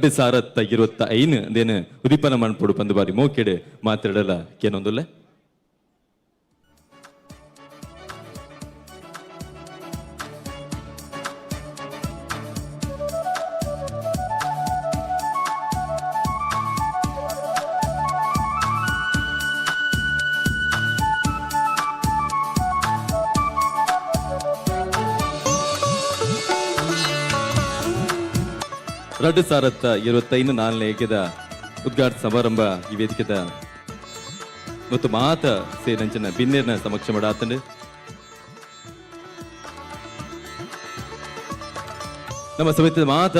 2025 ದೇನು ಉದಿಪನ ಮನ್ಪೊಡು ಪಂದು ಬಾರಿ ಮೋಕೆಡ್ ಮಾತೆರ್ಡಲ ಕೇನೊಂದುಲ್ಲೆ. 2025 ನಾಲ್ನೇ ಏಕೆದ ಉದ್ಘಾಟ ಸಮಾರಂಭ ಈ ವೇದಿಕೆದ ಮತ್ತು ಮಾತ ಸೇರಂಚಿನ ಬಿನ್ನೇರ್ನ ಸಮಕ್ಷ ಮಾಡಾತಂಡು. ನಮ್ಮ ಸಮಿತಿದ ಮಾತ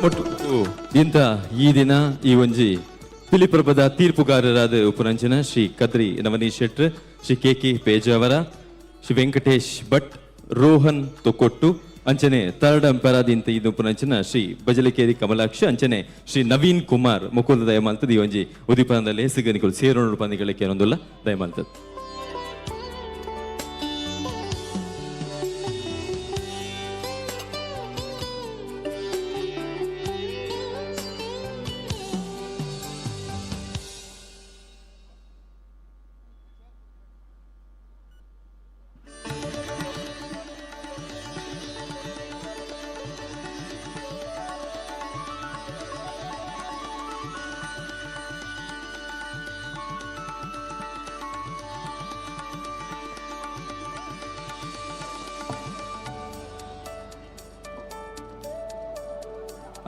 ಒಟ್ಟು ಇಂಥ ಈ ದಿನ ಈ ಒಂಜಿ ಪಿಲಿಪ್ರಭದ ತೀರ್ಪುಗಾರರಾದ ಉಪರಂಜನ ಶ್ರೀ ಕದ್ರಿ ನವನೀಶ್ ಶೆಟ್ರ್, ಶ್ರೀ ಕೆ ಕೆ ಪೇಜಾವರ, ಶ್ರೀ ವೆಂಕಟೇಶ್ ಭಟ್, ರೋಹನ್ ತೊಕೊಟ್ಟು, ಅಂಚನೆ ತರ್ಡ್ ಅಂಪೈರ್ ಇದು ಉಪರಂಚನ ಶ್ರೀ ಬಜಲಕೇರಿ ಕಮಲಾಕ್ಷ, ಅಂಚನೆ ಶ್ರೀ ನವೀನ್ ಕುಮಾರ್ ಮುಕುಲ್ ದಯಮಾಲ್ತದ ಈ ಒಂಜಿ ಉದಿಪನದಲ್ಲಿ ಹೆಸಗನಿಕುಲು ಸೇರೋಣ ಪಂದಿಗಳಿಗೆ ಏನೊಂದುಲ್ಲ ದಯಮಾಲ್ತದ.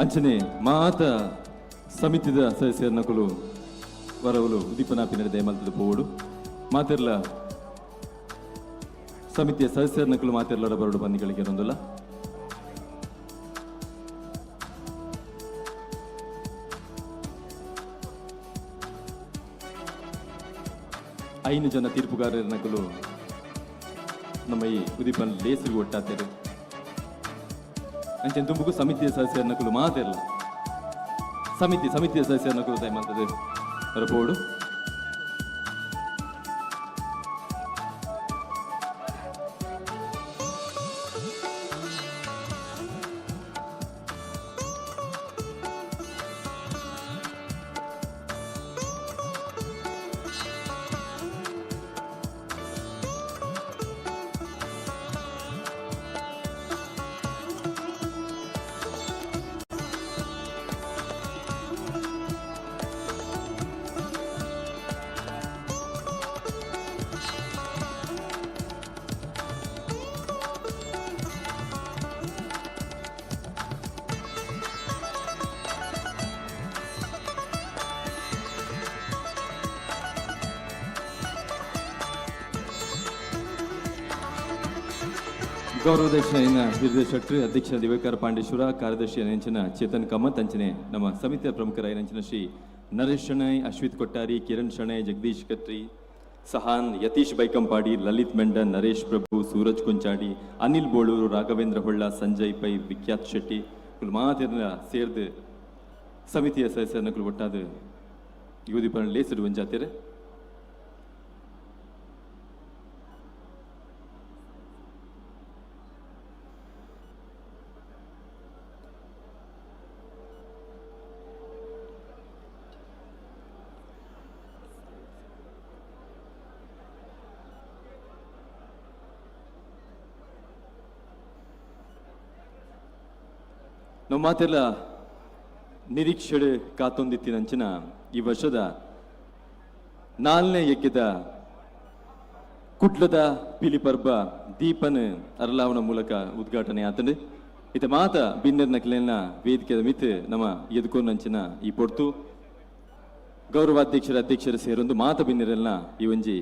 ಅಂಚನೆ ಮಾತ ಸಮಿತಿದ ಸದಸ್ಯರನಕುಲು ವರವುಲು ಉದೀಪನಾಪಿನ ದಯಮಲ್ತದ ಪೋವಡು. ಮಾತೆರ್ಲ ಸಮಿತಿಯ ಸದಸ್ಯರನಕುಲು ಮಾತೆರ್ಲರ ಬರಡು ಬಂದಿಗಳಿಗೆ ಒಂದುಲ್ಲ. ಐನು ಜನ ತೀರ್ಪುಗಾರರನಕುಲು ನಮ್ಮ ಈ ಉದೀಪನ ಲೇಸಿಗೆ ಒಟ್ಟಾತೇರು. ಅಂಚನೆ ತುಂಬುಗು ಸಮಿತಿಯ ಸದಸ್ಯರನಕುಲು ಮಾತೆರ್ಲ ಸಮಿತಿಯ ಸದಸ್ಯರನಕುಲು ದಯಮಲ್ತದೆ ಬರಪೋಡು. ಗೌರವಾಧ್ಯಕ್ಷ ಹಿರಿಯ ಶೆಟ್ರು, ಅಧ್ಯಕ್ಷ ದಿವಾಕರ ಪಾಂಡೇಶ್ವರ, ಕಾರ್ಯದರ್ಶಿ ನೆಂಚಿನ ಚೇತನ್ ಕಾಮತ್, ಅಂಚನೆ ನಮ್ಮ ಸಮಿತಿಯ ಪ್ರಮುಖರ ನೆಂಚಿನ ಶ್ರೀ ನರೇಶ್ ಶೆಣೈ, ಅಶ್ವಿತ್ ಕೊಟ್ಟಾರಿ, ಕಿರಣ್ ಶೆಣೈ, ಜಗದೀಶ್ ಕತ್ರಿ, ಸಹಾನ್, ಯತೀಶ್ ಬೈಕಂಪಾಡಿ, ಲಲಿತ್ ಮೆಂಡನ್, ನರೇಶ್ ಪ್ರಭು, ಸೂರಜ್ ಕುಂಚಾಡಿ, ಅನಿಲ್ ಬೋಳೂರು, ರಾಘವೇಂದ್ರ ಹೊಳ್ಳ, ಸಂಜಯ್ ಪೈ, ವಿಖ್ಯಾತ್ ಶೆಟ್ಟಿ ಮಾತಿನ ಸೇರ್ದು ಸಮಿತಿಯ ಸದಸ್ಯರನ್ನಕುಲು ಒಟ್ಟಾದ ಯುವದಿಪನ ಲೇಸಡು ಒಂಜಾತೆರ್. ನಮ್ಮ ಮಾತೆಲ್ಲ ನಿರೀಕ್ಷೆ ಕಾತೊಂದಿತ್ತಿನಂಚಿನ ಈ ವರ್ಷದ ನಾಲ್ನೇ ಯಜ್ಞದ ಕುಡ್ಲದ ಪಿಲಿಪರ್ಬ ದೀಪನ್ ಅರಲಾವಣ ಮೂಲಕ ಉದ್ಘಾಟನೆ ಆತಂಡು. ಇತ ಮಾತ ಬಿನ್ನೆರ್ನ ಕ್ಲೇನ ವೇದಿಕೆದ ಮಿತ್ ನಮ್ಮ ಎದುಕೊಂಡಂಚಿನ ಈ ಪೊರ್ತು ಗೌರವಾಧ್ಯಕ್ಷರ ಅಧ್ಯಕ್ಷರ ಸೇರೊಂದು ಮಾತ ಬಿನ್ನೆರೆಲ್ಲ ಈ ಒಂಜಿ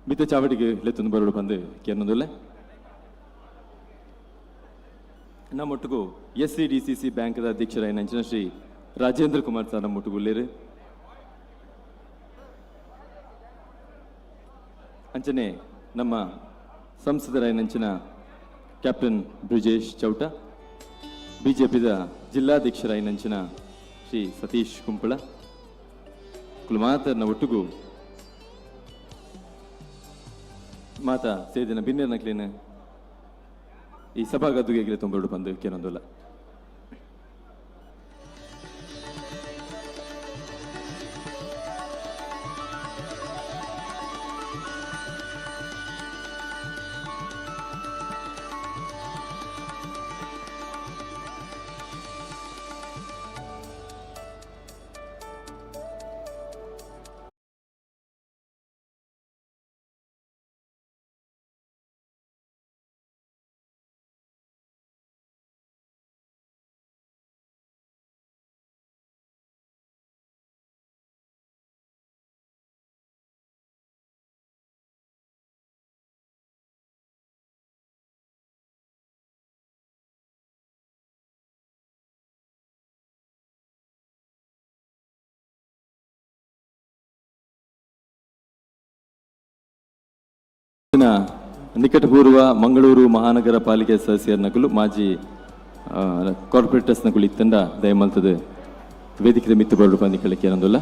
ಮಿತ್ತ ಚಾವಡಿಗೆ ಲೆತ್ತೊಂದು ಬರೋಡು ಬಂದು ಕೇನೊಂದುಲ್ಲೆ. ನಮ್ಮೊಟ್ಟಿಗೂ S C D C C ಬ್ಯಾಂಕ್ದ ಅಧ್ಯಕ್ಷರಾಯಿನ Shri Rajendra Kumar sir ನಮ್ಮೊಟ್ಟಿಗೆ ಅಂಚನೆ ನಮ್ಮ ಸಂಸದರಾಯಿನಂಚಿನ ಕ್ಯಾಪ್ಟನ್ ಬ್ರಿಜೇಶ್ ಚೌಟ, ಬಿಜೆಪಿದ ಜಿಲ್ಲಾಧ್ಯಕ್ಷರಾಯಿನಂಚಿನ ಶ್ರೀ ಸತೀಶ್ ಕುಂಪಳ ಕುಲಮಾತರ್ನ ಒಟ್ಟಿಗೂ ಮಾತಾ ಸೇದಿನ ಬಿನ್ನೆರ್ನ ಕ್ಲೀನ್ ಈ ಸಭಾಗದ್ದುಗೆ ತುಂಬರೋಡು ಬಂದು ಕೇನೊಂದುಲ್ಲ. ನಿಕಟಪೂರ್ವ ಮಂಗಳೂರು ಮಹಾನಗರ ಪಾಲಿಕೆ ಸದಸ್ಯರ ನಕಲು ಮಾಜಿ ಕಾರ್ಪೊರೇಟರ್ಸ್ ನಕಲು ಇತ್ತಂಡ ದಯಮಲ್ತದ ವೇದಿಕೆ ಮಿತ್ತು ಬರಡು ಬಂದಿಕ್ಕಳಿಕೆ ಏನೊಂದುಲ್ಲ.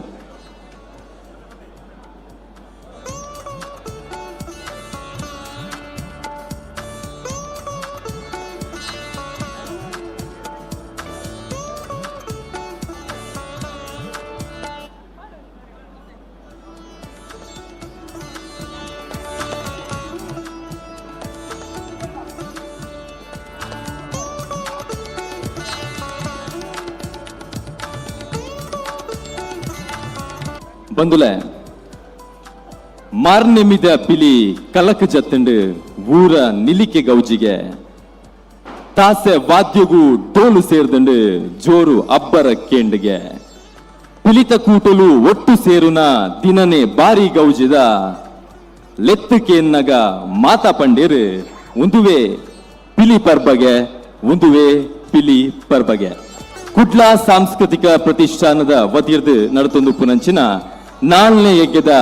ಬಂದುಲೆ ಮಾರ್ನೆಮಿದ ಪಿಲಿ ಕಲಕ ಜತ್ತಂಡು ಊರ ನಿಲಿಕೆ ಗೌಜಿಗೆ ತಾಸೆ ವಾದ್ಯಗೂ ಡೋಲು ಸೇರ್ದಂಡು ಜೋರು ಅಬ್ಬರ ಕೇಂಡಿಗೆ ಪಿಲಿತ ಕೂಟಲು ಒಟ್ಟು ಸೇರುನ ದಿನನೇ ಬಾರಿ ಗೌಜಿದ ಲೆತ್ತುಕೇನ್ನಗ ಮಾತಾ ಪಂಡೇರು ಒಂದುವೆ ಪಿಲಿ ಪರ್ಬಗೆ ಒಂದುವೆ ಪಿಲಿ ಪರ್ಬಗೆ. ಕುಡ್ಲ ಸಾಂಸ್ಕೃತಿಕ ಪ್ರತಿಷ್ಠಾನದ ವತಿಯರ್ದು ನಡತೊಂದು ಪುನಂಚಿನ ನಾಲ್ನೇ ಯಜ್ಞದ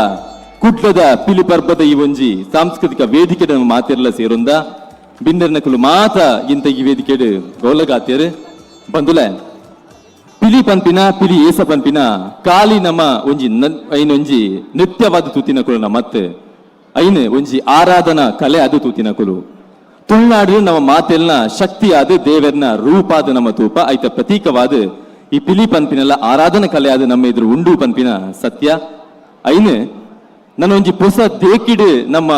ಕುಡ್ಲದ ಪಿಲಿ ಪರ್ಬದ ಈ ಒಂಜಿ ಸಾಂಸ್ಕೃತಿಕ ವೇದಿಕೆ ಮಾತಿರ್ಲ ಸೇರೊಂದ ಬಿಂದರ್ನಕುಲು ಮಾತ ಇಂತ ಈ ವೇದಿಕೆಡು ಗೌಲಗಾತಿಯರು. ಬಂದುಲೆ ಪಿಲಿ ಪನ್ಪಿನ ಪಿಲಿ ಏಸ ಪನ್ಪಿನ ಕಾಲಿ ನಮ್ಮ ಒಂಜಿ ಐನೊಂಜಿ ನೃತ್ಯವಾದ ತೂತಿನ ಕುಲು ಮತ್ತೆ ಐನು ಒಂಜಿ ಆರಾಧನಾ ಕಲೆ ಅದು ತೂತಿನ ಕುಲು. ತುಳುನಾಡು ನಮ್ಮ ಮಾತೆಲ್ನ ಶಕ್ತಿಯಾದ ದೇವರ್ನ ರೂಪಾದ ನಮ್ಮ ತೂಪ ಐತ ಪ್ರತೀಕವಾದ ಈ ಪಿಲಿ ಪನ್ಪಿನೆಲ್ಲ ಆರಾಧನಾ ಕಲೆ ಆದ ನಮ್ಮ ಎದುರು ಉಂಡು ಪನ್ಪಿನ ಸತ್ಯ. ಐನು ನನ್ನ ಒಂಜಿ ಪೊಸ ದೇಕಿಡು ನಮ್ಮ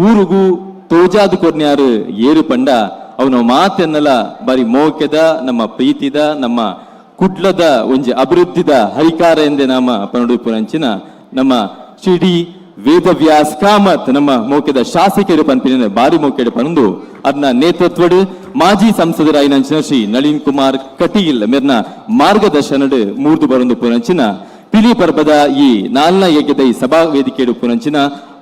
ಊರುಗು ತೋಜಾದ ಕೊರ್ನ್ಯಾರು ಏರು ಪಂಡ ಅವನ ಮಾತೆನ್ನೆಲ್ಲ ಬಾರಿ ಮೋಕೆದ ನಮ್ಮ ಪ್ರೀತಿದ ನಮ್ಮ ಕುಡ್ಲದ ಒಂಜಿ ಅಭಿವೃದ್ಧಿದ ಹರಿಕಾರ ಎಂದೇ ನಮ್ಮ ಪನಡು ಪುರಂಚಿನ ನಮ್ಮ ಶ್ರೀ ಡಿ ವೇದವ್ಯಾಸ್ ಕಾಮತ್ ನಮ್ಮ ಮೋಕೆದ ಶಾಸಕರು ಪನ್ಪಿನ ಬಾರಿ ಮೋಕೆಡು ಪನೊಂದು ಅದನ್ನ ನೇತೃತ್ವಡು ಮಾಜಿ ಸಂಸದರಾಯಿನಂಚಿನ ಶ್ರೀ ನಳಿನ್ ಕುಮಾರ್ ಕಟೀಲ್ ಮೆರ್ನ ಮಾರ್ಗದರ್ಶನಡು ಮೂರ್ದು ಬರೊಂದು ಪುರಂಚಿನ ಪಿಲಿ ಪರ್ಬದ ಈ ನಾಲ್ನ ಯಜ್ಞದ ಈ ಸಭಾ ವೇದಿಕೆಡು ಪುರಂಚಿನ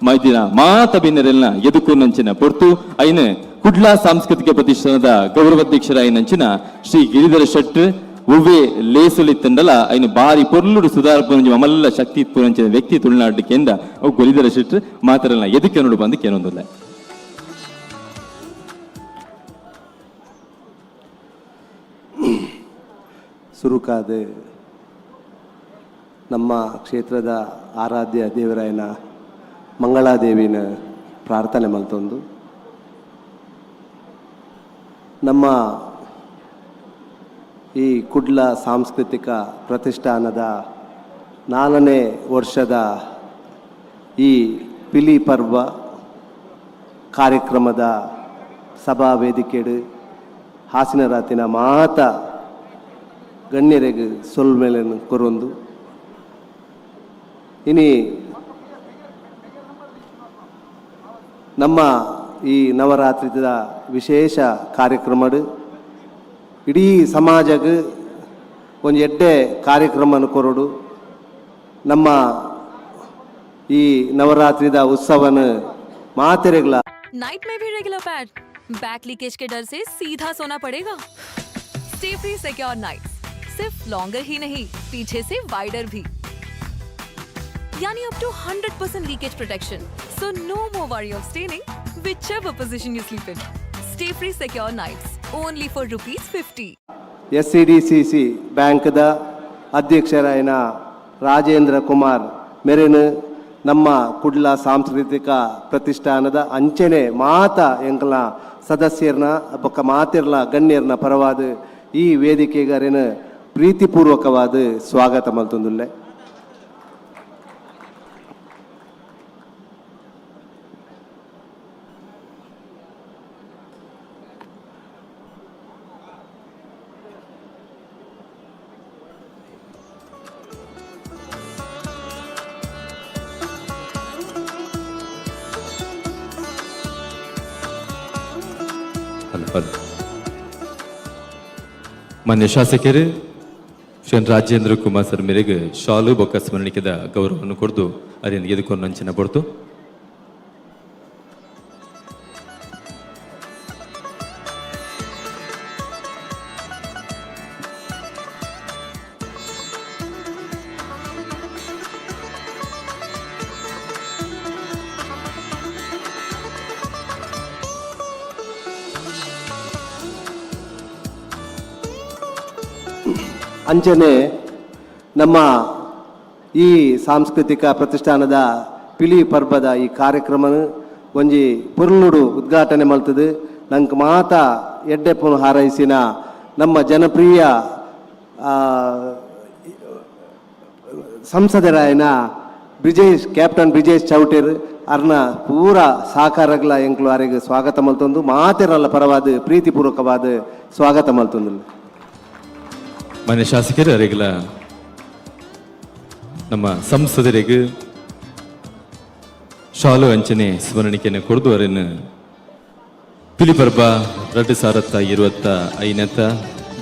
ಮೈದಿನ ಮಾತ ಬಿನ್ನರೆಲ್ನ ಎದುಕುನಂಚಿನ ಪೊರ್ತು ಐನ ಕುಡ್ಲ ಸಾಂಸ್ಕೃತಿಕ ಪ್ರತಿಷ್ಠಾನದ ಗೌರವಾಧ್ಯಕ್ಷರಾಯಿನಂಚಿನ ಶ್ರೀ ಗಿರಿಧರ ಶೆಟ್ರ್ ಒವ್ವೆ ಲೇಸುಲಿತ್ತಂಡಲ ಐನು ಬಾರಿ ಪೊರ್ಲುಡು ಸುಧಾರಪುರಂಜಿ ಮಲ್ಲ ಶಕ್ತಿ ಪುರಂಚಿನ ವ್ಯಕ್ತಿ ತುಳುನಾಡು ಕೇಂದ್ರ ಅವು ಗಿರಿಧರ ಶೆಟ್ರ್ ಮಾತ್ರಲ್ಲ ಎದಕ್ಕೆ ನೋಡು ಬಂದು ಕೇನೊಂದುಲ್ಲ. ಸುರುಕಾದ ನಮ್ಮ ಕ್ಷೇತ್ರದ ಆರಾಧ್ಯ ದೇವರಾಯನ ಮಂಗಳಾದೇವಿನ ಪ್ರಾರ್ಥನೆ ಮಲ್ತೊಂದು ನಮ್ಮ ಈ ಕುಡ್ಲ ಸಾಂಸ್ಕೃತಿಕ ಪ್ರತಿಷ್ಠಾನದ 4ನೇ ವರ್ಷದ ಈ ಪಿಲಿ ಪರ್ವ ಕಾರ್ಯಕ್ರಮದ ಸಭಾ ವೇದಿಕೆಡು ಹಾಸಿನ ರಾತಿನ ಮಾತ ಗಣ್ಯರಿಗೆ ಸೊಲ್ಮೆಲೆನ್ ಕೊರೊಂದು ಇನಿ ನಮ್ಮ ಈ ನವರಾತ್ರಿದ ವಿಶೇಷ ಕಾರ್ಯಕ್ರಮಡು ಇಡೀ ಸಮಾಜಗ್ ಒಂಜಿ ಎಡ್ಡೆ ಕಾರ್ಯಕ್ರಮನ ಕೊರೊಡು ನಮ್ಮ ಈ ನವರಾತ್ರಿದ ಉತ್ಸವನ ಮಾತೆರೆಗ್ಲ. नाइट में भी regular pad, back leakage के डर से सीधा सोना पड़ेगा। Stay free secure night सिर्फ लॉन्गर ही नहीं, पीछे से वाइडर भी, यानी up to 100% leakage protection. So no more worry of staining, whichever position you sleep in. Stay free secure nights, only for ₹50. S C D C C ಬ್ಯಾಂಕ್ದ ಅಧ್ಯಕ್ಷರಾಯಿನ Rajendra Kumar ಮೆರೆನ್ ನಮ್ಮ ಕುಡ್ಲ ಸಾಂಸ್ಕೃತಿಕ ಪ್ರತಿಷ್ಠಾನದ ಅಂಚನೆ ಮಾತ ಎಂಕಲ್ನ ಸದಸ್ಯರ್ನ ಬೊಕ್ಕ ಮಾತಿರ್ಲ ಗಣ್ಯರ್ನ ಪರವಾದ ಈ ವೇದಿಕೆಗರೇನ ಪ್ರೀತಿಪೂರ್ವಕವಾದ ಸ್ವಾಗತ ಮಲ್ತೊಂದುಲ್ಲೆ. ಅಲ್ಲ, ಅಲ್ಲ. ಮಾನ್ಯ ಶಾಸಕರು ಶ್ರೀ ರಾಜೇಂದ್ರ ಕುಮಾರ್ ಸರ್ ಮೇರೆಗೆ ಶಾಲು ಬೊಕ್ಕ ಸ್ಮರಣಿಕೆದ ಗೌರವವನ್ನು ಕೊಡ್ದು ಅದೇನು ಎದುಕೊಂಡು ಅಂಚಿನ ಪೊರ್ತು. ಅಂಚನೆ ನಮ್ಮ ಈ ಸಾಂಸ್ಕೃತಿಕ ಪ್ರತಿಷ್ಠಾನದ ಪಿಲಿ ಪರ್ಬದ ಈ ಕಾರ್ಯಕ್ರಮನ ಒಂಜಿ ಪೊರ್ಲುಡು ಉದ್ಘಾಟನೆ ಮಲ್ತದು ನಂಗೆ ಮಾತ ಎಡ್ಡೆಪ್ಪನು ಹಾರೈಸಿನ ನಮ್ಮ ಜನಪ್ರಿಯ ಸಂಸದರಾಯನ ಬ್ರಿಜೇಶ್, ಕ್ಯಾಪ್ಟನ್ ಬ್ರಿಜೇಶ್ ಚೌಟೇರ್ ಅರ್ನ ಪೂರ ಸಹಕಾರಗಳ ಎಂಕ್ಲು ಅರೆಗ್ ಸ್ವಾಗತ ಮಲ್ತೊಂದು ಮಾತೆರಲ್ಲ ಪರವಾದ ಪ್ರೀತಿಪೂರ್ವಕವಾದ ಸ್ವಾಗತ ಮಲ್ತೊಂದು. ಮಾನ್ಯ ಶಾಸಕರು ಅರೆಗಲ ನಮ್ಮ ಸಂಸದರಿಗೆ ಶಾಲು ಅಂಚನೆ ಸ್ಮರಣಿಕೆಯನ್ನು ಕೊಡ್ದು ಅವರನ್ನು ಪಿಲಿಪರ್ಬ 2025ತ್ತ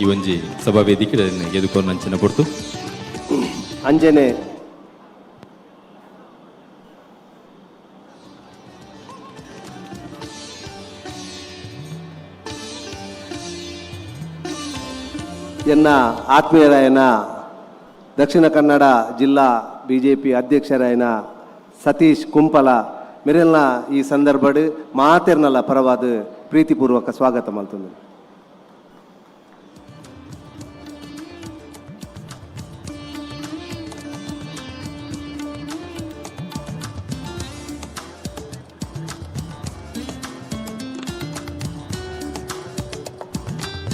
ಈ ಒಂಜಿ ಸಭಾ ವೇದಿಕೆ ಎದುಕೊಂಡು ಅಂಚನೆ ಕೊಡ್ತು. ಅಂಜನೆ ಎನ್ನ ಆತ್ಮೀಯರಾಯನ ದಕ್ಷಿಣ ಕನ್ನಡ ಜಿಲ್ಲಾ ಬಿಜೆಪಿ ಅಧ್ಯಕ್ಷರಾಯನ ಸತೀಶ್ ಕುಂಪಲ ಮೆರೆಲ್ನ ಈ ಸಂದರ್ಭಡ್ ಮಾತೆರ್ನಲ್ಲ ಪರವಾದ ಪ್ರೀತಿಪೂರ್ವಕ ಸ್ವಾಗತ ಮಲ್ತೊಂದು.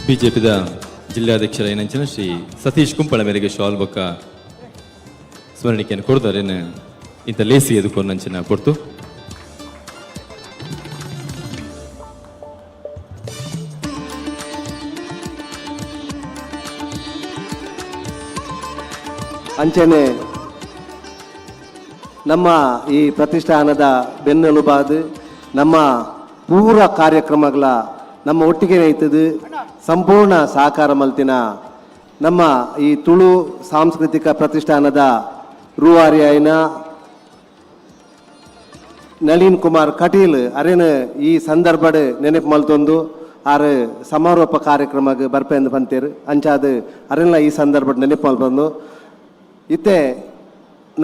ಬಿಜೆಪಿದ ಜಿಲ್ಲಾಧ್ಯಕ್ಷರಾಯನಂಚಿನ ಶ್ರೀ ಸತೀಶ್ ಕುಂಪಳ ಮೇರೆಗೆ ಶಾಲ್ ಬೊಕ್ಕ ಸ್ಮರಣಿಕೆಯನ್ನು ಕೊಡ್ತಾರೆ ಇಂಥ ಲೇಸಿ ಎದುಕೊಂಡು ಅಂಚಿನ ಕೊಡ್ತು. ಅಂಚನೆ ನಮ್ಮ ಈ ಪ್ರತಿಷ್ಠಾನದ ಬೆನ್ನೆಲುಬಾದ ನಮ್ಮ ಪೂರ ಕಾರ್ಯಕ್ರಮಗಳ ನಮ್ಮ ಒಟ್ಟಿಗೆ ಐತದು ಸಂಪೂರ್ಣ ಸಹಕಾರ ಮಲ್ತಿನ ನಮ್ಮ ಈ ತುಳು ಸಾಂಸ್ಕೃತಿಕ ಪ್ರತಿಷ್ಠಾನದ ರೂವಾರಿಯಾಯಿನ ನಳಿನ್ ಕುಮಾರ್ ಕಟೀಲ್ ಅರೇನು ಈ ಸಂದರ್ಭಡ್ ನೆನಪು ಮಲ್ತೊಂದು ಆರು ಸಮಾರೋಪ ಕಾರ್ಯಕ್ರಮಕ್ಕೆ ಬರ್ಪೆಂದು ಬಂತೇರು. ಅಂಚಾದ ಅರೆಲ್ಲ ಈ ಸಂದರ್ಭಡ್ ನೆನಪು ಮಲ್ತೊಂದು ಇತ್ತೆ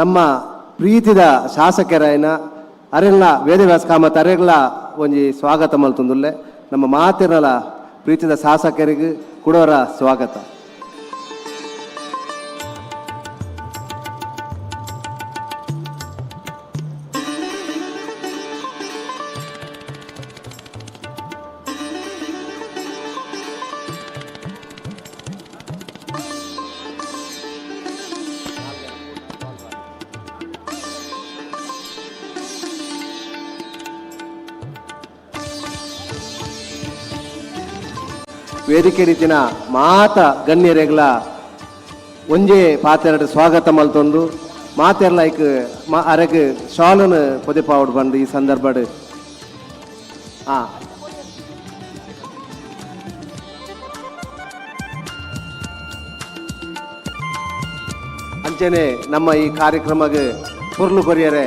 ನಮ್ಮ ಪ್ರೀತಿದ ಶಾಸಕರಾಯನ ಅರೆಲ್ಲ ವೇದವ್ಯಾಸ ಕಾಮತ್ ಅರೆಗ್ಲ ಒಂಜಿ ಸ್ವಾಗತ ಮಲ್ತೊಂದುಲ್ಲೆ. ನಮ್ಮ ಮಾತಿರಲ ಪ್ರೀತಿದ ಶಾಸಕರಿಗೆ ಕುಡೋರ ಸ್ವಾಗತ. ವೇದಿಕೆ ರೀತಿನ ಮಾತ ಗಣ್ಯರೆಗ್ಲ ಒಂಜೇ ಪಾತೆರಡು ಸ್ವಾಗತ ಮಲ್ತೊಂದು ಮಾತೆರ್ಲ ಐಕ್ ಅರೆಗ್ ಶಾಲನು ಪೊದೆಪಾವಡ್ ಬಂದು ಈ ಸಂದರ್ಭಡ್. ಅಂಚನೆ ನಮ್ಮ ಈ ಕಾರ್ಯಕ್ರಮಗ್ ಪೊರ್ಲು ಕೊರಿಯರೆ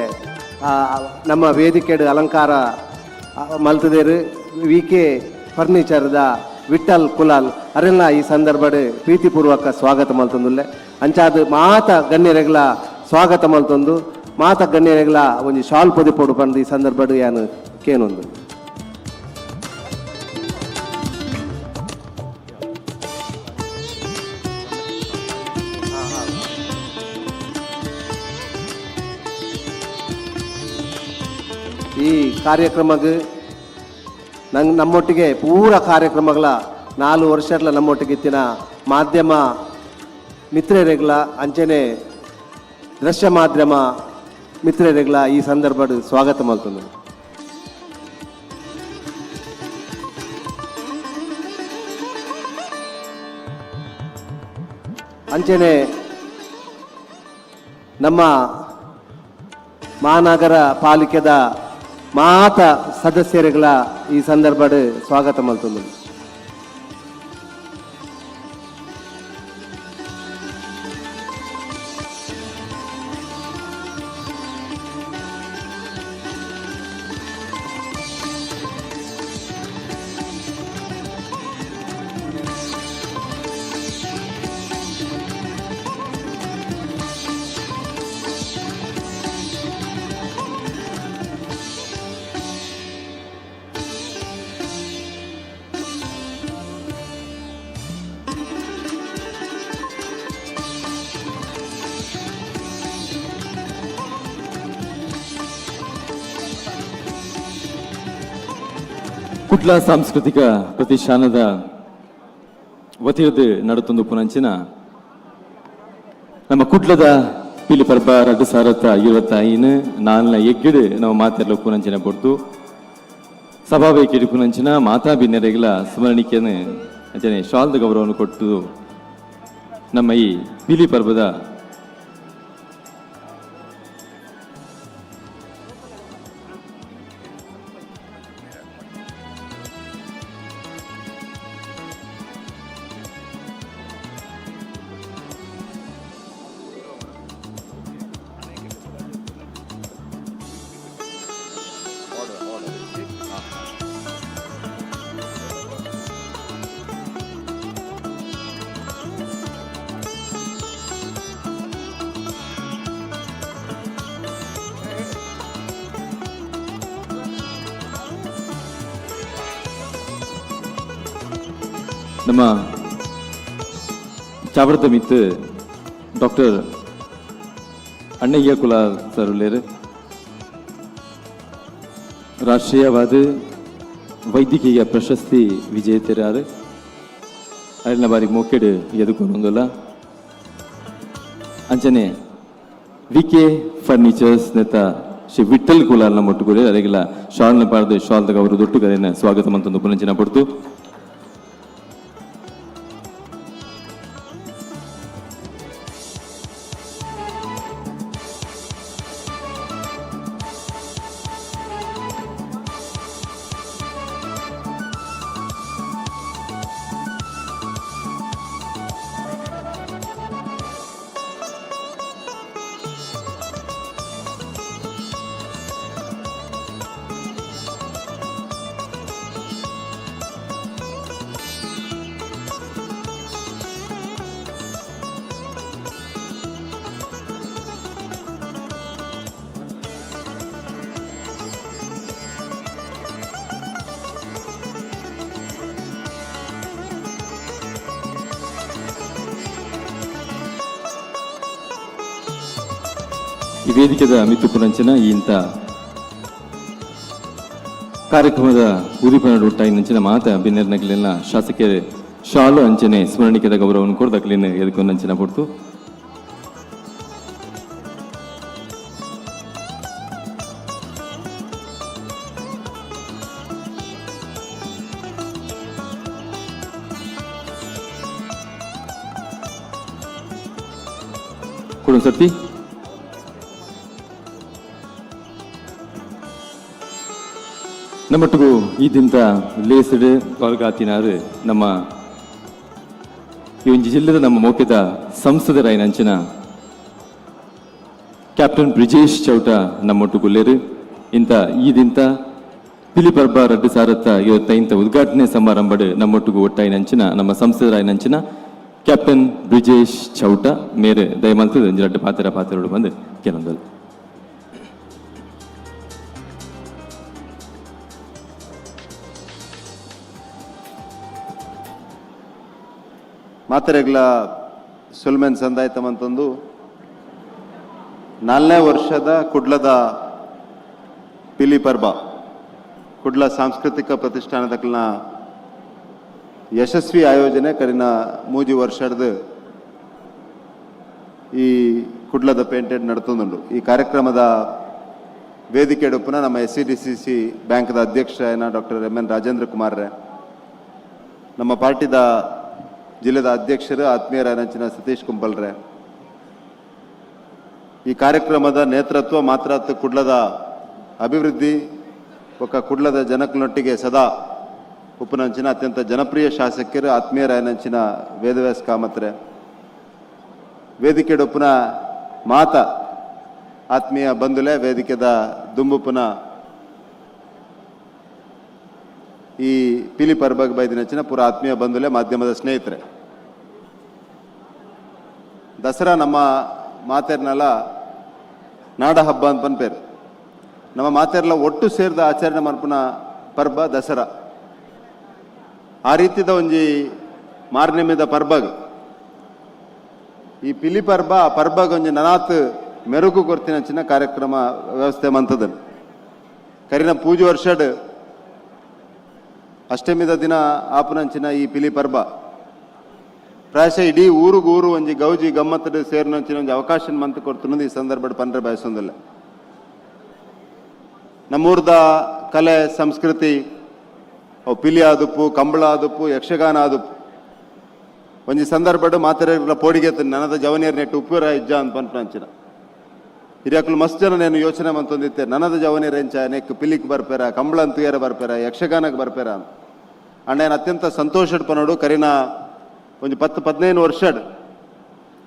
ನಮ್ಮ ವೇದಿಕೆಡ್ ಅಲಂಕಾರ ಮಲ್ತದೇರು ವಿ ಕೆ ಫರ್ನಿಚರ್ದ ವಿಠಲ್ ಕುಲಾಲ್ ಅರೆಲ್ಲ ಈ ಸಂದರ್ಭಡ್ ಪ್ರೀತಿಪೂರ್ವಕ ಸ್ವಾಗತ ಮಲ್ತೊಂದುಲ್ಲೆ. ಅಂಚಾದ್ ಮಾತ ಗಣ್ಯರೆಗ್ಲ ಸ್ವಾಗತ ಮಲ್ತೊಂದು ಮಾತ ಗಣ್ಯರೆಗ್ಲ ಒಂಜಿ ಶಾಲ್ ಪೊದಿಪೊಡು ಪಂದ್ ಈ ಸಂದರ್ಭಡ್ ಯಾನ್ ಕೇನೊಂದು. ಈ ಕಾರ್ಯಕ್ರಮಗ್ ನಂಗೆ ನಮ್ಮೊಟ್ಟಿಗೆ ಪೂರ ಕಾರ್ಯಕ್ರಮಗಳ 4 ವರ್ಷಗಳ ನಮ್ಮೊಟ್ಟಿಗೆ ಇತ್ತಿನ ಮಾಧ್ಯಮ ಮಿತ್ರರೆಗ್ಲ ಅಂಚನೆ ದೃಶ್ಯ ಮಾಧ್ಯಮ ಮಿತ್ರರೆಗ್ಲ ಈ ಸಂದರ್ಭಡ್ ಸ್ವಾಗತ ಮಲ್ತೊಂದು. ಅಂಚನೆ ನಮ್ಮ ಮಹಾನಗರ ಪಾಲಿಕೆದ ಮಾತ ಸದಸ್ಯರುಗಳ ಈ ಸಂದರ್ಭಡ್ ಸ್ವಾಗತ ಮಲ್ತೊಂದು. ಕುಡ್ಲ ಸಾಂಸ್ಕೃತಿಕ ಪ್ರತಿಷ್ಠಾನದ ವತಿಯದ್ದು ನಡತೊಂದು ಪುನಂಚಿನ ನಮ್ಮ ಕುಡ್ಲದ ಪಿಲಿ ಪರ್ಬ 2025 ನಾಲ್ನ ಎಗ್ಗಿಡು ನಮ್ಮ ಮಾತೆಲ್ಲ ಪುನಂಚಿನ ಪೊರ್ತು ಸಭಾವೇಕಿಡು ಪುನಂಚಿನ ಮಾತಾ ಬಿನ್ನೆರೆಗಳ ಸ್ಮರಣಿಕೆಯನ್ನು ಅಂಚನೆ ಶಾಲ್ದ ಗೌರವವನ್ನು ಕೊಟ್ಟು ನಮ್ಮ ಈ ಪಿಲಿ ಪರ್ಬದ ನಮ್ಮ ಚಾವರದ ಮಿತ್ತು ಡಾಕ್ಟರ್ ಅಣ್ಣಯ್ಯ ಕುಲ ಸರ್ ಉಲ್ಲೇರು. ರಾಷ್ಟ್ರೀಯವಾದ ವೈದ್ಯಕೀಯ ಪ್ರಶಸ್ತಿ ವಿಜೇತರಾರು ಅರಿನ ಬಾರಿ ಮೋಕೆಡ್ ಎದುಕೊಂದಲ್ಲ. ಅಂಚನೆ ವಿ ಕೆ ಫರ್ನಿಚರ್ಸ್ ನೇತ ಶ್ರೀ ವಿಠಲ್ ಕುಲಾಲ್ನ ಮೊಟ್ಟುಗುರಿ ಅರೆಗಿಲ್ಲ ಶಾಲ್ನ ಪಾಡ್ದು ಶಾಲ್ದಾಗ ಅವರು ದೊಟ್ಟು ಕರೆನ ಸ್ವಾಗತ ಮಂತೊಂದು ಪುನಂಚಿನ ಪಡ್ತು. ಈ ವೇದಿಕೆದ ಮಿತ್ತು ಪುರಂಚನ ಈ ಇಂಥ ಕಾರ್ಯಕ್ರಮದ ಉದಿಪನ ಉಟ್ಟಾಯಿನಂಚಿನ ಮಾತ ಬಿನ್ನೆರ್ನಗಲೆಲ್ಲ ಶಾಸಕರ ಶಾಲು ಅಂಚನೆ ಸ್ಮರಣಿಕೆದ ಗೌರವವನ್ನು ಕೊಡ್ದಕ್ಲಿನ ಎದಕ್ಕೊಂದಂಚಿನ ಪೊರ್ತು. ಕುಡೊಂದು ಸರ್ತಿ ನಮ್ಮೊಟ್ಟಿಗೂ ಈ ದಿನದ ಲೇಸ್ಡ್ ಕೊಲ್ಗಾತಿನಾರು ನಮ್ಮ ಈ ಒಂಜಿ ಜಿಲ್ಲೆದ ನಮ್ಮ ಮೋಕೆದ ಸಂಸದರಾಯಿನಂಚಿನ ಕ್ಯಾಪ್ಟನ್ ಬ್ರಿಜೇಶ್ ಚೌಟ ನಮ್ಮೊಟ್ಟುಗುಲ್ಲೇರು. ಇಂತ ಈ ದಿಂತ ಪಿಲಿಪರ್ಬ 2025 ಉದ್ಘಾಟನೆ ಸಮಾರಂಭಡ್ ನಮ್ಮೊಟ್ಟಿಗೂ ಒಟ್ಟಾಯಿನಂಚಿನ ನಮ್ಮ ಸಂಸದರಾಯಿನಂಚಿನ ಕ್ಯಾಪ್ಟನ್ ಬ್ರಿಜೇಶ್ ಚೌಟ ಮೇರೆ ದಯಮಲ್ತದ ಒಂಜಿ ಪಾತ್ರ ಪಾತ್ರಗಳು ಬಂದು ಕೆಲವೊಂದು ಮಾತೆರೆಗ್ಲ ಸುಲ್ಮೆನ್ ಸಂದಾಯ್ತಮಂತಂದು 4ನೇ ವರ್ಷದ ಕುಡ್ಲದ ಪಿಲಿ ಪರ್ಬ ಕುಡ್ಲ ಸಾಂಸ್ಕೃತಿಕ ಪ್ರತಿಷ್ಠಾನದಕ್ಲಿನ ಯಶಸ್ವಿ ಆಯೋಜನೆ ಕರಿನ 3 ವರ್ಷದ ಈ ಕುಡ್ಲದ ಪೇಂಟೆಡ್ ನಡ್ತೊಂದುಂಡು. ಈ ಕಾರ್ಯಕ್ರಮದ ವೇದಿಕೆ ಉಪ್ಪುನ ನಮ್ಮ SCDCC ಬ್ಯಾಂಕ್ದ ಅಧ್ಯಕ್ಷ doctor M N Rajendra Kumar ರೇ, ನಮ್ಮ ಪಾರ್ಟಿದ ಜಿಲ್ಲೆದ ಅಧ್ಯಕ್ಷರು ಆತ್ಮೀಯರಾದಂಚಿನ ಸತೀಶ್ ಕುಂಪಲ್ರೆ, ಈ ಕಾರ್ಯಕ್ರಮದ ನೇತೃತ್ವ ಮಾತ್ರ ಕುಡ್ಲದ ಅಭಿವೃದ್ಧಿ ಒಕ್ಕ ಕುಡ್ಲದ ಜನಕ್ಲೊಟ್ಟಿಗೆ ಸದಾ ಉಪ್ಪುನಂಚಿನ ಅತ್ಯಂತ ಜನಪ್ರಿಯ ಶಾಸಕರು ಆತ್ಮೀಯರಾಯನಂಚಿನ ವೇದವ್ಯಾಸ ಕಾಮತ್ರೆ, ವೇದಿಕೆ ಉಪ್ಪುನ ಮಾತ ಆತ್ಮೀಯ ಬಂಧುಲೆ, ವೇದಿಕೆದ ದುಂಬುಪುನ ಈ ಪಿಲಿ ಪರ್ಬಗ್ ಬೈದಿನಂಚಿನ ಪೂರ ಆತ್ಮೀಯ ಬಂಧುಲೆ, ಮಾಧ್ಯಮದ ಸ್ನೇಹಿತರೆ, ದಸರಾ ನಮ್ಮ ಮಾತೆರ್ನಲ ನಾಡ ಹಬ್ಬ ಅಂತ ಪನ್ಪೇರು. ನಮ್ಮ ಮಾತೆರ್ಲ ಒಟ್ಟು ಸೇರಿದ ಆಚರಣೆ ಮನ್ಪುನ ಪರ್ಬ ದಸರಾ. ಆ ರೀತಿದ ಒಂಜಿ ಮಾರ್ನೆಮಿದ ಪರ್ಬಗ್ ಈ ಪಿಲಿ ಪರ್ಬ, ಆ ಪರ್ಬಗ್ ಒಂಜಿ ನನಾತ್ ಮೆರುಗು ಕೊರ್ತಿನಂಚಿನ ಕಾರ್ಯಕ್ರಮ ವ್ಯವಸ್ಥೆ ಮಂತದ. ಕರಿನ ಪೂಜೆ ವರ್ಷಡ್ ಅಷ್ಟಮಿದ ದಿನ ಆಪುನಂಚಿನ ಈ ಪಿಲಿ ಪರ್ಬ ಪ್ರಾಯಶಃ ಇಡೀ ಊರುಗೂರು ಒಂಜಿ ಗೌಜಿ ಗಮ್ಮತ್ತಡು ಸೇರಿನಂಚಿನ ಒಂಜಿ ಅವಕಾಶ ಮಂತ್ ಕೊಡ್ತುನದು ಈ ಸಂದರ್ಭಡ್ ಪನ್ರೆ ಬಯಸೊಂದಿಲ್ಲ. ನಮ್ಮೂರ್ದ ಕಲೆ ಸಂಸ್ಕೃತಿ ಅವು ಪಿಲಿ ಆದುಪ್ಪು, ಕಂಬಳ ಆದುಪ್ಪು, ಯಕ್ಷಗಾನ ಆದುಪ್ಪು. ಒಂಜಿ ಸಂದರ್ಭಡ್ ಮಾತೆರೆಗ್ಲ ಪೋಡಿಗೆ ನನದ ಜವನಿಯರ್ ನೆಟ್ಟು ಉಪ್ಪುರ ಇಜ್ಜ ಅಂತ ಪನ್ಪುನಂಚಿನ ಹಿರಿಯಕ್ಲು ಮಸ್ತ್ ಜನ ನೇನು ಯೋಚನೆ ಮಂತೊಂದಿತ್ತೆ. ನನದ ಜವನಿಯರ್ ಎಂಚ ನೆಕ್ ಪಿಲಿಕ್ ಬರ್ಪೇರ, ಕಂಬಳ ಅಂತುಯರ ಬರ್ಪೇರ, ಯಕ್ಷಗಾನಕ್ಕೆ ಬರ್ಪೇರ ಅಂತ. ಅಂಡ ಏನು ಅತ್ಯಂತ ಸಂತೋಷಡ್ ಪನೋಡು, ಕರಿನ ಒಂಜಿ 10-15 ವರ್ಷಡ್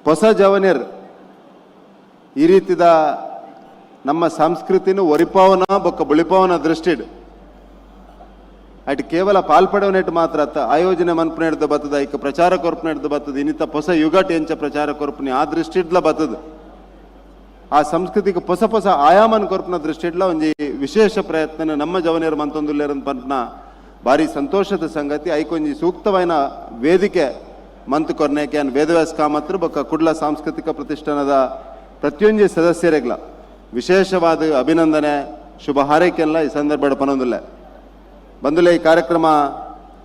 ಹೊಸ ಜವನಿಯರ್ ಈ ರೀತಿದ ನಮ್ಮ ಸಂಸ್ಕೃತಿನ ಒರಿಪಾವನ ಬೊಕ್ಕ ಬುಳಿಪಾವನ ದೃಷ್ಟಿಡ್ ಅಟ್ ಕೇವಲ ಪಾಲ್ಪಡವನೆಟ್ ಮಾತ್ರ ಅತ್ತ ಆಯೋಜನೆ ಮನ್ಪುನೆಡ್ದು ಬತ್ತದ, ಐಕ್ ಪ್ರಚಾರ ಕೊರ್ಪುನೆಡ್ದು ಬತ್ತದ, ಇನ್ನಿತ ಹೊಸ ಯುಗಟ್ ಎಂಚ ಪ್ರಚಾರ ಕೊರ್ಪುನಿ ಆ ದೃಷ್ಟಿಡ್ಲ ಬತ್ತದ. ಆ ಸಂಸ್ಕೃತಿಗೆ ಹೊಸ ಹೊಸ ಆಯಾಮನ್ ಕೊರ್ಪುನ ದೃಷ್ಟಿಡ್ಲ ಒಂಜಿ ವಿಶೇಷ ಪ್ರಯತ್ನ ನಮ್ಮ ಜವನಿಯರ್ ಮಂತೊಂದುಲ್ಲೇರಂತ ಪನ್ಪುನ ಭಾರಿ ಸಂತೋಷದ ಸಂಗತಿ. ಐಕೊಂಜಿ ಸೂಕ್ತವಾದ ವೇದಿಕೆ ಮಂತ್ ಕೊರ್ನೇಕೆ ಅನ್ ವೇದವ್ಯಾಸ ಕಾಮತ್ರು ಬೊಕ್ಕ ಕುಡ್ಲ ಸಾಂಸ್ಕೃತಿಕ ಪ್ರತಿಷ್ಠಾನದ ಪ್ರತಿಯೊಂಜಿ ಸದಸ್ಯರಿಗ್ಲ ವಿಶೇಷವಾದ ಅಭಿನಂದನೆ ಶುಭ ಹಾರೈಕೆಲ್ಲ ಈ ಸಂದರ್ಭ ಪನೊಂದಿಲ್ಲ. ಬಂದುಲೆ ಈ ಕಾರ್ಯಕ್ರಮ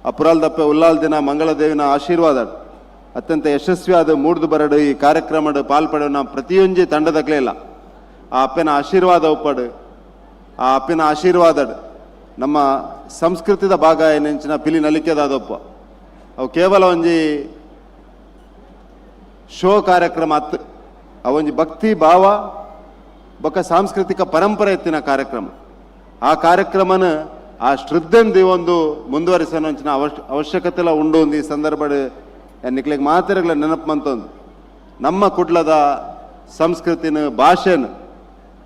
ಅಪುರಾಲ್ ದಪ್ಪೆ ಉಲ್ಲಾಲ್ ದಿನ ಮಂಗಳದೇವಿನ ಆಶೀರ್ವಾದ ಅತ್ಯಂತ ಯಶಸ್ವಿಯಾದ ಮೂಡ್ದು ಬರಡು. ಈ ಕಾರ್ಯಕ್ರಮದ ಪಾಲ್ಪಡೆನ ಪ್ರತಿಯೊಂಜಿ ತಂಡದಕ್ಲೇ ಇಲ್ಲ ಆ ಅಪ್ಪನ ಆಶೀರ್ವಾದ ಉಪ್ಪಡು. ಆ ಅಪ್ಪನ ಆಶೀರ್ವಾದ ನಮ್ಮ ಸಂಸ್ಕೃತಿದ ಭಾಗ ಏನೆಂಚಿನ ಪಿಲಿ ನಲಿಕೆದಾದೊಪ್ಪ ಅವು ಕೇವಲ ಒಂಜಿ ಶೋ ಕಾರ್ಯಕ್ರಮ ಅತ್ತು, ಅವೊಂಜಿ ಭಕ್ತಿ ಭಾವ ಬೊಕ್ಕ ಸಾಂಸ್ಕೃತಿಕ ಪರಂಪರೆ ಎತ್ತಿನ ಕಾರ್ಯಕ್ರಮ. ಆ ಕಾರ್ಯಕ್ರಮನ ಆ ಶ್ರದ್ಧೆಂದು ಒಂದು ಮುಂದುವರಿಸೋಂಚಿನ ಅವಶ್ಯಕತೆಲ ಉಂಡು ಒಂದು ಈ ಸಂದರ್ಭ ನಿಕ್ಲೆಗ್ ಮಾತೆರೆಗ್ಲ ನೆನಪು ಮಂತೊಂದು. ನಮ್ಮ ಕುಡ್ಲದ ಸಂಸ್ಕೃತಿನ, ಭಾಷೆನ,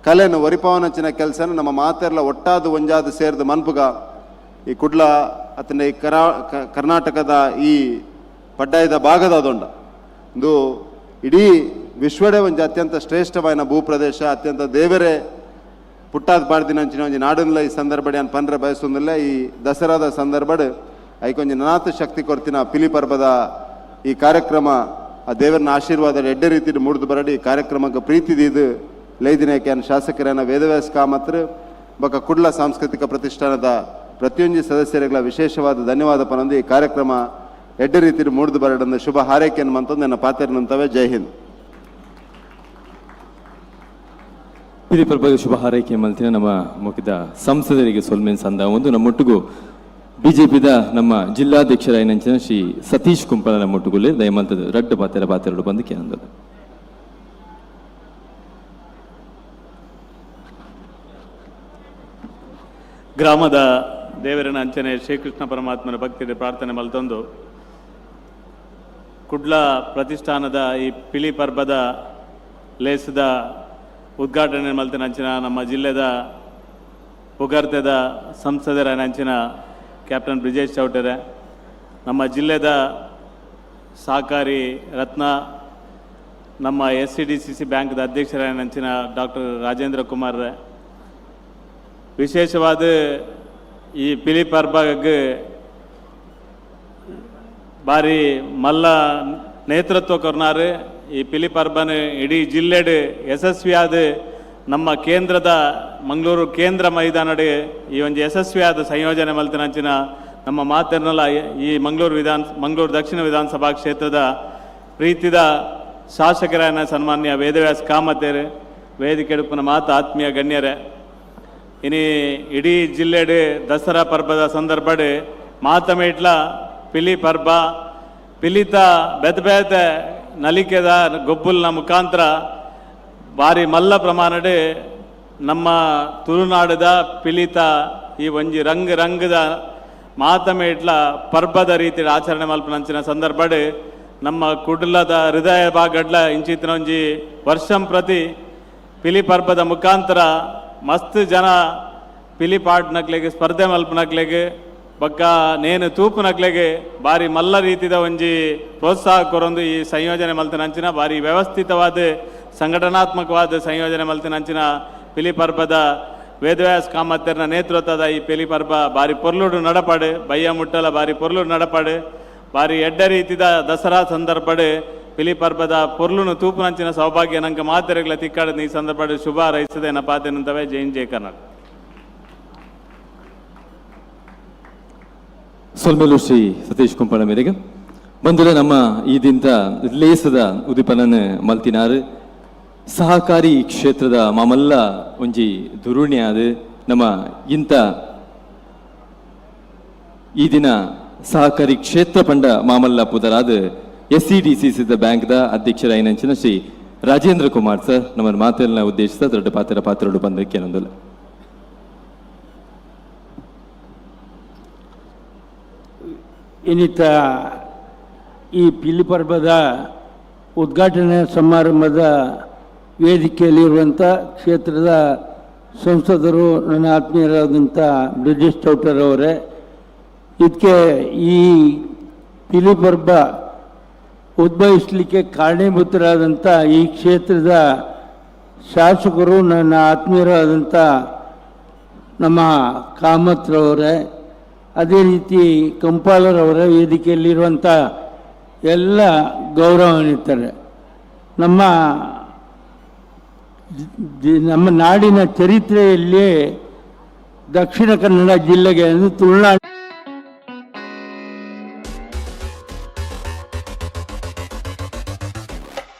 ಕಲೆನ ಒರಿಪಾವನಂಚಿನ ಕೆಲಸನ ನಮ್ಮ ಮಾತೆರ್ಲ ಒಟ್ಟಾದ ಒಂಜಾದ ಸೇರಿದ ಮನ್ಪುಗ. ಈ ಕುಡ್ಲ ಅತನ ಈ ಕರ್ನಾಟಕದ ಈ ಪಡ್ಡಾಯದ ಭಾಗದ ಅದೊಂಡ ಇಂದು ಇಡೀ ವಿಶ್ವಡೇ ಒಂಜಿ ಅತ್ಯಂತ ಶ್ರೇಷ್ಠವಾದ ಭೂಪ್ರದೇಶ, ಅತ್ಯಂತ ದೇವರೇ ಪುಟ್ಟಾದ ಪಾಡ್ದಿನಂಚಿನ ಒಂಜಿ ನಾಡನ್ಲ ಈ ಸಂದರ್ಭಡ್ ಯಾನ್ ಪನ್ರೆ ಬಯಸೊಂದುಲ್ಲೆ. ಈ ದಸರಾದ ಸಂದರ್ಭಡ್ ಐಕೊಂಜಿ ನನಾತ್ ಶಕ್ತಿ ಕೊರ್ತಿನ ಪಿಲಿ ಪರ್ಬದ ಈ ಕಾರ್ಯಕ್ರಮ ಆ ದೇವರನ ಆಶೀರ್ವಾದ ಎಡ್ಡೆ ರೀತಿಡ್ ಮೂಡ್ದು ಬರಡಿ. ಈ ಕಾರ್ಯಕ್ರಮಕ್ಕೆ ಪ್ರೀತಿ ದೀದು ಲೈದಿನೇಕೆ ಶಾಸಕರನ್ನ ವೇದವ್ಯಾಸ ಕಾಮತ್ರು ಬೊಕ್ಕ ಕುಡ್ಲ ಸಾಂಸ್ಕೃತಿಕ ಪ್ರತಿಷ್ಠಾನದ ಪ್ರತಿಯೊಂಜಿ ಸದಸ್ಯರುಗಳ ವಿಶೇಷವಾದ ಧನ್ಯವಾದ ಪನೊಂದು ಈ ಕಾರ್ಯಕ್ರಮ ಎಡ್ಡೆ ರೀತಿಡ್ ಮೂಡ್ದು ಬರಡಂದು ಶುಭ ಹಾರೈಕೆ ಮಂತೊಂದು ನನ್ನ ಪಾತೆರ್ನಂತವೆ. ಜೈ ಹಿಂದ್. ಪಿಲಿ ಶುಭ ಹಾರೈಕೆ ಮಲ್ತಿನ ನಮ್ಮ ಮುಖ್ಯದ ಸಂಸದರಿಗೆ ಸೊಲ್ಮೆನ್ ಸಂದ ಒಂದು ನಮ್ಮೊಟ್ಟಿಗೂ ಬಿಜೆಪಿದ ನಮ್ಮ ಜಿಲ್ಲಾಧ್ಯಕ್ಷರಾಯಿನಂಚಿನ ಶ್ರೀ ಸತೀಶ್ ಕುಂಪಲ ನಮ್ಮೊಟ್ಟುಗುಲ್ಲೆ ದಯಮಲ್ತದ ರಡ್ಡು ಪಾತೆರ ಪಾತೆರಡು ಬಂದು ಕೇಂದ್ರ. ಗ್ರಾಮದ ದೇವರನ ಅಂಚನೆ ಶ್ರೀಕೃಷ್ಣ ಪರಮಾತ್ಮನ ಭಕ್ತಿಗೆ ಪ್ರಾರ್ಥನೆ ಮಲ್ತೊಂದು ಕುಡ್ಲ ಪ್ರತಿಷ್ಠಾನದ ಈ ಪಿಲಿ ಪರ್ಬದ ಲೇಸದ ಉದ್ಘಾಟನೆ ಮಲ್ತಿನ ಅಂಚಿನ ನಮ್ಮ ಜಿಲ್ಲೆದ ಪುಗರ್ತೆದ ಸಂಸದರ ಅಂಚಿನ ಕ್ಯಾಪ್ಟನ್ ಬ್ರಿಜೇಶ್ ಚೌಟರೆ, ನಮ್ಮ ಜಿಲ್ಲೆದ ಸಹಕಾರಿ ರತ್ನ, ನಮ್ಮ ಎಸ್ಸಿಡಿಸಿಸಿ ಬ್ಯಾಂಕ್ದ ಅಧ್ಯಕ್ಷರಾದ ಅಂಚಿನ ಡಾಕ್ಟರ್ ರಾಜೇಂದ್ರ ಕುಮಾರ್, ವಿಶೇಷವಾದ ಈ ಪಿಲಿ ಪರ್ಬಗ್ ಬಾರಿ ಮಲ್ಲ ನೇತೃತ್ವ ಕೊರ್ನಾರು. ಈ ಪಿಲಿ ಪರ್ಬನ್ ಇಡೀ ಜಿಲ್ಲೆಡ್ ಯಶಸ್ವಿಯಾದ ನಮ್ಮ ಕೇಂದ್ರದ ಮಂಗಳೂರು ಕೇಂದ್ರ ಮೈದಾನಡ್ ಈ ಒಂಜಿ ಯಶಸ್ವಿಯಾದ ಸಂಯೋಜನೆ ಮಲ್ತಿನಂಚಿನ ನಮ್ಮ ಮಾತೆರ್ನಲ ಈ ಮಂಗಳೂರು ದಕ್ಷಿಣ ವಿಧಾನಸಭಾ ಕ್ಷೇತ್ರದ ಪ್ರೀತಿದ ಶಾಸಕರಾಯನ ಸನ್ಮಾನ್ಯ ವೇದವ್ಯಾಸ ಕಾಮತೇರು, ವೇದಿಕೆ ಉಪ್ಪುನ ಮಾತ ಆತ್ಮೀಯ ಗಣ್ಯರೇ, ಇನಿ ಇಡೀ ಜಿಲ್ಲೆಡ್ ದಸರಾ ಪರ್ಬದ ಸಂದರ್ಭಡ್ ಮಾತಮೇಟ್ಲ ಪಿಲಿ ಪರ್ಬ ಪಿಲಿತ ಬೆತ್ ಬೇತೆ ನಲಿಕೆದ ಗೊಬ್ಬುಲ್ನ ಮುಖಾಂತರ ಬಾರಿ ಮಲ್ಲ ಪ್ರಮಾಣಡ್ ನಮ್ಮ ತುಳುನಾಡದ ಪಿಲಿತ ಈ ಒಂಜಿ ರಂಗ್ ರಂಗದ ಮಾತಮೇಟ್ಲ ಪರ್ಬದ ರೀತಿಯ ಆಚರಣೆ ಮಲ್ಪನಂಚಿನ ಸಂದರ್ಭಡ್ ನಮ್ಮ ಕುಡ್ಲದ ಹೃದಯ ಭಾಗಡ್ಲ ಇಂಚಿತ್ತಿನ ಒಂಜಿ ವರ್ಷಂ ಪ್ರತಿ ಪಿಲಿ ಪರ್ಬದ ಮುಖಾಂತರ ಮಸ್ತ್ ಜನ ಪಿಲಿ ಪಾಡ್ನಕ್ಲೆಗ್, ಸ್ಪರ್ಧೆ ಮಲ್ಪನಕ್ಲೆಗ್, ಬೊಕ್ಕ ನೇನು ತೂಪುನಕ್ಲೆಗ್ ಬಾರಿ ಮಲ್ಲ ರೀತಿದ ಒಂಜಿ ಪ್ರೋತ್ಸಾಹ ಕೊರೊಂದು ಈ ಸಂಯೋಜನೆ ಮಲ್ತಿನಂಚಿನ ಬಾರಿ ವ್ಯವಸ್ಥಿತವಾದ ಸಂಘಟನಾತ್ಮಕವಾದ ಸಂಯೋಜನೆ ಮಲ್ತಿನಂಚಿನ ಪಿಲಿ ಪರ್ಬದ ವೇದವ್ಯಾಸ ಕಾಮತ್ತೆರ್ನ ನೇತೃತ್ವದ ಈ ಪಿಲಿ ಪರ್ಬ ಬಾರಿ ಪೊರ್ಲುಡು ನಡಪಾಡು, ಬಯ್ಯ ಮುಟ್ಟಲ ಬಾರಿ ಪೊರ್ಲುಡು ನಡಪಾಡು, ಬಾರಿ ಎಡ್ಡ ರೀತಿದ ದಸರಾ ಸಂದರ್ಭಡ್ ಪಿಲಿ ಪರ್ಬದ ಪೊರ್ಲುನು ತೂಪುನಂಚಿನ ಸೌಭಾಗ್ಯ ನಂಗೆ ಮಾತೆರೆಗ್ಲ ತಿಕ್ಕಾಡದ ಈ ಸಂದರ್ಭಡ್ ಶುಭ ಹಾರೈಸದೆ ಎನ್ನ ಪಾತೆರಂತವೆ. ಜೈ ಹಿಂದ್, ಜೈ ಕರ್ನಾಟಕ. ಸೊಲ್ಮೆಲು ಶ್ರೀ ಸತೀಶ್ ಕುಂಪಣ ಮೇರೆಗೆ. ಬಂಧುಲೆ, ನಮ್ಮ ಈ ದಿಂತ ಲೇಸದ ಉದಿಪನನ್ ಮಲ್ತಿನಾರು ಸಹಕಾರಿ ಕ್ಷೇತ್ರದ ಮಾಮಲ್ಲ ಒಂಜಿ ದುರುಣಿಯಾದ ನಮ್ಮ ಇಂತ ಈ ದಿನ ಸಹಕಾರಿ ಕ್ಷೇತ್ರ ಪಂಡ ಮಾಮಲ್ಲ ಪುದರಾದ ಎಸ್ಸಿಡಿಸಿಸಿದ ಬ್ಯಾಂಕ್ದ ಅಧ್ಯಕ್ಷರಾಯಿನಂಚಿನ ಶ್ರೀ ರಾಜೇಂದ್ರ ಕುಮಾರ್ ಸರ್ ನಮ್ಮ ಮಾತೆಲ್ಲ ಉದ್ದೇಶಿಸಿದ ದೊಡ್ಡ ಪಾತ್ರ ಪಾತ್ರರು ಬಂದಕ್ಕೆ ನಂದುಲ್ಲ. ಇನ್ನಿತ ಈ ಪಿಲಿ ಪರ್ಬದ ಉದ್ಘಾಟನೆ ಸಮಾರಂಭದ ವೇದಿಕೆಯಲ್ಲಿರುವಂಥ ಕ್ಷೇತ್ರದ ಸಂಸದರು ನನ್ನ ಆತ್ಮೀಯರಾದಂಥ ಬ್ರಿಜೇಶ್ ಚೌಟರ್ ಅವರೇ, ಇದಕ್ಕೆ ಈ ಪಿಲಿ ಪರ್ಬ ಉದ್ಭವಿಸಲಿಕ್ಕೆ ಕಾರಣೀಭೂತರಾದಂಥ ಈ ಕ್ಷೇತ್ರದ ಶಾಸಕರು ನನ್ನ ಆತ್ಮೀಯರಾದಂಥ ನಮ್ಮ ಕಾಮತ್ರವರೇ, ಅದೇ ರೀತಿ ಕಂಪಾಲರವರ ವೇದಿಕೆಯಲ್ಲಿರುವಂಥ ಎಲ್ಲ ಗೌರವಾನ್ವಿತರೆ, ನಮ್ಮ ನಮ್ಮ ನಾಡಿನ ಚರಿತ್ರೆಯಲ್ಲಿಯೇ ದಕ್ಷಿಣ ಕನ್ನಡ ಜಿಲ್ಲೆಗೆ ಅಂದರೆ Tulunadu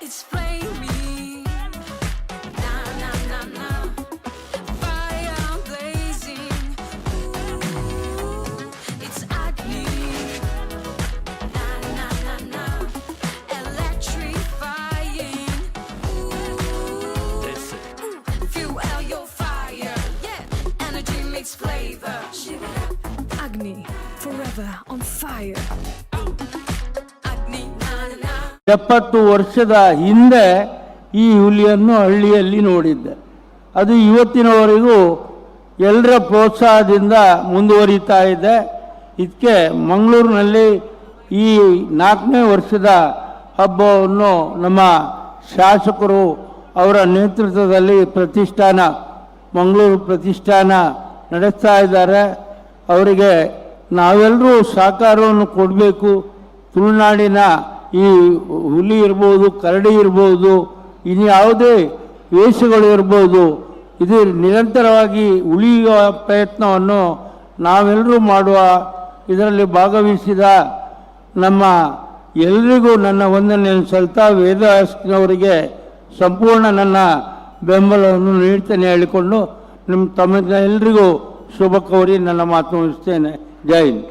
It's flaming. Na na na na. Fire blazing. Ooh, it's Agni. Na na na na. Electrifying. Ooh, fuel your fire. Yeah, energy makes flavor. Agni, forever on fire. Agni, na na na. 70 ವರ್ಷದ ಹಿಂದೆ ಈ ಹುಲಿಯನ್ನು ಹಳ್ಳಿಯಲ್ಲಿ ನೋಡಿದ್ದೆ. ಅದು ಇವತ್ತಿನವರೆಗೂ ಎಲ್ಲರ ಪ್ರೋತ್ಸಾಹದಿಂದ ಮುಂದುವರಿತಾ ಇದೆ. ಇದಕ್ಕೆ ಮಂಗಳೂರಿನಲ್ಲಿ ಈ 4ನೇ ವರ್ಷದ ಹಬ್ಬವನ್ನು ನಮ್ಮ ಶಾಸಕರು ಅವರ ನೇತೃತ್ವದಲ್ಲಿ ಪ್ರತಿಷ್ಠಾನ ಮಂಗಳೂರು ಪ್ರತಿಷ್ಠಾನ ನಡೆಸ್ತಾ ಇದ್ದಾರೆ. ಅವರಿಗೆ ನಾವೆಲ್ಲರೂ ಸಹಕಾರವನ್ನು ಕೊಡಬೇಕು. ತುಳುನಾಡಿನ ಈ ಹುಲಿ ಇರ್ಬೋದು, ಕರಡಿ ಇರ್ಬೋದು, ಇನ್ಯಾವುದೇ ವೇಷಗಳು ಇರ್ಬೋದು, ಇದು ನಿರಂತರವಾಗಿ ಉಳಿಯುವ ಪ್ರಯತ್ನವನ್ನು ನಾವೆಲ್ಲರೂ ಮಾಡುವ. ಇದರಲ್ಲಿ ಭಾಗವಹಿಸಿದ ನಮ್ಮ ಎಲ್ರಿಗೂ ನನ್ನ ವಂದನೆಯನ್ನು ಸಲ್ತಾ ವೇದವ್ಯಾಸನವರಿಗೆ ಸಂಪೂರ್ಣ ನನ್ನ ಬೆಂಬಲವನ್ನು ನೀಡ್ತೇನೆ ಹೇಳಿಕೊಂಡು ನಿಮ್ಮ ತಮ್ಮ ಎಲ್ರಿಗೂ ಶುಭ ಕೋರಿ ನನ್ನ ಮಾತು ಮುಗಿಸ್ತೇನೆ. ಜೈ ಹಿಂದ್.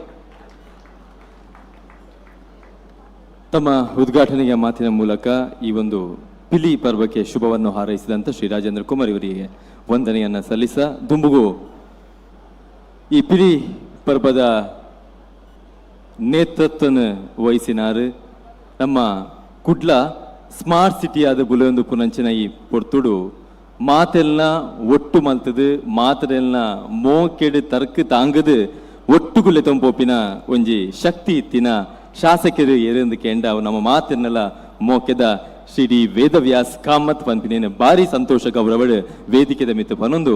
ತಮ್ಮ ಉದ್ಘಾಟನೆಯ ಮಾತಿನ ಮೂಲಕ ಈ ಒಂದು ಪಿಲಿ ಪರ್ವಕ್ಕೆ ಶುಭವನ್ನು ಹಾರೈಸಿದಂಥ ಶ್ರೀ ರಾಜೇಂದ್ರ ಕುಮಾರ್ ಇವರಿಗೆ ವಂದನೆಯನ್ನು ಸಲ್ಲಿಸ ದುಂಬುಗು ಈ ಪಿಲಿ ಪರ್ಬದ ನೇತೃತ್ವನ ವಹಿಸಿನಾರು ನಮ್ಮ ಕುಡ್ಲ ಸ್ಮಾರ್ಟ್ ಸಿಟಿಯಾದ ಬುಲೆಯೊಂದು ಪುನಂಚಿನ ಈ ಪೊರ್ತುಡು ಮಾತೆಲ್ನ ಒಟ್ಟು ಮಲ್ತದು, ಮಾತರೆಲ್ನ ಮೋಕೆಡು ತರ್ಕ್ ತಾಂಗದು ಒಟ್ಟುಗುಲೆ ತಂಪೋಪಿನ ಒಂಜಿ ಶಕ್ತಿ ಇತ್ತಿನ ಶಾಸಕರು ಏರೆಂದು ಕೇಂಡ ಅವು ನಮ್ಮ ಮಾತಿರ್ನೆಲ್ಲ ಮೋಕೆದ ಶ್ರೀ ಡಿ ವೇದವ್ಯಾಸ್ ಕಾಮತ್ ಪನ್ಪಿನೇನು ಭಾರಿ ಸಂತೋಷ ಗೌರವಡು ವೇದಿಕೆದ ಮಿತ್ತು ಪನೊಂದು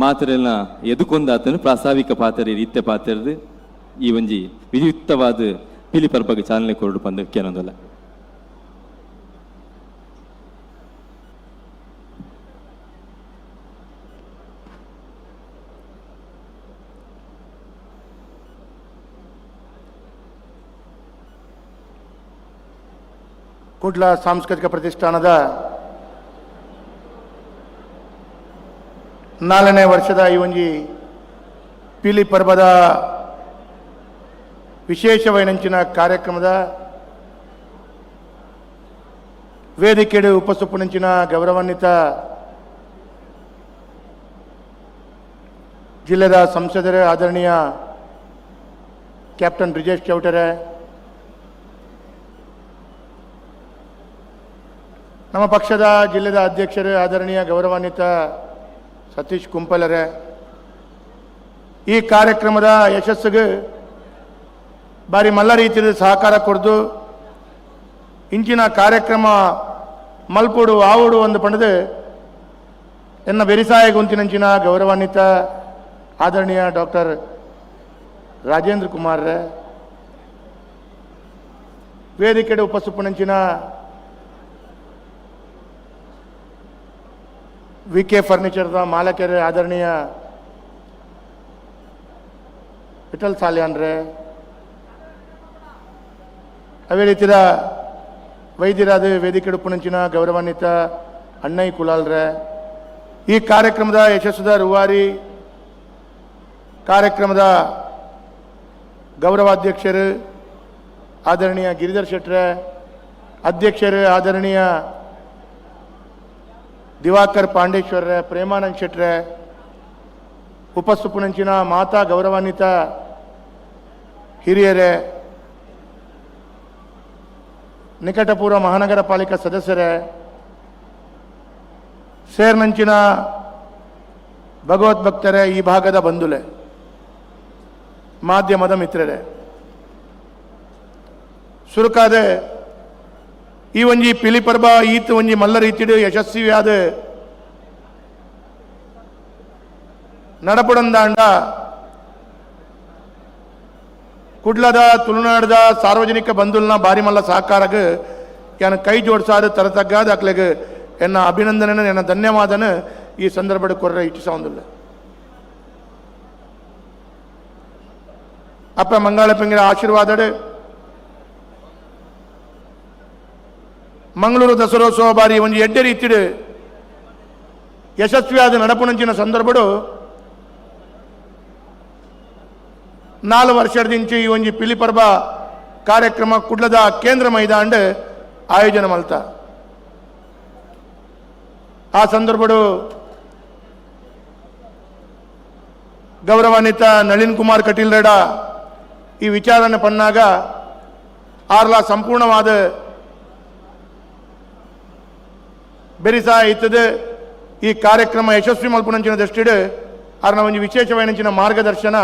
ಮಾತರೆಲ್ನ ಎದುಕೊಂದಾತನು ಪ್ರಾಸ್ತಾವಿಕ ಪಾತ್ರ ಇತ್ತೆ ಪಾತ್ರದ ಈ ಒಂಜಿ ವಿಧಿಯುಕ್ತವಾದ ಪಿಲಿ ಪರ್ಬಗ್ ಚಾಲನೆ ಕೊರಡು ಪಂದು ಕೇನೊಂದಲ್ಲ. ಕುಡ್ಲ ಸಾಂಸ್ಕೃತಿಕ ಪ್ರತಿಷ್ಠಾನದ 4ನೇ ವರ್ಷದ ಈ ಒಂಜಿ ಪಿಲಿ ಪರ್ಬದ ವಿಶೇಷವೈನಂಚಿನ ಕಾರ್ಯಕ್ರಮದ ವೇದಿಕೆಡು ಉಪಸುಪ್ಪುನಂಚಿನ ಗೌರವಾನ್ವಿತ ಜಿಲ್ಲೆದ ಸಂಸದರು ಆದರಣೀಯ ಕ್ಯಾಪ್ಟನ್ ಬ್ರಿಜೇಶ್ ಚೌಟರೆ, ನಮ್ಮ ಪಕ್ಷದ ಜಿಲ್ಲೆದ ಅಧ್ಯಕ್ಷರು ಆದರಣೀಯ ಗೌರವಾನ್ವಿತ ಸತೀಶ್ ಕುಂಪಲರೆ, ಈ ಕಾರ್ಯಕ್ರಮದ ಯಶಸ್ಸಿಗೆ ಬಾರಿ ಮಲ್ಲ ರೀತಿಯ ಸಹಕಾರ ಕೊಡ್ದು ಇಂಚಿನ ಕಾರ್ಯಕ್ರಮ ಮಲ್ಪೋಡು ಆವೋಡು ಒಂದು ಪಂಡದು ಎನ್ನ ಬೆರಿಸಾಯ ಗುಂತಿನಂಚಿನ ಗೌರವಾನ್ವಿತ ಆದರಣೀಯ ಡಾಕ್ಟರ್ ರಾಜೇಂದ್ರ ಕುಮಾರ್, ವೇದಿಕೆಡೆ ಉಪಸುಪ್ಪುನಂಚಿನ ವಿ ಕೆ ಫರ್ನಿಚರ್ದ ಮಾಲಕರು ಆದರಣೀಯ ವಿಠಲ್ ಸಾಲ್ಯಾನ್ರೆ, ಅದೇ ರೀತಿಯ ವೈದ್ಯರಾದ ವೇದಿಕೆ ಉಪ್ಪುನಂಚಿನ ಗೌರವಾನ್ವಿತ ಅಣ್ಣೈ ಕುಲಾಲ್ರೆ, ಈ ಕಾರ್ಯಕ್ರಮದ ಯಶಸ್ಸದ ರೂವಾರಿ ಕಾರ್ಯಕ್ರಮದ ಗೌರವಾಧ್ಯಕ್ಷರು ಆದರಣೀಯ ಗಿರಿಧರ್ ಶೆಟ್ರೆ, ಅಧ್ಯಕ್ಷರು ಆದರಣೀಯ ದಿವಾಕರ್ ಪಾಂಡೇಶ್ವರ್ರೆ, ಪ್ರೇಮಾನಂದ್ ಶೆಟ್ರೆ, ಉಪಸುಪ್ಪುನಂಚಿನ ಮಾತಾ ಗೌರವಾನ್ವಿತ ಹಿರಿಯರೇ, ನಿಕಟಪೂರ್ವ ಮಹಾನಗರ ಪಾಲಿಕಾ ಸದಸ್ಯರೇ, ಸೇರ್ನಂಚಿನ ಭಗವತ್ ಭಕ್ತರೇ, ಈ ಭಾಗದ ಬಂಧುಲೆ, ಮಾಧ್ಯಮದ ಮಿತ್ರರೇ, ಸುರುಕಾದ ಈ ಒಂಜಿ ಪಿಲಿಪರ್ಬ ಈತ್ ಒಂಜಿ ಮಲ್ಲ ರೀತಿಡು ಯಶಸ್ವಿಯಾದ ನಡಪುಡಂದಾಂಡ ಕುಡ್ಲದ ತುಳುನಾಡದ ಸಾರ್ವಜನಿಕ ಬಂಧುಲ್ನ ಬಾರಿ ಮಲ್ಲ ಸಹಕಾರಗ ಯಾನ ಕೈ ಜೋಡಿಸಾದ ತರತಗ್ಗಾದ ಅಕ್ಲೆಗ್ ಎನ್ನ ಅಭಿನಂದನೆ ಎನ್ನ ಧನ್ಯವಾದನ ಈ ಸಂದರ್ಭದ ಕೊರ್ರ ಇಚ್ಛಿಸೊಂದಿಲ್ಲ. ಅಪ್ಪ ಮಂಗಾಳಪ್ಪಂಗಿರ ಆಶೀರ್ವಾದಡು ಮಂಗಳೂರು ದಸರೋತ್ಸವ ಬಾರಿ ಒಂದು ಎಡ್ಡೆ ರೀತಿಡು ಯಶಸ್ವಿಯಾದ ನಡಪುನಂಚಿನ ಸಂದರ್ಭಡು 4 ವರ್ಷದಿಂಚು ಈ ಒಂಜಿ ಪಿಲಿಪರ್ಬ ಕಾರ್ಯಕ್ರಮ ಕುಡ್ಲದ ಕೇಂದ್ರ ಮೈದಾಂಡ್ ಆಯೋಜನೆ ಮಲ್ತ. ಆ ಸಂದರ್ಭಡು ಗೌರವಾನ್ವಿತ ನಳಿನ್ ಕುಮಾರ್ ಕಟೀಲ್ ರೇಡ ಈ ವಿಚಾರಣೆ ಪನ್ನಾಗ ಆರ್ಲ ಸಂಪೂರ್ಣವಾದ ಬೆರಿಸಾ ಇತ್ತದು. ಈ ಕಾರ್ಯಕ್ರಮ ಯಶಸ್ವಿ ಮಲ್ಪುನಂಚಿನ ದೃಷ್ಟಿಡು ಆರ್ನ ಒಂಜಿ ವಿಶೇಷವಾಯಿನಂಚಿನ ಮಾರ್ಗದರ್ಶನ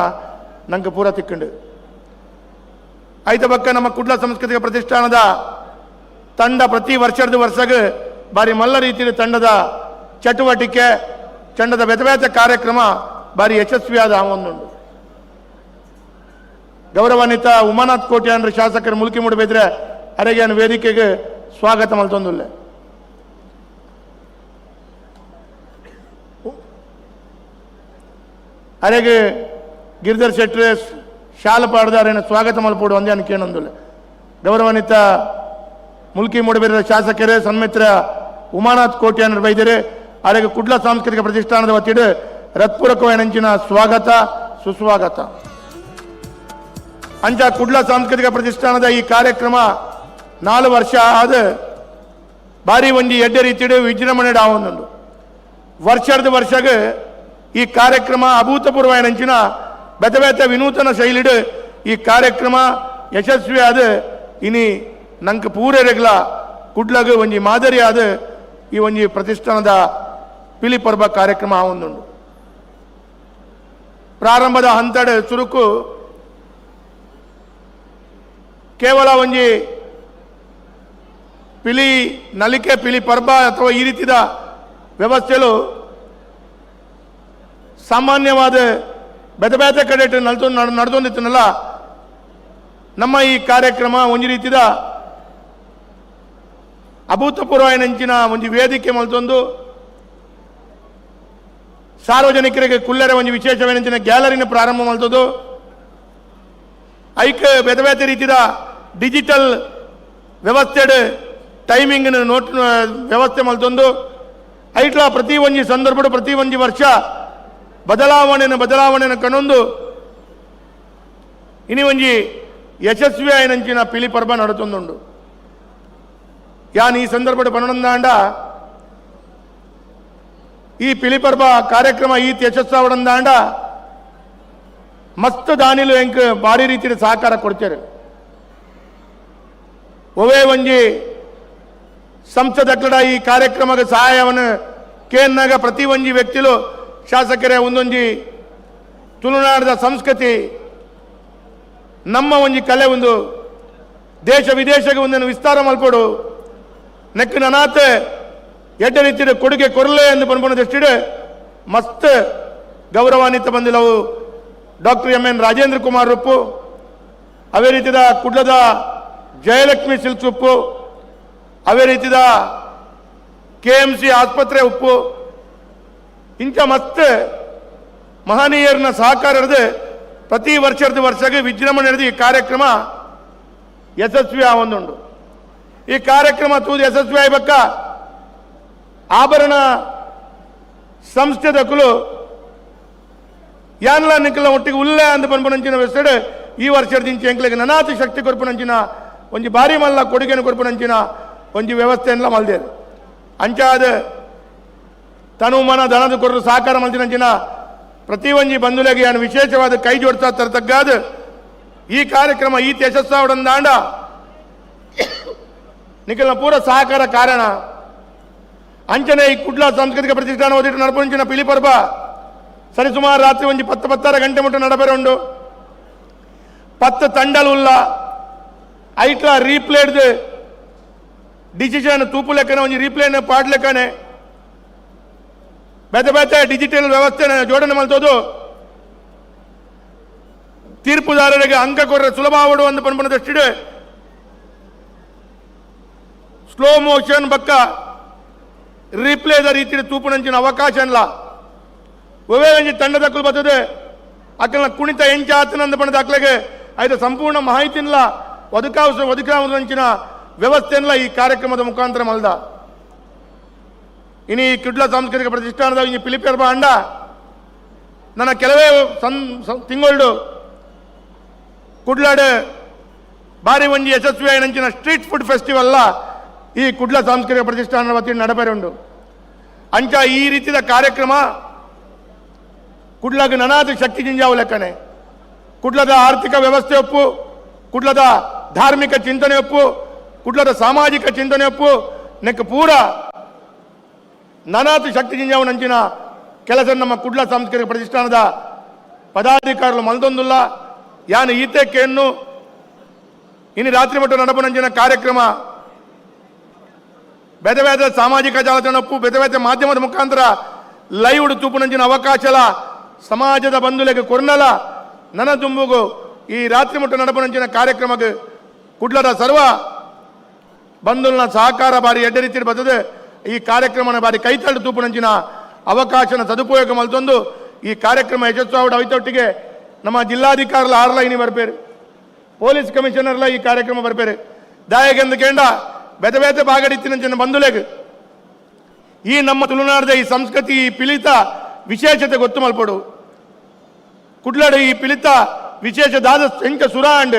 ನಂಗೆ ಪೂರ ತಿಕ್ಕಂಡು. ಐತ ಬಕ್ಕ ನಮ್ಮ ಕುಡ್ಲ ಸಾಂಸ್ಕೃತಿಕ ಪ್ರತಿಷ್ಠಾನದ ತಂಡ ಪ್ರತಿ ವರ್ಷದ ವರ್ಷಗ ಬಾರಿ ಮಲ್ಲ ರೀತಿಯ ತಂಡದ ಚಟುವಟಿಕೆ, ತಂಡದ ಬೇತೆ ಬೇತೆ ಕಾರ್ಯಕ್ರಮ ಬಾರಿ ಯಶಸ್ವಿಯಾದ ಒಂದುಂಡು. ಗೌರವಾನ್ವಿತ ಉಮಾನಾಥ್ ಕೋಟ್ಯಾನ್ರ ಶಾಸಕರು ಮುಲ್ಕಿ ಮೂಡಬೇದ್ರೆ ಅರೆಗೆ ವೇದಿಕೆಗೆ ಸ್ವಾಗತ ಮಲ್ತೊಂದುಲ್ಲೆ. ಅರೆಗೆ ಗಿರಿಧರ್ ಶೆಟ್ರೆ ಶಾಲ ಪಾಡ್ದಾರೇನು ಸ್ವಾಗತ ಮಲ್ಪೋಡು ಒಂದೇ ಅನ್ಕೇನೊಂದುಲ್ಲೆ. ಗೌರವಾನ್ವಿತ ಮುಲ್ಕಿ ಮೂಡಬಿದ್ರ ಶಾಸಕರೇ ಸನ್ಮಿತ್ರ ಉಮಾನಾಥ್ ಕೋಟ್ಯಾನರು ಬೈದರೆ ಅರೆಗೆ ಕುಡ್ಲ ಸಾಂಸ್ಕೃತಿಕ ಪ್ರತಿಷ್ಠಾನದ ವತಿಡು ರತ್ಪೂರಕವಾಯಿನಂಚಿನ ಸ್ವಾಗತ ಸುಸ್ವಾಗತ. ಅಂಚ ಕುಡ್ಲ ಸಾಂಸ್ಕೃತಿಕ ಪ್ರತಿಷ್ಠಾನದ ಈ ಕಾರ್ಯಕ್ರಮ 4 ವರ್ಷ ಆದ ಬಾರಿ ಒಂಜಿ ಎಡ್ಡೆ ರೀತಿಡು ವಿಜೃಂಭಣೆ ಆವೊಂದುಂಡು. ವರ್ಷದ ವರ್ಷಗ ಈ ಕಾರ್ಯಕ್ರಮ ಅಭೂತಪೂರ್ವವಾಯಿನಂಚಿನ ಬೇತೆ ಬೇತೆ ವಿನೂತನ ಶೈಲಿಡು ಈ ಕಾರ್ಯಕ್ರಮ ಯಶಸ್ವಿಯಾದ ಇನಿ ನಂಗೆ ಪೂರೆರೆಗ್ಲ ಕುಡ್ಲಗ ಒಂಜಿ ಮಾದರಿಯಾದ ಈ ಒಂಜಿ ಪ್ರತಿಷ್ಠಾನದ ಪಿಲಿ ಪರ್ಬ ಕಾರ್ಯಕ್ರಮ ಆವೊಂದುಂಡು. ಪ್ರಾರಂಭದ ಹಂತಡ್ ಚುರುಕು ಕೇವಲ ಒಂಜಿ ಪಿಲಿ ನಲಿಕೆ ಪಿಲಿ ಪರ್ಬ ಅಥವಾ ಈ ರೀತಿಯ ವ್ಯವಸ್ಥೆಲು ಸಾಮಾನ್ಯವಾದ ಬೇತೆ ಬೇತೆ ಕಡೆ ನಡ್ತೊಂದಿತ್ತನಲ್ಲ, ನಮ್ಮ ಈ ಕಾರ್ಯಕ್ರಮ ಒಂಜಿ ರೀತಿಯ ಅಭೂತಪೂರ್ವ ನಂಚಿನ ಒಂಜಿ ವೇದಿಕೆ ಮಲ್ತೊಂದು ಸಾರ್ವಜನಿಕರಿಗೆ ಕುಲ್ಲರೆ ಒಂಜಿ ವಿಶೇಷವೇನಂಚಿನ ಗ್ಯಾಲರಿನ ಪ್ರಾರಂಭ ಮಲ್ತದ್ದು. ಐಕ್ ಬೇತೆ ಬೇತೆ ರೀತಿಯ ಡಿಜಿಟಲ್ ವ್ಯವಸ್ಥೆಡ್ ಟೈಮಿಂಗ್ ನೋಟ್ ವ್ಯವಸ್ಥೆ ಮಲ್ತೊಂದು ಐಟ್ಲ ಪ್ರತಿ ಒಂಜಿ ಸಂದರ್ಭಡು ಪ್ರತಿ ಒಂಜಿ ವರ್ಷ ಬದಲಾವಣೆನ ಬದಲಾವಣೆನ ಕಣೊಂದು ಇನಿ ಒಂಜಿ ಯಶಸ್ವಿ ಆಯಿನಂಚಿನ ಪಿಲಿ ಪರ್ಬ ನಡತೊಂದುಂಡು. ಯಾನ್ ಈ ಸಂದರ್ಭಡ್ ಪನೊಂದಾಂಡ ಈ ಪಿಲಿ ಪರ್ಬ ಕಾರ್ಯಕ್ರಮ ಈ ಯಶಸ್ಸಾವಡಂದಾಂಡ ಮಸ್ತ್ ದಾನಿಲು ಎಂಕ್ ಭಾರಿ ರೀತಿಯ ಸಹಕಾರ ಕೊಡ್ತಾರೆ. ಒವೇ ಒಂಜಿ ಸಂಸದಕ್ಲಡ ಈ ಕಾರ್ಯಕ್ರಮದ ಸಹಾಯವನ್ನು ಕೇನ್ನಾಗ ಪ್ರತಿ ಒಂಜಿ ವ್ಯಕ್ತಿಲು ಶಾಸಕರೇ ಒಂದೊಂಜಿ ತುಳುನಾಡದ ಸಂಸ್ಕೃತಿ ನಮ್ಮ ಒಂಜಿ ಕಲೆ ಒಂದು ದೇಶ ವಿದೇಶಕ್ಕೆ ಒಂದನ್ನು ವಿಸ್ತಾರ ಮಲ್ಪಡು ನೆಕ್ ನನಾತೆ ಎಡ್ಡ ರೀತಿಯ ಕೊಡುಗೆ ಕೊರಲೆ ಎಂದು ಪನ್ಪುನ ದೃಷ್ಟಿಡ್ ಮಸ್ತ್ ಗೌರವಾನ್ವಿತ ಬಂದಿಲ್ಲವು doctor M N Rajendra Kumar Uppu, ಅವೇ ರೀತಿಯ ಕುಡ್ಲದ ಜಯಲಕ್ಷ್ಮಿ ಸಿಲ್ಕ್ಸ್ ಉಪ್ಪು, ಅವೇ ರೀತಿಯ K M C ಆಸ್ಪತ್ರೆ ಉಪ್ಪು, ಇಂಥ ಮಸ್ತ್ ಮಹನೀಯರನ್ನ ಸಹಕಾರ ಹಿಡಿದು ಪ್ರತಿ ವರ್ಷದ ವರ್ಷಕ್ಕೆ ವಿಜೃಂಭಣೆ ಹಿಡಿದು ಈ ಕಾರ್ಯಕ್ರಮ ಯಶಸ್ವಿ ಆವೊಂದುಂಡು. ಈ ಕಾರ್ಯಕ್ರಮ ತೂದು ಯಶಸ್ವಿ ಆಗಬೇಕ ಆಭರಣ ಸಂಸ್ಥೆ ದಕ್ಕಲು ಯಾನ್ಲ ನಿಕ್ಕಲ ಒಟ್ಟಿಗೆ ಉಲ್ಲೆ ಅಂದ ಪನ್ಪುನಂಚಿನ ವೆಸಡ್ ಈ ವರ್ಷದ ದಿಂಚಿ ಎಂಕ್ಲೆಗ್ ನನಾತಿ ಶಕ್ತಿ ಕೊರ್ಪುನಂಚಿನ ಒಂಜಿ ಬಾರಿ ಮಲ್ಲ ಕೊಡುಗೆನ ಕೊರ್ಪುನಂಚಿನ ಒಂಜಿ ವ್ಯವಸ್ಥೆಯನ್ಲ ಮಲ್ದೇರು. ಅಂಚಾದ ತನು ಮನ ಧನದ ಕೊರರು ಸಹಕಾರ ಮಲ್ದಿನಂಚಿನ ಪ್ರತಿ ಒಂಜಿ ಬಂಧುಲೆಗೆ ಯಾನ್ ವಿಶೇಷವಾದ ಕೈ ಜೋಡಿಸ್ತಾ ತರತಗ್ಗಾದ ಈ ಕಾರ್ಯಕ್ರಮ ಈ ಯಶಸ್ಸಾವಡಂದಾಂಡ ನಿಖಲ್ನ ಪೂರ ಸಹಕಾರ ಕಾರಣ. ಅಂಚನೆ ಈ ಕುಡ್ಲ ಸಾಂಸ್ಕೃತಿಕ ಪ್ರತಿಷ್ಠಾನ ಓದಿಟ್ಟು ನಡಪುಂಚಿನ ಪಿಲಿ ಪರ್ಬ ಸರಿ ಸುಮಾರು ರಾತ್ರಿ ಒಂಜಿ 10 10.5 ಗಂಟೆ ಮುಟ್ಟ ನಡಪೆರೆ ಉಂಡು. 10 ತಂಡಲು ಉಲ್ಲ ಐಟ್ಲ ರೀಪ್ಲೇಡ್ ಡಿಸಿಷನ್ ತೂಪು ಲೆಕ್ಕನೆ ಒಂಜಿ ರೀಪ್ಲೇನ್ ಪಾಡ್ಲೆಕ್ಕನೆ ಬೇತೆ ಬೇತೆ ಡಿಜಿಟಲ್ ವ್ಯವಸ್ಥೆ ಜೋಡಣೆ ಮಲ್ತೋದು ತೀರ್ಪುದಾರರಿಗೆ ಅಂಕ ಕೊರ್ರೆ ಸುಲಭ ಆವಡು ಅಂದ್ ಪನ್ಪುನ ದೃಷ್ಟಿಡ್ ಸ್ಲೋ ಮೋಷನ್ ಬಕ್ಕ ರೀಪ್ಲೇದ ರೀತಿಯ ತೂಪುನಂಚಿನ ಅವಕಾಶ ಇಲ್ಲ. ಒವೇ ಒಂಜಿ ತಂಡದಕ್ಕಲು ಬರ್ತದೆ ಅಕ್ಕಲ್ನ ಕುಣಿತ ಎಂಚ ಆತನಂದ ಪಣದ ಅಕ್ಲೆಗೆ ಐತ ಸಂಪೂರ್ಣ ಮಾಹಿತಿನ್ಲ ಒದಕಾವ ಒದಕಾವಂಚಿನ ವ್ಯವಸ್ಥೆನ್ಲ ಈ ಕಾರ್ಯಕ್ರಮದ ಮುಖಾಂತರ ಮಲ್ದ. ಇನಿ ಈ ಕುಡ್ಲ ಸಾಂಸ್ಕೃತಿಕ ಪ್ರತಿಷ್ಠಾನದ ಈ ಪಿಲಿಪೆರ್ಬ ಅಂಡ ನನ್ನ ಕೆಲವೇ ತಿಂಗಳು ಕುಡ್ಲಾಡ್ ಬಾರಿ ಒಂಜಿ ಯಶಸ್ವಿ ಆಯಿನಂಚಿನ street food festival ಈ ಕುಡ್ಲ ಸಾಂಸ್ಕೃತಿಕ ಪ್ರತಿಷ್ಠಾನದ ವತಿಯಿಂದ ನಡಪೆರೆ ಉಂಡು. ಅಂಚ ಈ ರೀತಿಯ ಕಾರ್ಯಕ್ರಮ ಕುಡ್ಲಗ್ ನನಾದ ಶಕ್ತಿ ಜಿಂಜಾವು ಲೆಕ್ಕನೆ ಕುಡ್ಲದ ಆರ್ಥಿಕ ವ್ಯವಸ್ಥೆ ಒಪ್ಪು, ಕುಡ್ಲದ ಧಾರ್ಮಿಕ ಚಿಂತನೆ ಒಪ್ಪು, ಕುಡ್ಲದ ಸಾಮಾಜಿಕ ಚಿಂತನೆ ಒಪ್ಪು ನೆಕ್ ಪೂರ ನಾನಾತು ಶಕ್ತಿ ಜಿಂಜಾವು ನಂಚಿನ ಕೆಲಸ ನಮ್ಮ ಕುಡ್ಲ ಸಾಂಸ್ಕೃತಿಕ ಪ್ರತಿಷ್ಠಾನದ ಪದಾಧಿಕಾರಿಗಳು ಮಲ್ದೊಂದುಲ್ಲ. ಯಾನು ಈತೆ ಕೇನ್ನು ಇನ್ನು ರಾತ್ರಿ ಮಟ್ಟ ನಡಪುನಂಚಿನ ಕಾರ್ಯಕ್ರಮ ಬೇತೆ ಬೇತೆ ಸಾಮಾಜಿಕ ಜಾಲತಾಣ ಒಪ್ಪು ಬೇತೆ ಬೇತೆ ಮಾಧ್ಯಮದ ಮುಖಾಂತರ ಲೈವ್ ತೂಪುನಂಚಿನ ಅವಕಾಶಲ ಸಮಾಜದ ಬಂಧುಲೆಗೆ ಕೊರ್ನಲ ನನ ದುಂಬುಗು ಈ ರಾತ್ರಿ ಮುಟ್ಟ ನಡಪುನಂಚಿನ ಕಾರ್ಯಕ್ರಮಕ್ಕೆ ಕುಡ್ಲದ ಸರ್ವ ಬಂಧುಲ್ನ ಸಹಕಾರ ಬಾರಿ ಎಡ್ಡೆ ರೀತಿ ಬರ್ತದೆ. ಈ ಕಾರ್ಯಕ್ರಮನ ಬಾರಿ ಕೈತಳ್ಳು ತೂಪುನಂಚಿನ ಅವಕಾಶನ ಸದುಪಯೋಗ ಮಲ್ತೊಂದು ಈ ಕಾರ್ಯಕ್ರಮ ಯಶಸ್ವಾವಡ ಐತೊಟ್ಟಿಗೆ ನಮ್ಮ ಜಿಲ್ಲಾಧಿಕಾರಿಲ ಆರ್ಲ ಇನಿ ಬರ್ಪೇರು, ಪೊಲೀಸ್ ಕಮಿಷನರ್ಲ ಈ ಕಾರ್ಯಕ್ರಮ ಬರ್ಪೇರು. ದಾಯಗೆಂದು ಕೇಂಡ ಬೇತೆ ಬೇತೆ ಬಾಗಡಿತ್ತಿನಂಚಿನ ಬಂಧುಲೆಗ್ ಈ ನಮ್ಮ ತುಳುನಾಡದ ಈ ಸಂಸ್ಕೃತಿ ಈ ಪಿಲಿತ ವಿಶೇಷತೆ ಗೊತ್ತು ಮಲ್ಪಡು. ಕುಡ್ಲಾಡು ಈ ಪಿಲಿತ ವಿಶೇಷ ದಾದ ಎಂಕ ಸುರಾಂಡ್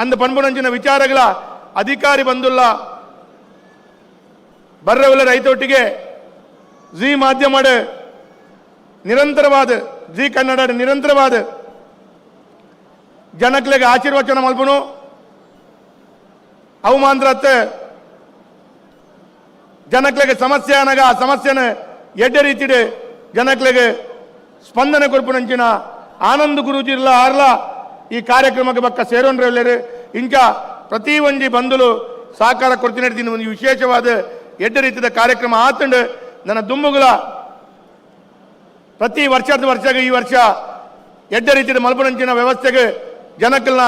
ಅಂದ ಪನ್ಪುನಂಚಿನ ವಿಚಾರಗಳ ಅಧಿಕಾರಿ ಬಂದುಲ್ಲ ಬರ್ರವಲ್ಲ ರೈತೊಟ್ಟಿಗೆ ಜಿ ಮಾಧ್ಯಮಡ್ ನಿರಂತರವಾದ ಜಿ ಕನ್ನಡ ನಿರಂತರವಾದ ಜನಕ್ಲೆಗ್ ಆಶೀರ್ವಚನ ಮಲ್ಪುನು ಅವು ಮಾತ್ರ ಜನಕ್ಲೆಗ್ ಸಮಸ್ಯೆ ಅನಗ ಆ ಸಮಸ್ಯೆನ ಎಡ್ಡೆ ರೀತಿಡ್ ಜನಕ್ಲೆಗ್ ಸ್ಪಂದನೆ ಕೊರ್ಪುನಂಚಿನ ಆನಂದ್ ಗುರೂಜಿರ್ಲ ಆರ್ಲ ಈ ಕಾರ್ಯಕ್ರಮಕ್ಕೆ ಬಕ್ಕ ಸೇರೋನ್ರೆಲ್ಲೆರ್ ಇಂಚ ಪ್ರತಿ ಒಂಜಿ ಬಂಧುಲು ಸಹಕಾರ ಕೊಡ್ತೀನಿ ಒಂದು ವಿಶೇಷವಾದ ಎಡ್ಡೆ ರೀತಿಯ ಕಾರ್ಯಕ್ರಮ ಆತಂಡು. ನನ್ನ ದುಂಬುಗಳ ಪ್ರತಿ ವರ್ಷದ ವರ್ಷಗೆ ಈ ವರ್ಷ ಎಡ್ಡೆ ರೀತಿಯ ಮಲ್ಪುನಂಚಿನ ವ್ಯವಸ್ಥೆಗೆ ಜನಕ್ಕಲ್ನ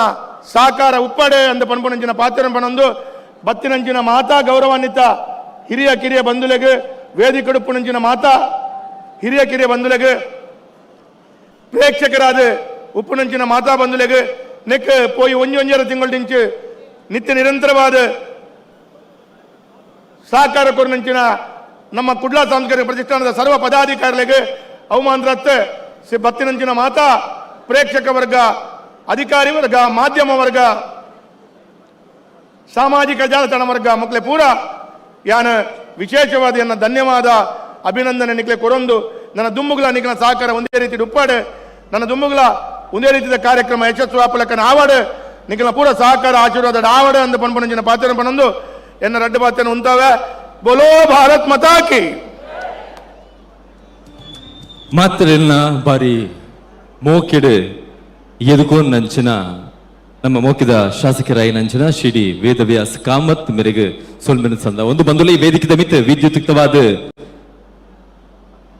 ಸಹಕಾರ ಉಪ್ಪಾಡೆ ಅಂದ ಪನ್ಪುನಂಚಿನ ಪಾತ್ರ ಪನೊಂದು ಬತ್ತಿನಂಚಿನ ಮಾತಾ ಗೌರವಾನ್ವಿತ ಹಿರಿಯ ಕಿರಿಯ ಬಂಧುಲೆಗ್, ವೇದಿಕೆ ಉಪ್ಪುನಂಚಿನ ಮಾತಾ ಹಿರಿಯ ಕಿರಿಯ ಬಂಧುಲೆಗ್, ಪ್ರೇಕ್ಷಕರಾದ ಉಪ್ಪುನಂಚಿನ ಮಾತಾ ಬಂಧುಲೆಗ್, ನೆಕ್ ಪೋಯಿ ಒಂಜಿ ಒಂಜರ ತಿಂಗಳು ನಿತ್ಯ ನಿರಂತರವಾದ ಸಹಕಾರ ಕೊರನಂಚಿನ ನಮ್ಮ ಕುಡ್ಲ ಸಾಂಸ್ಕೃತಿಕ ಪ್ರತಿಷ್ಠಾನದ ಸರ್ವ ಪದಾಧಿಕಾರಿಗಳಿಗೆ ಅವಮಾನರತ್ತ ಶ್ರೀ ಬತ್ತಿನಂಚಿನ ಮಾತಾ ಪ್ರೇಕ್ಷಕ ವರ್ಗ, ಅಧಿಕಾರಿ ವರ್ಗ, ಮಾಧ್ಯಮ ವರ್ಗ, ಸಾಮಾಜಿಕ ಜಾಲತಾಣ ವರ್ಗ ಮಕ್ಕಳೇ ಪೂರ ಯಾನ ವಿಶೇಷವಾದ ಎನ್ನ ಧನ್ಯವಾದ ಅಭಿನಂದನೆ ನಿಕ್ಲೆ ಕೊರೊಂದು ನನ್ನ ದುಮ್ಮುಗಳ ನಿಕ್ಲ ಸಹಕಾರ ಒಂದೇ ರೀತಿ ಉಪ್ಪಾಡು, ನನ್ನ ದುಮ್ಮುಗಳ ಒಂದೇ ರೀತಿಯ ಕಾರ್ಯಕ್ರಮ ಯಶಸ್ಸು ಆಪಲಕ್ಕನ ಆವಾಡು, ನಿಖಿಲ ಪೂರ ಸಹಕಾರ ಆಶೀರ್ವಾದ ಆವಡ ಅಂದ ಪನ್ಪನಂಚಿನ ಪಾತ್ರ ಪನೊಂದು ಎನ್ನ ರಡ್ಡು ಪಾತ್ರನ ಉಂತಾವೆ. ಬೋಲೋ ಭಾರತ್ ಮತಾಕಿ. ಮಾತ್ರನ್ನ ಬಾರಿ ಮೋಕೆಡು ಎದುಕೋನ್ ನಂಚಿನ ನಮ್ಮ ಮೋಕಿದ ಶಾಸಕರಾಯಿ ನಂಚಿನ ಶ್ರೀ ವೇದವ್ಯಾಸ್ ಕಾಮತ್ ಮೇರೆಗೆ ಸೊಲ್ಮೆನ ಸಂದ ಒಂದು ಬಂದುಲ. ಈ ವೇದಿಕೆದ ಮಿತ್ ವಿದ್ಯುಕ್ತವಾದ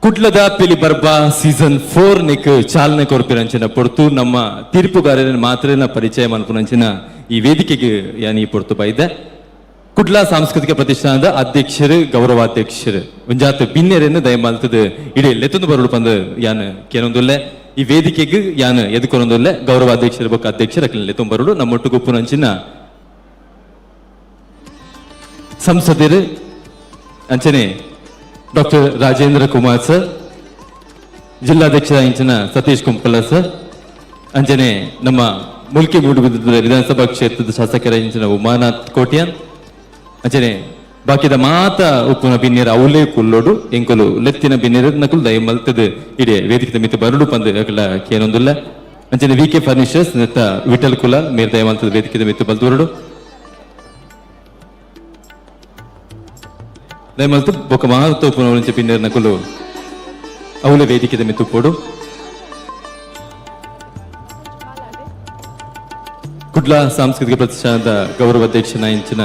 ಕುಡ್ಲದ ಪಿಲಿ ಬರ್ಬಾ ಸೀಸನ್ 4 ನಿಕ್ ಚಾಲನೆ ಕೊರ್ಪಿನಂಚಿನ ಪೊರ್ತು ನಮ್ಮ ತೀರ್ಪುಗಾರರ ಮಾತ್ರ ಪರಿಚಯ ಮನ್ಪುನಂಚಿನ ಈ ವೇದಿಕೆಗೆ ಯಾನಿ ಪೊರ್ತು ಬೈದೆ. ಕುಡ್ಲ ಸಾಂಸ್ಕೃತಿಕ ಪ್ರತಿಷ್ಠಾನದ ಅಧ್ಯಕ್ಷರು, ಗೌರವಾಧ್ಯಕ್ಷರು ಒಂಜಾತ್ ಬಿನ್ನೆರನ್ನು ದಯಮಾಲ್ತದ ಇಡೀ ಲೆತ್ತೊಂದು ಬರೋಡು ಪಂದು ಯಾನ್ ಕೇನೊಂದುಲ್ಲೆ. ಈ ವೇದಿಕೆಗೆ ಯಾನ್ ಎದುಕೊರೊಂದುಲ್ಲೆ. ಗೌರವಾಧ್ಯಕ್ಷರು ಬೊಕ್ಕ ಅಧ್ಯಕ್ಷರ ಲೆತ್ತೊಂದು ಬರೋಡು. ನಮ್ಮೊಟ್ಟು ಗುಪ್ಪುನಂಚಿನ ಸಂಸದರು ಅಂಚನೆ ಡಾಕ್ಟರ್ ರಾಜೇಂದ್ರ ಕುಮಾರ್ ಸರ್, ಜಿಲ್ಲಾಧ್ಯಕ್ಷ ಇಂಚಿನ ಸತೀಶ್ ಕುಂಪಲ ಸರ್, ಅಂಚನೆ ನಮ್ಮ ಮುಲ್ಕಿ ಮೂಡುಬಿದಿರೆ ವಿಧಾನಸಭಾ ಕ್ಷೇತ್ರದ ಶಾಸಕರ ಇಂಚಿನ ಉಮಾನಾಥ್ ಕೋಟ್ಯಾನ್, ಅಂಚನೆ ಬಾಕಿದ ಮಾತ ಉಪ್ಪುನ ಬಿನ್ನೇರ ಅವಲೇ ಕುಲ್ಲೋಡು. ಎಂಕುಲು ಲೆತ್ತಿನ ಬಿನ್ನೇರ ನಕುಲು ದಯ ಮಲ್ತದ ಇಡೀ ವೇದಿಕೆ ಮಿತ್ತ ಬರಡು ಪಂದು ಅಕಲ ಕೇನೊಂದುಲ್ಲ. ಅಂಚನೆ ವಿ ಕೆ ಫರ್ನಿಚರ್ಸ್ ನೆತ್ತ ವಿಠಲ್ ಕುಲಾಲ್ ಮೇರ್ ದಯ ಮಲ್ತದ ವೇದಿಕೆ ಮಿತ್ತ ಬಲ್ದೂರಡು. ದಯಮಲ್ತು ಬೊಕ ಮಾತ ಉಪ್ಪುನ ಒಂಚೆ ಬಿನ್ನೇರ ನಕುಲು ಅವಲೇ ವೇದಿಕೆ ಮಿತ್ತ ಉಪ್ಪೋಡು. ಕುಡ್ಲ ಸಾಂಸ್ಕೃತಿಕ ಪ್ರತಿಷ್ಠಾನದ ಗೌರವ ಅಧ್ಯಕ್ಷನ ಇಂಚಿನ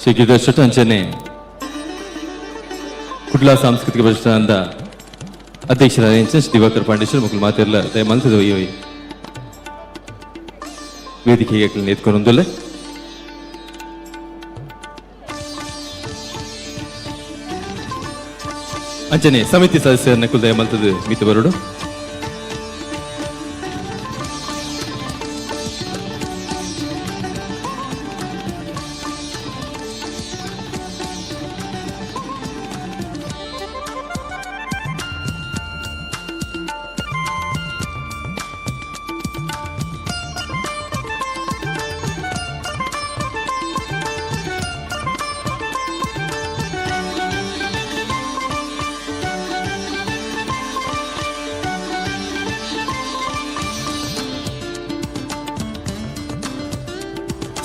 ಶ್ರೀ ಗಿರಿಧರ್ ಶೆಟ್ಟಿ, ಅಂಚನೆ ಕುಡ್ಲ ಸಾಂಸ್ಕೃತಿಕ ಪ್ರತಿಷ್ಠಾನದ ಅಧ್ಯಕ್ಷರಾದ ಇಂಚಿನ ಶ್ರೀ ದಿವಾಕರ್ ಪಾಂಡೇಶ್ವರ್ ಮುಕುಲ್ ಮಾತಿರ್ಲ ದಯಮಲ್ತದ ಈ ವೇದಿಕೆಗೆ ನೇತ್ಕೊಂಡೊಂದುಲ್ಲೆ. ಅಂಚನೆ ಸಮಿತಿ ಸದಸ್ಯರನ್ನ ಕುಲ್ ದಯಮಲ್ತದ ಮಿತ ಬರೋಡು.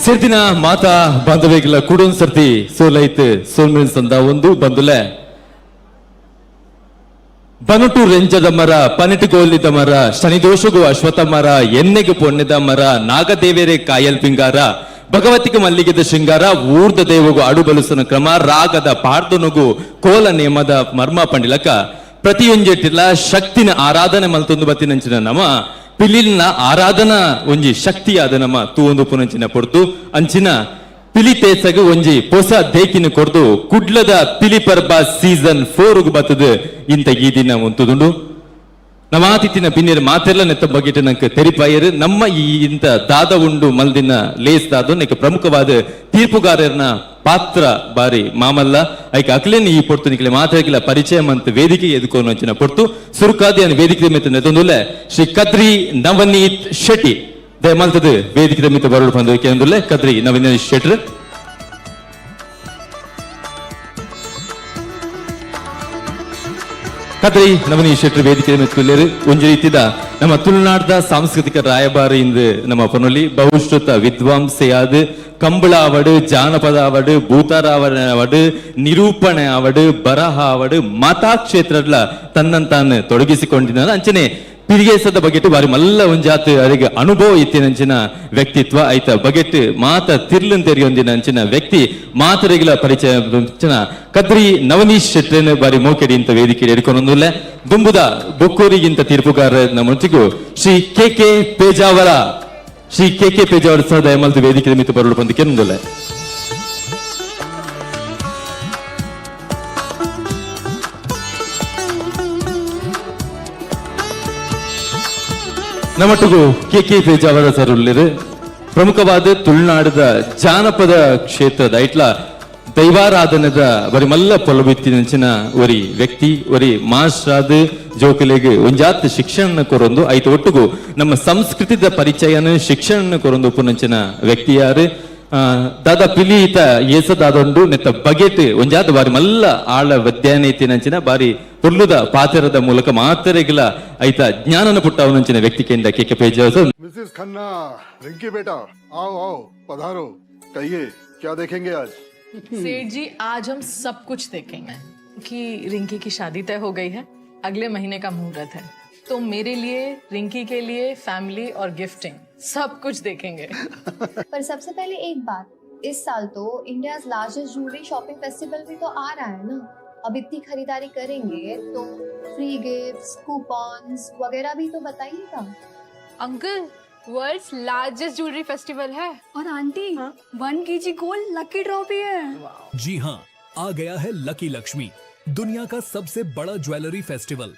ಸೇರ್ದಿನ ಮಾತಾ ಬಾಂಧವ್ಯಗಳ ಕೂಡೊಂದ್ ಸರ್ತಿ ಸೋಲೈತ್ ಸೋಲ್ಮೇಲ್ ಸಂದ ಒಂದು ಬಂದುಲೆ. ಬನಟು ರೆಂಜದ ಮರ, ಪನೆಟು ಗೋಲಿದ ಮರ, ಶನಿದೋಷಗು ಅಶ್ವಥ ಮರ, ಎಣ್ಣೆಗೆ ಪೊನ್ನೆದ ಮರ, ನಾಗದೇವರೇ ಕಾಯಲ್ ಪಿಂಗಾರ, ಭಗವತಿಗೆ ಮಲ್ಲಿಗೆದ ಶೃಂಗಾರ, ಊರ್ದ ದೇವಗು ಅಡುಬಲುಸನ ಕ್ರಮ, ರಾಗದ ಪಾರ್ದನುಗು ಕೋಲ ನೇಮದ ಮರ್ಮ ಪಂಡಿಲಕ ಪ್ರತಿಯೊಂಜೆಟ್ಟಿಲ್ಲ ಶಕ್ತಿನ ಆರಾಧನೆ ಮಲ್ತೊಂದು ಬತ್ತಿನಂಚಿನ ನಮ ಪಿಲಿಲ್ನ ಆರಾಧನಾ ಒಂಜಿ ಶಕ್ತಿಯಾದ ನಮ್ಮ ತೂವೊಂದು ಪುನಂಚಿನ ಪೊರ್ತು ಅಂಚಿನ ಪಿಲಿ ತೇಸಗ್ ಒಂಜಿ ಪೊಸ ದೇಕಿನ ಕೊರ್ದು ಕುಡ್ಲದ ಪಿಲಿ ಪರ್ಬ ಸೀಸನ್ 4 ಬತ್ತದ ಇಂತ ಈ ದಿನ ಉಂತುದುಂಡು. ನಮ್ಮ ಆತಿಥಿನ ಬಿನ್ನೇರು ಮಾತೆಲ್ಲ ನೆತ್ತ ಬಗೆಟ್ ನಂಗೆ ತೆರಿಪಾಯರು. ನಮ್ಮ ಈ ಇಂತ ದಾದ ಉಂಡು ಮಲ್ದಿನ ಲೇಸ್ ದಾದ ನೆಕ್ ಪ್ರಮುಖವಾದ ತೀರ್ಪುಗಾರರ್ನ ಪಾತ್ರ ಬಾರಿ ಮಾಮಲ್ಲ. ಐಕ ಅಕ್ಲೇನ್ ಈ ಪೊರ್ತು ನಿಕ್ಲೆ ಮಾತಾಗಿಲ್ಲ ಪರಿಚಯ ಮಂತ್ ವೇದಿಕೆ ಎದುಕೋನು ಅಂಚಿನ ಪೊರ್ತು ಸುರುಕಾದಿಯನ್ ವೇದಿಕೆ ಮಿತ್ತ ನೆತ್ತೊಂದುಲ್ಲೆ ಶ್ರೀ ಕದ್ರಿ ನವನೀತ್ ಶೆಟ್ಟಿ ದಯಮಲ್ತದ ವೇದಿಕೆ ಮಿತ್ತ ಬರೋಡು ಬಂದು ಕೇಂದ್ರಲ್ಲೇ ಕದ್ರಿ ನವನೀತ್ ಶೆಟ್ರ್. Kadri Navneet Shetty ವೇದಿಕೆ ಮೆತ್ತುಲ್ಲೇರು. ಒಂಜಿ ರೀತಿದ ನಮ್ಮ ತುಳುನಾಡ್ದ ಸಾಂಸ್ಕೃತಿಕ ರಾಯಭಾರಿ ಇಂದು ನಮ್ಮ ಪನೊಲಿ ಬಹುಶ್ರುತ ವಿದ್ವಾಂಸೆಯಾದ ಕಂಬಳ ಆವಡು, ಜಾನಪದ ಆವಡು, ಭೂತಾರಾವಣೆ ಆವಡು, ನಿರೂಪಣೆ ಆವಡು, ಬರಹ ಆವಡು, ಮಾತಾ ಕ್ಷೇತ್ರಡ್ಲ ತನ್ನಂತಾನು ತೊಡಗಿಸಿಕೊಂಡಿದ್ದಾನೆ. ಅಂಚನೆ ಪಿರಿಗೇಸದ ಬಗೆಟ್ ಬಾರಿ ಮಲ್ಲ ಒಂಜಾತ್ ಅರಿಗೆ ಅನುಭವ ಇತ್ತಿನಂಚಿನ ವ್ಯಕ್ತಿತ್ವ ಐತ ಬಗೆಟ್ ಮಾತ ತಿರ್ಲನ್ ತೆರಿಯೊಂದಿನ ಅಂಚಿನ ವ್ಯಕ್ತಿ ಮಾತರಿಗಳ ಪರಿಚಯ ಅಂಚಿನ ಕದ್ರಿ ನವನೀಶ್ ಶೆಟ್ಟನ್ ಬಾರಿ ಮೋಕೆಡಿ ಇಂತ ವೇದಿಕೆ ಎಡ್ಕೊಂಡೊಂದುಲ್ಲೆ. ದುಂಬುದ ಬೊಕ್ಕೂರಿಗಿಂತ ತೀರ್ಪುಗಾರ ನಮ್ಮೊಟ್ಟಿಗೂ Shri K K Pejavar, Shri K K Pejavar ಸಹ ದಯಮಲ್ತು ವೇದಿಕೆ ಮಿತ್ತು ಬರಲು ಬಂದು ಕೆಂದುಲ್ಲೆ. ನಮ್ಮೊಟ್ಟಿಗೂ K K Pejavara sir ಉಳ್ಳಿರು. ಪ್ರಮುಖವಾದ ತುಳುನಾಡದ ಜಾನಪದ ಕ್ಷೇತ್ರದ ಐಟ್ಲ ದೈವಾರಾಧನದ ಬರಿ ಮಲ್ಲ ಪೊಲಬಿತ್ತಿನಂಚಿನ ಒರಿ ವ್ಯಕ್ತಿ, ಒರಿ ಮಾಸ್ಟ್ರಾದ ಜೋಕುಲೆಗ್ ಒಂಜಾತ್ ಶಿಕ್ಷಣ ಕೊರೊಂದು ಐತ ಒಟ್ಟುಗು ನಮ್ಮ ಸಂಸ್ಕೃತಿದ ಪರಿಚಯನ ಶಿಕ್ಷಣ ಕೊರೊಂದು ಉಪ್ಪುನಂಚಿನ ವ್ಯಕ್ತಿ ಯಾರು. ದಾದಾ ಪಿಲಿತ ಏಸದಾದೊಂಡು ನೆತ್ತ ಬಗೆಟ್ ಒಂಜಾತ ಬಾರಿ ಮಲ್ಲ ಆಳ ವದ್ಯಾನೈತಿನಂಚಿನ ಬಾರಿ ಪೊರ್ಲುದ ಪಾತೆರದ ಮೂಲಕ ಮಾತರೆಗಿಲ ಐತ ಜ್ಞಾನನ ಪುಟ್ಟವನಂಚಿನ ವ್ಯಕ್ತಿ ಕೇಂದ್ರ K K Pejavara sir. Mrs Khanna, Rinki बेटा, आओ आओ, पधारो। कहिए, क्या देखेंगे आज? सेठ जी, आज हम सब कुछ देखेंगे कि रिंकी की शादी तय हो गई है, अगले महीने का मुहूर्त है, तो मेरे लिए, रिंकी के लिए, फैमिली और गिफ्टिंग सब कुछ देखेंगे। पर सबसे पहले एक बात, इस साल तो India's largest jewellery shopping festival भी तो आ रहा है ना। अब इतनी खरीदारी करेंगे तो free gifts, coupons वगैरह भी तो बताइएगा। Uncle, world's largest jewellery festival है। और aunty, 1 kg gold lucky draw भी है। जी हाँ, आ गया है लकी लक्ष्मी, दुनिया का सबसे बड़ा ज्वेलरी फेस्टिवल।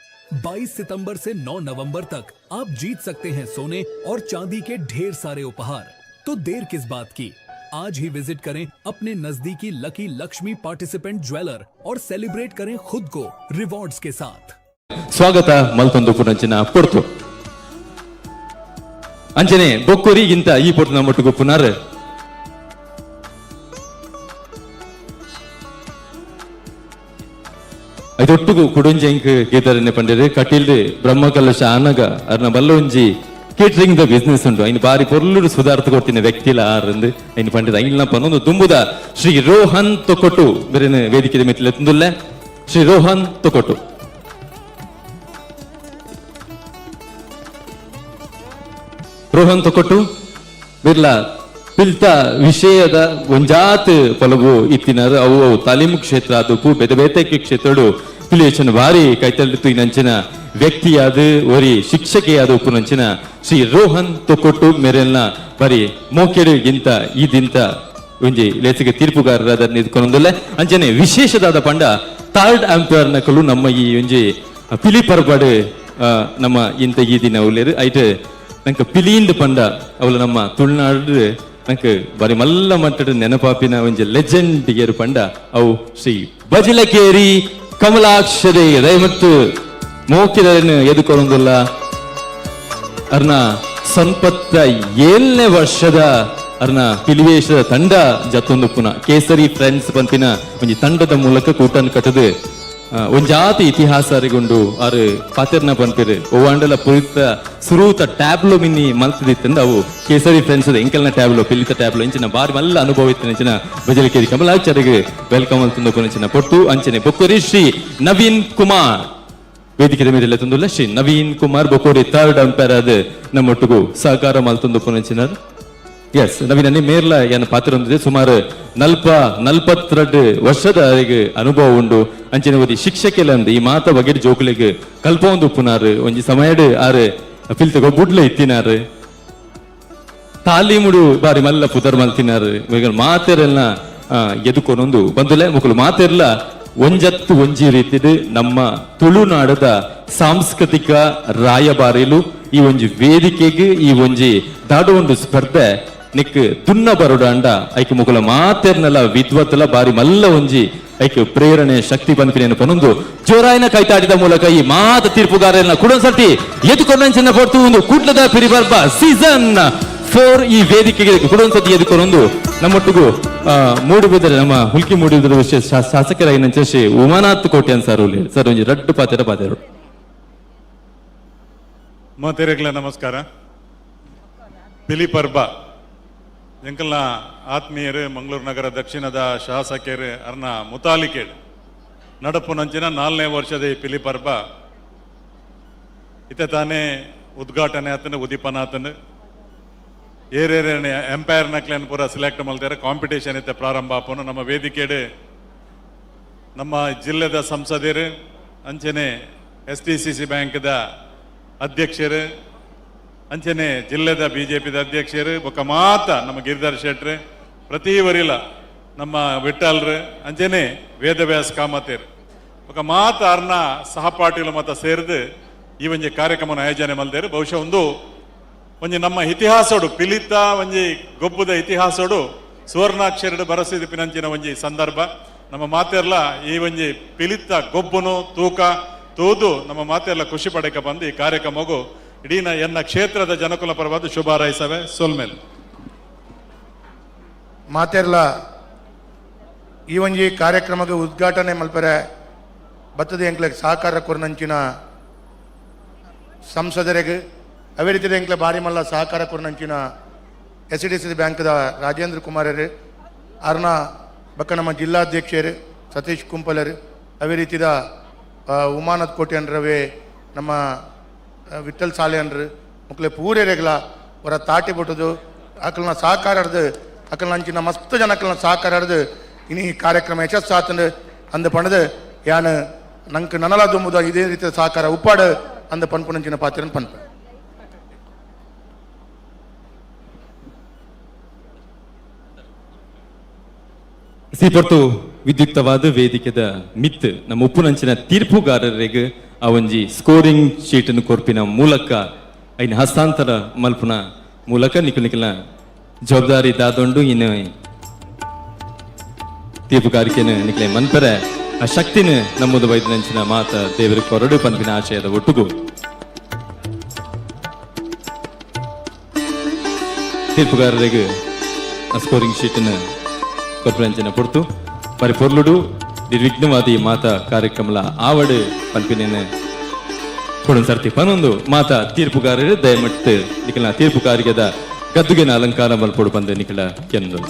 22 सितंबर से 9 नवंबर तक आप जीत सकते हैं सोने और चांदी के ढेर सारे उपहार। तो देर किस बात की, आज ही विजिट करें अपने नजदीकी लकी लक्ष्मी पार्टिसिपेंट ज्वेलर और सेलिब्रेट करें खुद को रिवॉर्ड्स के साथ। ಸ್ವಾಗತ ಮಲ್ತೊಂದು ಪುನಂಚಿನ ಪೊರ್ತು. ಅಂಚನೆ ಬೊಕ್ಕೊರಿಗಿಂತ ಈ ಪೊರ್ತು ನಮ್ಮೊಟ್ಟಿಗೂ ಪುನರ್ ಐದೊಟ್ಟುಗು ಕುಡುಂಜೆಂಕ್ ಗೀತರನ್ನೇ ಪಂಡಿರು. ಕಟೀಲ್ ಬ್ರಹ್ಮಕಲಶ ಆನಗ ಅರ್ನ ಬಲ್ಲ ಒಂಜಿ catering the business ಉಂಟು. ಐನ್ ಬಾರಿ ಪೊರ್ಲುಡು ಸುಧಾರ್ಥ ಕೊಡ್ತೀನಿ ವ್ಯಕ್ತಿಲ ಆರಂದು ಐನ್ ಪಂಡಿರ. ಐನ್ ಪನ್ನೊಂದು ದುಂಬುದ ಶ್ರೀ ರೋಹನ್ ತೊಕೊಟು ಬೇರೆ ವೇದಿಕೆ ಮೆತ್ತಿಲೆ ತುಂದುಲ್ಲೆ. ಶ್ರೀ ರೋಹನ್ ತೊಕೊಟು, ರೋಹನ್ ತೊಕೊಟು ಬಿರ್ಲಾ ಪಿಲ್ತ ವಿಷಯದ ಒಂಜಾತ್ ಪೊಲಬು ಇತ್ತಿನರು. ಅವು ಅವು ತಾಲೀಮು ಕ್ಷೇತ್ರ ಅದಕ್ಕೂ ಬೇತೆ ಬೇತೆ ಕ್ಷೇತ್ರಡು ಪಿಲಿಯೇಷನ್ ಭಾರಿ ಕೈತಲ್ಲಿತ್ತು. ಇನ್ನಂಚಿನ ವ್ಯಕ್ತಿಯಾದ ಒರಿ ಶಿಕ್ಷಕಿಯಾದ ಉಪ್ಪುನಂಚಿನ ಶ್ರೀ ರೋಹನ್ ತೊಕೊಟ್ಟು ಮೇರೆಲ್ನ ಬರಿ ಮೋಕೆಡು ಗಿಂತ ಈ ದಿಂತ ಒಂಜಿ ಲೇಸಿಗೆ ತೀರ್ಪುಗಾರರಾದ ನಿಂತ್ಕೊಂಡೊಂದುಲ್ಲೆ. ಅಂಚನೆ ವಿಶೇಷದಾದ ಪಂಡ ಥರ್ಡ್ ಅಂಪೈರ್ ನಕಲು ನಮ್ಮ ಈ ಒಂಜಿ ಪಿಲಿ ಪರ್ಬಡ್ ನಮ್ಮ ಇಂತ ಈ ದಿನ ಉಲ್ಲೇರು. ಐಟ್ ನಂಗೆ ಪಿಲಿಯಿಂದ ಪಂಡ ಅವಳು ನಮ್ಮ ತುಳುನಾಡು ನಂಗೆ ಬಾರಿ ಮಲ್ಲ ಮಟ್ಟದ ನೆನಪಾಪಿನ ಒಂಜಿ ಲೆಜೆಂಡ್ ಏರು ಪಂಡ ಅವು ಶ್ರೀ ಬಜಿಲಕೇರಿ ಕಮಲಾಕ್ಷರೇ. ದಯಮತ್ತು ಮೋಕಿದನ್ನು ಎದುಕೊಂದಿಲ್ಲ. ಅರ್ನ ಸಂಪತ್ತ 7ನೇ ವರ್ಷದ ಅರ್ನ ಪಿಲಿವೇಶದ ತಂಡ ಜತ್ತೊಂದು ಪುನಃ ಕೇಸರಿ ಫ್ರೆಂಡ್ಸ್ ಪಂಪಿನ ಒಂಜಿ ತಂಡದ ಮೂಲಕ ಕೂಟನ್ ಕಟ್ಟದು ಒಂಜಾತಿ ಇತಿಹಾಸ ಅರಿಗೊಂಡು ಆರು ಪಾತೆರ್ನ ಪನ್ಪಿರು. ಒವ್ವಾಂಡಲ ಪುರಿತ ಸುರೂತ ಟ್ಯಾಬ್ಲೋ ಮಿನ್ನಿ ಮಲ್ತದಿತ್ತಂದ ಅವು ಕೇಸರಿ ಫ್ರೆಂಡ್ಸ್ ಎಂಕಲ್ನ ಟ್ಯಾಬ್ಲೋ ಪಿಲಿತ ಟ್ಯಾಬ್ಲೋ ಇಂಚಿನ ಬಾರಿ ಮಲ್ಲ ಅನುಭವ ಇತ್ತು. ಇಂಚಿನ ಬಜಲಿಕೇರಿ ಕಮಲಾಚಾರಿಗೆ welcome ಮಲ್ತುಂದು ಇಂಚಿನ ಪೊಟ್ಟು. ಅಂಚನೆ ಬೊಕ್ಕೊರಿ ಶ್ರೀ ನವೀನ್ ಕುಮಾರ್ ವೇದಿಕೆ ಮೇಲೆ ತುಂದುಲ್ಲ. ಶ್ರೀ ನವೀನ್ ಕುಮಾರ್ ಬೊಕ್ಕೋರಿ ಥರ್ಡ್ ಅಂಪೈರ್ ಅದು ನಮ್ಮೊಟ್ಟಿಗೂ ಸಹಕಾರ ಮಲ್ತುಂದು ಪುನಂಚಿನರ್. ಎಸ್ ನವೀನ್ ಅನ್ನಿ ಮೇರ್ಲ ಏನ ಪಾತ್ರ ಹೊಂದಿದೆ. ಸುಮಾರು 42 ವರ್ಷದ ಅವರಿಗೆ ಅನುಭವ ಉಂಡು. ಅಂಚಿನ ಒರಿ ಶಿಕ್ಷಕೆಲಂದು ಈ ಮಾತ ಬಗೆಡ್ ಜೋಕುಲೆಗ್ ಕಲ್ಪ ಒಂದು ಉಪ್ಪುನಾರು. ಒಂಜಿ ಸಮಯಡ್ ಆರು ಫಿಲ್ತ ಗೊಬ್ಬುಡ್ಲೆ ಇತ್ತಿನಾರು. ತಾಲೀಮುಡು ಬಾರಿ ಮಲ್ಲ ಪುದರ್ ಮಲ್ತಿನಾರು. ಮಾತೆರೆಲ್ಲ ಎದುಕೊನೊಂದು ಬಂದುಲೆ ಮುಕುಲು ಮಾತೆರ್ಲ ಒಂಜತ್ತು ಒಂಜಿ ರೀತಿಡ್ ನಮ್ಮ ತುಳುನಾಡದ ಸಾಂಸ್ಕೃತಿಕ ರಾಯಭಾರಿಲು. ಈ ಒಂಜಿ ವೇದಿಕೆಗೆ ಈ ಒಂಜಿ ದಾಡು ಒಂದು ಸ್ಪರ್ಧೆ ನಿಕ್ ದುನ್ನ ಬರೋಡಾಂಡ ಐಕ್ ಮುಕುಲ ಮಾತೆರ್ನಲ ವಿದ್ವತ್ತಲ ಬಾರಿ ಮಲ್ಲ ಒಂಜಿ ಐಕ್ ಪ್ರೇರಣೆ ಶಕ್ತಿ ಪನ್ಪಿನೇನು ಪನೊಂದು ಜೋರಾಯಿನ ಕೈತಾಡಿದ ಮೂಲಕ ಈ ಮಾತ ತೀರ್ಪುಗಾರನ ಕುಡೊಂದ್ಸರ್ತಿ ಎದುಕೊಂಡಂಚಿನ ಪೊರ್ತು ಒಂದು ಕೂಡ್ಲದ ಪಿರಿಬರ್ಬ ಸೀಸನ್ 4 ಈ ವೇದಿಕೆಗೆ ಕುಡೊಂದ್ಸತಿ ಎದುಕೊಂಡೊಂದು ನಮ್ಮೊಟ್ಟಿಗೂ Moodbidri ನಮ್ಮ ಹುಲ್ಕಿ ಮೂಡುಬಿದಿರೆ ವಿಶೇಷ ಶಾಸಕರಾಗಿನ ಶ್ರೀ ಉಮಾನಾಥ್ ಕೋಟ್ಯಾನ್ ಸರ್ ಉಲ್ಲೇರು. ಸರ್ ಒಂಜಿ ರಡ್ಡು ಪಾತೆರ ಪಾತೆರು. ಮಾತೆರೆಗ್ಲ ನಮಸ್ಕಾರ. ಪಿಲಿ ಪರ್ಬ ಎಂಕಲ್ನ ಆತ್ಮೀಯರು ಮಂಗಳೂರು ನಗರ ದಕ್ಷಿಣದ ಶಾಸಕರು ಅರ್ನ ಮುತಾಲಿಕೇಡ್ ನಡಪುನಂಚಿನ 4ನೇ ವರ್ಷದ ಈ ಪಿಲಿ ಪರ್ಬ ಇತ್ತ ತಾನೇ ಉದ್ಘಾಟನೆ ಆತನ ಉದೀಪನ ಆತನ ಏರೇರೇನೆ ಎಂಪೈರ್ ನಕ್ಲೆನ್ ಪೂರ ಸೆಲೆಕ್ಟ್ ಮಲ್ತಾರೆ ಕಾಂಪಿಟೇಷನ್ ಇತ್ತ ಪ್ರಾರಂಭ ಆಪನು. ನಮ್ಮ ವೇದಿಕೆಡೆ ನಮ್ಮ ಜಿಲ್ಲೆದ ಸಂಸದರು ಅಂಚನೆ S T C C ಬ್ಯಾಂಕ್ದ ಅಧ್ಯಕ್ಷರು ಅಂಚನೆ ಜಿಲ್ಲೆದ ಬಿಜೆಪಿದ ಅಧ್ಯಕ್ಷರು ಬೊಕ್ಕ ಮಾತ ನಮ್ಮ ಗಿರಿಧರ್ ಶೆಟ್ರು ಪ್ರತಿ ವರಿಲ ನಮ್ಮ ವಿಠಲ್ರು ಅಂಚನೆ ವೇದವ್ಯಾಸ ಕಾಮತೇರ್ ಬೊಕ್ಕ ಮಾತ ಅರ್ನ ಸಹಪಾಠಿಲು ಮತ ಸೇರಿದು ಈ ಒಂಜಿ ಕಾರ್ಯಕ್ರಮನ ಆಯೋಜನೆ ಮಲ್ದೇರು. ಬಹುಶಃ ಒಂದು ಒಂಜಿ ನಮ್ಮ ಇತಿಹಾಸೋಡು ಪಿಲಿತ ಒಂಜಿ ಗೊಬ್ಬುದ ಇತಿಹಾಸೋಡು ಸುವರ್ಣಾಕ್ಷರಡು ಬರಸಿದ ಪಿನಂಚಿನ ಒಂಜಿ ಸಂದರ್ಭ. ನಮ್ಮ ಮಾತೆರ್ಲ ಈ ಒಂಜಿ ಪಿಲಿತ ಗೊಬ್ಬುನು ತೂಕ ತೂದು ನಮ್ಮ ಮಾತೆಲ್ಲ ಖುಷಿ ಪಡಕ ಬಂದು ಈ ಕಾರ್ಯಕ್ರಮಗೂ ಇಡೀ ಎನ್ನ ಕ್ಷೇತ್ರದ ಜನಕುಲ ಪರವಾದ ಶುಭ ಹಾರೈಸವೆ. ಸೊಲ್ಮೇಲ್ ಮಾತೆರ್ಲ ಈ ಒಂಜಿ ಕಾರ್ಯಕ್ರಮಕ್ಕೆ ಉದ್ಘಾಟನೆ ಮಲ್ಪರೆ ಬತ್ತದ ಎಂಕ್ಲೆಗ್ ಸಹಕಾರ ಕೊರ್ನಂಚಿನ ಸಂಸದರಿಗೆ ಅವೇ ರೀತಿಯ ಎಂಕ್ಲೆ ಬಾರಿ ಮಲ್ಲ ಸಹಕಾರ ಕೊರ್ನಂಚಿನ S D C ಬ್ಯಾಂಕ್ದ ರಾಜೇಂದ್ರ ಕುಮಾರರು ಅರ್ನ ಬಕ್ಕ ನಮ್ಮ ಜಿಲ್ಲಾಧ್ಯಕ್ಷರು ಸತೀಶ್ ಕುಂಪಲರು ಅವೇ ರೀತಿದ ಉಮಾನಾಥ್ ಕೋಟ್ಯನ್ರವೇ ನಮ್ಮ ವಿಠಲ್ ಸಾಲೆ ಅನ್ರು ಮುಕ್ಲೆ ಪೂರೆರೆಗ್ಲ ಅವರ ತಾಟಿ ಬಿಟ್ಟದು ಅಕಲ್ನ ಸಹಕಾರ ಅಡ್ದು ಅಕಲ್ನ ಅಂಚಿನ ಮಸ್ತ್ ಜನಕ್ಕಲ್ನ ಸಹಕಾರ ಅಡ್ದು ಇನಿ ಈ ಕಾರ್ಯಕ್ರಮ ಯಶಸ್ಸಾತಂದು ಅಂದ ಪಣದು ಯಾನು ನಂಗೆ ನನಲ ದುಂಬುದ ಇದೇ ರೀತಿಯ ಸಹಕಾರ ಉಪ್ಪಾಡು ಅಂದ ಪನ್ಪುನಂಚಿನ ಪಾತ್ರನ ಪನ್ಪ. ಸೀಪೊರ್ತು ವಿದ್ಯುಕ್ತವಾದ ವೇದಿಕೆದ ಮಿತ್ ನಮ್ಮ ಉಪ್ಪುನಂಚಿನ ತೀರ್ಪುಗಾರರಿಗೆ ಆ ಒಂಜಿ ಸ್ಕೋರಿಂಗ್ ಶೀಟನ್ನು ಕೊರ್ಪಿನ ಮೂಲಕ ಐನ ಹಸ್ತಾಂತರ ಮಲ್ಪುನ ಮೂಲಕ ನಿಖಲ್ ನಿಖಲ್ನ ಜವಾಬ್ದಾರಿ ದಾದೊಂಡು ಇನ್ನು ತೀರ್ಪುಗಾರಿಕೆಯನ್ನು ನಿಖಲೆ ಮನ್ಪರೆ ಆ ಶಕ್ತಿನ ನಮ್ಮದು ವೈದ್ಯನಂಚಿನ ಮಾತ ದೇವರ ಕೊರಡು ಪನ್ಪಿನ ಆಶಯದ ಒಟ್ಟುಗು ತೀರ್ಪುಗಾರರಿಗೆ ಆ ಸ್ಕೋರಿಂಗ್ ಶೀಟನ್ನು ಕೊರ್ಪುನಂಚಿನ ಪೊರ್ತು ಪರಿ ಪೊರ್ಲುಡು ನಿರ್ವಿಘ್ನವಾದ ಈ ಮಾತ ಕಾರ್ಯಕ್ರಮಲ ಆವಡು ಪನ್ಪಿನ ಕೊಡೊಂದು ಸರ್ತಿ ಪನೊಂದು ಮಾತ ತೀರ್ಪುಗಾರರು ದಯಮಟ್ಟು ನಿಖಲ ತೀರ್ಪುಗಾರಿಗೆದ ಗದ್ದುಗೆನ ಅಲಂಕಾರ ಮಲ್ಪೊಡು ಬಂದು ನಿಖಲ ಕೆಂದು.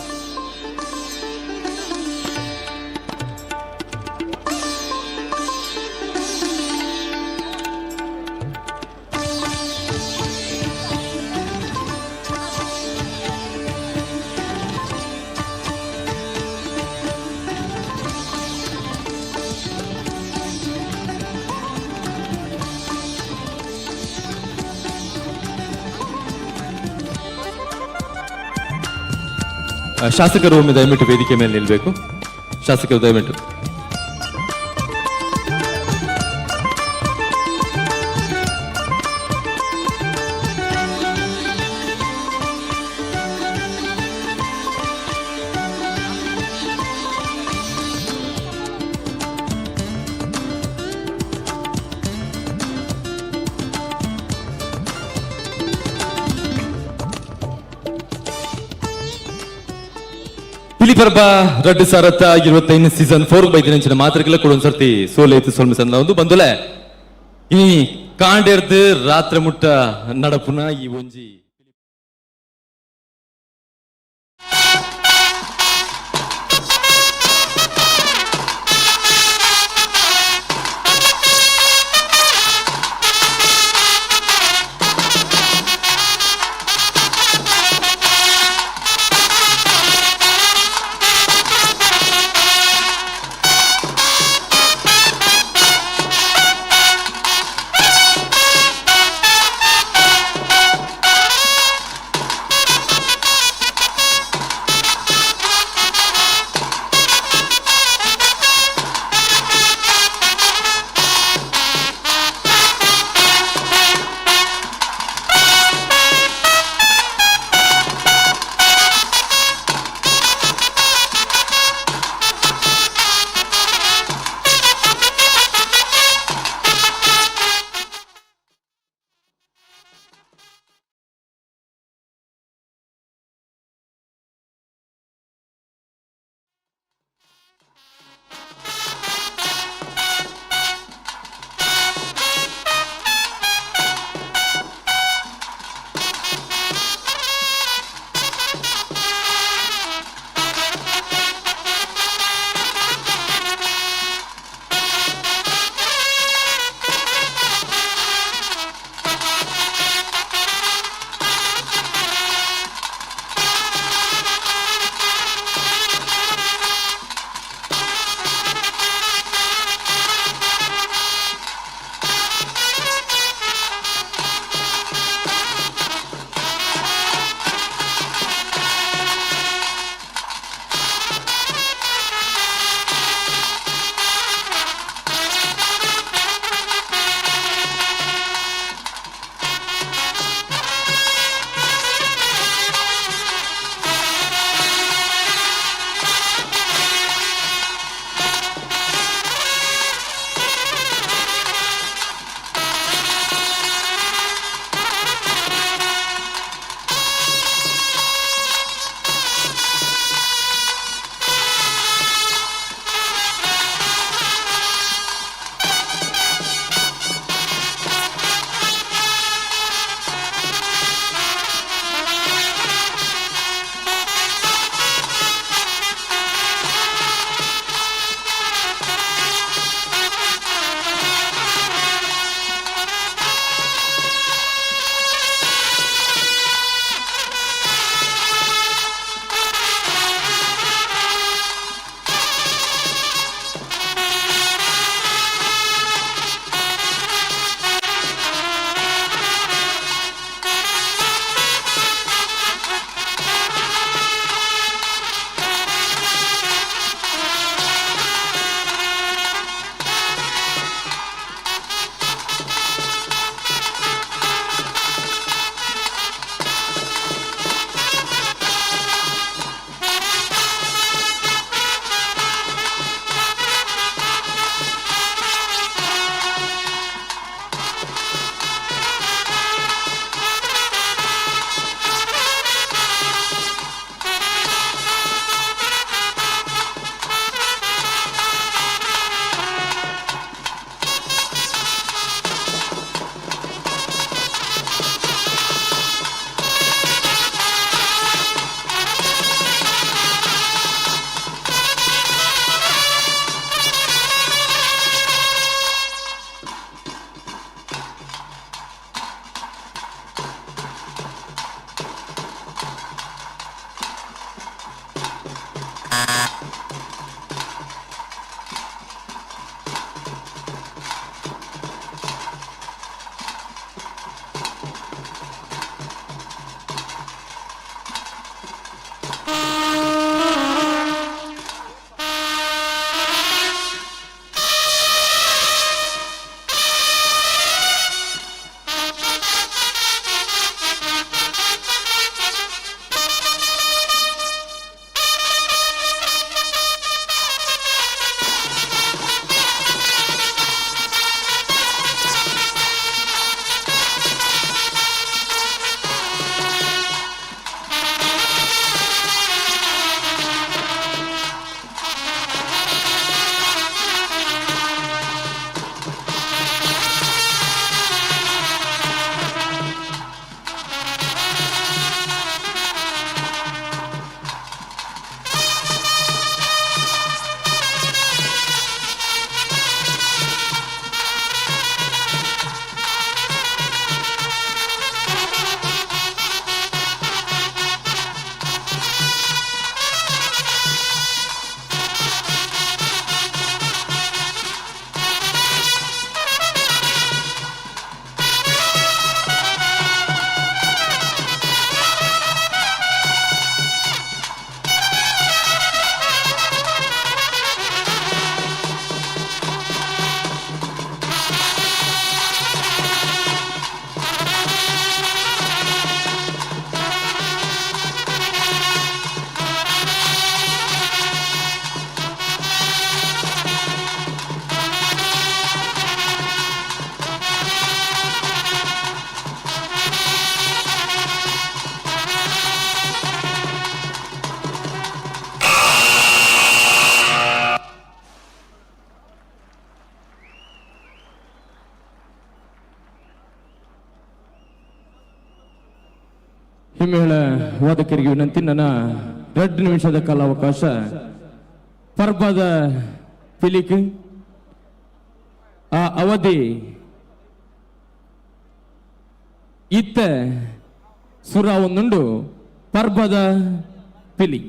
ಶಾಸಕರು ಒಮ್ಮೆ ದಯವಿಟ್ಟು ವೇದಿಕೆ ಮೇಲೆ ನಿಲ್ಲಬೇಕು. ಶಾಸಕರು ದಯವಿಟ್ಟು. ಪಿಲಿಪರ್ಬ ರಡ್ಡು ಸಾರತ್ತ 25 ಸೀಸನ್ 4 ಬೈದಿನಂಚಿನ ಮಾತ್ರಕ್ಕೆಲ್ಲ ಕೂಡ ಒಂದ್ಸರ್ತಿ ಸೋಲೈತು ಸೋಲ್ಮೆ ಸಂದ ಒಂದು ಬಂದುಲೆ ಈ ಕಾಂಡೇರ್ದು ರಾತ್ರಿ ಮುಟ್ಟ ನಡಪುನ ಈ ಒಂಜಿ ಹಿಮ್ಮೇಳ ವಾದಕರಿಗೆ ವಿನಂತಿ. ನನ್ನ 2 ನಿಮಿಷದ ಕಾಲಾವಕಾಶ. ಪರ್ಬದ ಪಿಲಿಕ್ ಆ ಅವಧಿ ಇತ್ತ ಸುರ ಒಂದುಂಡು ಪರ್ಬದ ಪಿಲಿ.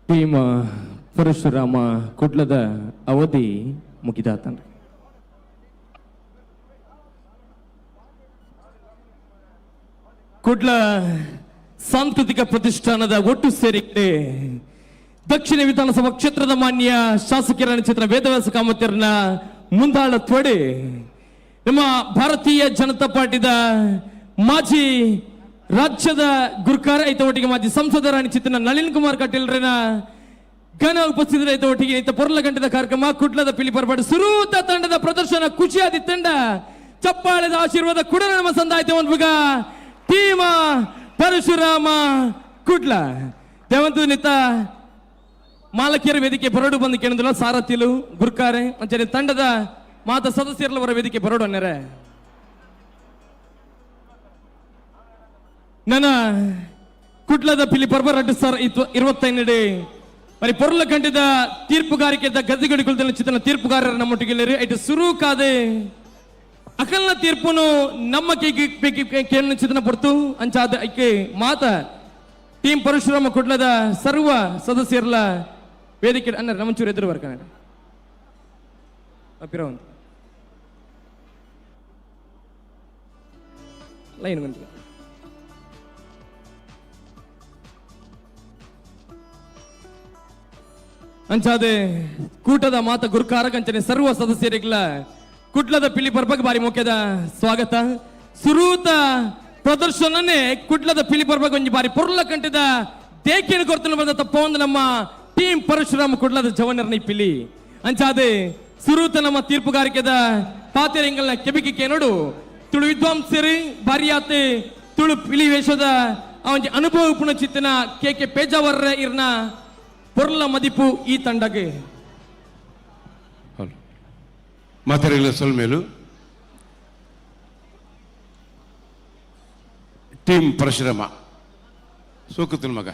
ಟೀಮ್ ಪರಶುರಾಮ ಕುಡ್ಲದ ಅವಧಿ ಮುಗಿದಾತನ. ಕುಡ್ಲ ಸಾಂಸ್ಕೃತಿಕ ಪ್ರತಿಷ್ಠಾನದ ಒಟ್ಟು ಸೇರಿಕೆ ದಕ್ಷಿಣ ವಿಧಾನಸಭಾ ಕ್ಷೇತ್ರದ ಮಾನ್ಯ ಶಾಸಕರ ಚಿತ್ರ ವೇದವ್ಯಾಸ ಕಾಮತಿಯರನ್ನ ಮುಂದಾಳ ತೊಡೆ ನಮ್ಮ ಭಾರತೀಯ ಜನತಾ ಪಾರ್ಟಿದ ಮಾಜಿ ರಾಜ್ಯದ ಗುರ್ಕಾರ ಐತ ಒಟ್ಟಿಗೆ ಮಾಜಿ ಸಂಸದರಾಣಿ ಚಿತ್ರನ ನಳಿನ್ ಕುಮಾರ್ ಕಟೀಲ್ರನ ಘನ ಉಪಸ್ಥಿತರ ಐತ ಒಟ್ಟಿಗೆ ಈತ ಪೊರ್ಲ ಗಂಟದ ಕಾರ್ಯಕ್ರಮ ಕುಡ್ಲದ ಪಿಲಿ ಪರ್ಪಾಡು ಸುರೂತ ತಂಡದ ಪ್ರದರ್ಶನ ಖುಷಿಯಾದಿ ತಂಡ ಚಪ್ಪಾಳೆದ ಆಶೀರ್ವಾದ ಕೂಡ ನಮ್ಮ ಸಂದಾಯ್ತ ಒಂದು ಟೀಮ ಪರಶುರಾಮ ಕುಡ್ಲ ದೇವಂತ ನಿತ್ತ ಮಾಲಕಿಯರ ವೇದಿಕೆ ಬರಡು ಬಂದು ಕೇಳಿದಿಲ್ಲ ಸಾರಥಿಲು ಗುರ್ಕಾರೆ ಅಂಚನೆ ತಂಡದ ಮಾತ ಸದಸ್ಯರವರ ವೇದಿಕೆ ಬರಡು ಅನ್ನರೆ. ನನ್ನ ಕುಡ್ಲದ ಪಿಲಿ ಪರ್ಬ 2025 మరి పొర్ల కంటిದ ತೀರ್ಪುಗಾರಿಕೆ ಗದ್ದಿಗಡಿಕೊಳ್ತಲ್ಲ ಚಿತ್ರನ ತೀರ್ಪುಗಾರರ ನಮ್ಮೊಟ್ಟಿಗೆ ಇಟ್ಟು ಸುರುಕಾದೆ ಅಕಲ್ನ ತೀರ್ಪುನು ನಮ್ಮ ಕೇಳಿನ ಚಿತ್ರನ ಪೊರ್ತು ಅಂಚಾದ ಐಕೆ ಮಾತ ಟೀಮ್ ಪರಶುರಾಮ ಕುಡ್ಲದ ಸರ್ವ ಸದಸ್ಯರಲ ವೇದಿಕೆ ಅನ್ನ ನಮ್ಮಚೂರು ಎದುರು ಬರ್ಕಣ ಪಿರವಂತ ಲೈನ್ ಬಂತು. ಅಂಚಾದೆ ಕೂಟದ ಮಾತ ಗುರುಕಾರ ಕಂಚನೆ ಸರ್ವ ಸದಸ್ಯರಿಗಳ ಕುಡ್ಲದ ಪಿಲಿ ಪರ್ಬಗ್ ಬಾರಿ ಮುಖ್ಯದ ಸ್ವಾಗತ. ಸುರೂತ ಪ್ರದರ್ಶನನೇ ಕುಡ್ಲದ ಪಿಲಿ ಪರ್ಬಗ್ ಒಂಜಿ ಬಾರಿ ಪೊರ್ಲ ಕಂಟಿದ ದೇಕಿನ ಕೊರ್ತನ ಬಂದ ತಪ್ಪ ಒಂದು ನಮ್ಮ ಟೀಮ್ ಪರಶುರಾಮ ಕುಡ್ಲದ ಜವನರ್ನ ಪಿಲಿ. ಅಂಚಾದೆ ಸುರೂತ ನಮ್ಮ ತೀರ್ಪುಗಾರಿಕೆದ ಪಾತೆರಿಂಗಲ್ನ ಕೆಬಿಕಿ ಕೇನೋಡು ತುಳು ವಿದ್ವಾಂಸರಿ ಬಾರಿಯಾತೆ ತುಳು ಪಿಲಿ ವೇಷದ ಒಂಜಿ ಅನುಭವ ಪುಣ ಚಿತ್ತನ ಕೆ ಕೆ ಪೇಜಾವರ ಇರ್ನ ಪೊರ್ಲ ಮದಿಪು ಈ ತಂಡಗೆ. ಮಾತಾಡಿಲ್ಲ ಸೊಲ್ಮೇಲು ಟೀಮ್ ಪರಶುರಾಮ ಸೋಕುತ್ತನ ಮಗ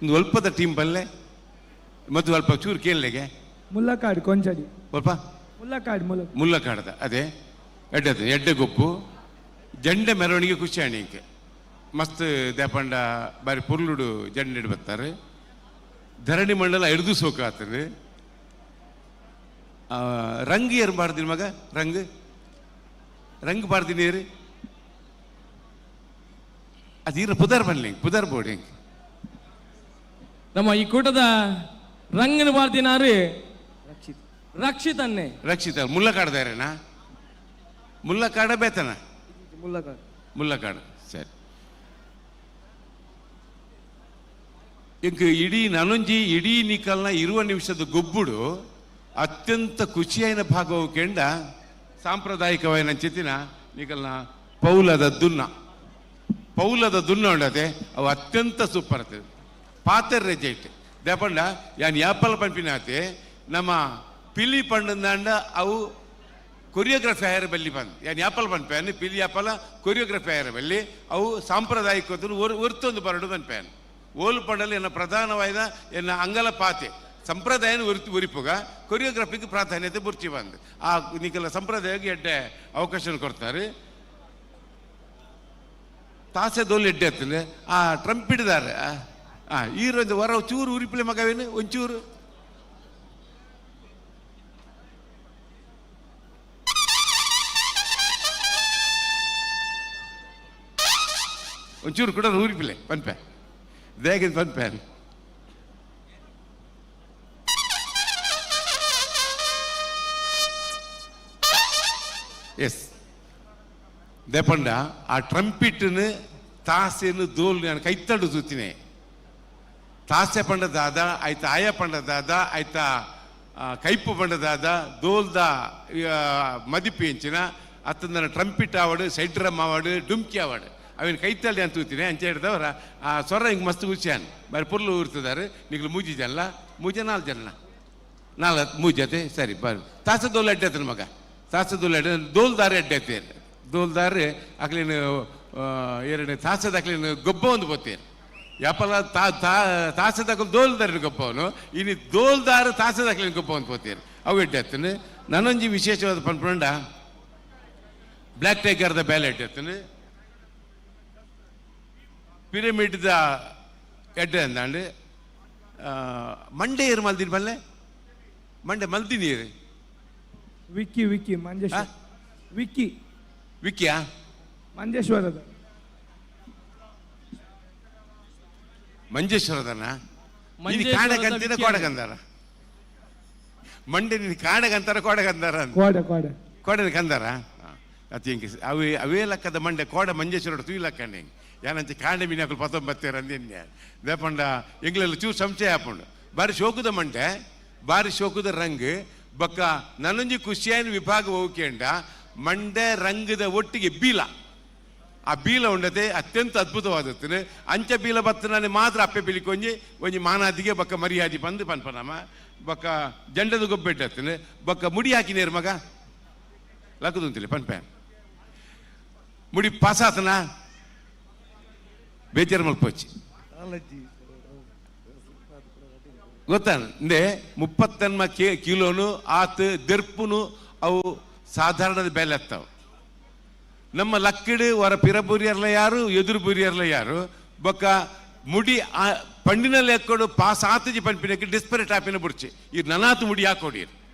ಒಂದು ಅಲ್ಪದ ಟೀಮ್ ಬಲ್ಲೆ ಮತ್ತು ಅಲ್ಪ ಚೂರು ಕೇಳಲೆಗೆ ಮುಲ್ಲಕಾಡು ಕೊಂಚಡಿ ಅಲ್ಪ ಮುಲ್ಲಕಾಡು ಮುಲ್ಲಕಾಡದ ಅದೇ ಎಡ್ಡೆ ಎಡ್ಡೆ ಗೊಪ್ಪು ಜಂಡೆ ಮೆರವಣಿಗೆ ಖುಷಿ ಅಣಿಕೆ ಮಸ್ತ್ ದೇಪಂಡ ಬಾರಿ ಪೊರ್ಲುಡು ಜಂಡೆ ಬರ್ತಾರೆ. ಧರಣಿ ಮಂಡಲ ಎಡ್ದು ಸೋಕಾತನೆ. ರಂಗ್ ಏರ್ ಬಾರ್ದಿನ ಮಗ? ರಂಗ್ ರಂಗ್ ಬಾರ್ದಿನ ಏರು? ಅದು ಈರ ಪುದರ್ ಬನ್ಲಿ, ಪುದರ್ ಬೋರ್ಡಿಂಗ್. ನಮ್ಮ ಈ ಕೂಟದ ರಂಗನ ಬಾರ್ದಿನಾರು ರಕ್ಷಿತ್ ಅನ್ನೆ. ರಕ್ಷಿತ ಮುಲ್ಲಕಾಡ್ದಾರೇನಾ? ಮುಲ್ಲಕಾಡ ಬೇತನ? ಮುಲ್ಲಕಾಡು. ಮುಲ್ಲಕಾಡು, ಸರಿ. ಇಂಕ್ ಇಡೀ ನನೊಂಜಿ ಇಡೀ ನಿಕಲ್ನ ಇರುವ ನಿಮಿಷದ ಗೊಬ್ಬುಡು ಅತ್ಯಂತ ಖುಷಿಯಾಯಿನ ಭಾಗವು ಕೆಂಡ ಸಾಂಪ್ರದಾಯಿಕವಾಯಿನ ಚಿತ್ತಿನ ನಿಕಲ್ನ ಪೌಲದ ದುನ್ನ. ಪೌಲದ ದುನ್ನ ಉಂಡತೆ ಅವು ಅತ್ಯಂತ ಸೂಪರ್ ಆತದೆ. ಪಾತೆರ್ ರೆಜೆಕ್ಟ್ ದೇಪಂಡ ಯಾನ್ ಯಾಪಲ್ ಪನ್ಪಿನಾತೆ ನಮ್ಮ ಪಿಲಿ ಪಂಡಂದಾಂಡ ಅವು ಕೊರಿಯೋಗ್ರಫಿ ಆಯರ ಬಲ್ಲಿ ಬಂದು ಯಾನ್ ಯಾಪಲ್ ಪನ್ಪೇನ್ ಪಿಲಿ ಯಾಪಲ ಕೊರಿಯೋಗ್ರಫಿ ಆಯರ ಬಲ್ಲಿ ಅವು ಸಾಂಪ್ರದಾಯಿಕ ಒರ್ತೊಂದು ಬರಡು ಪನ್ಪೇನ್ ಓಲು ಪಂಡಲ್ಲಿ ಎನ್ನ ಪ್ರಧಾನವಾದ ಎನ್ನ ಅಂಗಲ ಪಾತೆ ಸಂಪ್ರದಾಯನ ಉರಿತು ಉರಿಪುಗ ಕೊರಿಯೋಗ್ರಫಿಗೆ ಪ್ರಾಧಾನ್ಯತೆ ಬುರ್ಚಿ ಬಂದು ಆ ನಿಕಲ ಸಂಪ್ರದಾಯಕ್ಕೆ ಎಡ್ಡೆ ಅವಕಾಶ ಕೊಡ್ತಾರೆ. ತಾಸೆ ದೋಲ್ ಎಡ್ಡೆ ಎತ್ತನೆ ಆ ಟ್ರಂಪಿಡ್ದಾರೆ ಆ ಈರೊಂದು ವರ ಚೂರು ಉರಿಪಿಲೆ ಮಗವೇನು ಒಂಚೂರು ಒಂಚೂರು ಕೂಡ ಊರಿಪಿಲೆ ಪನ್ಪೆ ದೇಗಿನ ಪನ್ಪೆ. ಎಸ್ ದೇಪಂಡ ಆ ಟ್ರಂಪಿಟ್ನು ತಾಸೆನು ದೋಲ್ ನಾನು ಕೈತಡು ತೂತಿನಿ. ತಾಸೆ ಪಂಡ ದಾದ ಆಯ್ತಾ, ಆಯ ಪಂಡ ದಾದ ಆಯ್ತಾ, ಕೈಪು ಪಂಡ ದಾದ ದೋಲ್ದ ಮದಿಪು ಎಂಚಿನ ಅತ್ತಂದನ ಟ್ರಂಪಿಟ್ ಆವಡು, ಸೈಡ್ ಡ್ರಮ್ ಆವಡು, ಡುಮ್ಕಿ ಆವಡು ಅವಿನ ಕೈತಲ್ಲಿ ಅಂತ ತೂತೀನಿ. ಅಂಚೆ ಹಿಡ್ದವರ ಆ ಸೊರ ಹಿಂಗೆ ಮಸ್ತ್ ಖುಷಿಯಾನ್ ಬಾರಿ ಪುರ್ಲು ಊರ್ತದಾರೆ. ನಿಗ್ಲು ಮೂಜಿ ಜನ, ಮೂಜೆ ನಾಲ್ಕು ಜನ, ನಾಲ್ಕು ಮೂಜತೆ ಸರಿ ಬಾರಿ. ತಾಸೆ ದೋಲ್ ಅಡ್ಡೆ ಆತನ ಮಗ, ತಾಸೆ ದೋಲ್ ಅಡ್ಡೆ ದೋಲ್ದಾರೆ ಅಡ್ಡೆ ಆತೇರು ದೋಲ್ದಾರೆ ಅಕ್ಲೇನು ಎರಡು ತಾಸದ ಅಕ್ಲೇನು ಗೊಬ್ಬ ಒಂದು ಬೋತೇರು ಯಾಪಲ ತಾ ತಾಸದಕಲು ದೋಲ್ದಾರ ಗೊಬ್ಬವನು ಇನ್ನು ದೋಲ್ದಾರ ತಾಸದ ಅಕ್ಲೇನು ಗೊಬ್ಬ ಒಂದು ಪೋತೇರು ಅವು ಎಡ್ಡೆ ಆತನು. ನನ್ನೊಂಜಿ ವಿಶೇಷವಾದ ಪನ್ಪಂಡ ಬ್ಲ್ಯಾಕ್ ಟೈಗರ್ದ ಬ್ಯಾಲೆ ಎಡ್ಡೆ ಆತನು, ಪಿರಮಿಡ್ದ ಎಡ್ಡೆ ಅಂದಾಂಡು ಮಂಡೆ ಏರು ಮಲ್ದಿನ ಬಲ್ಲೆ ಮಂಡೆ ಮಲ್ದಿನಿ ಏರು. ವಿಕ್ಕಿ ವಿಕ್ಕಿ ಮಂಜೇಶ್ವರ ವಿಕ್ಕಿ ವಿಕ್ಕಿಯಾ ಮಂಜೇಶ್ವರದ ಮಂಜೇಶ್ವರದನ ನೀನು ಕಾಡಗಂತಿನ ಕೋಡಗಂದಾರ ಮಂಡೆ ನೀನು ಕಾಡಗಂತಾರ ಕೋಡಗಂದಾರ ಕೋಡ ಕೋಡ ಕೋಡನ ಕಂದಾರ ಅತಿ ಹಿಂಗೆ ಅವೇ ಅವೇ ಲಕ್ಕದ ಮಂಡೆ ಕೋಡ ಮಂಜೇಶ್ವರ ತೂಯಿ ಲಕ್ಕಂಡೆ ಹಿಂಗೆ ಯಾನಂಚೆ ಕಾಂಡೆ ಮೀನಾಕಲು ಪತ್ತೊಂಬತ್ತೇರ ಅಂದಿನ್ಯ ದೇಪಂಡ ಎಂಗ್ಲೆಲ್ಲ ಚೂರು ಸಂಶಯ ಹಾಪುಂಡು. ಬಾರಿ ಶೋಕದ ಮಂಡೆ ಬಾರಿ ಶೋಕದ ರಂಗ್ ಬಕ್ಕ ನನ್ನೊಂಜಿ ಖುಷಿಯಾಯಿನ ವಿಭಾಗ ಹೋಗ್ಕೇಂಡ ಮಂಡೆ ರಂಗದ ಒಟ್ಟಿಗೆ ಬೀಲ ಆ ಬೀಲ ಉಂಡತೆ ಅತ್ಯಂತ ಅದ್ಭುತವಾದದ್ದು. ಅಂಚ ಬೀಲ ಬತ್ತನಾನೆ ಮಾತ್ರ ಅಪ್ಪೆ ಬಿಲಿಕೊಂಜಿ ಒಂಜಿ ಮಾನಾದಿಗೆ ಬಕ್ಕ ಮರ್ಯಾದೆ ಬಂದು ಪನ್ಪನಮ್ಮ ಬಕ್ಕ ಜಂಡದ ಗೊಬ್ಬೆಟ್ಟತ್ತನೆ ಬಕ್ಕ ಮುಡಿ ಹಾಕಿನೇರು ಮಗ ಲಕ್ಕದುಂತಿಲ್ಲ ಪನ್ಪೆ ಮುಡಿ ಪಾಸಾತನ ಬೇಜಾರು ಮಲ್ಪೋಚಿ ಗೊತ್ತಾ ಅಂದೆ 30 ಕಿಲೋನು ಆತ ದೆರ್ಪುನು ಅವು ಸಾಧಾರಣದ ಬೆಲೆ ಹತ್ತವು. ನಮ್ಮ ಲಕ್ಕಿಡು ಹೊರ ಪಿರಬುರಿಯರ್ಲ ಯಾರು ಎದುರು ಬುರಿಯರ್ಲ ಯಾರು ಬೊಕ್ಕ ಮುಡಿ ಆ ಪಂಡಿನ ಲೆಕ್ಕಡು ಪಾಸ್ ಆತಜಿ ಪಂಪಿನಕ್ಕೆ ಡಿಸ್ಪರೇಟ್ ಆಪಿನ ಬುಡ್ಚಿ ಈ ನನಾತು ಮುಡಿ ಹಾಕೋಡಿ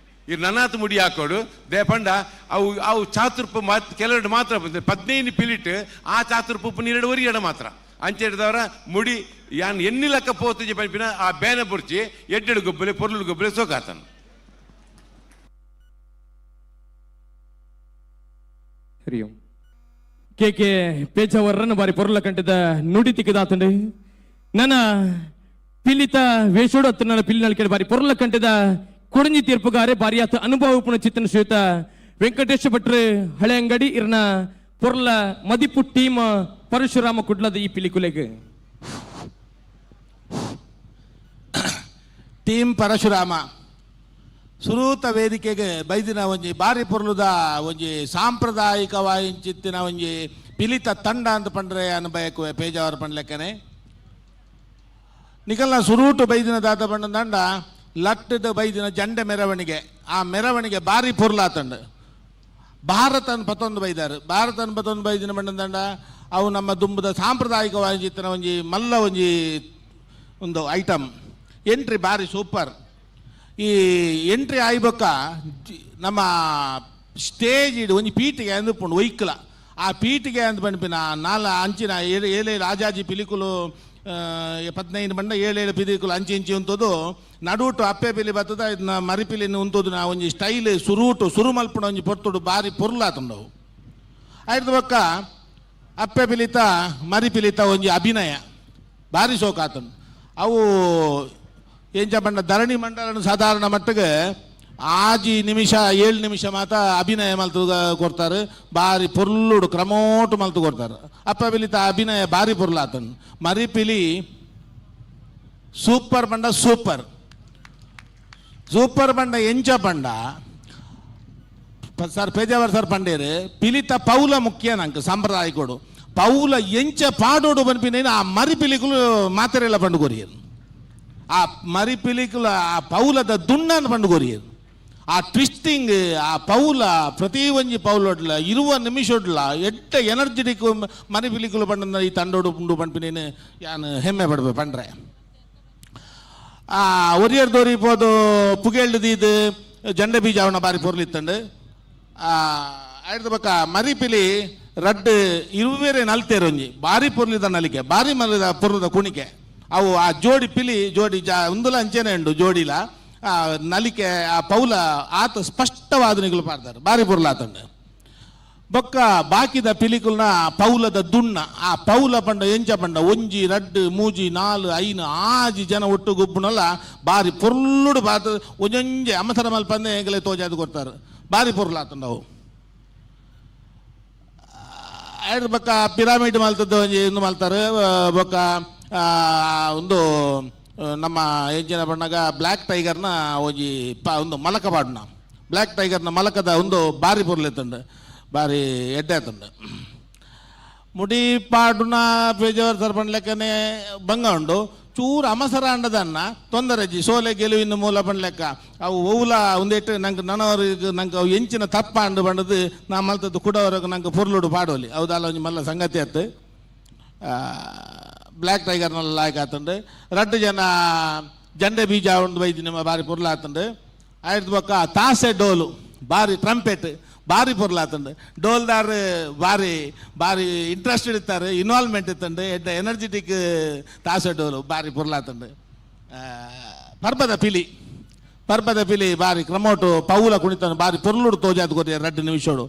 ಈ ನನಾತು ಮುಡಿ ಹಾಕೋಡು ದೇಪಂಡ ಅವು ಅವು ಚಾತುರ್ಪ ಮಾತ್ ಕೆಲವೆರಡು ಮಾತ್ರ ಬಂದ 15 ಪಿಲಿಟ್ ಆ ಚಾತುರ್ಪ ನೀರೆಡು ಎಡ ಮಾತ್ರ ಅಂಚೆ ಹಿಡಿದವರ ಮುಡಿ ಯಾನ್ ಎಣ್ಣಿ ಲೆಕ್ಕ ಪೋತಜಿ ಪಂಪಿನ ಆ ಬೇನೆ ಬುಡ್ಚಿ ಎಡ್ಡೆಡು ಗೊಬ್ಬಲೆ ಪೊರ್ಲು ಗೊಬ್ಬಲೆ ಸೋಕಾತನು. ಹರಿ ಓಂ. ಕೆ ಕೆ ಪೇಜಾವರನ್ನು ಬಾರಿ ಪೊರ್ಲ ಕಂಠದ ನುಡಿ ತಿಕ್ಕದಾತಂಡು ನನ್ನ ಪಿಲಿತ ವೇಷೋಡು ಅತ್ತ ನನ್ನ ಪಿಲಿನಲ್ ಕೇಳಿ ಬಾರಿ ಪೊರ್ಲ ಕಂಠದ ಕೊಡಂಜಿ ತೀರ್ಪುಗಾರೆ ಬಾರಿಯಾತ ಅನುಭವ ಉಪುಣ ಚಿತ್ತನ ಶ್ರೀಯುತ ವೆಂಕಟೇಶ ಭಟ್ರು ಹಳೆ ಅಂಗಡಿ ಇರ್ನ ಪೊರ್ಲ ಮದಿಪು ಟೀಮ್ ಪರಶುರಾಮ ಕುಡ್ಲದ ಈ ಪಿಲಿಕುಲೆಗ್. ಟೀಮ್ ಪರಶುರಾಮ ಸುರೂತ ವೇದಿಕೆಗೆ ಬೈದಿನ ಒಂಜಿ ಬಾರಿ ಪೊರ್ಲುದ ಒಂಜಿ ಸಾಂಪ್ರದಾಯಿಕ ವಾಯಿಂಚಿತ್ತಿನ ಒಂಜಿ ಪಿಲಿತ ತಂಡ ಅಂತ ಪಂಡ್ರೆ ಅನ್ ಬಯಕು ಪೇಜಾವರ ಪಂಡ್ಲೆಕ್ಕನೆ ನಿಕಲ್ನ ಸುರೂಟು ಬೈದಿನ ದಾದ ಬಣ್ಣ ದಂಡ ಲಟ್ಟದ ಬೈದಿನ ಜಂಡೆ ಮೆರವಣಿಗೆ ಆ ಮೆರವಣಿಗೆ ಬಾರಿ ಪೊರ್ಲಾತಂಡ ಭಾರತನ್ ಪತ್ತೊಂದು ಬೈದಾರು ಭಾರತನ್ ಪತ್ತೊಂದು ಬೈದಿನ ಬಣ್ಣ ದಂಡ ಅವು ನಮ್ಮ ದುಂಬದ ಸಾಂಪ್ರದಾಯಿಕ ವಾಯಿಂಚಿತ್ತಿನ ಒಂಜಿ ಮಲ್ಲ ಒಂಜಿ ಒಂದು ಐಟಮ್. Entry ಬಾರಿ ಸೂಪರ್. ಈ ಎಂಟ್ರಿ ಆಯ್ಬೊಕ್ಕ ನಮ್ಮ ಸ್ಟೇಜ್ ಇಡು ಒಂಜಿ ಪೀಟಿಗೆ ಅಂದುಪುಂಡು ಒಯ್ಕಲ. ಆ ಪೀಟಿಗೆ ಅಂದ್ ಪನ್ಪಿನ ನಾಲ ಅಂಚಿನ ಏಳು ಏಳು ರಾಜಾಜಿ ಪಿಲಿಕುಲು 15 ಬಂಡ ಏಳು ಏಳು ಪಿಲಿಕುಲು ಅಂಚಿ ಇಂಚಿ ಉಂತದು ನಡುಟು ಅಪ್ಪೆ ಪಿಲಿ ಬತ್ತದ ಇದನ್ನ ಮರಿಪಿಲಿನ ಉಂತದು ನಾ ಒಂಜಿ ಸ್ಟೈಲ್ ಸುರೂಟು ಸುರು ಮಲ್ಪುಣ ಒಂಜಿ ಪೊರ್ತುಡು ಬಾರಿ ಪೊರ್ಲಾತುಂಡವು. ಆಯ್ತು ಬೊಕ್ಕ ಅಪ್ಪೆ ಪಿಲಿತ ಮರಿಪಿಲಿತ ಒಂಜಿ ಅಭಿನಯ ಬಾರಿ ಸೋಕಾತುಂಡು. ಅವು ಎಂಚ ಪಂಡ ಧರಣಿ ಮಂಡಲನ ಸಾಧಾರಣ ಮಟ್ಟಿಗೆ 6 ನಿಮಿಷ 7 ನಿಮಿಷ ಮಾತ ಅಭಿನಯ ಮಲ್ತು ಕೊಡ್ತಾರೆ. ಬಾರಿ ಪೊರ್ಲುಡು ಕ್ರಮೋಟು ಮಲ್ತು ಕೊಡ್ತಾರೆ. ಅಪ್ಪ ಪಿಲಿತ ಅಭಿನಯ ಬಾರಿ ಪೊರ್ಲಾತನ್. ಮರಿಪಿಲಿ ಸೂಪರ್ ಬಂಡ ಸೂಪರ್ ಸೂಪರ್ ಬಂಡ ಎಂಚ ಬಂಡ ಸರ್ ಪೇಜಾವರ್ ಸರ್ ಪಂಡೇರು ಪಿಲಿತ ಪೌಲ ಮುಖ್ಯ ನಂಗೆ ಸಂಪ್ರದಾಯಕೋಡು ಪೌಲ ಎಂಚ ಪಾಡೋಡು ಪನ್ಪಿನ ಆ ಮರಿಪಿಲಿಕುಲು ಮಾತೆರೆಲ್ಲ ಪಂಡು ಕೊರಿಯರು. ಆ ಮರಿಪಿಲಿಕುಲ ಆ ಪೌಲದ ದುಣ್ಣನ್ನು ಪಂಡು ಕೊರಿಯರು. ಆ ಟ್ವಿಸ್ಟಿಂಗ್ ಆ ಪೌಲ ಪ್ರತಿ ಒಂಜಿ ಪೌಲೊಡ್ಲ 20 ನಿಮಿಷೊಡ್ಲ ಎಟ್ಟ ಎನರ್ಜೆಟಿಕ್ ಮರಿಪಿಲಿಕುಲು ಪಂಡ ಈ ತಂಡೋಡು ಪುಂಡು ಪನ್ಪಿನೇನು ಯಾನ್ ಹೆಮ್ಮೆ ಪಡ್ಬೆ ಪಂಡ್ರೆ. ಆ ಒರಿಯರ್ ದೋರಿ ಪೋದು ಪುಗೆಲ್ದು ದೀದು ಜಂಡೆ ಬೀಜ ಅವನ ಬಾರಿ ಪೊರ್ಲಿತ್ತಂಡು. ಆಯ್ದ ಬೊಕ್ಕ ಮರಿಪಿಲಿ ರಡ್ಡ್ ಇರುವೇರೆ ನಲ್ತೇರು ಒಂಜಿ ಬಾರಿ ಪೊರ್ಲಿದ ನಲಿಕೆ ಬಾರಿ ಮಲ್ಲಿದ ಪೊರ್ಲದ ಕುಣಿಕೆ. ಅವು ಆ ಜೋಡಿ ಪಿಲಿ ಜೋಡಿ ಜಾ ಉಂದುಲ ಅಂಚೆನೆ ಉಂಡು ಜೋಡಿಲ ಆ ನಲಿಕೆ ಆ ಪೌಲ ಆತ ಸ್ಪಷ್ಟವಾದ ನಿಗುಲು ಪಾಡ್ತಾರೆ ಬಾರಿ ಪೊರ್ಲಾತಂಡು. ಬೊಕ್ಕ ಬಾಕಿದ ಪಿಲಿಕುಲ್ನ ಪೌಲದ ದುಣ್ಣ ಆ ಪೌಲ ಪಂಡ ಎಂಚ ಪಂಡ 1 2 3 4 5 6 ಜನ ಒಟ್ಟು ಗುಬ್ಬುನಲ್ಲ ಬಾರಿ ಪೊರ್ಲುಡು ಬಾತ ಒಂಜೊಂಜೆ ಅಮಸರ ಮಲ್ಪಂದೆ ಎಂಗಲೆ ತೋಜಾದು ಕೊಡ್ತಾರೆ ಬಾರಿ ಪೊರ್ಲಾತಂಡು ಅವು. ಆಯ್ತು ಬೊಕ್ಕ ಪಿರಾಮಿಡ್ ಮಲ್ತದ್ದು ಒಂಜಿ ಇಂದು ಮಲ್ತಾರೆ. ಬೊಕ್ಕ ಒಂದು ನಮ್ಮ ಎಂಚಿನ ಬಣ್ಣಗ ಬ್ಲ್ಯಾಕ್ ಟೈಗರ್ನ ಒಂಜಿ ಒಂದು ಮಲಕ ಪಾಡುನ ಬ್ಲ್ಯಾಕ್ ಟೈಗರ್ನ ಮಲಕದ ಒಂದು ಬಾರಿ ಪೊರ್ಲೆತ್ತುಂಡು ಬಾರಿ ಎಡ್ಡೆ ಆತುಂಡು. ಮುಡಿ ಪಾಡುನ ಪೇಜಾವರ್ ಸರ್ ಪಂಡ್ಲೆಕ್ಕನೆ ಬಂಗ ಉಂಡು ಚೂರು ಅಮಸರ ಅಂಡದನ್ನ ತೊಂದರೆ ಜಿ ಸೋಲೆ ಗೆಲುವಿನ ಮೂಲ ಪಂಡ್ಲೆಕ್ಕ ಅವು ಒವ್ಲ ಒಂದೆಟ್ಟು ನಂಗೆ ನನವರಿಗೆ ನಂಗೆ ಅವು ಎಂಚಿನ ತಪ್ಪ ಅಂಡು ಬಂಡದು ನಾ ಮಲ್ತದ್ದು ಕುಡವರೆಗೆ ನಂಗೆ ಪೊರ್ಲುಡು ಪಾಡೋಲಿ ಹೌದಲ್ಲ ಒಂಜಿ ಮಲ್ಲ ಸಂಗತಿ ಆತು. ಬ್ಲ್ಯಾಕ್ ಟೈಗರ್ನೆಲ್ಲ ಲಾಯ್ಕ್ ಆತುಂಡು. 2 ಜನ ಜಂಡೆ ಬೀಜ ಉಂಡು ಬೈದಿ ನಿಮ್ಮ ಬಾರಿ ಪೊರ್ಲಾತುಂಡು. ಆಯ್ತು ಬೊಕ್ಕ ತಾಸೆ ಡೋಲು ಬಾರಿ ಟ್ರಂಪೆಟ್ ಬಾರಿ ಪೊರ್ಲಾತುಂಡು. ಡೋಲ್ದಾರ್ ಬಾರಿ ಬಾರಿ ಇಂಟ್ರೆಸ್ಟೆಡ್ ಇತ್ತಾರೆ ಇನ್ವಾಲ್ವ್ಮೆಂಟ್ ಇತ್ತಂಡು ಎಡ್ಡ ಎನರ್ಜೆಟಿಕ್ ತಾಸೆ ಡೋಲು ಬಾರಿ ಪೊರ್ಲಾತುಂಡು. ಪರ್ಬದ ಪಿಲಿ ಪರ್ಬದ ಪಿಲಿ ಬಾರಿ ಕ್ರಮೋಟು ಪೌಲ ಕುಣಿತನು ಬಾರಿ ಪೊರ್ಲುಡು ತೋಜಾದು ಕೊರಿ 2 ನಿಮಿಷೋಡು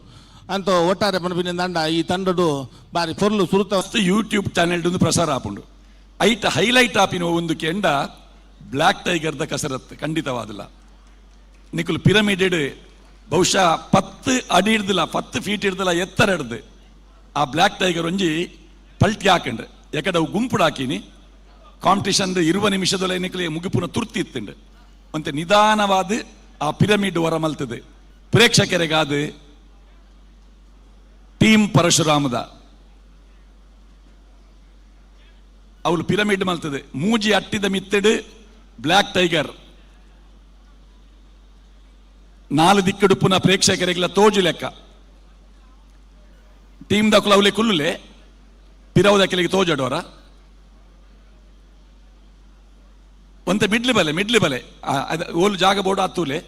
ಅಂತ ಒಟ್ಟಾರೆ ಪನ್ಪಿನ ದಂಡ ಈ ತಂಡಡು ಬಾರಿ ಪೊರ್ಲು ಸುರುತ ಯೂಟ್ಯೂಬ್ ಚಾನೆಲ್ ಪ್ರಸಾರ ಆಪುಂಡು. ಐಟ್ ಹೈಲೈಟ್ ಆಪಿನ ಒಂದು ಕೆಂಡ ಬ್ಲ್ಯಾಕ್ ಟೈಗರ್ದ ಕಸರತ್ತು ಖಂಡಿತವಾದಲ್ಲ. ನಿಕುಲು ಪಿರಮಿಡೆಡ್ ಬಹುಶಃ 10 ಅಡಿ ಹಿಡ್ದಿಲ್ಲ 10 ಫೀಟ್ ಹಿಡ್ದಿಲ್ಲ ಎತ್ತರ ಹಿಡ್ದು ಆ ಬ್ಲ್ಯಾಕ್ ಟೈಗರ್ ಒಂಜಿ ಪಲ್ಟಿ ಹಾಕಂಡ್ರೆ ಯಾಕಂದ್ರೆ ಅವು ಗುಂಪುಡು ಹಾಕಿನಿ ಕಾಂಪಿಟಿಷನ್ 20 ನಿಮಿಷದೊಳಗೆ ನಿಕುಲು ಮುಗಿಪುನ ತುರ್ತಿ ಇತ್ತಂಡು ಅಂತೆ ನಿಧಾನವಾದ ಆ ಪಿರಮಿಡ್ ಹೊರ ಮಲ್ತದೆ. ಪ್ರೇಕ್ಷಕರಿಗಾದ ಟೀಮ್ ಪರಶುರಾಮದ ಅವಳು ಪಿರಮಿಡ್ ಮಲ್ತದೆ ಮೂಜಿ ಅಟ್ಟಿದ ಮಿತ್ತಡು ಬ್ಲ್ಯಾಕ್ ಟೈಗರ್ 4 ದಿಕ್ಕಡು ಪುನಃ ಪ್ರೇಕ್ಷಕರಿಗೆಲ್ಲ ತೋಜು ಲೆಕ್ಕ ಟೀಮ್ ದಕ್ಕಲು ಅವಲೆ ಕುಲ್ಲುಲೆ ಪಿರವುದಕ್ಕೆಲಿಗೆ ತೋಜಡೋರ ಒಂತೆ ಮಿಡ್ಲಿ ಬಲೆ ಮಿಡ್ಲಿ ಬಲೆ ಓಲು ಜಾಗ ಬೋರ್ಡ್ ಆತೂಲೆ.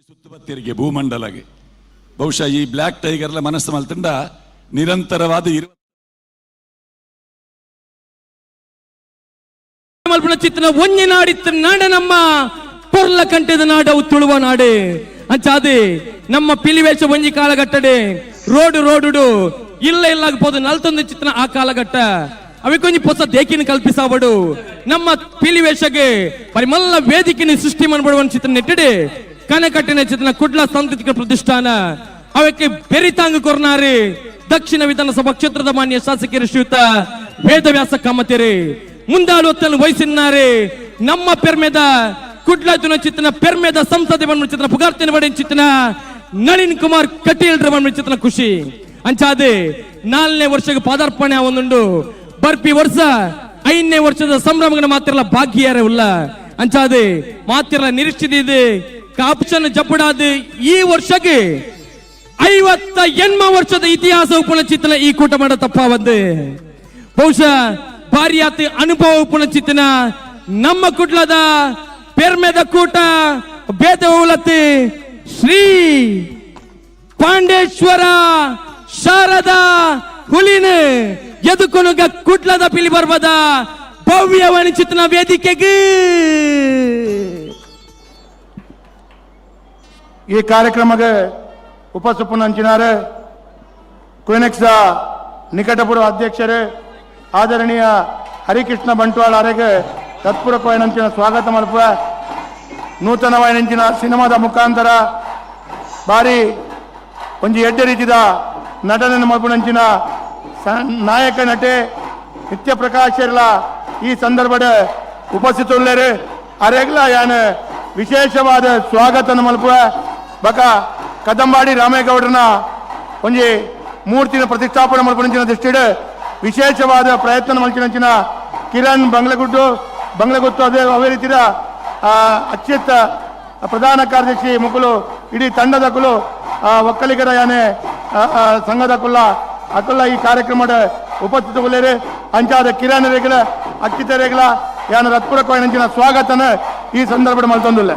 ಸುತ್ತುಬತ್ತಿರಿಗೆ ಭೂಮಂಡಲಗೆ ಬಹುಶಃ ಈ ಬ್ಲ್ಯಾಕ್ ಟೈಗರ್ಲ ಮನಸ್ಸು ಮಲ್ತಂಡ ನಿರಂತರವಾದ ಮಲ್ಪುನ ಚಿತ್ರನ ಒಂಜಿ ನಾಡಿತ್ತು ನಾಡ ನಮ್ಮ ಪೊರ್ಲ ಕಂಠದ ನಾಡವು ತುಳುವ ನಾಡು ಅಂಚಾದೆ ನಮ್ಮ ಪಿಲಿವೇಶ ಒಂಜಿ ಕಾಲಘಟ್ಟಡೆ ರೋಡು ರೋಡುಡು ಇಲ್ಲ ಇಲ್ಲ ಪೋದು ನಲ್ತೊಂದು ಚಿತ್ರನ ಆ ಕಾಲಘಟ್ಟ ಅವಿಕೊಂಜಿ ಪೊಸ ದೇಕಿನ ಕಲ್ಪಿಸಾವಡು ನಮ್ಮ ಪಿಲಿವೇಶಗೆ ಪರಿಮಲ್ಲ ವೇದಿಕೆನ ಸೃಷ್ಟಿ ಮಾಡ್ಬಡುವ ಚಿತ್ರ ನೆಟ್ಟಡೆ ಕನಕಟ್ಟಿನ ಚಿತ್ನ ಕುಡ್ಲ ಸಾಂಸ್ಕೃತಿಕ ಪ್ರತಿಷ್ಠಾನ ಅವಕ್ಕೆ ಬೆರಿತಾಂಗ್ ಕೊರ್ನಾರಿ ದಕ್ಷಿಣ ವಿಧಾನಸಭಾ ಕ್ಷೇತ್ರದ ಮಾನ್ಯ ಶಾಸಕರು ಶ್ರೀಯುತ ವೇದವ್ಯಾಸ ಕಾಮತೇರಿ ಮುಂದಾಳುವತ್ತನ್ನು ವಹಿಸಿದ್ದಾರೆ ನಮ್ಮ ಪೆರ್ಮೆದ ಕುಡ್ಲ ಚಿತ್ನ ಪೆರ್ಮೆದ ಸಂಸದೆ ಬಂದ ಚಿತ್ರ ಪುಗಾರ್ತಿನ ಬಡಿನ ಚಿತ್ನ ನಳಿನ್ ಕುಮಾರ್ ಕಟೀಲ್ ಬಂದ ಚಿತ್ನ ಖುಷಿ ಅಂಚಾದೆ ನಾಲ್ನೇ ವರ್ಷಕ್ಕೆ ಪಾದಾರ್ಪಣೆ ಒಂದುಂಡು ಬರ್ಪಿ ವರ್ಷ ಐದನೇ ವರ್ಷದ ಸಂಭ್ರಮಗಳ ಮಾತ್ರ ಭಾಗ್ಯಾರ ಉಲ್ಲ ಅಂಚಾದೆ ಮಾತ್ರ ನಿರೀಕ್ಷಿತ ಇದೆ ಕಾಪ್ಷನ್ ಜಪ್ಪಡಾದ ಈ ವರ್ಷಕ್ಕೆ 58 ವರ್ಷದ ಇತಿಹಾಸ ಉಪನಚಿತನ ಈ ಕೂಟ ಮಾಡ ತಪ್ಪಾವದ್ದು ಬಹುಶಃ ಭಾರಿಯಾತ ಅನುಭವ ಉಪನಚಿತನ ನಮ್ಮ ಕುಡ್ಲದ ಪೆರ್ಮೆದ ಕೂಟ ಬೇದ ಉಲತಿ ಶ್ರೀ ಪಾಂಡೇಶ್ವರ ಶಾರದಾ ಹುಲಿನ ಎದುಕೊನುಗ ಕುಡ್ಲದ ಪಿಲಿ ಬರ್ಬದ ಭವ್ಯ ವಣಿಚಿತನ ವೇದಿಕೆಗೆ. ಈ ಕಾರ್ಯಕ್ರಮಕ್ಕೆ ಉಪಸುಪ್ಪುನಂಚಿನಾರು ಕ್ವಿನೆಕ್ಸ್ ನಿಕಟಪೂರ್ವ ಅಧ್ಯಕ್ಷರು ಆದರಣೀಯ ಹರಿಕೃಷ್ಣ ಬಂಟ್ವಾಳ ಅರೆಗೆ ತತ್ಪೂರಕವಾಯಿನಂಚಿನ ಸ್ವಾಗತ ಮಲ್ಪುವ ನೂತನವಾಯಿನಂಚಿನ ಸಿನಿಮಾದ ಮುಖಾಂತರ ಬಾರಿ ಒಂಜಿ ಎಡ್ಡೆ ರೀತಿದ ನಟನೆ ಮಲ್ಪುನಂಚಿನ ನಾಯಕ ನಟೆ ನಿತ್ಯ ಪ್ರಕಾಶರ್ಲ ಈ ಸಂದರ್ಭದ ಉಪಸ್ಥಿತರುಳ್ಳರು ಅರೆಗ್ಲ ಯಾನ್ ವಿಶೇಷವಾದ ಸ್ವಾಗತ ಮಲ್ಪುವ ಬಕ ಕದಂಬಾಡಿ ರಾಮೇಗೌಡರನ ಒಂಜಿ ಮೂರ್ತಿನ ಪ್ರತಿಷ್ಠಾಪನೆ ಮಲ್ಪುನಂಚಿನ ದೃಷ್ಟಿಡ್ ವಿಶೇಷವಾದ ಪ್ರಯತ್ನ ಮಲ್ಚಿನಂಚಿನ ಕಿರಣ್ ಬಂಗ್ಲಗುಡ್ಡು ಬಂಗ್ಲಗುತ್ತು ಅದೇ ಅವೇ ರೀತಿಯ ಅತ್ಯಂತ ಪ್ರಧಾನ ಕಾರ್ಯದರ್ಶಿ ಮುಕುಲು ಇಡೀ ತಂಡದಕುಲು ಒಕ್ಕಲಿಗರ ಯಾನೆ ಸಂಘದ ಕುಲ್ಲ ಅಕುಲ್ಲ ಈ ಕಾರ್ಯಕ್ರಮದ ಉಪಸ್ಥಿತಗುಳ್ಳೇರು ಅಂಚಾದ ಕಿರಣ್ ರೇಗಲ ಅಕ್ಷಿತ ರೇಗಲ ಯಾನ ರತ್ಪುರಕ್ಕೋಯಿನಂಚಿನ ಸ್ವಾಗತನ ಈ ಸಂದರ್ಭದ ಮಲ್ತೊಂದುಲ್ಲ.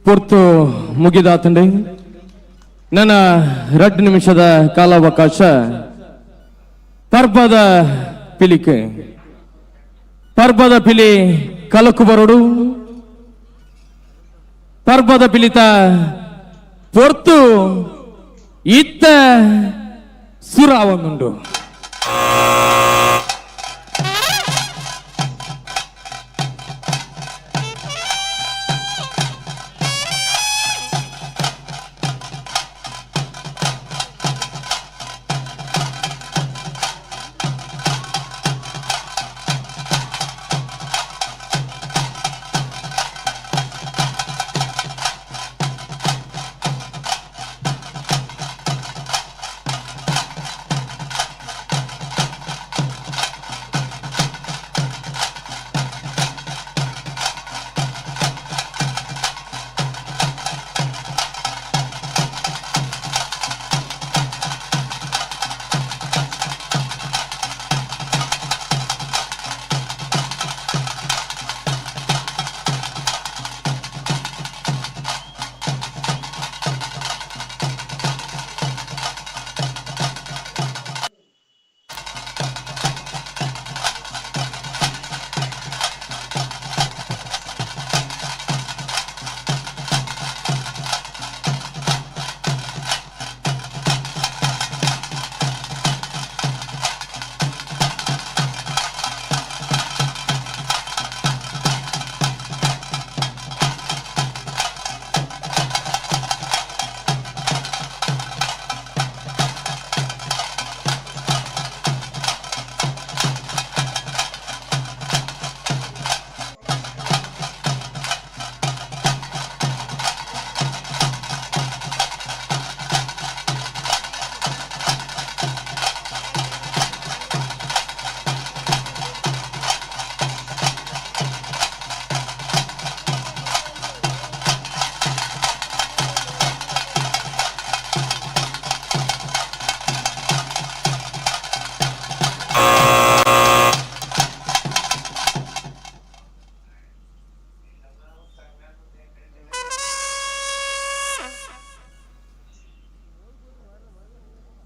ಪೊರ್ತು ಮುಗಿದಾತಂಡೆ. ನನ್ನ 2 ನಿಮಿಷದ ಕಾಲಾವಕಾಶ. ಪರ್ಬದ ಪಿಲಿಕೆ, ಪರ್ಬದ ಪಿಲಿ ಕಲಕು ಬರೋಡು, ಪರ್ಬದ ಪಿಲಿತ ಪೊರ್ತು ಇತ್ತ ಸುರಾವನ್ನುಂಡು.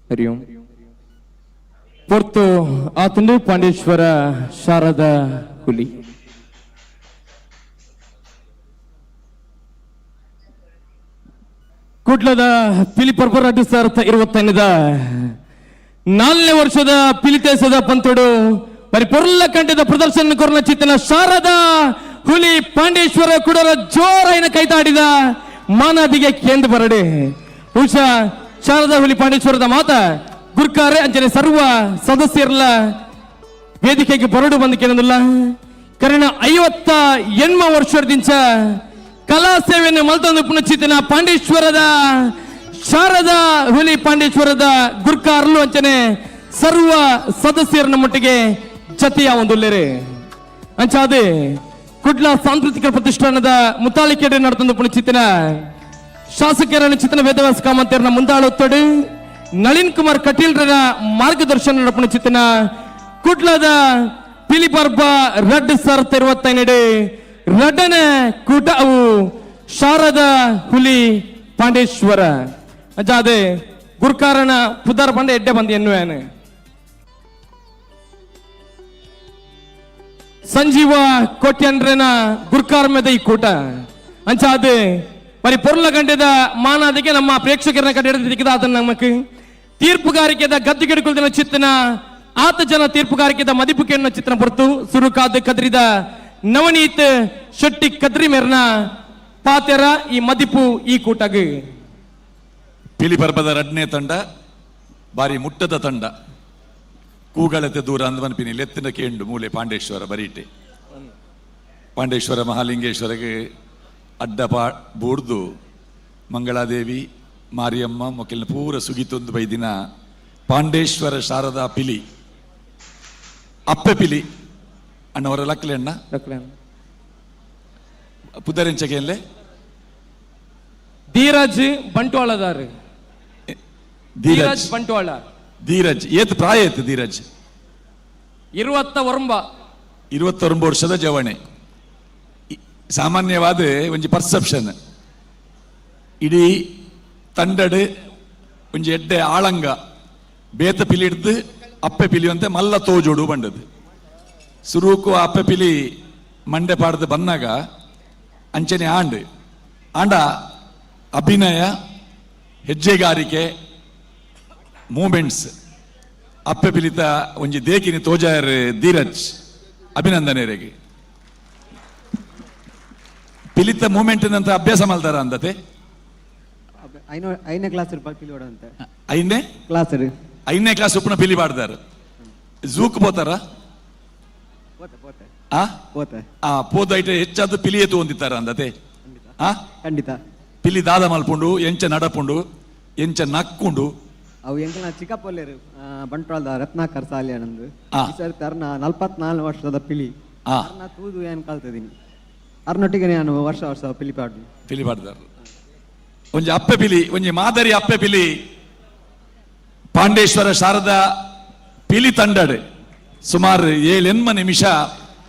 ಹರಿ ಓಂ. ಪೊರ್ತು ಆತಂಡು ಪಾಂಡೇಶ್ವರ ಶಾರದಾ ಹುಲಿ. ಕುಡ್ಲದ ಪಿಲಿಪರ್ಬ 2025ದ 4ನೇ ವರ್ಷದ ಪಿಲಿತೇಸದ ಪಂತುಡು ಬರಿ ಪೊರ್ಲ ಕಂಠದ ಪ್ರದರ್ಶನ ಕೊರನ ಚಿತ್ತನ ಶಾರದಾ ಹುಲಿ ಪಾಂಡೇಶ್ವರ ಕುಡರ ಜೋರಾಯಿನ ಕೈತಾಡಿದ ಮಾನಾದಿಗೆ ಕೇಂದ್ರ ಬರಡೆ. ಉಷಾ ಶಾರದಾ ಹುಲಿ ಪಾಂಡೇಶ್ವರದ ಮಾತ ಗುರ್ಕಾರೆ ಅಂಚನೆ ಸರ್ವ ಸದಸ್ಯರಲ್ಲ ವೇದಿಕೆಗೆ ಬರಡು ಬಂದು ಕೇಳೋದಿಲ್ಲ. ಕರ್ಣ 58 ವರ್ಷದಿಂಚ ಕಲಾ ಸೇವೆಯನ್ನು ಮಲ್ತೊಂದು ಪುನಚಿತನ ಪಾಂಡೇಶ್ವರದ ಶಾರದಾ ಹುಲಿ ಪಾಂಡೇಶ್ವರದ ಗುರ್ಕಾರ್ಲು ಅಂಚನೆ ಸರ್ವ ಸದಸ್ಯರ ಮಟ್ಟಿಗೆ ಜತೆಯ ಒಂದುಲ್ಲೇರೆ. ಅಂಚಾದೆ ಕುಡ್ಲ ಸಾಂಸ್ಕೃತಿಕ ಪ್ರತಿಷ್ಠಾನದ ಮುತಾಳಿಕೆಡೆ ನಡೆತೊಂದು ಪುನಚಿತನ ಶಾಸಕರನ್ನು ಚಿತನ ವೇದವ್ಯಾಸ ಕಾಮಂತರನ ಮುಂದಾಳುತ್ತಡು ನಳಿನ್ ಕುಮಾರ್ ಕಟೀಲ್ರನ ಮಾರ್ಗದರ್ಶನ ಪುನಚಿತನ ಕುಡ್ಲದ ಪಿಲಿಪರ್ಬ 2025 ರಡ್ಡನೆ ಕೂಟ ಅವು ಶಾರದಾ ಹುಲಿ ಪಾಂಡೇಶ್ವರ. ಅಜಾದೆ ಗುರ್ಕಾರನ ಪುದರ್ ಬಂಡೆ ಎಡ್ಡೆ ಬಂದು ಎನ್ನುವೇನೆ. ಸಂಜೀವ ಕೋಟ್ಯನ್ರನ ಗುರ್ಕಾರ ಮೇಲೆ ಈ ಕೂಟ. ಅಂಚಾದೆ మరి పొర్ల ಗಂಟೆದ ಮಾನಾದಿಗೆ ನಮ್ಮ ಪ್ರೇಕ್ಷಕರನ್ನ ಕಂಡು ಅದನ್ನ ನಮಕ್ ತೀರ್ಪುಗಾರಿಕೆದ ಗದ್ದುಗೆಡುಕುಲ್ದಿನ ಚಿತ್ತನ ಆತ ಜನ ತೀರ್ಪುಗಾರಿಕೆದ ಮದಿಪುಕೆಯನ್ನು ಚಿತ್ರನ ಪೊರ್ತು ಸುರುಕಾದ ಕದ್ರಿದ ನವನೀತ್ ಶೆಟ್ಟಿ ಕದ್ರಿ ಮೇರ್ನ ಪಾತೆರ ಈ ಮದಿಪು ಈ ಕೂಟಗ್. ಪಿಲಿ ಪರ್ಬದ ರಡ್ನೇ ತಂಡ ಬಾರಿ ಮುಟ್ಟದ ತಂಡ ಕೂಗಳತೆ ದೂರ ಅಂದಮನ್ಪಿನಿ ಲೆತ್ತಿನ ಕೇಂಡು ಮೂಲೆ ಪಾಂಡೇಶ್ವರ ಬರೀಟೆ ಪಾಂಡೇಶ್ವರ ಮಹಾಲಿಂಗೇಶ್ವರಗೆ ಅಡ್ಡ ಪಾ ಬೂಡ್ದು ಮಂಗಳಾದೇವಿ ಮಾರಿಯಮ್ಮ ಮೊಕ್ಕೆಲ್ನ ಪೂರ ಸುಗಿತೊಂದು ಬೈದಿನ ಪಾಂಡೇಶ್ವರ ಶಾರದಾ ಪಿಲಿ ಅಪ್ಪೆ ಪಿಲಿ ಅಣ್ಣವರ ಲಕ್ಲೆ ಅಣ್ಣ ಪುದರೆಂಚಗೆಲ್ಲೇ ಧೀರಜ್ ಬಂಟ್ವಾಳದಾರು. ಧೀರಜ್ ಬಂಟ್ವಾಳ. ಧೀರಜ್ ಏತ್ ಪ್ರಾಯ ಏತ್ ಧೀರಜ್? 29. 29 ವರ್ಷದ ಜವಣೆ. ಸಾಮಾನ್ಯವಾದ ಒಂಜಿ ಪರ್ಸೆಪ್ಷನ್ ಇಡೀ ತಂಡಡ್ ಒಂಜಿ ಎಡ್ಡೆ ಆಳಂಗ ಬೇತ ಪಿಲಿ ಹಿಡ್ದು ಅಪ್ಪೆ ಪಿಲಿಯಂತೆ ಮಲ್ಲ ತೋಜೋಡು ಬಂಡದು. ಸುರೂಕು ಅಪ್ಪೆ ಪಿಲಿ ಮಂಡೆ ಪಾಡ್ದು ಬಂದಾಗ ಅಂಚನೆ ಆಂಡ್ ಆಂಡ ಅಭಿನಯ, ಹೆಜ್ಜೆಗಾರಿಕೆ, ಮೂಮೆಂಟ್ಸ್ ಅಪ್ಪೆ ಪಿಲಿತ ಒಂಜಿ ದೇಕಿನಿ ತೋಜಾಯರ್ ಧೀರಜ್, ಅಭಿನಂದನೆರೆಗೆ. ಪಿಲಿತ ಮೂಮೆಂಟ್ ಅಂತ ಅಭ್ಯಾಸ ಮಲ್ತಾರ ಅಂದತೆ? ಐದನೇ ಕ್ಲಾಸ್ ಪಿಲಿ ಅಂತ. ಐದನೇ ಕ್ಲಾಸ್. ಐದನೇ ಕ್ಲಾಸ್ ಉಪ್ಪುನ ಪಿಲಿ ಪಾಡ್ದಾರ. ಝೂಕ್ ಪೋತಾರ? ಆ ಆ ಪೋದ ಐಟ ಹೆಚ್ಚಾದ ಪಿಲಿಯೇ ತಗೊಂಡಿತ್ತಾರ ಅಂದತೆ? ಆ ಖಂಡಿತ. ಪಿಲಿ ದಾದ ಮಲ್ಪುಂಡು, ಎಂಚ ನಡಪುಂಡು, ಎಂಚ ನಕ್ಕುಂಡು. ಅವು ಎಂಕಲ್ನ ಚಿಕ್ಕಪ್ಪಲ್ಲೇರು ಬಂಟ್ವಾಳದ ರತ್ನಾಕರ್ ಸಾಲಿ ಆನಂದ್. ಈ ಸರ್ತಿ ಅರ್ನ 44 ವರ್ಷದ ಪಿಲಿ ಅರ್ನ ತೂದು ಏನು ಕಲ್ತಿದ್ದೀನಿ. ಅರ್ನೊಟ್ಟಿಗೆ ನಾನು ವರ್ಷ ವರ್ಷ ಪಿಲಿ ಪಾಡು. ಪಿಲಿ ಪಾಡ್ದಾರ. ಒಂಜಿ ಅಪ್ಪೆ ಪಿಲಿ, ಒಂಜಿ ಮಾದರಿ ಅಪ್ಪೆ ಪಿಲಿ ಪಾಂಡೇಶ್ವರ ಶಾರದಾ ಪಿಲಿ ತಂಡಡ್ ಸುಮಾರು 7 ನಿಮಿಷ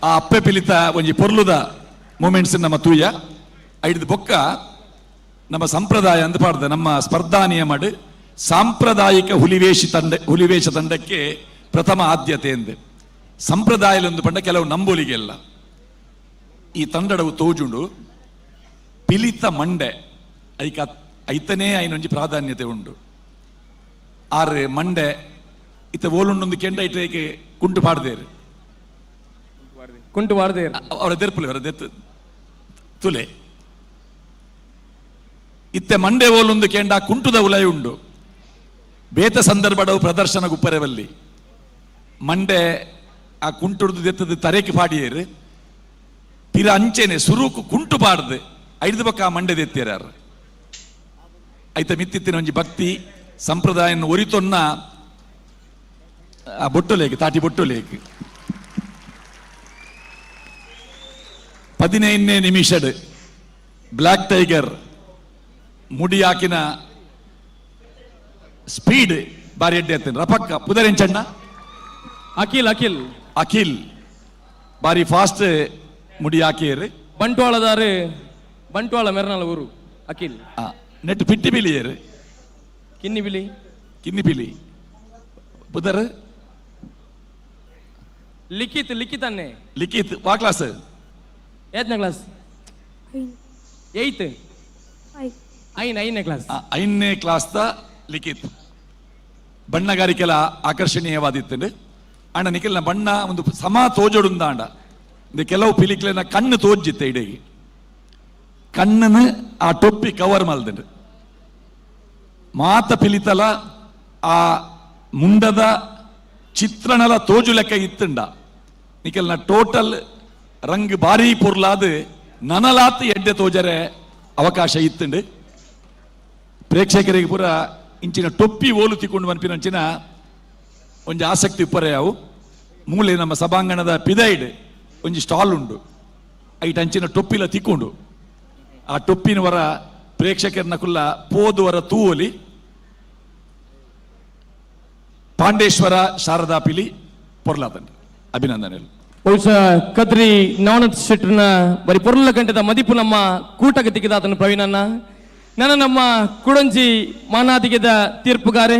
ಆ ಅಪ್ಪೆ ಪಿಲಿತ ಒಂಜಿ ಪೊರ್ಲುದ ಮೂಮೆಂಟ್ಸ್ ನಮ್ಮ ತೂಯ. ಐದು ಬೊಕ್ಕ ನಮ್ಮ ಸಂಪ್ರದಾಯ ಅಂದ್ ಪಾಡ್ದ ನಮ್ಮ ಸ್ಪರ್ಧಾ ನಿಯಮಡ್ ಸಾಂಪ್ರದಾಯಿಕ ಹುಲಿವೇಷ ತಂಡ, ಹುಲಿವೇಷ ತಂಡಕ್ಕೆ ಪ್ರಥಮ ಆದ್ಯತೆ ಎಂದೆ. ಸಂಪ್ರದಾಯಲೊಂದು ಪಂಡ ಕೆಲವು ನಂಬೊಲಿಗೆಲ್ಲ ಈ ತಂಡಡವು ತೋಜುಂಡು. ಪಿಲಿತ ಮಂಡೆ ಐಕ ಐತನೇ ಐನೊಂಜಿ ಪ್ರಾಧಾನ್ಯತೆ ಉಂಡು. ಆರು ಮಂಡೆ ಇತ್ತ ಓಲುಂಡೊಂದು ಕೆಂಡ ಇಟ್ಟೇಕೆ ಕುಂಟು ಪಾಡ್ದೇರು. ಕುಂಟು ಪಾಡ್ದೇರು. ಅವರ ದೆರ್ಪುಲೆ ಅವರ ದೆತ್ತು ತುಲೆ ಇತ್ತೆ ಮಂಡೆ ಓಲೊಂದು ಕೆಂಡ ಕುಂಟುದ ಉಲಯ ಉಂಡು. ಬೇತ ಸಂದರ್ಭಡವು ಪ್ರದರ್ಶನ ಗುಪ್ಪರೆವಲ್ಲಿ ಮಂಡೆ ಆ ಕುಂಟುಡ್ದು ದೆತ್ತದ ತರೇಕ್ ಪಾಡಿಯೇರು. ಪಿರ ಅಂಚೆನೆ ಸುರುಕು ಕುಂಟು ಪಾಡ್ದು ಐದು ಬಕ್ಕ ಆ ಮಂಡೆ ದೆತ್ತೇರಾರು. ಐತ ಮಿತ್ತಿತ್ತಿನ ಒಂಜಿ ಭಕ್ತಿ ಸಂಪ್ರದಾಯ ಒರಿತೊನ್ನ ಆ ಬೊಟ್ಟುಲೇಕ್ ತಾಟಿ ಬೊಟ್ಟುಲೇಕ್. 15ನೇ ನಿಮಿಷಡ್ ಬ್ಲ್ಯಾಕ್ ಟೈಗರ್ ಮುಡಿ ಹಾಕಿನ ಸ್ಪೀಡ್ ಬಾರಿ ಎಡ್ಡೆ ಎತ್ತೇನೆ. ರಪಕ್ಕ ಪುದರೆಂಚಣ್ಣ? ಅಖಿಲ್. ಅಖಿಲ್. ಅಖಿಲ್ ಬಾರಿ ಫಾಸ್ಟ್ ಮುಡಿ ಹಾಕಿಯರು. ಬಂಟ್ವಾಳದಾರು, ಬಂಟ್ವಾಳ ಮೆರ್ನಾಲ ಊರು ಅಖಿಲ್. ನೆಟ್ ಪಿಟ್ಟಿ ಬಿಲಿಯರು. ಕಿನ್ನಿ ಬಿಲಿ. ಕಿನ್ನಿ ಬಿಲಿ ಪುದರ್? ಲಿಖಿತ್. ಲಿಖಿತ್ ಅನ್ನೆ. ಲಿಖಿತ್ ವಾ ಕ್ಲಾಸ್? ಏತ್ನೇ ಕ್ಲಾಸ್? ಏಯ್ತ್. ಐನ್ ಐದನೇ ಕ್ಲಾಸ್. ಐದನೇ ಕ್ಲಾಸ್ ದ ಲಿಖಿತ್. ಬಣ್ಣಗಾರಿಕೆಲ ಆಕರ್ಷಣೀಯವಾದಿತ್ತು. ಅಂಡ ನಿಖಿಲ್ನ ಬಣ್ಣ ಒಂದು ಸಮ ತೋಜೊಡುಂದ ಅಂಡ ಇಂದ ಕೆಲವು ಪಿಲಿಕ್ಲೆನ ಕಣ್ಣು ತೋಜ್ಜಿತ್ತೆ. ಇಡೀ ಕಣ್ಣನ್ನು ಆ ಟೊಪ್ಪಿ ಕವರ್ ಮಲ್ದಂಡು. ಮಾತ ಪಿಲಿತಲ ಆ ಮುಂಡದ ಚಿತ್ರಣಲ ತೋಜು ಲೆಕ್ಕ ಇತ್ತುಂಡ ನಿಖಲ್ನ ಟೋಟಲ್ ರಂಗ್ ಬಾರಿ ಪೊರ್ಲಾದ್ ನನಲಾತ್ ಎಡ್ಡೆ ತೋಜರೆ ಅವಕಾಶ ಇತ್ತುಂಡು. ಪ್ರೇಕ್ಷಕರಿಗೆ ಪೂರ ಇಂಚಿನ ಟೊಪ್ಪಿ ಓಲು ತಿಕ್ಕೊಂಡು ಮನ್ಪಿನಂಚಿನ ಒಂಜಿ ಆಸಕ್ತಿ ಉಪ್ಪರೆ. ಅವು ಮೂಲೆ ನಮ್ಮ ಸಭಾಂಗಣದ ಪಿದೈಡ್ ಒಂಜಿ ಸ್ಟಾಲ್ ಉಂಡು. ಐಟ್ ಅಂಚಿನ ಟೊಪ್ಪಿಲ ತಿಕ್ಕೊಂಡು ಆ ಟೊಪ್ಪಿನವರ ಪ್ರೇಕ್ಷಕರನ್ನ ಕುಲ್ಲ ಪೋದುವರ ತೂವಲಿ. ಪಾಂಡೇಶ್ವರ ಶಾರದಾ ಪಿಲಿ ಪೊರ್ಲಾತಂಡ, ಅಭಿನಂದನೆಗಳು. ಬಹುಶಃ ಕದ್ರಿ ನವನತ್ ಶೆಟ್ಟರ್ನ ಬರಿ ಪೊರ್ಲ ಗಂಟೆದ ಮದಿಪು ನಮ್ಮ ಕೂಟಕ್ಕೆ ತಿಕ್ಕಿದಾತನ ಪ್ರವೀಣನ್ನ. ನನ್ನ ನಮ್ಮ ಕುಡಂಜಿ ಮಾನಾದಿಗೆದ ತೀರ್ಪುಗಾರೆ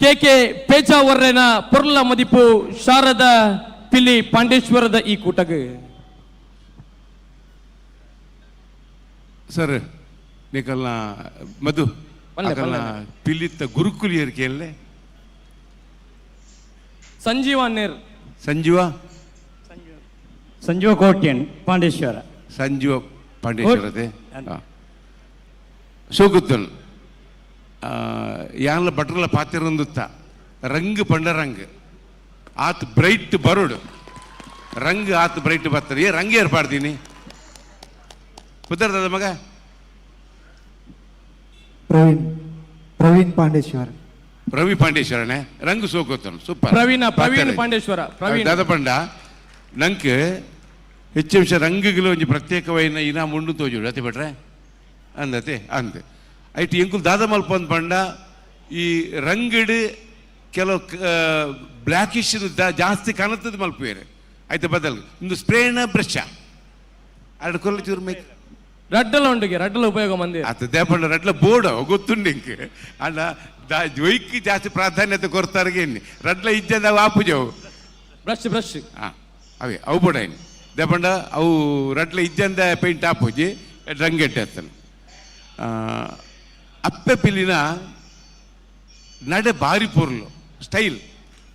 ಕೆ ಕೆ ಪೇಚಾವರ್ರೆನ ಪೊರ್ಲ ಮದಿಪು ಶಾರದ ಪಿಲಿ ಪಾಂಡೇಶ್ವರದ ಈ ಕೂಟಗೆ. ಸರ್, ನಿಕಲ್ನ ಮಧು ಅಕಲ್ನ ಪಿಲಿತ್ತ ಗುರುಕುಲಿಯರ್ ಕೇಳಲೆ. ಸಂಜೀವ ನೇರ್. ಸಂಜೀವ. ಸಂಜೀವ ಕೋಟ್ಯನ್ ಪಾಂಡೇಶ್ವರ. ಸಂಜೀವ ಪಾಂಡೇಶ್ವರತೆ ಸೋಕುತ್ತನ್ ಯಾನ್ಲ ಬಟ್ರಲ ಪಾತಿರಂದುತ್ತ ರಂಗ್ ಪಂಡ ರಂಗ್ ಆತ್ ಬ್ರೈಟ್ ಬರೋಡು ರಂಗ್ ಆತ್ ಬ್ರೈಟ್ ಬರ್ತಾರೆ. ಏ ರಂಗ್ ಏರ್ಪಾಡ್ತೀನಿ ಪುದರ್ದದ ಮಗ? ಪ್ರವೀಣ್. ಪ್ರವೀಣ್ ಪಾಂಡೇಶ್ವರ. ರವಿ ಪಾಂಡೇಶ್ವರನೇ ರಂಗ್ ಸೋಕುತ್ತನ್ ಸೂಪರ್. ಪ್ರವೀಣ, ಪ್ರವೀಣ್ ಪಾಂಡೇಶ್ವರ, ಪ್ರವೀಣ್. ದಾದ ಪಂಡ ನಂಕ್ ಹೆಚ್ಚು ವಿಷಯ ರಂಗುಗಳು ಒಂಜಿ ಪ್ರತ್ಯೇಕವೈನ ಇನಾಮ್ ಉಂಡು ತೋಜುಡು ಅತಿ ಬಿಟ್ರೆ ಅಂದತೆ ಅಂದ್ ಐಟ್ ಎಂಕುಲು ದಾದ ಮಲ್ಪಂದ್ ಪಂಡ ಈ ರಂಗಿಡ್ ಕೆಲವು ಬ್ಲ್ಯಾಕಿಶ್ ಜಾಸ್ತಿ ಕನತದ ಮಲ್ಪುವೇರು. ಐತ ಬದಲ್ ಇಂದು ಸ್ಪ್ರೇನ ಬ್ರಷ್ ಅರಡು ಕೊಲ್ಲ ಚೂರು ಮೇಕ್ ರಡ್ಡಲ ಉಂಡುಗೆ ರಡ್ಡಲ ಉಪಯೋಗ ಮಂದಿ. ಅತ್ತ ದೇಪಂಡ ರಡ್ಲ ಬೋರ್ಡ್ ಗೊತ್ತುಂಡು ಇಂಕ್. ಅಂಡ ಒಯ್ಕ್ ಜಾಸ್ತಿ ಪ್ರಾಧಾನ್ಯತೆ ಕೊರ್ತಾರಿಗೆ ರಡ್ಲ ಇಜ್ಜದ ಆಪುಜವು. Brush brush. ಹಾಂ, ಅವೇ ಅವು ಬೋಡಾಯ್ನಿ. ದೇಪಂಡ ಅವು ರಡ್ಲ ಇಜ್ಜಂದ ಪೇಂಟ್ ಆಪುಜಿ, ರಂಗೆಟ್ಟೆ ಅತ್ತನ. ಅಪ್ಪೆ ಪಿಲಿನ ನಡೆ ಬಾರಿ ಪೊರ್ಲು ಸ್ಟೈಲ್,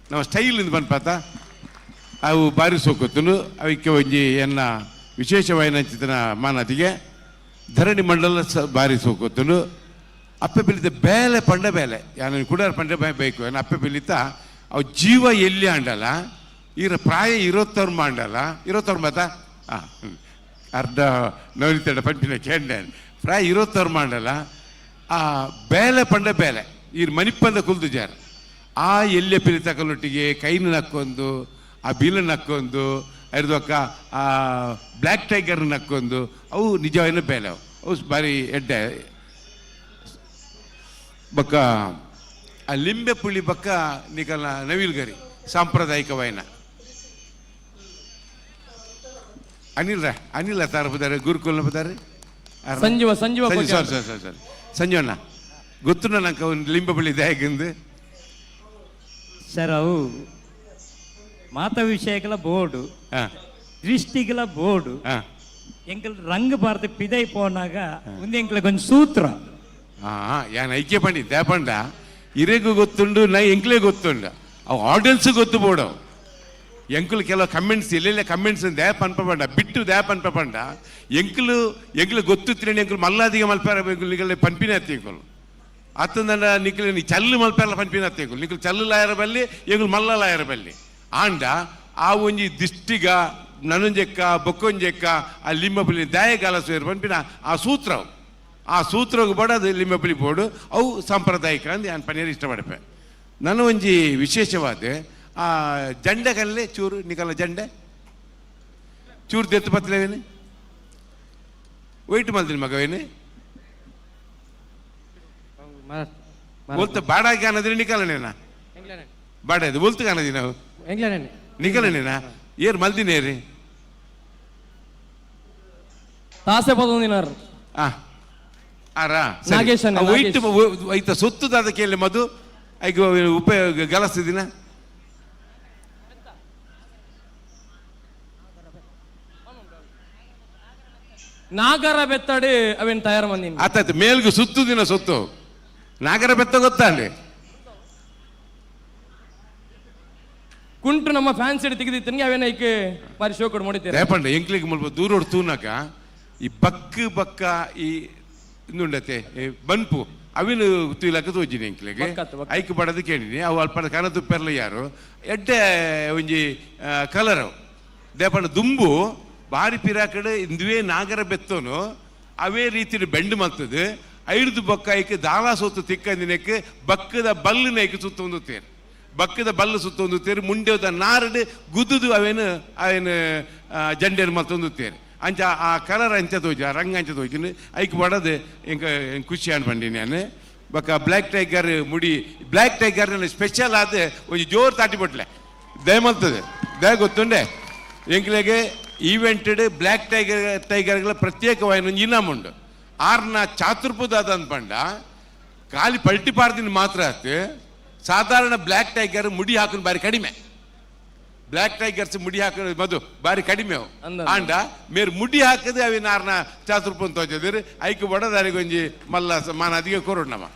ನಮ್ಮ ಸ್ಟೈಲ್ ಇಂದ ಪನ್ಪಾತ ಅವು ಬಾರಿ ಸೋಕುತ್ತನು. ಅವಕ್ಕೆ ಒಂಜಿ ಎನ್ನ ವಿಶೇಷವಾಯಿನಂಚಿತನ ಮಾನತಿಗೆ ಧರಣಿ ಮಂಡಲ ಸ ಬಾರಿ ಸೋಕುತ್ತನು. ಅಪ್ಪೆ ಪಿಲಿತ ಬೇಲೆ ಪಂಡ ಬೇಲೆ ಯಾನು ಕುಡಾರ ಪಂಡ ಬೇಕು. ಅಪ್ಪೆ ಪಿಲಿತ ಅವು ಜೀವ ಎಲ್ಲಿ ಅಂಡಲ್ಲ, ಈರ ಪ್ರಾಯ ಇರೋತ್ತವ್ರು ಮಾಡಲ್ಲ, ಇರೋತ್ತವ್ರು ಮಾತಾ ಹಾಂ ಅರ್ಧ ನವನಿತಡ ಪಂಪಿನ ಕೇಂದ್ರ ಪ್ರಾಯ ಇರೋತ್ತವ್ರು ಮಾಡಲ್ಲ. ಆ ಬೇಲೆ ಪಂಡ ಬೇಲೆ ಈರ್ ಮನಿಪ್ಪಂದ ಕುಲ್ದು ಜಾರ ಆ ಎಲ್ಲೆ ಪಿಲಿ ತಕಲೊಟ್ಟಿಗೆ ಕೈನ ನಕ್ಕೊಂದು, ಆ ಬಿಲ ನಕ್ಕೊಂದು, ಅರ್ದೊಕ್ಕ ಆ ಬ್ಲ್ಯಾಕ್ ಟೈಗರ್ ನಕ್ಕೊಂದು, ಅವು ನಿಜವಾಗಿನ ಬೇಲೆ ಅವು ಅವು ಭಾರಿ ಎಡ್ಡೆ. ಬಕ್ಕ ಆ ಲಿಂಬೆ ಪುಳಿ ಬಕ್ಕ ನಿಕಲ ನವಿಲ್ಗರಿ ಸಾಂಪ್ರದಾಯಿಕವಾಯಿನ ಅನಿಲ್ ರ ಅನಿಲ್ ತಾರ ಬದಾರೆ ಗುರುಕುಲ್ನ ಬದಾರೆ. ಸಂಜೀವ ಸಂಜೀವ. ಸಾರಿ ಸಾರಿ ಸಾರಿ ಸಾರಿ ಸಂಜೀವಣ್ಣ ಗೊತ್ತು ನಂಗೆ ಒಂದು ಲಿಂಬೆ ಪುಳಿ ದಾಯಗಂದು. ಸರ್ ಅವು ಮಾತ ವಿಷಯಗಳ ಬೋರ್ಡು, ದೃಷ್ಟಿಗಳ ಬೋರ್ಡು. ಎಂಕಲ್ ರಂಗ ಭಾರತ ಪಿದೈ ಪೋನಾಗ ಒಂದು ಎಂಕ್ಲ ಒಂಜಿ ಸೂತ್ರ. ಯಾನ್ ಐಕ್ಯ ಪಂಡಿ ದೇಪಂಡ ಇರೆಗೂ ಗೊತ್ತುಂಡು, ನೈ ಎಂಕ್ಲೇ ಗೊತ್ತುಂಡು, ಅವು ಆಡಿಯನ್ಸ್ ಗೊತ್ತು ಬೋಡು. ಎಂಕುಲು ಕೆಲವು ಕಮೆಂಟ್ಸ್ ಎಲ್ಲೆಲ್ಲ ಕಮೆಂಟ್ಸ್ ದೇಪ ಅನ್ಪಂಡ ಬಿಟ್ಟು ದೇಪ ಅನ್ಪಂಡ ಎಂಕುಲು ಎಂಕ್ಲು ಗೊತ್ತು ತಿರಣಿ ಎಂಕುಲು ಮಲ್ಲಾದಿಗೆ ಮಲ್ಪಾರ ಎಂಕುಲು ಪನ್ಪಿನ ಅತ್ತಿ ಎಂಕುಲು ಅತ್ತಂದಂಡ ನಿಕ್ಲು ನೀ ಚಲ್ಲು ಮಲ್ಪಾರಲ ಪನ್ಪಿನ ಅತ್ತಿ ಎಂಕುಲು ನಿಕ್ಲು ಚಲ್ಲು ಲಾಯರ ಬಲ್ಲಿ ಎಂಕುಲು ಮಲ್ಲ ಲಾಯರ ಬಲ್ಲಿ. ಆಂಡ ಆ ಒಂಜಿ ದಿಷ್ಟಿಗ ನನೊಂಜೆಕ್ಕ ಬೊಕ್ಕೊಂಜೆಕ್ಕ ಆ ಲಿಂಬಪುಲಿ ದಾಯಗಾಲ ಸೇರು ಪನ್ಪಿನ ಆ ಸೂತ್ರ, ಆ ಸೂತ್ರಗ್ ಬಡ ಅದು ಲಿಂಬಪುಲಿ ಬೋಡು ಅವು ಸಾಂಪ್ರದಾಯಿಕ ಅಂದ್ ಯಾನ್ ಪನೀರ್ ಇಷ್ಟಪಡಪೆ. ನನ್ನ ಒಂಜಿ ವಿಶೇಷವಾದ ಆ ಜಂಡೆಗಲ್ಲೇ ಚೂರು ನಿಕಲ ಜಂಡೆ ಚೂರು ದೆತ್ತು ಪತ್ಲೇವೇನೆ ವೈಟ್ ಮಲ್ದಿನ ಮಗವೇನೆ ಒಲ್ತ ಬಾಡಾಗಿ ಕಾಣದ್ರೆ ನಿಕಲನೇನಾ ಬಾಡ ಇದು ಒಲ್ತು ಕಾಣದಿ ನಾವು ನಿಕಲನೇನಾ ಏರ್ ಮಲ್ದಿನೇರಿ ತಾಸೆ ಪದೊಂದಿನಾರ್. ಆರಾ ನಾಗೇಶ್ ಅಣ್ಣ, ವೈಟ್ ಐತ ಸೊತ್ತುದಾದ ಕೇಳಿ ಮಧು ಐಗ ಉಪಯೋಗ ಗಲಸ್ತಿದಿನ. ನಾಗರ ಬೆತ್ತಡಿ ಅವೇನು ತಯಾರು ಮಂದಿ. ಆತಾಯ್ತು ಮೇಲ್ಗು ಸುತ್ತು ದಿನ ಸುತ್ತು ನಾಗರ ಬೆತ್ತ ಗೊತ್ತಾಂడి. ಕುಂಟು ನಮ್ಮ ಫ್ಯಾನ್ಸ್ ತೆಗೆದಿತ್ತನಿಗೆ ಅವೇನ ಐಕೆ ಬಾರಿ ಶೋ ಕೊಡು ಮಾಡಿದ್ದೀರ. ದೇಪಂಡ ಎಂಕ್ಲಿಗೆ ಮುಲ್ಪ ದೂರೋಡು ತೂನಕ ಈ ಬಕ್ಕ ಬಕ್ಕ ಈ ಇಂದುಂಡತೆ ಬನ್ಪು ಅವಿನ ತೂಲಕ ತೋಜಿನಿ ಎಂಕ್ಲಿಗೆ ಐಕ್ ಬಡದು ಕೇಳಿನಿ ಅವು ಅಲ್ಪ ಕನ ತುಪ್ಪೆರ್ಲ ಯಾರು ಎಡ್ಡೆ ಒಂಜಿ ಕಲರ್ ಅವು. ದೇಪಂಡ ದುಂಬು ಬಾರಿ ಪಿರಾಕಡೆ ಇಂದುವೇ ನಾಗರ ಬೆತ್ತೋನು ಅವೇ ರೀತಿ ಬೆಂಡು ಮಲ್ತದೆ ಐದು ಬೊಕ್ಕ ಐಕ್ ದಾಲ ಸೊತ್ತು ತಿಕ್ಕಂದಿನಕ್ಕೆ ಬಕ್ಕದ ಬಲ್ಲಿನ ಐಕ್ ಸುತ್ತ ಒಂದು ತೇರು ಬಕ್ಕದ ಬಲ್ಲು ಸುತ್ತೊಂದು ತೇರು ಮುಂಡೆದ ನಾರಡು ಗುದ್ದುದು ಅವೇನು ಅವೇನು ಜಂಡೇನು ಮಲ್ತೊಂದು ತೇರು ಅಂಚ ಆ ಕಲರ್ ಅಂಚ ತೋಜಿ ಆ ರಂಗ ಅಂಚ ತೋಜಿನ ಐಕ್ ಬಡದು ಎಂಕ ಖುಷಿ ಅನ್ಪಂಡಿ ನಾನು. ಬೊಕ್ಕ ಬ್ಲ್ಯಾಕ್ ಟೈಗರ್ ಮುಡಿ ಬ್ಲ್ಯಾಕ್ ಟೈಗರ್ ಸ್ಪೆಷಲ್ ಆದ ಒಂಜಿ ಜೋರು ತಾಟಿ ಬಟ್ಲೆ ದಯ ಮಲ್ತದೆ ದಯ ಗೊತ್ತುಂಡೆ ಎಂಕ್ಲೆಗೆ ಈವೆಂಟೆಡ್ ಬ್ಲ್ಯಾಕ್ ಟೈಗರ್ ಟೈಗರ್ಗಳ ಪ್ರತ್ಯೇಕವಾದ ಒಂಜಿ ಇನಾಮ್ ಉಂಡು. ಆರ್ನ ಚಾತುರ್ಪುದಾದ ಅನ್ಪಂಡ ಖಾಲಿ ಪಲ್ಟಿ ಪಾರ್ದಿನ ಮಾತ್ರ ಆತು. ಸಾಧಾರಣ ಬ್ಲ್ಯಾಕ್ ಟೈಗರ್ ಮುಡಿ ಹಾಕೋದು ಬಾರಿ ಕಡಿಮೆ, ಬ್ಲ್ಯಾಕ್ ಟೈಗರ್ಸ್ ಮುಡಿ ಹಾಕೋದು ಮಧು ಬಾರಿ ಕಡಿಮೆ ಅವು. ಆಂಡ ಮೇರ್ ಮುಡಿ ಹಾಕದೆ ಅವಿನ ಆರ್ನ ಚಾತುರ್ಪು ತೋಚದಿರು ಐಕ್ ಬಡದಾರಿಗೆ ಒಂಜಿ ಮಲ್ಲ ಮಾನಾದಿಗೆ ಕೊರೋಡು. ನಮ್ಮ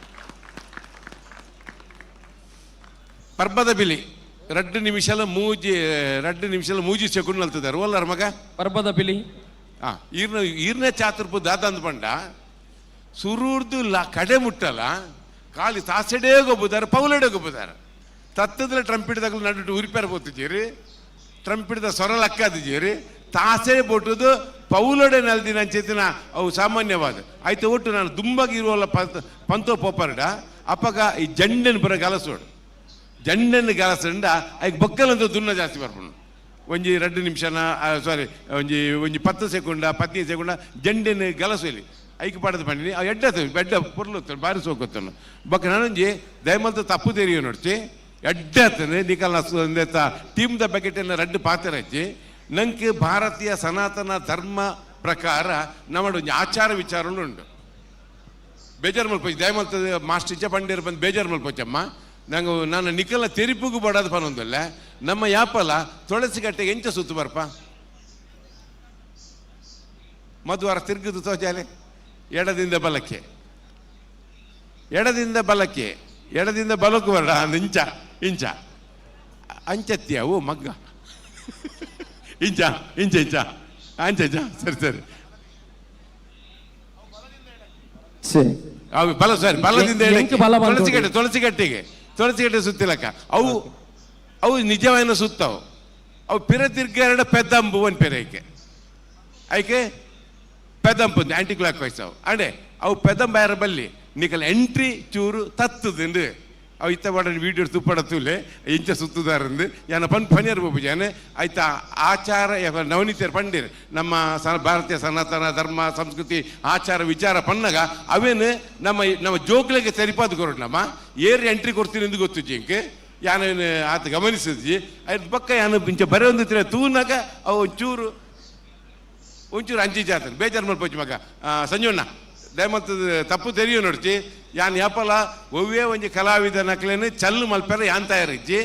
ಪರ್ಬದ ಬಿಲಿ ರಡ್ಡು ನಿಮಿಷಲ ಮೂಜಿ ರಡ್ಡು ನಿಮಿಷಲ ಮೂಜಿ ಸೆಕೆಂಡ್ ನಲ್ತಿದ್ದಾರೆ ಓಲ್ಲಾರ ಮಗ ಪರ್ಬದ ಬಿಲಿ. ಹಾಂ ಈರ್ನ ಈರ್ನ ಚಾತುರ್ಪು ದಾದ ಪಂಡ ಸುರೂರ್ದು ಲಾ ಕಡೆ ಮುಟ್ಟಲ್ಲ ಖಾಲಿ ತಾಸೆಡೇ ಗೊಬ್ಬುದಾರೆ ಪೌಲಡೆ ಗೊಬ್ಬುದಾರೆ ತತ್ತದ್ರೆ ಟ್ರಂಪಿಡ್ದಾಗ ನಡು ಉರಿಪೇರ ಪೋತಿದ್ದೀರಿ ಟ್ರಂಪಿಡ್ದ ಸೊರ ಲಕ್ಕಾದಿದ್ದೀರಿ ತಾಸೆ ಬೋಟುದು ಪೌಲಡೆ ನಲ್ದಿನ ಅಂಚೆತಿನ ಅವು ಸಾಮಾನ್ಯವಾದ ಆಯ್ತು. ಒಟ್ಟು ನಾನು ದುಂಬಾಗಿ ಇರುವಲ್ಲ ಪಂತೋ ಪೋಪರ್ಡ ಅಪ್ಪಗ ಈ ಜಂಡೆನ ಬರ ಗಲಸೋಡು ಜಂಡೆನ ಗಲಸಂಡ ಐಕ್ ಬೊಕ್ಕಲಂತ ದುನ್ನ ಜಾಸ್ತಿ ಬರ್ಪುಂಡು. ಒಂಜಿ 2 ನಿಮಿಷನ ಸಾರಿ ಒಂಜಿ ಒಂಜಿ 10 ಸೆಕೆಂಡ 15 ಸೆಕೆಂಡ ಜಂಡೆನ ಗಲಸು ಐಕ್ ಪಾಡದ ಪಂಡಿನಿ ಅವು ಎಡ್ಡ ಬೆಡ್ಡ ಪೊರ್ಲು ಬಾರಿ ಸೋಕೊತ್ತನು. ಬೊಕ್ಕ ನಾನೊಂಜಿ ದಯಮಲ್ತ ತಪ್ಪು ತೆರಿಯೋ ನೋಡ್ತಿ ಎಡ್ಡೆ ಆತನೆ ನಿಕಲ್ನ ಟೀಮ್ದ ಬಕೆಟನ್ನು ರಡ್ಡು ಪಾತ್ರ ಹಚ್ಚಿ ನಂಗೆ ಭಾರತೀಯ ಸನಾತನ ಧರ್ಮ ಪ್ರಕಾರ ನಮ್ಮ ಒಂಜಿ ಆಚಾರ ವಿಚಾರಲು ಉಂಡು. ಬೇಜಾರು ಮಲ್ಪೊಚ್ಚಿ ದಯಮಲ್ತದ ಮಾಸ್ಟರ್ ಇಚ್ಚ ಪಂಡೇರು ಬಂದು ಬೇಜಾರು ಮಲ್ಪೊಚ್ಚಮ್ಮ. ನಂಗೆ ನಾನು ನಿಕಲ ತೆರಿಪುಗು ಬಡೋದು ಪನೊಂದಲ್ಲ. ನಮ್ಮ ಯಾಪಲ ತುಳಸಿಗಟ್ಟೆಗೆ ಎಂಚ ಸುತ್ತು ಬರ್ಪ ಮಧುವಾರ ತಿರುಗುದು ತೋಜಾಲೆ ಎಡದಿಂದ ಬಲಕ್ಕೆ, ಎಡದಿಂದ ಬಲಕ್ಕೆ, ಎಡದಿಂದ ಬಲಕ್ಕೂ ಬರಡ ಇಂಚ ಇಂಚ ಅಂಚತ್ತಿ ಅವು ಮಗ್ಗ ಇಂಚ ಇಂಚ ಇಂಚ ಅಂಚ ಇಂಚ ಸರಿ ಸರಿ ಅವು ಬಲ ಸರಿ ಬಲದಿಂದ ಎಡಕ್ಕೆ. ತುಳಸಿಗಟ್ಟೆ ತುಳಸಿಗಟ್ಟೆಗೆ ತುಳಸಿಗಟ್ಟೆ ಸುತ್ತಿಲಕ್ಕ ಅವು ಅವು ನಿಜವಾದ ಸುತ್ತವು. ಅವು ಪಿರ ತಿರ್ಗ ಪೆದ್ದಂಬು ಒಂದು ಪೆರೆ ಐಕೆ ಐಕೆ ಪೆದಂಪು ಆ್ಯಂಟಿ ಕ್ಲಾಕ್ ವೈಸ್ ಅವು ಅಂಡೆ ಅವು ಪೆದಂಬ ಬಲ್ಲಿ ನಿಕಲ್ ಎಂಟ್ರಿ ಚೂರು ತತ್ತುದುಂಡು. ಅವು ಇತ್ತ ಬಡ ವೀಡಿಯೋ ತುಪ್ಪಡ ತೂಲೆ ಇಂಚ ಸುತ್ತುದಾರಂದು ಯಾನ ಪನ್ ಪನಿಯರ್ ಬಾಬು ಜಾನೆ ಆಯ್ತಾ ಆಚಾರ ನವನೀತಿಯರ್ ಪಂಡಿರ್ ನಮ್ಮ ಭಾರತೀಯ ಸನಾತನ ಧರ್ಮ ಸಂಸ್ಕೃತಿ ಆಚಾರ ವಿಚಾರ ಪನ್ನಗ ಅವೇನು ನಮ್ಮ ನಮ್ಮ ಜೋಕ್ಲೆಗೆ ಸರಿಪಾದ ಕೊರಡು ನಮ್ಮ ಏರ್ ಎಂಟ್ರಿ ಕೊಡ್ತೀನಿ ಎಂದು ಗೊತ್ತು ಜಿಂಕ್ ಯಾನೇನು ಆತ ಗಮನಿಸಿದ್ಜಿ ಅದ್ರ ಪಕ್ಕ ಯಾನು ಇಂಚ ಬರೆ ಒಂದು ತೂನಾಗ ಅವು ಒಂಚೂರು ಒಂಚೂರು ಅಂಚಿ ಜಾತನೆ ಬೇಜಾರು ಮಲ್ಪೊಚ್ಚಿ ಮಗ ಸಂಜುಣ್ಣ ದಯಮತ್ತದ ತಪ್ಪು ತೆರಿಯು ನೋಡ್ಚಿ ಯಾನ್ ಯಾಪಲ ಒವ್ವೇ ಒಂಜಿ ಕಲಾವಿದ ನಕ್ಲೇನು ಚಲ್ಲು ಮಲ್ಪೆರ ಯಾನ್ ತಯಾರಿಜ್ಜಿ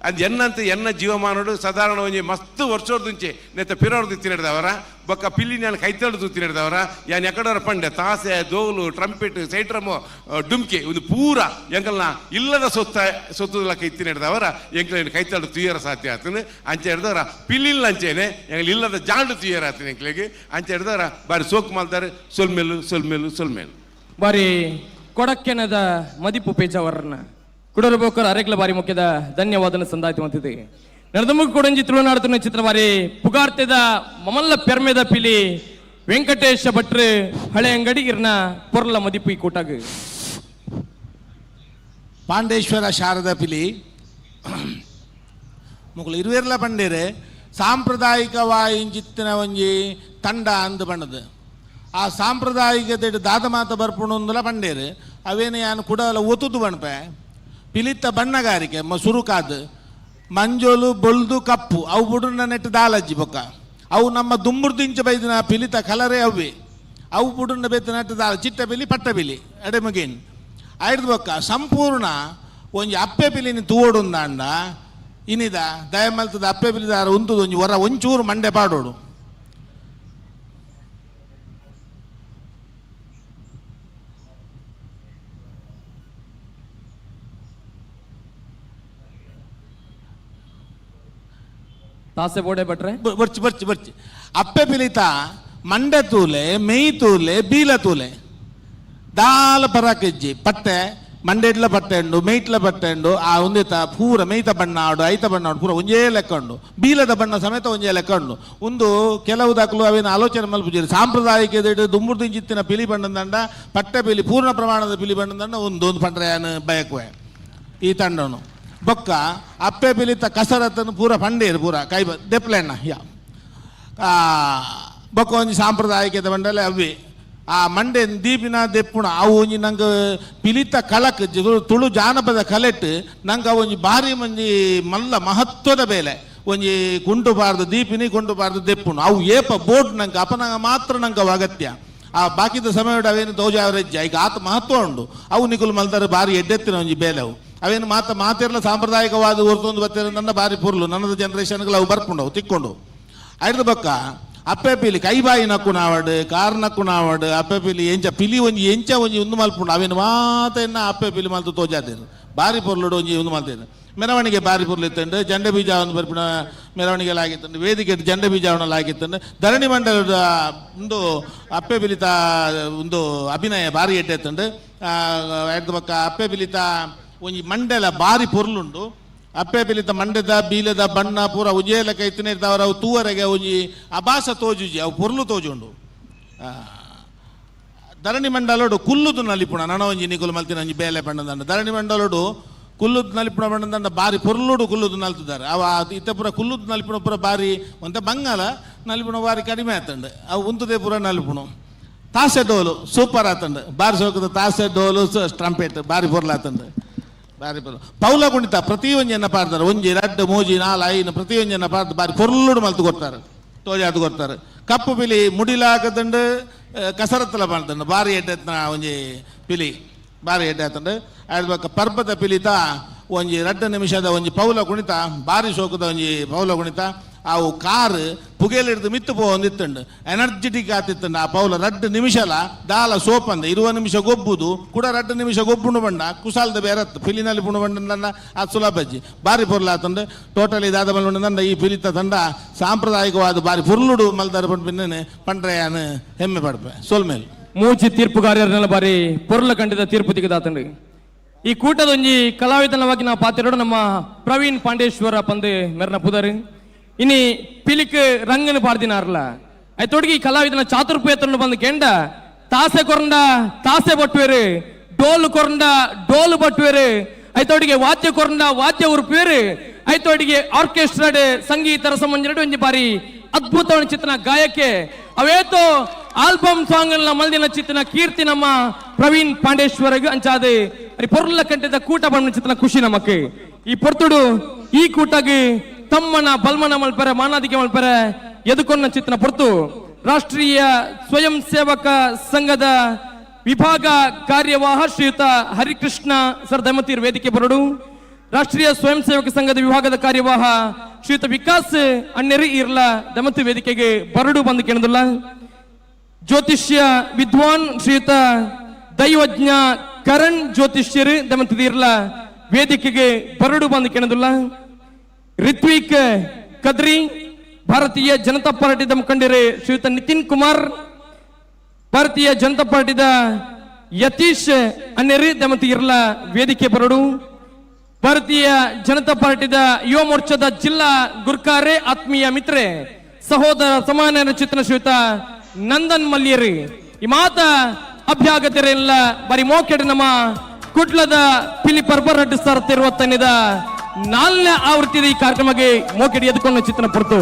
ಅದು ಎನ್ನಂತ ಎನ್ನ ಜೀವಮಾನೋಡು ಸಾಧಾರಣ ಒಂಜಿ ಮಸ್ತ್ ವರ್ಷೋರ್ದುಂಚೆ ನೆತ್ತ ಪಿರೋರ್ದು ತಿನ್ನಡ್ದವರ ಬೊಕ್ಕ ಪಿಲ್ಲಿ ನಾನು ಕೈತಳ್ದು ತಿನ್ನಡ್ದವರ ಯಾನ್ ಎಕಡವರ ಪಂಡೆ ತಾಸೆ ದೋಲು ಟ್ರಂಪೆಟ್ ಸೈಟ್ರಮು ಡುಮ್ಕಿ ಒಂದು ಪೂರ ಎಂಕಲ್ನ ಇಲ್ಲದ ಸೊತ್ತ ಸೊತ್ತುದಲಕ್ಕ ಇತ್ತಿನಡ್ದವರ ಎಂಕಲೇನು ಕೈತಳ್ದು ತುಯ್ಯರ ಸಾಧ್ಯ ಆತನು ಅಂಚೆ ಹಿಡ್ದವರ ಪಿಲ್ಲಿಲ್ಲ ಅಂಚೇನೆ ಎಂಕಲ್ ಇಲ್ಲದ ಜಾಂಡು ತುಯ್ಯರ ಆತನ ಎಂಕ್ಲೆಗೆ ಅಂಚೆ ಹಿಡ್ದವರ ಬಾರಿ ಸೋಕ್ ಮಾಲ್ತಾರೆ ಸೊಲ್ಮೇಲು ಸೊಲ್ಮೇಲು ಸೊಲ್ಮೇಲು. ಬಾರಿ ಕೊಡಕ್ಕೆನದ ಮದಿಪು ಪೇಜಾವರನ್ನ ಕುಡರು ಬೋಕರ್ ಅರೆಗ್ಲ ಬಾರಿ ಮುಖ್ಯದ ಧನ್ಯವಾದನ ಸಂದಾಯ್ತು ಅಂತಿದೆ. ನಡೆದಮುಗ್ ಕೊಡಂಜಿ ತುಳುನಾಡುತ್ತಿನ ಚಿತ್ರ ಬಾರಿ ಪುಗಾರ್ತೆದ ಮಮಲ್ಲ ಪೆರ್ಮೆದ ಪಿಲಿ ವೆಂಕಟೇಶ ಭಟ್ರು ಹಳೆ ಅಂಗಡಿ ಇರ್ನ ಪೊರ್ಲ ಮದಿಪು ಈ ಕೂಟಾಗ. ಪಾಂಡೇಶ್ವರ ಶಾರದ ಪಿಲಿ ಮುಗುಳು ಇರುವೆರ್ಲ ಪಂಡೇರೆ ಸಾಂಪ್ರದಾಯಿಕವಾಯಿಂಚಿತ್ತಿನ ಒಂಜಿ ತಂಡ ಅಂದು ಬಣ್ಣದ ಆ ಸಾಂಪ್ರದಾಯಿಕತೆ ದಾದ ಮಾತ ಬರ್ಪುಣಂದುಲ ಪಂಡೇರು ಅವೇನು ಯಾನು ಕುಡಲ ಒತ್ತುದು ಬಣ್ಪೆ ಪಿಲಿತ್ತ ಬಣ್ಣಗಾರಿಕೆ ಸುರುಕಾದು ಮಂಜೋಲು ಬೊಲ್ದು ಕಪ್ಪು ಅವು ಬುಡುನ ನೆಟ್ಟು ದಾಲಜ್ಜಿ ಬೊಕ್ಕ ಅವು ನಮ್ಮ ದುಂಬುರ್ದಿಂಚ ಬೈದಿನ ಪಿಲಿತ ಕಲರೇ ಅವೇ ಅವು ಬುಡುನ ಬೇತ ನೆಟ್ಟು ದಾಲ ಚಿಟ್ಟ ಪಿಲಿ ಪಟ್ಟ ಪಿಲಿ ಎಡೆ ಮುಗೇನ್ ಐಡ್ದು ಬೊಕ್ಕ ಸಂಪೂರ್ಣ ಒಂಜಿ ಅಪ್ಪೆ ಪಿಲಿನಿ ತೂವೊಡುಂದಾಂಡ ಇನಿದ ದಯಮಲ್ತದ ಅಪ್ಪೆ ಪಿಲಿದಾರ ಉಂತುದು ಒಂಜಿ ಹೊರ ಒಂಚೂರು ಮಂಡೆ ಪಾಡೋಡು. ತಾಸೆ ಬೋಡೆ ಭಟ್ರೆ ಬರ್ಚಿ ಬರ್ಚಿ ಬರ್ಚಿ ಅಪ್ಪೆ ಪಿಲಿತ ಮಂಡೆ ತೂಲೆ ಮೇಯ್ ತೂಲೆ ಬೀಲ ತೂಲೆ ದಾಲ ಪರಾಕಿಜ್ಜಿ ಪಟ್ಟೆ ಮಂಡೆಡ್ಲ ಪಟ್ಟೆ ಉಂಡು ಮೇಯ್ಟ್ಲ ಪಟ್ಟೆ ಉಂಡು ಆ ಒಂದೇತ ಪೂರ ಮೇಯ್ತ ಬಣ್ಣ ಆಡು ಐತ ಬಣ್ಣ ಆಡು ಪೂರ ಒಂಜೇ ಲೆಕ್ಕ ಉಂಡು ಬೀಲದ ಬಣ್ಣ ಸಮೇತ ಒಂಜೇ ಲೆಕ್ಕ ಉಂಡು. ಒಂದು ಕೆಲವು ದಾಖಲು ಅವೇನು ಆಲೋಚನೆ ಮಲ್ಪುಜೇರು ಸಾಂಪ್ರದಾಯಿಕ ದುಂಬುರ್ದಿಂಚಿತ್ತಿನ ಪಿಲಿ ಬಣ್ಣದಂಡ ಪಟ್ಟೆ ಪಿಲಿ ಪೂರ್ಣ ಪ್ರಮಾಣದ ಪಿಲಿ ಬಣ್ಣದಂಡ ಒಂದು ಒಂದು ಪಂಡ್ರೆ ಬಯಕುವೆ ಈ ತಂಡನು ಬೊಕ್ಕ ಅಪ್ಪೆ ಪಿಲಿತ ಕಸರತ್ತನ್ನು ಪೂರ ಪಂಡೇರು ಪೂರ ಕೈ ದೆಪ್ಲೆಣ್ಣ ಯಾ ಬೊಕ್ಕ ಒಂಜಿ ಸಾಂಪ್ರದಾಯಿಕದ ಬಂಡಲೆ ಅವ್ವೆ ಆ ಮಂಡೆ ದೀಪಿನ ದೆಪ್ಪುಣ ಅವು ಒಂಜಿ ನಂಗೆ ಪಿಲಿತ ಕಳಕ್ ತುಳು ಜಾನಪದ ಕಲೆಟ್ ನಂಗೆ ಒಂಜಿ ಭಾರಿ ಮಂಜಿ ಮಲ್ಲ ಮಹತ್ವದ ಬೇಲೆ ಒಂಜಿ ಕುಂಟು ಬಾರ್ದು ದೀಪಿನಿ ಕುಂಟು ಬಾರ್ದು ದೆಪ್ಪುಣ ಅವು ಏಪ ಬೋಟ್ ನಂಗೆ ಅಪನಂಗ ಮಾತ್ರ ನಂಗೆ ಅವು ಅಗತ್ಯ ಆ ಬಾಕಿದ ಸಮಯ ಅವೇನು ದೋಜಾವರೆಜ್ಜ ಈಗ ಆತ ಮಹತ್ವ ಉಂಡು ಅವು ನಿಕುಲು ಮಲ್ತಾರೆ ಭಾರಿ ಎಡ್ಡೆತ್ತಿನ ಒಂಜಿ ಬೇಲೆ ಅವು ಅವೇನು ಮಾತ ಮಾತಿರಲ್ಲ ಸಾಂಪ್ರದಾಯಿಕವಾದ ಹೊರತೊಂದು ಬತ್ತಿರ ಭಾರಿ ಪುರ್ಲು ನನ್ನದ ಜನರೇಷನ್ಗಳು ಅವು ಬರ್ಪುಂಡವು ತಿಕ್ಕೊಂಡು ಐದು ಬಕ್ಕ ಅಪ್ಪೆ ಪಿಲಿ ಕೈ ಬಾಯಿ ನಕ್ಕು ನಾವಡು ಕಾರ್ ನಕ್ಕು ನಾವಡು ಅಪ್ಪೆ ಪಿಲಿ ಎಂಚ ಪಿಲಿ ಒಂಜಿ ಎಂಚ ಒಂಜಿ ಉಂದು ಮಲ್ಪುಂಡು ಅವೇನು ಮಾತೆನ್ನ ಅಪ್ಪೆ ಪಿಲಿ ಮಲ್ತು ತೋಜಾತೇನು ಭಾರಿ ಪೊರ್ಲುಡು ಒಂಜಿ ಉಂದು ಮಲ್ತೇನು ಮೆರವಣಿಗೆ ಭಾರಿ ಪೊರ್ಲು ಇತ್ತಂಡು ಜಂಡೆ ಬೀಜ ಒಂದು ಬರ್ಪಿನ ಮೆರವಣಿಗೆ ಆಗಿತ್ತಂಡು ವೇದಿಕೆ ಜಂಡೆ ಬೀಜವನ್ನೆಲ್ಲ ಆಗಿತ್ತಂಡು ಧರಣಿ ಮಂಡಲದ ಒಂದು ಅಪ್ಪೆ ಪಿಲಿತ ಒಂದು ಅಭಿನಯ ಭಾರಿ ಎಡ್ಡೆತ್ತಂಡು ಐದು ಬಕ್ಕ ಅಪ್ಪೆ ಪಿಲಿತ ಒಂಜಿ ಮಂಡಲ ಭಾರಿ ಪೊರ್ಲುಂಡು ಅಪ್ಪೆ ಪಿಲಿತ ಮಂಡೆದ ಬೀಲದ ಬಣ್ಣ ಪೂರ ಉಜೇಲ ಕೈತಿನ ಇರ್ತಾವ್ರ ಅವು ತೂವರೆಗೆ ಒಂಜಿ ಅಭಾಸ ತೋಜುಜಿ ಅವು ಪೊರ್ಲು ತೋಜುಂಡು. ಧರಣಿ ಮಂಡಲೋಡು ಕುಲ್ಲುದು ನಲಿಪುಣ ನನ ಒಂಜಿ ನಿಕುಲು ಮಲ್ತಿನ ಒಂಜಿ ಬೇಲೆ ಬಣ್ಣದಂಡ ಧರಣಿ ಮಂಡಲೋಡು ಕುಲ್ಲುದು ನಲಿಪುಣ ಬಣ್ಣದಂಡ ಬಾರಿ ಪೊರ್ಲುಡು ಕುಲ್ಲುದು ನಲ್ತಿದ್ದಾರೆ ಅವ ಇತ್ತ ಪೂರ ಕುಲ್ಲುದು ನಲಿಪುಣ ಪೂರ ಬಾರಿ ಒಂತ ಬಂಗಾಲ ನಲಿಪುಣ ಬಾರಿ ಕಡಿಮೆ ಆತಂಡು ಅವು ಉಂತದೆ ಪೂರ ನಲಿಪುಣ ತಾಸೆ ಡೋಲು ಸೂಪರ್ ಆತಂಡು ಬಾರಿ ಸೋಕದ ತಾಸೆ ಡೋಲು ಟ್ರಂಪೆಟ್ ಬಾರಿ ಪೊರ್ಲು ಆತಂಡು ಬಾರಿ ಪೊರ್ಲು ಪೌಲ ಕುಣಿತ ಪ್ರತಿಯೊಂಜನ್ನ ಪಾಡ್ತಾರೆ ಒಂಜಿ ರಡ್ಡು ಮೂಜಿ ನಾಲ್ ಐನು ಪ್ರತಿಯೊಂಜನ್ನ ಪಾಡ್ದು ಬಾರಿ ಪೊರ್ಲುಡು ಮಲ್ತು ಕೊಡ್ತಾರೆ. ತೋಜಾದ್ ಕೊರ್ತಾರೆ. ಕಪ್ಪು ಪಿಲಿ ಮುಡಿಲಾಕದಂಡು ಕಸರತ್ತಲ ಮಾಡ್ತಂಡು ಬಾರಿ ಎಡ್ಡೆತ್ನ ಒಂಜಿ ಪಿಲಿ ಬಾರಿ ಎಡ್ಡೆ ಆತಂಡು. ಅದ್ ಬೊಕ್ಕ ಪರ್ಬದ ಪಿಲಿತ ಒಂಜಿ 2 ನಿಮಿಷದ ಒಂಜಿ ಪೌಲ ಕುಣಿತ ಬಾರಿ ಶೋಕದ ಒಂಜಿ ಪೌಲ ಕುಣಿತ. ಅವು ಕಾರ್ ಪುಗೆಲಿಡ್ದು ಮಿತ್ತು ಪೋವೊಂದಿತ್ತುಂಡು ಎನರ್ಜೆಟಿಕ್ ಆತಿತ್ತುಂಡು. ಆ ಪೌಲ 2 ನಿಮಿಷಲ ದಾಲ ಸೋಪಂದ 20 ನಿಮಿಷ ಗೊಬ್ಬುದು ಕೂಡ 2 ನಿಮಿಷ ಗೊಬ್ಬುಂಡು ಬಂಡ ಕುಸಾಲ್ದ ಬೇರತ್ತು ಪಿಲಿನಲ್ಲಿ ಪುಂಡು ಬಂಡ ಆ ಸುಲಭಜ್ಜಿ ಬಾರಿ ಪೊರ್ಲಾತುಂಡು. ಟೋಟಲಿ ದಾದ ಮಲ್ಪುಂಡು ಈ ಪಿಲಿತ ತಂಡ ಸಾಂಪ್ರದಾಯಿಕವಾದ ಬಾರಿ ಪೊರ್ಲುಡು ಮಲ್ದಾರ ಪಂಡ್ ಪಂಡ್ರೆಯಾನು ಹೆಮ್ಮೆ ಪಡ್ಪೆ ಸೋಲ್ಮೇಲ್. ಮೂಜಿ ತೀರ್ಪುಗಾರರನ್ನೆಲ್ಲ ಬಾರಿ ಪೊರ್ಲ ಕಂಡಿದ ತೀರ್ಪು ತಿಗದಾತಂಡು. ಈ ಕೂಟದೊಂಜಿ ಕಲಾವಿದನವಾಗಿ ನಾವು ಪಾತಿರೋಡು ನಮ್ಮ ಪ್ರವೀಣ್ ಪಾಂಡೇಶ್ವರ ಪಂದು ಮೆರ್ನ ಪುದರ್. ಇನಿ ಪಿಲಿಕ್ ರಂಗನ ಪಾಡ್ದಿನಾರ್ಲ ಐತೊಡಿಗೆ ಈ ಕಲಾವಿದನ ಚಾತುರ್ಪೇತನ್ನು ಬಂದು ಕೆಂಡ ತಾಸೆ ಕೊರಂಡ ತಾಸೆ ಬಟ್ಟುವೇರು, ಡೋಲು ಕೊರಂಡ ಡೋಲು ಬಟ್ಟುವೇರು, ಐತೊಡಿಗೆ ವಾದ್ಯ ಕೊರಂಡ ವಾದ್ಯ ಉರುಪುವೇರು, ಐತೊಡಿಗೆ ಆರ್ಕೆಸ್ಟ್ರಾಡ್ ಸಂಗೀತ ರಸಮಂಜನಡು ಒಂಜಿ ಬಾರಿ ಅದ್ಭುತವಾದ ಚಿತ್ರನ ಗಾಯಕ್ಕೆ ಅವೇತೋ ಆಲ್ಬಮ್ ಸಾಂಗ್ ಮಲ್ದಿನ ಚಿತ್ರನ ಕೀರ್ತಿ ನಮ್ಮ ಪ್ರವೀಣ್ ಪಾಂಡೇಶ್ವರಗ್ ಅಂಚಾದೆ ಪೊರ್ಲ ಕಂಠದ ಕೂಟ ಬಂದ ಚಿತ್ರನ ಖುಷಿ ನಮಕ್. ಈ ಪೊರ್ತುಡು ಈ ಕೂಟಗೆ ತಮ್ಮನ ಬಲ್ಮನ ಮಲ್ಪರೆ ಮಾನಾದಿಕೆ ಮಲ್ಪರೆ ಎದುಕೊನ್ನ ಚಿತ್ರನ ಪೊರ್ತು ರಾಷ್ಟ್ರೀಯ ಸ್ವಯಂ ಸೇವಕ ಸಂಘದ ವಿಭಾಗ ಕಾರ್ಯವಾಹ ಶ್ರೀಯುತ ಹರಿಕೃಷ್ಣ ಸರ್ ದಮತೀರ್ ವೇದಿಕೆ ಬರಡು. ರಾಷ್ಟ್ರೀಯ ಸ್ವಯಂ ಸೇವಕ ಸಂಘದ ವಿಭಾಗದ ಕಾರ್ಯವಾಹ ಶ್ರೀಯುತ ವಿಕಾಸ್ ಅಣ್ಣೆರಿ ಇರ್ಲ ದಮತಿ ವೇದಿಕೆಗೆ ಬರಡು ಬಂದು ಕೇಳದಿಲ್ಲ. ಜ್ಯೋತಿಷ್ಯ ವಿದ್ವಾನ್ ಶ್ರೀಯುತ ದೈವಜ್ಞ ಕರಣ್ ಜ್ಯೋತಿಷ್ಯರು ದಮತಿ ಇರ್ಲ ವೇದಿಕೆಗೆ ಬರಡು ಬಂದು ಕೇಳದಿಲ್ಲ. ರಿತ್ವಿಕ್ ಕದ್ರಿ ಭಾರತೀಯ ಜನತಾ ಪಾರ್ಟಿದ ಮುಖಂಡರು ಶ್ರೀಯುತ ನಿತಿನ್ ಕುಮಾರ್, ಭಾರತೀಯ ಜನತಾ ಪಾರ್ಟಿದ ಯತೀಶ್ ಅಣ್ಣೆರಿ ದಮತಿ ಇರ್ಲ ವೇದಿಕೆ ಬರಡು. ಭಾರತೀಯ ಜನತಾ ಪಾರ್ಟಿದ ಯುವ ಮೋರ್ಚಾದ ಜಿಲ್ಲಾ ಗುರ್ಕಾರೆ ಆತ್ಮೀಯ ಮಿತ್ರೆ ಸಹೋದರ ಸಮಾನ ಚಿತ್ರ ಶ್ರೀಯುತ ನಂದನ್ ಮಲ್ಯರಿ ಈ ಮಾತ ಅಭ್ಯಾಗತರೆಲ್ಲ ಬರಿ ಮೋಕೆಡ್ ನಮ್ಮ ಕುಡ್ಲದ ಪಿಲಿ ಪರ್ಬರ್ 2025ದ 4ನೇ ಆವೃತ್ತಿದ ಈ ಕಾರ್ಯಕ್ರಮಕ್ಕೆ ಮೋಕೆಡ್ ಎದ್ಕೊಂಡು ಚಿತ್ರ ಪೊರ್ತು.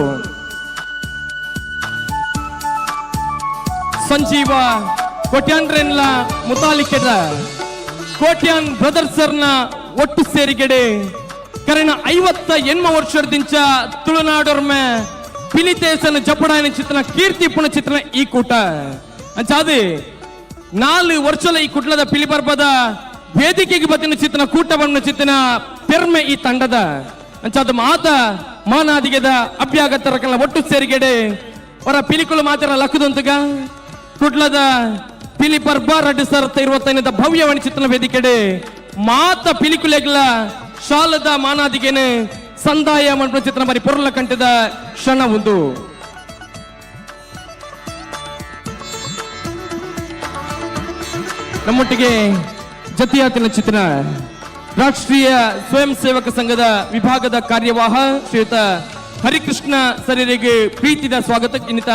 ಸಂಜೀವ ಕೋಟ್ಯಾನ್ರೆನ್ಲ ಮುತಾಲಿಕೆದ ಕೋಟ್ಯಾನ್ ಬ್ರದರ್ಸರ್ನ ಒಟ್ಟು ಸೇರಿಗೆಡೆ ಕರೆನ 58 ವರ್ಷದಿಂಚ ತುಳುನಾಡೊರ್ಮೆ ಪಿಲಿತೇಸನ ಜಪಡಾಯನ ಚಿತ್ರನ ಕೀರ್ತಿ ಪುಣ ಚಿತ್ರನ ಈ ಕೂಟ ಅಂಚಾದೆ 4 ವರ್ಷಲ ಈ ಕುಟ್ಲದ ಪಿಲಿಪರ್ಬದ ವೇದಿಕೆಗೆ ಬತ್ತಿನ ಚಿತ್ರನ ಕೂಟ ಬಣ್ಣ ಚಿತ್ರನ ಪೆರ್ಮೆ ಈ ತಂಡದ ಅಂಚಾದ ಮಾತ ಮಾನಾದಿಗೆದ ಅಭ್ಯಾಗತರ ಒಟ್ಟು ಸೇರಿಗೆಡೆ ಅವರ ಪಿಲಿಕುಲು ಮಾತ್ರ ಲಕ್ಕದಂತಗ ಕುಟ್ಲದ ಪಿಲಿಪರ್ಬ 2025 ಭವ್ಯ ಚಿತ್ರನ ವೇದಿಕೆಡೆ ಮಾತ ಪಿಲಿಕುಲೆಗ್ಲ ಶಾಲದ ಮಾನಾದಿಗೆನೆ ಸಂದಾಯ ಮಂಟಪ ಚಿತ್ರ ಬಾರಿ ಪೊರ್ಲ ಕಂಠದ ಕ್ಷಣ ಒಂದು. ನಮ್ಮೊಟ್ಟಿಗೆ ಜತಿಯಾತಿನ ಚಿತ್ರ ರಾಷ್ಟ್ರೀಯ ಸ್ವಯಂ ಸೇವಕ ಸಂಘದ ವಿಭಾಗದ ಕಾರ್ಯವಾಹ ಶ್ರೀಯುತ ಹರಿಕೃಷ್ಣ ಸರಿರಿಗೆ ಪ್ರೀತಿದ ಸ್ವಾಗತ ಇನ್ನಿತ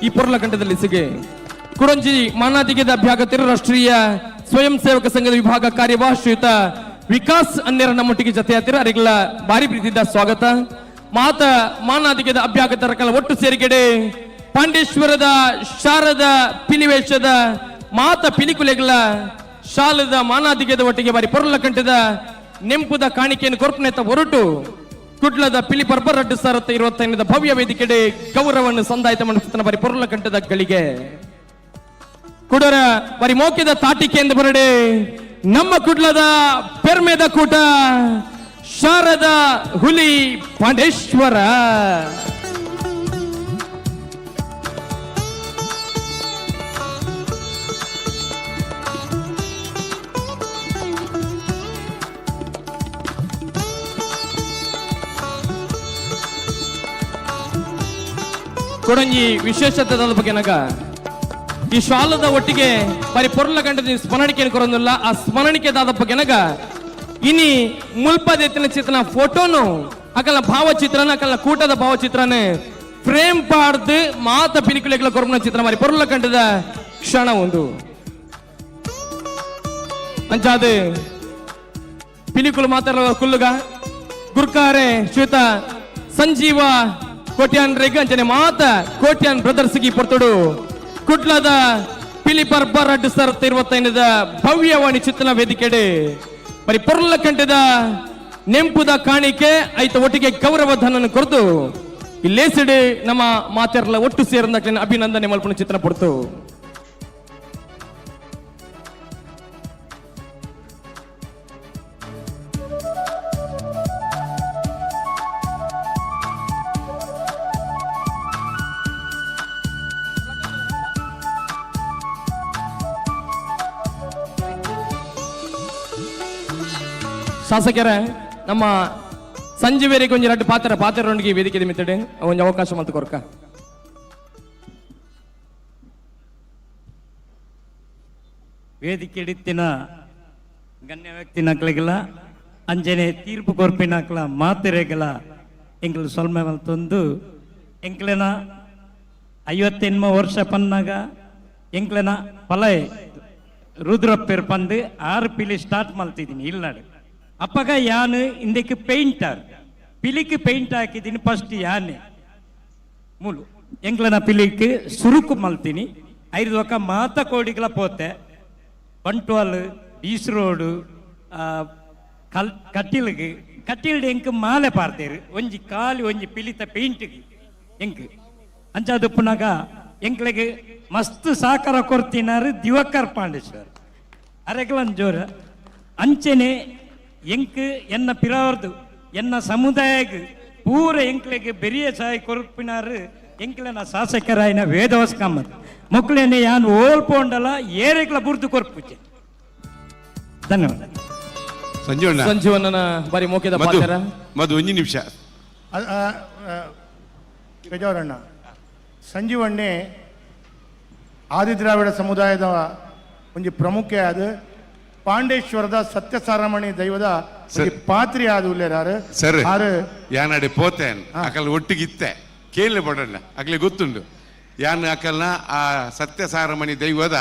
ಈ ಪೊರ್ಲ ಕಂಠದಲ್ಲಿ ಸಿಗೆ. ಕುಡಂಜಿ ಮಾನಾದಿಗೆದ ಅಭ್ಯಾಗತಿರು ರಾಷ್ಟ್ರೀಯ ಸ್ವಯಂ ಸೇವಕ ಸಂಘದ ವಿಭಾಗ ಕಾರ್ಯವಾಹ ಶ್ರೀಯುತ ವಿಕಾಸ್ ಅನ್ನೇರ ನಮ್ಮೊಟ್ಟಿಗೆ ಜತೆಯಾತಿರ ಅರಿಗಳ ಭಾರಿ ಪ್ರೀತಿದ ಸ್ವಾಗತ. ಮಾತ ಮಾನಾದಿಗೆದ ಅಭ್ಯಾಗತರ ಕಲ ಒಟ್ಟು ಸೇರಿಗೆಡೆ ಪಾಂಡೇಶ್ವರದ ಶಾರದ ಪಿಲಿವೇಶದ ಮಾತ ಪಿಲಿಕುಲೆಗಳ ಶಾಲದ ಮಾನಾದಿಗೆದ ಒಟ್ಟಿಗೆ ಬಾರಿ ಪೊರ್ಲ ಕಂಠದ ನೆಂಪುದ ಕಾಣಿಕೆಯನ್ನು ಕೊರ್ಪನೆತ್ತ ಹೊರಟು ಕುಡ್ಲದ ಪಿಲಿ ಪರ್ಬ 2025 ಭವ್ಯ ವೇದಿಕೆಡೆ ಗೌರವವನ್ನು ಸಂದಾಯಿತ ಮನುಷ್ಯನ ಬಾರಿ ಪೊರ್ಲ ಕಂಠದ ಗಳಿಗೆ ಕುಡರ ಬರಿ ಮೋಕೆದ ತಾಟಿಕೆ ಎಂದು ಬರಡೆ ನಮ್ಮ ಕುಡ್ಲದ ಪೆರ್ಮೆದ ಕೂಟ ಶಾರದ ಹುಲಿ ಪಾಂಡೇಶ್ವರ. ಕೊಡಂಜಿ ವಿಶೇಷತೆ ಬಗ್ಗೆ ನಗ ಈ ಶಾಲದ ಒಟ್ಟಿಗೆ ಬರಿ ಪೊರ್ಲ ಗಂಟದ ಸ್ಮರಣಿಕೆಯನ್ನು ಕೊರೊಂದಿಲ್ಲ. ಆ ಸ್ಮರಣಿಕೆ ದಾದಪ್ಪ ಗೆನಗ ಇನಿ ಮುಲ್ಪದ ಎತ್ತಿನ ಚಿತ್ರನ ಫೋಟೋನು ಅಕಲ್ನ ಭಾವಚಿತ್ರನ ಅಕಲ್ನ ಕೂಟದ ಭಾವಚಿತ್ರನೇ ಫ್ರೇಮ್ ಪಾಡ್ದು ಮಾತ ಪಿಲಿಕುಲೆಗಳ ಕೊರಮನ ಚಿತ್ರ ಮಾರಿ ಪೊರ್ಲ ಕಂಡದ ಕ್ಷಣ ಒಂದು. ಅಂಚಾದ ಪಿಲಿಕುಲು ಮಾತಾಡ ಕುಲ್ಲುಗ ಗುರ್ಕಾರೆ ಶ್ವೇತ ಸಂಜೀವ ಕೋಟ್ಯಾನ್ ರೆಗ್ ಅಂಚನೆ ಮಾತ ಕೋಟ್ಯಾನ್ ಬ್ರದರ್ಸ್ಗೆ ಪೊರ್ತುಡು ಕುಡ್ಲದ ಪಿಲಿ ಪರ್ಬ 2025 ಭವ್ಯವಾಣಿ ಚಿತ್ರನ ವೇದಿಕೆಡೆ ಬರಿ ಪೊರ್ಲ ಕಂಠದ ನೆಂಪುದ ಕಾಣಿಕೆ ಐತ ಒಟ್ಟಿಗೆ ಗೌರವ ಧನನ್ನು ಕೊರತು ಇಲ್ಲೇಸಿಡು ನಮ್ಮ ಮಾತೆರ್ಲ ಒಟ್ಟು ಸೇರಂದಕ್ಲೆನ ಅಭಿನಂದನೆ ಮಲ್ಪುನ ಚಿತ್ರ ಪಡ್ತು. ಶಾಸಕರ ನಮ್ಮ ಸಂಜೆ ಬೇರೆ ಕೊಂಚ ರಡ್ಡು ಪಾತ್ರ ಪಾತ್ರರೊಂದಿಗೆ ವೇದಿಕೆ ಮಿತ್ತಡೆ ಒಂಜಿ ಅವಕಾಶ ಮಲ್ತು ಕೊರ್ಕ. ವೇದಿಕೆ ಇಡಿತ್ತಿನ ಗಣ್ಯ ವ್ಯಕ್ತಿನಕ್ಲಿಗೆಲ್ಲ ಅಂಜನೆ ತೀರ್ಪು ಕೊರ್ಪಿನಕ್ಲ ಮಾತಿರೆಗಲ ಎಂಕ್ಲು ಸೊಲ್ಮೆ ಮಲ್ತೊಂದು ಎಂಕ್ಲೆನ 58 ವರ್ಷ ಪನ್ನಾಗ ಎಂಕ್ಲೆನ ಪಲಯ ರುದ್ರಪ್ಪೇರ್ ಪಂದು 6 ಪಿಲಿ ಸ್ಟಾರ್ಟ್ ಮಲ್ತಿದ್ದೀನಿ ಇಲ್ಲಾಡು. ಅಪ್ಪಗ ಯಾನು ಇಂದಕ್ಕೆ ಪೇಂಟರ್ ಪಿಲಿக்கு ಪೇಂಟ್ ಹಾಕಿದ್ದೀನಿ ಫಸ್ಟ್ ಯಾನೆ ಮೂಲು ಎಂಕ್ಲನ ಪಿಲಿಕ್ ಸುರುಕು ಮಲ್ತೀನಿ ಐದು ಒಕ್ಕ ಮಾತ ಕೋಡಿಗಳ ಪೋತೆ ಬಂಟ್ವಾಲ್ ಬೀಸ್ ರೋಡು ಕಲ್ ಕಟ್ಟಿಲ್ಗೆ ಕಟ್ಟಿಲ್ಡು ಎಂಕ್ ಮಾಲೆ ಪಾರ್ತೇರು ಒಂಜಿ ಕಾಲಿ ಒಂಜಿ ಪಿಲಿತ ಪೇಂಟ್ಗೆ ಎಂಕ್ ಅಂಚಾದುಪ್ಪುನಾಗ ಎಂಕ್ಲೆಗೆ ಮಸ್ತ್ ಸಾಕಾರ ಕೊರ್ತಿನಾರು ದಿವಾಕರ್ ಪಾಂಡೇಶ್ವರ್ ಅರೆಗ್ಲನ್ ಜೋರ ಅಂಚೆನೆ ಎಂಕ್ ಎನ್ನ ಪಿರವರ್ದು ಎನ್ನ ಸಮುದಾಯಕ್ಕೆ ಪೂರ ಎಂಕ್ಲೆಗೆ ಬೆರಿಯ ಸಾಯಿ ಕೊರ್ಪಿನಾರು ಎಂಕ್ಲೆನ ಶಾಸಕರಾಯಿನ ವೇದವಾಸ ಕಾಮತ್ ಮೊಕ್ಲೆನೆ ಯಾನ್ ಓಲ್ಪೋಂಡಲ ಏರೆಗ್ಲ ಬುರ್ದು ಕೊರ್ಪುಜೆ. ಧನ್ಯವಾದ. ಸಂಜೀವಣ್ಣ ಸಂಜೀವಣ್ಣನ ಬಾರಿ ಮೋಕೆದ ಪಾತ್ರ. ಮಧು ಒಂಜಿ ನಿಮಿಷ. ಪೇಜಾವರಣ್ಣ ಸಂಜೀವಣ್ಣೆ ಆದಿದ್ರಾವಿಡ ಸಮುದಾಯದ ಒಂಜಿ ಪ್ರಮುಖ ಅದು ಪಾಂಡೇಶ್ವರದ ಸತ್ಯಸಾರಮಣಿ ದೈವದ ಪಾತ್ರಿ ಆದ ಉಲ್ಲೇರಾರು ಸರ್ ಯಾನಾಡೆ ಪೋತೇನ್ ಅಕಲ್ ಒಟ್ಟಿಗಿತ್ತೆ ಕೇಳಿ ಪಡಣ್ಣ ಅಕ್ಲೆ ಗೊತ್ತುಂಡು ಯಾನ್ ಅಕಲ್ನ ಆ ಸತ್ಯಸಾರಮಣಿ ದೈವದ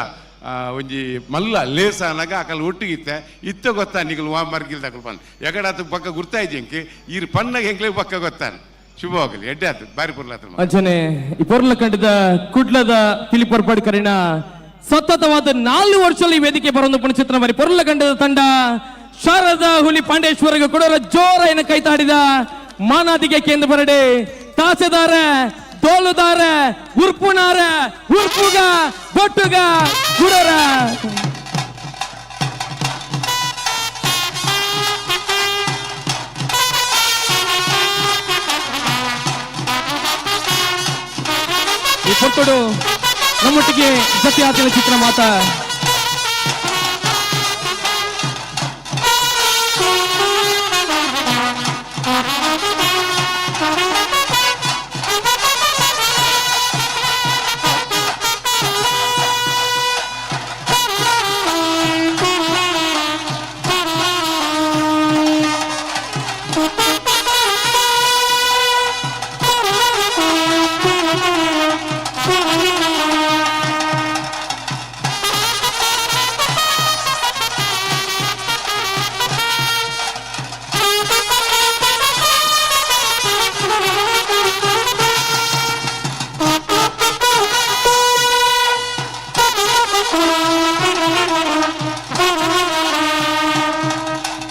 ಒಂಜಿ ಮಲ್ಲ ಲೇಸಾನಾಗ ಅಕಲ್ ಒಟ್ಟಿಗಿತ್ತೆ ಇತ್ತ ಗೊತ್ತಾ ನಿಗಲು ವಾ ಮರ್ಗಿಲ್ದ ಅಕಲ್ ಪನ್ ಎಕಡ ಆತ ಪಕ್ಕ ಗುರ್ತಾಯ್ತು ಎಂಕೆ ಈರ್ ಪನ್ನಾಗ ಎಂಕ್ಲೆ ಪಕ್ಕ ಗೊತ್ತಾನ. ಶುಭವಾಗಲಿ ಎಡ್ಡೆ ಆತು ಬಾರಿ ಪೊರ್ಲಾತ. ಅಂಚನೆ ಈ ಪೊರ್ಲ ಕಂಡದ ಕುಡ್ಲದ ಪಿಲಿಪೊರ್ಪಾಡ್ ಕರಿನ ಸತತವಾದ 4 ವರ್ಷದಲ್ಲಿ ವೇದಿಕೆ ಬರೊಂದು ಪುಣಚಿತ್ರ ಮರಿ ಪೊರ್ಲ ಕಂಡದ ತಂಡ ಶಾರದಾ ಹುಲಿ ಪಾಂಡೇಶ್ವರಿಗೆ ಕೊಡೋರ ಜೋರ ಏನ ಕೈತಾಡಿದ ಮಾನಾದಿಗೆ ಕೇಂದ್ರ ಬರಡೆ ತಾಸೆದಾರ ತೋಲುದಾರ ಉರ್ಪುನಾರ ಉರ್ಪುಗ ಬೊಟ್ಟುಗ ಗುಡರ ಈ ಪೊಟ್ಟುಡು ನಮ್ಮೊಟ್ಟಿಗೆ ಜತಿ ಆತಿನ ಚಿತ್ರ ಮಾತಾ.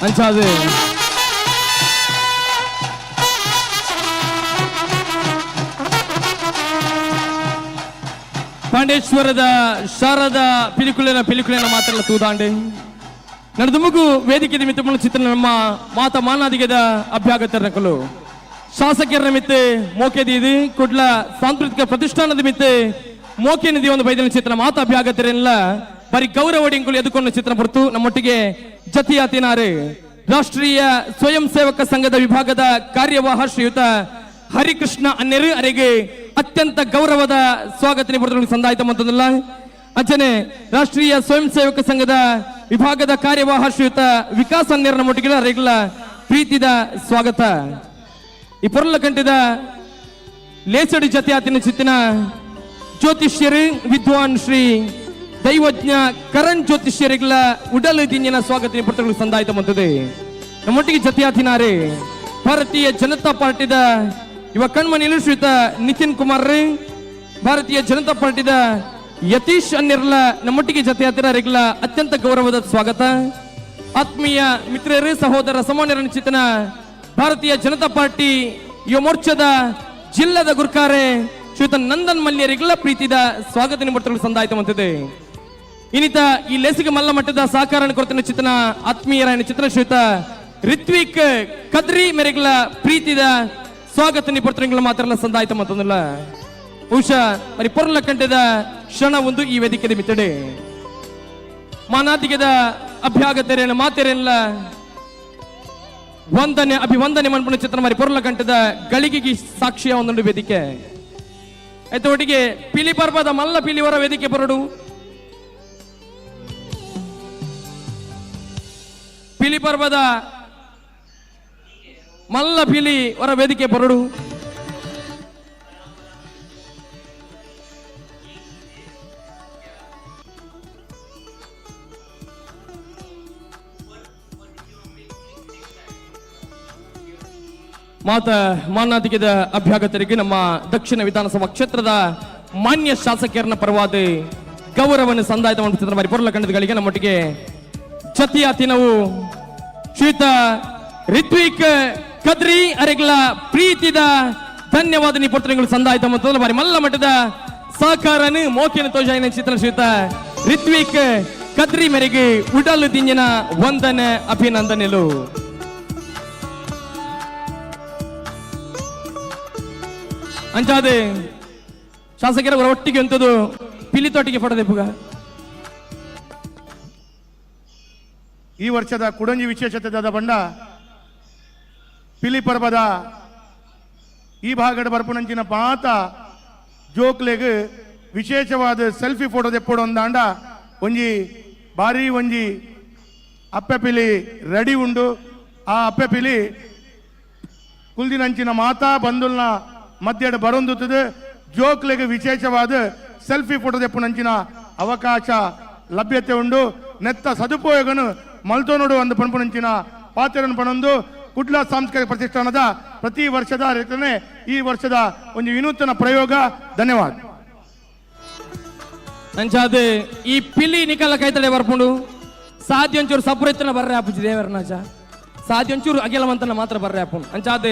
ಅಂಚಾದು ಪಾಂಡೇಶ್ವರದ ಶಾರದಾ ಪಿಲಿಕುಳಿನ ಪಿಲಿಕುಳಿನ ಮಾತ್ರ ತೂದಾಂಡೆ ನಡೆದುಮುಗು ವೇದಿಕೆ ನಿಮಿತ್ತ ಚಿತ್ರ ನಮ್ಮ ಮಾತ ಮಾನಾದಿಗೆದ ಅಭ್ಯಾಗತರ ನಕಲು ಶಾಸಕರ ನಿಮಿತ್ತ ಮೋಕೆ ದೀದಿ ಕುಡ್ಲ ಸಾಂಸ್ಕೃತಿಕ ಪ್ರತಿಷ್ಠಾನದ ನಿಮಿತ್ತ ಮೋಕೆ ನಿಧಿ ಒಂದು ಬೈದಿನ ಚಿತ್ರ ಮಾತ ಅಭ್ಯಾಗತರೆಲ್ಲ ಬರಿ ಗೌರವ ಡಿಂಕುಲು ಎದುಕೊಂಡ ಚಿತ್ರ ಹೊರತು ನಮ್ಮೊಟ್ಟಿಗೆ ಜತಿಯಾತಿನಾರು ರಾಷ್ಟ್ರೀಯ ಸ್ವಯಂ ಸೇವಕ ಸಂಘದ ವಿಭಾಗದ ಕಾರ್ಯವಾಹ ಶ್ರೀಯುತ ಹರಿಕೃಷ್ಣ ಅನ್ನೆರು ಅರೆಗೆ ಅತ್ಯಂತ ಗೌರವದ ಸ್ವಾಗತ ಸಂದಾಯಿತ ಮಂತದಲ್ಲ. ಅಂಚನೆ ರಾಷ್ಟ್ರೀಯ ಸ್ವಯಂ ಸೇವಕ ಸಂಘದ ವಿಭಾಗದ ಕಾರ್ಯವಾಹ ಶ್ರೀಯುತ ವಿಕಾಸ್ ಅನ್ನೆರ ನಮ್ಮೊಟ್ಟಿಗೆ ಅರೆಗಳ ಪ್ರೀತಿದ ಸ್ವಾಗತ. ಈ ಪೊರ್ಲ ಕಂಠದ ಲೇಸಡಿ ಜತಿಯಾತಿನ ಚಿತ್ತಿನ ಜ್ಯೋತಿಷ್ಯರು ವಿದ್ವಾನ್ ಶ್ರೀ ದೈವಜ್ಞ ಕರಣ್ ಜ್ಯೋತಿಷ್ಯರಿಗಳ ಉಡಲು ದಿನ ಸ್ವಾಗತ ಪತ್ರಗಳು ಸಂದಾಯಿತ ಮಂತದೆ. ನಮ್ಮೊಟ್ಟಿಗೆ ಜತಿಯಾತಿನಾರೆ ಭಾರತೀಯ ಜನತಾ ಪಾರ್ಟಿದ ಯುವ ಕಣ್ಮಣಿಲು ಶ್ರೀಯುತ ನಿತಿನ್ ಕುಮಾರ್, ಭಾರತೀಯ ಜನತಾ ಪಾರ್ಟಿದ ಯತೀಶ್ ಅನ್ನಿರ್ಲ ನಮ್ಮೊಟ್ಟಿಗೆ ಜತೆಯಾತಿನಾರಿಗಳ ಅತ್ಯಂತ ಗೌರವದ ಸ್ವಾಗತ. ಆತ್ಮೀಯ ಮಿತ್ರರು ಸಹೋದರ ಸಮಾನ್ಯರ ಚಿತ್ತನ ಭಾರತೀಯ ಜನತಾ ಪಾರ್ಟಿ ಯುವ ಮೋರ್ಚಾದ ಜಿಲ್ಲೆದ ಗುರ್ಕಾರೆ ಶ್ರೀಯುತ ನಂದನ್ ಮಲ್ಯರಿಗೆಲ್ಲ ಪ್ರೀತಿದ ಸ್ವಾಗತ ನಿಮಿತ್ತಗಳು ಸಂದಾಯಿತ ಮಂತಿದೆ. ಇನ್ನಿತ ಈ ಲೇಸಿಗೆ ಮಲ್ಲ ಮಟ್ಟದ ಸಹಕಾರ ಕೊರತಿನ ಚಿತ್ರನ ಆತ್ಮೀಯರಾಯಣ ಚಿತ್ರ ಶ್ರೀಯುತ ರಿತ್ವಿಕ್ ಕದ್ರಿ ಮೇರೆಗಳ ಪ್ರೀತಿದ ಸ್ವಾಗತ ನಿಪರ್ತನೆಗಳ ಮಾತ್ರ ಸಂದಾಯಿತ ಮತ್ತೊಂದಲ್ಲ. ಬಹುಶಃ ಮರಿ ಪೊರ್ಲ ಕಂಠದ ಕ್ಷಣ ಒಂದು ಈ ವೇದಿಕೆ ಮಿತ್ತಡೆ ಮಾನಾದಿಗೆದ ಅಭ್ಯಾಗತರೇನ ಮಾತೆರೆಲ್ಲ ವಂದನೆ ಅಭಿವಂದನೆ ಮನ್ಪುಣ ಚಿತ್ರ ಮರಿ ಪೊರ್ಲ ಕಂಠದ ಗಳಿಗೆಗೆ ಸಾಕ್ಷಿಯ ಒಂದೊಂದು ವೇದಿಕೆ. ಆಯ್ತು ಒಟ್ಟಿಗೆ ಪಿಲಿ ಪರ್ವದ ಮಲ್ಲ ಪಿಲಿವರ ವೇದಿಕೆ ಬರಡು ಪಿಲಿ ಪರ್ವದ ಮಲ್ಲ ಪಿಲಿ ಹೊರ ವೇದಿಕೆ ಬರಡು. ಮಾತ ಮಾನಾದಿಗೆದ ಅಭ್ಯಾಗತರಿಗೆ ನಮ್ಮ ದಕ್ಷಿಣ ವಿಧಾನಸಭಾ ಕ್ಷೇತ್ರದ ಮಾನ್ಯ ಶಾಸಕರನ್ನ ಪರವಾದ ಗೌರವವನ್ನು ಸಂದಾಯದ ಬಾರಿ ಪೊರ್ಲ ಕಂಡಗಳಿಗೆ ನಮ್ಮೊಟ್ಟಿಗೆ ಜತಿಯಾತಿ ನಾವು ಶ್ರೀಯುತ ರಿತ್ವಿಕ್ ಕದ್ರಿ ಅರೆಗಳ ಪ್ರೀತಿದ ಧನ್ಯವಾದ ನಿಪರ್ತನೆಗಳು ಸಂದಾಯಿತ ಮತ್ತು ಬಾರಿ ಮಲ್ಲ ಮಟ್ಟದ ಸಹಕಾರನು ಮೋಕಿನ ತೋಜಾಯಿನ ಚಿತ್ರ ಶ್ರೀಯುತ ರಿತ್ವಿಕ್ ಕದ್ರಿ ಮೇರೆಗೆ ಉಡಲು ದಿಂಜಿನ ವಂದನೆ ಅಭಿನಂದನೆಲು. ಅಂಚಾದೆ ಶಾಸಕರ ಒಟ್ಟಿಗೆ ಅಂತದ್ದು ಪಿಲಿತೊಟ್ಟಿಗೆ ಪಡೆದೆ ಪುಗ. ಈ ವರ್ಷದ ಕುಡಂಜಿ ವಿಶೇಷತೆ ದಾದ ಬಂಡ ಪಿಲಿ ಪರ್ಬದ ಈ ಭಾಗದ ಬರ್ಪುನಂಚಿನ ಪಾತ ಜೋಕ್ಲೆಗ್ ವಿಶೇಷವಾದ ಸೆಲ್ಫಿ ಫೋಟೋ ದೆಪ್ಪೊಡು ಒಂದಾಂಡ ಒಂಜಿ ಬಾರಿ ಒಂಜಿ ಅಪ್ಪೆ ಪಿಲಿ ರೆಡಿ ಉಂಡು. ಆ ಅಪ್ಪೆ ಪಿಲಿ ಕುಲ್ದಿನಂಚಿನ ಮಾತಾ ಬಂದುಲ್ನ ಮಧ್ಯಡ ಬರೊಂದುತ್ತದೆ ಜೋಕ್ಲೆಗ್ ವಿಶೇಷವಾದ ಸೆಲ್ಫಿ ಫೋಟೋ ದೆಪ್ಪುನಂಚಿನ ಅವಕಾಶ ಲಭ್ಯತೆ ಉಂಡು. ನೆತ್ತ ಸದುಪಯೋಗನು ಮಲ್ತೋನೋಡು ಒಂದು ಪಣಪುನಂಚಿನ ಪಾತ್ರವನ್ನು ಪಣೊಂದು ಕುಡ್ಲ ಸಾಂಸ್ಕೃತಿಕ ಪ್ರತಿಷ್ಠಾನದ ಪ್ರತಿ ವರ್ಷದ ರೀತಿಯೇ ಈ ವರ್ಷದ ಒಂದು ವಿನೂತನ ಪ್ರಯೋಗ. ಧನ್ಯವಾದ. ಅಂಚಾದ ಈ ಪಿಲಿ ನಿಕಲ ಕೈತಡೆ ಬರ್ಪುಂಡು ಸಾಧ್ಯ ಒಂಚೂರು ಸಪುರೆತ್ತನ ಬರ್ರೆ ಆಪುಜಿ ದೇವರನಾಚ ಸಾಧ್ಯ ಒಂಚೂರು ಅಗಿಲವಂತನ ಮಾತ್ರ ಬರ್ರೆ ಆಪುಂಡು. ಅಂಚಾದ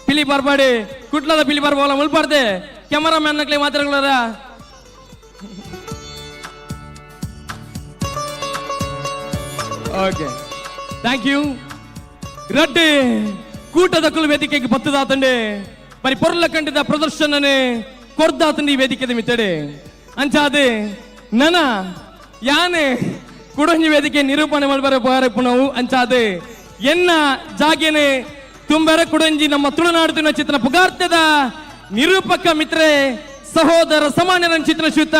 ಪಿಲಿ ಬರ್ಬಾಡಿ ಕುಡ್ಲದ ಪಿಲಿ ಬರ್ಬೋಲ ಮುಲ್ಬಾರ್ದೆ ಕ್ಯಾಮರಾಮ್ಯಾನ್ ನಕ್ಲೆ ಮಾತ್ರ. Okay thank you. ರಡ್ಡೆ ಕೂಟದ ವೇದಿಕೆಗೆ ಬತ್ತದಾತಂಡೆ ಬರಿ ಪೊರ್ಲ ಕಂಡಿದ ಪ್ರದರ್ಶನನೆ ಕೊರ್ದಾತಂಡೆ ಈ ವೇದಿಕೆದ ಮಿತ್ತಡೆ. ಅಂಚಾದೆ ನನ ಯಾನೆ ಕುಡಂಜಿ ವೇದಿಕೆ ನಿರೂಪಣೆ ಮಾಡ್ಬಾರ ಪುನವು. ಅಂಚಾದೆ ಎನ್ನ ಜಾಗೇನೆ ತುಂಬರ ಕುಡಂಜಿ ನಮ್ಮ ತುಳುನಾಡು ಚಿತ್ರ ಪುಗಾರ್ತದ ನಿರೂಪಕ ಮಿತ್ರೆ ಸಹೋದರ ಸಮಾನ್ಯರ ಚಿತ್ರ ಶ್ರೀಯುತ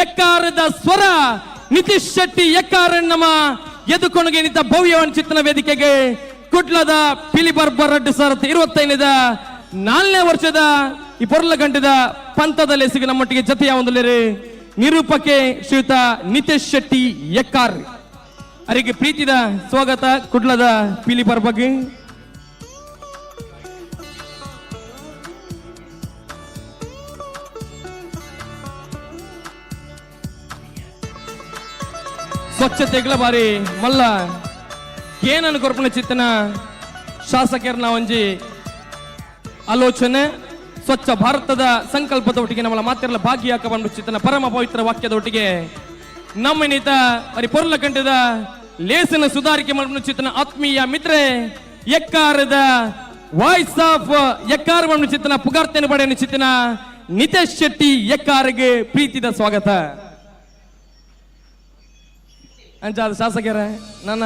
ಎಕ್ಕಾರದ ಸ್ವರ ನಿತೀಶ್ ಶೆಟ್ಟಿ ಎಕ್ಕಾರ ನಮ್ಮ ಎದುಕೊಣಗೆ ನಿಂತ ಭವ್ಯವಾನ್ ಚಿತ್ರನ ವೇದಿಕೆಗೆ ಕುಡ್ಲದ ಪಿಲಿಬರ್ಬರ್ 2025ದ 4ನೇ ವರ್ಷದ ಈ ಪೊರ್ಲ ಗಂಟದ ಪಂಥದ ಲೇಸಿಗೆ ನಮ್ಮೊಟ್ಟಿಗೆ ಜತೆಯ ಒಂದಲೇರಿ ನಿರೂಪಕೆ ಶ್ರೀಯುತ ನಿತೇಶ್ ಶೆಟ್ಟಿ ಎಕ್ಕಾರ್ ಅವರಿಗೆ ಪ್ರೀತಿದ ಸ್ವಾಗತ ಕುಡ್ಲದ ಪಿಲಿಬರ್ಬಗೆ. ಸ್ವಚ್ಛತೆಗಳ ಬಾರಿ ಮಲ್ಲ ಏನನ್ನು ಕೊರ್ಪಣ ಚಿತ್ತನ ಶಾಸಕರನ್ನ ಒಂಜಿ ಆಲೋಚನೆ ಸ್ವಚ್ಛ ಭಾರತದ ಸಂಕಲ್ಪದ ಒಟ್ಟಿಗೆ ನಮ್ಮಲ್ಲ ಮಾತಿರಲ್ಲ ಭಾಗಿಯಾಕ ಬಂದು ಚಿತ್ತನ ಪರಮ ಪವಿತ್ರ ವಾಕ್ಯದ ಒಟ್ಟಿಗೆ ನಮ್ಮ ನೀತ ಬರಿ ಪೊರ್ಲ ಕಂಠದ ಲೇಸನ ಸುಧಾರಿಕೆ ಮಾಡಲು ಚಿತ್ತನ ಆತ್ಮೀಯ ಮಿತ್ರೆ ಎಕ್ಕಾರದ ವಾಯ್ಸ್ ಆಫ್ ಎಕ್ಕಾರ ಬಂದು ಚಿತ್ತನ ಪುಗಾರ್ತೇನೆ ಪಡೆಯನ್ನು ಚಿತ್ತನ ನಿತೇಶ್ ಶೆಟ್ಟಿ ಎಕ್ಕಾರಿಗೆ ಪ್ರೀತಿದ ಸ್ವಾಗತ. ಅಂಚಾದ ಶಾಸಕರೇ ನನ್ನ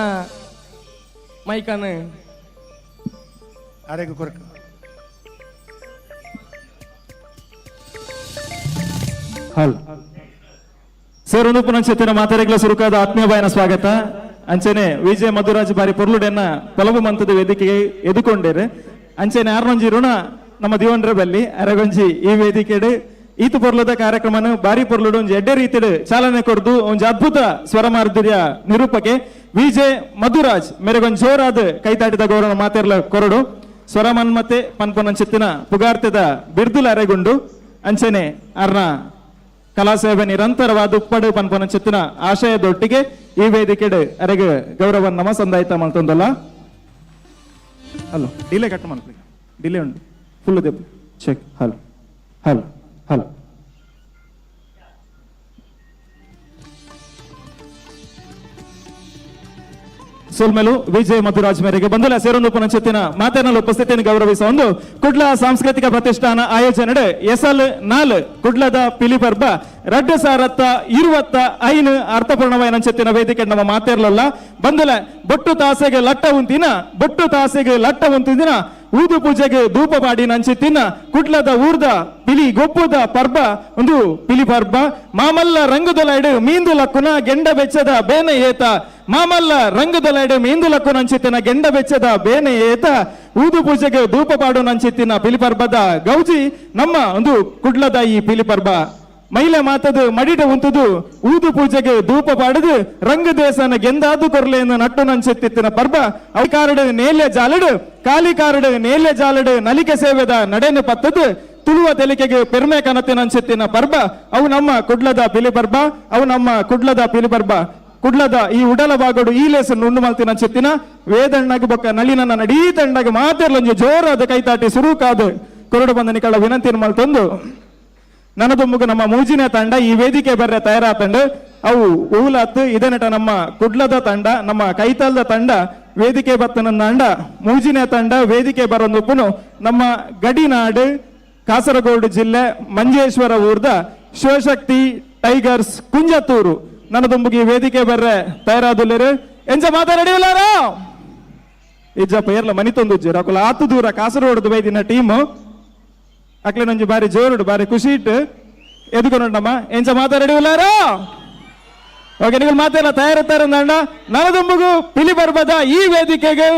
ಮೈಕನ್ನು ಅರೆಗು ಕೊರಕ ಹಲ್ ಸರ್ ಒಂದು ಪುನಂಚೆತ್ತಿನ ಮಾತಾಡಿಗಳ ಸುರುಕಾದ ಆತ್ಮೀಯ ಬಾಯನ ಸ್ವಾಗತ. ಅಂಚನೆ ವಿಜಯ ಮಧುರಾಜ್ ಬಾರಿ ಪೊರ್ಲುಡೆನ್ನ ಪೊಲಬು ಮಂತದ ವೇದಿಕೆಗೆ ಎದುಕೊಂಡೇರು. ಅಂಚನೆ ಆರ್ನೊಂಜಿ ಋಣ ನಮ್ಮ ದಿವನ್ರ ಬಲ್ಲಿ ಅರಗೊಂಜಿ ಈ ವೇದಿಕೆಡು ಈತು ಪೊರ್ಲದ ಕಾರ್ಯಕ್ರಮನು ಬಾರಿ ಪೊರ್ಲುಡು ಒಂಜಿ ಎಡ್ಡೆ ರೀತಿಡು ಚಾಲನೆ ಕೊಡ್ದು ಒಂಜಿ ಅದ್ಭುತ ಸ್ವರ ಮಾಧುರ್ಯ ನಿರೂಪಕೆ ವಿಜಯ್ ಮಧುರಾಜ್ ಮೇರೆಗೊಂಜಿ ಜೋರಾದ ಕೈತಾಟಿದ ಗೌರವ ಮಾತೆರ್ಲ ಕೊರಡು ಸ್ವರ ಮನ್ಮತೆ ಪನ್ಪೊನಂಚಿತ್ತಿನ ಪುಗಾರ್ತೆದ ಬಿರ್ದುಲ ಅರೆಗುಂಡು. ಅಂಚನೆ ಅರ್ನ ಕಲಾಸೇವೆ ನಿರಂತರವಾದ ಉಪ್ಪಡು ಪನ್ಪೊನಂಚಿತ್ತಿನ ಆಶಯದೊಟ್ಟಿಗೆ ಈ ವೇದಿಕೆಡು ಅರೆಗೆ ಗೌರವ ನಮ ಸಂದಾಯಿತ ಮಲ್ತೊಂದಲ್ಲ. ಅಲ್ಲೋ ಡಿಲೇ ಕಟ್ ಮಲ್ಪಿ ಡಿಲೇ ಉಂಟು ಫುಲ್ ದೆಪ್ಪು. Check hello hello hello. ಸೋಲ್ಮೇಲು ವಿಜಯ ಮಧುರಾಜ್ ಮೇರೆಗೆ ಬಂದುಲ ಸೇರೊಂದು ಪುನಂಚೆತ್ತಿನ ಮಾತೇನಲ್ಲಿ ಉಪಸ್ಥಿತಿಯನ್ನು ಗೌರವಿಸುವ ಒಂದು ಕುಡ್ಲ ಸಾಂಸ್ಕೃತಿಕ ಪ್ರತಿಷ್ಠಾನ ಆಯೋಜನೆ ಎಸಲ್ ನಾಲ್ ಕುಡ್ಲದ ಪಿಲಿಪರ್ಬ ರಡ್ಡು ಸಾರತ್ತ ಇರುವತ್ತ ಐನು ಅರ್ಥಪೂರ್ಣವಾಯಿನಂಚೆತ್ತಿನ ವೇದಿಕೆ ನಮ್ಮ ಮಾತೇರ್ಲಲ್ಲ ಬಂದುಲ ಬೊಟ್ಟು ತಾಸೆಗೆ ಲಟ್ಟ ಉಂತಿನ ಬೊಟ್ಟು ತಾಸೆಗೆ ಲಟ್ಟ ಉಂತಿನ ಊದು ಪೂಜೆಗೆ ಧೂಪ ಪಾಡಿ ನಂಚಿತ್ತಿನ ಕುಡ್ಲದ ಊರ್ದ ಪಿಲಿ ಗೊಪ್ಪುದ ಪರ್ಬ ಒಂದು ಪಿಲಿ ಪರ್ಬ ಮಾಮಲ್ಲ ರಂಗುದೊಲೈಡು ಮೀಂದು ಲಕ್ಕುನ ಗೆಂಡ ಬೆಚ್ಚದ ಬೇನೆ ಏತ ಮಾಮಲ್ಲ ರಂಗುದೊಲೈಡು ಮೀಂದು ಲಕ್ಕು ನಂಚಿತ್ತಿನ ಗೆಂಡ ಬೆಚ್ಚದ ಬೇನೆ ಏತ ಊದು ಪೂಜೆಗೆ ಧೂಪ ಪಾಡು ನಂಚಿತ್ತಿನ ಪಿಲಿ ಪರ್ಬದ ಗೌಜಿ ನಮ್ಮ ಒಂದು ಕುಡ್ಲದ ಈ ಪಿಲಿ ಪರ್ಬ ಮಹಿಳೆ ಮಾತದು ಮಡಿಟ ಉಂತುದು ಊದು ಪೂಜೆಗೆ ಧೂಪ ಪಾಡುದು ರಂಗ ದೇಶನ ಗೆಂದಾದು ಕೊರ್ಲೆಯನ್ನು ನಟ್ಟು ನಂಚೆತ್ತಿತ್ತಿನ ಪರ್ಬ ಅವು ನೇಲ್ಯ ಜಾಲಡು ಕಾಲಿ ಕಾರಡು ನೇಲ್ಯ ಜಾಲಡು ನಲಿಕೆ ಸೇವೆದ ನಡೆನು ಪತ್ತದು ತುಳುವ ತೆಲಿಕೆಗೆ ಪೆರ್ಮೆ ಕನತಿನ ಅಂಚೆತ್ತಿನ ಪರ್ಬ ಅವು ನಮ್ಮ ಕುಡ್ಲದ ಪಿಲಿ ಪರ್ಬ ಅವು ನಮ್ಮ ಕುಡ್ಲದ ಪಿಲಿ ಪರ್ಬ ಕುಡ್ಲದ ಈ ಉಡಲ ಬಾಗಡು ಈ ಲೇಸನ್ನು ಉಂಡು ಮಲ್ತಿನ ಅಂಚೆತ್ತಿನ ವೇದಣ್ಣಗೆ ಬೊಕ್ಕ ನಳಿನ ನಡೀ ತಂಡಗೆ ಮಾತೆರ್ಲೊಂಜಿ ಜೋರಾದ ಕೈತಾಟಿ ಸುರುಕಾದು ಕೊರಡು ಬಂದ ನಿಕಳ ವಿನಂತಿನ ಮಲ್ತೊಂದು ನನದೊಮ್ಮಗ ನಮ್ಮ ಮೂಜಿನ ತಂಡ ಈ ವೇದಿಕೆ ಬರ್ರೆ ತಯಾರಾತಂಡು ಅವು ಊಲಾತ್ ಇದನೆಟ ನಮ್ಮ ಕುಡ್ಲದ ತಂಡ ನಮ್ಮ ಕೈತಾಲ್ದ ತಂಡ ವೇದಿಕೆ ಬತ್ತನ ತಂಡ ಮೂಜಿನ ತಂಡ ವೇದಿಕೆ ಬರೊಂದುಪ್ಪುನು ನಮ್ಮ ಗಡಿನಾಡು ಕಾಸರಗೋಡು ಜಿಲ್ಲೆ ಮಂಜೇಶ್ವರ ಊರ್ದ ಶಿವಶಕ್ತಿ ಟೈಗರ್ಸ್ ಕುಂಜತ್ತೂರು ನನದೊಂಬುಗೆ ಈ ವೇದಿಕೆ ಬರ್ರೆ ತಯಾರಾದುಲ್ಲೇರು ಎಂಜ ಮಾತಾಡಿವಲ್ಲಾರ ಇಜ್ಜಪ್ಪ ಏರ್ಲ ಮನಿತೊಂದು ಉಜ್ಜೇರು ಅಕುಲ ಆತು ದೂರ ಕಾಸರಗೋಡು ಬೈದಿನ ಟೀಮು ಅಕ್ಲೆ ಬಾರಿ ಜೋರುಡು ಬಾರಿ ಖುಷಿ ಇಟ್ಟು ಎದುಕೊಂಡಮ್ಮ ಎಂಚ ಮಾತಾಡಿವಲ್ಲಾರ ಓಕೆ ನೀವು ಮಾತೆಲ್ಲ ತಯಾರಿರ್ತಾರೆ ಅಂದ ನನದೊಂಬುಗು ಪಿಲಿ ಬರ್ಬದ ಈ ವೇದಿಕೆಗೆ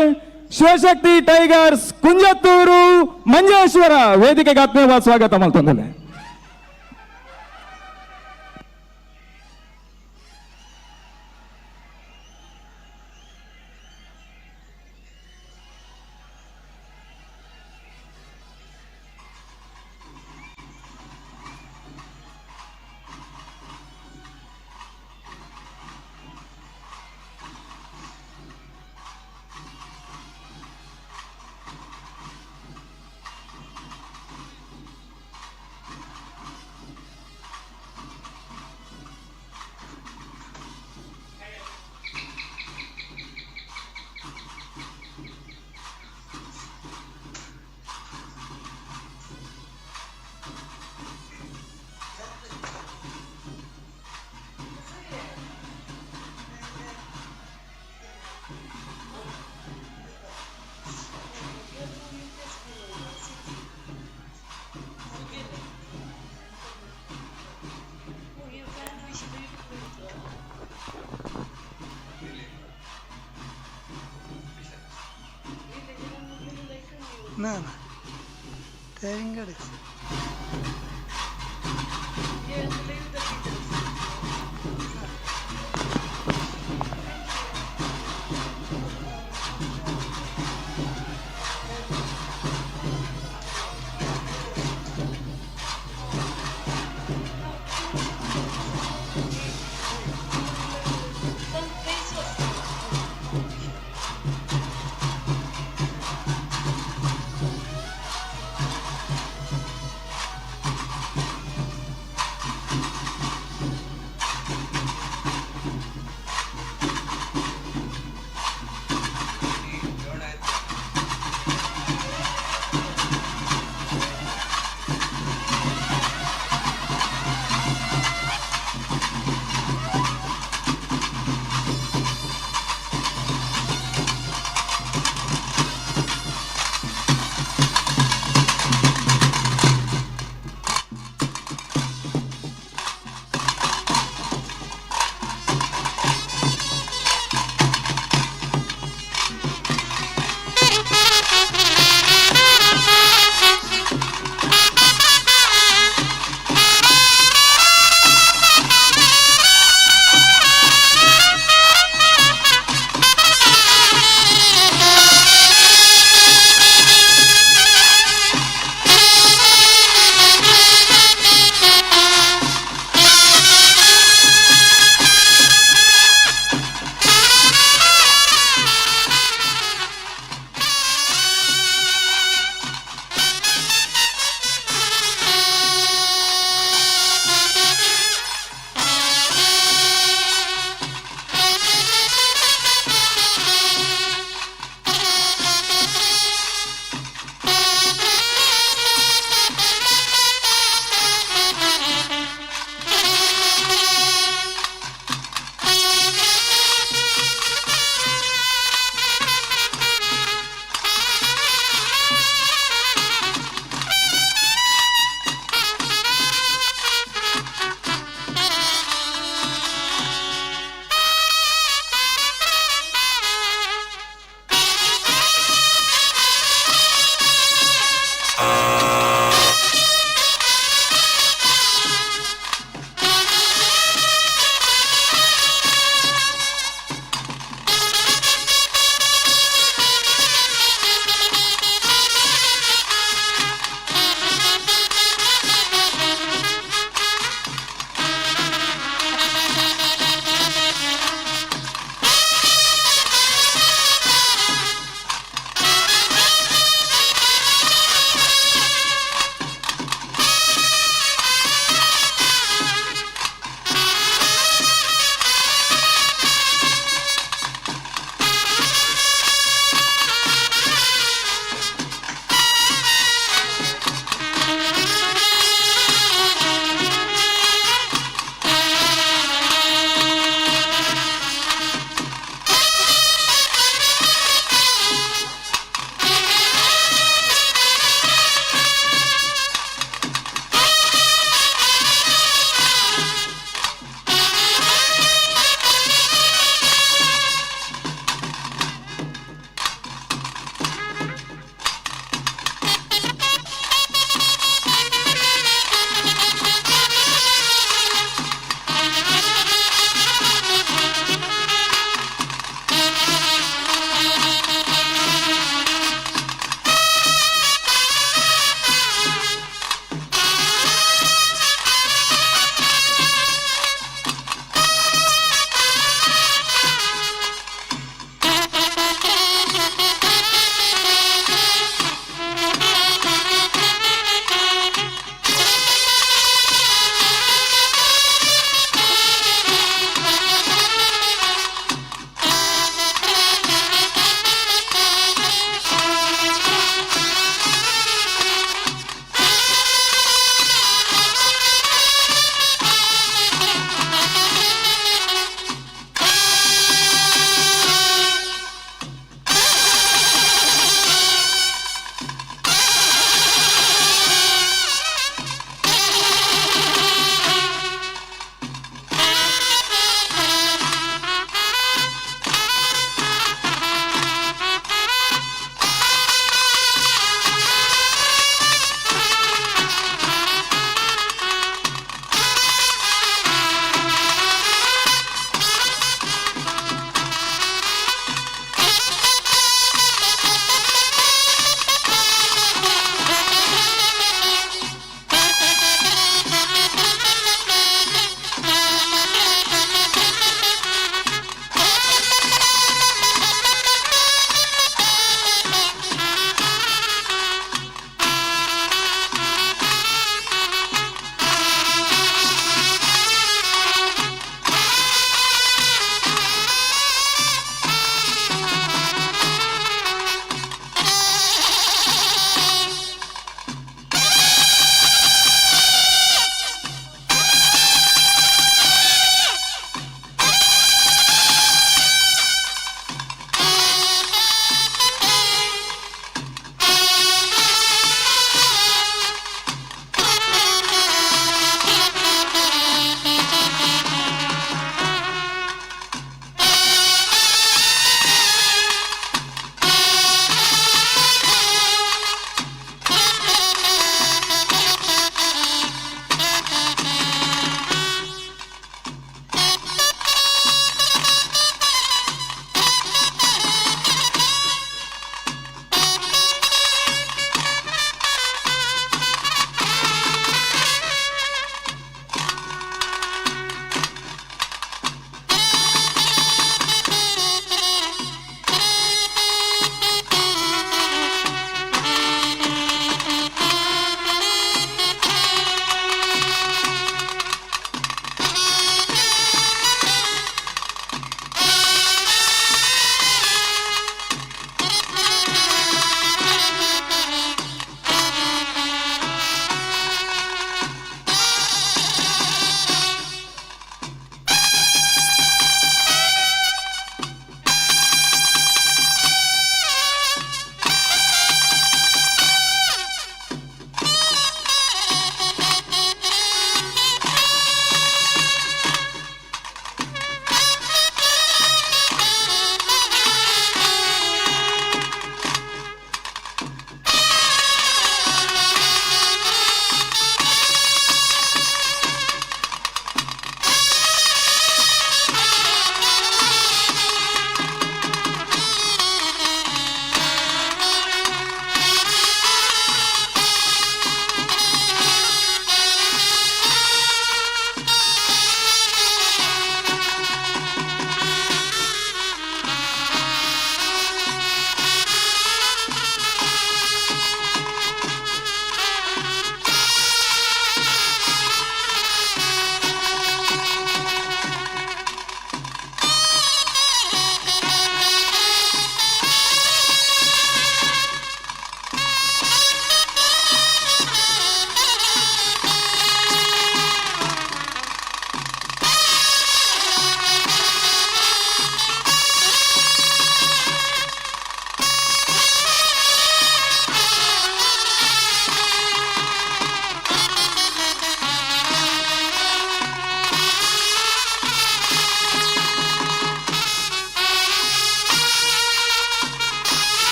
ಶಿವಶಕ್ತಿ ಟೈಗರ್ಸ್ ಕುಂಜತ್ತೂರು ಮಂಜೇಶ್ವರ ವೇದಿಕೆಗೆ ಆತ್ಮೀಯವಾದ ಸ್ವಾಗತ ಮಾಡ್ತಂದ್ರೆ. ना ना तैरेंगे.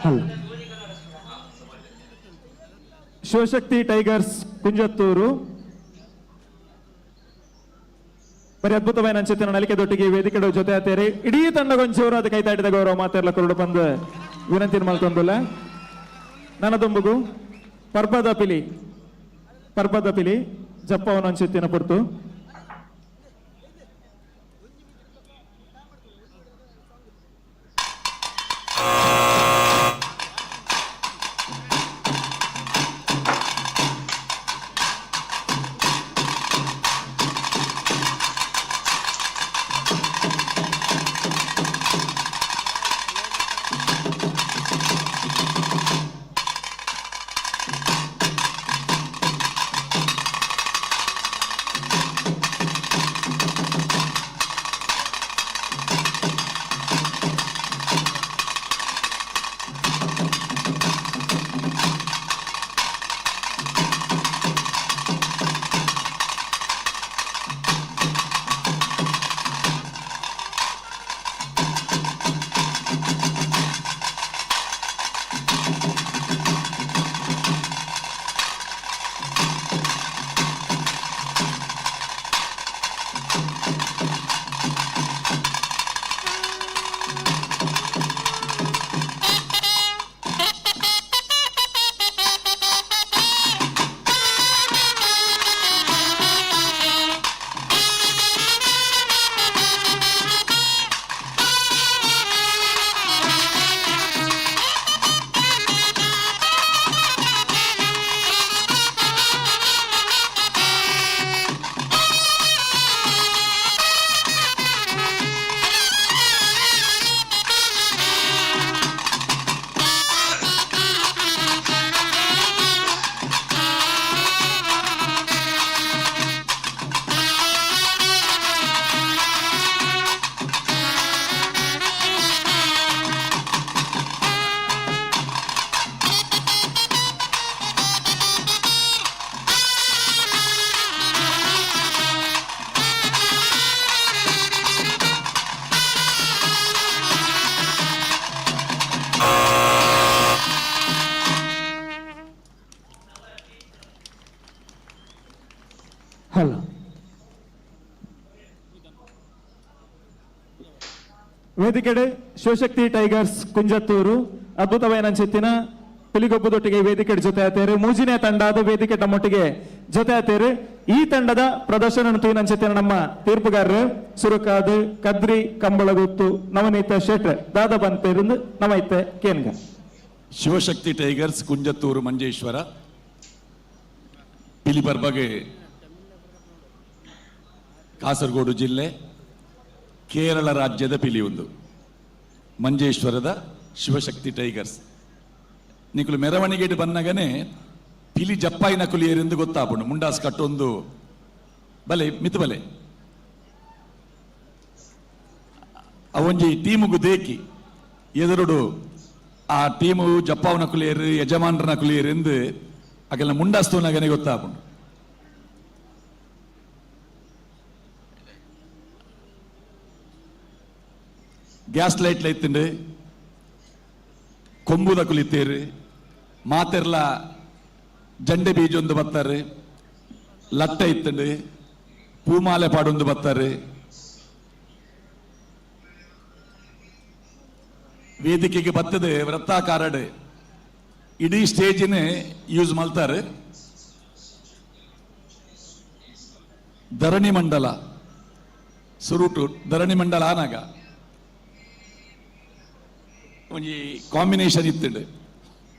ಹಲೋ. ಶಿವಶಕ್ತಿ ಟೈಗರ್ಸ್ ಕುಂಜತ್ತೂರು ಬರೀ ಅದ್ಭುತವಾದ ಅಂಚೆತ್ತಿನ ನಲಿಕೆದೊಟ್ಟಿಗೆ ವೇದಿಕೆ ಜೊತೆ ಆತೇರಿ ಇಡೀ ತಂಡಗೊಂಚೂರು ಅದು ಕೈತಾಟಿದ ಗೌರವ ಮಾತೆರ್ಲ ಕೊರಡು ಬಂದು ವಿನಂತಿ ಮಲ್ತೊಂದುಲ್ಲ. ನನ್ನ ದುಂಬುಗು ಪರ್ಬದ ಪಿಲಿ, ಪರ್ಬದ ಪಿಲಿ ಜಪ್ಪವನ ಅಂಚೆತ್ತಿನ ಪುರ್ತು. ಹಲೋ. ವೇದಿಕೆಡೆ ಶಿವಶಕ್ತಿ ಟೈಗರ್ಸ್ ಕುಂಜತ್ತೂರು ಅದ್ಭುತವಾದ ಅಂಚೆತ್ತಿನ ಪಿಲಿಗೊಬ್ಬದೊಟ್ಟಿಗೆ ವೇದಿಕೆ ಜೊತೆ ಆತೇರು. ಮೂಜಿನೇ ತಂಡ ಅದು ವೇದಿಕೆ ತಮ್ಮೊಟ್ಟಿಗೆ ಜೊತೆ ಆತೇರು. ಈ ತಂಡದ ಪ್ರದರ್ಶನ ತೂಯಿನಂಚೆತ್ತಿನ ನಮ್ಮ ತೀರ್ಪುಗಾರರು ಸುರುಕಾದು ಕದ್ರಿ ಕಂಬಳಗುತ್ತು ನವನೀತ ಶೆಟ್ರ್ ದಾದ ಬಂತೇರಿಂದ ನಮೈತೆ ಕೇನ್ಗ. ಶಿವಶಕ್ತಿ ಟೈಗರ್ಸ್ ಕುಂಜತ್ತೂರು ಮಂಜೇಶ್ವರ ಪಿಲಿಪರ್ಬಗೆ ಕಾಸರಗೋಡು ಜಿಲ್ಲೆ ಕೇರಳ ರಾಜ್ಯದ ಪಿಲಿಯೊಂದು ಮಂಜೇಶ್ವರದ ಶಿವಶಕ್ತಿ ಟೈಗರ್ಸ್. ನಿಕುಲು ಮೆರವಣಿಗೆಡ್ ಬನ್ನಗನೆ ಪಿಲಿ ಜಪ್ಪಾಯಿ ನಕುಲು ಏರೆಂದು ಗೊತ್ತಾಪುಂಡು. ಮುಂಡಾಸ್ ಕಟ್ಟೊಂದು ಬಲೆ ಮಿತ್ ಬಲೆ ಅವೊಂಜಿ ಟೀಮುಗು ದೇಕಿ ಎದುರುಡು ಆ ಟೀಮು ಜಪ್ಪಾವು ನಕುಲೇರು ಯಜಮಾನರ ನಕುಲೇರು ಎಂದು ಅಗೆಲ್ಲ ಮುಂಡಾಸ್ತುನಗನೆ ಗೊತ್ತಾಪುಂಡು. ಗ್ಯಾಸ್ ಲೈಟ್ ಲೈತುಂಡು ಕೊಂಬುದ ಕುಲಿತೇರು ಮಾತೆರ್ಲ ಜಂಡೆ ಬೀಜೊಂದು ಬತ್ತಾರೆ ಲಟ್ಟ ಇತ್ತುಂಡು ಪೂಮಾಲೆ ಪಾಡೊಂದು ಬತ್ತಾರೆ. ವೇದಿಕೆಗೆ ಬತ್ತದೆ ವೃತ್ತಾಕಾರಡ್ ಇಡೀ ಸ್ಟೇಜಿನ ಯೂಸ್ ಮಲ್ತಾರೆ. ಧರಣಿ ಮಂಡಲ ಸುರುಟು ಧರಣಿ ಮಂಡಲ ಆನಾಗ ಒಂಜಿ ಕಾಂಬಿನೇಷನ್ ಇತ್ತುಂಡು.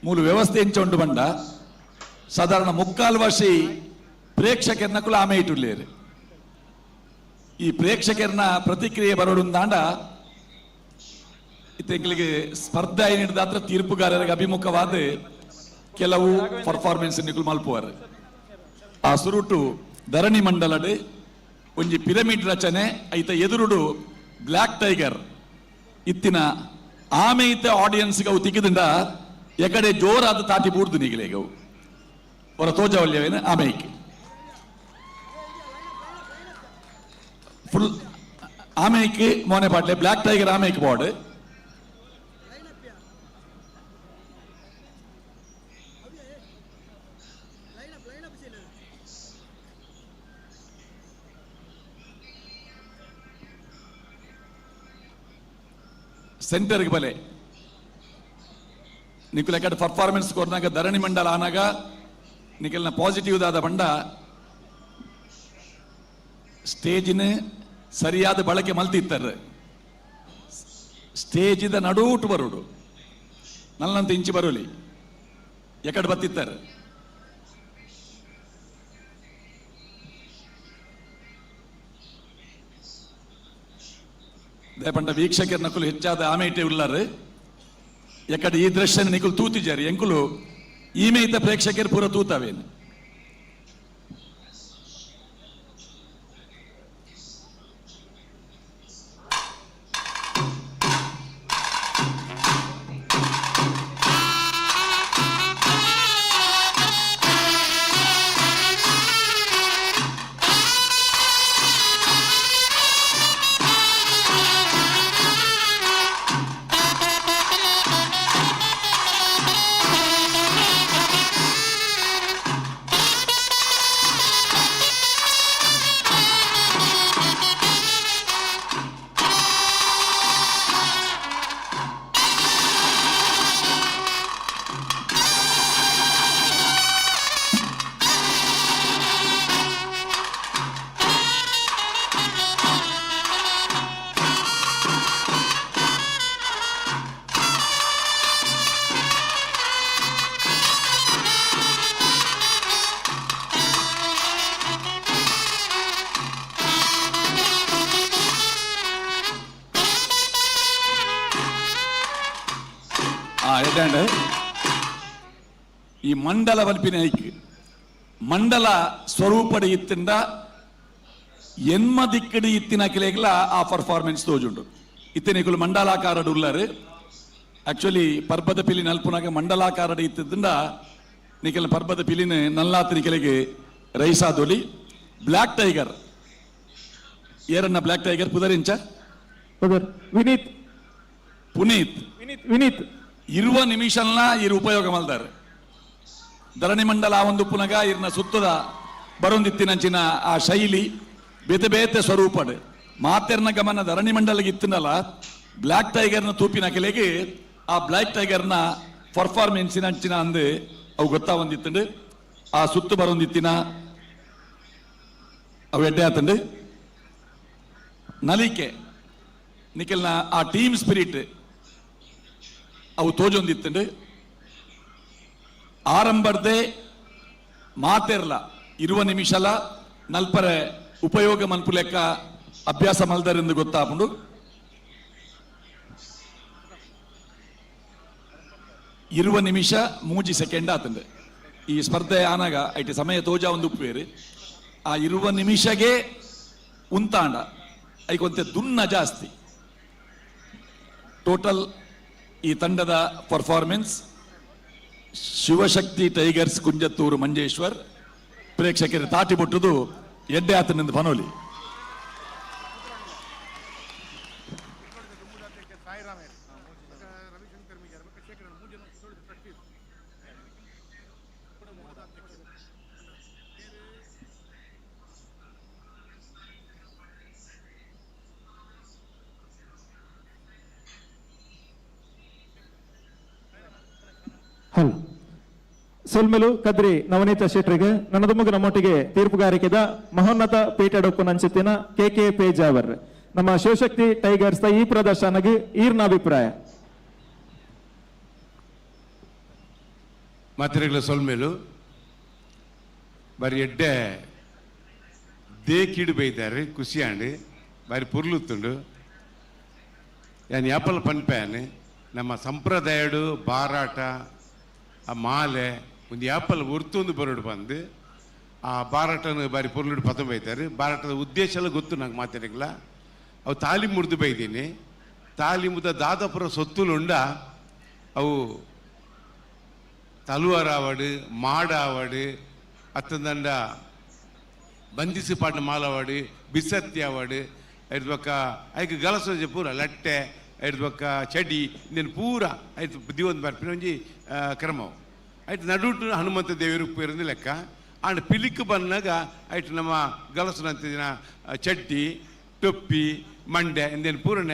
ಮೂಲು ವ್ಯವಸ್ಥೆ ಎಂಚ ಉಂಡು ಬಂಡ ಸಾಧಾರಣ ಮುಕ್ಕಾಲು ವರ್ಷಿ ಪ್ರೇಕ್ಷಕರ್ನ ಕುಲ ಆಮೆ ಇಟ್ಟುಳ್ಳೇರು. ಈ ಪ್ರೇಕ್ಷಕರ್ನ ಪ್ರತಿಕ್ರಿಯೆ ಬರೋಡುಂದಾಂಡ ಇತ್ತೆಂಗ್ಲಿಗೆ ಸ್ಪರ್ಧೆ ಹಿಡಿದಾತ್ರ ತೀರ್ಪುಗಾರರಿಗೆ ಅಭಿಮುಖವಾದ ಕೆಲವು ಪರ್ಫಾರ್ಮೆನ್ಸ್ ನಿಕುಲು ಮಲ್ಪುವರು. ಆ ಸುರುಟು ಧರಣಿ ಮಂಡಲಡ್ ಒಂಜಿ ಪಿರಮಿಡ್ ರಚನೆ ಐತ ಎದುರುಡು ಬ್ಲ್ಯಾಕ್ ಟೈಗರ್ ಇತ್ತಿನ ಆಮೆ ಇತ್ತ ಆಡಿಯನ್ಸ್ಗೆ ಅವು ತಿಕ್ಕಿದಿಂದ ಎಕಡೆ ಜೋರಾದ ತಾಟಿ ಬೂಡ್ದು ನೀಗಲೇಗವು ಅವರ ತೋಜವಲ್ಯವೇನು ಆಮೇಯ್ಕೆ ಫುಲ್ ಆಮೇಯ್ಕೆ ಮೋನೆ ಪಾಟ್ಲೆ ಬ್ಲ್ಯಾಕ್ ಟೈಗರ್ ಆಮೇಯ್ಕೆ ಬಾರ್ಡ್. ಸೆಂಟರ್ಗೆ ಬಲೆ ನಿಕುಲ್ ಎಕಡೆ ಪರ್ಫಾರ್ಮೆನ್ಸ್ ಕೊರ್ನಾಗ ಧರಣಿ ಮಂಡಲ ಆನಾಗ ನಿಕಲ್ನ ಪಾಸಿಟಿವ್ ದಾದ ಬಂಡ ಸ್ಟೇಜಿನ ಸರಿಯಾದ ಬಳಕೆ ಮಲ್ತಿತ್ತಾರೆ. ಸ್ಟೇಜಿದ ನಡೂಟು ಬರೋಡು ನಲ್ಲಂತ ಇಂಚಿ ಬರೋಲಿ ಎಕಡೆ ಬತ್ತಿತ್ತಾರೆ. ದೇಪಂಡ ವೀಕ್ಷಕರ ನಕುಲು ಹೆಚ್ಚಾದ ಆಮೇಟೆ ಉಲ್ಲಾರು ಎಕಡೆ ಈ ದೃಶ್ಯ ನಿಕುಲು ತೂತಿಜಾರಿ ಎಂಕುಲು ಈಮೇತ ಪ್ರೇಕ್ಷಕರು ಪೂರ ತೂತಾವೇನು. ಈ ಮಂಡಲ ಪನ್ಪಿನ ಐಕ್ ಮಂಡಲ ಸ್ವರೂಪಡ ಇತ್ತಿಂದ ಎನ್ಮ ದಿಕ್ಕಡಿ ಇತ್ತಿನ ಕಿಲೆಗ್ಲ ಆ ಪರ್ಫಾರ್ಮೆನ್ಸ್ ತೋಜುಂಡು. ಇತ್ತಿನ ಮಂಡಲಾಕಾರಡು ಉಲ್ಲಾರು. ಆಕ್ಚುಲಿ ಪರ್ಬದ ಪಿಲಿ ನಲ್ಪುನಾಗ ಮಂಡಲಾಕಾರಡು ಇತ್ತಿದ್ದ ನಿಖಲ್ ಪರ್ಬದ ಪಿಲಿನ ನಲ್ಲಾತ ನಿಖಲಿಗೆ ರೈಸಾದೊಲಿ. ಬ್ಲ್ಯಾಕ್ ಟೈಗರ್ ಏರನ್ನ ಬ್ಲ್ಯಾಕ್ ಟೈಗರ್ ಪುದರಿಂಚ ವಿನೀತ್ ಪುನೀತ್ ವಿನೀತ್ ಇರುವ ನಿಮಿಷಲ್ನ ಇರು ಉಪಯೋಗ ಮಲ್ದಾರೆ. ಧರಣಿ ಮಂಡಲ ಒಂದು ಪುನಗ ಇರ್ನ ಸುತ್ತದ ಬರೊಂದಿತ್ತಿನಂಚಿನ ಆ ಶೈಲಿ ಬೇತೆ ಬೇತೆ ಸ್ವರೂಪಡು ಮಾತೆರ್ನ ಗಮನ ಧರಣಿ ಮಂಡಲಗೆ ಇತ್ತಿನಲ್ಲ ಬ್ಲ್ಯಾಕ್ ಟೈಗರ್ನ ತೂಪಿನ ಕೆಲೆಗೆ ಆ ಬ್ಲ್ಯಾಕ್ ಟೈಗರ್ನ ಪರ್ಫಾರ್ಮೆನ್ಸಿನ ಅಂಚಿನ ಅಂದು ಅವು ಗೊತ್ತಾ ಒಂದಿತ್ತಂಡು ಆ ಸುತ್ತು ಬರೊಂದಿತ್ತಿನ ಅವು ಎಡ್ಡೆ ಆತಂಡು. ನಲಿಕೆ ನಿಖಲ್ನ ಆ ಟೀಮ್ ಸ್ಪಿರಿಟ್ ಅವು ತೋಜೊಂದಿತ್ತಂಡು. ಆರಂಭರ್ದೆ ಮಾತೆರ್ಲ ಇರುವ ನಿಮಿಷಲ ನಲ್ಪರೆ ಉಪಯೋಗ ಮನ್ಪು ಲೆಕ್ಕ ಅಭ್ಯಾಸ ಮಲ್ದರೆಂದು ಗೊತ್ತಾಪುಂಡು. ಇರುವ ನಿಮಿಷ 3 ಸೆಕೆಂಡ್ ಆತಂಡು ಈ ಸ್ಪರ್ಧೆ ಆನಾಗ ಐಟಿ ಸಮಯ ತೋಜ ಒಂದು ಉಪ್ಪೇರು ಆ ಇರುವ ನಿಮಿಷಗೆ ಉಂತಾಂಡ ಐಕೊಂತೆ ದುನ್ನ ಜಾಸ್ತಿ. ಟೋಟಲ್ ಈ ತಂಡದ ಪರ್ಫಾರ್ಮೆನ್ಸ್ ಶಿವಶಕ್ತಿ ಟೈಗರ್ಸ್ ಕುಂಜತ್ತೂರು ಮಂಜೇಶ್ವರ್ ಪ್ರೇಕ್ಷಕರ ತಾಟಿ ಬಿಟ್ಟುದು ಎಡ್ಡೆ ಆತನಿಂದ ಪನೋಲಿ. ಹಲೋ ಸೊಲ್ಮೆಲು ಕದ್ರಿ ನವನೀತ ಶೆಟ್ರಿಗೆ ನನ್ನದುಮುಗ ನಮ್ಮೊಟ್ಟಿಗೆ ತೀರ್ಪುಗಾರಿಕೆದ ಮಹೋನ್ನತ ಪೀಠಡೊಪ್ಪು ನಂಚಿತ್ತಿನ ಕೆ ಕೆ ಪೇಜಾವರ್ ನಮ್ಮ ಶಿವಶಕ್ತಿ ಟೈಗರ್ಸ್ ಈ ಪ್ರದರ್ಶನಗೆ ಈರ್ನ ಅಭಿಪ್ರಾಯ. ಮಾತ್ರೆಗಳ ಸೊಲ್ಮೇಲು ಬಾರಿ ಎಡ್ಡೆ ದೇಕಿಡು ಬೈದಾರೆ ಖುಷಿಯಾಂಡು ಬಾರಿ ಪುರ್ಲುತ್ತುಂಡು. ಯಾನ್ ಯಾಪಲ ಪನ್ಪೇನೆ ನಮ್ಮ ಸಂಪ್ರದಾಯಡು ಬಾರಾಟ ಆ ಮಾಲೆ ಒಂದು ಯಾಪಲ್ ಒರ್ತೊಂದು ಬರೋಡು ಬಂದು ಆ ಬಾರಾಟನ ಬಾರಿ ಪೊರ್ಲುಡು ಪತ ಬೈತಾರೆ. ಬಾರಾಟದ ಉದ್ದೇಶ ಎಲ್ಲ ಗೊತ್ತು ನಂಗೆ ಮಾತಾಡಿಲ್ಲ. ಅವು ತಾಲಿ ಮುರಿದು ಬೈದೀನಿ. ತಾಲಿ ಮುದ ದಾದಾಪುರ ಸೊತ್ತುಲುಂಡ ಅವು ತಲುವಾರ ಆವಡು ಮಾಡ ಆವಡು ಅತ್ತಂದಂಡ ಬಂದಿಸಿ ಪಾಡಿನ ಮಾಲವಾಡು ಬಿಸತ್ತಿ ಆವಡು ಐದು ಬೊಕ್ಕ ಐಕ್ ಗಲಸೋಜೆ ಪೂರ ಲಟ್ಟೆ ಐದು ಬೊಕ್ಕ ಚಡಿ ಇಂದೆನ್ ಪೂರ ಐತು ದಿವೊಂದು ಬರ್ಪಿನ ಒಂಜಿ ಕ್ರಮವು. ಐಟ್ ನಡುಟು ಹನುಮಂತ ದೇವರು ಉಪ್ಪೇರಂದು ಲೆಕ್ಕ. ಆಂಡ್ ಪಿಲಿಕ್ ಬಂದಾಗ ಐಟ್ ನಮ್ಮ ಗಲಸುನಂತ ದಿನ ಚಡ್ಡಿ ಟೊಪ್ಪಿ ಮಂಡೆ ಇಂದೇನು ಪೂರ್ಣ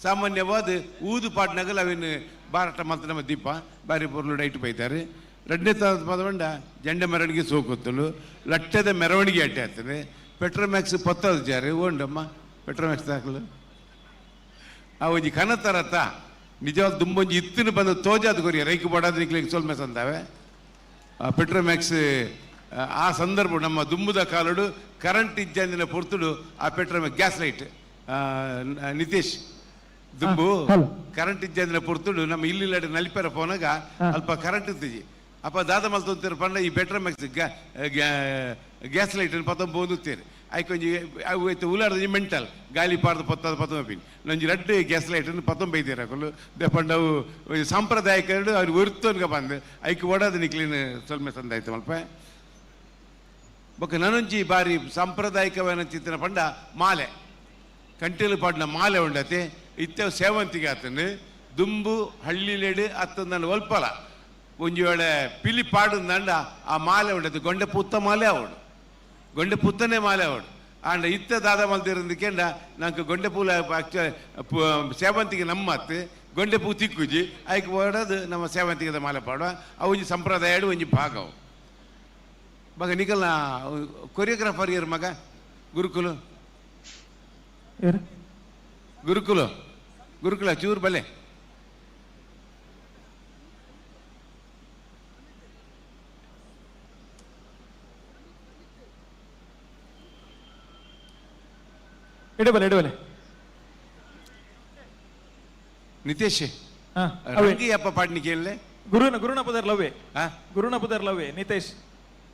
ಸಾಮಾನ್ಯವಾದ ಊದು ಪಾಟ್ನಾಗಲ ಅವೇನು ಬಾರಾಟ ಮಲ್ತ ನಮ್ಮ ದೀಪ ಬಾರಿ ಪೊರ್ಲು ಡೈಟ್ ಬೈತಾರೆ. ರಡ್ಡನೇ ಪದವಂಡ ಜಂಡೆ ಮೆರವಣಿಗೆ ಸೋಕುತ್ತಲು ಲಟ್ಟದ ಮೆರವಣಿಗೆ ಅಡ್ಡೆ ಆಗ್ತದೆ. ಪೆಟ್ರೋಮ್ಯಾಕ್ಸ್ ಪತ್ತದ ಜಾರಿ ಓಂಡಮ್ಮ ಪೆಟ್ರೋಮ್ಯಾಕ್ಸ್ ದಾಖಲು ಆ ಒಂಜಿ ಕನತರತ್ತ ನಿಜವಾದ ದುಂಬೊಂಜಿ ಇತ್ತಿನ ಬಂದು ತೋಜಾದ ಕೊರಿಯ ರೈಕು ಬಡಾದ ನಿಕ್ಲಿಗೆ ಸೊಲ್ಮೆ ಸಂದಾವೆ. ಪೆಟ್ರೋಮ್ಯಾಕ್ಸ್ ಆ ಸಂದರ್ಭ ನಮ್ಮ ದುಂಬುದ ಕಾಲಡು ಕರೆಂಟ್ ಇಜ್ಜಂದಿನ ಪೊರ್ತುಡು ಆ ಪೆಟ್ರೋಮ್ಯಾಕ್ಸ್ ಗ್ಯಾಸ್ ಲೈಟ್ ನಿತೇಶ್ ದುಂಬು ಕರೆಂಟ್ ಇಜ್ಜಂದಿನ ಪೊರ್ತುಡು ನಮ್ಮ ಇಲ್ಲಿ ನಲಿಪೆರ ಪೋನಾಗ ಅಲ್ಪ ಕರೆಂಟ್ ಇತ್ತಿಜಿ ಅಪ್ಪ ದಾದ ಮಲ್ತೊಂತೀರ ಪಂಡ ಈ ಪೆಟ್ರೋಮ್ಯಾಕ್ಸ್ ಗ್ಯಾಸ್ ಲೈಟ್ ಪತ್ತೊಂಬ ಓದುತ್ತೀರಿ ಐಕೊಂಜಿ ಅವು ಐತೆ ಉಲಾರ್ದ ಮೆಂಟಲ್ ಗಾಲಿ ಪಾರ್ದು ಪತ್ತದ ಪತ್ತೊಂಬ ನಂಜಿ ರಡ್ಡು ಗ್ಯಾಸ್ ಲೈಟ್ ಪತ್ತೊಂಬ ಐತೀರ ಅಕುಲು ದೆಪಂಡ ಅವು ಸಾಂಪ್ರದಾಯಿಕ ಅವ್ರು ಒರ್ತೋನ್ಗ ಬಂದು ಐಕ್ ಓಡಾದ ನಿಕ್ಲಿನ ಸೊಲ್ಮೆ ಸಂದಾಯ್ತು ಮಲ್ಪ. ಬೊಕ್ಕ ನನೊಂಜಿ ಬಾರಿ ಸಾಂಪ್ರದಾಯಿಕವಾದ ಚಿತ್ರನ ಪಂಡ ಮಾಲೆ ಕಂಟೀಲು ಪಾಡಿನ ಮಾಲೆ ಉಂಡತೆ ಇತ್ತ ಸೇವಂತಿಗೆ ಆತನು ದುಂಬು ಹಳ್ಳಿಲೆಡು ಅತ್ತಂದನ್ನು ಒಲ್ಪಲ ಒಂಜಿ ವೇಳೆ ಪಿಲಿ ಪಾಡುಂದಂಡ ಆ ಮಾಲೆ ಉಂಡತೆ ಗೊಂಡೆ ಪೂತ್ತ ಮಾಲೆ ಅವಡು ಗೊಂಡೆ ಪುತ್ತನೆ ಮಾಲೆ ಅವಡು ಆಂಡ ಇತ್ತ ದಾದ ಮಲ್ತಿರಂದಕ್ಕೆಂಡ ನಂಗೆ ಗೊಂಡೆ ಪೂಲ ಸೇವಂತಿಗೆ ನಮ್ಮತ್ತು ಗೊಂಡೆ ಪೂ ತಿಕ್ಕುಜಿ ಐಕ್ ಓಡೋದು ನಮ್ಮ ಸೇವಂತಿಗೆದ ಮಾಲೆ ಪಾಡುವ ಅವು ಒಂಜಿ ಸಂಪ್ರದಾಯ ಒಂಜಿ ಭಾಗವು. ಮಗ ನಿಕಲ್ನ ಕೊರಿಯೋಗ್ರಾಫರ್ ಇರು ಮಗ ಗುರುಕುಲು ಗುರುಕುಲು ಗುರುಕುಲ ಚೂರು ಬಲೆ ಇಡಬಲೆ ಇಡಬಲೆ ನಿತೇಶ್ ರಂಗಿಯಪ್ಪ ಪಾಡ್ನಿಕೆ ಎಲ್ಲೆ ಗುರುನ ಗುರುನ ಪುದರ್ ಲವ್ವೆ ಗುರುನ ಪುದರ್ ಲವ್ವೆ ನಿತೇಶ್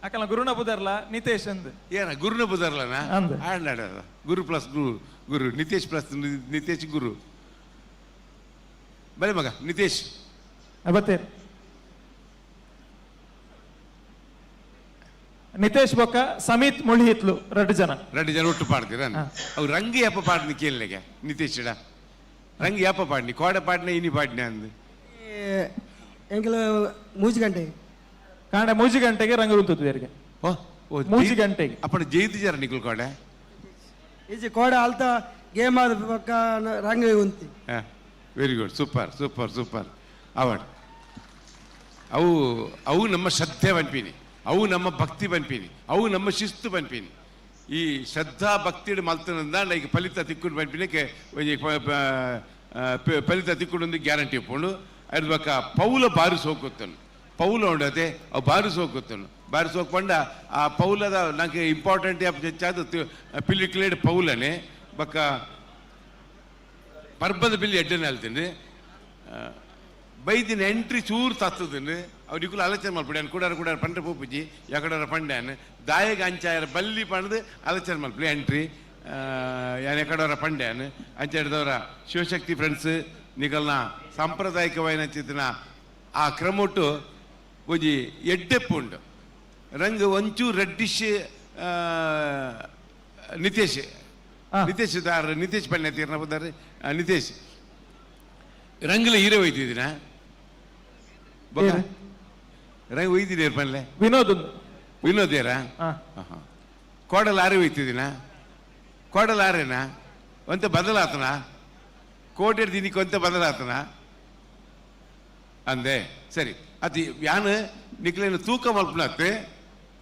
ಅಕಲ ಗುರುನ ಪುದರ್ಲ ನಿತೇಶ್ ಅಂದ್ ಏನ ಗುರುನ ಪುದರ್ಲನ ಅಂದ್ ಆಂಡ ಗುರು ಪ್ಲಸ್ ಗುರು ಗುರು ನಿತೇಶ್ ಪ್ಲಸ್ ನಿತೇಶ್ ಗುರು ಬಲೆ ಮಗ ನಿತೇಶ್ ಬತ್ತೇರ್ ನಿತೇಶ್ ಬೊಕ್ಕ ಸಮೀತ್ ಮುಳಿಹಿತ್ಲು ಎರಡು ಜನ ಎರಡು ಜನ ಒಟ್ಟು ಪಾಡ್ತೀರ ಅವು ರಂಗಿ ಯಪ್ಪ ಪಾಡ್ನಿ ಕೇಳಲಿಗೆ ನಿತೇಶ್ ರಂಗಿ ಯಪ್ಪ ಪಾಡ್ನಿ ಕೋಡ ಪಾಡ್ನೆ ಇನಿ ಪಾಡ್ನೆ ಅಂದ್ ಎಂಕಲ ಮೂಜಿ ಗಂಟೆಗೆ ಕಾಂಡೆ ಮೂಜಿ ಗಂಟೆಗೆ ರಂಗ ಉಂತುದು ಮೂಜಿ ಗಂಟೆಗೆ ಅಪ್ಪಣ ಜೈತಿ ಜರ ನಿಕುಲ್ ಕೋಡೆ ಈಜಿ ಕೋಡೆ ಅಲ್ತ ಗೇಮ್ ಆದ ಪಕ್ಕ ರಂಗ ಉಂತಿ. Very good, super super super award. ಅವು ಅವು ನಮ್ಮ ಶ್ರದ್ಧೆ ಬನ್ಪೀನಿ, ಅವು ನಮ್ಮ ಭಕ್ತಿ ಬನ್ಪೀನಿ, ಅವು ನಮ್ಮ ಶಿಸ್ತು ಬನ್ಪೀನಿ. ಈ ಶ್ರದ್ಧಾ ಭಕ್ತಿ ಮಲ್ತನಂದ ಈಗ ಫಲಿತ ತಿಕ್ಕೊಂಡು ಬನ್ಪಿನಕ್ಕೆ ಫಲಿತ ತಿಕ್ಕೊಂಡು ಗ್ಯಾರಂಟಿ ಇಪ್ಪುಂಡು. ಅದ್ರ ಬಕ್ಕ ಪೌಲ ಬಾರಿ ಸೋಕುತ್ತನು ಪೌಲ ಉಂಡತೆ ಅವು ಬಾರಿ ಸೋಕುತ್ತನು ಬಾರಿ ಸೋಕ್ಪಂಡ ಆ ಪೌಲದ ನಂಗೆ ಇಂಪಾರ್ಟೆಂಟ್ ಹೆಚ್ಚಾದ ಪಿಲಿಕ್ಲೇಡ್ ಪೌಲನೆ ಬಕ್ಕ ಪರ್ಬದ ಬಿಲ್ಲಿ ಎಡ್ಡನೆ ಅಲ್ತೀನಿ ಬೈದಿನ ಎಂಟ್ರಿ ಚೂರು ತತ್ತದನ್ನು ಅವ್ರಿಗೂ ಆಲೋಚನೆ ಮಲ್ಪಡಿ ಅನ್ ಕೂಡಾರ ಕೂಡಾರ ಪಂಡ್ರೆ ಪೂಪುಜಿ ಯಾಕಡಾರ ಪಂಡ್ಯಾನ್ ದಾಯಗ ಅಂಚಾಯರ ಬಲ್ಲಿ ಪಂಡ್ದು ಆಲೋಚನೆ ಮಲ್ಪಡಿ ಎಂಟ್ರಿ ಯಾನ್ ಎಕಡವರ ಪಂಡ್ಯಾನ್ ಅಂಚ ಹಿಡ್ದವರ ಶಿವಶಕ್ತಿ ಫ್ರೆಂಡ್ಸ್ ನಿಗಲ್ನ ಸಾಂಪ್ರದಾಯಿಕವಾಯಿನ ಚಿತ್ತಿನ ಆ ಕ್ರಮೊಟ್ಟು ಒಂಜಿ ಎಡ್ಡೆಪ್ಪು ಉಂಡು ರಂಗ್ ಒಂಚೂರು ರೆಡ್ಡಿಶ್ ನಿತೇಶ್ ನಿತೇಶ್ ದಾರ್ ನಿತೇಶ್ ಪಂಡ್ಯ ತೀರ್ನ ದಾರ್ ನಿತೇಶ್ ರಂಗ್ಲ ಹೀರೋ ಒಯ್ತಿದ್ದೀನ ರಂಗ್ ಒಯ್ದಿದ್ದೀರ ಪನ್ಲೆ ವಿನೋದ್ ವಿನೋದ್ ಏರಾ ಕೋಡಲ್ ಆರೆ ಒಯ್ತಿದ್ದೀನ ಕೋಡಲ್ ಆರೇನಾ ಒಂತೆ ಬದಲಾತನ ಕೋಟೆ ದಿನಕ್ಕೆ ಒಂತೆ ಬದಲಾತನ ಅಂದೆ ಸರಿ ಅದು ಯಾನ್ ನಿಕ್ಲೇನು ತೂಕ ಮಲ್ಪನತ್ತೆ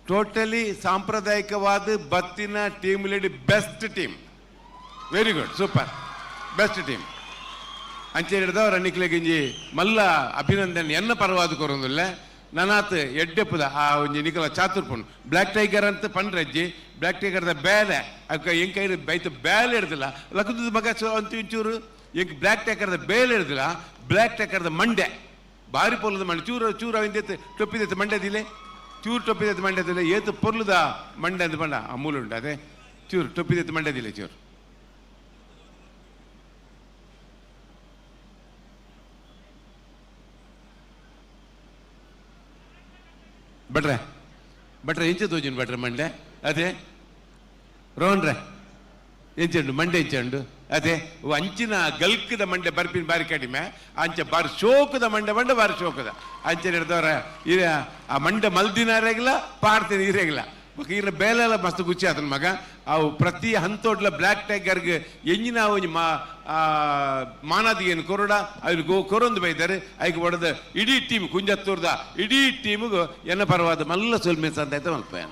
ಟೋಟಲಿ ಸಾಂಪ್ರದಾಯಿಕವಾದ ಬತ್ತಿನ team lead best team, very good, super best team ಅಂಚೆ ಹಿಡ್ದವ್ರ ನಿಕ್ಲೆ ಗಿಂಜಿ ಮಲ್ಲ ಅಭಿನಂದನೆ ಎನ್ನ ಪರವಾದ ಕೊರೊಂದುಲ್ಲ ನನಾತ್ ಎಡ್ಡೆಪ್ಪದ ಆ ಒಂಜಿ ನಿಕಲ ಚಾತುರ್ಪುಣ್ ಬ್ಲ್ಯಾಕ್ ಟೈಗರ್ ಅಂತ ಪಂಡ್ರಜ್ಜಿ ಬ್ಲ್ಯಾಕ್ ಟೈಗರ್ದ ಬೇಲೆ ಅಕ್ಕ ಎಂಕ ಬೈತ ಬೇಲೆ ಹಿಡ್ದಿಲ್ಲ ಲಕ್ಕದ ಮಗ ಅಂತ ಒಂಚೂರು ಎಂಕ್ ಬ್ಲ್ಯಾಕ್ ಟೈಗರ್ದ ಬೇಲೆ ಹಿಡ್ದಿಲ್ಲ ಬ್ಲ್ಯಾಕ್ ಟೈಗರ್ದ ಮಂಡೆ ಬಾರಿ ಪೊರ್ಲದ ಮಂಡೆ ಚೂರು ಚೂರು ಅವಿಂದ ಟೊಪ್ಪಿದೈತೆ ಮಂಡ್ಯದಿಲೆ ಚೂರು ಟೊಪ್ಪಿದೈತೆ ಮಂಡ್ಯದಿಲ್ಲ ಏತು ಪೊರ್ಲದ ಮಂಡೆ ಅಂತ ಬಂಡ ಆ ಮೂಲ ಉಂಟು ಅದೇ ಚೂರು ಟೊಪ್ಪಿದೈತೆ ಮಂಡ್ಯದಿಲ್ಲ ಚೂರು ಭಟ್ರೆ ಭಟ್ರೆ ಎಂಚ ತೋಜಿನ ಭಟ್ರೆ ಮಂಡೆ ಅದೇ ರೋಹನ್ರೆ ಎಂಚುಂಡು ಮಂಡೆ ಎಂಚುಂಡು ಅದೇ ಅಂಚಿನ ಗಲ್ಕದ ಮಂಡೆ ಬರ್ಪಿನ ಬಾರಿ ಕಡಿಮೆ ಅಂಚೆ ಬಾರಿ ಶೋಕದ ಮಂಡೆ ಮಂಡೆ ಬಾರಿ ಶೋಕದ ಅಂಚೆ ಹಿಡ್ದವ್ರ ಆ ಮಂಡೆ ಮಲ್ದಿನ ಇರೇಗಿಲ್ಲ ಪಾಡ್ತೀನಿ ಇರೇಗಿಲ್ಲ ಬೊಕ ಈರ್ನ ಬೇಲೆಲ ಮಸ್ತ್ ಗುಚ್ಚಿ ಆತನ ಮಗ. ಅವು ಪ್ರತಿ ಹಂತೋಡ್ಲ ಬ್ಲ್ಯಾಕ್ ಟೈಗರ್ಗ್ ಎಂಜಿನ ಒಂಜಿ ಮಾ ಮಾನಾದಿಗೆನ್ ಕೊರಡ ಐನ್ ಗೋ ಕೊರೊಂದು ಬೈದಾರೆ. ಐಕ್ ಬಡದ ಇಡೀ ಟೀಮ್ ಕುಂಜತ್ತೂರ್ದ ಇಡೀ ಟೀಮ್ಗ್ ಎನ್ನ ಪರವಾದ ಮಲ್ಲ ಸೊಲ್ಮೆ ಸಂದಾಯ್ತ ಮಲ್ಪಯಾನ.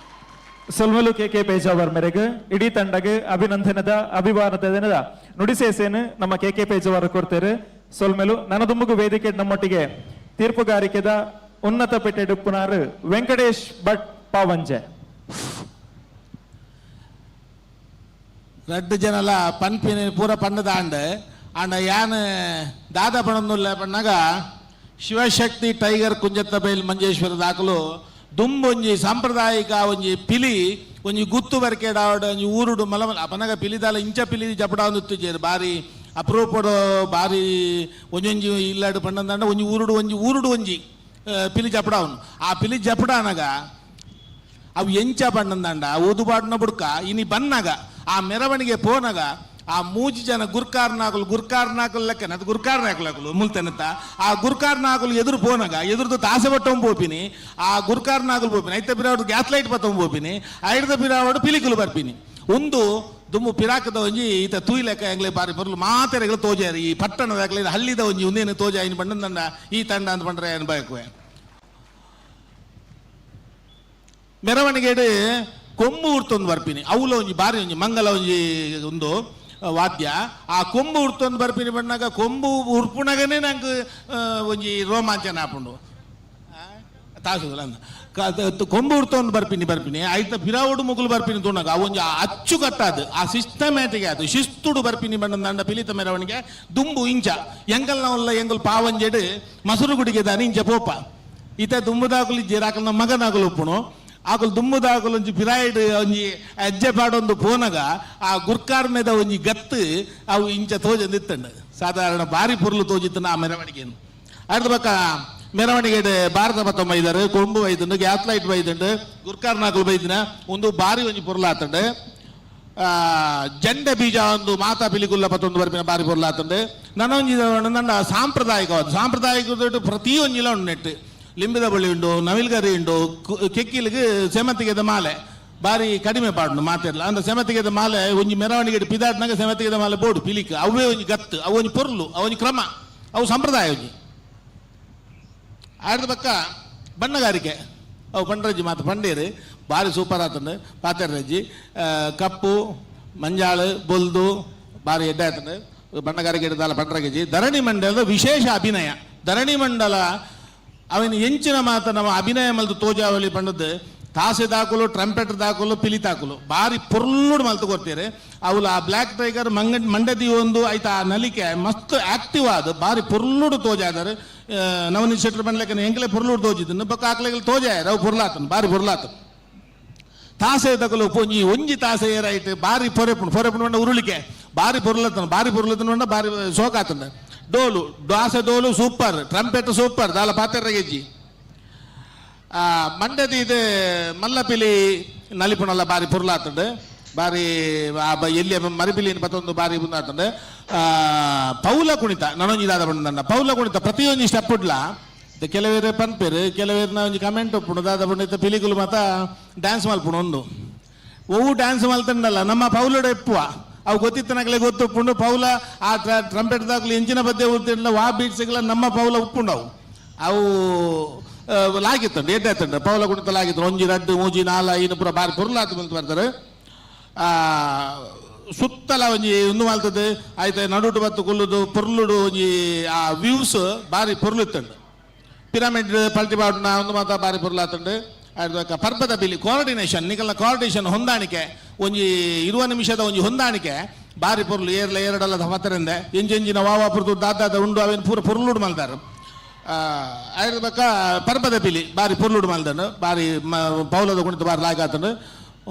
ಸೊಲ್ಮಲು ಕೆ ಕೆ ಪೇಜಾವರ್ ಮೇರೆಗ್ ಇಡೀ ತಂಡಗ್ ಅಭಿನಂದನದ ಅಭಿಮಾನದ ದಿನದ ನುಡಿಸೇಸೇನು ನಮ್ಮ ಕೆ ಕೆ ಪೇಜಾವರ್ ಕೊಡ್ತೇವೆ. ಸೊಲ್ಮೆಲು. ನನದುಂಬುಗು ವೇದಿಕೆ ನಮ್ಮೊಟ್ಟಿಗೆ ತೀರ್ಪುಗಾರಿಕೆದ ಉನ್ನತ ಪೆಟ್ಟೆಡುಪ್ಪುನಾರು ವೆಂಕಟೇಶ್ ಭಟ್ ಪಾವಂಜೆ. ರಡ್ಡು ಜನಲ ಪನ್ಪಿನ ಪೂರ ಪಣ್ಣದ ಆಂಡ್ ಆಂಡ ಯಾನ್ ದಾದ ಪಣೊಂದುಲ್ಲ ಪಣ್ಣಾಗ ಶಿವಶಕ್ತಿ ಟೈಗರ್ ಕುಂಜತ್ತಬೈಲ್ ಮಂಜೇಶ್ವರ ದಾಖಲು ದುಂಬೊಂಜಿ ಸಾಂಪ್ರದಾಯಿಕ ಒಂಜಿ ಪಿಲಿ ಒಂಜಿ ಗುತ್ತು ಬರಕೇಡಾವಡ್ ಒಂಜಿ ಊರುಡು ಮಲ ಅಪನಗ ಪಿಲಿದಾಲ ಇಂಚ ಪಿಲಿ ಜಪಡಾವೊಂದು ಬಾರಿ ಅಪರೂಪಡು ಬಾರಿ ಒಂಜೊಂಜಿ ಇಲ್ಲಾಡು ಪಂಡಂದಾಂಡ ಒಂಜಿ ಊರುಡು ಒಂಜಿ ಊರುಡು ಒಂಜಿ ಪಿಲಿ ಜಪಡಾವನು. ಆ ಪಿಲಿ ಜಪಡಾನಗ ಅವು ಎಂಚ ಪಂಡಂದಾಂಡ ಓದುಬಾಡ್ನ ಬುಡ್ಕ ಇನಿ ಬನ್ನಾಗ ಆ ಮೆರವಣಿಗೆ ಪೋನಗ ಆ ಮೂಜಿ ಜನ ಗುರ್ಕಾರ್ನಾಕುಲು ಗುರ್ಕಾರ್ನಾಕುಲು ಲೆಕ್ಕನ ಅದು ಗುರ್ಕಾರ್ನಾಕುಲು ಮುಲ್ತೆನತ್ತ ಆ ಗುರ್ಕಾರ್ನಾಕುಲು ಎದುರು ಪೋನಗ ಎದುರುದು ತಾಸೆ ಬಟ್ಟೊಂಬ ಪೋಪಿನಿ ಆ ಗುರ್ಕಾರ್ನಾಕುಲು ಪೋಪಿನಿ ಐತ ಪಿರಾವಡು ಗ್ಯಾಸ್ ಲೈಟ್ ಪತ್ತೊಂಬ ಪೋಪಿನಿ ಐಡ್ದ ಪಿರಾವಡು ಪಿಲಿಕುಲು ಬರ್ಪಿನಿ. ಒಂದು ದುಮ್ಮು ಪಿರಾಕದ ಒಂಜಿ ಈತ ತೂಯಿ ಲೆಕ್ಕ ಎಂಗ್ಲೆ ಬಾರಿ ಬರಲು ಮಾತೆರೆಗಳು ತೋಜಾರಿ ಈ ಪಟ್ಟಣದಾಗಲಿ ಹಳ್ಳಿದ ಒಂಜಿ ಒಂದೇನು ತೋಜ ಇನ್ ಬಂಡ ಈ ತಂಡ ಅಂತ ಪಂಡ್ರೆ ಏನು ಬಯಕುವೆ. ಮೆರವಣಿಗೆಡು ಕೊಂಬು ಉರ್ತೊಂದು ಬರ್ಪಿನಿ ಅವುಲ ಒಂಜಿ ಬಾರಿ ಒಂಜಿ ಮಂಗಲ ಒಂಜಿ ಒಂದು ವಾದ್ಯ ಆ ಕೊಂಬು ಉರ್ತೊಂದು ಬರ್ಪಿನಿ ಬಣ್ಣಾಗ ಕೊಂಬು ಉರ್ಪುನಗನೇ ನಂಗೆ ಒಂಜಿ ರೋಮಾಂಚನ ಆಪುಂಡು ತಾಸುದಲ್ಲ ಕೊಂಬು ಉರ್ತೊಂದು ಬರ್ಪಿನಿ ಬರ್ಪಿನಿ ಐತ ಪಿರಾವುಡು ಮುಗುಲು ಬರ್ಪಿನಿ ತೂನಗ ಆ ಒಂಜಿ ಅಚ್ಚುಕಟ್ಟಾದು ಆ ಸಿಸ್ಟಮ್ಯಾಟಿಕ್ ಅದು ಶಿಸ್ತುಡು ಬರ್ಪಿನಿ ಬಣ್ಣ ದಂಡ ಪಿಲಿತ ಮೆರವಣಿಗೆ ದುಂಬು ಇಂಚ ಎಂಗಲ್ನ ಎಂಗಲ್ ಪಾವಂಜೆಡು ಮಸುರು ಗುಡಿಗೆ ದಾನಿ ಇಂಚ ಪೋಪ ಈತ ದುಂಬುದಾಕುಲು ಇಜ್ಜೆರ್ ಆಕಲ್ನ ಮಗನಾಕುಲು ಉಪ್ಪುನು ಆಕುಲು ದುಂಬುದಾಕುಲು ಒಂಜಿ ಪಿರಾಯಿಡ್ ಒಂಜಿ ಅಜ್ಜೆ ಪಾಡೊಂದು ಪೋನಗ ಆ ಗುರ್ಕಾರ್ಮೆದ ಒಂಜಿ ಗತ್ತು ಅವು ಇಂಚ ತೋಜೊಂದಿತ್ತಂಡು ಸಾಧಾರಣ ಬಾರಿ ಪೊರ್ಲು ತೋಜಿತ್ತು ಆ ಮೆರವಣಿಗೆಯನ್ನು. ಅರ್ಧ ಬಕ್ಕ ಮೆರವಣಿಗೆ ಭಾರತ ಪತ್ತೊಂಬ ಇದ್ದಾರೆ ಕೊಂಬು ಬೈದುಂಡು ಗ್ಯಾಸ್ ಲೈಟ್ ಬೈದುಂಡು ಗುರ್ಕಾರ್ನಾಕುಲು ಬೈದಿನ ಒಂದು ಬಾರಿ ಒಂಜಿ ಪೊರ್ಲಾತಂಡು. ಜಂಡೆ ಬೀಜ ಒಂದು ಮಾತಾ ಪಿಲಿಕುಲ್ಲ ಪತ್ತೊಂದು ಬರ್ಪಿನ ಬಾರಿ ಪೊರ್ಲಾತಂಡು. ನನೊಂಜಿ ನನ್ನ ಸಾಂಪ್ರದಾಯಿಕವಾದ ಸಾಂಪ್ರದಾಯಿಕ ಪ್ರತಿಯೊಂಜಿಲ ಉಂಡು ನೆಟ್ಟು ಲಿಂಬಿದ ಬಳ್ಳಿ ಉಂಡು ನವಿಲ್ಗರಿ ಉಂಡು ಕೆಕ್ಕಿಲಿಗೆ ಸೇಮಂತಿಗೆದ ಮಾಲೆ ಬಾರಿ ಕಡಿಮೆ ಪಾಡುಂಡು ಮಾತೆರ್ಲ ಅಂದ್ರೆ ಸೇಮಂತಿಗೆದ ಮಾಲೆ ಒಂಜಿ ಮೆರವಣಿಗೆ ಪಿದಾಟ್ನಾಗ ಸೇಮಂತಿಗೆದ ಮಾಲೆ ಬೋಡು ಪಿಲಿಕ್ ಅವೇ ಒಂಜಿ ಗತ್ತು ಅವು ಒಂಜಿ ಪೊರ್ಲು ಅವು ಒಂಜಿ ಕ್ರಮ ಅವು ಸಂಪ್ರದಾಯ ಒಂಜಿ. ಆಡ್ದ ಪಕ್ಕ ಬಣ್ಣಗಾರಿಕೆ ಅವು ಪಂಡ್ರಜ್ಜಿ ಮಾತು ಪಂಡೇರು ಬಾರಿ ಸೂಪರ್ ಆತಂಡು ಪಾತೆರ್ರಜ್ಜಿ ಕಪ್ಪು ಮಂಜಾಳು ಬೊಲ್ದು ಬಾರಿ ಎಡ್ಡೆ ಆತಂಡು ಬಣ್ಣಗಾರಿಕೆ ಹಿಡಿದಾಲ ಪಂಡ್ರಗಜ್ಜಿ. ಧರಣಿ ಮಂಡಲದ ವಿಶೇಷ ಅಭಿನಯ ಧರಣಿ ಮಂಡಲ ಅವನ ಎಂಚಿನ ಮಾತ ನಮ್ಮ ಅಭಿನಯ ಮಲ್ತು ತೋಜಾವಳಿ ಪಂಡದ್ದು ತಾಸೆ ದಾಕುಲು ಟ್ರಂಪೆಟ್ ದಾಕುಲು ಪಿಲಿ ತಾಕುಲು ಬಾರಿ ಪೊರ್ಲುಡು ಮಲ್ತು ಕೊಡ್ತೀರಿ. ಅವಳು ಆ ಬ್ಲ್ಯಾಕ್ ಟೈಗರ್ ಮಂಗ ಮಂಡದಿ ಒಂದು ಆಯ್ತಾ ಆ ನಲಿಕೆ ಮಸ್ತ್ ಆಕ್ಟಿವ್ ಆದ ಬಾರಿ ಪೊರ್ಲುಡು ತೋಜಾದಾರೆ. ನವನೀತ್ ಶೆಟ್ಟರ್ ಬಂಡ್ಲೆಕ್ಕನ ಎಂಕಲೆ ಪೊರ್ಲುಡು ತೋಜಿದ್ದನ್ನು ಬೊಕ್ಕ ಆಕ್ಲೆಗಳು ತೋಜಾಯರು ಅವು ಪೊರ್ಲಾತನು ಬಾರಿ ಪೊರ್ಲಾತನು. ತಾಸೆ ತಕಲು ಒಂಜಿ ಒಂಜಿ ತಾಸೆ ಏರಾಯ್ತು ಬಾರಿ ಪೊರೆಪುಂಡು ಪೊರೆಪುಂಡು ಪಂಡ ಉರುಳಿಕೆ ಬಾರಿ ಪೊರ್ಲತನು ಬಾರಿ ಪೊರ್ಲತನು ಪಂಡ ಬಾರಿ ಸೋಕಾತನು. ಡೋಲು ದಾಸೆ ಡೋಲು ಸೂಪರ್ ಟ್ರಂಪೆಟ್ ಸೂಪರ್ ದಾಲ ಪಾತೆರ್ರಗೆಜ್ಜಿ. ಮಂಡ್ಯದ ಇದು ಮಲ್ಲಪಿಲಿ ನಲಿಪುಣಲ್ಲ ಬಾರಿ ಪೊರ್ಲಾತಂಡು ಬಾರಿ ಎಲ್ಲಿ ಮರಿಪಿಲಿ ಪತ್ತೊಂದು ಬಾರಿ ಮುಂದಾತಂಡು. ಪೌಲ ಕುಣಿತ ನನೊಂಜಿ ದಾದ ಪಂಡ ಪೌಲ ಕುಣಿತ ಪ್ರತಿಯೊಂಜಿ ಸ್ಟೆಪ್ ಉಡ್ಲ ಕೆಲವೇರು ಪನ್ಪೇರು ಕೆಲವೇರ್ನ ಒಂಜಿ ಕಮೆಂಟ್ ಉಪ್ಪುಂಡು ದಾದ ಪಂಡಿತ ಪಿಲಿಕುಲು ಮಾತ ಡ್ಯಾನ್ಸ್ ಮಲ್ಪುಂಡು ಒಂದು ಒವು ಡ್ಯಾನ್ಸ್ ಮಲ್ತಂಡಲ್ಲ ನಮ್ಮ ಪೌಲೋಡ ಎಪ್ಪುವ ಅವು ಗೊತ್ತಿತ್ತನಕಲೆ ಗೊತ್ತುಪ್ಪುಂಡು ಪೌಲ ಆ ಟ್ರಂಪೆಟ್ ದಾಕಲು ಎಂಚಿನ ಬದ್ದೆ ಉರ್ತಿಂಡ ವಾ ಬೀಟ್ಸ್ಗಳ ನಮ್ಮ ಪೌಲ ಉಪ್ಪುಂಡವು ಅವು ಲಾಗಿತ್ತಂಡು ಎಡ್ಡೆ ಆತಂಡು ಪೌಲ ಕುಣಿತ ಲಾಗಿತ್ತು ಒಂಜಿ ರಡ್ಡು ಮೂಜಿ ನಾಲ್ ಐನು ಪೂರ ಬಾರಿ ಪೊರ್ಲಾತು ಬಂತು ಬರ್ತಾರೆ. ಸುತ್ತಲ ಒಂಜಿ ಉಂದು ಮಲ್ತದೆ ಆಯ್ತು ನಡುಟು ಬತ್ತು ಕುಲ್ಲುದು ಪೊರ್ಲುಡು ಒಂಜಿ ಆ ವ್ಯೂಸ್ ಬಾರಿ ಪೊರ್ಲು ಇತ್ತಂಡು. ಪಿರಮಿಡ್ ಪಲ್ಟಿ ಬಾಡುನ ಒಂದು ಮಾತ ಬಾರಿ ಪೊರ್ಲಾತಂಡು. ಆಯ್ತು ಪರ್ಬದ ಬಿಲಿ ಕೋಆರ್ಡಿನೇಷನ್ ನಿಕಲ್ನ ಕೋಆರ್ಡಿನೇಷನ್ ಹೊಂದಾಣಿಕೆ ಒಂಜಿ 20 ನಿಮಿಷದ ಒಂಜಿ ಹೊಂದಾಣಿಕೆ ಬಾರಿ ಪೊರ್ಲು ಏರ್ಲ ಏರಡಲ್ಲ ಪತ್ತರಿಂದ ಎಂಜೆಂಜಿನ ವಾವಾ ಪುರ್ದು ದಾದಾದ ಉಂಡು ಅವೇನು ಪೂರ ಪೊರ್ಲುಡು ಮಲ್ದಾರು. ಆಯ್ತು ಬಕ್ಕ ಪರ್ಬದ ಪಿಲಿ ಬಾರಿ ಪೊರ್ಲುಡು ಮಲ್ದನು ಬಾರಿ ಪೌಲದ ಕುಣಿತ ಬಾರಿ ಲಾಯ್ಕಾತನು.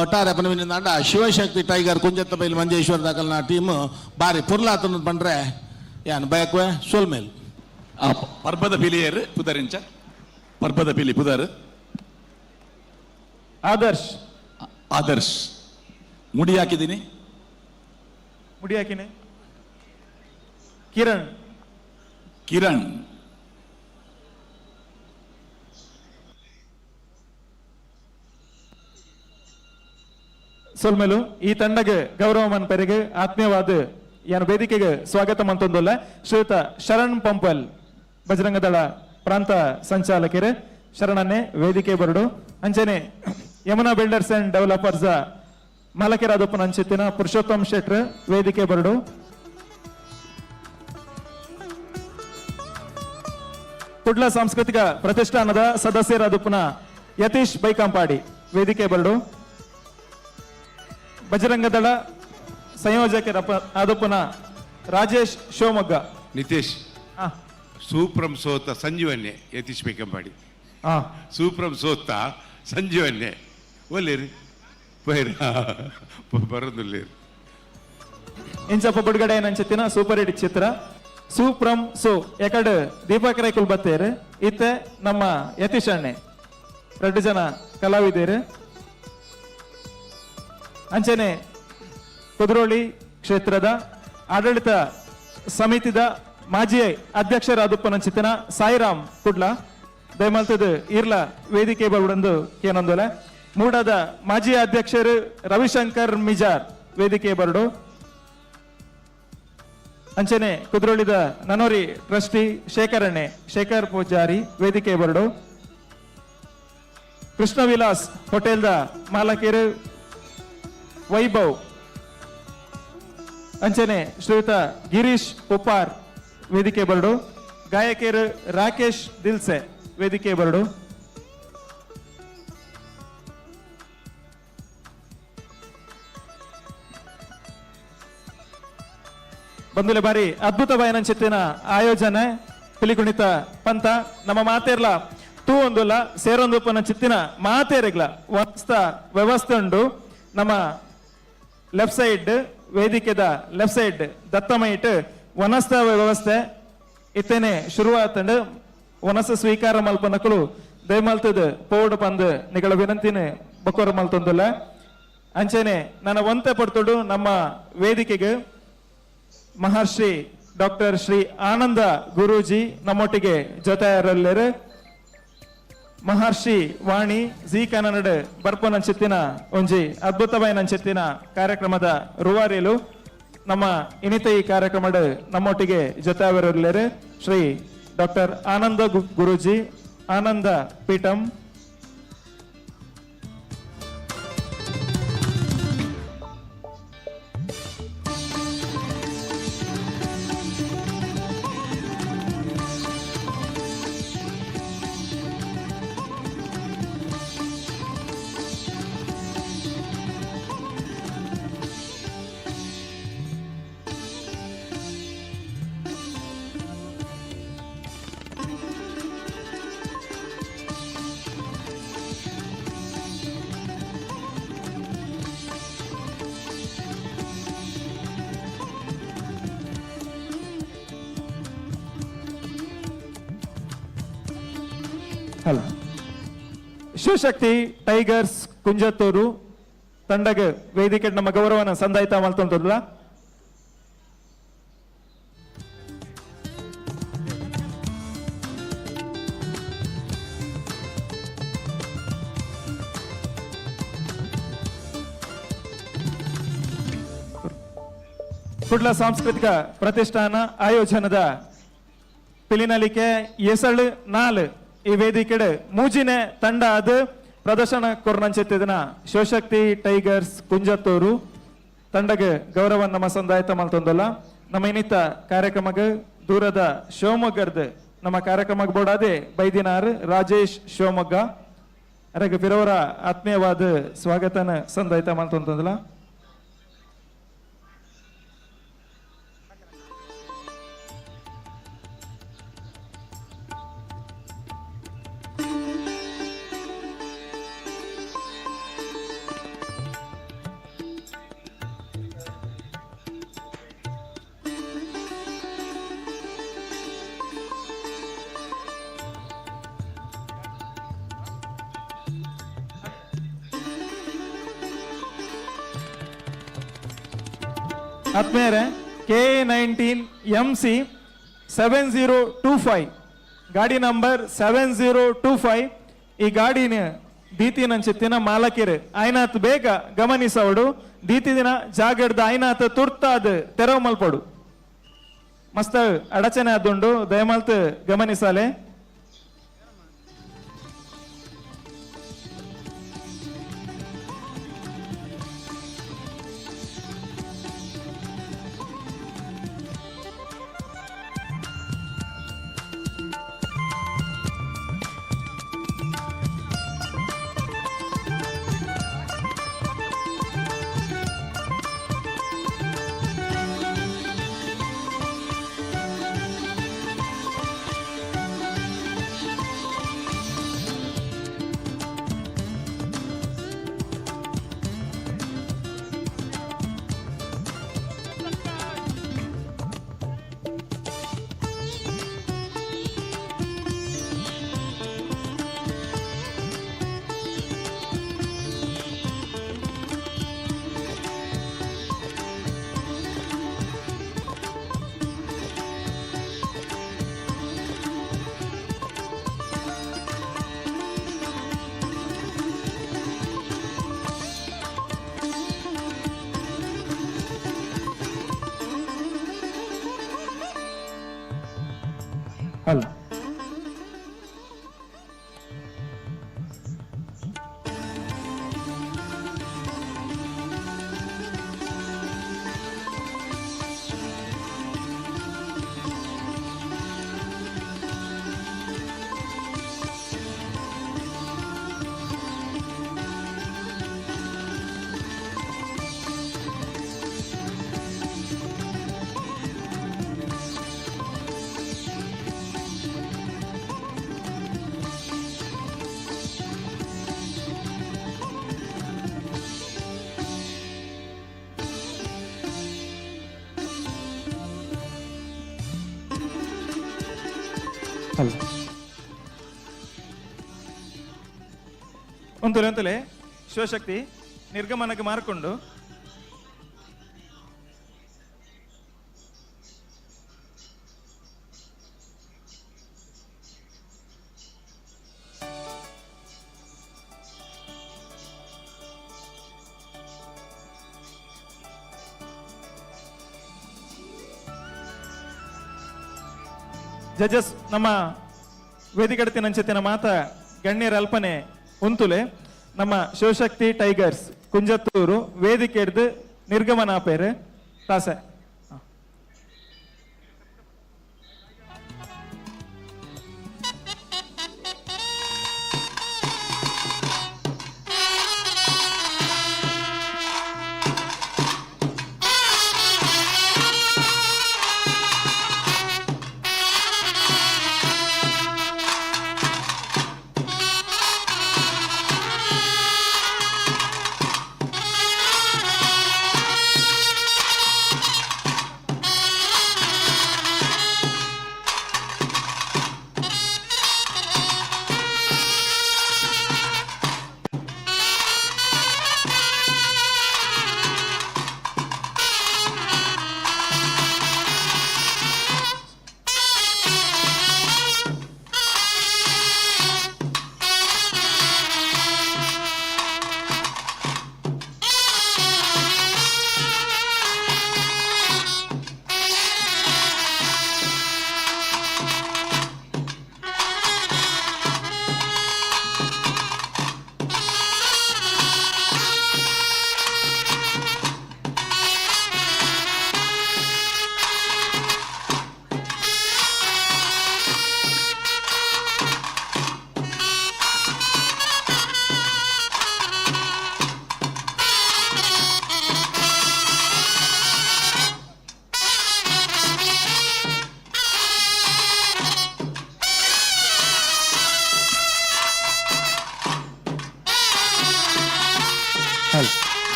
ಒಟ್ಟಾರೆ ಪನವಿನಿಂದ ಶಿವಶಕ್ತಿ ಟೈಗರ್ ಕುಂಜತ್ತ ಬೈಲ್ ಮಂಜೇಶ್ವರ ದಾಕಲ್ನ ಟೀಮ್ ಬಾರಿ ಪೊರ್ಲಾತನ ಪಂಡ್ರೆ ಯಾನ್ ಬಯಕುವೆ ಸೋಲ್ಮೇಲ್. ಪರ್ಬದ ಪಿಲಿಯರ್ ಪುದರಿಂಚ ಪರ್ಬದ ಪಿಲಿ ಪುದರ್ ಆದರ್ಶ್. ಆದರ್ಶ್ ಮುಡಿ ಹಾಕಿದ್ದೀನಿ. ಮುಡಿ ಹಾಕಿನಿ. ಕಿರಣ್. ಕಿರಣ್. ಸೊಲ್ಮೆಲು ಈ ತಂಡಗೆ ಗೌರವ ಮನ್ಪೆರೆಗೆ ಆತ್ಮೀಯವಾದ ಯಾನ ವೇದಿಕೆಗೆ ಸ್ವಾಗತ ಮಂತೊಂದುಲ್ಲ ಶ್ರೀಯುತ ಶರಣ್ ಪಂಪಲ್ ಬಜರಂಗದಳ ಪ್ರಾಂತ ಸಂಚಾಲಕರು ಶರಣನ್ನೇ ವೇದಿಕೆ ಬರಡು. ಅಂಚನೆ Yamuna builders and developers ಮಾಲಕರಾದಪ್ಪನ ಅಂಚಿತ್ತಿನ Purushottam ಶೆಟ್ರ್ ವೇದಿಕೆ ಬರಡು. ಕುಡ್ಲ ಸಾಂಸ್ಕೃತಿಕ ಪ್ರತಿಷ್ಠಾನದ ಸದಸ್ಯರಾದಪ್ಪನ ಯತೀಶ್ ಬೈಕಾಂಪಾಡಿ ವೇದಿಕೆ ಬರಡು. ಬಜರಂಗದಳ ಸಂಯೋಜಕರ ಆದಪ್ಪನ ರಾಜೇಶ್ ಶಿವಮೊಗ್ಗ. ನಿತೇಶ್, ಸೂಪ್ರಂ ಸೋತ ಸಂಜೀವನ್ನೇ ಯತೀಶ್ ಬೈಕಂಪಾಡಿ. ಸೂಪ್ರಂ ಸೋತ ಸಂಜೀವನ್ನೇ ಒಲ್ಲೇರಿ ಪೈರ ಬರೋದಿಲ್ಲೇರಿ. ಇಂಚಪ್ಪ ಬಿಡುಗಡೆ ನಂಚಿತ್ತಿನ ಸೂಪರ್ ಹಿಟ್ ಚಿತ್ರ ಸೂಪ್ರಂ ಸೋ ಎಕಡ್ ದೀಪಕ್ ರೈಕುಲ್ ಬತ್ತೇರು, ಇತ್ತೆ ನಮ್ಮ ಯತೀಶ್ ಅಣ್ಣೆ, ಎರಡು ಜನ ಕಲಾವಿದರು. ಅಂಚನೆ ಕುದ್ರೋಳಿ ಕ್ಷೇತ್ರದ ಆಡಳಿತ ಸಮಿತಿದ ಮಾಜಿ ಅಧ್ಯಕ್ಷರಾದಪ್ಪನಂಚಿತ್ತಿನ ಸಾಯಿರಾಮ್ ಕುಡ್ಲ ದಯಮಲ್ತದ ಇರ್ಲ ವೇದಿಕೆ ಬರುಡಂದು ಕೇನೊಂದೊಲೆ. ಮೂಡದ ಮಾಜಿ ಅಧ್ಯಕ್ಷರು ರವಿಶಂಕರ್ ಮಿಜಾರ್ ವೇದಿಕೆ ಬರಡು. ಅಂಚನೆ ಕುದ್ರೋಳಿದ ನನೋರಿ ಟ್ರಸ್ಟಿ ಶೇಖರಣೆ ಶೇಖರ್ ಪೂಜಾರಿ ವೇದಿಕೆ ಬರಡು. ಕೃಷ್ಣ ವಿಲಾಸ್ ಹೋಟೆಲ್ದ ಮಾಲಕರು ವೈಭವ್. ಅಂಚನೆ ಶ್ರೀಯುತ ಗಿರೀಶ್ ಉಪ್ಪಾರ್ ವೇದಿಕೆ ಬರಡು. ಗಾಯಕಿಯರು ರಾಕೇಶ್ ದಿಲ್ಸೆ ವೇದಿಕೆ ಬರಡು. ಬಂದುಲೆ ಬಾರಿ ಅದ್ಭುತ ಬಾಯನಂಚಿತ್ತಿನ ಆಯೋಜನೆ ಪಿಲಿಕುಣಿತ ಪಂತ ನಮ್ಮ ಮಾತೇರ್ಲ ತೂ ಒಂದುಲ್ಲ ಸೇರೊಂದು ಚಿತ್ತಿನ ಮಾತೇರಿಗ್ಲ ವ್ಯವಸ್ಥೆ ಉಂಡು. ನಮ್ಮ ಲೆಫ್ಟ್ ಸೈಡ್ ವೇದಿಕೆದ ಲೆಫ್ಟ್ ಸೈಡ್ ದತ್ತಮೈಟ್ ವನಸ್ಥ ವ್ಯವಸ್ಥೆ ಇತ್ತೇನೆ ಶುರುವಾತಂಡು. ವನಸ ಸ್ವೀಕಾರ ಮಲ್ಪನಕುಲು ದಯಮಲ್ತದ ಪೋಡ್ ಪಂದ್ ನಿಗಳ ವಿನಂತಿನ ಬಕೋರ ಮಲ್ತೊಂದುಲ್ಲ. ಅಂಚೆನೆ ನನ್ನ ಒಂತೆ ಪಡ್ತುಡು ನಮ್ಮ ವೇದಿಕೆಗೆ ಮಹರ್ಷಿ ಡಾಕ್ಟರ್ ಶ್ರೀ ಆನಂದ ಗುರೂಜಿ ನಮ್ಮೊಟ್ಟಿಗೆ ಜೊತೆಯರಲ್ಲೇರು. ಮಹರ್ಷಿ ವಾಣಿ ಜಿ ಕನ್ನಡ ಬರ್ಪನಂಚಿತ್ತಿನ ಒಂಜಿ ಅದ್ಭುತವಾಯಿನಂಚಿತ್ತಿನ ಕಾರ್ಯಕ್ರಮದ ರೂವಾರಿಲು ನಮ್ಮ ಇನಿತ ಈ ಕಾರ್ಯಕ್ರಮದ ನಮ್ಮೊಟ್ಟಿಗೆ ಜೊತೆಯವರಲ್ಲೇರು ಶ್ರೀ ಡಾಕ್ಟರ್ ಆನಂದ ಗುರೂಜಿ ಆನಂದ ಪೀಠಂ. ಹಲೋ ಶಿವಶಕ್ತಿ ಟೈಗರ್ಸ್ ಕುಂಜತ್ತೂರು ತಂಡಗ ವೇದಿಕೆ ನಮ್ಮ ಗೌರವನ ಸಂದಾಯ್ತ ಮಲ್ತೊಂತಲ್ಲ. ಕುಡ್ಲ ಸಾಂಸ್ಕೃತಿಕ ಪ್ರತಿಷ್ಠಾನ ಆಯೋಜನದ ಪಿಲಿನಲಿಕೆ ಎಸಳು ನಾಲ್ ಈ ವೇದಿಕೆಡ್ ಮೂಜಿನೆ ತಂಡ ಅದು ಪ್ರದರ್ಶನ ಕೊರ್ನಂಚಿತ್ತಿನ ಶಿವಶಕ್ತಿ ಟೈಗರ್ಸ್ ಕುಂಜತ್ತೂರು ತಂಡಗೆ ಗೌರವ ನಮ್ಮ ಸಂದಾಯತ ಮಲ್ತೊಂದಲ್ಲ. ನಮ್ಮ ಇನ್ನಿತ ಕಾರ್ಯಕ್ರಮಕ್ಕೆ ದೂರದ ಶಿವಮೊಗ್ಗದ ನಮ್ಮ ಕಾರ್ಯಕ್ರಮಕ್ಕೆ ಬೋಡಾದೆ ಬೈದಿನಾರ್ ರಾಜೇಶ್ ಶಿವಮೊಗ್ಗ ಅರಗ ಬಿರವರ ಆತ್ಮೀಯವಾದ ಸ್ವಾಗತನ ಸಂದಾಯತ ಮಲ್ತೊಂದಲ್ಲ. ಆತ್ಮೀಯರೇ, K 19 MC 7025 ಗಾಡಿ ನಂಬರ್ 7025 ಈ ಗಾಡಿನ ದೀತಿನಂಚಿತ್ತಿನ ಮಾಲಕಿರು ಆಯ್ನಾತ್ ಬೇಗ ಗಮನಿಸವಡು ದೀತಿ ದಿನ ಜಾಗಡ್ದ ಆಯ್ನಾತ್ ತುರ್ತಾದ್ ತೆರವು ಮಲ್ಪಡು. ಮಸ್ತ್ ಅಡಚಣೆ ಆದುಂಡು, ದಯಮಲ್ತ್ ಗಮನಿಸಾಲೆ. ಅಲ್ಲ ಅಲ್ಲ ಒಂತಲೆ ಒಂತಲೆ ಶಿವಶಕ್ತಿ ನಿರ್ಗಮನಕ್ಕೆ ಮಾರ್ಕೊಂಡು ಜಡ್ಜಸ್ ನಮ್ಮ ವೇದಿಕಡತಿನಂಚತಿನ ಮಾತ ಗಣ್ಯರ ಅಲ್ಪನೆ ಉಂತುಲೆ ನಮ್ಮ ಶಿವಶಕ್ತಿ ಟೈಗರ್ಸ್ ಕುಂಜತ್ತೂರು ವೇದಿಕೆ ಹಿಡ್ದು ನಿರ್ಗಮನ ಆಪೇರು ತಾಸೆ.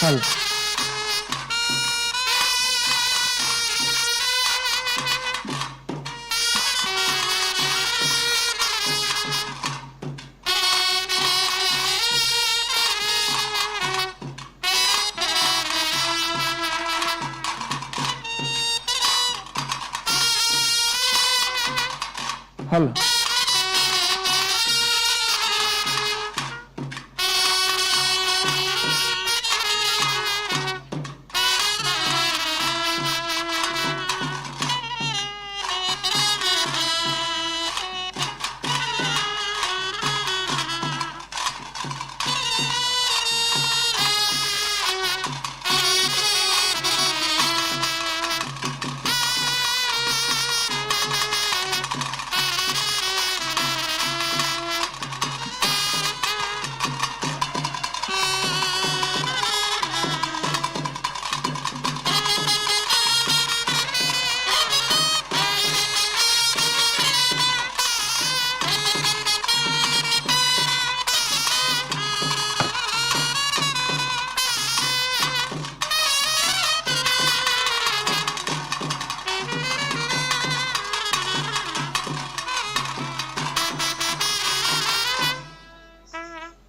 ಹಲ್ Hello.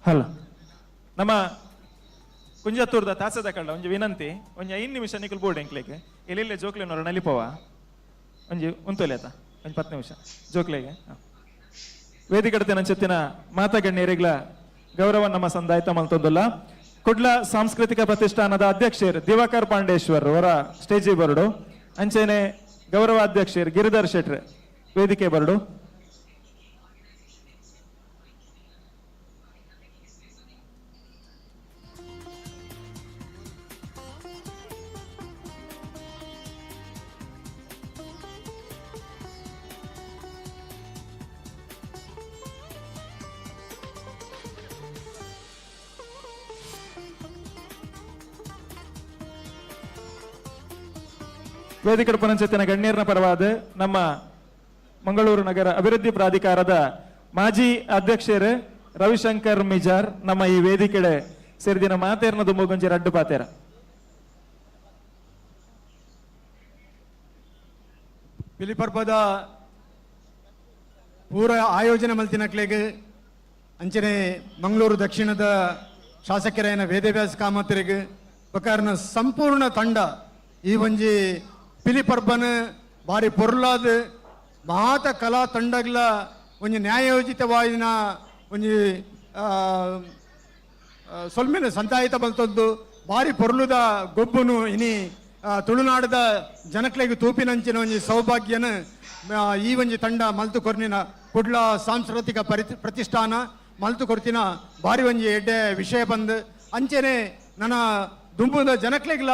Hello. ನಮ್ಮ ಕುಂಜತ್ತೂರ್ದ ತಾಸದ ಕಳ್ಳ ಒಂಜಿ ವಿನಂತಿ, ಒಂಜಿ 5 ನಿಮಿಷ ನಿಕುಲ್ ಬೋರ್ಡ್ ಎಂಕ್ಲೆಗ್ ಎಲ್ಲೆಲ್ಲ ಜೋಕ್ಲೆನೋರ ನಲಿಪವ ಒಂಜಿ ಉಂತೊಲೆ ಆತ ಒಂಜಿ 10 ನಿಮಿಷ ಜೋಕ್ಲೆಗೆ. ವೇದಿಕಡತೆ ನಂಚೆತ್ತಿನ ಮಾತಗಣ್ಯರಿಗ್ಲ ಗೌರವ ನಮ್ಮ ಸಂದಾಯ್ತ ಮಲ್ತೊಂದುಲ್ಲ. ಕುಡ್ಲ ಸಾಂಸ್ಕೃತಿಕ ಪ್ರತಿಷ್ಠಾನದ ಅಧ್ಯಕ್ಷರು ದಿವಾಕರ್ ಪಾಂಡೇಶ್ವರ್ ಅವರ ಸ್ಟೇಜಿ ಬರಡು, ಅಂಚೆನೆ ಗೌರವ ಅಧ್ಯಕ್ಷರು ಗಿರಿಧರ್ ಶೆಟ್ರ್ ವೇದಿಕೆ ಬರಡು. ವೇದಿಕೆ ಪುನಂಚೆತ್ತಿನ ಗಣ್ಯರನ ಪರವಾದ ನಮ್ಮ ಮಂಗಳೂರು ನಗರ ಅಭಿವೃದ್ಧಿ ಪ್ರಾಧಿಕಾರದ ಮಾಜಿ ಅಧ್ಯಕ್ಷರು ರವಿಶಂಕರ್ ಮಿಜಾರ್ ನಮ್ಮ ಈ ವೇದಿಕೆಡೆ ಸೇರಿದಿನ ಮಾತೇರ್ನ ದುಂಬುಗೊಂಜಿ ರಡ್ಡು ಪಾತೇರ. ಪಿಲಿಪರ್ಬದ ಪೂರ ಆಯೋಜನೆ ಮಲ್ತಿನಕ್ಲೆಗ್ ಅಂಚನೆ ಮಂಗಳೂರು ದಕ್ಷಿಣದ ಶಾಸಕರಾಯನ ವೇದವ್ಯಾಸ ಕಾಮತ್ರಿಗೆ ಬಕಾರನ ಸಂಪೂರ್ಣ ತಂಡ ಈ ಒಂಜಿ ಪಿಲಿಪರ್ಬನ ಬಾರಿ ಪೊರ್ಲಾದ ಮಾತ ಕಲಾ ತಂಡಗಳ ಒಂಜಿ ನ್ಯಾಯೋಚಿತವಾಯಿನ ಒಂಜಿ ಸೊಲ್ಮೆನ ಸಂತಾಯಿತ ಬಲ್ತದ್ದು ಬಾರಿ ಪೊರ್ಲುದ ಗೊಬ್ಬುನು ಇನಿ ತುಳುನಾಡದ ಜನಕ್ಲೆಗ್ ತೂಪಿನಂಚಿನ ಒಂಜಿ ಸೌಭಾಗ್ಯನ ಈ ಒಂಜಿ ತಂಡ ಮಲ್ತು ಕೊರ್ನಿನ ಕುಡ್ಲ ಸಾಂಸ್ಕೃತಿಕ ಪ್ರತಿಷ್ಠಾನ ಮಲ್ತು ಕೊರ್ತಿನ ಬಾರಿ ಒಂಜಿ ಎಡ್ಡೆ ವಿಷಯ ಬಂದು ಅಂಚೆನೆ ನನ್ನ ದುಂಬುದ ಜನಕ್ಲೆಗ್ಲ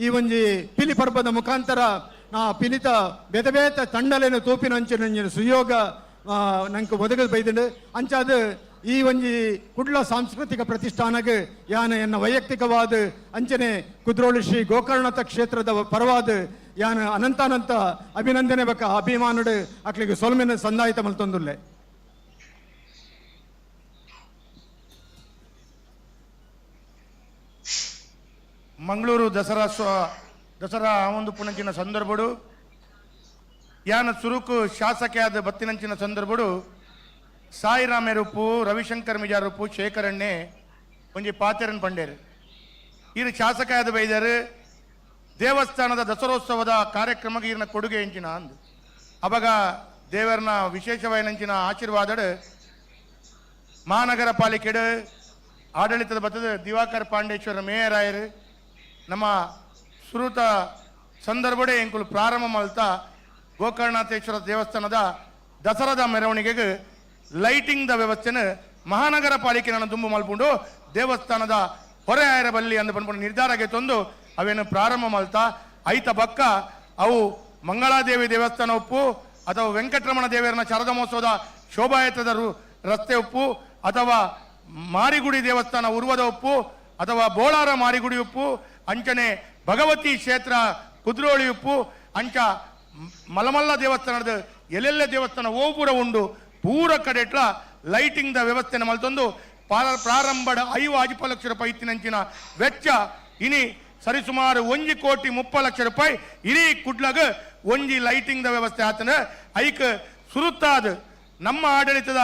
ಈ ಒಂಜಿ ಪಿಲಿ ಪರ್ಬದ ಮುಖಾಂತರ ನಾ ಪಿಲಿತ ಬೇತೆ ಬೇತೆ ತಂಡಲೇನು ತೂಪಿನ ಅಂಚಿನ ಸುಯೋಗ ನಂಗೆ ಒದಗದು ಬೈದುಂಡು. ಅಂಚಾದ ಈ ಒಂಜಿ ಕುಡ್ಲ ಸಾಂಸ್ಕೃತಿಕ ಪ್ರತಿಷ್ಠಾನಕ್ಕೆ ಯಾನ ಎನ್ನ ವೈಯಕ್ತಿಕವಾದ ಅಂಚನೆ ಕುದ್ರೋಳಿ ಶ್ರೀ ಗೋಕರ್ಣತ ಕ್ಷೇತ್ರದ ಪರವಾದ ಯಾನ ಅನಂತಾನಂತ ಅಭಿನಂದನೆ ಬಕ್ಕ ಅಭಿಮಾನುಡು ಅಕ್ಲಿಗೆ ಸೊಲ್ಮೆನ ಸಂದಾಯಿತ ಮಲ್ತೊಂದುಲ್ಲೆ. ಮಂಗಳೂರು ದಸರಾ ದಸರಾ ಒಂದು ಪುನಂಚಿನ ಸಂದರ್ಭಡು ಯಾನ ಸುರುಕು ಶಾಸಕಿಯಾದ ಬತ್ತಿನಂಚಿನ ಸಂದರ್ಭಡು ಸಾಯಿರಾಮೇರುಪ್ಪು ರವಿಶಂಕರ್ ಮಿಜಾರುಪ್ಪು ಶೇಖರಣ್ಣೆ ಒಂಜಿ ಪಾತೆರನ್ ಪಂಡೇರು. ಈರು ಶಾಸಕಿಯಾದ ಬೈದರು ದೇವಸ್ಥಾನದ ದಸರೋತ್ಸವದ ಕಾರ್ಯಕ್ರಮಕ್ಕೆ ಈರಿನ ಕೊಡುಗೆ ಎಂಚಿನ ಅಂದು ಅವಾಗ ದೇವರನ ವಿಶೇಷವಾಯಿನಂಚಿನ ಆಶೀರ್ವಾದಡು ಮಹಾನಗರ ಪಾಲಿಕೆಡು ಆಡಳಿತದ ಬತ್ತದ ದಿವಾಕರ್ ಪಾಂಡೇಶ್ವರ ಮೇಯರ್ ಆಯರು ನಮ್ಮ ಸುರುತ ಸಂದರ್ಭಡೆ ಎಂಕುಲು ಪ್ರಾರಂಭ ಮಲ್ತ ಗೋಕರ್ಣಾಥೇಶ್ವರ ದೇವಸ್ಥಾನದ ದಸರಾದ ಮೆರವಣಿಗೆಗೆ ಲೈಟಿಂಗ್ the ವ್ಯವಸ್ಥೆನ ಮಹಾನಗರ ಪಾಲಿಕೆ ನನ್ನ ದುಂಬು ಮಲ್ಪುಂಡು ದೇವಸ್ಥಾನದ ಹೊರೆ ಆಯರ ಬಲ್ಲಿ ಅಂದು ಪನ್ಪುಂಡು ನಿರ್ಧಾರಕ್ಕೆ ತಂದು ಅವೇನು ಪ್ರಾರಂಭ ಮಲ್ತ ಐತ ಬಕ್ಕ ಅವು ಮಂಗಳಾದೇವಿ ದೇವಸ್ಥಾನ ಉಪ್ಪು ಅಥವಾ ವೆಂಕಟರಮಣ ದೇವರನ ಶಾರದಾ ಮಹೋತ್ಸವದ ಶೋಭಾಯಾತ್ರದ ರಸ್ತೆ ಉಪ್ಪು ಅಥವಾ ಮಾರಿಗುಡಿ ದೇವಸ್ಥಾನ ಉರ್ವದ ಉಪ್ಪು ಅಥವಾ ಬೋಳಾರ ಮಾರಿಗುಡಿ ಉಪ್ಪು ಅಂಚನೆ ಭಗವತಿ ಕ್ಷೇತ್ರ ಕುದ್ರೋಳಿ ಉಪ್ಪು ಅಂಚ ಮಲಮಲ್ಲ ದೇವಸ್ಥಾನದ ಎಲ್ಲೆಲ್ಲ ದೇವಸ್ಥಾನ ಓಪುರ ಉಂಡು ಪೂರ ಕಡೆಟ್ಲ ಲೈಟಿಂಗ್ the ವ್ಯವಸ್ಥೆನ ಮಲ್ತೊಂದು ಪ್ರಾರಂಭದ 5 ಲಕ್ಷ ರೂಪಾಯಿ ಇತ್ತಿನಂಚಿನ ವೆಚ್ಚ ಇನಿ ಸರಿಸುಮಾರು 1 ಕೋಟಿ 30 ಲಕ್ಷ ರೂಪಾಯಿ ಇಡೀ ಕುಡ್ಲಗ ಒಂಜಿ ಲೈಟಿಂಗ್ the ವ್ಯವಸ್ಥೆ ಆತನ ಐಕ್ ಸುರುತ್ತಾದ ನಮ್ಮ ಆಡಳಿತದ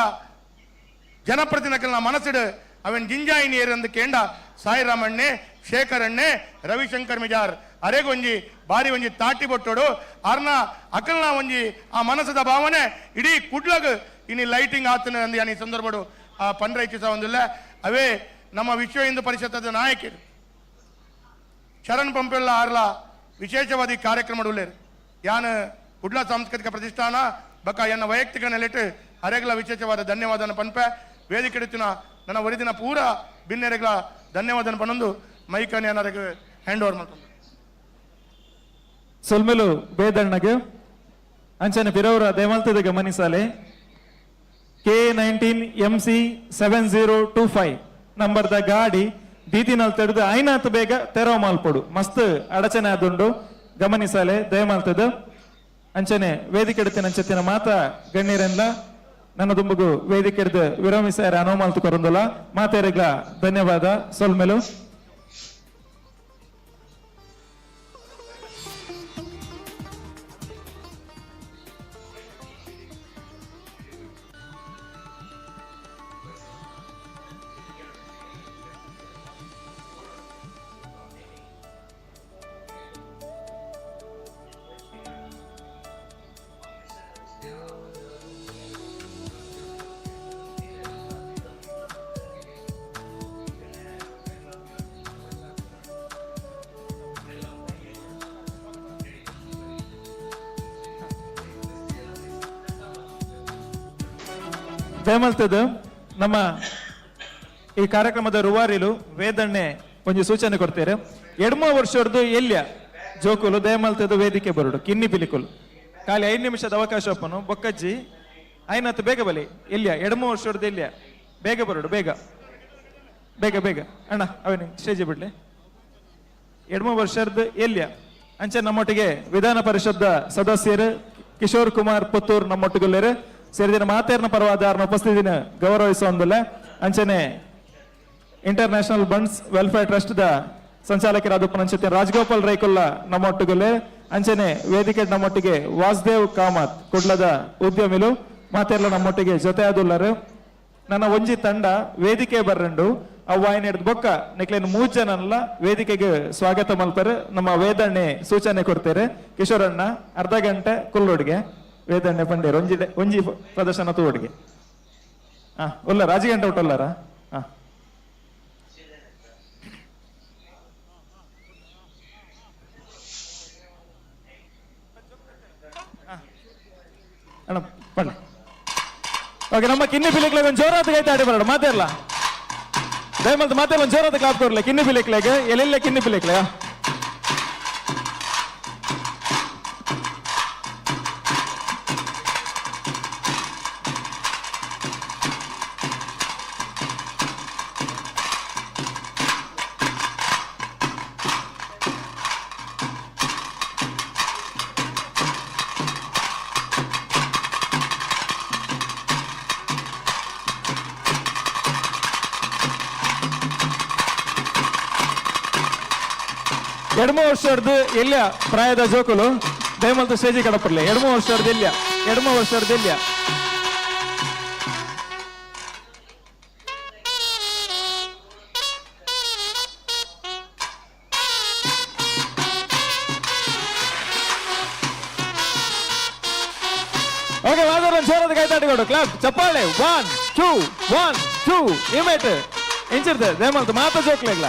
ಜನಪ್ರತಿನಿಧಿಗಳ ಮನಸ್ಸಿಡು ಅವನ್ ಜಿಂಜಾಯಿನಿಯರ್ ಎಂದು ಕೇಂಡ ಸಾಯಿರಾಮಣ್ಣೆ ಶೇಖರಣ್ಣೆ ರವಿಶಂಕರ್ ಮಿಜಾರ್ ಅರೆಗೊಂಜಿ ಬಾರಿ ಒಂಜಿ ತಾಟಿ ಬೊಟ್ಟೋಡು ಅರ್ನ ಅಕಲ್ನ ಒಂಜಿ ಆ ಮನಸ್ಸದ ಭಾವನೆ ಇಡೀ ಕುಡ್ಲಗ್ ಇನಿ ಲೈಟಿಂಗ್ ಆತನ ಅಂದ್ ಈ ಸಂದರ್ಭಡು ಆ ಪಂಡ್ರ ಇಚ್ಛಿಸ ಒಂದಿಲ್ಲ. ಅವೇ ನಮ್ಮ ವಿಶ್ವ ಹಿಂದೂ ಪರಿಷತ್ತದ ನಾಯಕರು ಶರಣ್ ಪಂಪೆಲ್ಲ ಆರ್ಲ ವಿಶೇಷವಾದ ಈ ಕಾರ್ಯಕ್ರಮ ಉಳ್ಳೇರು ಯಾನ್ ಕುಡ್ಲ ಸಾಂಸ್ಕೃತಿಕ ಪ್ರತಿಷ್ಠಾನ ಬಕ ಎನ್ನ ವೈಯಕ್ತಿಕ ನೆಲೆಟ್ ಅರೆಗ್ಲ ವಿಶೇಷವಾದ ಧನ್ಯವಾದನ ಪನ್ಪೆ ವೇದಿಕೆ ಎಡುತ್ತಿನ ನನ್ನ ಒರಿದಿನ ಪೂರ ಬಿನ್ನೆರೆಗ್ಲ ಧನ್ಯವಾದನ ಪನೊಂದು ಮೈಕನ್ ಏನಾರಿಗೆ ಹ್ಯಾಂಡ್ ಓವರ್ ಮಾಡ್ಕೊಂಡು. ಸೊಲ್ಮೆಲು ಬೇದಣ್ಣಗೆ ಅಂಚನೆ ಪಿರವರ ದೇವಾಲ್ತದ ಗಮನಿಸಾಲೆ K 19 MC 7025 ನಂಬರ್ದ ಗಾಡಿ ದೀದಿನಲ್ ತೆಡೆದು ಐನಾತ್ ಬೇಗ ತೆರವು ಮಾಲ್ಪೊಡು ಮಸ್ತ್ ಅಡಚಣೆ ಆದುಂಡು ಗಮನಿಸಾಲೆ ದಯಮಾಲ್ತದ. ಅಂಚನೆ ವೇದಿಕೆ ಎಡ್ತಿನ ಅಂಚೆತ್ತಿನ ಮಾತಾ ಗಣ್ಯರೆನ್ಲ ನನ್ನ ದುಂಬುಗು ವೇದಿಕೆ ಎಡ್ದು ವಿರಮಿಸಾರ ಅನುಮಾಲ್ತು ಕೊರಂದುಲ ಮಾತೇರೆಗ್ಲ ಧನ್ಯವಾದ ಸೊಲ್ಮೆಲು. ದಯಮಲ್ತದ ನಮ್ಮ ಈ ಕಾರ್ಯಕ್ರಮದ ರೂವಾರಿಲು ವೇದಣ್ಣೆ ಒಂಜಿ ಸೂಚನೆ ಕೊಡ್ತೇವೆ. ಎಡ್ಮ ವರ್ಷದ್ದು ಎಲ್ಯ ಜೋಕುಲು ದಯಮಲ್ತದ ವೇದಿಕೆ ಬರುಡು ಕಿನ್ನಿ ಪಿಲಿಕುಲು ಖಾಲಿ 5 ನಿಮಿಷದ ಅವಕಾಶ ಒಪ್ಪನು ಬೊಕ್ಕಜ್ಜಿ ಐನತ್ತು ಬೇಗ ಬಲಿ ಎಲ್ಯ ಎಡ್ಮ ವರ್ಷದ್ದು ಎಲ್ಯ ಬೇಗ ಬರುಡು ಬೇಗ ಬೇಗ ಬೇಗ ಅಣ್ಣ ಅವನಿ ಸ್ಟೇಜ್ ಬಿಡ್ಲಿ. ಎಡ್ಮ ವರ್ಷದ ಎಲ್ಯ ಅಂಚೆ ನಮ್ಮೊಟ್ಟಿಗೆ ವಿಧಾನ ಪರಿಷತ್ ಸದಸ್ಯರು ಕಿಶೋರ್ ಕುಮಾರ್ ಪುತ್ತೂರ್ ನಮ್ಮೊಟ್ಟಿಗುಲ್ಲೇರು ಸೇರಿದಿನ ಮಾತೇರ್ನ ಪರವಾದ ಉಪಸ್ಥಿತಿನ ಗೌರವಿಸುವಂದಿಲ್ಲ. ಅಂಚನೆ international Bunts welfare trust the ಸಂಚಾಲಕರಾದ ಪಂಚಾಯತ್ ರಾಜಗೋಪಾಲ್ ರೈಕುಲ್ಲ ನಮ್ಮೊಟ್ಟಿಗುಲ್ಲೆ. ಅಂಚನೆ ವೇದಿಕೆ ನಮ್ಮೊಟ್ಟಿಗೆ ವಾಸುದೇವ್ ಕಾಮತ್ ಕುಡ್ಲದ ಉದ್ಯಮಿಲು ಮಾತೆರ್ಲ ನಮ್ಮೊಟ್ಟಿಗೆ ಜೊತೆ ಆದುಲ್ಲರು. ನನ್ನ ಒಂಜಿ ತಂಡ ವೇದಿಕೆ ಬರ್ರಂಡು ಅವ್ವಾಯಿನ ಹಿಡ್ದು ಬೊಕ್ಕ ನಿಕ್ಲೇನ್ ಮೂರು ಜನಲ್ಲ ವೇದಿಕೆಗೆ ಸ್ವಾಗತ ಮಲ್ಪರು ನಮ್ಮ ವೇದಣ್ಣೆ ಸೂಚನೆ ಕೊಡ್ತೇರೆ. ಕಿಶೋರಣ್ಣ ಅರ್ಧ ಗಂಟೆ ಕುಲ್ಲೋಡಿಗೆ ವೇದಣ್ಣೆ ಪಂಡೇರು ಒಂಜಿ ಒಂಜಿ ಪ್ರದರ್ಶನ ತೋಡಿಗೆ ಉಲ್ಲ ರಾಜಿ ಗಂಟೆ ಉಟ್ಟಲ್ಲಾರ. ಅಣ್ಣ ಪಳ್ಳಿ ಓಕೆ ನಮ್ಮ ಕಿನ್ನಿ ಪಿಲಿಕ್ಲೆಗ್ ಒಂದು ಜೋರಾದ ಕೈ ತಾಡಿ ಬರೋಣ ಮಾತಾಡಲ್ಲ ದಯಮಲ್ತ ಮಾತಾಡ ಒಂದು ಜೋರಾದ ಕ್ಲಾಪ್ ಕೊಡ್ಲೆ ಕಿನ್ನಿ ಪಿಲಿಕ್ಲೆಗ್ ಎಲ್ಲೆಲ್ಲ ಕಿನ್ನಿ ಪಿಲಿಕ್ಲೆ. ಎಡ್ಮ ವರ್ಷದ್ದು ಎಲ್ಯ ಪ್ರಾಯದ ಜೋಕುಲು ದಯಮಲ್ತ ಸ್ಟೇಜಿ ಕಡಪರ್ಲೆ. ಎಡ್ಮ ವರ್ಷದ್ದು ಎಲ್ಯ ಎಡ್ಮ ವರ್ಷದ್ದು ಎಲ್ಯ ಓಕೆ ಮಾತಾಡೋಣ ಜೋರದ ಕೈತಾಟಿಕೊಡು ಕ್ಲಾಪ್ ಚಪ್ಪಾಳೆ 1 2 1 2 ಇಮೇಟ್ ಇಂಚಿರ್ತೆ ದಯಮಲ್ತ ಮಾತ ಜೋಕ್ಲೆಗ್ಲ.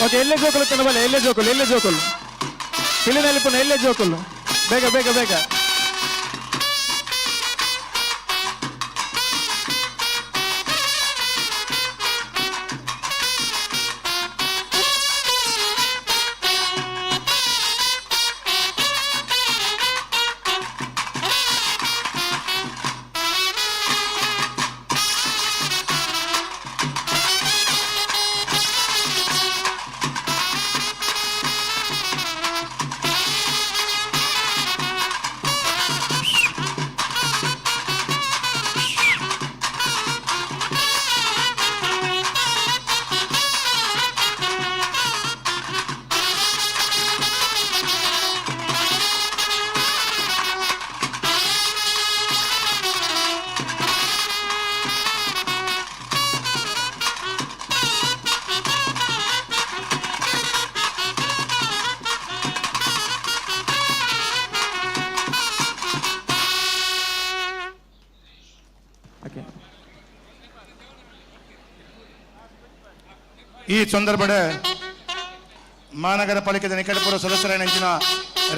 ಓಕೆ, ಎಲ್ಲೇ ಜೋಕುಲು ತನ್ನ, ಎಲ್ಲೇ ಜೋಕುಲು, ಎಲ್ಲೇ ಜೋಕುಲು, ಪಿಲಿನಲ್ಲಿ ಪುನಃ ಎಲ್ಲೇ ಜೋಕುಲು, ಬೇಗ ಬೇಗ ಬೇಗ. ಈ ಸಂದರ್ಭದ ಮಹಾನಗರ ಪಾಲಿಕೆದ ನಿಕಟಪೂರ್ವ ಸದಸ್ಯರಾದ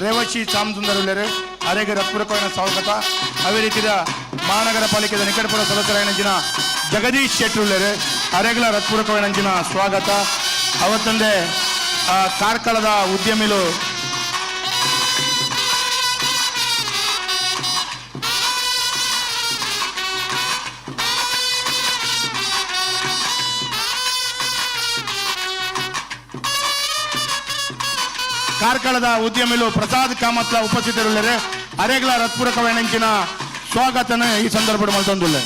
ರೇವಶಿ ಶ್ಯಾಮಸುಂದರ್ ಅರೆಗೆ ರತ್ಪೂರ್ವಕವಾದ ಸ್ವಾಗತ. ಅದೇ ರೀತಿಯ ಮಹಾನಗರ ಪಾಲಿಕೆದ ನಿಕಟಪೂರ್ವ ಸದಸ್ಯರಾದ ಜಗದೀಶ್ ಶೆಟ್ಟರ್ ಅರೆಗಳ ರತ್ಪೂರ್ವಕವಾದ ಸ್ವಾಗತ. ಅವತ್ತೊಂದೇ ಕಾರ್ಕಳದ ಉದ್ಯಮಿಲು ಕಾರ್ಕಳದ ಉದ್ಯಮಿಲು ಪ್ರಸಾದ್ ಕಾಮತ್ಲ ಉಪಸ್ಥಿತರುಳ್ಳರೆ ಅರೆಗಳ ರತ್ಪೂರಕವಾದ ಸ್ವಾಗತನ ಈ ಸಂದರ್ಭ ಮಲ್ತೊಂದುಲ್ಲೆ.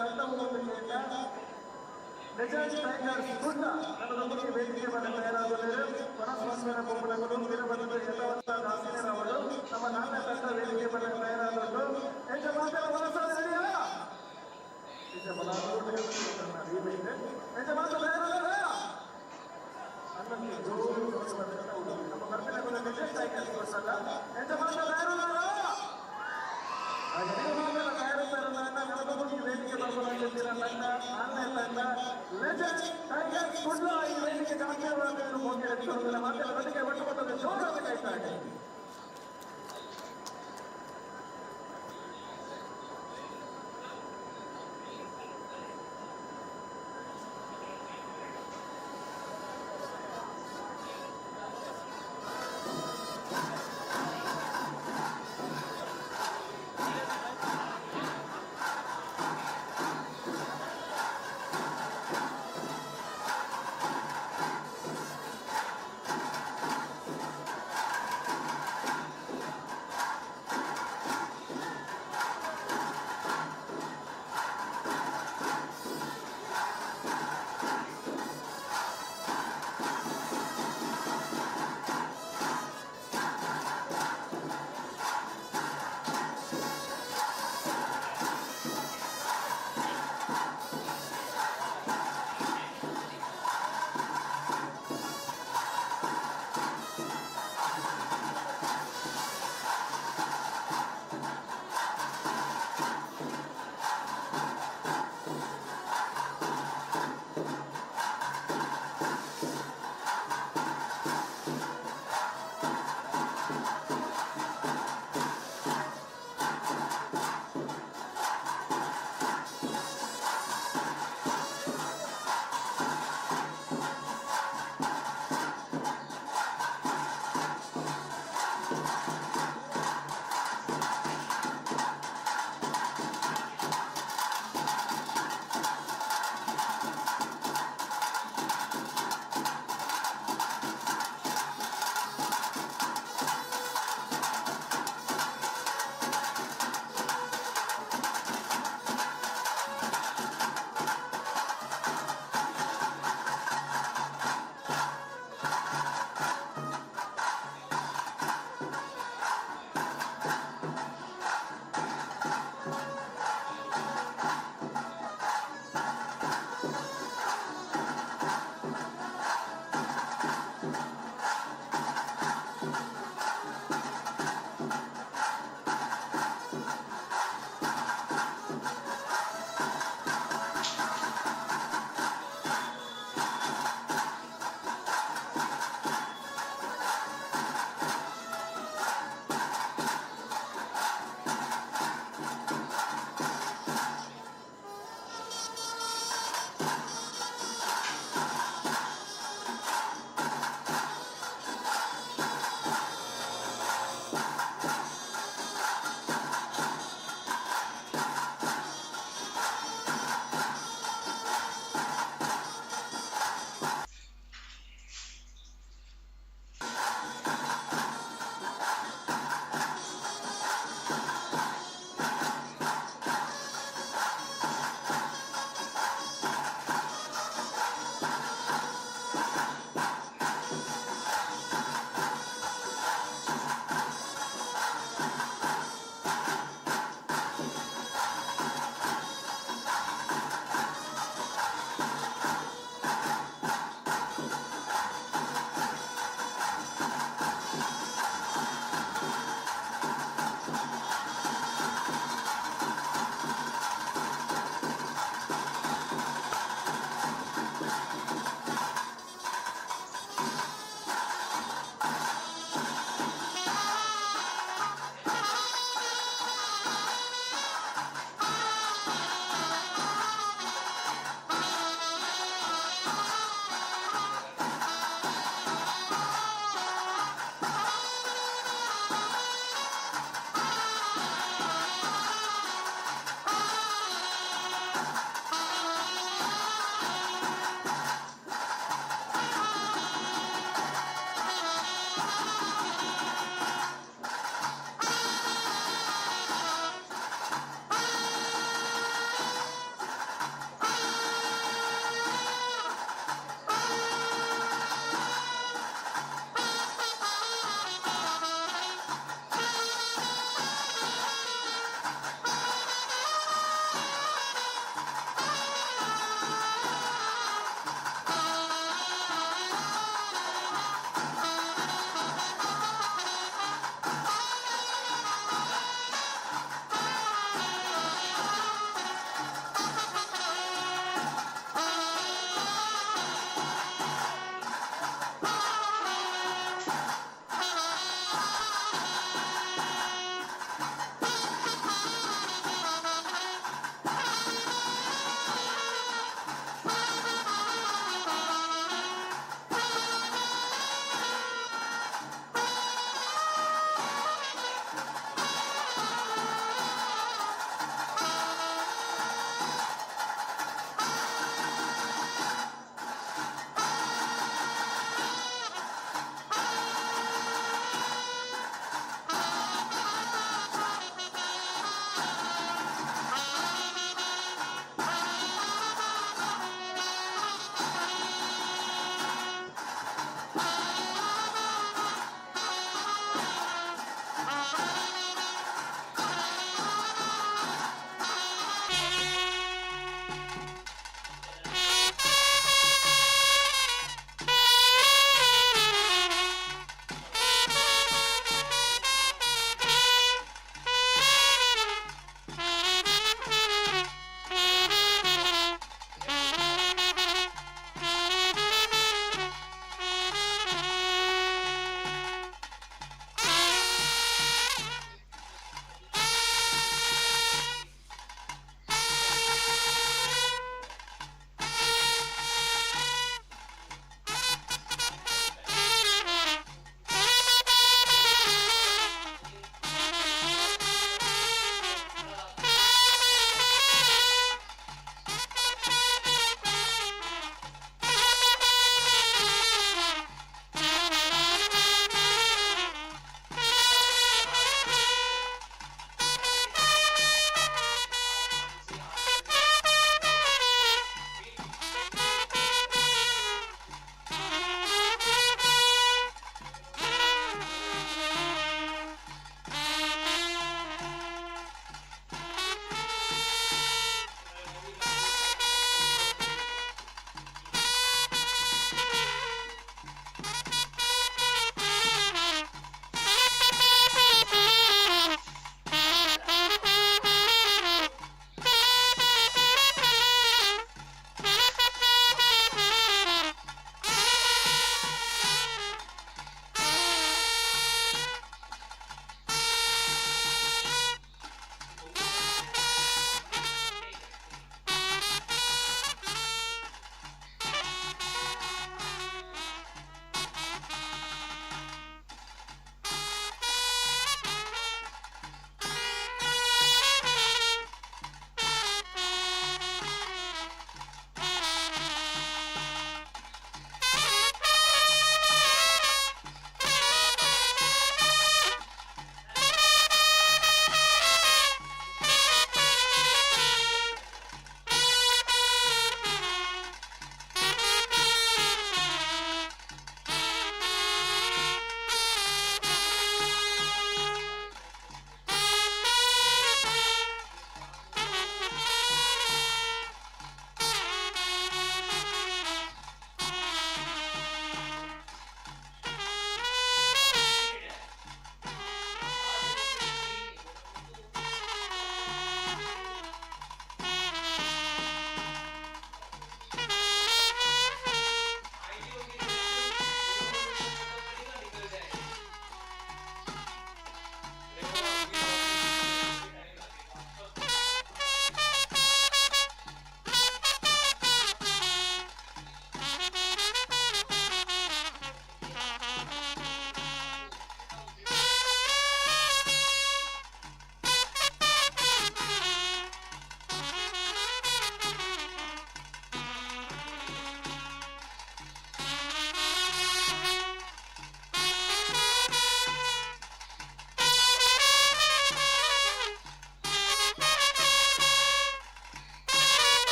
ತಂಡ ಒಂದು ಲೆಜೆಂಡ್ ಟೈಗರ್ಸ್ ಕುಡ್ಲ ನನ್ನದೊಂದಿಗೆ ವೇದಿಕೆ ಮೇಲೆ ತಯಾರಾಗುತ್ತಿದೆ. ವನಸ್ವಾಮಿಯ ಪೊಂಬಳಗಳು ವೀರಭದ್ರ ಯಥಾವತ್ತ ದಾಸಿನರವರು ನಮ್ಮ ನಾಲ್ಕನೇ ತಂಡ ವೇದಿಕೆ ಮೇಲೆ ತಯಾರಾದದ್ದು. ಎಂಚ ಮಾತೆಲ್ಲ ವನಸ್ವಾಮಿ ರೆಡಿಯಾ? ಎಂಚ ಎಂಚ ಮಾತ್ರ ತಯಾರಾದ ಅನ್ನಕ್ಕೆ ಜೋರು ನಮ್ಮ ಬರ್ಪಿನ ಲೆಜೆಂಡ್ ಟೈಗರ್ಸ್ ಕುಡ್ಲ ಎಂಚ ಮಾತ್ರ ತಯಾರಾದ ವೇದಿಕೆ ತಂಡ ನಾಲ್ಕನೇ ತಂಡ ಲೆಜೆಂಡ್ ಟೈಗರ್ಸ್ ಕುಡ್ಲ ಈ ವೇದಿಕೆ ಮಾತೆಲ್ಲ ಒಟ್ಟು ಕೊಟ್ಟದ್ದು ಜೋರಾದ ಕೈತಾಳೆ.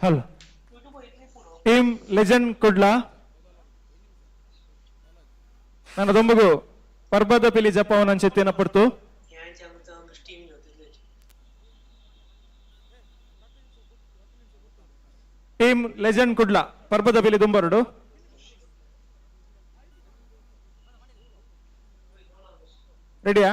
Hello team legend Kudla ನನ್ನ ದೊಂಬಗು ಪರ್ಬದ ಪಿಲಿ ಜಪವನ ಅಂಚೆತ್ತಿನ ಪಡ್ತು. ಟೀಮ್ ಲೆಜೆಂಡ್ ಕುಡ್ಲ ಪರ್ಬದ ಪಿಲಿ ದುಂಬರುಡು. ರೆಡಿಯಾ?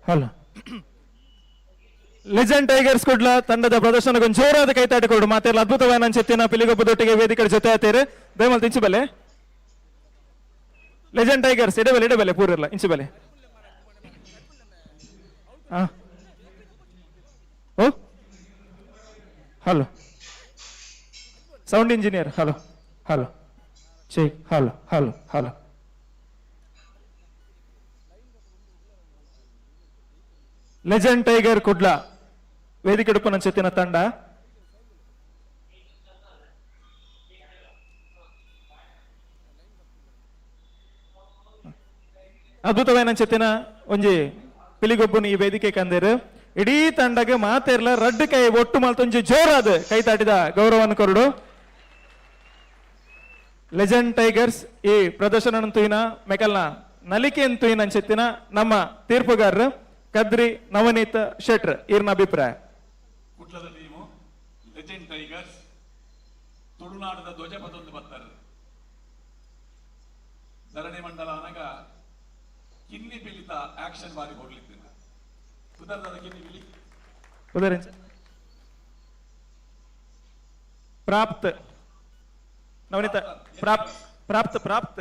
ಹಲೋ ಲೆಜೆಂಡ್ ಟೈಗರ್ಸ್ ಕುಡ್ಲ ತಂಡದ ಪ್ರದರ್ಶನಕ್ಕೊಂದು ಜೋರಾದ ಕೈತಾಟಿಕೊಡು ಮಾತೆಲ್ಲ ಅದ್ಭುತವಾದ ಅಂಚೆತ್ತಿನ ಪಿಲಿಗೊಬ್ಬದೊಟ್ಟಿಗೆ ವೇದಿಕೆ ಜೊತೆ ಆತೇರು. ದಯಮಾಲ್ ಇಂಚು ಬಲೆ ಲೆಜೆಂಡ್ ಟೈಗರ್ಸ್ ಎಡಬಲೆ ಎಡಬಲೆ ಪೂರ್ಲ ಇಂಚು ಬಲೆ. ಓ hello sound engineer, hello hello check, hello hello hello. Legend tiger Kudla ವೇದಿಕೆ ಉಡುಪನ ತಂಡ. ಅದ್ಭುತವಾದ ಚೆತ್ತಿನ ಒಂಜಿ ಪಿಲಿಗೊಬ್ಬನ ಈ ವೇದಿಕೆ ಕಂದೇರು. ಇಡೀ ತಂಡಗೆ ಮಾತೇರ್ಲ ರಡ್ಡು ಕೈ ಒಟ್ಟು ಮಲ್ತೊಂಜಿ ಜೋರಾದ ಕೈ ತಾಟಿದ ಗೌರವವನ್ನು ಕೊರಡು. ಲೆಜೆಂಡ್ ಟೈಗರ್ಸ್ ಈ ಪ್ರದರ್ಶನ ತುಯಿನ ಮೆಕಲ್ನ ನಲಿಕೆ ತುಯಿನ ಅಂಚೆತ್ತಿನ ನಮ್ಮ ತೀರ್ಪುಗಾರರು ಕದ್ರಿ ನವನೀತ ಶೆಟ್ರ್ ಈರ್ನ ಅಭಿಪ್ರಾಯ. ಕುಡ್ಲದ ಟೀಮು ಲೆಜೆಂಡ್ ಟೈಗರ್ಸ್ ತುಳುನಾಡದ ಧ್ವಜ ಪದೊಂದು ಬರ್ತಾರೆ. ಧರಣಿ ಮಂಡಲ ಅನಗ ಕಿನ್ನಿ ಪಿಲಿತ ಆಕ್ಷನ್ ಬಾರಿ ಕೊಡ್ಲಿತ್ತಿನ ಉದರದ ಕಿನ್ನಿ ಪಿಲಿ ಉದರ ಪ್ರಾಪ್ತ ನವನೀತ ಪ್ರಾಪ್ತ ಪ್ರಾಪ್ತ ಪ್ರಾಪ್ತ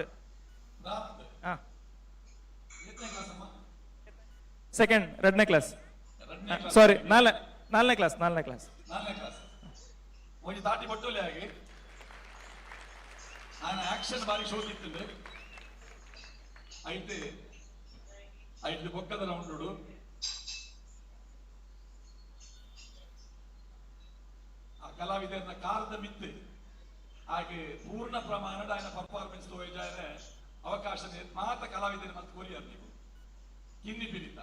ಸೆಕೆಂಡ್ ಎರಡನೇ ಕ್ಲಾಸ್, ಸಾರಿ ನಾಲ್ಕನೇ ಕ್ಲಾಸ್, ನಾಲ್ಕನೇ ಕ್ಲಾಸ್. ನಾಲ್ಕನೇ ಕ್ಲಾಸ್ ಒಂಜಿ ತಾಟಿ ಬಟ್ಟೋಲೆ ಆಗಿ ನಾನು ಆಕ್ಷನ್ ಬಾರಿ ಶೋಕಿತ್ತು. ಐತೆ ಐದು ಬೊಕ್ಕದ ರೌಂಡ್ ಆ ಕಲಾವಿದರನ್ನ ಕಾರದ ಮಿತ್ತು ಹಾಗೆ ಪೂರ್ಣ ಪ್ರಮಾಣದ ఆయన ಪರ್ಫಾರ್ಮೆನ್ಸ್ ತೋಜಾರೆ ಅವಕಾಶ ಮಾತ ಕಲಾವಿದರ ಮತ್ತು ಕೊರಿಯರ್ ನೀವು ಕಿನ್ನಿ ಪಿಲಿತ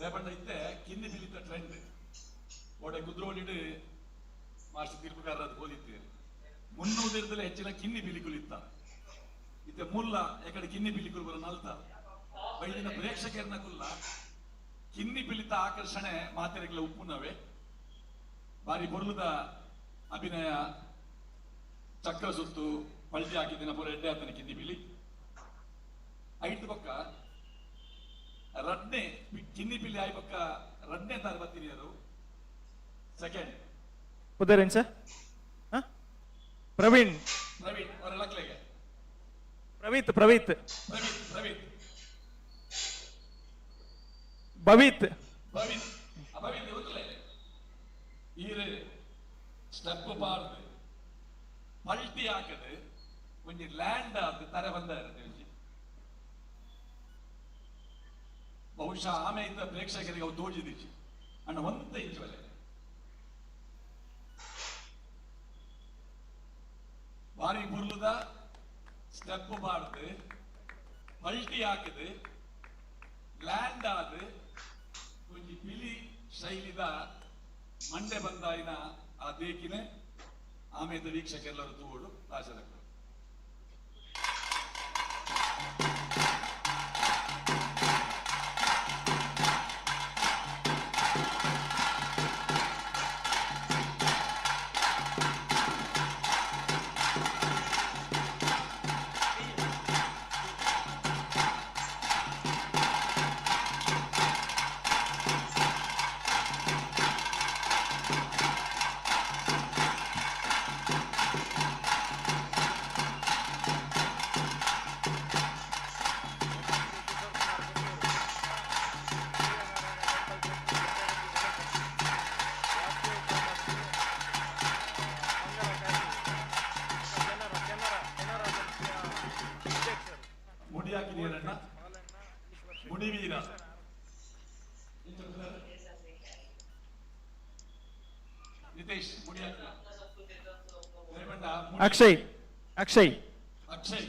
ರೇಪಂಡ ಇತ್ತೆ ಕಿನ್ನಿ ಪಿಲಿತ ಟ್ರೆಂಡ್ ಒಡೆ ಕುದ್ರೋಳಿಡು ಮಾಸ್ಟರ್ ತೀರ್ಪುಗಾರರ ಅದು ಹೋದಿತ್ತೇನೆ ಮುನ್ನೂರಿರದಲ್ಲೇ ಹೆಚ್ಚಿನ ಕಿನ್ನಿ ಪಿಲಿಕುಲಿತ್ತ ಇತ್ತೆ ಮುಲ್ಲ ಯಾಕಡೆ ಕಿನ್ನಿ ಪಿಲಿಕುಲು ಬರ ನಲ್ತ ಬೈದಿನ ಪ್ರೇಕ್ಷಕರನ್ನ ಕುಲ್ಲ ಕಿನ್ನಿ ಪಿಲಿತ ಆಕರ್ಷಣೆ ಮಾತೆರೆಗಳ ಉಪ್ಪುನವೇ ಬಾರಿ ಬೊರ್ಲುದ ಅಭಿನಯ ಚಕ್ರ ಸುತ್ತು ಪಲ್ಟಿ ಹಾಕಿದಿನ ಪೂರ ಎಡ್ಡೆ ಆತನ ಕಿನ್ನಿ ಪಿಲಿ ಐದು ಪಕ್ಕ ರಡ್ನೆ ಕಿನ್ನಿ ಪಿಲಿ ಆಯ್ಬಕ್ಕ ರಡ್ನೆ ತಾರ ಬತ್ತಿನಿಯರು ಸೆಕೆಂಡ್ ಪುದರೆಂಚ ಪ್ರವೀಣ್ ಪ್ರವೀಣ್ ಅವರ ಲಕ್ಲೆಗೆ ಪ್ರವೀತ್ ಪ್ರವೀತ್ ಪ್ರವೀತ್ ಪ್ರವೀತ್ ಭವಿತ್ ಭವಿತ್ ಭವಿತ್ ಉತ್ತಲೆ ಈರು ಸ್ಟೆಪ್ ಪಾಡ್ದು ಪಲ್ಟಿ ಹಾಕದು ಒಂಜಿ ಲ್ಯಾಂಡ್ ಆದ್ ತರೆ ಬಂದ ಒಂಜಿ ಬಹುಶಃ ಆಮೆ ಇದ್ದ ಪ್ರೇಕ್ಷಕರಿಗೆ ಅವು ತೋಜಿದಿಚ್ಚಿ ಅಣ್ಣ ಒಂತ ಇಂಚು ಬಲೆ ಬಾರಿ ಬುರ್ಲುದ ಸ್ಟೆಪ್ ಪಾಡ್ದು ಪಲ್ಟಿ ಹಾಕದು ಲ್ಯಾಂಡ್ ಆದ್ ಒಂಜಿ ಪಿಲಿ ಶೈಲಿದ ಮಂಡೆ ಬಂದಾಯಿನ ಆ ದೇಕಿನೆ ಆಮೇದ ವೀಕ್ಷಕರೆಲ್ಲರೂ ತೂವೊಡು ಆಶಾದಕ್ಕರು. ಮುಡಿಯಾಕಿ ನೀರಣ್ಣ ಮುಡಿವೀರ ನಿತೇಶ್ ಮುಡಿಯಾಕಿ ಅಕ್ಷಯ್ ಅಕ್ಷಯ್ ಅಕ್ಷಯ್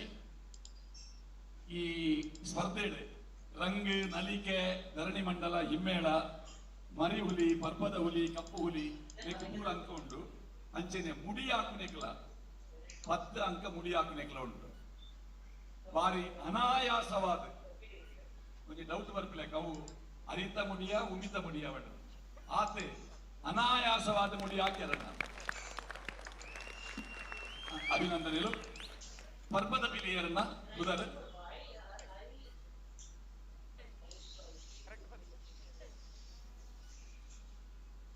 ಈ ಸ್ಪರ್ಧೆ ರಂಗ್ ನಲಿಕೆ ಧರಣಿ ಮಂಡಲ ಹಿಮ್ಮೇಳ ಮರಿ ಹುಲಿ ಪರ್ಬದ ಹುಲಿ ಕಪ್ಪು ಹುಲಿ ಮೂರು ಅಂಕ ಉಂಟು. ಅಂಚೆನೆ ಮುಡಿ ಹಾಕುನೆಕ್ಲ 10 ಅಂಕ ಮುಡಿ ಹಾಕುನೆಕ್ಲ ಉಂಟು. ಬಾರಿ ಅನಾಯಾಸವಾದ ಒಂಜಿ ಡೌಟ್ ಬರ್ಪಿಲ್ಲ ಅವು ಅರಿತ ಮುಡಿಯ ಉಮಿತ ಮುಡಿಯ ಬಟ್ ಆತೆ ಅನಾಯಾಸವಾದ ಮುಡಿ ಹಾಕ್ಯಾರಣ್ಣ. ಅಭಿನಂದನೆಗಳು. ಪರ್ಬದ ಪಿಲಿಯರನ್ನ ಬುಧರ್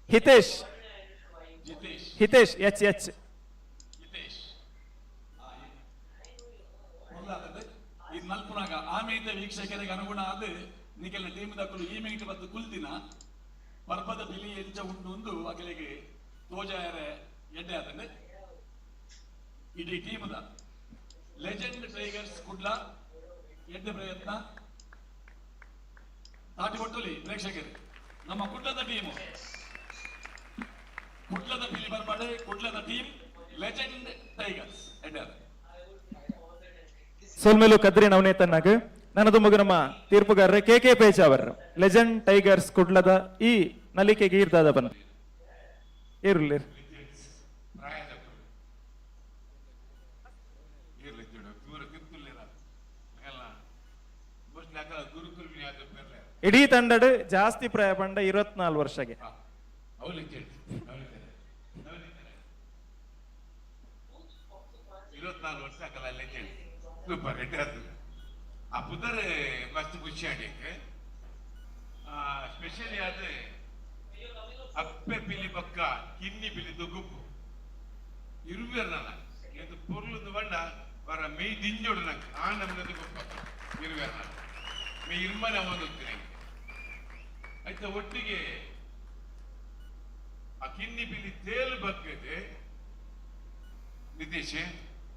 ಹಿತೇಶ್ ಜಿತೇಶ್ ಹಿತೇಶ್ ಎಚ್ ಎಚ್ ಹಿತೇಶ್ ಮೊದಲಾದದ್ದು ಈ ನಲ್ಪುನಾಗ ಆಮೇದ ವೀಕ್ಷಕರಿಗೆ ಅನುಗುಣ ಆದ ನಿಕೆಲ್ಲ ಟೀಮ್ ದಕ್ಕಲು ಈ ಮಿನಿಟ್ ಬತ್ತು ಕುಲ್ದಿನ ಪರ್ಬದ ಬಿಲಿ ಎಂಚ ಉಂಡು ಒಂದು ಅಗಲಿಗೆ ತೋಜಾಯರೆ ಎಡ್ಡೆ ಆತಂದೆ. ಇಡೀ ಟೀಮ್ದ ಲೆಜೆಂಡ್ ಟೈಗರ್ಸ್ ಕುಡ್ಲ ಎಡ್ಡೆ ಪ್ರಯತ್ನ ತಾಟಿ ಕೊಟ್ಟಲಿ ಪ್ರೇಕ್ಷಕರು. ನಮ್ಮ ಕುಡ್ಲದ ಟೀಮು ಕುಡ್ಲದ ಪಿಲಿ ಬರ್ಪಾಡೆ ಕುಡ್ಲದ ಟೀಮ್ ಲೆಜೆಂಡ್ ಟೈಗರ್ಸ್ ಎಡ್ಡೆ ಆತ. ಸೋಲ್ಮೇಲು ಕದ್ರಿ ನವನೇತನ್ನಾಗ ನನ್ನದು ಮಗು ನಮ್ಮ ತೀರ್ಪುಗಾರರ K K Pejawar legend tigers ಕುಡ್ಲದ ಈ ನಲಿಕೆಗೆ ಈರ್ದಾದ ಬನ್ನ ಇರ್ಲಿ. ಇಡೀ ತಂಡಡು ಜಾಸ್ತಿ ಪ್ರಾಯ ಪಂಡ 24 ವರ್ಷಗೆ. ಸೂಪರ್ ಆ ಪುದರ್ ಮಸ್ತ್ ಖುಷಿ ಆಡಿಯಕ್ಕೆ ಸ್ಪೆಷಲಿ ಅದು ಅಪ್ಪೆ ಪಿಲಿ ಪಕ್ಕ ಕಿನ್ನಿ ಪಿಲಿ ಗುಂಪು ಇರುವೆರ್ನಲ್ಲ ಇದು ಪೊರ್ಲುಂದು ಬಣ್ಣ ವರ ಮೇಯ್ ದಿಂಜೋಡು ನಂಗೆ ಆ ನಮ್ಮದು ಗುಂಪ ಇರುವೆರ್ನ ಮೇ ಇರ್ಮನೆ ಒಂದು ನಂಗೆ ಆಯ್ತಾ ಒಟ್ಟಿಗೆ ಆ ಕಿನ್ನಿ ಪಿಲಿ ತೇಲು ಬಕ್ಕದೆ ನಿತೇಶ್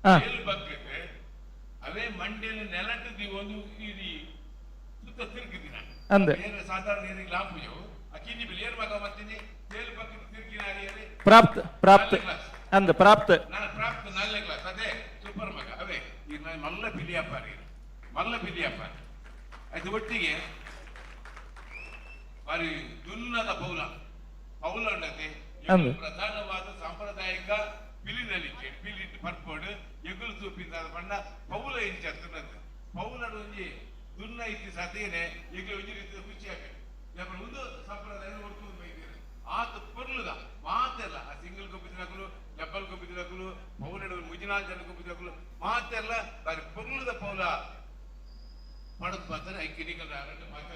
ತೇಲು ಬಕ್ಕದೆ ಅವೇ ಮಂಡ್ಯನ ನೆಲಟದಿ ಒಂದು ಇಡೀ ಸುತ್ತ ತಿರುಗಿದಿನ ಅಂದೆ. ಬೇರೆ ಸಾಧಾರಣ ನೀರಿಗೆ ಲಾಂಪುಜವು ಆ ಕಿನ್ನಿ ಬಿಲಿ ಏರ್ ಮಗ ಬರ್ತೀನಿ ತೇಲು ಪಕ್ಕದ ತಿರುಗಿನ ಪ್ರಾಪ್ತ ಪ್ರಾಪ್ತ ಅಂದ ಪ್ರಾಪ್ತ ನಾನು ಪ್ರಾಪ್ತ 4ನೇ ಕ್ಲಾಸ್ ಅದೇ ಸೂಪರ್ ಮಗ ಅವೇ ಈಗ ನಾನು ಮಲ್ಲ ಪಿಲಿಯಪ್ಪಾರಿ ಮಲ್ಲ ಪಿಲಿಯಪ್ಪಾರಿ ಆಯ್ತು ಒಟ್ಟಿಗೆ ಬಾರಿ ದುನ್ನದ ಪೌಲ ಪೌಲ ಉಂಡತೆ ಅಂದೆ. ಪ್ರಧಾನವಾದ ಸಾಂಪ್ರದಾಯಿಕ ಪಿಲಿ ನಲಿಕೆ ಪಿಲಿ ಪರ್ಪೋಡು ಎಗುಲು ತೂಪಿಂದ ಬಣ್ಣ ಪೌಲ ಇಂಚ ತುನ್ನದು ಪೌಲಡು ಒಂಜಿ ದುನ್ನ ಇತ್ತಿ ಸತೇನೆ ಎಗುಲು ಒಂಜಿ ರೀತಿಯ ಖುಷಿ ಆಗತ್ತೆ ಒಂದು ಸಂಪ್ರದಾಯ ಹೊರ್ಕೊಂಡು ಬೈದೇನೆ ಆತ ಪೊರ್ಲುದ ಮಾತೆಲ್ಲ ಆ ಸಿಂಗಲ್ ಗೊಬ್ಬಿದಕಲು ಡಬ್ಬಲ್ ಗೊಬ್ಬಿದಕಲು ಪೌಲಡು ಮುಜಿನಾಲ್ ಜನ ಗೊಬ್ಬಿದಕಲು ಮಾತೆಲ್ಲ ಬಾರಿ ಪೊರ್ಲುದ ಪೌಲ ಪಡದ್ ಪಾತ್ರ ಐಕಿನಿಕಲ್ ಆರಂಡ ಪಾತ್ರ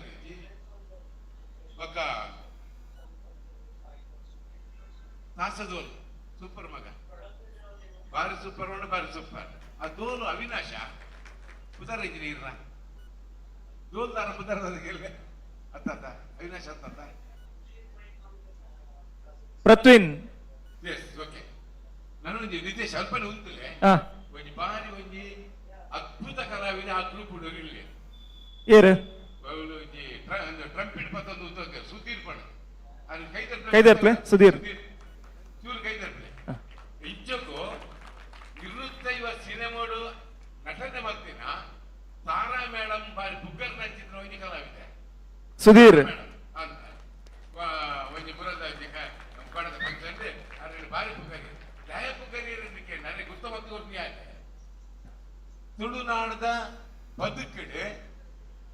ಬೊಕ್ಕ ತಾಸದೋಲು ಸೂಪರ್ ಮಗ ಬಾರಿ ಸೂಪರ್ ಉಂಡು ಬಾರಿ ಸೂಪರ್ ಆ ದೋಲು ಅವಿನಾಶ ಪುದರ್ ಇಂಜಿನಿಯರ್ನ ದೋಲ್ ದಾರ ಪುದರ್ ಅದಕ್ಕೆ ಅತ್ತ ಅವಿನಾಶ ಅತ್ತ ಪ್ರತ್ವಿನ್ ಎಸ್ ಓಕೆ ನಾನು ಒಂಜಿ ನಿತೇಶ್ ಅಲ್ಪನೆ ಉಂತುಲೆ ಒಂಜಿ ಬಾರಿ ಒಂಜಿ ಅದ್ಭುತ ಕಲಾವಿದ ಆ ಗ್ರೂಪ್ ಇಲ್ಲಿ ಏರು ಒಂಜಿ ಟ್ರಂಪಿಟ್ ಪತ್ತೊಂದು ಉಂತು ಸುಧೀರ್ ಪಣ ಅದು ಕೈದರ್ಪ್ಲೆ ಕೈದರ್ಪ್ಲೆ ಸುಧೀರ್ ಚೂರು ಕೈದರ್ಪ್ಲೆ ಇಜ್ಜಕ್ಕೂ 25 ಸಿನಿಮಾಡು ನಟನೆ ಮಾಡ್ತೀನ ತಾರಾ ಮೇಡಮ್ ಬಾರಿ ಬುಗ್ಗರ್ ನಚಿತ್ರ ಒಂಜಿ ಕಲಾವಿದೆ ಸುಧೀರ್ ಅಂತ ಒಂಜಿ ಬುರದ ಕೊಡದ ಫಂಕ್ಷನ್ ಅದ್ರ ಬಾರಿ ಪುಗರಿ ದಯ ಪುಗರಿ ಇರೋದಕ್ಕೆ ನನಗೆ ಗುರ್ತ ಮತ್ತು ಕೊಡ್ತೀನಿ ತುಳುನಾಡದ ಬದುಕಿಡೆ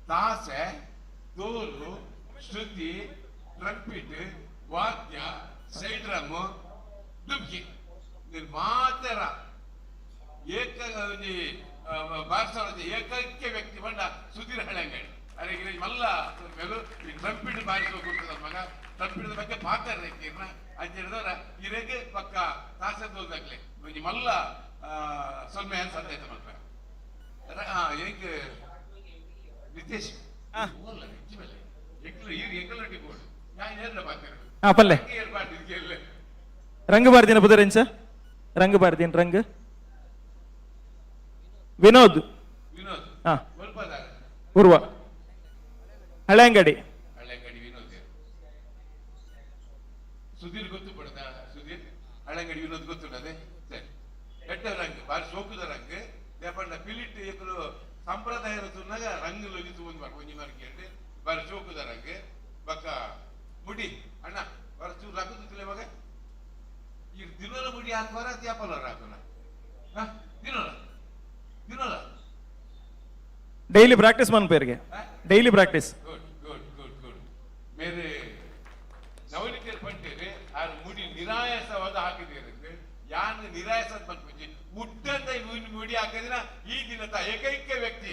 ತಾಸೆ ತೋಲು ಶ್ರುತಿ ಟ್ರಂಪಿಟ್ ವಾದ್ಯ ಸೈಡ್ ಡ್ರಮ್ ಡುಬ್ಕಿ ಮಾತರ ಏಕ ಒಂಜಿ ಬಾರಿಸೋದ ಏಕೈಕ ವ್ಯಕ್ತಿ ಬಂಡ ಸುಧೀರ್ ಹಳೆಂಗಡಿ ಅರೆ ಮಲ್ಲ ಮೇಲು ಈ ಟ್ರಂಪಿಟ್ ಬಾರಿಸುವ ಗುರ್ತದ ಮಗ ಟ್ರಂಪಿಟ್ ಬಗ್ಗೆ ಪಾತ್ರ ಇರ್ನ ಅಂಚಿಡಿದವರ ಇರೆಗೆ ಪಕ್ಕ ತಾಸೆ ತೋಲ್ದಾಗ್ಲೆ ಒಂಜಿ ಮಲ್ಲ ಸೊಲ್ಮೆ ಸಂದೇಶ ಮಲ್ಪ ಏಕ ನಿತೇಶ್ ಪಲ್ಲೆ ರಂಗ ಬಾರ್ದಿನ ಪುದರೆಂಚ ರಂಗ ಬಾರ್ದಿನ ರಂಗ ವಿನೋದ್ ಹಾ ಉರ್ವ ಹಳೆಂಗಡಿ ವಿನೋದ್ ಸುಧೀರ್ ಗೊತ್ತು ಪಡದ ಸುಧೀರ್ ಹಳೆಂಗಡಿ ವಿನೋದ್ ಗೊತ್ತುಂಡದೆ ಸರಿ ಎಟ್ಟ ರಂಗ್ ಬಾರಿ ಸೋಕುದ ರಂಗ್ ದೇಪಂಡ ಪಿಲಿಟ್ ಎಕುಲು ಸಂಪ್ರದಾಯ ತುನ್ನಾಗ ರಂಗ್ ಲೊಗಿ ತೂವೊಂದು ಬಾರ್ ಒಂಜಿ ಮಾರ್ಕೆ ಬಾರಿ ಸೋಕುದ ರಂಗ್ ಬಕ್ಕ ಮುಡಿ ಅಣ್ಣ ಬರ ಚೂರು ರಕ್ಕುತ್ತಿಲ್ಲ ಮಗ ಈಗ ದಿನೋಲ ಮುಡಿ ಹಾಕುವಾರ ಅತಿ ಹಾಕೋಣ ದಿನೋಲ ದಿನೋಲ ಡೈಲಿ ಪ್ರಾಕ್ಟೀಸ್ ಮನ್ಪೇರಿಗೆ daily practice good good good good ಮೇರೆ ನವನಿಕೆರ್ ಪಂಟೇರಿ ಆರ್ ಮುಡಿ ನಿರಾಯಾಸವಾದ ಹಾಕಿದ್ದೀರಿ ಯಾನ್ ನಿರಾಯಾಸ ಪಂಪುಜಿ ಉಡ್ಡಂತ ಮುಡಿ ಹಾಕಿದಿನ ಈ ದಿನದ ಏಕೈಕ ವ್ಯಕ್ತಿ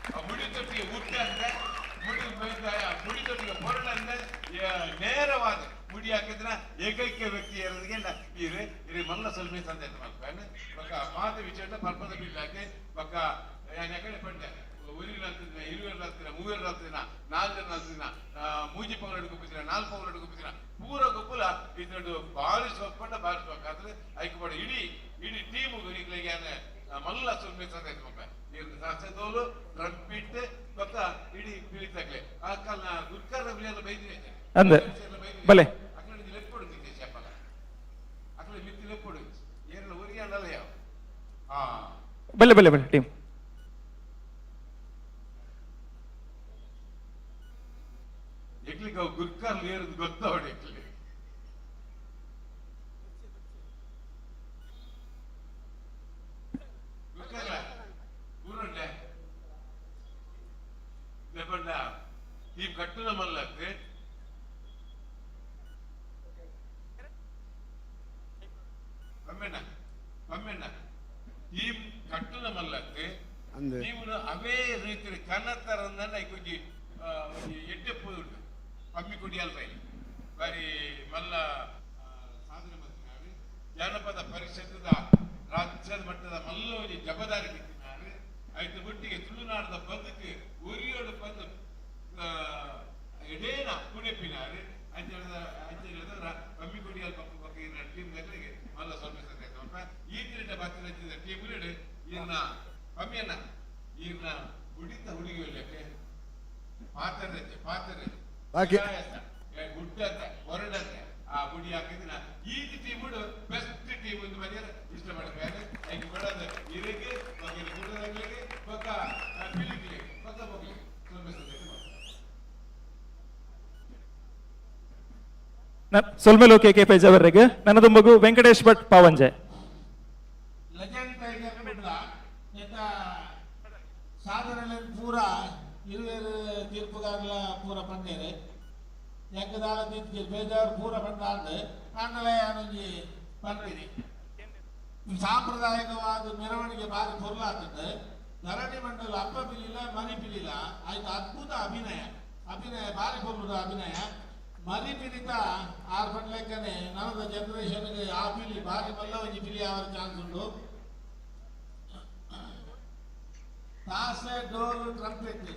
ಆ ಮುಡಿ ತೊಟ್ಟಿಗೆ ಉಡ್ಡಂತೆ ಮುಡಿ ಮುಡಿ ತೊಟ್ಟಿಗೆ ಹೊರಡಂತೆ ನೇರವಾದ ಮುಡಿ ಹಾಕಿದ್ರ ಏಕೈಕ ವ್ಯಕ್ತಿ ಇರೋದಕ್ಕೆ ಇರೆ ಇರೆ ಮಲ್ಲ ಸ್ವಲ್ಪ ಸಂದೇಶ ಮಲ್ಪೇನೆ ಬೊಕ್ಕ ಮಾತು ವಿಚಾರ ಪರ್ಪದ ಬಿಲ್ ಹಾಕಿ ಬೊಕ್ಕ ಯಾನ್ ಎಕಡೆ ಪಂಡೆ ಊರಿನ ಹತ್ತಿನ ಇರುವೆರ್ ಹತ್ತಿನ ಮೂವೆರ್ ಹತ್ತಿನ ನಾಲ್ಕು ಹತ್ತಿನ ಮೂಜಿ ಪೌರಡು ಗುಪ್ಪಿನ ನಾಲ್ಕು ಪೌರಡು ಗುಪ್ಪಿನ ಪೂರ ಗುಪ್ಪುಲ ಇದನ್ನು ಬಾರಿ ಸೊಪ್ಪಂಡ ಬಾರಿ ಸೊಕ್ಕಾದ್ರೆ ಐಕ್ ಪಡ ಇಡೀ ಇಡೀ ಟೀಮ್ ನಿಕ್ಲೆಗೆ ಮಲ್ಲ ಸುಲ್ಮೆ ಸಂದೇಶ ಮಲ್ಪೆ ನೀರು ಸಾಸೆದೋಲು ಟ್ರಂಪಿಟ್ ಬೊಕ್ಕ ಇಡೀ ಪಿಲಿತಕ್ಲೆ ಆ ಕಾಲ ಗುರ್ಕರ್ ಬಿಳಿಯಲ್ಲ ಬೈದಿನಿ ಅಂದೆ ಬಲೆ ಅಕಡೆ ಲೆಪ್ಪೊಡು ನಿತೇಶ್ ಅಪ್ಪಲ ಅಕಡೆ ಮಿತ್ತಿ ಲೆಪ್ಪೊಡು ಏನೆಲ್ಲ ಊರಿಗೆ ಅಂಡಲ್ಲ ಯಾವ ಹಾ ಬಲೆ ಬಲೆ ಬಲೆ ಟೀಮ್ ಎಕ್ಲಿಗೆ ಅವು ಗುರ್ಕರ್ ಏರುದು ಗೊತ್ತವಡು ಎಕ್ಲಿ ಗುರ್ಕರ್ಲ ಊರುಂಡೆ ಲೆಪಂಡ ಟೀಮ್ ಕಟ್ಟುನ ಮಲ್ಲತ್ತೆ ಪಮ್ಮೆಣ್ಣ ಪಮ್ಮೆಣ್ಣ ಟೀಮ್ ಕಟ್ಟುನ ಮಲ್ಲತ್ತೆ ಅಂದೆ. ಟೀಮ್ನ ಅವೇ ರೀತಿ ಕನ್ನತ್ತರಂದನ್ನ ಒಂಜಿ ಒಂಜಿ ಎಡ್ಡೆಪ್ಪು ಉಂಟು ಪಮ್ಮಿ ಕುಡಿಯಲ್ ಬೈಲಿ ಬಾರಿ ಮಲ್ಲ ಸಾಧನೆ ಮಲ್ತಿನಾರು ಜಾನಪದ ಪರಿಷತ್ತದ ರಾಜ್ಯದ ಮಟ್ಟದ ಮಲ್ಲ ಒಂಜಿ ಜವಾಬ್ದಾರಿ ಬಿಟ್ಟಿನಾರು ಐತ ಒಟ್ಟಿಗೆ ತುಳುನಾಡದ ಬದುಕು ಉರಿಯೋಡು ಬಂದು ಎಡೇನ ಕುಣಿಪಿನಾರು ಅಂಚ ಅಂಚ ಹೇಳಿದ್ರೆ ಪಮ್ಮಿ ಕುಡಿಯಲ್ ಪಕ್ಕ ಪಕ್ಕ ಇನ್ನ ಟೀಮ್ ದಕ್ಲೆಗೆ ಮಲ್ಲ ಸ್ವಲ್ಪ ಸಂದೇಶ ಈ ದಿನ ಬತ್ತಿನ ಟೀಮ್ ಈರ್ನ ಪಮ್ಮಿಯನ್ನ ಈರ್ನ ಹುಡಿತ ಹುಡುಗಿ ಲೆಕ್ಕ ಪಾತರಕ್ಕೆ ಪಾತರೆ ಬಾಕಿ. ಗುಡ್ಡಂತೆ ಹೊರಡಂತೆ ಆ ಗುಡಿ ಹಾಕಿದಿನ ಈ ಟೀಮ್ ಬೆಸ್ಟ್ ಟೀಮ್ ಒಂದು ಬರೆಯಲ್ಲ ಇಷ್ಟ ಮಾಡ್ತಾರೆ ಐಕ್ ಬಡದ ಇರಗೆ ಬಗ್ಗೆನ ಗುಡ್ಡದಾಗ್ಲಿಗೆ ಬೊಕ್ಕ ಪಿಲಿಕ್ಲಿಗೆ ಬೊಕ್ಕ ಬೊಗ್ಲಿಗೆ ಸ್ವಲ್ಪ ಸಂದೇಶ ಸೊಲ್ಮೆಲು ಕೆ ಕೆ ಪೇಜಾವರ್ರೆಗ್ ನನ್ನದೊಂಬಗು ವೆಂಕಟೇಶ್ ಭಟ್ ಪಾವಂಜೆ ಲೆಜೆಂಡ್ ಟೈಗರ್ ಕುಡ್ಲ ನೆತ್ತ ಸಾಧನೆ ಪೂರ ಇರುವೆರ್ ತೀರ್ಪುಗಾರಲ ಪೂರ ಪಂಡೇರು ಎಂಕದಾಲ ದೀತ್ಗೆ ಬೇಜಾರು ಪೂರ ಪಂಡಾಂಡ್ ಆಂಡಲೇ ಯಾನೊಂಜಿ ಪಂಡಿನಿ ಸಾಂಪ್ರದಾಯಿಕವಾದ ಮೆರವಣಿಗೆ ಬಾರಿ ಪೊರ್ಲಾತುಂಡು. ಧರಣಿ ಮಂಡಲ ಅಪ್ಪ ಪಿಲಿಲ ಮರಿ ಪಿಲಿಲ ಆಯ್ತು. ಅದ್ಭುತ ಅಭಿನಯ, ಅಭಿನಯ ಬಾರಿ ಪೊರ್ಲುದ ಅಭಿನಯ. ಮರಿ ಪಿಲಿತ ಆರ್ ಪಂಡ್ಲೆಕ್ಕನೆ ನನ್ನದ ಜನರೇಷನ್ಗೆ ಆ ಪಿಲಿ ಬಾರಿ ಮಲ್ಲ ಒಂಜಿ ಪಿಲಿ ಆವರ ಚಾನ್ಸ್ ಉಂಡು. ತಾಸೆ ಡೋಲು ಟ್ರಂಪೆಟ್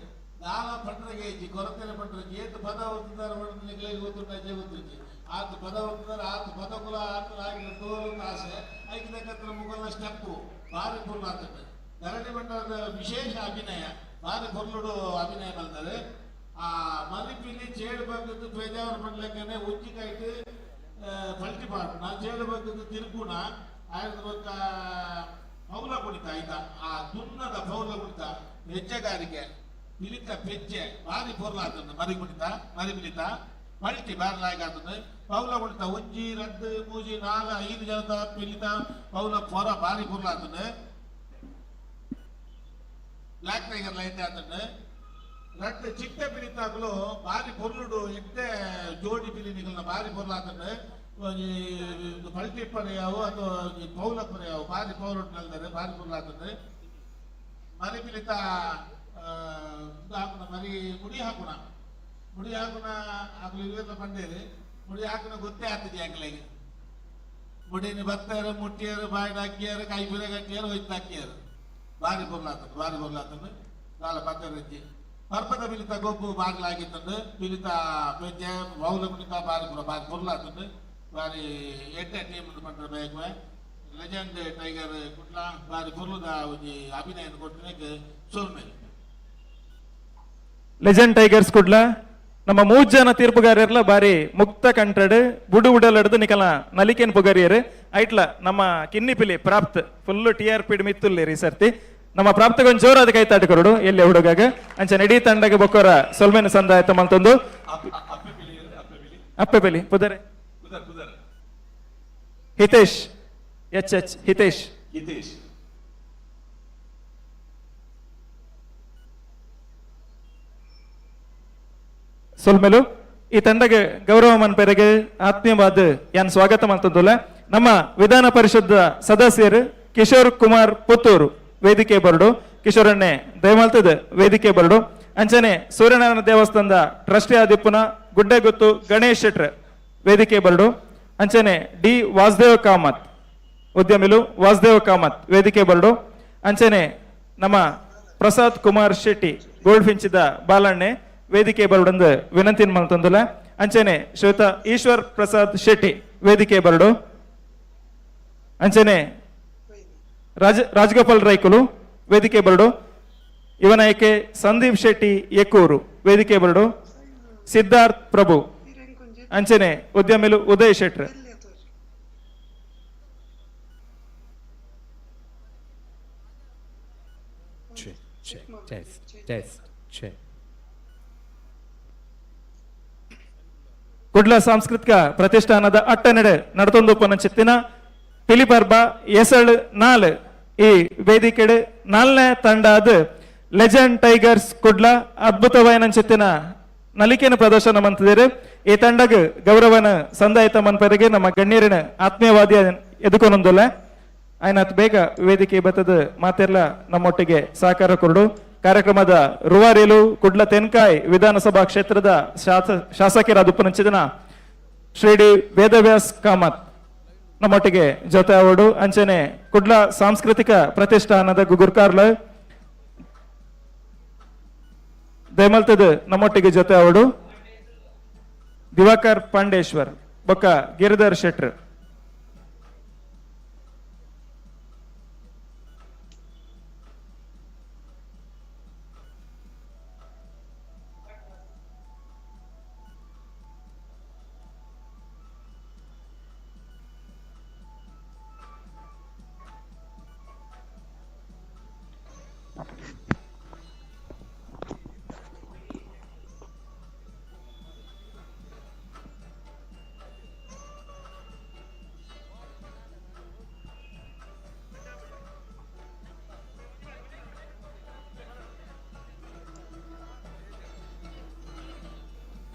ದಾಲ ಪಂಡ್ರಗೆ ಇಜ್ಜಿ, ಕೊರತೆರೆ ಪಂಡ್ರಗೆ ಏತ್ ಪದ ಒತ್ತುದಾರ ಪಂಡ್ರೆ ನಿಕ್ಲೆಗ್ ಗೊತ್ತುಂಡು, ಅಜ್ಜೆ ಗೊತ್ತುಂಜಿ. ಆತ್ ಪದ ಒತ್ತುದಾರ ಆತ್ ಪದಕುಲ ಆತ್ ಆಗಿನ ಡೋಲು ತಾಸೆ ಐಕ್ ತಕ್ಕತ್ರ ಮುಗಲ ಸ್ಟೆಪ್ಪು ಬಾರಿ ಪೊರ್ಲು ಆತಂಡು. ಧರಣಿ ಮಂಡಲದ ವಿಶೇಷ ಅಭಿನಯ ಬಾರಿ ಪೊರ್ಲುಡು ಅಭಿನಯ ಮಲ್ತದೆ. ಆ ಮರಿಪಿಲಿ ಚೇಳು ಬಗ್ಗದ್ದು ಪೇಜಾವರ ಪಂಡ್ಲೆಕ್ಕನೆ ಉಜ್ಜಿಕಾಯ್ತು ಪಲ್ಟಿ ಪಾಡುನ, ಚೇಳು ಬಗ್ಗದ್ದು ತಿರುಗುಣ ಆಯ್ದ ಬೊಕ್ಕ ಪೌಲ ಕುಣಿತ ಆಯ್ತಾ. ಆ ದುನ್ನದ ಪೌಲ ಕುಣಿತ ಹೆಜ್ಜೆಗಾರಿಕೆ ಪಿಲಿತ ಪೆಜ್ಜೆ ಬಾರಿ ಪೊರ್ಲು ಆತಂದು. ಮರಿ ಕುಣಿತ ಮರಿ ಪಿಲಿತ ಪಲ್ಟಿ ಬಾರಿ ಲಾಯಕ್ ಆತಂದು. ಪೌಲ ಕುಣಿತ ಒಂಜಿ ರಡ್ಡು ಮೂಜಿ ನಾಲ್ ಐದು ಜನತ ಪಿಲಿತ ಪೌಲ ಪೊರ ಬಾರಿ ಪೊರ್ಲು ಆತಂದು. Black tiger line ಆತಂದು. ರಡ್ಡು ಚಿಕ್ಕ ಪಿಲಿತಾಗ್ಲು ಬಾರಿ ಪೊರ್ಲುಡು ಎಡ್ಡೆ ಜೋಡಿ ಪಿಲಿ ನಿಗಲ್ನ ಬಾರಿ ಪೊರ್ಲು ಆತಂದು. ಒಂಜಿ ಪಲ್ಟಿ ಪಡೆಯಾವು ಅಥವಾ ಒಂಜಿ ಪೌಲ ಪಡೆಯಾವು ಬಾರಿ ಪೌಲುಟ್ಟು ನಲ್ದರೆ ಬಾರಿ ಪೊರ್ಲು ಆತಂದು. ಮರಿ ಪಿಲಿತ ಹಾಕುನ ಮರಿ ಮುಡಿ ಹಾಕುನ, ಮುಡಿ ಹಾಕುನ ಅಕ್ಲು ಇರುವೆಲ್ಲ ಪಂಡೇರಿ ಮುಡಿ ಹಾಕುನ ಗೊತ್ತೇ ಆಗ್ತದೆ ಅಂಕ್ಲೆಗೆ. ಮುಡಿನ ಬತ್ತಾರು ಮುಟ್ಟಿಯಾರು ಬಾಯಿಡ್ ಹಾಕಿಯಾರು ಕೈ ಬಿರೆ ಕಟ್ಟಿಯಾರು ಹೊಯ್ತು ಹಾಕಿಯಾರು ಬಾರಿ ಪೊರ್ಲು ಆತಂದು, ಬಾರಿ ಪೊರ್ಲು ಆತಂದು. ದಾಲ ಪತ್ತರಜ್ಜಿ ಪರ್ಬದ ಪಿಲಿತ ಗೊಬ್ಬು ಬಾರಿಲಾಗಿತ್ತಂದು. ಪಿಲಿತ ಪೆಜ್ಜೆ ಬೌಲ ಕುಣಿತ ಬಾರಿ ಪೂರ ಬಾರಿ ಪೊರ್ಲು ಆತಂದು. ಬಾರಿ ಎಡ್ಡೆ ಟೀಮ್ ಪಂಡ್ರೆ ಬೇಕು ಲೆಜೆಂಡ್ ಟೈಗರ್ ಕುಡ್ಲ ಬಾರಿ ಪೊರ್ಲುದ ಒಂಜಿ ಅಭಿನಯ ಕೊಟ್ಟಿನಕ್ಕೆ ಸೊಲ್ಮೆಲ್. ಲೆಜೆಂಡ್ ಟೈಗರ್ಸ್ ಕುಡ್ಲ ನಮ್ಮ ಮೂರು ಜನ ತೀರ್ಪುಗಾರರ್ಲ ಬಾರಿ ಮುಕ್ತ ಕಂಠಡ್ ಬುಡು ಉಡಲಡ್ದು ನಿಕಲ ನಲಿಕೆನ್ ಪುಗರಿಯರು. ಐಟ್ಲ ನಮ್ಮ ಕಿನ್ನಿಪಿಲಿ ಪ್ರಾಪ್ತ್ full T R P ಮಿತ್ತುಲ್ಲೇರಿ ಈ ಸರ್ತಿ. ನಮ್ಮ ಪ್ರಾಪ್ತಗೊಂದು ಜೋರಾದ ಕೈತಾಟ ಕೊರಡು ಎಲ್ಲಿ ಹುಡುಗಾಗ ಅಂಚ ನಡಿ ತಂಡಗ ಬೊಕ್ಕೋರ ಸೊಲ್ಮೆನ ಸಂದಾಯತ ಮಲ್ತೊಂದು. ಅಪ್ಪೆ ಪಿಲಿ ಪುದರೆ ಹಿತೇಶ್ ಎಚ್ ಎಚ್ ಹಿತೇಶ್ ಹಿತೇಶ್ ಸೊಲ್ಮೆಲು. ಈ ತಂಡಗೆ ಗೌರವ ಮನ್ಪೆರೆಗೆ ಆತ್ಮೀಯವಾದ ಯಾನ್ ಸ್ವಾಗತ ಮಲ್ತೊಂದುಲ್ಲ. ನಮ್ಮ ವಿಧಾನ ಪರಿಷತ್ ಸದಸ್ಯರು ಕಿಶೋರ್ ಕುಮಾರ್ ಪುತ್ತೂರು ವೇದಿಕೆ ಬರಡು. ಕಿಶೋರನ್ನೇ ದಯಮಲ್ತದ ವೇದಿಕೆ ಬರಡು. ಅಂಚನೆ ಸೂರ್ಯನಾರಾಯಣ ದೇವಸ್ಥಾನದ ಟ್ರಸ್ಟಿ ಆದಿಪ್ಪುನ ಗುಡ್ಡೆಗುತ್ತು ಗಣೇಶ್ ಶೆಟ್ರ್ ವೇದಿಕೆ ಬರಡು. ಅಂಚನೆ ಡಿ ವಾಸುದೇವ ಕಾಮತ್ ಉದ್ಯಮಿಲು ವಾಸುದೇವ ಕಾಮತ್ ವೇದಿಕೆ ಬರಡು. ಅಂಚನೆ ನಮ್ಮ ಪ್ರಸಾದ್ ಕುಮಾರ್ ಶೆಟ್ಟಿ ಗೋಲ್ಡ್ ಫಿಂಚಿದ ಬಾಲಣ್ಣೆ ವೇದಿಕೆ ಬರಡಂದು ವಿನಂತಿ ಮಲ್ತೊಂದುಲ್ಲ. ಅಂಚನೆ ಶ್ವೇತಾ ಈಶ್ವರ್ ಪ್ರಸಾದ್ ಶೆಟ್ಟಿ ವೇದಿಕೆ ಬರಡು. ಅಂಚನೆ ರಾಜಗೋಪಾಲ್ ರೈಕುಲು ವೇದಿಕೆ ಬರಡು. ಯುವ ನಾಯಕೆ ಸಂದೀಪ್ ಶೆಟ್ಟಿ ಎಕ್ಕೂರು ವೇದಿಕೆ ಬರಡು. ಸಿದ್ಧಾರ್ಥ್ ಪ್ರಭು ಅಂಚನೆ ಉದ್ಯಮಿಲು ಉದಯ್ ಶೆಟ್ರ್. ಕುಡ್ಲ ಸಾಂಸ್ಕೃತಿಕ ಪ್ರತಿಷ್ಠಾನದ ಅಟ್ಟನೆಡೆ ನಡತೊಂದು ಪೊನಚಿತ್ತಿನ ಪಿಲಿಪರ್ಬ ಎಸಳ್ ನಾಲ್ ಈ ವೇದಿಕೆಡೆ ನಾಲ್ನೇ ತಂಡ ಅದು ಲೆಜೆಂಡ್ ಟೈಗರ್ಸ್ ಕುಡ್ಲ ಅದ್ಭುತವಾಯಿನಂಚಿತ್ತಿನ ನಲಿಕೆನ ಪ್ರದರ್ಶನ ಮಂತಿದ್ದಾರೆ. ಈ ತಂಡಗ್ ಗೌರವನ ಸಂದಾಯಿತ ಮನ್ಪರಿಗೆ ನಮ್ಮ ಗಣ್ಯರಿನ ಆತ್ಮೀಯವಾದಿಯ ಎದುಕೊನೊಂದುಲ್ಲ. ಆಯ್ನಾತ್ ಬೇಗ ವೇದಿಕೆ ಬತ್ತದ ಮಾತೆಲ್ಲ ನಮ್ಮೊಟ್ಟಿಗೆ ಸಹಕಾರ ಕೊರಡು. ಕಾರ್ಯಕ್ರಮದ ರೂವಾರಿಲು ಕುಡ್ಲ ತೆನ್ಕಾಯ್ ವಿಧಾನಸಭಾ ಕ್ಷೇತ್ರದ ಶಾಸಕರಾದ ಉಪನಂಚಿದನ ಶ್ರೀ ಡಿ ವೇದವ್ಯಾಸ್ ಕಾಮತ್ ನಮ್ಮೊಟ್ಟಿಗೆ ಜೊತೆ ಅವಡು. ಅಂಚನೆ ಕುಡ್ಲ ಸಾಂಸ್ಕೃತಿಕ ಪ್ರತಿಷ್ಠಾನದ ಗುಗುರ್ಕಾರ್ಲ ದಯಮಲ್ತದ ನಮ್ಮೊಟ್ಟಿಗೆ ಜೊತೆ ಅವಡು. ದಿವಾಕರ್ ಪಾಂಡೇಶ್ವರ್ ಬೊಕ್ಕ ಗಿರಿಧರ್ ಶೆಟ್ರ್.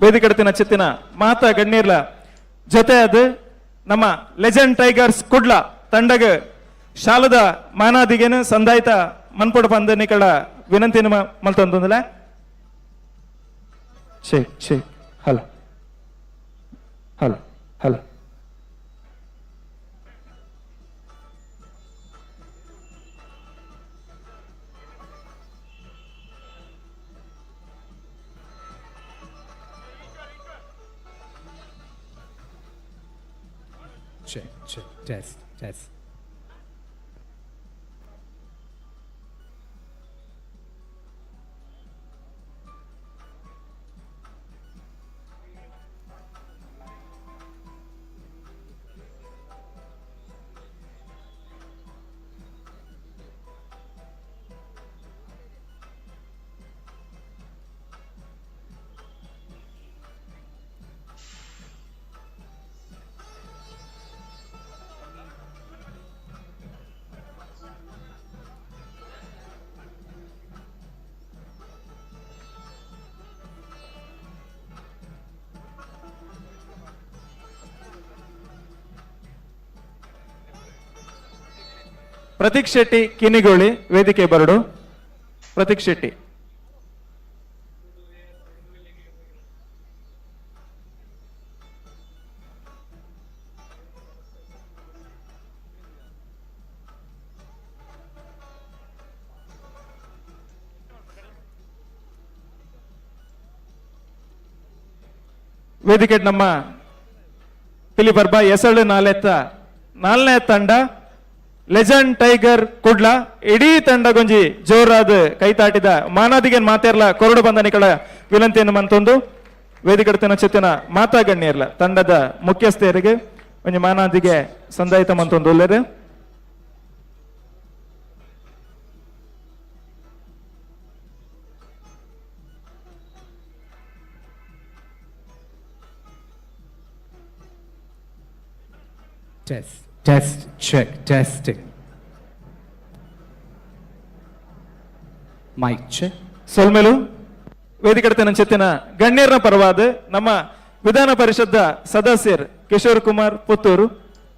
ವೇದಿಕೆಡತಿನ ಚಿತ್ತಿನ ಮಾತಾ ಗಣ್ಯರ್ಲ ಜೊತೆ ಅದು ನಮ್ಮ ಲೆಜೆಂಡ್ ಟೈಗರ್ಸ್ ಕುಡ್ಲ ತಂಡಗ ಶಾಲದ ಮಾನಾದಿಗೆನು ಸಂದಾಯಿತ ಮನ್ಪೊಡು ಪಂದ್ ನಿಕಳ ವಿನಂತಿನ ಮಲ್ತೊಂದುಂದುಲ. Check check, hello hello hello. Check, check, test, test. Prateek Shetty Kinnigoli ವೇದಿಕೆ ಬರಡು. ಪ್ರತೀಕ್ ಶೆಟ್ಟಿ. ವೇದಿಕೆ ನಮ್ಮ ಪಿಲಿಪರ್ಬ ಎಸಳು ನಾಲೆತ್ತ ನಾಲ್ನೇ ತಂಡ ಲೆಜೆಂಡ್ ಟೈಗರ್ ಕುಡ್ಲ ಇಡೀ ತಂಡ ಗೊಂಜಿ ಜೋರಾದ ಕೈತಾಟಿದ ಮಾನಾದಿಗೆ ಮಾತೇರ್ಲ ಕೊರಡು ಬಂದ ನಿಕಳ ವಿನಂತಿಯನ್ನು ಮಂತೊಂದು ವೇದಿಕೆಡ್ತಿನ ಚಿತ್ತಿನ ಮಾತಾ ಗಣ್ಯರ್ಲ ತಂಡದ ಮುಖ್ಯಸ್ಥರಿಗೆ ಒಂಜಿ ಮಾನಾದಿಗೆ ಸಂದಾಯಿತ ಮಂತೊಂದು ಉಲ್ಲೇರು. Test, test, check, testing. Mic check. ಸೊಲ್ಮೆಲು ವೇದಿಕೆಡ್ತಿನ ಚಿತ್ತಿನ ಗಣ್ಯರ ಪರವಾದ ನಮ್ಮ ವಿಧಾನ ಪರಿಷತ್ ಸದಸ್ಯರ್ ಕಿಶೋರ್ ಕುಮಾರ್ ಪುತ್ತೂರು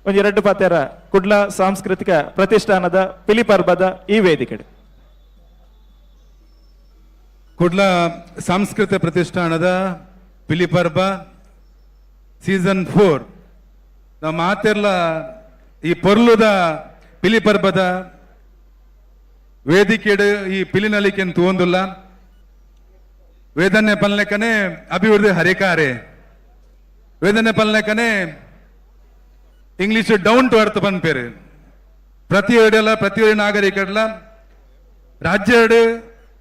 ಒಂಜಿ ಎರಡು ಪಾತೆರ ಕುಡ್ಲ ಸಾಂಸ್ಕೃತಿಕ ಪ್ರತಿಷ್ಠಾನದ ಪಿಲಿಪರ್ಬದ ಈ ವೇದಿಕೆ. ಕುಡ್ಲ ಸಾಂಸ್ಕೃತಿಕ ಪ್ರತಿಷ್ಠಾನದ ಪಿಲಿಪರ್ಬ ಸೀಸನ್ 4 ನಮ್ಮ ಮಾತೆರ್ಲ ಈ ಪೊರ್ಲುದ ಪಿಲಿಪರ್ಬದ ವೇದಿಕೆಡು ಈ ಪಿಲಿನಲಿಕೆನ್ ತೂವೊಂದುಲ್ಲ ವೇದನೆ ಪಲ್ಲೆಕನೆ ಅಭಿವೃದ್ಧಿ ಹರಿಕಾರೆ ವೇದನೆ ಪಲ್ಲೆಕನೆ ಇಂಗ್ಲಿಷ್ ಡೌನ್ ಟು ಅರ್ತ್ ಪನ್ಪೇರು. ಪ್ರತಿ ಎಡೆಲ ಪ್ರತಿ ನಾಗರಿಕಡ್ಲ ರಾಜ್ಯ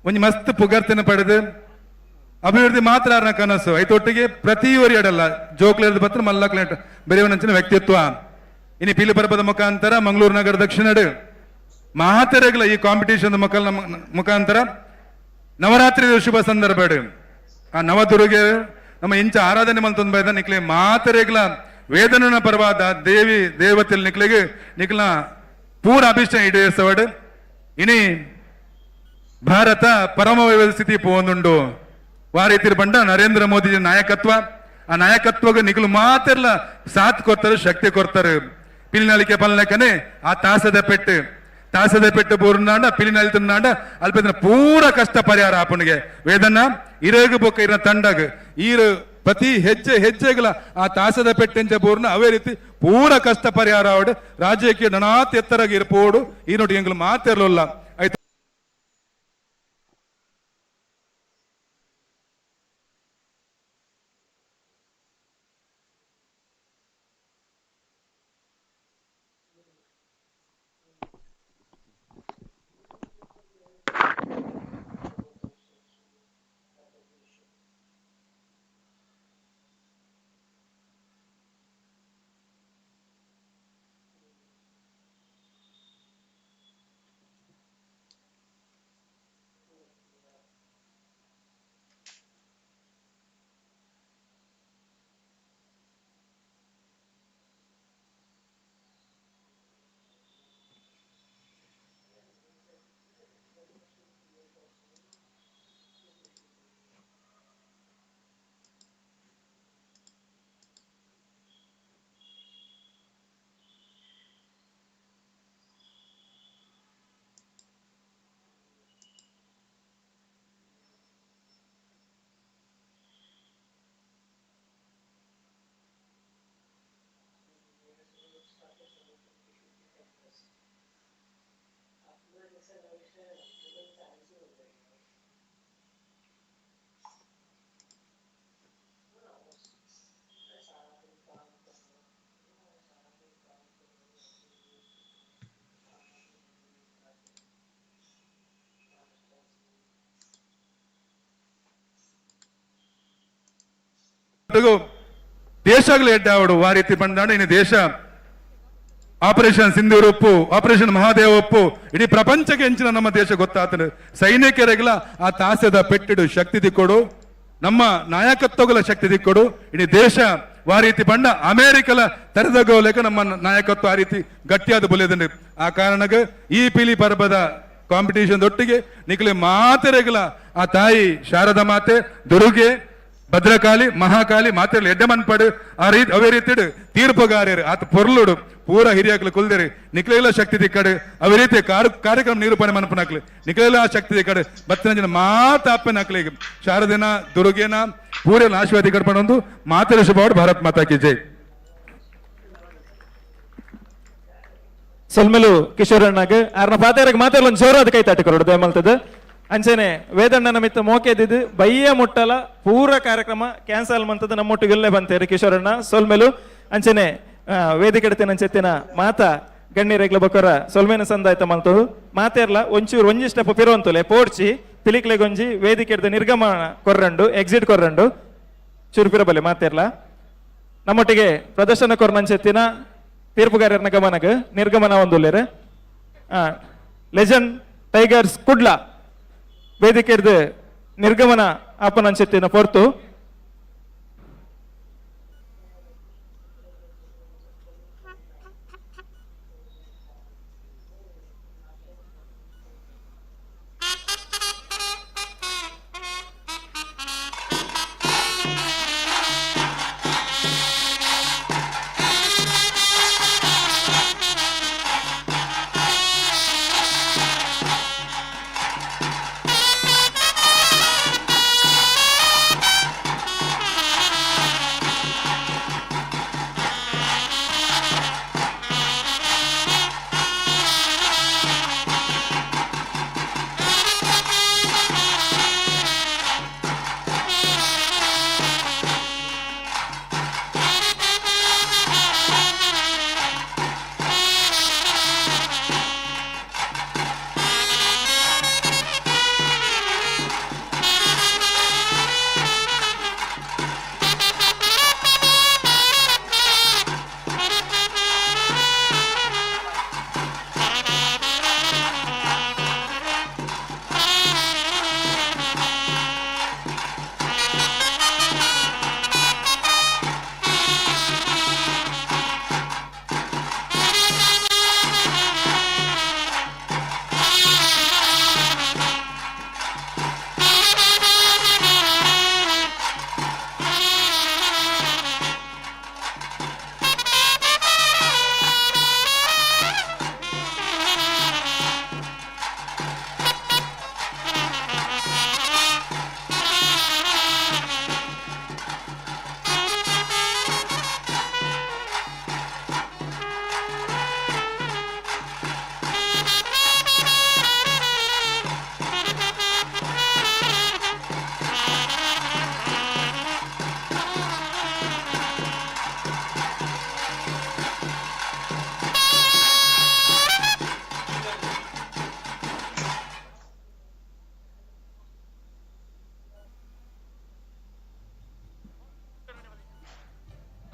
ಒಂಜಿ ಮಸ್ತ್ ಪುಗರ್ತಿನ ಪಡೆದು ಅಭಿವೃದ್ಧಿ ಮಾತ್ರ ಅರ್ನ ಕನಸು. ಐತೊಟ್ಟಿಗೆ ಪ್ರತಿಯೊರಿ ಎಡಲ್ಲ ಜೋಕ್ಲೇರ್ದ ಪತ್ರ ಮಲ್ಲಕ್ಲೇಟ್ ಬೇರೆಯವನಂಚಿನ ವ್ಯಕ್ತಿತ್ವ. ಇನಿ ಪಿಲಿ ಪರ್ಬದ ಮುಖಾಂತರ ಮಂಗಳೂರು ನಗರ ದಕ್ಷಿಣಡು ಮಹಾತೆರೆಗಳ ಈ ಕಾಂಪಿಟೇಷನ್ ಮುಖಾಂತರ ನವರಾತ್ರಿ ಶುಭ ಸಂದರ್ಭ ಆ ನವದುರ್ಗೆ ನಮ್ಮ ಇಂಚ ಆರಾಧನೆ ಮಂತೊಂದು ಬೈದ ನಿಕ್ಲೆ ಮಾತೆರೆಗಳ ವೇದನ ಪರ್ವಾದ ದೇವಿ ದೇವತೆಲ್ ನಿಕ್ಲೆಗೆ ನಿಕ್ಲ ಪೂರ ಅಭಿಷ್ಟ ಈಡೇರಿಸವಡು. ಇನಿ ಭಾರತ ಪರಮ ಸ್ಥಿತಿ ಪೋಂದುಂಡು ವಾರೀತಿರ್ ಬಂಡ ನರೇಂದ್ರ ಮೋದಿ ನಾಯಕತ್ವ ಆ ನಾಯಕತ್ವಗ ನಿಕ್ಲು ಮಾತೆರ್ಲ ಸಾಥ್ ಕೊಡ್ತಾರೆ ಶಕ್ತಿ ಕೊಡ್ತಾರೆ. ಪಿಲಿನಲಿಕೆ ಪಲ್ನಕನೆ ಆ ತಾಸದ ಪೆಟ್ಟು ತಾಸದ ಪೆಟ್ಟು ಬೂರ್ನಾಂಡ ಪಿಲಿನಲಿತನಾಂಡ ಅಲ್ಪದ ಪೂರ ಕಷ್ಟ ಪರಿಹಾರ ಆಪಣಿಗೆ ವೇದನ ಇರಗು ಬೊಕ್ಕ ಇರ ತಂಡಗ ಈರು ಪ್ರತಿ ಹೆಜ್ಜೆ ಹೆಜ್ಜೆಗಳ ಆ ತಾಸದ ಪೆಟ್ಟೆಂಚ ಬೂರ್ನ ಅವೇ ರೀತಿ ಪೂರ ಕಷ್ಟ ಪರಿಹಾರ ಆವಡು ರಾಜ್ಯಕ್ಕೆ ನನಾತ್ ಎತ್ತರಾಗಿ ಇರ್ಪೋಡು ಈ ನೋಡಿ ಎಂಗ್ಲು ಮಾತಿರ್ಲಿಲ್ಲ. ಆಯ್ತು. ದೇಶಗಳು ಎಡ್ಡಾವಡು ಆ ರೀತಿ ಬಂದಾಂಡ ಇನ್ನು ದೇಶ ಆಪರೇಷನ್ ಸಿಂಧೂರ್ ಒಪ್ಪು, ಆಪರೇಷನ್ ಮಹಾದೇವ ಒಪ್ಪು, ಇಡೀ ಪ್ರಪಂಚಕ್ಕೆ ಹೆಂಚಿನ ನಮ್ಮ ದೇಶ ಗೊತ್ತಾತನು. ಸೈನಿಕರಿಗೆಲ್ಲ ಆ ತಾಸೆದ ಪೆಟ್ಟಿಡು ಶಕ್ತಿ ದಿಕ್ಕೊಡು, ನಮ್ಮ ನಾಯಕತ್ವಗಳ ಶಕ್ತಿ ದಿಕ್ಕೊಡು. ಇಡೀ ದೇಶ ಆ ರೀತಿ ಬಂಡ ಅಮೇರಿಕಲ ತೆರೆದಗೋಲೇಕ ನಮ್ಮ ನಾಯಕತ್ವ ಆ ರೀತಿ ಗಟ್ಟಿಯಾದ ಬುಲೆದಂಡು. ಆ ಕಾರಣಕ್ಕೆ ಈ ಪಿಲಿ ಪರ್ಬದ ಕಾಂಪಿಟೇಷನ್ ದೊಟ್ಟಿಗೆ ನಿಖಲೆ ಮಾತೆರೆಗಲ ಆ ತಾಯಿ ಶಾರದಾ ಮಾತೆ, ದುರ್ಗೆ, ಭದ್ರಕಾಳಿ, ಮಹಾಕಾಳಿ ಮಾತೆರ್ಲು ಎಡ್ಡೆ ಮನ್ಪಡು. ಆ ರೀತಿ ಅವೇ ರೀತಿ ತೀರ್ಪುಗಾರ್ಯರು ಆತ ಪೊರ್ಲುಡು ಪೂರ ಹಿರಿಯಾಕ್ಲು ಕುಲ್ದಿರಿ ನಿಕ್ಲೆಲ್ಲ ಶಕ್ತಿ ದಿಕ್ಕಡು. ಅವೇ ರೀತಿ ಕಾರ್ಯಕ್ರಮ ನಿರೂಪಣೆ ಮನ್ಪನಾಕ್ಲು ನಿಕ್ಲೆಲ್ಲ ಆ ಶಕ್ತಿ ದಿಕ್ಕಡು. ಬತ್ತಿನ ಮಾತ ಅಪ್ಪನಾಕ್ಲಿ ಶಾರದೆನ ದುರ್ಗೆನ ಪೂರೆಲ್ಲ ಆಶೀರ್ವಾದ ಕಡ್ಪಣೊಂದು ಮಾತೆರ ಶುಭವಾಡು. ಭಾರತ್ ಮಾತಾ ಕಿ ಜೈ. ಸೊಲ್ಮೆಲು ಕಿಶೋರಣ್ಣಗ್ ಆರ್ನ ಪಾತೆರಗ್ ಮಾತೆರ್ಲ ಒಂಜಿ ಜೋರಾದ ಕೈ ತಾಟಿ ಕೊರಡು ದಯಮಲ್ತದ. ಅಂಚನೆ ವೇದಣ್ಣನ ಮಿತ್ತ ಮೋಕೆದಿದ್ದು ಬಯ್ಯ ಮುಟ್ಟಲ ಪೂರ ಕಾರ್ಯಕ್ರಮ ಕ್ಯಾನ್ಸಲ್ ಮಂತದ ನಮ್ಮೊಟ್ಟಿಗೆಲ್ಲೇ ಬಂತೇರಿ ಕಿಶೋರಣ್ಣ ಸೊಲ್ಮೆಲು. ಅಂಚನೆ ವೇದಿಕೆ ಅಂಚೆತ್ತಿನ ಮಾತಾ ಗಣ್ಯರೆಗ್ಲ ಬೊಕ್ಕರ ಸೊಲ್ಮೆನ ಸಂದಾಯ್ತ ಮಲ್ತದು ಮಾತೆರ್ಲ ಒಂಚೂರು ಒಂಜಿ ಸ್ಟೆಪ್ ಪಿರುವಂತುಲೆ ಪೋಡ್ಚಿ ಪಿಲಿಕ್ಲೆಗೊಂಜಿ ವೇದಿಕೆ ನಿರ್ಗಮನ ಕೊರ್ರಂಡು ಎಕ್ಸಿಟ್ ಕೊರ್ರಂಡು ಚೂರು ಪಿರಬಲೆ ಮಾತೆರ್ಲ. ನಮ್ಮೊಟ್ಟಿಗೆ ಪ್ರದರ್ಶನ ಕೊರ್ನಂಚೆತ್ತಿನ ತೀರ್ಪುಗಾರರನ ಗಮನಗ್ ನಿರ್ಗಮನ ಒಂದುಲ್ಲೇರು ಲೆಜೆಂಡ್ ಟೈಗರ್ಸ್ ಕುಡ್ಲ ವೇದಿಕೆರ್ದು ನಿರ್ಗಮನ ಆಪನಂಚೆತ್ತಿನ ಪೊರ್ತು.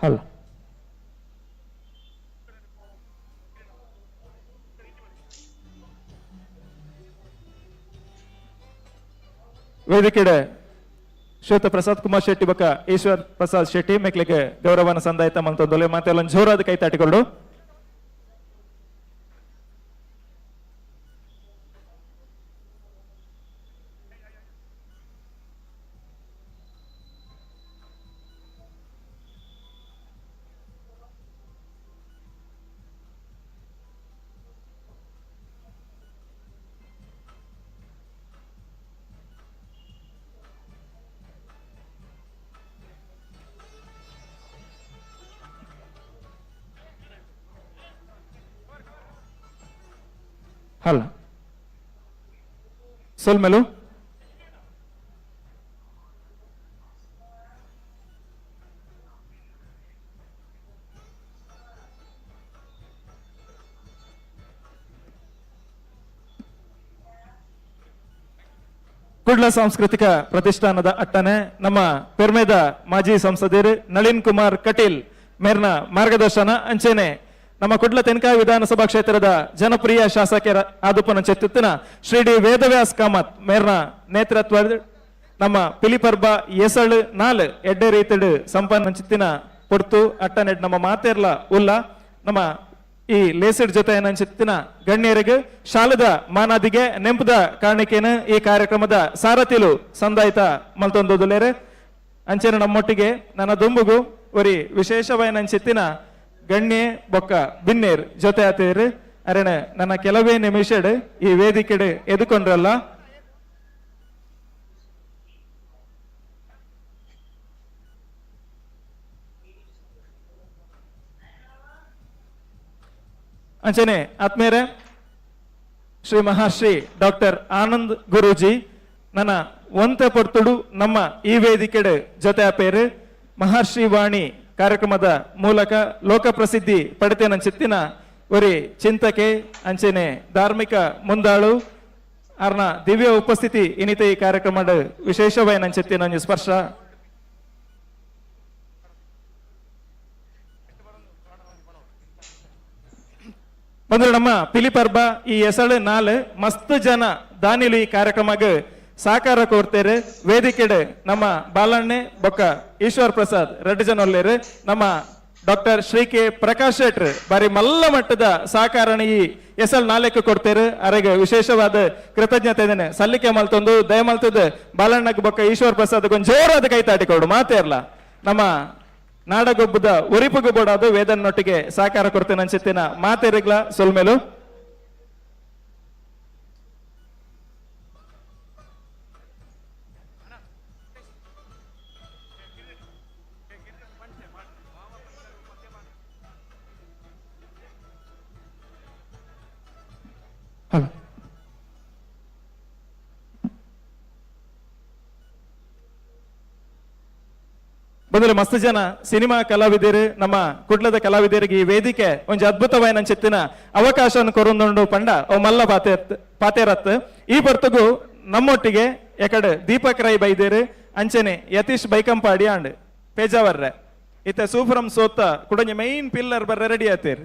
ಹಲೋ ವೇದಿಕೆಡೆ ಶ್ವೇತ ಪ್ರಸಾದ್ ಕುಮಾರ್ ಶೆಟ್ಟಿ ಬೊಕ್ಕ ಈಶ್ವರ್ ಪ್ರಸಾದ್ ಶೆಟ್ಟಿ ಮೆಕ್ಲಿಗೆ ಗೌರವನ ಸಂದಾಯ್ತ ಮಂತೊಂದೊಲೆ ಮಾತೆಲ್ಲ ಜೋರಾದ ಕೈ ತಾಟಿಕೊಂಡು. ಅಲ್ಲ. ಸೊಲ್ಮೆಲು. ಕುಡ್ಲ ಸಾಂಸ್ಕೃತಿಕ ಪ್ರತಿಷ್ಠಾನದ ಅಟ್ಟನೆ ನಮ್ಮ ಪೆರ್ಮೆದ ಮಾಜಿ ಸಂಸದರು ನಳಿನ್ ಕುಮಾರ್ ಕಟೀಲ್ ಮೇರ್ನ ಮಾರ್ಗದರ್ಶನ ಅಂಚೆನೆ ನಮ್ಮ ಕುಡ್ಲ ತೆನ್ಕಾಯಿ ವಿಧಾನಸಭಾ ಕ್ಷೇತ್ರದ ಜನಪ್ರಿಯ ಶಾಸಕರ ಆದುಪನ ಚೆತ್ತುತ್ತಿನ ಶ್ರೀ ಡಿ ವೇದವ್ಯಾಸ್ ಕಾಮತ್ ಮೇರ್ನ ನೇತೃತ್ವ ನಮ್ಮ ಪಿಲಿಪರ್ಬ ಎಸಳು ನಾಲ್ ಎಡ್ಡೆ ರೀತಿಡು ಸಂಪನ್ನ ಚಿತ್ತಿನ ಪೊರ್ತು ಅಟ್ಟನೆಡ್ ನಮ್ಮ ಮಾತೇರ್ಲ ಉಲ್ಲ ನಮ್ಮ ಈ ಲೇಸಿಡ್ ಜೊತೆ ನಂಚಿತ್ತಿನ ಗಣ್ಯರಿಗೆ ಶಾಲದ ಮಾನಾದಿಗೆ ನೆಂಪದ ಕಾಣಿಕೆನ ಈ ಕಾರ್ಯಕ್ರಮದ ಸಾರಥಿಲು ಸಂದಾಯ್ತ ಮಲ್ತೊಂದುಲೇರೆ. ಅಂಚೆನ ನಮ್ಮೊಟ್ಟಿಗೆ ನನ್ನ ದುಂಬುಗು ಒರಿ ವಿಶೇಷವಾದ ಗಣ್ಯೆ ಬೊಕ್ಕ ಬಿನ್ನೇರ್ ಜೊತೆ ಆತೇರು. ಅರೆಣ ನನ್ನ ಕೆಲವೇ ನಿಮಿಷಡ್ ಈ ವೇದಿಕೆಡ್ ಎದುಕೊಂಡ್ರಲ್ಲ. ಅಂಚನೆ ಆತ್ಮೇರೆ ಶ್ರೀ ಮಹರ್ಷಿ ಡಾಕ್ಟರ್ ಆನಂದ್ ಗುರೂಜಿ ನನ್ನ ಒಂತೆ ಪೊರ್ತುಡು ನಮ್ಮ ಈ ವೇದಿಕೆಡ್ ಜೊತೆ ಆಪೇರು ಮಹರ್ಷಿ ವಾಣಿ ಕಾರ್ಯಕ್ರಮದ ಮೂಲಕ ಲೋಕ ಪ್ರಸಿದ್ಧಿ ಪಡೆತೇನ ಚಿತ್ತಿನ ಒರಿ ಚಿಂತಕೆ ಅಂಚನೆ ಧಾರ್ಮಿಕ ಮುಂದಾಳು ಅರ್ನ ದಿವ್ಯ ಉಪಸ್ಥಿತಿ ಇನಿತ ಈ ಕಾರ್ಯಕ್ರಮದ ವಿಶೇಷವಾದ ಚಿತ್ತಿನ ಸ್ಪರ್ಶ. ಬಂದ್ರೆ ನಮ್ಮ ಪಿಲಿಪರ್ಬ ಈ ಎಸಳು ನಾಲ್ ಮಸ್ತ್ ಜನ ದಾನಿಲು ಈ ಕಾರ್ಯಕ್ರಮಕ್ಕೆ ಸಾಕಾರ ಕೋರ್ತೇರು. ವೇದಿಕೆಡೆ ನಮ್ಮ ಬಾಲಣ್ಣೆ ಬೊಕ್ಕ ಈಶ್ವರ್ ಪ್ರಸಾದ್ ರೆಡ್ಡಿ ಜನ ಒಲ್ಲೇರು. ನಮ್ಮ ಡಾಕ್ಟರ್ ಶ್ರೀ ಕೆ ಪ್ರಕಾಶ್ ಶೆಟ್ರ್ ಬಾರಿ ಮಲ್ಲ ಮಟ್ಟದ ಸಹಕಾರಣ ಈ ಎಸಲ್ ನಾಲ್ಕು ಕೊಡ್ತೇರು. ಅರೆಗೆ ವಿಶೇಷವಾದ ಕೃತಜ್ಞತೆ ಇದ್ದೇನೆ ಸಲ್ಲಿಕೆ ಮಲ್ತೊಂದು ದಯಮಲ್ತದ ಬಾಲಣ್ಣಕ್ಕೆ ಬೊಕ್ಕ ಈಶ್ವರ್ ಪ್ರಸಾದ್ ಕೊಂಚ ಜೋರಾದ ಕೈ ತಾಟಿಕೊಡು ಮಾತೇರ್ಲ. ನಮ್ಮ ನಾಡಗೊಬ್ಬದ ಉರಿಪುಗು ಬೋಡಾದು ವೇದನ್ನೊಟ್ಟಿಗೆ ಸಹಕಾರ ಕೊಡ್ತೇನೆ ಅನ್ಸುತ್ತಿನ ಮಾತೇರಿಗ್ಲ ಸೊಲ್ಮೇಲು. ಹಲೋ ಬಂದ್ರೆ ಮಸ್ತ್ ಜನ ಸಿನಿಮಾ ಕಲಾವಿದರು ನಮ್ಮ ಕುಡ್ಲದ ಕಲಾವಿದರಿಗೆ ಈ ವೇದಿಕೆ ಒಂಜಿ ಅದ್ಭುತವಾದ ಚಿತ್ತಿನ ಅವಕಾಶವನ್ನು ಕೊರೊಂದುಂಡು ಪಂಡ ಅವು ಮಲ್ಲ ಪಾತೇರತ್. ಈ ಪರ್ತುಗು ನಮ್ಮೊಟ್ಟಿಗೆ ಎಕಡೆ ದೀಪಕ್ ರೈ ಬೈದೇರು ಅಂಚನೆ ಯತೀಶ್ ಬೈಕಂಪಾಡಿ ಆಂಡ್ ಪೇಜಾವರ್ರೆ ಇತ್ತೆ ಸೂಫ್ರಂ ಸೋತ ಕುಡಂಜಿ ಮೈನ್ ಪಿಲ್ಲರ್ ಬರ್ರೆ ರೆಡಿ ಆತೇರ್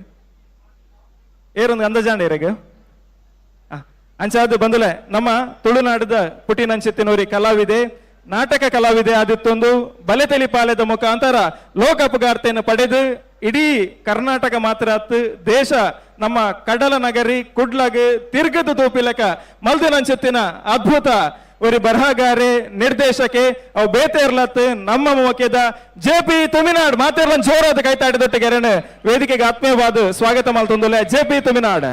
ಏರೊಂದು ಅಂದಜಾಂಡ ಇರಗ ಅಂಚಾದ ಬಂದಲೆ ನಮ್ಮ ತುಳುನಾಡದ ಪುಟಿನಂಚಿತ್ತಿನವರಿ ಕಲಾವಿದೆ ನಾಟಕ ಕಲಾವಿದೆ ಆದಿತ್ತೊಂದು ಬಲೆತೆಲಿ ಪಾಲೆದ ಮುಖಾಂತರ ಲೋಕ ಅಪಘಾತೆಯನ್ನು ಪಡೆದು ಇಡೀ ಕರ್ನಾಟಕ ಮಾತ್ರ ದೇಶ ನಮ್ಮ ಕಡಲ ನಗರಿ ಕುಡ್ಲಗ್ ತಿರ್ಗದ ತೂಪಿಲಕ ಮಲ್ದಿನಂಚುತ್ತಿನ ಅದ್ಭುತ ಒರಿ ಬರಹಗಾರೆ ನಿರ್ದೇಶಕೆ ಅವು ಬೇತೇರ್ಲತ್ ನಮ್ಮ ಮೋಕೆದ ಜೆ ಪಿ ತುಮಿನಾಡ್ ಮಾತೇರ್ಲನ್ ಜೋರಾದ ಕೈತಾಡಿದೊಟ್ಟಿಗೆ ವೇದಿಕೆಗೆ ಆತ್ಮೀಯವಾದ ಸ್ವಾಗತ ಮಲ್ತೊಂದುಲೆ ಜೆ ಪಿ ತುಮಿನಾಡ್.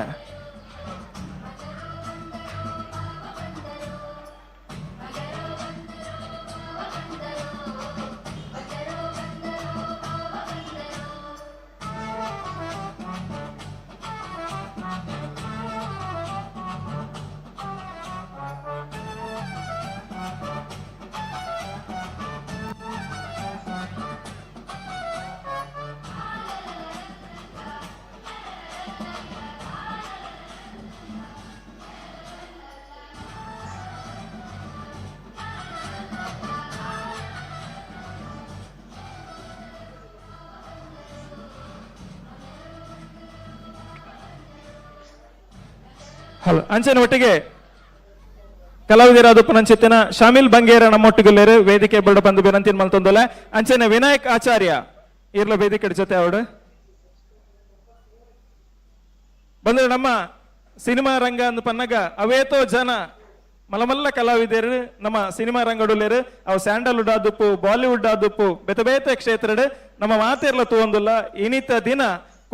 ಹಲೋ ಅಂಚನ ಒಟ್ಟಿಗೆ ಕಲಾವಿದರಾದ ಪುನಂಚಿತ್ತಿನ ಶಾಮಿಲ್ ಬಂಗೇರ ನಮ್ಮೊಟ್ಟಿಗುಲ್ಲೇರು ವೇದಿಕೆ ಬಡ ಬಂದು ವಿನಂತಿ ಮಲ್ತೊಂದೊಲೆ. ಅಂಚನೆ ವಿನಾಯಕ್ ಆಚಾರ್ಯ ಇರ್ಲ ವೇದಿಕೆ ಜೊತೆ ಅವಡು ಬಂದ್ರೆ ನಮ್ಮ ಸಿನಿಮಾ ರಂಗ ಅಂದ್ ಪನ್ನಗ ಅವೇತೋ ಜನ ಮಲಮಲ್ಲ ಕಲಾವಿದರು ನಮ್ಮ ಸಿನಿಮಾ ರಂಗಡುಲ್ಲೇರು. ಅವು ಸ್ಯಾಂಡಲ್ವುಡ್ ಆದುಪ್ಪು ಬಾಲಿವುಡ್ ಆದುಪ್ಪು ಬೇತೆ ಬೇತೆ ಕ್ಷೇತ್ರಡ್ ನಮ್ಮ ಮಾತಿರ್ಲ ತೂವೊಂದುಲ್ಲ. ಇನಿತ ದಿನ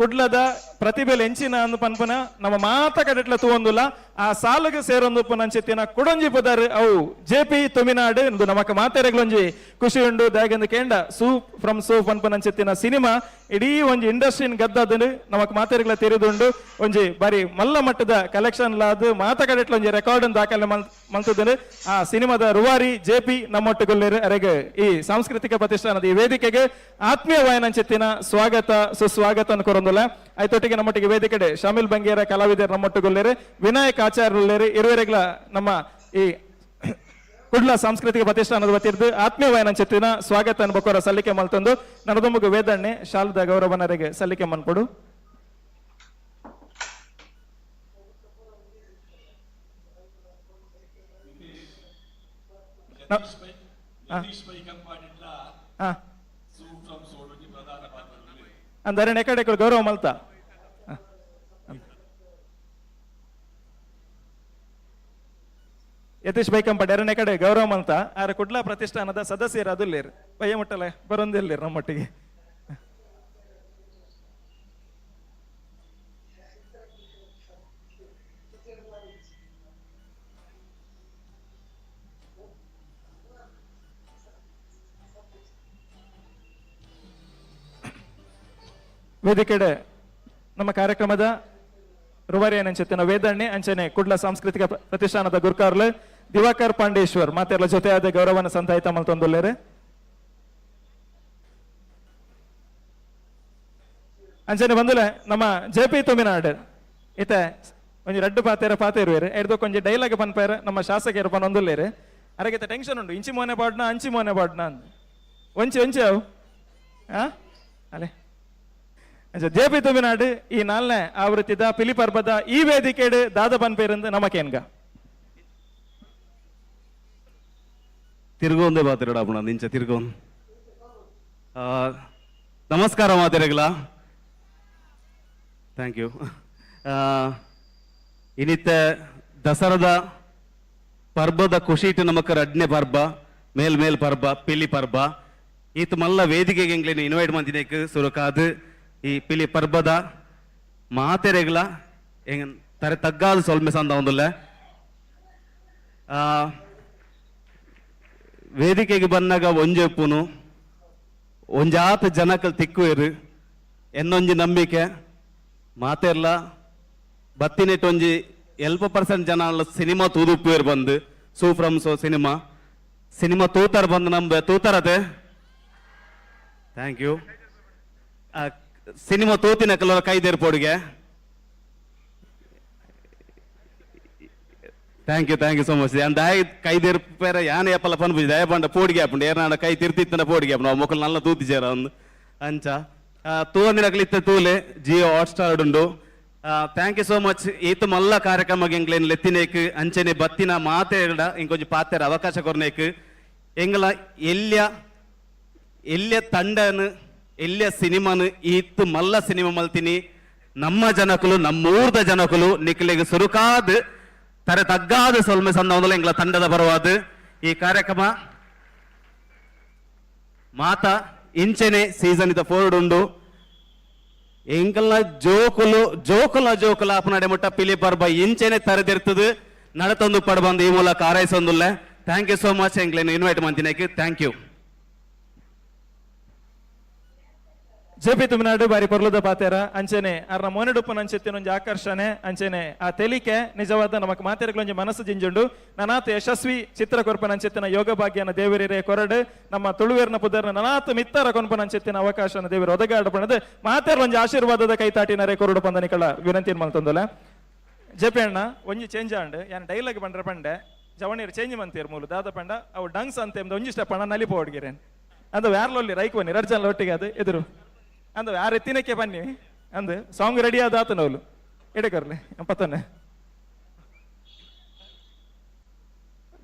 ಕುಡ್ಲದ ಪ್ರತಿಭೆಲ್ ಎಂಚಿನ ಅಂದ್ ಪನ್ಪುನ ನಮ್ಮ ಮಾತ ಕಡೆಟ್ಲ ತೂವೊಂದುಲ್ಲ ಆ ಸಾಲುಗೆ ಸೇರೊಂದು ನಂಚೆತ್ತಿನ ಕುಡೊಂಜಿ ಪುದರ್ ಅವು ಜೆ ಪಿ ತುಮಿನಾಡು ಇಂದು ನಮಕ್ ಮಾತೆರೆಗ್ಲೊಂಜಿ ಖುಷಿ ಉಂಡು. ದಾಯಗಂದು ಕೇಂಡ ಸೂ ಫ್ರಮ್ ಸೋ ಪನ್ಪುನ ನಂಚೆತ್ತಿನ ಸಿನಿಮಾ ಇಡೀ ಒಂಜಿ ಇಂಡಸ್ಟ್ರಿನ್ ಗದ್ದದನು ನಮಕ್ ಮಾತೆರೆಗ್ಲ ತೆರೆದುಂಡು. ಒಂಜಿ ಬಾರಿ ಮಲ್ಲ ಮಟ್ಟದ ಕಲೆಕ್ಷನ್ ಲಾದ್ ಮಾತ ಕಡೆಟ್ಲ ಒಂಜಿ ರೆಕಾರ್ಡ್ ದಾಖಲೆ ಮಲ್ತದನು. ಆ ಸಿನಿಮಾದ ರೂವಾರಿ ಜೆ ಪಿ ನಮ್ಮೊಟ್ಟುಗೊಲ್ಲೇರು. ಅರೆಗ್ ಈ ಸಾಂಸ್ಕೃತಿಕ ಪ್ರತಿಷ್ಠಾನದ ಈ ವೇದಿಕೆಗೆ ಆತ್ಮೀಯ ವಾಯನಂಚೆತ್ತಿನ ಸ್ವಾಗತ ಸುಸ್ವಾಗತ ಕೊರೊಂದುಲ್ಲ. ಐತೊಟ್ಟಿಗೆ ನಮ್ಮೊಟ್ಟಿಗೆ ವೇದಿಕೆಡೆ ಶಾಮಿಲ್ ಬಂಗೇರ ಕಲಾವಿದರು ನಮ್ಮೊಟ್ಟುಗೊಲ್ಲೇರು, ವಿನಾಯಕ್ ಆಚಾರ್ಯರುಲ್ಲೇರು. ಇರುವರೆಗ್ಲ ನಮ್ಮ ಈ ಕುಡ್ಲ ಸಾಂಸ್ಕೃತಿಕ ಪ್ರತಿಷ್ಠಾನದ ವತಿರ್ದು ಆತ್ಮೀಯ ವಾಯನಂಚೆತ್ತಿನ ಸ್ವಾಗತ ಬೊಕ್ಕೋರ ಸಲ್ಲಿಕೆ ಮಲ್ತೊಂದು ನಡದೊಂಬುಗು ವೇದಣ್ಣೆ ಶಾಲದ ಗೌರವನರಿಗೆ ಸಲ್ಲಿಕೆ ಮನ್ಪೊಡು. ಅಂದರೆ ಕಡೆ ಗೌರವ ಮಲ್ತ ಯತೀಶ್ ಬೈಕಂಪಾಡಿ ಎರಡನೇ ಕಡೆ ಗೌರವ ಮಲ್ತ ಆರ ಕುಡ್ಲ ಪ್ರತಿಷ್ಠಾನದ ಸದಸ್ಯರು ಅದುಲ್ಲೇರು ಬಯ್ಯ ಮುಟ್ಟಲೆ ಬರೊಂದಿಲ್ಲೇರು ನಮ್ಮೊಟ್ಟಿಗೆ. ವೇದಿಕೆಡೆ ನಮ್ಮ ಕಾರ್ಯಕ್ರಮದ ರುವಾರಿ ಅಂಚೆತ್ತಿನ ವೇದಣ್ಣೆ ಅಂಚನೆ ಕುಡ್ಲ ಸಾಂಸ್ಕೃತಿಕ ಪ್ರತಿಷ್ಠಾನದ ಗುರ್ಕಾರ್ಲು ದಿವಾಕರ್ ಪಾಂಡೇಶ್ವರ್ ಮಾತೆಲ್ಲ ಜೊತೆಯಾದ ಗೌರವನ ಸಂತಾಯಿತ ಮಲ್ತೊಂದುಲ್ಲೇರು. ಅಂಚನೆ ಬಂದುಲೆ ನಮ್ಮ ಜೆ ಪಿ ತುಮಿನಾಡ್ ಇತ್ತೆ ಒಂಜಿ ರಡ್ಡು ಪಾತೆರ ಪಾತೆರುವೇರು ಎಡ್ದೊಕ್ ಒಂಜಿ ಡೈಲಾಗ್ ಪನ್ಪೇರ ನಮ್ಮ ಶಾಸಕರು ಪನೊಂದುಲ್ಲೇರು. ಅರಗಿತ ಟೆನ್ಷನ್ ಉಂಡು, ಇಂಚಿ ಮೋನೆ ಪಾಡ್ನ ಅಂಚಿ ಮೋನೆ ಪಾಡ್ನ ಅಂದ್ ಒಂಚಿ ಒಂಚಿ ಅವು ಅಲೆ ಜೆ ಪಿ ತುಮಿನಾಡು ಈ ನಾಲ್ನೇ ಆವೃತ್ತಿದ ಪಿಲಿ ಪರ್ಬದ ಈ ವೇದಿಕೆಡು ದಾದ ಪನ್ಪೇರಂದು ನಮಕೇನ್ಗ ತಿರುಗೊಂದೇ ಬಾತಿರಡ ನಿಂಚ ತಿರುಗೋನ್. ನಮಸ್ಕಾರ ಮಾತಿರಗಲ, thank you. ಇನ್ನಿತ್ತ ದಸರದ ಪರ್ಬದ ಖುಷಿಟ್ ನಮಕ ರಡ್ನೆ ಪರ್ಬ ಮೇಲ್ ಮೇಲ್ ಪರ್ಬ ಪಿಲಿ ಪರ್ಬ ಈತ ಮಲ್ಲ ವೇದಿಕೆಗೆ ಎಂಗ್ಲೇನು ಇನ್ವೈಟ್ ಮಂದಿನೇಕ್ ಸುರಕಾದು ಈ ಪಿಲಿ ಪರ್ಬದ ಮಾತೆರೆಗ್ಲ ಎಂಗ್ ತರೆ ತಗ್ಗಾದ ಸೊಲ್ಮೆ ಸಂದ ಒಂದುಲ್ಲ. ವೇದಿಕೆಗೆ ಬಂದಾಗ ಒಂಜೆಪ್ಪುನು ಒಂಜಾತ ಜನಕಲ್ ತಿಕ್ಕುವೇರು ಎನ್ನೊಂಜಿ ನಂಬಿಕೆ ಮಾತೆರ್ಲ ಬತ್ತಿನೆಟ್ ಒಂಜಿ 80% ಜನ ಸಿನಿಮಾ ತೂದುಪ್ಪುವೇರು ಬಂದು ಸೂ ಫ್ರಮ್ ಸೋ ಸಿನಿಮಾ ಸಿನಿಮಾ ತೂತಾರ ಬಂದು ನಂಬೆ ತೂತಾರತೆ. Thank you. Cinema ತೂತಿನ ಕೆಲವರ ಕೈದೇರು ಪೋಡಿಗೆ. Thank you, thank you so much. ದಾಯ ಕೈದೇರು ಪೇರ ಯಾನೆ ಎಪ್ಪಲ ಪನ್ಪುಜಿ ದಯ ಪಂಡ ಪೋಡಿಗೆ ಆಪುಂಡು ಏರ್ನಾಡ ಕೈ ತಿರ್ತಿತ್ತನ ಪೋಡಿಗೆ ಆಪುಂಡು ಆ ಮೊಕಲ್ ನಲ್ಲ ತೂತಿಜೇರ ಒಂದು ಅಂಚ ತೂವಂದಿನಕ್ಲಿತ್ತ ತೂಲೆ ಜಿಯೋ ಹಾಟ್ ಸ್ಟಾರ್ ಉಂಡು. Thank you so much. ಈತ ಮಲ್ಲ ಕಾರ್ಯಕ್ರಮ ಎಂಗ್ಲೇನ್ ಲೆತ್ತಿನೇಕ್ ಅಂಚನೆ ಬತ್ತಿನ ಮಾತೆಡ ಇಂಕೊಂಜಿ ಪಾತೆರ ಅವಕಾಶ ಕೊರ್ನೇಕ್ ಎಂಗ್ಲ ಎಲ್ಯ ಎಲ್ಯ ತಂಡನ್ ಎಲ್ಯ ಸಿನಿಮಾನು ಈತ್ ಮಲ್ಲ ಸಿನಿಮಾ ಮಲ್ತಿನಿ ನಮ್ಮ ಜನಕುಲು ನಮ್ಮೂರ್ದ ಜನಕುಲು ನಿಕ್ಲೆಗ್ ಸುರುಕಾದ್ ತರೆ ತಗ್ಗಾದ ಸೊಲ್ಮೆ ಸಂದ ಎಂಗ್ಲ ತಂಡದ ಬರವಾದ ಈ ಕಾರ್ಯಕ್ರಮ ಮಾತಾ ಇಂಚೆನೆ ಸೀಸನ್ ಇದ ಫೋರ್ಡ್ ಉಂಡು. ಎಂಕಲ್ನ ಜೋಕುಲು ಜೋಕುಲ ಜೋಕುಲ ಅಪನಡೆ ಮುಟ್ಟ ಪಿಲಿ ಪರ್ಬ ಇಂಚೆನೆ ತರೆದಿರ್ತದೆ ನಡತೊಂದು ಪಡಬಂದು ಈ ಮೂಲಕ ಆರೈಸೊಂದುಲ್ಲ. Thank you so much ಎಂಗ್ಲೇನು invite ಮಂತಿನೇಕ್. Thank you. J P Thuminadu ಬಾರಿ ಪೊರ್ಲುದ ಪಾತೆರ ಅಂಚೆನೆ ಅರ್ನ ಮೋನೆಡುಪ್ಪನ ಅಂಚೆತ್ತಿನ ಒಂಜಿ ಆಕರ್ಷಣೆ ಅಂಚೆನೆ ಆ ತೆಲಿಕೆ ನಿಜವಾದ ನಮಕ್ ಮಾತೆರಗ್ಲೊಂಜಿ ಮನಸ್ಸು ಜಿಂಜುಂಡು. ನನಾತ್ ಯಶಸ್ವಿ ಚಿತ್ರ ಕೊರ್ಪನ ಅಂಚೆತ್ತಿನ ಯೋಗ ಭಾಗ್ಯನ ದೇವರಿರೇ ಕೊರಡು ನಮ್ಮ ತುಳುವೇರ್ನ ಪುದರ್ನ ನನಾತ್ ಮಿತ್ತರ ಕೊನ್ಪನ ಅಂಚೆತ್ತಿನ ಅವಕಾಶನ ದೇವರು ಒದಗಾಡು ಪಣದು ಮಾತೆರ್ಲೊಂಜಿ ಆಶೀರ್ವಾದದ ಕೈತಾಟಿನರೇ ಕೊರಡು ಪಂದನಿಕಳ ವಿನಂತಿ ಮಲ್ತೊಂದುಲ್ಲ. ಜೆ ಪಿ ಅಣ್ಣ ಒಂಜಿ ಚೇಂಜ್ ಆಂಡ್ ಯಾನ್ ಡೈಲಾಗ್ ಪಂಡ್ರೆ ಪಂಡೆ ಜವಣೀರ್ ಚೇಂಜ್ ಮಂತೀರ್ ಮೂಲು ದಾದ ಪಂಡ ಅವು ಡಂಗ್ಸ್ ಅಂತ ಒಂಜಿ ಸ್ಟೆಪ್ ಅಣ್ಣ ನಲಿಪೋ ಹುಡುಗಿರೇನ್ ಅಂದ ಯಾರ್ಲೊಲ್ಲಿ ರೈಕ್ ಬನ್ನಿ ಎರಡು ಜನ ಒಟ್ಟಿಗೆ ಅದು ಎದುರು ಅಂದ ಯಾರು ಎತ್ತಿನಕ್ಕೆ ಬನ್ನಿ ಅಂದು ಸಾಂಗ್ ರೆಡಿ ಆದ ಆತನವಲು ಎಡೆ ಕರ್ಲಿ ಪತ್ತನೆ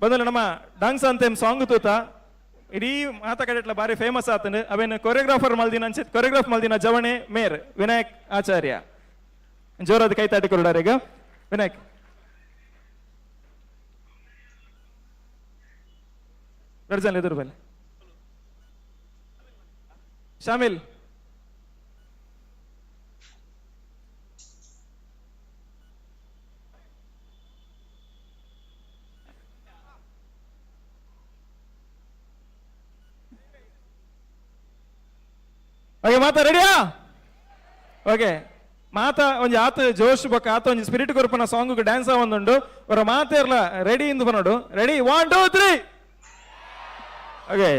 ಬದಲು ನಮ್ಮ ಡಾನ್ಸ್ ಅಂತ ಸಾಂಗ್ ತೂತ ಇಡೀ ಮಾತ ಕಡೆಟ್ಲ ಬಾರಿ ಫೇಮಸ್ ಆತನು ಅವೇನು ಕೊರಿಯೋಗ್ರಾಫರ್ ಮಲ್ದಿನ ಅನ್ಸಿತ್ ಕೊರಿಯೋಗ್ರಾಫ್ ಮಲ್ದಿನ ಜವಣೆ ಮೇರ್ ವಿನಾಯಕ್ ಆಚಾರ್ಯ ಜೋರಾದ ಕೈ ತಾಟಿ ಕೊರಡಾರೀಗ ವಿನಾಯಕ್. ರಡ್ಜನ್ ಎದುರು ಬನ್ನಿ ಶಾಮಿಲ್. Okay ಮಾತಾ ರೆಡಿಯಾ? ಓಕೆ ಮಾತಾ ಒಂಜಿ ಆತ ಜೋಶ್ ಬೊಕ್ಕ ಆತ ಒಂಜಿ ಸ್ಪಿರಿಟ್ ಕೊರ್ಪನ ಸಾಂಗ್ ಡ್ಯಾನ್ಸ್ ಒಂದುಂಡು ಅವರ ಮಾತೆರ್ಲ ರೆಡಿ ಇಂದು ಬನ್ನೋಡು. Ready, 1 2 3. Okay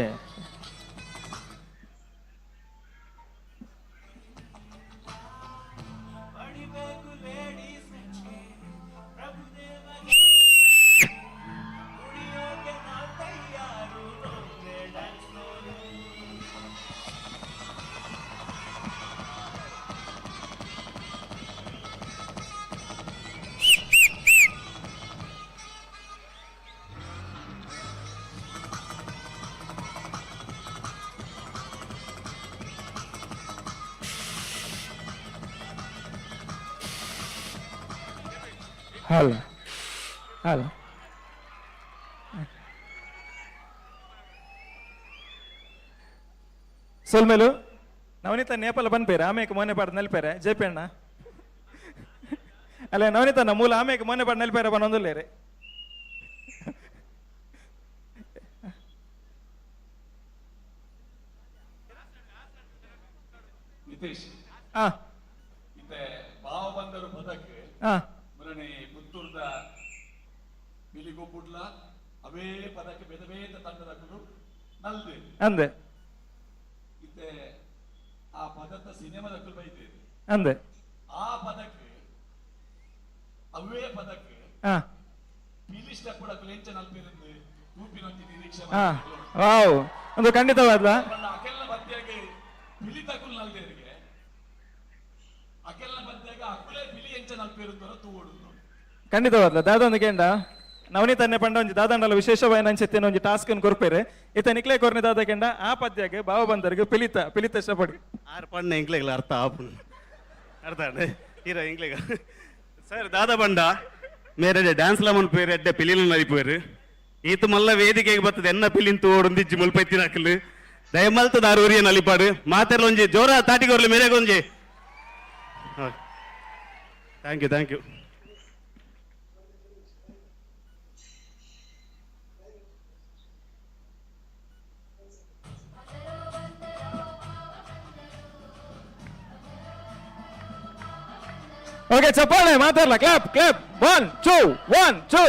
hello hello ಸೊಲ್ಮೇಲು ನವನೀತ ನೇಪಾಲ ಬಂದ್ಪೇರೆ ಆಮೇಕ ಮೋನೆ ಪಾಡ್ ನಲ್ಪೇರೆ ಜೆಪಿ ಅಣ್ಣ ಅಲ್ಲ ನವನೀತ ಮೂಲ ಆಮೇಕ ಮೋನೆ ಪಾಡ್ ನಲ್ಪೇರೆ ಬನ್ನೊಂದುಲ್ಲೇರೆ. ನಿತೇಶ್ ಆ ಇತ್ತೆ ಬಾವ ಬಂದರು ಪದಕ್ಕೆ ಆ ಮುರಣಿ ಪುತ್ತೂರ್ದ ಬಿಲಿಗೊಬ್ಬುಡ್ಲ ಅವೇ ಪದಕ್ಕೆ ಬೇದ ಬೇದ ತಂಡದಕುಲು ನಲ್ದೆ ಅಂದೆ ಇತ್ತೆ ಆ ಪದದ ಸಿನಿಮಾದಕುಲು ಬೈತೇವೆ ಅಂದೆ ಆ ಪದಕ್ಕೆ ಅವೇ ಪದಕ್ಕೆ ಆ ಪಿಲಿ ಸ್ಟೆಪ್ ಕೊಡಕುಲು ಎಂಚ ನಲ್ಪೇರಂದು ತೂಪಿನೊಂಜಿ ನಿರೀಕ್ಷೆ ಆ ವಾವ್ ಒಂದು ಖಂಡಿತವಾದ್ಲ ಅಕೆಲ್ಲ ಮಧ್ಯಾಗ ಪಿಲಿ ತಕುಲು ನಲ್ದೇರಿಗೆ ಅಕೆಲ್ಲ ಮಧ್ಯಾಗ ಅಕುಲೇ ಪಿಲಿ ಎಂಚ ನಲ್ಪೇರುಂದರ ತೂವೊಡು. ಖಂಡಿತವಾದ್ಲ ದಾದೊಂದು ಕೇಂಡ ನವನೀತ ಅನ್ನೆ ಪಂಡ ಒಂಜಿ ದಾದಂಡಲ ವಿಶೇಷವಾಯಿನ ಅಂಚೆತ್ತಿನ ಒಂಜಿ ಟಾಸ್ಕ್ ಅನ್ನು ಕೊರ್ಪೇರೆ ಇತ್ತ ನಿಕ್ಲೆ ಕೊರ್ನೆ ದಾದ ಕೆಂಡ ಆ ಪದ್ಯಗೆ ಭಾವ ಬಂದರಿಗೆ ಪಿಲಿತ ಪಿಲಿತ ಇಷ್ಟಪಡಿ ಆರು ಪಣ್ಣ ಇಂಗ್ಲೆಗ್ಲ ಅರ್ಥ ಆಪುಂಡು ಅರ್ಥ ಹೀರ ಇಂಗ್ಲೆಗ ಸರ್ ದಾದ ಬಂಡ ಮೇರೆ ಡ್ಯಾನ್ಸ್ ಲಮನ್ ಪೇರು ಎಡ್ಡೆ ಪಿಲಿನ ನರಿಪೇರು ಈತ ಮಲ್ಲ ವೇದಿಕೆಗೆ ಬರ್ತದೆ ಎನ್ನ ಪಿಲಿನ್ ತೋಡೊಂದಿಜ್ಜಿ ಮುಲ್ಪೈತಿನ ಹಾಕಲು ದಯಮಲ್ತ ದಾರೂರಿಯ ನಲಿಪಾಡು ಮಾತೆರ್ಲ ಒಂಜಿ ಜೋರ ತಾಟಿಗೋರ್ಲಿ ಮೇರೆಗೆ ಒಂಜಿ. Thank you thank you. Okay ಚಪ್ಪಾಳೆ ಮಾತಾಡಲ್ಲ clap clap 1 2 1 2.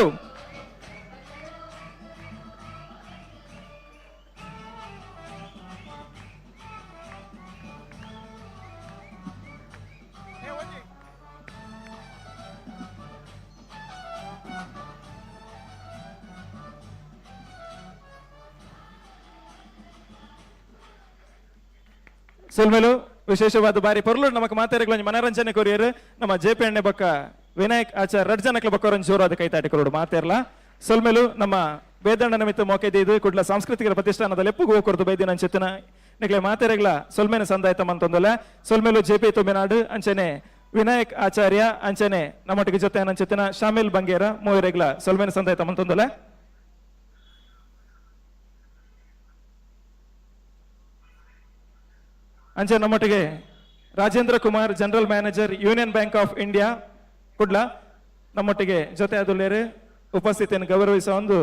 ಸೊಲ್ಮೇಲು ವಿಶೇಷವಾದ ಬಾರಿ ಪೊರ್ಲು ನಮಕ್ ಮಾತಾಡಿಗಳು ಮನರಂಜನೆ ಕೊರಿಯರ್ ನಮ್ಮ ಜೆ ಪಿ ಅಣ್ಣೆ ಬಕ್ಕ ವಿನಾಯಕ್ ಆಚಾರ್ ರಡ್ ಜನಕ್ಲ ಬಕ್ಕ ಜೋರಾದ ಕೈತಾಟಿ ಕೊರಡು ಮಾತೇರ್ಲ. ಸೊಲ್ಮೇಲು ನಮ್ಮ ಬೇದಂಡ ನಿಮಿತ್ತ ಮೋಕೆದಿದ್ದು ಕುಡ್ಲ ಸಾಂಸ್ಕೃತಿಕ ಪ್ರತಿಷ್ಠಾನದ ಲೆಪ್ಪುಗು ಹೋಗ್ಕೊರ್ದು ಬೈದಿನ ಅಂಚೆತ್ತಿನ ನಿಕ್ಲೆ ಮಾತೆರೆಗ್ಲ ಸೊಲ್ಮೇನ ಸಂದಾಯ್ತ ಮಂತೊಂದಲ್ಲ. ಸೊಲ್ಮೇಲು ಜೆ ಪಿ ತುಮಿನಾಡು ಅಂಚನೆ ವಿನಾಯಕ್ ಆಚಾರ್ಯ ಅಂಚನೆ ನಮ್ಮೊಟ್ಟಿಗೆ ಜೊತೆ ಅಂಚೆತ್ತಿನ ಶಾಮಿಲ್ ಬಂಗೇರ ಮೂವರೆಗ್ಲ ಸೊಲ್ಮೇನ ಸಂದಾಯ್ತ ಮಂತೊಂದಲ್ಲ. ಅಂಚೆ ನಮ್ಮೊಟ್ಟಿಗೆ Rajendra Kumar general manager Union Bank of India Kudla ನಮ್ಮೊಟ್ಟಿಗೆ ಜೊತೆ ಆದುಲ್ಲೇರು ಉಪಸ್ಥಿತಿಯನ್ನು ಗೌರವಿಸುವ ಒಂದು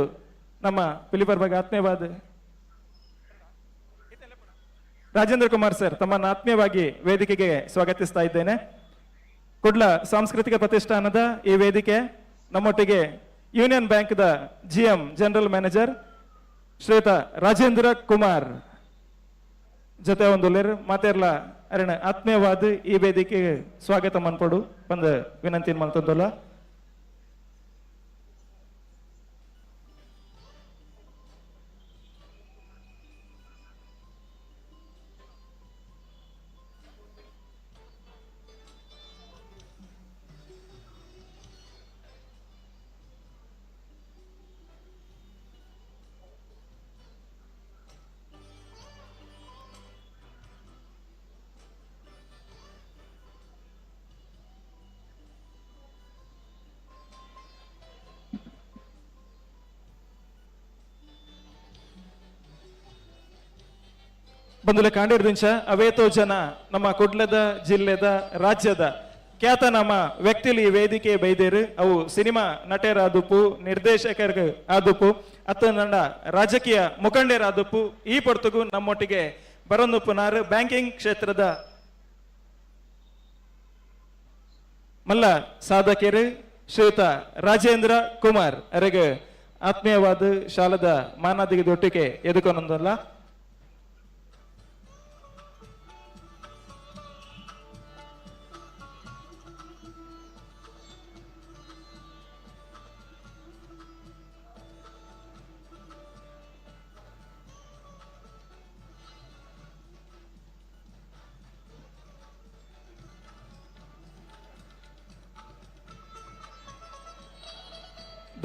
ನಮ್ಮ ಪಿಲಿಪರ್ ಬಗ್ಗೆ ಆತ್ಮೀಯವಾದ ರಾಜೇಂದ್ರ ಕುಮಾರ್ ಸರ್ ತಮ್ಮನ್ನು ಆತ್ಮೀಯವಾಗಿ ವೇದಿಕೆಗೆ ಸ್ವಾಗತಿಸ್ತಾ ಇದ್ದೇನೆ. ಕುಡ್ಲ ಸಾಂಸ್ಕೃತಿಕ ಪ್ರತಿಷ್ಠಾನದ ಈ ವೇದಿಕೆ ನಮ್ಮೊಟ್ಟಿಗೆ ಯೂನಿಯನ್ ಬ್ಯಾಂಕ್ದ GM general manager ಶ್ರೀಯುತ ರಾಜೇಂದ್ರ ಕುಮಾರ್ ಜೊತೆ ಒಂದು ಮಾತೇರ್ಲ ಅರಿಣ ಆತ್ಮೀಯವಾದ ಈ ವೇದಿಕೆಗೆ ಸ್ವಾಗತ ಮನ್ಪಡು ಬಂದ ವಿನಂತಿ ಮಲ್ತೊಂದಲ್ಲ. ಬಂದುಲೆ ಕಾಂಡಿರ್ದಿಂಚ ಅವೇತೋ ಜನ ನಮ್ಮ ಕುಡ್ಲದ ಜಿಲ್ಲೆದ ರಾಜ್ಯದ ಖ್ಯಾತನಾಮ ವ್ಯಕ್ತಿಲಿ ಈ ವೇದಿಕೆ ಬೈದೇರು. ಅವು ಸಿನಿಮಾ ನಟರಾದುಪ್ಪು, ನಿರ್ದೇಶಕರ ಆದುಪ್ಪು, ಅತ್ತ ನನ್ನ ರಾಜಕೀಯ ಮುಖಂಡರಾದುಪ್ಪು. ಈ ಪೊರ್ತುಗು ನಮ್ಮೊಟ್ಟಿಗೆ ಬರೊಂದುಪ್ಪುನಾರ್ ಬ್ಯಾಂಕಿಂಗ್ ಕ್ಷೇತ್ರದ ಮಲ್ಲ ಸಾಧಕರು ಶ್ರೀಯುತ ರಾಜೇಂದ್ರ ಕುಮಾರ್ ಅರೆಗೆ ಆತ್ಮೀಯವಾದ ಶಾಲದ ಮಾನಾದಿಗೆ ದೊಟ್ಟಿಗೆ ಎದುಕೊನೊಂದಲ್ಲ.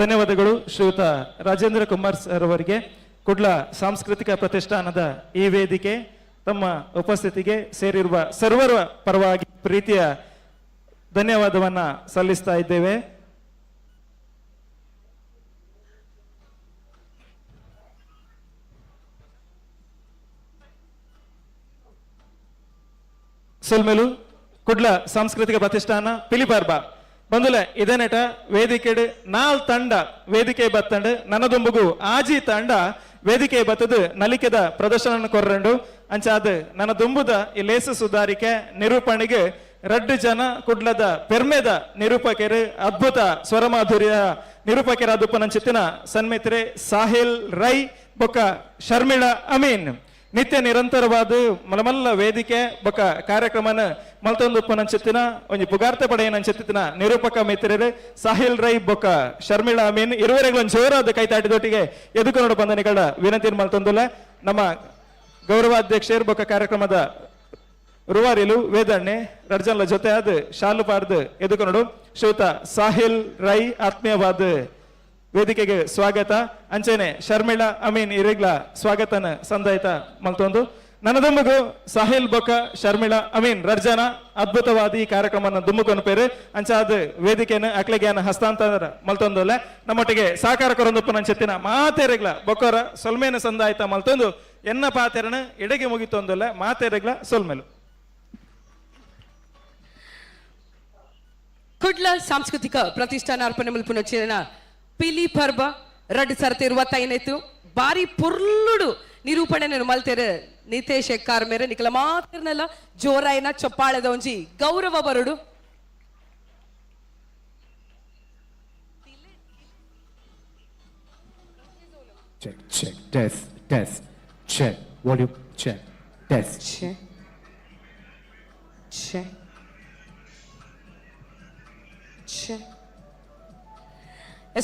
ಧನ್ಯವಾದಗಳು ಶ್ರೀಯುತ ರಾಜೇಂದ್ರ ಕುಮಾರ್ ಸರ್ ಅವರಿಗೆ. ಕುಡ್ಲ ಸಾಂಸ್ಕೃತಿಕ ಪ್ರತಿಷ್ಠಾನದ ಈ ವೇದಿಕೆ ತಮ್ಮ ಉಪಸ್ಥಿತಿಗೆ ಸೇರಿರುವ ಸರ್ವರ ಪರವಾಗಿ ಪ್ರೀತಿಯ ಧನ್ಯವಾದವನ್ನ ಸಲ್ಲಿಸ್ತಾ ಇದ್ದೇವೆ. ಸೊಲ್ಮೆಲು ಕುಡ್ಲ ಸಾಂಸ್ಕೃತಿಕ ಪ್ರತಿಷ್ಠಾನ ಪಿಲಿಪರ್ಬ ಬಂದುಲೆ ಇದೇನೆಟ ವೇದಿಕೆಡ್ ನಾಲ್ ತಂಡ ವೇದಿಕೆ ಬತ್ತಂಡು ನನದೊಂಬುಗು ಆಜಿ ತಂಡ ವೇದಿಕೆ ಬತ್ತದು ನಲಿಕೆದ ಪ್ರದರ್ಶನ ಕೊರ್ರಂಡು ಅಂಚಾದ ನನ್ನ ದುಂಬುದ ಈ ಲೇಸು ಸುಧಾರಿಕೆ ನಿರೂಪಣೆಗೆ ರಡ್ಡು ಜನ ಕುಡ್ಲದ ಪೆರ್ಮೆದ ನಿರೂಪಕರು ಅದ್ಭುತ ಸ್ವರಮಾಧುರ್ಯ ನಿರೂಪಕರಾದುಪ್ಪನಂಚಿತ್ತಿನ ಸನ್ಮಿತ್ರೆ ಸಾಹಿಲ್ ರೈ ಬೊಕ್ಕ ಶರ್ಮಿಳಾ ಅಮೀನ್. ನಿತ್ಯ ನಿರಂತರವಾದ ಮಲಮಲ್ಲ ವೇದಿಕೆ ಬೊಕ್ಕ ಕಾರ್ಯಕ್ರಮನ ಮಲ್ತೊಂದುಪ್ಪನಂಚಿತ್ತಿನ ಒಂಜಿ ಪುಗಾರ್ತೆ ಪಡೆಯನಂಚಿತ್ತಿನ ನಿರೂಪಕ ಮಿತ್ರರು ಸಾಹಿಲ್ ರೈ ಬೊಕ್ಕ ಶರ್ಮಿಳಾ ಅಮೀನ್ ಇರುವರೆಗೂ ಒಂದು ಜೋರಾದ ಕೈತಾಟಿದೊಟ್ಟಿಗೆ ಎದುಕು ಬಂಧನಿಗಳ ವಿನಂತಿ ಮಲ್ತೊಂದುಲ್ಲ. ನಮ್ಮ ಗೌರವಾಧ್ಯಕ್ಷರು ಬೊಕ್ಕ ಕಾರ್ಯಕ್ರಮದ ರೂವಾರಿಲು ವೇದಣ್ಣೆ ರಡ್ಜನ್ಲ ಜೊತೆ ಆದ ಶಾಲು ಪಾರ್ದು ಎದುಕೊನಡು ಶ್ರೀಯುತ ಸಾಹಿಲ್ ರೈ ಆತ್ಮೀಯವಾದ ವೇದಿಕೆಗೆ ಸ್ವಾಗತ. ಅಂಚೆನೆ ಶರ್ಮಿಳಾ ಅಮೀನ್ ಇರಿಗ್ಲ ಸ್ವಾಗತನ ಸಂದಾಯಿತ ಮಲ್ತೊಂದು ನನದೊಂಬುಗು ಸಾಹಿಲ್ ಬೊಕ್ಕ ಶರ್ಮಿಳಾ ಅಮೀನ್ ರಡ್ಜನ ಅದ್ಭುತವಾದ ಈ ಕಾರ್ಯಕ್ರಮನ ದುಮ್ಮುಕೊನು ಪೇರು ಅಂಚಾದ ವೇದಿಕೆನ ಅಕ್ಲೆಗ್ಯಾನ ಹಸ್ತಾಂತರ ಮಲ್ತೊಂದುಲ್ಲ. ನಮ್ಮೊಟ್ಟಿಗೆ ಸಹಕಾರ ಕೊರೊಂದುಪ್ಪು ನಂಚೆತ್ತಿನ ಮಾತೆರೆಗ್ಲ ಬೊಕ್ಕರ ಸೊಲ್ಮೇನ ಸಂದಾಯಿತ ಮಲ್ತೊಂದು ಎನ್ನ ಪಾತೆರನ ಎಡೆಗೆ ಮುಗಿತೊಂದುಲ್ಲ ಮಾತೆರೆಗ್ಲ ಸೊಲ್ಮೆಲು. ಕುಡ್ಲ ಸಾಂಸ್ಕೃತಿಕ ಪ್ರತಿಷ್ಠಾನ ಅರ್ಪಣೆ ಮಲ್ಪುನ ಪಿಲಿ ಪರ್ಬ ರಡ್ಡು ಸರತಿ ಇರುವತ್ತೈನೇತು ಬಾರಿ ಪೊರ್ಲುಡು ನಿರೂಪಣೆ ಮಲ್ತೇರು ನಿತೇಶ್ ಎಕ್ಕಾರ್ ಮೇರೆ ನಿಕಲ ಮಾತ್ರನಲ್ಲ ಜೋರಾಯಿನ ಚೊಪ್ಪಾಳೆದ ಒಂಜಿ ಗೌರವ ಬರುಡು. Check, check, test, test, check, volume, check, test. Check, check, check.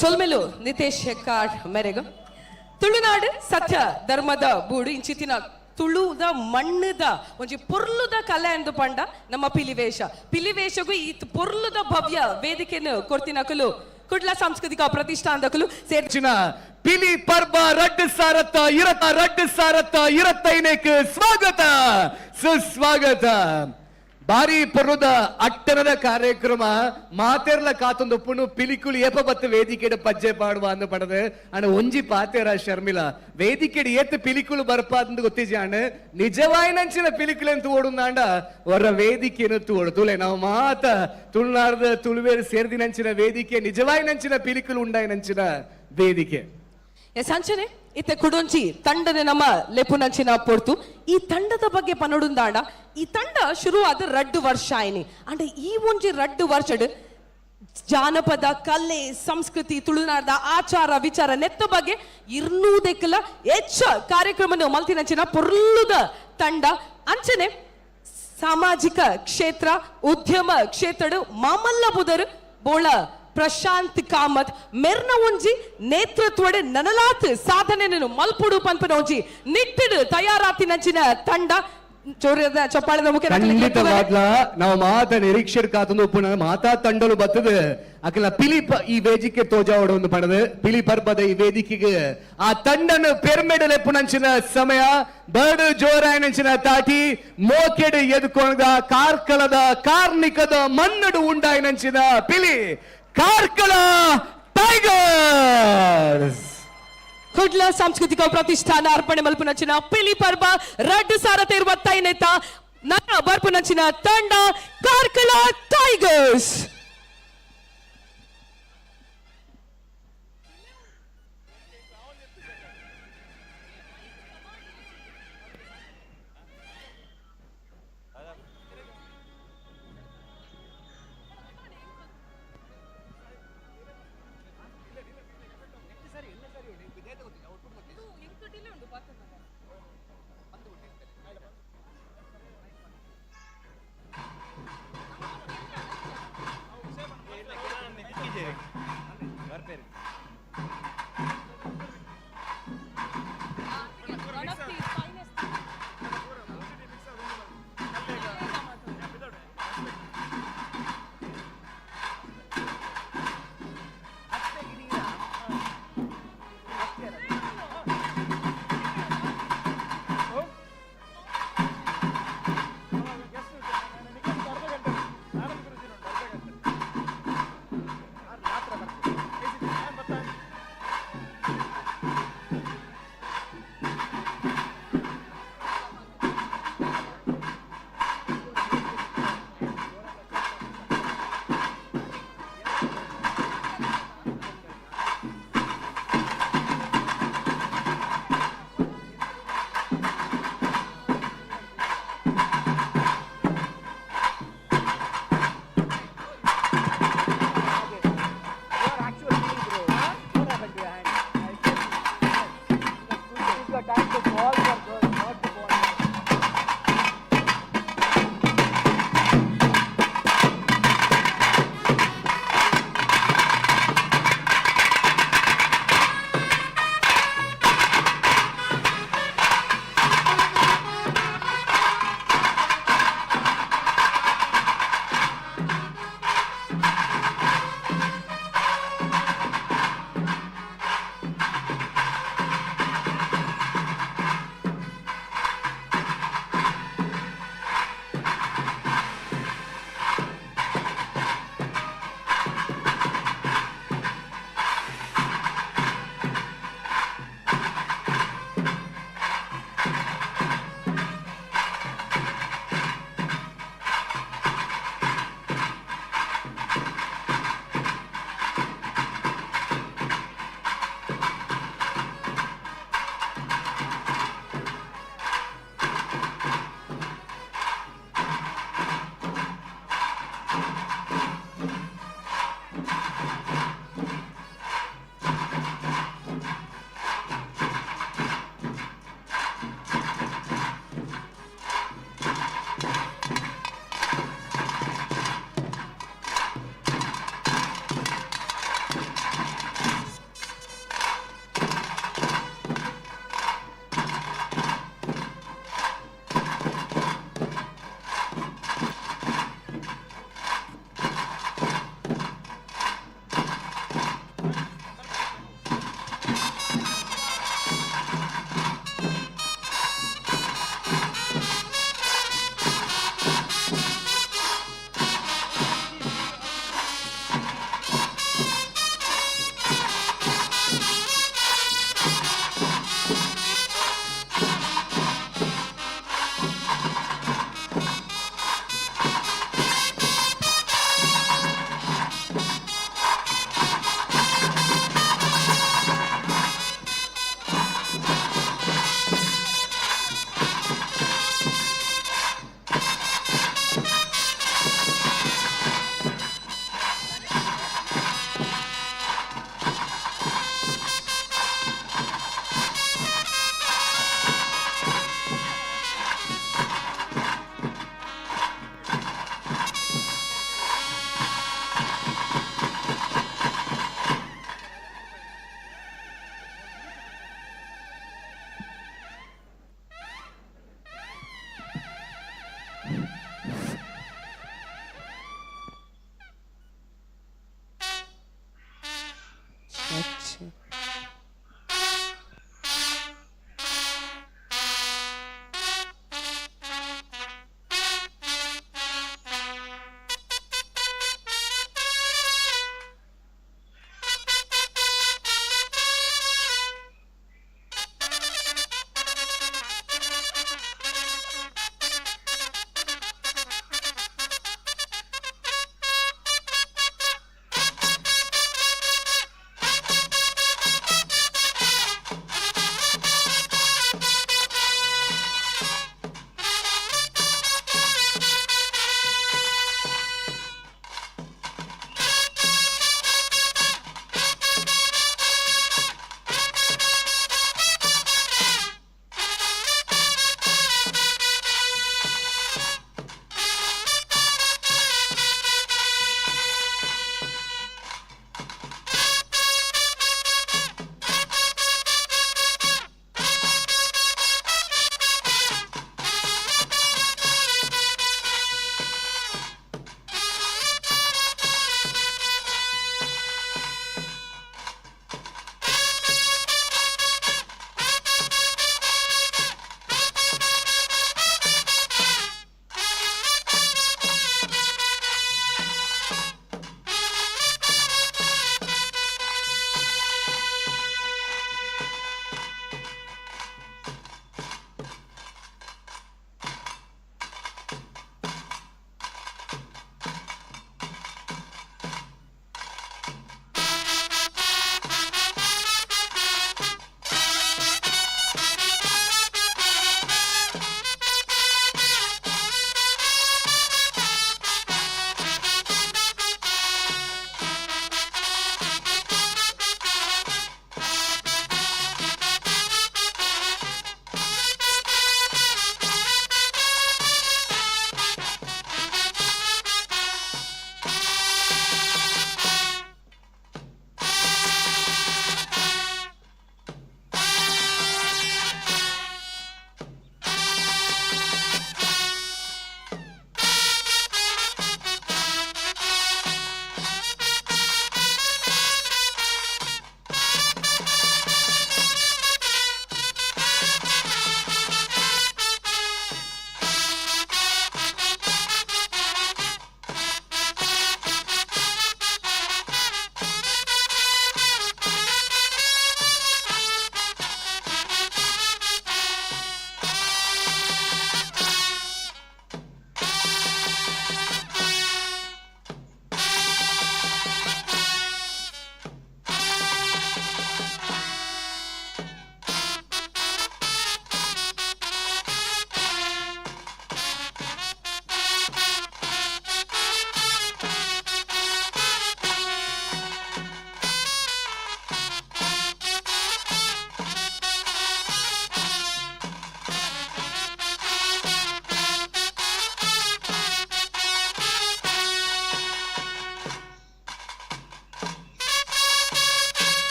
ಸೊಲ್ಮೆಲು ನಿತೇಶ್ ಹೆಕ್ಕಾಡ್ ಮೇರೆಗು. ತುಳುನಾಡು ಸತ್ಯ ಧರ್ಮದ ಬೂಡು ಇಂಚಿತಿನ ತುಳುದ ಮಣ್ಣದ ಒಂಜಿ ಪೊರ್ಲುದ ಕಲೆ ಎಂದು ಪಂಡ ನಮ್ಮ ಪಿಲಿವೇಶ. ಪಿಲಿವೇಶಗೂ ಈ ಪೊರ್ಲುದ ಭವ್ಯ ವೇದಿಕೆಯನ್ನು ಕೊಡ್ತಿನಕಲು ಕುಡ್ಲ ಸಾಂಸ್ಕೃತಿಕ ಪ್ರತಿಷ್ಠಾನದಕಲು ಸೇರ್ಚಿನ ಪಿಲಿ ಪರ್ಬ ರಡ್ಡು ಸಾರತ್ತ ಇರತ್ತ ರಡ್ಡು ಸಾರತ್ತ ಇರತ್ತೈನೇಕ್ ಸ್ವಾಗತ ಸುಸ್ವಾಗತ. ಬಾರಿ ಪರ್ವದ ಅಟ್ಟನದ ಕಾರ್ಯಕ್ರಮ ಮಾತೆರ್ಲ ಕಾತೊಂದು ಪುಣು ಪಿಲಿಕುಲು ಏಪ ಬತ್ತು ವೇದಿಕೆಡ್ ಪಜ್ಜೆ ಪಾಡುವ ಅಂದು ಪಡದು ಅಣ್ಣ ಒಂಜಿ ಪಾತೇರ ಶರ್ಮಿಲ ವೇದಿಕೆಡ್ ಏತ್ ಪಿಲಿಕುಲು ಬರ್ಪಾದಂದು ಗೊತ್ತಿಜಾಣ ನಿಜವಾಯಿನಂಚಿನ ಪಿಲಿಕುಲು ಅಂತ ಓಡುಂದಾಂಡ ಹೊರ ವೇದಿಕೆನು ತೋಡು ತುಲೆ ನಾವು ಮಾತ ತುಳುನಾಡ್ದ ತುಳುವೇರು ಸೇರ್ದಿನಂಚಿನ ವೇದಿಕೆ ನಿಜವಾಯಿನಂಚಿನ ಪಿಲಿಕುಲು ಉಂಡಾಯಿನಂಚಿನ ವೇದಿಕೆ. ಎಸ್ ಅಂಚನೆ ಇತ್ತೆ ಕುಡೊಂಜಿ ತಂಡದ ನಮ್ಮ ಲೆಪುನಂಚಿನ ಪೊರ್ತು ಈ ತಂಡದ ಬಗ್ಗೆ ಪನೊಡುಂದಾಂಡ ಈ ತಂಡ ಶುರುವಾದ ರಡ್ಡು ವರ್ಷ ಆಯ್ನಿ ಅಂಡ ಈ ಒಂಜಿ ರಡ್ಡು ವರ್ಷಡ್ ಜಾನಪದ ಕಲೆ ಸಂಸ್ಕೃತಿ ತುಳುನಾಡ್ದ ಆಚಾರ ವಿಚಾರ ನೆತ್ತ ಬಗ್ಗೆ ಇರ್ನೂದೆಕ್ಕಲ ಹೆಚ್ಚ ಕಾರ್ಯಕ್ರಮನ ಮಲ್ತಿನಂಚಿನ ಪೊರ್ಲುದ ತಂಡ. ಅಂಚನೆ ಸಾಮಾಜಿಕ ಕ್ಷೇತ್ರ ಉದ್ಯಮ ಕ್ಷೇತ್ರಡು ಮಾಮಲ್ಲ ಬುದರು ಬೋಳ ಪ್ರಶಾಂತ್ ಕಾಮತ್ ಮೆರ್ನ ಒಂಜಿ ನೇತೃತ್ವಡ್ ನನಲಾತ್ ಸಾಧನೆ ಮಲ್ಪುಡು ಪನ್ಪನ ಒಂಜಿ ನಿಟ್ಟಿಡು ತಯಾರಾತಿನಂಚಿನ ತಂಡ. ಚೋರ್ಯದ ಚಪ್ಪಾಳೆದ ಮುಖ್ಯ ಖಂಡಿತವಾದ್ಲ ನಾವು ಮಾತ ನಿರೀಕ್ಷೆಡ್ ಕಾತೊಂದು ಉಪ್ಪುನ ಮಾತಾ ತಂಡಲು ಬತ್ತದ ಅಕಲ ಪಿಲಿಪ ಈ ವೇದಿಕೆ ತೋಜಾವಡ ಒಂದು ಪಣದು ಪಿಲಿ ಪರ್ಬದ ಈ ವೇದಿಕೆಗೆ ಆ ತಂಡನು ಪೆರ್ಮೆಡಲೆ ಪುನಂಚಿನ ಸಮಯ ಬರ್ಡ್ ಜೋರಾಯನಂಚಿನ ತಾಟಿ ಮೋಕೆಡ್ ಎದುಕೊಂಡ ಕಾರ್ಕಳದ ಕಾರ್ನಿಕದ ಮನ್ನಡು ಉಂಡಾಯನಂಚಿನ ಪಿಲಿ ಕಾರ್ಕಳ ಟೈಗರ್ಸ್. ಕುಡ್ಲ ಸಾಂಸ್ಕೃತಿಕ ಪ್ರತಿಷ್ಠಾನ ಅರ್ಪಣೆ ಮಲ್ಪುನಂಚಿನ ಪಿಲಿ ಪರ್ಬ ರಡ್ಡು ಸಾರತೆ ಇರುವತ್ತೈನೇತ ನನ್ನ ಬರ್ಪುನಂಚಿನ ತಂಡ ಕಾರ್ಕಳ ಟೈಗರ್ಸ್.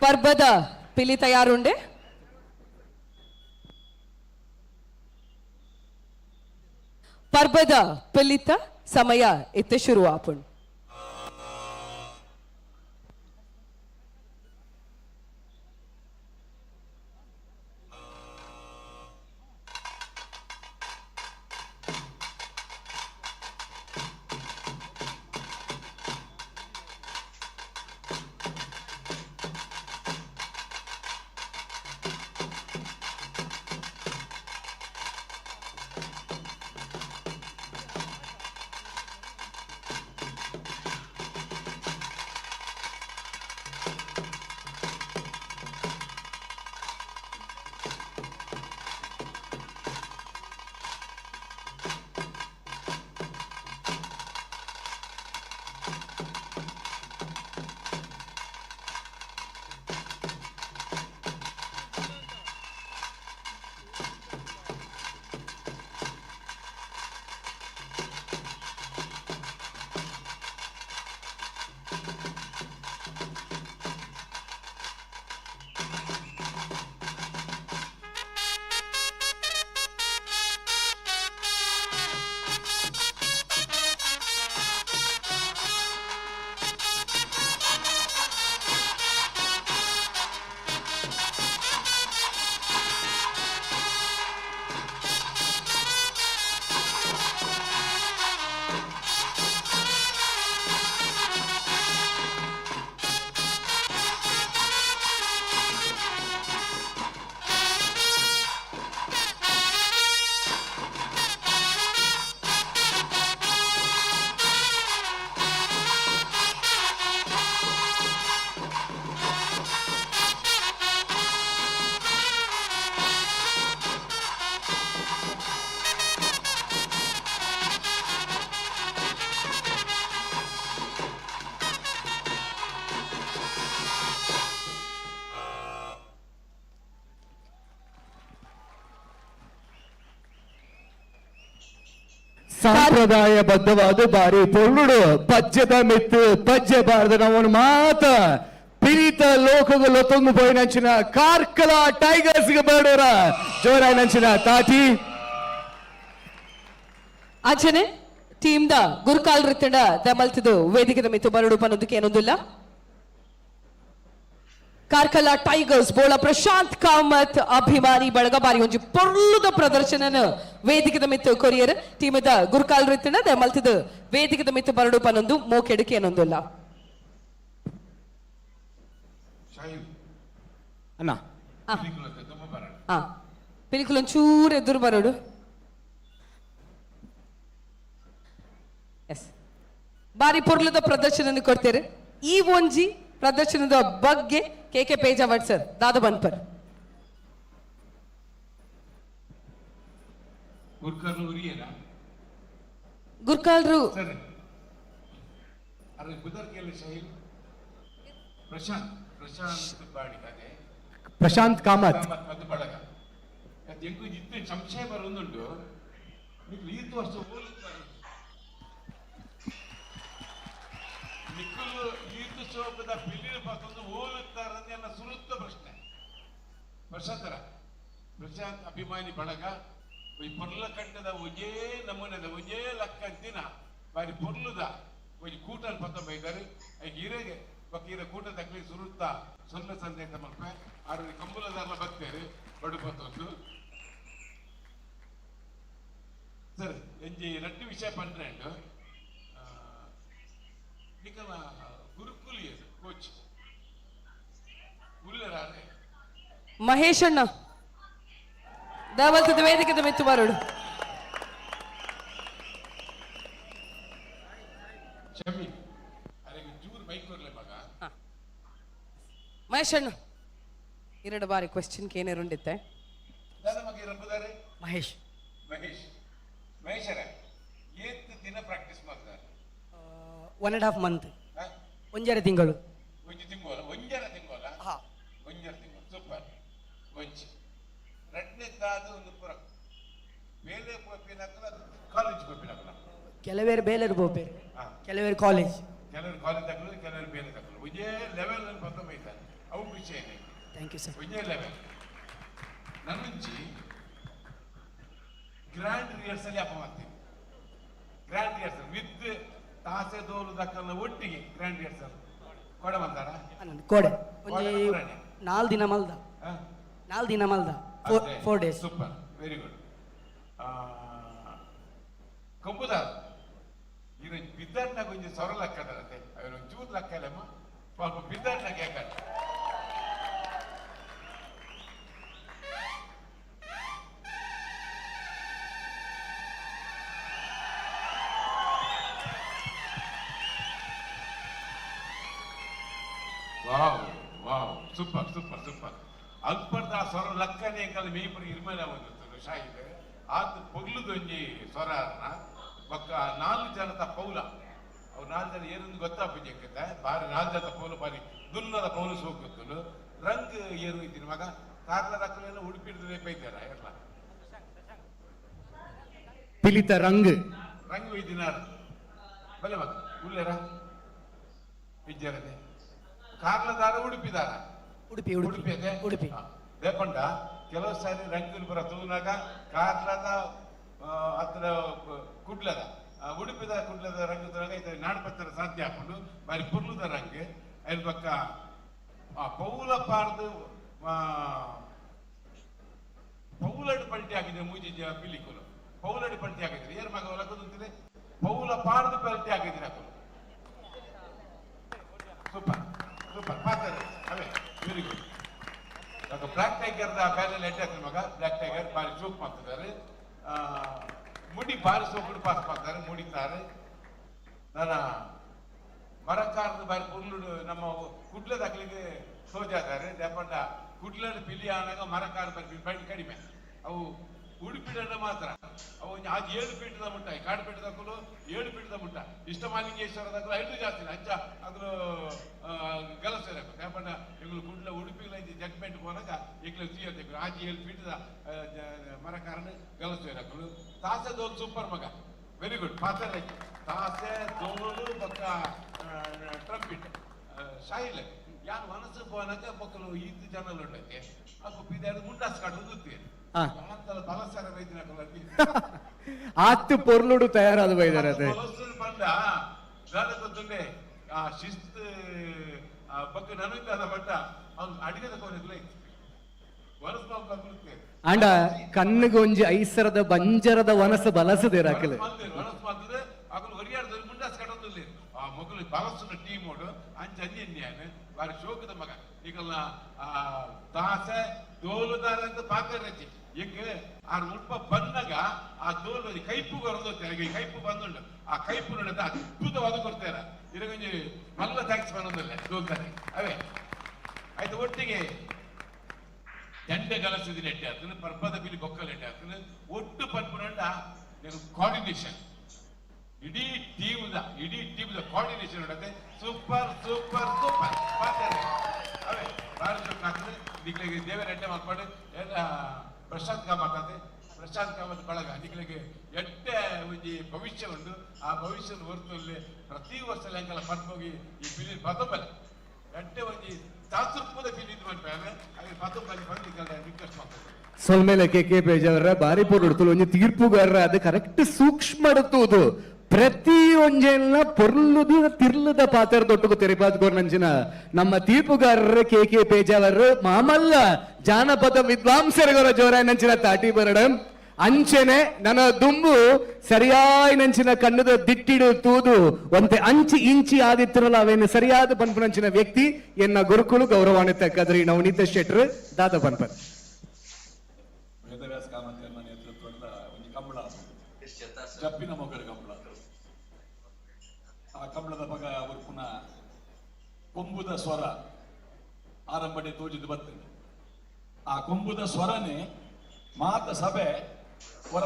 ಪರ್ಬದ ಪಿಲಿ ತಯಾರುಂಡೆ. ಪರ್ಬದ ಪಿಲಿತ ಸಮಯ ಇತ್ತೆ ಶುರು ಆಪುಂಡು. ಸಂಪ್ರದಾಯಬದ್ಧವಾದ ಬಾರಿ ಪೊರ್ಲುಡು ಪಜ್ಜದ ಮಿತ್ತು ಪಜ್ಜೆ ಬಾರದ ನಮ್ಮನ್ನು ಮಾತ ಪಿರಿತ ಲೋಕದ ಲೊತ್ತೊಂದು ಪೋಯಿನಂಚಿನ ಕಾರ್ಕಳ ಟೈಗರ್ಸ್ ಬೇಡೋರ ಜೋರಾಯಿನಂಚಿನ ತಾಟಿ. ಅಂಚನೆ ಟೀಮ್ the ಗುರುಕಾಲ್ ರಿತ್ತಂಡ ದಮಲ್ತದು ವೇದಿಕೆದ ಮಿತ್ತು ಬರಡು ಪನ್ನೊಂದಕ್ಕೆ ಏನೊಂದಿಲ್ಲ. ಕಾರ್ಕಳ ಟೈಗರ್ಸ್ ಬೋಳ ಪ್ರಶಾಂತ್ ಕಾಮತ್ ಅಭಿಮಾನಿ ಬಳಗ ಬಾರಿ ಒಂಜಿ ಪೊರ್ಲುದ ಪ್ರದರ್ಶನನ ವೇದಿಕೆದ ಮಿತ್ತು ಕೊರಿಯರ್ ಟೀಮದ ಗುರುಕಾಲ್ ರಿತ್ತಂಡ ದಮಲ್ತದು ವೇದಿಕೆದ ಮಿತ್ತು ಬರಡು ಪನ್ನೊಂದು ಮೋಕೆಡುಕೆ ಏನೊಂದಿಲ್ಲ. ಅಣ್ಣ ಪಿಲಿಕುಲ ಒಂಚೂರು ಎದುರು ಬರೋಡು. ಎಸ್ ಬಾರಿ ಪೊರ್ಲುದ ಪ್ರದರ್ಶನ ಕೊಡ್ತೇವೆ. ಈ ಒಂಜಿ ಪ್ರದರ್ಶನದ ಬಗ್ಗೆ ಕೆ ಕೆ ಪೇಜಾವಟ್ ಸರ್ ದಾದ ಬನ್ಪರ್. ಗುರ್ಕಾಲ್ರು ಪ್ರಶಾಂತ್ ಕಾಮತ್ ಸಂಶಯ ಬರೋದುಂಟು. ನಿಕ್ಕಲು ಈತು ಸೋಪದ ಪಿಲಿನ ಪತ್ತೊಂದು ಓಲುತ್ತಾರಂದ್ರೆ ನನ್ನ ಸುರುತ್ತ ಪ್ರಶ್ನೆ. ಪ್ರಶಾಂತರ ಪ್ರಶಾಂತ್ ಅಭಿಮಾನಿ ಬಳಗ ಈ ಪೊರ್ಲ ಕಂಠದ ಒಂಜೇ ನಮೂನೆದ ಒಂಜೇ ಲಕ್ಕಂತಿನ ಬಾರಿ ಪೊರ್ಲುದ ಒಂಜಿ ಕೂಟನ್ ಪತ್ತೊಂಬ ಇದ್ದಾರೆ. ಹಿರೇಗೆ ಬೊಕ್ಕ ಇರ ಕೂಟ ತಕ್ಲಿ ಸುರುತ್ತ ಸೊಲ್ಲ ಸಂದೇಶ ಮಲ್ಪೆ ಆರು ಕಂಬುಲದಾರ್ಲ ಬತ್ತೇರು ಬಡು ಪತ್ತೊಂದು ಸರ್ ಎಂಜಿ ರಡ್ಡು ವಿಷಯ ಪನ್ನೆಂಡು ನಿಕಲ ಗುರುಕುಲಿ ಕೋಚ್ ಉಲ್ಲರಾರೆ ಮಹೇಶ್ ಅಣ್ಣ ದವಲ್ತದ ವೇದಿಕೆದ ಮಿತ್ತು ಬರೋಡು. ಶಮಿ ಅರೆಗೆ ಜೂರ್ ಮೈಕ್ ಕೊರ್ಲೆ ಮಗ. ಮಹೇಶ್ ಅಣ್ಣ ಎರಡು ಬಾರಿ ಕ್ವೆಶ್ಚನ್ ಕೇನೇರುಂಡಿತ್ತೆ. ದಾದ ಮಗ ಇರಂಬುದಾರೆ ಮಹೇಶ್. ಮಹೇಶ್ ಮಹೇಶರ ಏತ್ ದಿನ ಪ್ರಾಕ್ಟೀಸ್ ಮಾಡ್ತಾರೆ? 1.5 ಮಂತ್, ಒಂಜರೆ ತಿಂಗಳು. ಒಂಜಿ ತಿಂಗಳು, ಒಂಜರ ತಿಂಗಳ, ಒಂಜರ ತಿಂಗಳು. ಸೂಪರ್. ಒಂಜಿ ರಡ್ನೇ ತಾದು ಒಂದು ಪುರ ಬೇಲೆ ಪೋಪಿನಕಲ ಕಾಲೇಜ್ ಪೋಪಿನಕಲ. ಕೆಲವೇರು ಬೇಲೆರು ಪೋಪೇರು, ಕೆಲವೇರು ಕಾಲೇಜ್. ಕೆಲವರು ಕಾಲೇಜ್ ತಗೊಳ್ಳೋದು, ಕೆಲವರು ಬೇಲೆ ತಗೊಳ್ಳೋದು. ಒಂದೇ ಲೆವೆಲ್ ಪತ್ತೊಂಬ ಇದ್ದಾರೆ. ಅವು ಖುಷಿ ಆಯ್ತು. Thank you sir. ಒಂಜೇ ಲೆವೆಲ್ ನನ್ನುಂಚಿ ಗ್ರ್ಯಾಂಡ್ ರಿಹರ್ಸಲ್ ಯಾಪ ಮಾಡ್ತೀವಿ. ಗ್ರ್ಯಾಂಡ್ ರಿಹರ್ಸಲ್ ವಿತ್ ತಾಸೆ ದೋಲು ದಕ್ಕಲ್ನ ಒಟ್ಟಿಗೆ ಗ್ರ್ಯಾಂಡ್ ರಿಹರ್ಸಲ್ ಕೋಡೆ ಬಂದಾರ? ಕೋಡೆ ಒಂಜಿ 4 ದಿನ ಮಲ್ದ. 4 ದಿನ ಮಲ್ದ, 4 ಡೇಸ್. Super, very good. ಕೊಂಬುದಾರ್ ಇರ ಬಿದ್ದಾಟ್ನಾಗ ಒಂಜಿ ಸೊರ ಲಕ್ಕದರತೆ ಅವನು ಚೂರು ಲಕ್ಕಲಮ್ಮ ಸ್ವಲ್ಪ ಬಿದ್ದಾಟ್ನಾಗ ಯಾಕಂತ. Wow wow, super super super. ಅಲ್ಪರ್ದ ಆ ಸ್ವರ ಲಕ್ಕನೆ ಎಂಕಲ್ ಮೇಯ್ಪುರ ಇರ್ಮಲ ಬಂದಿತ್ತು ಶಾಹಿದ್ ಆತ ಪೊಗ್ಲುದೊಂಜಿ ಸ್ವರ ಬೊಕ್ಕ 4 ಜನತ ಪೌಲ ಅವ್ರು 4 ಜನ ಏನೊಂದು ಗೊತ್ತಾಪುಜಿ ಎಂಕತೆ ಬಾರಿ 4 ಜನತ ಪೌಲು ಬಾರಿ ದುನ್ನದ ಪೌಲು ಸೋಕುತ್ತುಂಡು ರಂಗ್ ಏರು ಇದ್ದೀನಿ ಮಗ ಕಾರ್ಲ ದಕ್ಕಲೆಲ್ಲ ಉಡುಪಿಡ್ದು ರೇಪೈತಾರ ಎಲ್ಲ ಪಿಲಿತ ರಂಗ್ ರಂಗ್ ಇದ್ದಿನಾರ ಬಲೆ ಮಗ ಉಲ್ಲೇರ ಇಜ್ಜರದೆ ಕಾರ್ಲದಾರ ಉಡುಪಿದಾರ ಉಡುಪಿ ಉಡುಪಿ ಅದೇ ಉಡುಪಿ ದೇಪಂಡ ಕೆಲವು ಸಾರಿ ರಂಗುಲ್ ಬರ ತೂನಾಗ ಕಾರ್ಲದ ಅತ್ರ ಕುಡ್ಲದ ಉಡುಪಿದ ಕುಡ್ಲದ ರಂಗು ತೂನಾಗ ಇದು ನಾಡ್ಪತ್ತರ ಸಾಧ್ಯ ಹಾಕೊಂಡು ಬಾರಿ ಪುರ್ಲುದ ರಂಗ್ ಅದ್ರ ಪಕ್ಕ ಆ ಪೌಲ ಪಾರ್ದು ಪೌಲಡು ಪಲ್ಟಿ ಹಾಕಿದ್ರೆ ಮೂಜಿ ಪಿಲಿಕುಲು ಪೌಲಡು ಪಲ್ಟಿ ಹಾಕಿದ್ರೆ ಏರ್ ಮಗ ಒಲಕುಂತಿದೆ ಪೌಲ ಪಾರ್ದು ಪಲ್ಟಿ ಹಾಕಿದ್ರೆ ಹಾಕುದು. ಸೂಪರ್ ಸೂಪರ್ ಪಾತ್ರ ಅವೇ very good. Black tiger the ಬ್ಯಾಲೆಲ್ ಹೆಡ್ ಹಾಕಿದ ಮಗ ಬ್ಲಾಕ್ ಟೈಗರ್ ಬಾರಿ ಚೂಕ್ ಮಾಡ್ತಿದ್ದಾರೆ. ಮುಡಿ ಬಾರಿ ಸೋಕುಡು ಪಾಸ್ ಮಾಡ್ತಾರೆ ಮುಡಿತಾರೆ. ನನ್ನ ಮರಕಾರದ ಬಾರಿ ಪುರ್ಲುಡು ನಮ್ಮ ಕುಡ್ಲದ ಅಕ್ಲಿಗೆ ಸೋಜಾತಾರೆ ದೇಪಂಡ ಕುಡ್ಲದ ಪಿಲಿ ಆನಾಗ ಮರಕಾರ ಬಾರಿ ಬೈಟ್ ಕಡಿಮೆ ಅವು ಉಡುಪಿಡ ಮಾತ್ರ ಅವು ಅದು 7 ಫೀಟ್ದ ಮುಟ್ಟ ಕಾಡು ಪೀಠದಕ್ಕೂ 7 ಫೀಟ್ದ ಮುಟ್ಟ ಇಷ್ಟಮಾಲಿಂಗೇಶ್ವರ ದಕ್ಕಲು ಐದು ಜಾಸ್ತಿ ಅಂಚ ಅದ್ರ ಗಲಸೇರಬೇಕು ಯಾಕಂಡ ಇಗಳು ಕುಡ್ಲ ಉಡುಪಿಗಳ ಜಡ್ಮೆಂಟ್ ಪೋನಾಗ ಈಗಲೂ ಸೀಯತ್ತೆ ಆಜಿ 7 ಫೀಟ್ದ ಮರಕಾರನ ಗಲಸೇರಕ್ಕಲು. ತಾಸೆ ದೋಲ್ ಸೂಪರ್ ಮಗ, ವೆರಿ ಗುಡ್ ಪಾತ್ರ ತಾಸೆ ದೋಲು ಬೊಕ್ಕ ಟ್ರಂಪಿಟ್ ಶಾಯಿಲ್ ಯಾರು ಮನಸ್ಸು ಪೋನಾಗ ಬೊಕ್ಕಲು ಈತ ಜನలు ಉಂಡಕ್ಕೆ ಅಕ್ಕು ಪಿದಾರು ಮುಂಡಾಸ್ ಕಾಡು ಗೊತ್ತೇನೆ ಆತ್ತು ಪೊರ್ಲುಡು ತಯಾರಾದ ಬೈದಾರೆ ಅದೇ ಬಂದ ಗೊತ್ತುಂಡೆ ಆ ಶಿಸ್ತು ಬಗ್ಗೆ ನನಗೆ ಬಟ್ಟ ಅವ್ನು ಅಡಿಗೆದ ಕೋರಿದ್ಲ ಅಂಡ ಕಣ್ಣಿಗೆ ಒಂಜಿ ಐಸರದ ಬಂಜರದ ವನಸ ಬಲಸದೆ ರಾಕಲೆ ವನಸ್ ಬಂದದೆ ಅಕಲು ಹೊರಿಯಾಡ್ದಲ್ಲಿ ಮುಂಡಾಸ್ ಕಟ್ಟೊಂದಿಲ್ಲ ಆ ಮಗಲು ಬಲಸುನ ಟೀಮ್ ಓಡು ಅಂಚ ಅನ್ಯನ್ಯಾನ ಬಾರಿ ಶೋಕದ ಮಗ ಈಗಲ್ಲ ಆ ದಾಸೆ ದೋಲುದಾರ ಅಂತ ಪಾಕರಚಿ ಈಗ ಆ ಮುಲ್ಪ ಬಂದಾಗ ಆ ದೋಲು ಕೈಪು ಬರೋದು ಕೈಪು ಬಂದುಂಡು ಆ ಕೈಪು ನೋಡಿದ ಅದ್ಭುತವಾದ ಕೊಡ್ತಾರ ಇದಕ್ಕೊಂಜಿ ಮಲ್ಲ ಟ್ಯಾಕ್ಸ್ ಬಂದಲ್ಲ ದೋಲ್ತಾರೆ ಅವೇ ಆಯ್ತು. ಒಟ್ಟಿಗೆ ದಂಡೆ ಗಲಸಿದ ನೆಟ್ಟೆ ಆಗ್ತದೆ ಪರ್ಬದ ಬಿಲಿ ಬೊಕ್ಕಲ್ ನೆಟ್ಟೆ ಆಗ್ತದೆ ಒಟ್ಟು ಪನ್ಪುನಂಡ ಕೋಆರ್ಡಿನೇಷನ್ ಇಡೀ ಟೀಮ್ದ ಕೋಆರ್ಡಿನೇಷನ್ ನೋಡತ್ತೆ ಸೂಪರ್ ಸೂಪರ್ ಸೂಪರ್ ಅವೇ ಭಾರಿ ಚೊಕ್ಕ ಆಗ್ತದೆ. ನಿಕ್ಲಿಗೆ ದೇವರ ಎಡ್ಡೆ ಮಾರ್ಪಾಡು ಎಲ್ಲ ಪ್ರಶಾಂತ್ ಕಾಮತ್ ಆತೆ ಪ್ರಶಾಂತ್ ಕಾಮತ್ ಬಳಗ ನಿಕ್ಲಿಗೆ ಎಡ್ಡೆ ಒಂಜಿ ಭವಿಷ್ಯ ಉಂಟು. ಆ ಭವಿಷ್ಯದ ಹೊರತಲ್ಲಿ ಪ್ರತಿ ವರ್ಷ ಎಂಕಲ ಪತ್ಮೋಗಿ ಈ ಪಿಲಿ ಪತೊಂಬಲೆ ಎಡ್ಡೆ ಒಂಜಿ ತಾತೃಪದ ಪಿಲಿ ಇದು ಮಾಡ್ತಾರೆ ಹಾಗೆ ಪತೊಂಬಲಿ ಬಂದು ರಿಕ್ವೆಸ್ಟ್ ಮಾಡ್ತಾರೆ. ಸೊಲ್ಮೇಲೆ ಕೆ ಕೆ ಪೇಜವರ ಬಾರಿ ಪೊರುಡ್ತುಲು ಒಂಜಿ ತೀರ್ಪುಗಾರರ ಅದು ಕರೆಕ್ಟ್ ಸೂಕ್ಷ್ಮ ತೂದು ಪ್ರತಿ ಒಂಜೆಲ್ಲ ಪೊರ್ಲುದ ತಿರ್ಲುದ ಪಾತ್ರ ದೊಟ್ಟುಗು ತೆರಿಪಾದ್ಗೋರ್ನಂಚಿನ ನಮ್ಮ ತೀರ್ಪುಗಾರರ ಕೆ ಕೆ ಪೇಜಾವರ್ ಮಾಮಲ್ಲ ಜಾನಪದ ವಿದ್ವಾಂಸರಿಗೋರ ಜೋರಾಯನಂಚಿನ ತಾಟಿ ಬರಡ ಅಂಚೆನೆ ನನ್ನ ದುಂಬು ಸರಿಯಾಯಿನಂಚಿನ ಕಣ್ಣದ ದಿಟ್ಟಿಡು ತೂದು ಒಂತೆ ಅಂಚಿ ಇಂಚಿ ಆದಿತ್ತಿರಲ್ಲ ಅವೇನು ಸರಿಯಾದ ಪನ್ಪುನಂಚಿನ ವ್ಯಕ್ತಿ ಎನ್ನ ಗುರುಕುಲು ಗೌರವಾನ್ವಿತ ಕದ್ರಿ ನವನೀತ ಶೆಟ್ರು ದಾದ ಪನ್ಪನ್. ವೇದವ್ಯಾಸ ಕಾಮತ್ಯನ್ನ ನೇತೃತ್ವದ ಒಂಜಿ ಕಂಬಳ ಜಪ್ಪಿನ ಮೊಗರ ಕಂಬಳ ಆ ಕಂಬಳದ ಬಗ ಅವರು ಪುನಃ ಕೊಂಬುದ ಸ್ವರ ಆರಂಭಡೆ ತೋಜಿದ್ದು ಬರ್ತೇನೆ. ಆ ಕೊಂಬುದ ಸ್ವರನೇ ಮಾತ ಸಭೆ ಹೊರ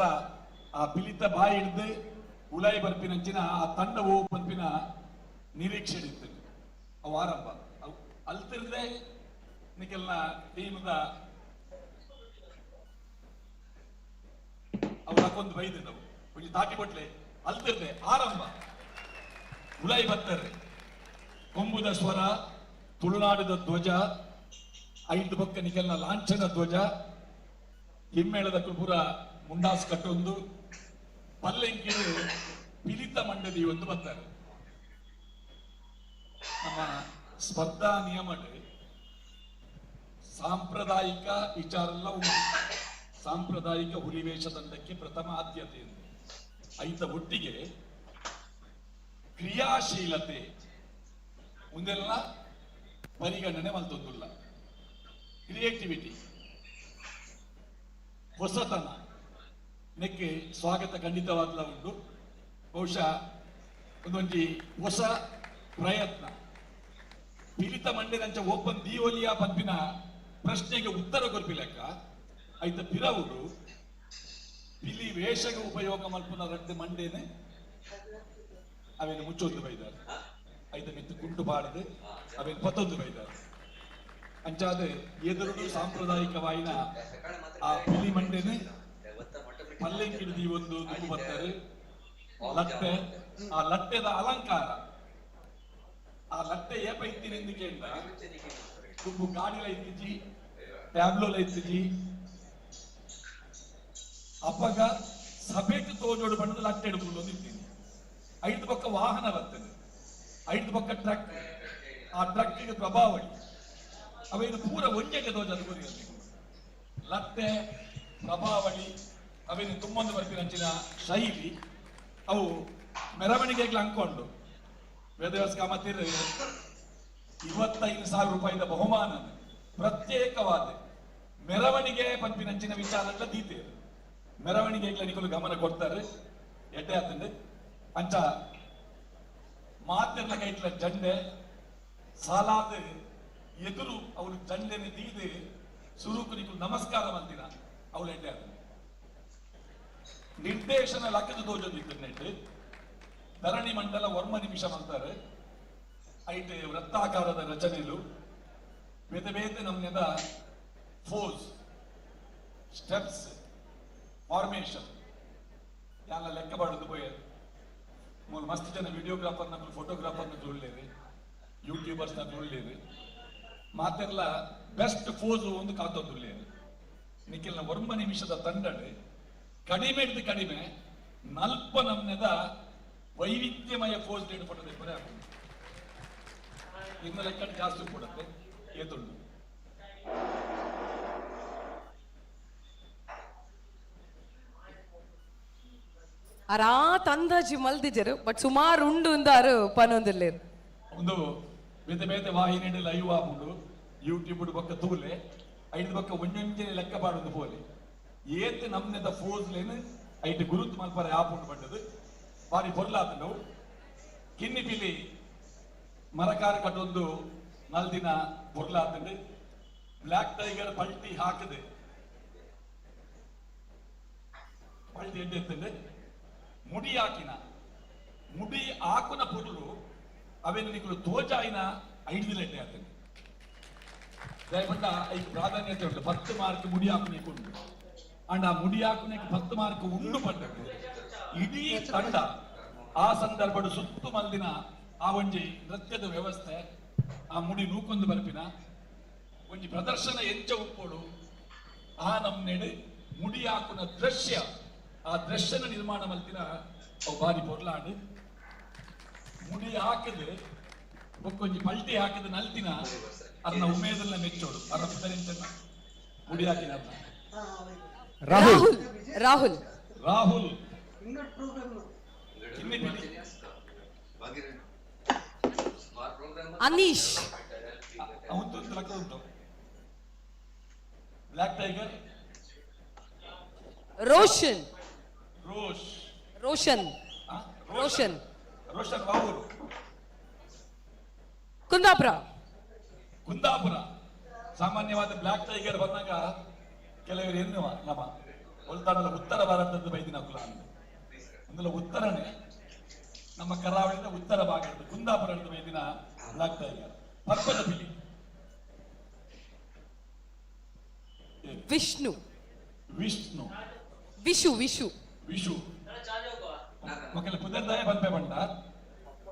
ಆ ಪಿಲಿತ ಬಾಯಿ ಹಿಡ್ದು ಉಲಾಯಿ ಬರ್ಪಿನಂಚಿನ ಆ ತಂಡವು ಪನ್ಪಿನ ನಿರೀಕ್ಷೆ ಇತ್ತು ಅವು ಆರಂಭ ಅವು ಅಲ್ತಿರ್ದೆ ನಿಕ್ಕೆಲ್ಲ ಟೀಮ್ದ ಅವು ಹಾಕೊಂದು ಬೈದಿದ್ದವು ಒಂಜಿ ತಾಟಿ ಕೊಟ್ಲೆ ಅಲ್ತಿರ್ದೆ ಆರಂಭ ಉಲಾಯಿ ಬರ್ತಾರೆ. ಕೊಂಬುದ ಸ್ವರ, ತುಳುನಾಡಿದ ಧ್ವಜ, ಐದು ಬೊಕ್ಕ ನಿಕಲ್ನ ಲಾಂಛನ ಧ್ವಜ ಹಿಮ್ಮೇಳದ ಪೂರ ಮುಂಡಾಸ್ ಕಟ್ಟೊಂದು ಪಲ್ಲೆಂಕಿಡು ಪಿಲಿತ ಮಂಡದಿ ಒಂದು ಬರ್ತಾರೆ. ನಮ್ಮ ಸ್ಪರ್ಧಾ ನಿಯಮ ಸಾಂಪ್ರದಾಯಿಕ ವಿಚಾರ ಎಲ್ಲ ಉಂಟು. ಸಾಂಪ್ರದಾಯಿಕ ಹುಲಿವೇಷ ತಂಡಕ್ಕೆ ಪ್ರಥಮ ಆದ್ಯತೆ ಎಂದು ಐತ ಒಟ್ಟಿಗೆ ಕ್ರಿಯಾಶೀಲತೆ ಮುಂದೆಲ್ಲ ಪರಿಗಣನೆ ಮಲ್ತೊಂದುಲ್ಲ. ಕ್ರಿಯೇಟಿವಿಟಿ, ಹೊಸತನ ನೆಕ್ಕೆ ಸ್ವಾಗತ ಖಂಡಿತವಾಗ್ಲ ಉಂಟು. ಬಹುಶಃ ಒಂದೊಂಜಿ ಹೊಸ ಪ್ರಯತ್ನ. ಪಿಲಿತ ಮಂಡೆನಂಚ ಓಪನ್ ದೀವಲಿಯ ಪನ್ಪಿನ ಪ್ರಶ್ನೆಗೆ ಉತ್ತರ ಕೊರ್ಪಿಲೆಕ್ಕ ಐತ ಪಿರವುಡು ಪಿಲಿ ವೇಷಗೆ ಉಪಯೋಗ ಮಲ್ಪುನ ರಡ್ಡು ಮಂಡೇನೆ ಅವೇನು ಮುಚ್ಚೊಂದು ಬೈದಾರೆ, ಐತ ಮಿತ್ತು ಕುಂಟು ಬಾಡದು ಅವೇನು ಪತ್ತೊಂದು ಬೈದಾರೆ. ಅಂಚಾದ ಎದುರುಡು ಸಾಂಪ್ರದಾಯಿಕವಾಯಿನ ಆ ಪಿಲಿ ಮಂಡೇನೆ ಪಲ್ಲೆಂಕಿಡಿದು ಈ ಒಂದು ದುಂಬು ಬರ್ತಾರೆ. ಲಟ್ಟೆ, ಆ ಲಟ್ಟೆದ ಅಲಂಕಾರ, ಆ ಲಟ್ಟೆ ಏಪ ಇತ್ತೀನಿ ಕೇಂದ್ರ ದುಂಬು ಗಾಡಿಲ ಇತ್ತಿಜಿ, ಟ್ಯಾಬ್ಲೋಲ ಇತ್ತಿಜಿ. ಅಪ್ಪಗ ಸಭೆಟ್ ತೋಜೋಡು ಬಣ್ಣದ ಲಟ್ಟೆ ಹಿಡ್ಕೊಂಡು ಇದ್ದೀನಿ. ಐದು ಪಕ್ಕ ವಾಹನ ಬರ್ತದೆ, ಐದು ಪಕ್ಕ ಟ್ರಕ್, ಆ ಟ್ರಕ್ಕಿಗೆ ಪ್ರಭಾವಳಿ ಅವ ಇದು ಪೂರ ಒಂಜೆಗೆ ತೋಜದು ಗುರಿಯಲ್ಲಿ ಲಟ್ಟೆ ಪ್ರಭಾವಳಿ ಅವೇನು ತುಂಬೊಂದು ಬರ್ಪಿನ ಅಂಚಿನ ಶೈಲಿ ಅವು ಮೆರವಣಿಗೆಗೆ ಅಂಕೊಂಡು ವೇದವ್ಯಾಸ ಕಾಮತಿರ್ 25,000 ರೂಪಾಯಿದ ಬಹುಮಾನ ಪ್ರತ್ಯೇಕವಾದ ಮೆರವಣಿಗೆ ಪಂಪಿನಂಚಿನ ವಿಚಾರ ದೀತೆ ಮೆರವಣಿಗೆ ನಿಕಲು ಗಮನ ಕೊಡ್ತಾರೆ. ಎಡ್ಡೆ ಆತಂದೆ ಅಂಚ ಮಾತೆರ್ಲ ಕೈಟ್ಲ ಜಂಡೆ ಸಾಲಾದ ಎದುರು ಅವರು ಜಂಡೆನೆ ದೀದೆ ಸುರುಕು ನಿಕಲು ನಮಸ್ಕಾರ ಮಂದಿರ ಅವಳು ಎಡ್ಡೆ ಆತಂದೆ. ನಿರ್ದೇಶನ ಲಕ್ಕದ ತೋಜೊಂದಿತ್ತು ನೆಟ್ ಧರಣಿ ಮಂಡಲ ವರ್ಮ ನಿಮಿಷ ಅಂತಾರೆ. ಐಟ್ ವೃತ್ತಾಕಾರದ ರಚನೆಲು ಬೇತೆ ಬೇತೆ ನಮ್ನೆದ ಫೋಸ್ ಸ್ಟೆಪ್ಸ್ ಫಾರ್ಮೇಶನ್ ಎಲ್ಲ ಲೆಕ್ಕ ಮಾಡೋದು ಪೋಯ್ ಮೂರು ಮಸ್ತ್ ಜನ ವಿಡಿಯೋಗ್ರಾಫರ್ ನಕಲು ಫೋಟೋಗ್ರಾಫರ್ ನಕಲು ಉಳ್ಳೇರಿ, ಯೂಟ್ಯೂಬರ್ಸ್ ನಕಲು ಉಳ್ಳೇರಿ, ಮಾತೆಲ್ಲ ಬೆಸ್ಟ್ ಫೋಸ್ ಒಂದು ಕಾತೊಂದು ಉಳ್ಳೇರಿ. ನಿಖಿಲ್ನ ವರ್ಮ ನಿಮಿಷದ ತಂಡಡೆ ಕಡಿಮೆ ಹಿಡಿದು ಕಡಿಮೆ ನಲ್ಪ ನಮ್ನೆದ ವೈವಿಧ್ಯಮಯ ಫೋಸ್ ಡೇಟ್ ಫೋಟೋ ತೆಪ್ಪರೆ ಇನ್ನು ಲೆಕ್ಕ ಜಾಸ್ತಿ ಕೊಡುತ್ತೆ ಏತುಂಡು. ಅರಾತ್ ಅಂದಾಜಿ ಮಲ್ದಿಜರು ಬಟ್ ಸುಮಾರು ಉಂಡು ಅಂದಾರು ಪನೊಂದಿಲ್ಲೇರು. ಒಂದು ಬೇತೆ ಬೇತೆ ವಾಹಿನಿ ಲೈವ್ ಆಪುಂಡು ಯೂಟ್ಯೂಬ್ ಬೊಕ್ಕ ತೂಲೆ ಐದು ಬೊಕ್ಕ ಒಂಜೊಂಜನೆ ಲೆಕ್ಕ ಪಾಡೊಂದು ಪೋಲೆ ಏತ್ ನಮ್ನೆದ ಫೋಸ್ಲೇನು ಐಟ್ ಗುರುತು ಮಲ್ಪರೆ ಆಪುಂಡು ಬಂಡದು ಬಾರಿ ಪೊರ್ಲಾತುಂಡು. ಕಿನ್ನಿ ಪಿಲಿ ಮರಕಾರ ಕಟ್ಟೊಂದು ನಲ್ದಿನ ಪೊರ್ಲಾತುಂಡು. ಬ್ಲ್ಯಾಕ್ ಟೈಗರ್ ಪಲ್ಟಿ ಹಾಕದೆ ಪಲ್ಟಿ ಎಡ್ಡೆತ್ತುಂಡು. ಮುಡಿ ಹಾಕಿನ ಮುಡಿ ಹಾಕುನ ಪೊರ್ಲು ಅವೇನು ನಿಕಲು ತೋಜಾಯಿನ ಐದು ಎಡ್ಡೆ ಆತಂಡು. ದಯಪಟ್ಟ ಐಕ್ ಪ್ರಾಧಾನ್ಯತೆ ಉಂಟು. 10 ಮಾರ್ಕ್ ಮುಡಿ ಹಾಕುನೇಕೆ ಉಂಟು. ಅಂಡ್ ಆ ಮುಡಿ ಹಾಕುನೇಕೆ 10 ಮಾರ್ಕ್ ಉಂಡು ಪಟ್ಟದ್ದು ಇಡೀ ತಂಡ ಆ ಸಂದರ್ಭದ ಸುತ್ತು ಮಲ್ದಿನ ಆ ಒಂಜಿ ನೃತ್ಯದ ವ್ಯವಸ್ಥೆ, ಆ ಮುಡಿ ನೂಕೊಂದು ಬರ್ಪಿನ ಒಂಜಿ ಪ್ರದರ್ಶನ ಎಂಚ ಉಪ್ಪೋಡು ಆ ನಮ್ನೆಡು ಮುಡಿ ಹಾಕುನ ದೃಶ್ಯ, ಆ ದೃಶ್ಯನ ನಿರ್ಮಾಣ ಮಲ್ತಿನ ಅವು ಬಾರಿ ಪೊರ್ಲಾಂಡು. ಮುಡಿ ಹಾಕದೆ ಬೊಕ್ಕೊಂಜಿ ಪಲ್ಟಿ ಹಾಕದ ನಲ್ತಿನ ಅದನ್ನ ಉಮೇದನ್ನ ಮೆಚ್ಚೋಡು ಅರ್ನ ಪುದರಿಂಚನ್ನ ಮುಡಿ ಹಾಕಿನ ರಾಹುಲ್ ರಾಹುಲ್ ರಾಹುಲ್ ಅನೀಶ್ ಉಂಟು. ಬ್ಲ್ಯಾಕ್ ಟೈಗರ್ ರೋಷನ್ ರೋಷನ್ ರೋಷನ್ ರೋಷನ್ ಬಾವೂರು ಕುಂದಾಪುರ ಕುಂದಾಪುರ. ಸಾಮಾನ್ಯವಾದ ಬ್ಲ್ಯಾಕ್ ಟೈಗರ್ ಬಂದಾಗ ಕೆಲವರು ಎನ್ನುವ ನಮ್ಮ ಒಲ್ತಾಡಲ ಉತ್ತರ ಭಾರತದ ಬೈದಿನ ಕುಲ ಅಂದ್ರೆ ಉತ್ತರನೇ ನಮ್ಮ ಕರಾವಳಿಯ ಉತ್ತರ ಭಾಗ ಕುಂದಾಪುರ ಬೈದಿನ ಬ್ಲ್ಯಾಕ್ ಟೈಗರ್. ಪರ್ವತ ಪಿಲಿ ವಿಷ್ಣು ವಿಷ್ಣು ವಿಶು ವಿಶು ವಿಶು ಮಕ್ಕಳ ಪುದರ್ದಾಯ ಬಂಪೆ ಬಂಡ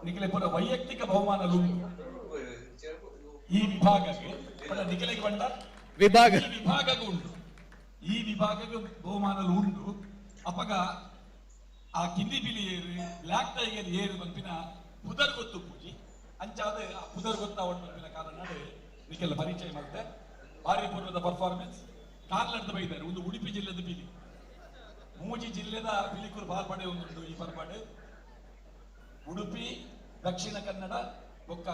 ನಿಖಿಲೆ ಪೂರ ವೈಯಕ್ತಿಕ ಬಹುಮಾನ ಲುಂಡು ಈ ವಿಭಾಗಕ್ಕೆ. ನಿಖಿಲಿಗೆ ಬಂಡ ವಿಭಾಗ. ಈ ವಿಭಾಗಗೂ ಉಂಟು, ಈ ವಿಭಾಗಕ್ಕೆ ಬಹುಮಾನಲು ಉಂಟು. ಅಪಗ ಆ ಕಿಂದಿ ಬಿಲಿ ಏರು, ಬ್ಲ್ಯಾಕ್ ಟೈಗರ್ ಏರು ಪನ್ಪಿನ ಪುದರ್ ಗೊತ್ತು ಪೂಜಿ ಅಂಚಾದ ಆ ಪುದರ್ ಗೊತ್ತಾವಡ್ ಪನ್ಪಿನ ಕಾರಣ ನಿಕ್ಕೆಲ್ಲ ಪರಿಚಯ ಮಲ್ತೆ. ಭಾರಿ ಪೂರ್ವದ ಪರ್ಫಾರ್ಮೆನ್ಸ್ ಕಾರ್ಲಡ್ದು ಬೈದಾರೆ. ಒಂದು ಉಡುಪಿ ಜಿಲ್ಲೆದ ಪಿಲಿ, ಮೂಜಿ ಜಿಲ್ಲೆದ ಪಿಲಿಕುರು ಬಾರ್ಪಡೆ ಒಂದುಂಟು. ಈ ಪರ್ಪಾಡೆ ಉಡುಪಿ, ದಕ್ಷಿಣ ಕನ್ನಡ ಬೊಕ್ಕ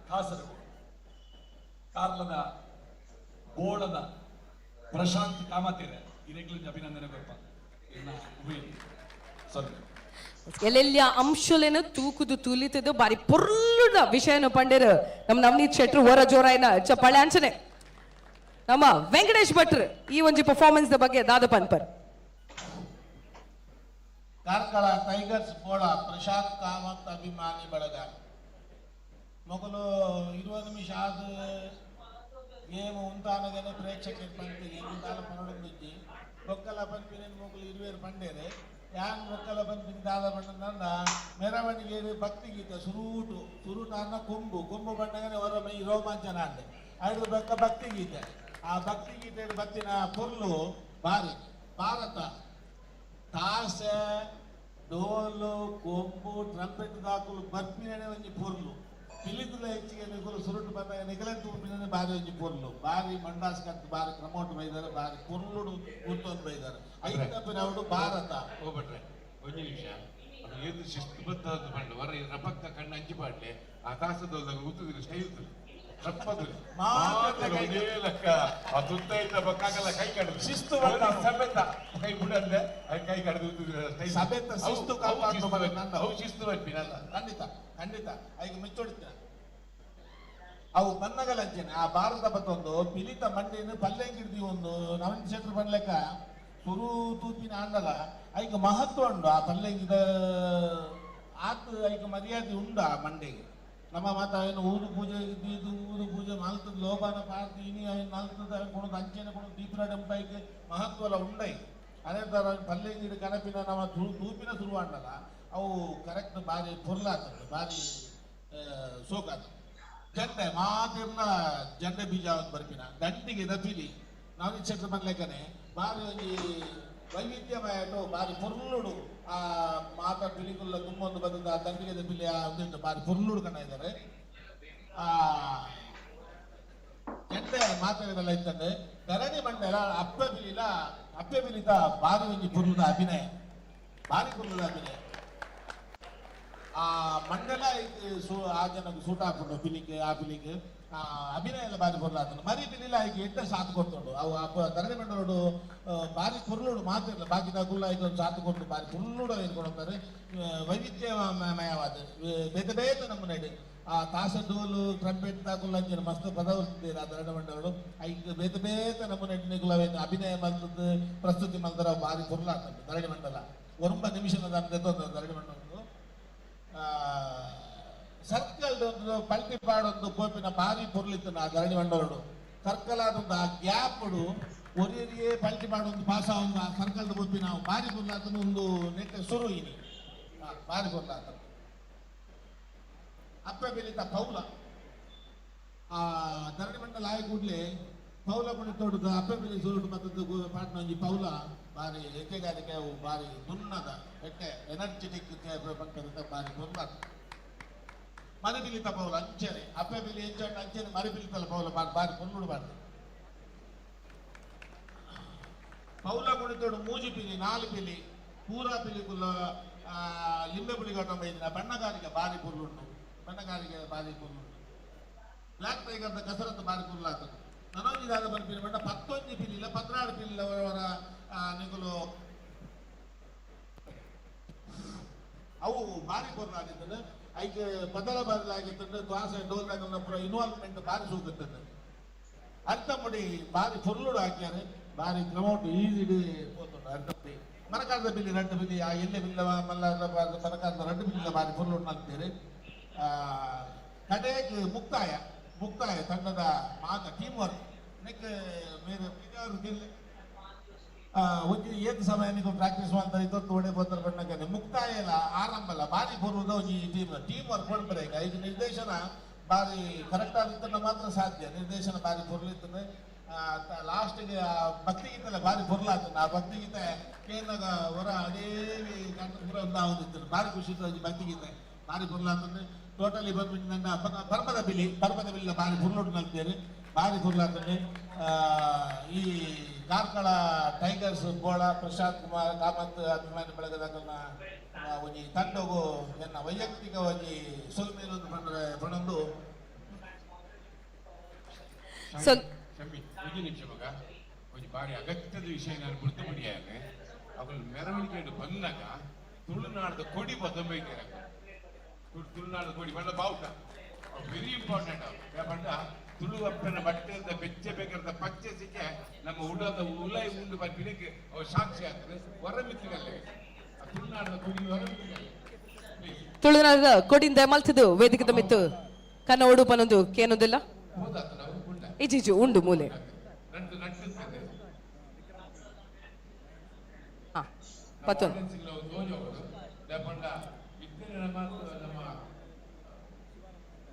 ಕಾಸರಗೋಡು. ಕಾರ್ಲದ ಗೋಳದ ಪ್ರಶಾಂತ್ ಕಾಮತಿರೆ ಇರೆಗ್ಲು ಅಭಿನಂದನೆ ಕೊರ್ಪ ಸಾರಿ. ಎಲ್ಲೆಲ್ಲ ಅಂಶಲೇನು ತೂಕುದು ತುಲಿತದು ಬಾರಿ ಪೊರ್ಲುದ ವಿಷಯನು ಪಂಡೇರು ನಮ್ಮ ನವನೀತ್ ಶೆಟ್ರು ಹೊರ ಜೋರಾಯಿನ ಚಪ್ಪಾಳೆ. ಅಂಚನೆ ನಮ್ಮ ವೆಂಕಟೇಶ್ ಭಟ್ರು ಈ ಒಂಜಿ ಪರ್ಫಾರ್ಮೆನ್ಸ್ the ಬಗ್ಗೆ ದಾದ ಪನ್ಪರ್. ಕಾರ್ಕಳ ಟೈಗರ್ಸ್ ಬೋಳ ಪ್ರಶಾಂತ್ ಕಾಮತ್ ಅಭಿಮಾನಿ ಬಳಗ ಮೊಗಲು 20 ನಿಮಿಷ ಆದ ಗೇಮ್ ಉಂತಾನಗನೆ ಪ್ರೇಕ್ಷಕರು ಪಂಪಿಗೆ ದಾಲ ಪನೊಡೊಂದಿಜ್ಜಿ ಬೊಕ್ಕಲ ಪನ್ಪಿನ ಮೊಗಲು ಇರುವೇರು ಪಂಡೇರೆ ಯಾನ್ ಬೊಕ್ಕಲ ಪನ್ಪಿನ ದಾದ ಪಂಡ ಮೆರವಣಿಗೆ ಭಕ್ತಿಗೀತೆ ಸುರೂಟು ಸುರೂಟ ಅನ್ನ ಕೊಂಬು ಕೊಂಬು ಬಣ್ಣಗನೆ ಹೊರ ಮೈ ರೋಮಾಂಚನ ಅಂದೆ ಐದು ಬೊಕ್ಕ ಭಕ್ತಿಗೀತೆ. ಆ ಭಕ್ತಿಗೀತೆ ಬತ್ತಿನ ಪೊರ್ಲು ಬಾರಿ. ಭಾರತ ತಾಸೆ ಡೋಲು ಕೊಂಬು ಟ್ರಂಪೆಟ್ ದಾಕುಲು ಬರ್ಪಿನೇ ಒಂಜಿ ಪೊರ್ಲು ಪಿಲಿದುಲ ಹೆಚ್ಚಿಗೆ ನಿಗುಲು ಸುರುಟು ಬಂದಾಗ ನಿಗಲಂತ ಉಪ್ಪಿನೇ ಬಾರಿ ಒಂಜಿ ಪೊರ್ಲು ಬಾರಿ ಮಂಡಾಸ್ ಕತ್ತು ಬಾರಿ ಕ್ರಮೋಟು ಬೈದಾರೆ ಬಾರಿ ಪೊರ್ಲುಡು ಉತ್ತೊಂದು ಬೈದಾರೆ ಐತಪ್ಪಿನವರು ಭಾರತ. ಹೋಗ್ಬಿಟ್ರೆ ಒಂಜಿ ನಿಮಿಷ ಅದು ಏದು ಶಿಸ್ತು ಬದ್ಧದ್ದು ಪಂಡ ವರ ರಪಕ್ಕ ಕಣ್ಣು ಅಂಚಿ ಪಾಡ್ಲೆ ಆ ತಾಸದೊಲ್ದಾಗ ಉತ್ತುದಿಲ್ಲ ಸ್ಟೈಲ್ ರಪ್ಪದು ಒಂದೇ ಲೆಕ್ಕ ಆ ತುತ್ತ ಇದ್ದ ಬಕ್ಕಾಗಲ್ಲ ಕೈ ಕಡದು ಶಿಸ್ತು ಸಮೇತ ಕೈ ಬಿಡಂದೆ ಕೈ ಕಡದು ಉತ್ತುದಿಲ್ಲ ಸ್ಟೈಲ್ ಸಮೇತ ಶಿಸ್ತು ಕಾಪಾಡ್ಕೊಂಡು ಅವು ಶಿಸ್ತು ಬರ್ಪಿನಲ್ಲ. ಖಂಡಿತ ಖಂಡಿತ ಐಗ ಮಿಚ್ಚೊಡಿತ ಅವು ಬನ್ನಗಲಂಚನೆ ಆ ಭಾರತ ಬತ್ತೊಂದು ಪಿಲಿತ ಮಂಡಿನ ಪಲ್ಲೆಂಗಿಡ್ದಿ ಒಂದು ನವೀನ್ ಶೆಟ್ರು ಬನ್ಲೆಕ್ಕ ಸುರು ತೂಪಿನ ಆಂಡಲ ಐಕ ಮಹತ್ವ ಉಂಡು ಆ ಪಲ್ಲೆಂಗಿದ ಆತ್ ಐಕ ಮರ್ಯಾದೆ ಉಂಡು ಆ ಮಂಡೆಗೆ. ನಮ್ಮ ಮಾತ ಏನು ಊದು ಪೂಜೆ ಇದು ಊದು ಪೂಜೆ ಮಲ್ತದ ಲೋಬಾನ ಪಾರ್ತಿ ಇನಿ ಐನ್ ಮಲ್ತದ ಕೊಡೋದು ಅಂಚೆನೆ ಕೊಡೋದು ದೀಪನ ಡೆಂಪೈಗೆ ಮಹತ್ವಲ ಉಂಡೈ. ಅದೇ ಥರ ಪಲ್ಲೆಂಗಿಡ ಕನಪಿನ ನಮ್ಮ ತೂಪಿನ ಶುರು ಆಂಡಲ ಅವು ಕರೆಕ್ಟ್ ಬಾರಿ ಪೊರ್ಲಾತದೆ ಬಾರಿ ಸೋಕಾತದೆ. ಜಂಡೆ ಮಾತಿರ್ನ ಜಂಡೆ ಬೀಜ ಒಂದು ಬರ್ಪಿನ ದಂಡಿಗೆ ದಪಿಲಿ ನಾವು ಶೆಟ್ರು ಬನ್ಲೆಕ್ಕನೆ ಬಾರಿ ಒಂಜಿ ವೈವಿಧ್ಯಮಯ ಬಾರಿ ಪೊರ್ಲುಡು ಆ ಮಾತ ಪಿಲಿಕುಲ್ಲ ತುಂಬೊಂದು ಬಂದದ್ದು ಆ ದಂಡಿಗೆ ದಪಿಲಿ ಆ ಒಂದುಂಟು ಬಾರಿ ಪೊರ್ಲುಡು ಕಣ ಇದ್ದಾರೆ. ಆ ಜಂಡೆ ಮಾತಾಡಿದೆಲ್ಲ ಇತ್ತಂದ್ರೆ ಧರಣಿ ಮಂಡಲ ಅಪ್ಪೆ ಬಿಲಿಲ ಅಪ್ಪೆ ಬಿಲಿತ ಬಾರಿ ಒಂಜಿ ಪೊರ್ಲುದ ಅಭಿನಯ ಬಾರಿ ಪೊರ್ಲುದ ಅಭಿನಯ. ಆ ಮಂಡಲ ಆ ಜನಕ್ಕೆ ಸೂಟ್ ಹಾಕೊಂಡು ಪಿಲಿಕ್ ಆ ಪಿಲಿಕ್ ಆ ಅಭಿನಯ ಎಲ್ಲ ಬಾರಿ ಪೊರ್ಲಾತನು ಮರಿ ಪಿಲಿಲ ಈಗ ಎಂತ ಸಾಥ್ ಕೊಡ್ತುಂಡು ಅವು ಧರಣಿ ಮಂಡಲೋಡು ಬಾರಿ ಪೊರ್ಲುಡು ಮಾತಿಲ್ಲ ಬಾಕಿ ಗುಲ್ಲ ಈಗ ಒಂದು ಸಾಥ್ ಕೊಟ್ಟು ಬಾರಿ ಪೊರ್ಲುಡು ಕೊಡ್ತಾರೆ. ವೈವಿಧ್ಯಮಯವಾದ ಬೇತೆ ಬೇತೆ ನಮ್ಮನೆ ಆ ತಾಸ ಡೋಲು ಟ್ರಂಪೆಟ್ ತಾಕುಲ್ಲ ಅಂಚಿನ ಮಸ್ತ್ ಪದ ಆ ಧರಣಿ ಮಂಡಲೋಡು ಐಕ್ ಬೇತೆ ಬೇತೆ ನಮ್ಮನೆ ಅಭಿನಯ ಮಲ್ತದ್ದು ಪ್ರಸ್ತುತಿ ಮಲ್ದರ ಬಾರಿ ಪೊರ್ಲಾತಂಡು ಧರಣಿ ಮಂಡಲ ಒಂಬ ನಿಮಿಷದ ಧರಣಿ ಮಂಡಲ ಸರ್ಕಲ್ ಒಂದು ಪಲ್ಟಿ ಪಾಡೊಂದು ಪೋಪಿನ ಬಾರಿ ಪೊರ್ಲಿತ್ತು ಆ ಧರಣಿ ಮಂಡಲಡು ಸರ್ಕಲ್ ಆದೊಂದು ಆ ಗ್ಯಾಪ್ಡು ಒರಿಯೇ ಪಲ್ಟಿ ಪಾಡೊಂದು ಪಾಸ ಒಂದು ಆ ಸರ್ಕಲ್ ಪೋಪಿನ ಬಾರಿ ಪೊರ್ಲಾತನ ಒಂದು ನೆಟ್ಟ ಸುರು ಇನಿ ಬಾರಿ ಪೊರ್ಲಾತನ. ಅಪ್ಪೆ ಬೆಲಿತ ಪೌಲ ಆ ಧರಣಿ ಮಂಡಲ ಆಯ ಕೂಡಲೇ ಪೌಲ ಕುಣಿತೋಟದ ಅಪ್ಪೆ ಬೆಲಿ ಸುರುಟು ಮತ್ತದ್ದು ಪಾಟ್ನ ಒಂಜಿ ಪೌಲ ಬಾರಿ ಹೆಜ್ಜೆಗಾರಿಕೆ ಅವು ಬಾರಿ ದುನ್ನದ ಎಟ್ಟೆ ಎನರ್ಜೆಟಿಕ್ ಪಂಪದ ಬಾರಿ ಪೊರ್ಲಾತ. ಮರಿಬಿಲಿತ ಪೌಲ ಅಂಚನೆ ಅಪ್ಪೆ ಬಿಲಿ ಎಂಚಣ್ಣ ಅಂಚನೆ ಮರಿಬಿಲಿತಲ್ಲ ಪೌಲ ಬಾರಿ ಬಾರಿ ಪೊರ್ಲುಡು ಬಾರ್ದು. ಪೌಲ ಕುಣಿತೋಡು ಮೂಜಿ ಪಿಲಿ ನಾಲು ಪಿಲಿ ಪೂರಾ ಪಿಲಿ ಕುಲ್ಲ ಲಿಂಬೆ ಪುಳಿ ಕಟ್ಟಂಬ ಇದ್ದಿನ ಬಣ್ಣಗಾರಿಕೆ ಬಾರಿ ಪೊರ್ಲುಂಟು ಬಣ್ಣಗಾರಿಕೆ ಬಾರಿ ಪೊರ್ಲುಂಟು. ಬ್ಲ್ಯಾಕ್ ಟೈಗರ್ದ ಕಸರತ್ತು ಬಾರಿ ಪೊರ್ಲಾತದೆ. ನನೊಂಜಿ ದಾದ ಬರ್ಪಿನ ಬಣ್ಣ ಪತ್ತೊಂಜಿ ಪಿಲಿಲ್ಲ ಪತ್ರಾಡು ಪಿಲಿಲ್ಲ ಅವರ ನಿಗುಲು ಅವು ಬಾರಿ ಪೊರ್ಲಾಗಿರ್ತದೆ. ಐಕ್ ಬದಲ ಬದಲಾಗಿರ್ತದೆ ದ್ವಾಸ ಡೋಲ್ದಾಗ ಪೂರ ಇನ್ವಾಲ್ವ್ಮೆಂಟ್ ಬಾರಿ ಸೂಕುತ್ತದೆ. ಅರ್ಥಮುಡಿ ಬಾರಿ ಪೊರ್ಲುಡು ಹಾಕ್ಯಾರೆ ಬಾರಿ ಕ್ರಮೌಂಟು ಈಸಿ ಪೋತುಂಡು ಅರ್ಥಮುಡಿ. ಮರಕಾರದ ಬಿಲ್ಲಿ ರಡ್ಡು ಬಿಲ್ಲಿ ಆ ಎಲ್ಲೆ ಬಿಲ್ಲ ಮಲ್ಲ ಮರಕಾರದ ರಡ್ಡು ಬಿಲ್ಲ ಬಾರಿ ಪೊರ್ಲುಡು ಅಂತೀರಿ. ಕಡೆಗೆ ಮುಕ್ತಾಯ ಮುಕ್ತಾಯ ತಂಡದ ಮಾತ ಟೀಮ್ ವರ್ಕ್ ನೆಕ್ ಮೇರೆ ಒಂಜಿ ಏತ್ ಸಮಯ ನೀವು ಪ್ರಾಕ್ಟೀಸ್ ಮಾಡ್ತಾರೆ ಇದ್ದೊತ್ತು ಒಡೆ ಬೋತಾರೆ ಬಣ್ಣಕ್ಕೆ ಮುಕ್ತಾಯ ಇಲ್ಲ ಆರಂಭ ಅಲ್ಲ ಬಾರಿ ಪೂರ್ವದ ಒಂಜಿ ಟೀಮ್ ಟೀಮ್ ವರ್ಕ್ ಕೊಡ್ತಾರೆ. ಈಗ ಈಗ ನಿರ್ದೇಶನ ಬಾರಿ ಕರೆಕ್ಟ್ ಆದಿತ್ತನ್ನ ಮಾತ್ರ ಸಾಧ್ಯ. ನಿರ್ದೇಶನ ಬಾರಿ ಪೊರ್ಲಿತ್ತಂದ್ರೆ ಲಾಸ್ಟ್ಗೆ ಆ ಭಕ್ತಿಗೀತೆಲ್ಲ ಬಾರಿ ಪೊರ್ಲಾತನ. ಆ ಭಕ್ತಿಗೀತೆ ಕೇಂದ್ರದ ಹೊರ ಅಡೇ ಪೂರ ಒಂದಾವೊಂದಿತ್ತು, ಬಾರಿ ಖುಷಿ ಇತ್ತು. ಭಕ್ತಿಗೀತೆ ಬಾರಿ ಪೊರ್ಲಾತಂದ್ರೆ ಟೋಟಲಿ ಬಂದ್ಬಿಟ್ಟು ನನ್ನ ಪರ್ಬದ ಬಿಲಿ, ಪರ್ಬದ ಬಿಲ್ಲ ಬಾರಿ ಪುರ್ಲುಟ್ಟು ನಲ್ತೇನೆ, ಬಾರಿ ಪುರ್ಲಾತಂದ್ರೆ. ಈ ಕಾರ್ಕಳ ಟೈಗರ್ಸ್ ಬೋಳ ಪ್ರಶಾಂತ್ ಕುಮಾರ್ ಕಾಮತ್ ಅಭಿಮಾನಿ ಬಳಗದ ಒಂಜಿ ತಂಡಗು ಎನ್ನ ವೈಯಕ್ತಿಕವಾಗಿ ಸೊಲ್ಮೇಲು ಬಂದ್ರೆ ಪಣೊಂದು. ಒಂಜಿ ನಿಮಿಷ ಮಗ, ಒಂಜಿ ಬಾರಿ ಅಗತ್ಯದ ವಿಷಯ ನಾನು ಗುರ್ತು ಮುಡಿಯಾನೆ. ಅವಳು ಮೆರವಣಿಗೆ ಬಂದಾಗ ತುಳುನಾಡದ ಕೊಡಿ ಬದಂಬೈತೇನೆ. ತುಳುನಾಡದ ಕೊಡಿ ಬಣ್ಣ ಬಾವುಟ ವೆರಿ ಇಂಪಾರ್ಟೆಂಟ್. ಪಂಡ ತುಳು ಅಪ್ಪನ ಬಟ್ಟೆದ ಬೆಚ್ಚ ಬೇಕಾದ ಪಚ್ಚೆ ಸಿಕ್ಕೆ ನಮ್ಮ ಉಡದ ಉಲೈ ಉಂಡು ಬರ್ಪಿನಕ್ಕೆ ಅವು ಸಾಕ್ಷಿ ಆಗ್ತದೆ. ಹೊರಮಿತ್ತಿಗಲ್ಲೇ ತುಳುನಾಡದ ಕೊಡಿ ಹೊರಮಿತ್ತಿಗಲ್ಲೇ. ತುಳುನಾಡದ ಕೊಡಿಂದ ಮಲ್ತದು ವೇದಿಕೆದ ಮಿತ್ತು ಕನ್ನ ಉಡು ಪನೊಂದು ಕೇನೊಂದಿಲ್ಲ ಇಜಿಜು ಉಂಡು ಮೂಲೆ. ಪತ್ತೊಂದು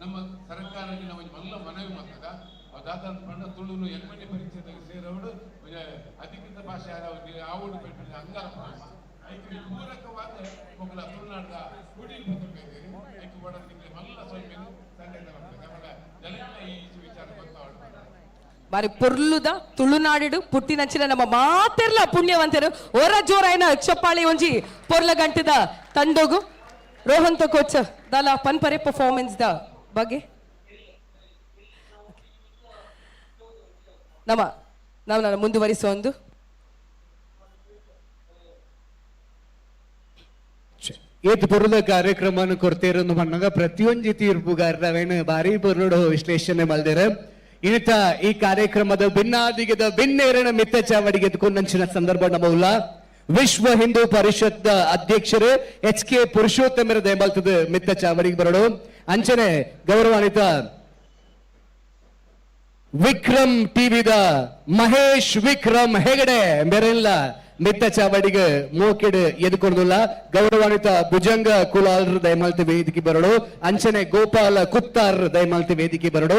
ನಮ್ಮ ಸರ್ಕಾರಕ್ಕೆ ನಾವು ಮಲ್ಲ ಮನವಿ ಮಾಡ್ತದ ದಾದ ಪಂಡ ತುಳುನು ಎಲ್ಮಣಿ ಪರಿಚಯದಾಗ ಸೇರವಡು ಅಧಿಕೃತ ಭಾಷೆ ಆವಡು ಅಂಗಾರ ಐಕ್ ಪೂರಕವಾದ ಮೊಗಲ ತುಳುನಾಡದ ಕೊಡಿ ಪತ್ರ ಐಕ್ ಬಡ ಮಲ್ಲ ಸ್ವಲ್ಪ ಜನಗಳ ಈ ವಿಚಾರ ಗೊತ್ತಾವಡು. ಬಾರಿ ಪೊರ್ಲುದ ತುಳುನಾಡಿಡು ಪುಟ್ಟಿನಂಚಿನ ನಮ್ಮ ಮಾತೆರ್ಲ ಪುಣ್ಯವಂತರು ಒರ ಜೋರಾಯಿನ ಚಪ್ಪಾಳಿ ಒಂಜಿ ಪೊರ್ಲ ಗಂಟದ ತಂಡೋಗು. ರೋಹನ್ ಕೋಚ್ ದಾಲ ಪನ್ಪರೆ ಪರ್ಫಾರ್ಮೆನ್ಸ್ the ಬಗ್ಗೆ ನಮ್ಮ ನಾವು ನಾನು ಮುಂದುವರಿಸುವ ಒಂದು ಏತ್ ಪೊರ್ಲುದ ಕಾರ್ಯಕ್ರಮನ ಕೊಡ್ತೇರೊಂದು ಪನ್ನಗ ಪ್ರತಿಯೊಂಜಿ ತೀರ್ಪುಗಾರರವೇನು ಬಾರಿ ಪೊರ್ಲುಡು ವಿಶ್ಲೇಷಣೆ ಮಲ್ದೇರು. ಇನ್ನಿತ ಈ ಕಾರ್ಯಕ್ರಮದ ಭಿನ್ನಾದಿಗದ ಭಿನ್ನೇರಣ ಮಿತ್ತ ಚಾವಡಿಗೆ ಎದ್ಕೊಂಡಂಚಿನ ಸಂದರ್ಭ ನಮ್ಮವುಲ್ಲ. ವಿಶ್ವ ಹಿಂದೂ ಪರಿಷತ್ ಅಧ್ಯಕ್ಷರು ಎಚ್ ಕೆ ಪುರುಷೋತ್ತಮರ ದಯಮಾಲ್ತದ ಮಿತ್ತ ಚಾವಡಿಗೆ ಬರೋಡು. ಅಂಚನೆ ಗೌರವಾನ್ವಿತ ವಿಕ್ರಮ್ ಟಿವಿದ ಮಹೇಶ್ ವಿಕ್ರಮ್ ಹೆಗಡೆ ಮೆರೆಲ್ಲ ಮಿತ್ತ ಚಾವಡಿಗೆ ಮೋಕೆಡ್ ಎದುಕೊಡುದಿಲ್ಲ. ಗೌರವಾನ್ವಿತ ಭುಜಂಗ ಕುಲಾಲ್ರ ದಯಮಾಲ್ತಿ ವೇದಿಕೆ ಬರಡು. ಅಂಚನೆ ಗೋಪಾಲ ಕುತ್ತಾರ್ ದಯಮಾಲ್ತಿ ವೇದಿಕೆ ಬರಡು.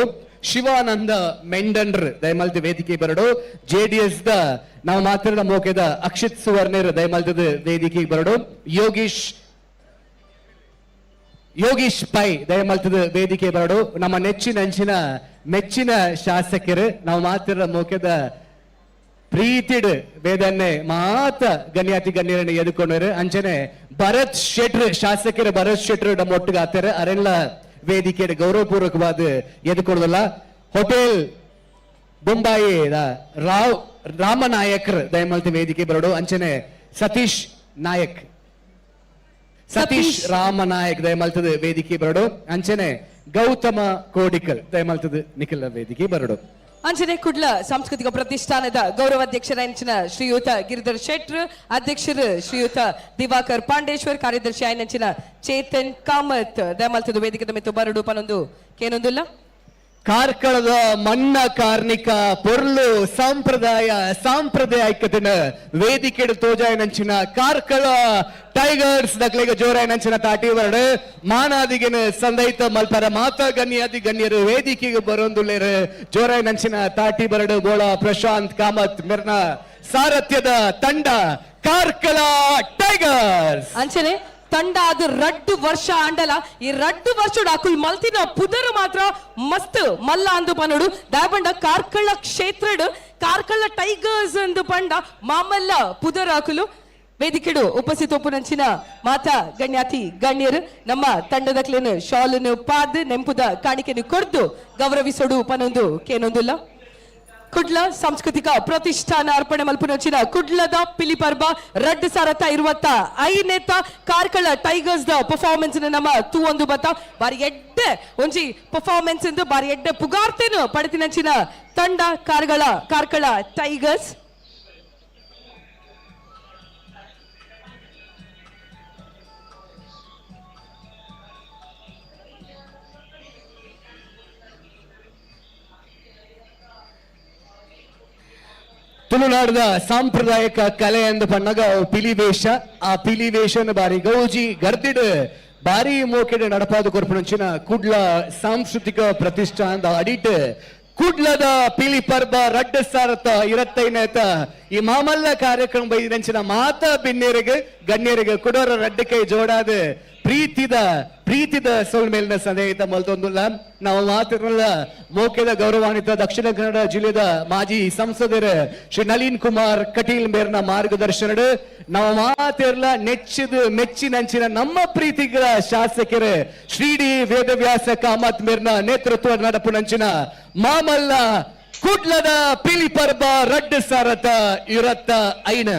ಶಿವಾನಂದ ಮೆಂಡನ್ರ್ ದಯಮಾಲ್ತಿ ವೇದಿಕೆ ಬರಡು. ಜೆಡಿಎಸ್ the ನಾವು ಮಾತ್ರ ಮೋಕೆದ ಅಕ್ಷಿತ್ ಸುವರ್ಣರ್ ದಯಮಾಲ್ತದ ವೇದಿಕೆಗೆ ಬರಡು. ಯೋಗೀಶ್ ಪೈ ದಯಮಾಲ್ತದ ವೇದಿಕೆ ಬರಡು. ನಮ್ಮ ನೆಚ್ಚಿನ ಅಂಚಿನ ಮೆಚ್ಚಿನ ಶಾಸಕರು ನಾವು ಮಾತ್ರ ಮೋಕೆದ ಪ್ರೀತಿಡ್ ವೇದನ್ನೆ ಮಾತ ಗಣ್ಯಾತಿ ಗಣ್ಯರನ್ನು ಎದುಕೊಂಡರು. ಅಂಚನೆ ಭರತ್ ಶೆಟ್ರ್ ಶಾಸಕರು ಭರತ್ ಶೆಟ್ರ್ ನಮ್ಮ ಒಟ್ಟಿಗೆ ಆತಾರೆ ಅರೆಲ್ಲ ವೇದಿಕೆ ಗೌರವಪೂರ್ವಕವಾದ ಎದುಕೊಡುದಲ್ಲ. ಹೋಟೆಲ್ ಬೊಂಬಾಯಿ ರಾವ್ ರಾಮನಾಯಕರ್ ದಯಮಾಲ್ತಿ ವೇದಿಕೆ ಬರಡು. ಅಂಚನೆ ಸತೀಶ್ ನಾಯಕ್ ಸತೀಶ್ ರಾಮನಾಯಕ್ ದಯಮಾಲ್ತದ ವೇದಿಕೆ ಬರಡು. ಅಂಚನೆ ಗೌತಮ ಕೋಡಿಕಲ್ ದಯಮಾಲ್ತದ ನಿಖಿಲ ವೇದಿಕೆ ಬರಡು. ಅಂಚನೆ ಕುಡ್ಲ ಸಾಂಸ್ಕೃತಿಕ ಪ್ರತಿಷ್ಠಾನದ ಗೌರವಾಧ್ಯಕ್ಷರಾಯಂಚಿನ ಶ್ರೀಯುತ ಗಿರಿಧರ್ ಶೆಟ್ರ್, ಅಧ್ಯಕ್ಷರು ಶ್ರೀಯುತ ದಿವಾಕರ್ ಪಾಂಡೇಶ್ವರ್, ಕಾರ್ಯದರ್ಶಿ ಆಯನಂಚಿನ ಚೇತನ್ ಕಾಮತ್ ದಯಮಾಲ್ತದ ವೇದಿಕೆದ ಮಿತ್ತು ಬರಡು ಪನೊಂದು ಕೇನೊಂದುಲ್ಲ. ಕಾರ್ಕಳದ ಮಣ್ಣ ಕಾರ್ಣಿಕ ಪೊರ್ಲು ಸಾಂಪ್ರದಾಯ ಸಾಂಪ್ರದಾಯಿಕತೆನ ವೇದಿಕೆ ತೋಜಾಯನಂಚಿನ ಕಾರ್ಕಳ ಟೈಗರ್ಸ್ ದಕ್ಲೆಗ ಜೋರಾಯನಂಚಿನ ತಾಟಿ ಬರಡು. ಮಾನಾದಿಗೆನ ಸಂದೈತ ಮಲ್ಪರ ಮಾತಾ ಗಣ್ಯಾದಿ ಗಣ್ಯರು ವೇದಿಕೆಗೆ ಬರೋಂದುಲ್ಲೇರು ಜೋರಾಯನಂಚಿನ ತಾಟಿ ಬರಡು. ಬೋಳ ಪ್ರಶಾಂತ್ ಕಾಮತ್ ಮೆರ್ನ ಸಾರಥ್ಯದ ತಂಡ ಕಾರ್ಕಳ ಟೈಗರ್ಸ್. ಅಂಚನೆ ತಂಡ ಅದು ರಡ್ಡು ವರ್ಷ ಆಂಡಲ ಈ ರಡ್ಡು ವರ್ಷ ಅಕುಲ್ ಮಲ್ತಿನ ಪುದರು ಮಾತ್ರ ಮಸ್ತ್ ಮಲ್ಲ ಅಂದು ಪನೋಡು. ದಾಯಪಂಡ ಕಾರ್ಕಳ ಕ್ಷೇತ್ರಡ್ ಕಾರ್ಕಳ ಟೈಗರ್ಸ್ ಅಂದು ಪಂಡ ಮಾಮಲ್ಲ ಪುದರ್ ಅಕುಲು ವೇದಿಕೆಡು ಉಪಸ್ಥಿತ ಒಪ್ಪುನಂಚಿನ ಮಾತಾ ಗಣ್ಯಾತಿ ಗಣ್ಯರು ನಮ್ಮ ತಂಡದ ಶಾಲನ್ನು ಪಾದ್ ನೆಂಪುದ ಕಾಣಿಕೆನು ಕೊಡ್ದು ಗೌರವಿಸೋಡು ಪನೊಂದು ಕೇನೊಂದುಲ್ಲ. ಕುಡ್ಲ ಸಾಂಸ್ಕೃತಿಕ ಪ್ರತಿಷ್ಠಾನ ಅರ್ಪಣೆ ಮಲ್ಪುನಂಚಿನ ಕುಡ್ಲದ ಪಿಲಿಪರ್ಬ ರಡ್ಡು ಸಾರತ ಇರುವತ್ತ ಐನೇತ ಕಾರ್ಕಳ ಟೈಗರ್ಸ್ the performance ನಮ್ಮ ತೂ ಒಂದು ಬತ್ತ ಬಾರಿ ಎಡ್ಡೆ ಒಂಜಿ ಪರ್ಫಾರ್ಮೆನ್ಸ್ ಎಂದು ಬಾರಿ ಎಡ್ಡೆ ಪುಗಾರ್ತೇನು ಪಡೆತಿನಂಚಿನ ತಂಡ ಕಾರ್ಕಳ ಟೈಗರ್ಸ್. ತುಳುನಾಡದ ಸಾಂಪ್ರದಾಯಿಕ ಕಲೆ ಎಂದು ಪಣ್ಣಗ ಪಿಲಿ ವೇಷ. ಆ ಪಿಲಿ ವೇಷನ ಬಾರಿ ಗೌಜಿ ಗರ್ದಿಡ್ ಬಾರಿ ಮೋಕೆಡ್ ನಡಪಾದ ಕೊರ್ಪುನಂಚಿನ ಕುಡ್ಲ ಸಾಂಸ್ಕೃತಿಕ ಪ್ರತಿಷ್ಠಾನದ ಅಡಿಟ್ ಕುಡ್ಲದ ಪಿಲಿ ಪರ್ಬ ರಡ್ಡ ಸಾರತ ಇರತ್ತೈನೇತ ಈ ಮಾಮಲ್ಲ ಕಾರ್ಯಕ್ರಮ ಬೈದಿನಂಚಿನ ಮಾತಾ ಬಿನ್ನೇರಿಗೆ ಗಣ್ಯರಿಗೆ ಕುಡೋರ ರಡ್ಡಕೈ ಜೋಡಾದ ಪ್ರೀತಿದ ಪ್ರೀತಿದ ಸೊಲ್ಮೇಲಿನ ಸಂದೇಹಿತ ಮಲ್ತೊಂದುಲ್ಲ. ನಾವು ಮಾತಿರಲ್ಲ ಮೋಕೆದ ಗೌರವಾನ್ವಿತ ದಕ್ಷಿಣ ಕನ್ನಡ ಜಿಲ್ಲೆದ ಮಾಜಿ ಸಂಸದರು ಶ್ರೀ ನಳಿನ್ ಕುಮಾರ್ ಕಟೀಲ್ ಮೇರ್ನ ಮಾರ್ಗದರ್ಶನಡು ನಾವು ಮಾತಿರ್ಲ ನೆಚ್ಚಿದ ಮೆಚ್ಚಿನಂಚಿನ ನಮ್ಮ ಪ್ರೀತಿಗಳ ಶಾಸಕರು ಶ್ರೀ ಡಿ ವೇದವ್ಯಾಸ ಕಾಮತ್ ಮೇರ್ನ ನೇತೃತ್ವ ನಡಪುನಂಚಿನ ಮಾಮಲ್ಲ ಕುಡ್ಲದ ಪಿಲಿ ಪರ್ಬ ರಡ್ಡು ಸಾರತ ಇರತ್ತ ಐನ.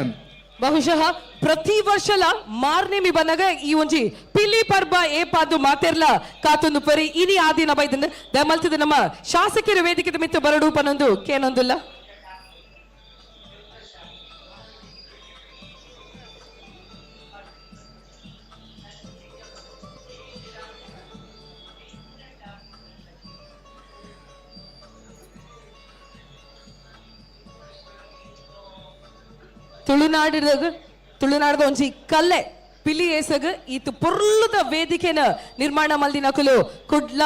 ಬಹುಶಃ ಪ್ರತಿ ವರ್ಷಲ ಮಾರ್ನೇಮಿ ಬಂದಾಗ ಈ ಒಂಜಿ ಪಿಲಿ ಪರ್ಬ ಏಪಾದು ಮಾತೆರ್ಲ ಕಾತೊಂದು ಪರಿ ಇನಿ ಆದಿನ ಬೈದಂದು ದಯಮಲ್ತದ ನಮ್ಮ ಶಾಸಕರ ವೇದಿಕೆ ಮಿತ್ತು ಬರಡು ಪನೊಂದು ಕೇನೊಂದುಲ್ಲ. ತುಳುನಾಡಿದ ತುಳುನಾಡದ ಒಂಜಿ ಕಲ್ಲೆ ಪಿಲಿ ಏಸಗ್ ಈತು ಪೊರ್ಲುದ ವೇದಿಕೆನ ನಿರ್ಮಾಣ ಮಲ್ದಿನಕುಲು ಕುಡ್ಲ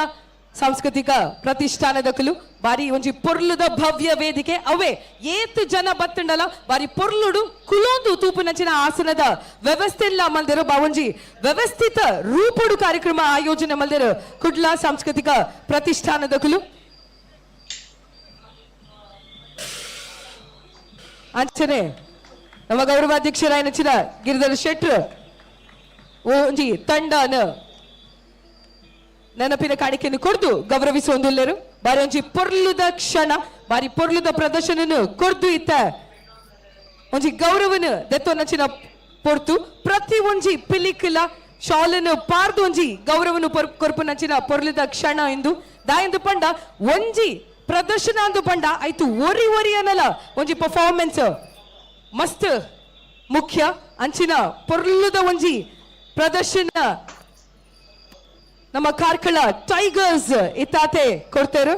ಸಾಂಸ್ಕೃತಿಕ ಪ್ರತಿಷ್ಠಾನದಕುಲು. ಬಾರಿ ಒಂಜಿ ಪೊರ್ಲುದ ಭವ್ಯ ವೇದಿಕೆ ಅವೇ ಏತ್ ಜನ ಬತ್ತುಂಡಲ ಬಾರಿ ಪೊರ್ಲುಡು ಕುಲೊಂದು ತೂಪುನಂಚಿನ ಆಸನದ ವ್ಯವಸ್ಥೆ ಇಲ್ಲ ಮಲ್ದಿರು. ಬಾ ಒಂಜಿ ವ್ಯವಸ್ಥಿತ ರೂಪುಡು ಕಾರ್ಯಕ್ರಮ ಆಯೋಜನೆ ಮಲ್ದಿರು ಕುಡ್ಲ ಸಾಂಸ್ಕೃತಿಕ ಪ್ರತಿಷ್ಠಾನದಕುಲು. ಅಂಚನೆ ನಮ್ಮ ಗೌರವಾಧ್ಯಕ್ಷರಾಯನಚಿನ ಗಿರಿಧರ್ ಶೆಟ್ರ್ ಒಂಜಿ ತಂಡನ ನೆನಪಿನ ಕಾಣಿಕೆಯನ್ನು ಕೊಡ್ದು ಗೌರವಿಸುವಂದುಲ್ಲೇರು. ಬಾರಿ ಒಂಜಿ ಪೊರ್ಲುದ ಕ್ಷಣ, ಬಾರಿ ಪೊರ್ಲುದ ಪ್ರದರ್ಶನ ಕೊರ್ದು ಇತ್ತ ಒಂಜಿ ಗೌರವನ ದೆತ್ತೊನಚಿನ ಪೊರ್ತು. ಪ್ರತಿ ಒಂಜಿ ಪಿಲಿಕ್ಲ ಶಾಲನ್ನು ಪಾರ್ದು ಒಂಜಿ ಗೌರವನು ಕೊರ್ಪುನಂಚಿನ ಪೊರ್ಲುದ ಕ್ಷಣ ಎಂದು ದಾಯಂದು ಪಂಡ ಒಂಜಿ ಪ್ರದರ್ಶನ ಅಂದು ಪಂಡ ಆಯ್ತು ಒರಿ ಒರಿ ಅನ್ನಲ್ಲ ಒಂಜಿ ಪರ್ಫಾರ್ಮೆನ್ಸ್ ಮಸ್ತ್ ಮುಖ್ಯ ಅಂಚಿನ ಪೊರ್ಲುದ ಒಂಜಿ ಪ್ರದರ್ಶನ ನಮ್ಮ ಕಾರ್ಕಳ ಟೈಗರ್ಸ್ ಇತ್ತಾತೆ ಕೊಡ್ತೇರು.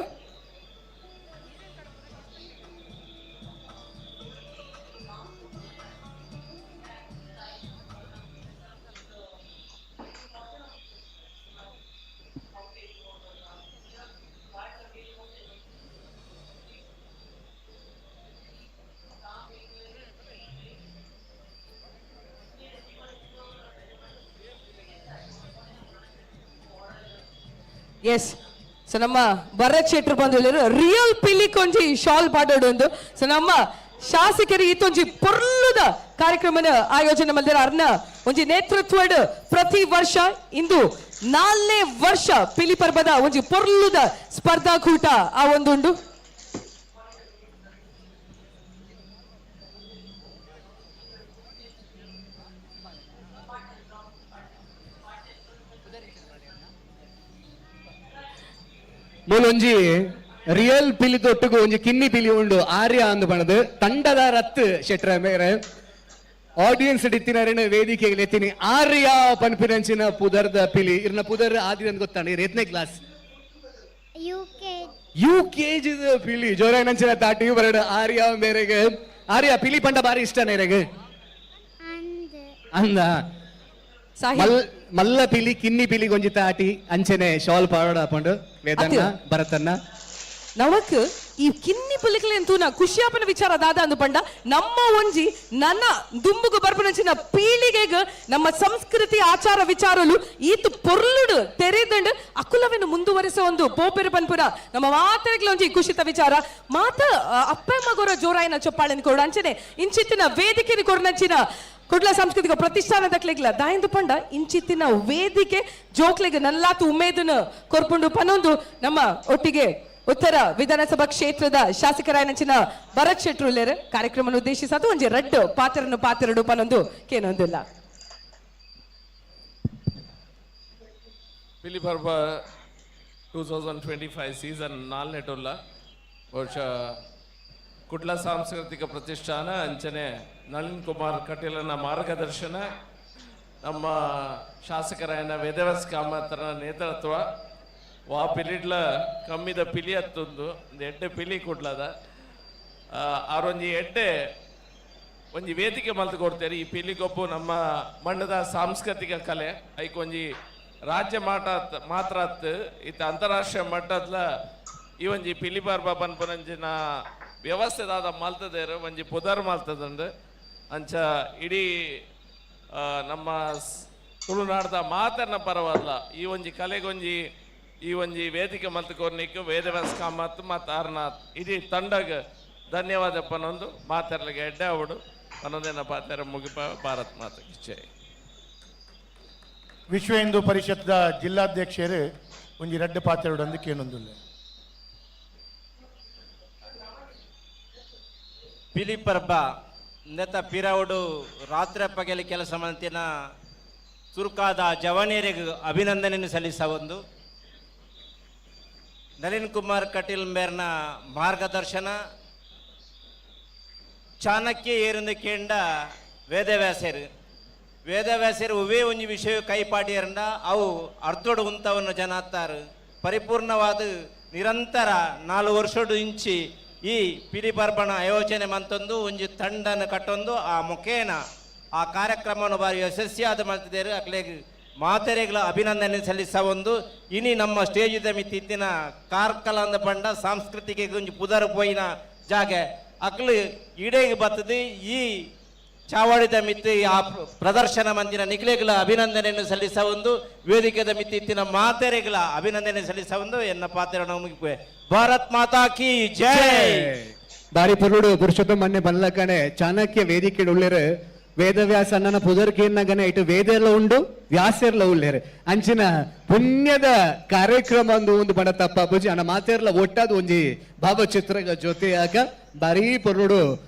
ಎಸ್, ಸೊ ನಮ್ಮ ಭರತ್ ಶೆಟ್ರು ಬಂದು ರಿಯಲ್ ಪಿಲಿ ಕೊಂಜಿ ಶಾಲ್ ಪಾಡೋಡು. ಸೊ ನಮ್ಮ ಶಾಸಕರು ಈತೊಂಜಿ ಪೊರ್ಲುದ ಕಾರ್ಯಕ್ರಮನ ಆಯೋಜನೆ ಮಲ್ದಿರ. ಅರ್ನ ಒಂಜಿ ನೇತೃತ್ವಡ್ ಪ್ರತಿ ವರ್ಷ ಇಂದು 4ನೇ ವರ್ಷ ಪಿಲಿ ಪರ್ಬದ ಒಂಜಿ ಪೊರ್ಲುದ ಸ್ಪರ್ಧಾಕೂಟ ಆ ಒಂದುಂಡು. ಮೂಲೊಂಜಿ ರಿಯಲ್ ಪಿಲಿ ತೊಟ್ಟುಗು ಒಂಜಿ ಕಿನ್ನಿ ಪಿಲಿ ಉಂಡು ಆರ್ಯ ಅಂದು ಬಣದು ತಂಡದ ರತ್ತು ಶೆಟ್ರ ಮೇರೆ ಆಡಿಯನ್ಸ್ ಡಿತ್ತಿನರೇನ ವೇದಿಕೆಗೆ ಎತ್ತಿನಿ ಆರ್ಯ ಪನ್ಪಿನಂಚಿನ ಪುದರ್ದ ಪಿಲಿ ಇರ್ನ ಪುದರ್ ಆದಿ ಅಂತ ಗೊತ್ತಾಣ. ಇರ್ ಎತ್ನೇ ಕ್ಲಾಸ್? ಯು ಕೆ ಜಿ ಪಿಲಿ ಜೋರಾಗಿ ತಾಟಿ ಬರಡು ಆರ್ಯ ಮೇರೆಗೆ. ಆರ್ಯ ಪಿಲಿ ಪಂಡ ಬಾರಿ ಇಷ್ಟ ನೇರೆಗೆ ಅಂದ ಮಲ್ಲ ಪಿಲಿ ಕಿನ್ನಿ ಪಿಲಿ ಗೊಂಜಿ ತಾಟಿ ಅಂಚನೆ ಶಾಲ್ ಪಾಡೋಡ ಹಾಕೊಂಡು ವೇದನ್ನ ಭರತನ್ನ ನಮಕ್ ಈ ಕಿನ್ನಿ ಪಿಲಿಕಲೆಂತೂನ ಖುಷಿಯಾಪನ ವಿಚಾರ ದಾದ ಅಂದು ಪಂಡ ನಮ್ಮ ಒಂಜಿ ನನ್ನ ದುಂಬುಗು ಬರ್ಪನಂಚಿನ ಪೀಳಿಗೆಗ್ ನಮ್ಮ ಸಂಸ್ಕೃತಿ ಆಚಾರ ವಿಚಾರಲು ಈತು ಪೊರ್ಲುಡು ತೆರೆದಂಡು ಅಕುಲವನ್ನು ಮುಂದುವರಿಸೋ ಒಂದು ಪೋಪೆರು ಪನ್ಪುರ ನಮ್ಮ ಮಾತೆಗ್ಲ ಒಂಜಿ ಖುಷಿತ ವಿಚಾರ. ಮಾತ ಅಪ್ಪ ಮಗೋರ ಜೋರಾಯಿನ ಚೊಪ್ಪಾಳನ್ ಕೊಡು ಅಂಚನೆ ಇಂಚಿತ್ತಿನ ವೇದಿಕೆని ಕೊರ್ನಂಚಿನ ಕುಡ್ಲ ಸಾಂಸ್ಕೃತಿಕ ಪ್ರತಿಷ್ಠಾನದ ಕ್ಲೆಗ್ಲ ದಾಯಂದು ಪಂಡ ಇಂಚಿತ್ತಿನ ವೇದಿಕೆ ಜೋಕ್ಲೆಗ್ ನಲ್ಲಾತು ಉಮೇದನು ಕೊರ್ಪುಂಡು ಪನೊಂದು ನಮ್ಮ ಒಟ್ಟಿಗೆ ಉತ್ತರ ವಿಧಾನಸಭಾ ಕ್ಷೇತ್ರದ ಶಾಸಕರಾಯನಂಚಿನ ಭರತ್ ಶೆಟ್ರುಲ್ಲೇರ್ ಕಾರ್ಯಕ್ರಮ ಉದ್ದೇಶಿಸದು ಒಂಜಿ ರಡ್ಡು ಪಾತ್ರನು ಪಾತ್ರಡು ಪನೊಂದು ಕೇನೊಂದಿಲ್ಲ. ಪಿಲಿ ಪರ್ಬ 2025 ಸೀಸನ್ ನಾಲ್ನೆಟುಲ್ಲ ಬಹುಶಃ ಕುಡ್ಲ ಸಾಂಸ್ಕೃತಿಕ ಪ್ರತಿಷ್ಠಾನ ಅಂಚನೆ ನಳಿನ್ ಕುಮಾರ್ ಕಟೀಲನ ಮಾರ್ಗದರ್ಶನ, ನಮ್ಮ ಶಾಸಕರಾಯನ ವೇದವ್ಯಾಸ ಕಾಮತ್ರ ನೇತೃತ್ವ ವಾ ಪಿಲಿಡ್ಲ ಕಮ್ಮಿದ ಪಿಲಿ ಹತ್ತೊಂದು ಒಂದು ಎಡ್ಡೆ ಪಿಲಿ ಕುಡ್ಲದ ಆರೊಂಜಿ ಎಡ್ಡೆ ಒಂಜಿ ವೇದಿಕೆ ಮಲ್ತು ಕೊಡ್ತೇವೆ. ಈ ಪಿಲಿಗೊಬ್ಬು ನಮ್ಮ ಮಣ್ಣದ ಸಾಂಸ್ಕೃತಿಕ ಕಲೆ ಐಕೊಂಜಿ ರಾಜ್ಯ ಮಟ್ಟ ಮಾತ್ರ ಇತ್ತ ಅಂತಾರಾಷ್ಟ್ರೀಯ ಮಟ್ಟದ್ಲ ಈ ಒಂಜಿ ಪಿಲಿಪರ್ಬ ಪನ್ಪುನಂಚಿನ ವ್ಯವಸ್ಥೆ ದಾದ ಮಲ್ತದೇರು ಒಂಜಿ ಪುದರ್ ಮಲ್ತದಂಡು. ಅಂಚ ಇಡೀ ನಮ್ಮ ತುಳುನಾಡ್ದ ಮಾತನ್ನ ಪರವಲ್ಲ ಈ ಒಂಜಿ ಕಲೆಗೊಂಜಿ ಈ ಒಂಜಿ ವೇದಿಕೆ ಮಲ್ತ್ ಕೊರ್ನಿಕ್ ವೇದವ್ಯಾಸ ಕಾಮತ್ ಮತ್ತು ಅರ್ನಾಥ್ ಇಡೀ ತಂಡಗ್ ಧನ್ಯವಾದ ಪನೊಂದು ಮಾತಾಡ್ಲಿಕ್ಕೆ ಎಡ್ಡೆ ಅವಡು ಪನೊಂದೇನ ಪಾತ್ರ ಮುಗಿಪ. ಭಾರತ್ ಮಾತ ಜೈ. ವಿಶ್ವ ಹಿಂದೂ ಪರಿಷತ್ದ ಜಿಲ್ಲಾಧ್ಯಕ್ಷರು ಒಂಜಿ ರಡ್ಡು ಪಾತ್ರಡು ಕೇನೊಂದುಲ್ಲ. ಪಿಲಿಪರ್ಬ ನೆತ ಪಿರವುಡು ರಾತ್ರಿ ಪಗಲಿ ಕೆಲಸ ಮಂತಿನ ಚುರುಕಾದ ಜವನಿಯರಿಗೆ ಅಭಿನಂದನೆಯನ್ನು ಸಲ್ಲಿಸವೊಂದು. ನಳಿನ್ ಕುಮಾರ್ ಕಟೀಲ್ ಮೇರ್ನ ಮಾರ್ಗದರ್ಶನ ಚಾಣಕ್ಯ ಏರಿಂದ ಕೇಂಡ ವೇದವ್ಯಾಸರು ವೇದವ್ಯಾಸರು ಉವೇ ಒಂಜಿ ವಿಷಯ ಕೈಪಾಟಿಯರಂಡ ಅವು ಅರ್ಧೋಡು ಉಂತವನ್ನು ಜನ ಅತ್ತಾರು ಪರಿಪೂರ್ಣವಾದ ನಿರಂತರ 4 ವರ್ಷಡು ಇಂಚಿ ಈ ಪಿಲಿಪರ್ಬಣ ಆಯೋಜನೆ ಮಂತೊಂದು ಒಂಜಿ ತಂಡನ ಕಟ್ಟೊಂದು ಆ ಮುಖೇನ ಆ ಕಾರ್ಯಕ್ರಮವನ್ನು ಬಾರಿ ಯಶಸ್ವಿಯಾದ ಮಾಡ್ತಿದ್ದಾರೆ. ಅಕ್ಲೆಗ್ ಮಾತೆರೆಗಳ ಅಭಿನಂದನೆ ಸಲ್ಲಿಸ ಒಂದು. ಇನಿ ನಮ್ಮ ಸ್ಟೇಜಿದ ಮಿತ್ತಿತ್ತಿನ ಕಾರ್ಕಳ ಅಂದ ಪಂಡ ಸಾಂಸ್ಕೃತಿಕ ಒಂಜಿ ಪುದರ್ ಪೋಯಿನ ಜಾಗೆ ಅಕ್ಲು ಇಡೇಗೆ ಬರ್ತದೆ. ಈ ಚಾವಡಿದ ಮಿತ್ತಿ ಆ ಪ್ರದರ್ಶನ ಮಂದಿನ ನಿಖಿಲೆಗಳ ಅಭಿನಂದನೆಯನ್ನು ಸಲ್ಲಿಸ ಒಂದು. ವೇದಿಕೆದ ಮಿತ್ತಿತ್ತಿನ ಮಾತೆರೆಗಳ ಅಭಿನಂದನೆ ಸಲ್ಲಿಸ ಒಂದು. ಎನ್ನ ಪಾತ್ರ ಮುಗಿಪುವೆ. ಭಾರತ್ ಮಾತಾ ಕಿ ಜೈ. ಬಾರಿ ಪೊರುಡು ಪುರುಷೋತ್ತಮ ಮನ್ನೆ ಬಲ್ಲಕನೆ ಚಾಣಕ್ಯ ವೇದಿಕೆ ಉಳ್ಳೇರು ವೇದವ್ಯಾಸ ಅಣ್ಣನ ಪುದರ್ಕೇನ್ನಗನೆ ಇಟ್ಟು ವೇದೆಲ್ಲ ಉಂಡು ವ್ಯಾಸೆರ್ಲ ಉಳ್ಳೇರು ಅಂಚಿನ ಪುಣ್ಯದ ಕಾರ್ಯಕ್ರಮ ಒಂದು ಒಂದು ಬಣ ತಪ್ಪ ಬುಜಿ ಅಣ್ಣ ಮಾತೆರ್ಲ ಒಟ್ಟಾದ ಒಂಜಿ ಭಾವಚಿತ್ರ ಜೊತೆಯಾಗ ಬಾರಿ ಪೊರುಡು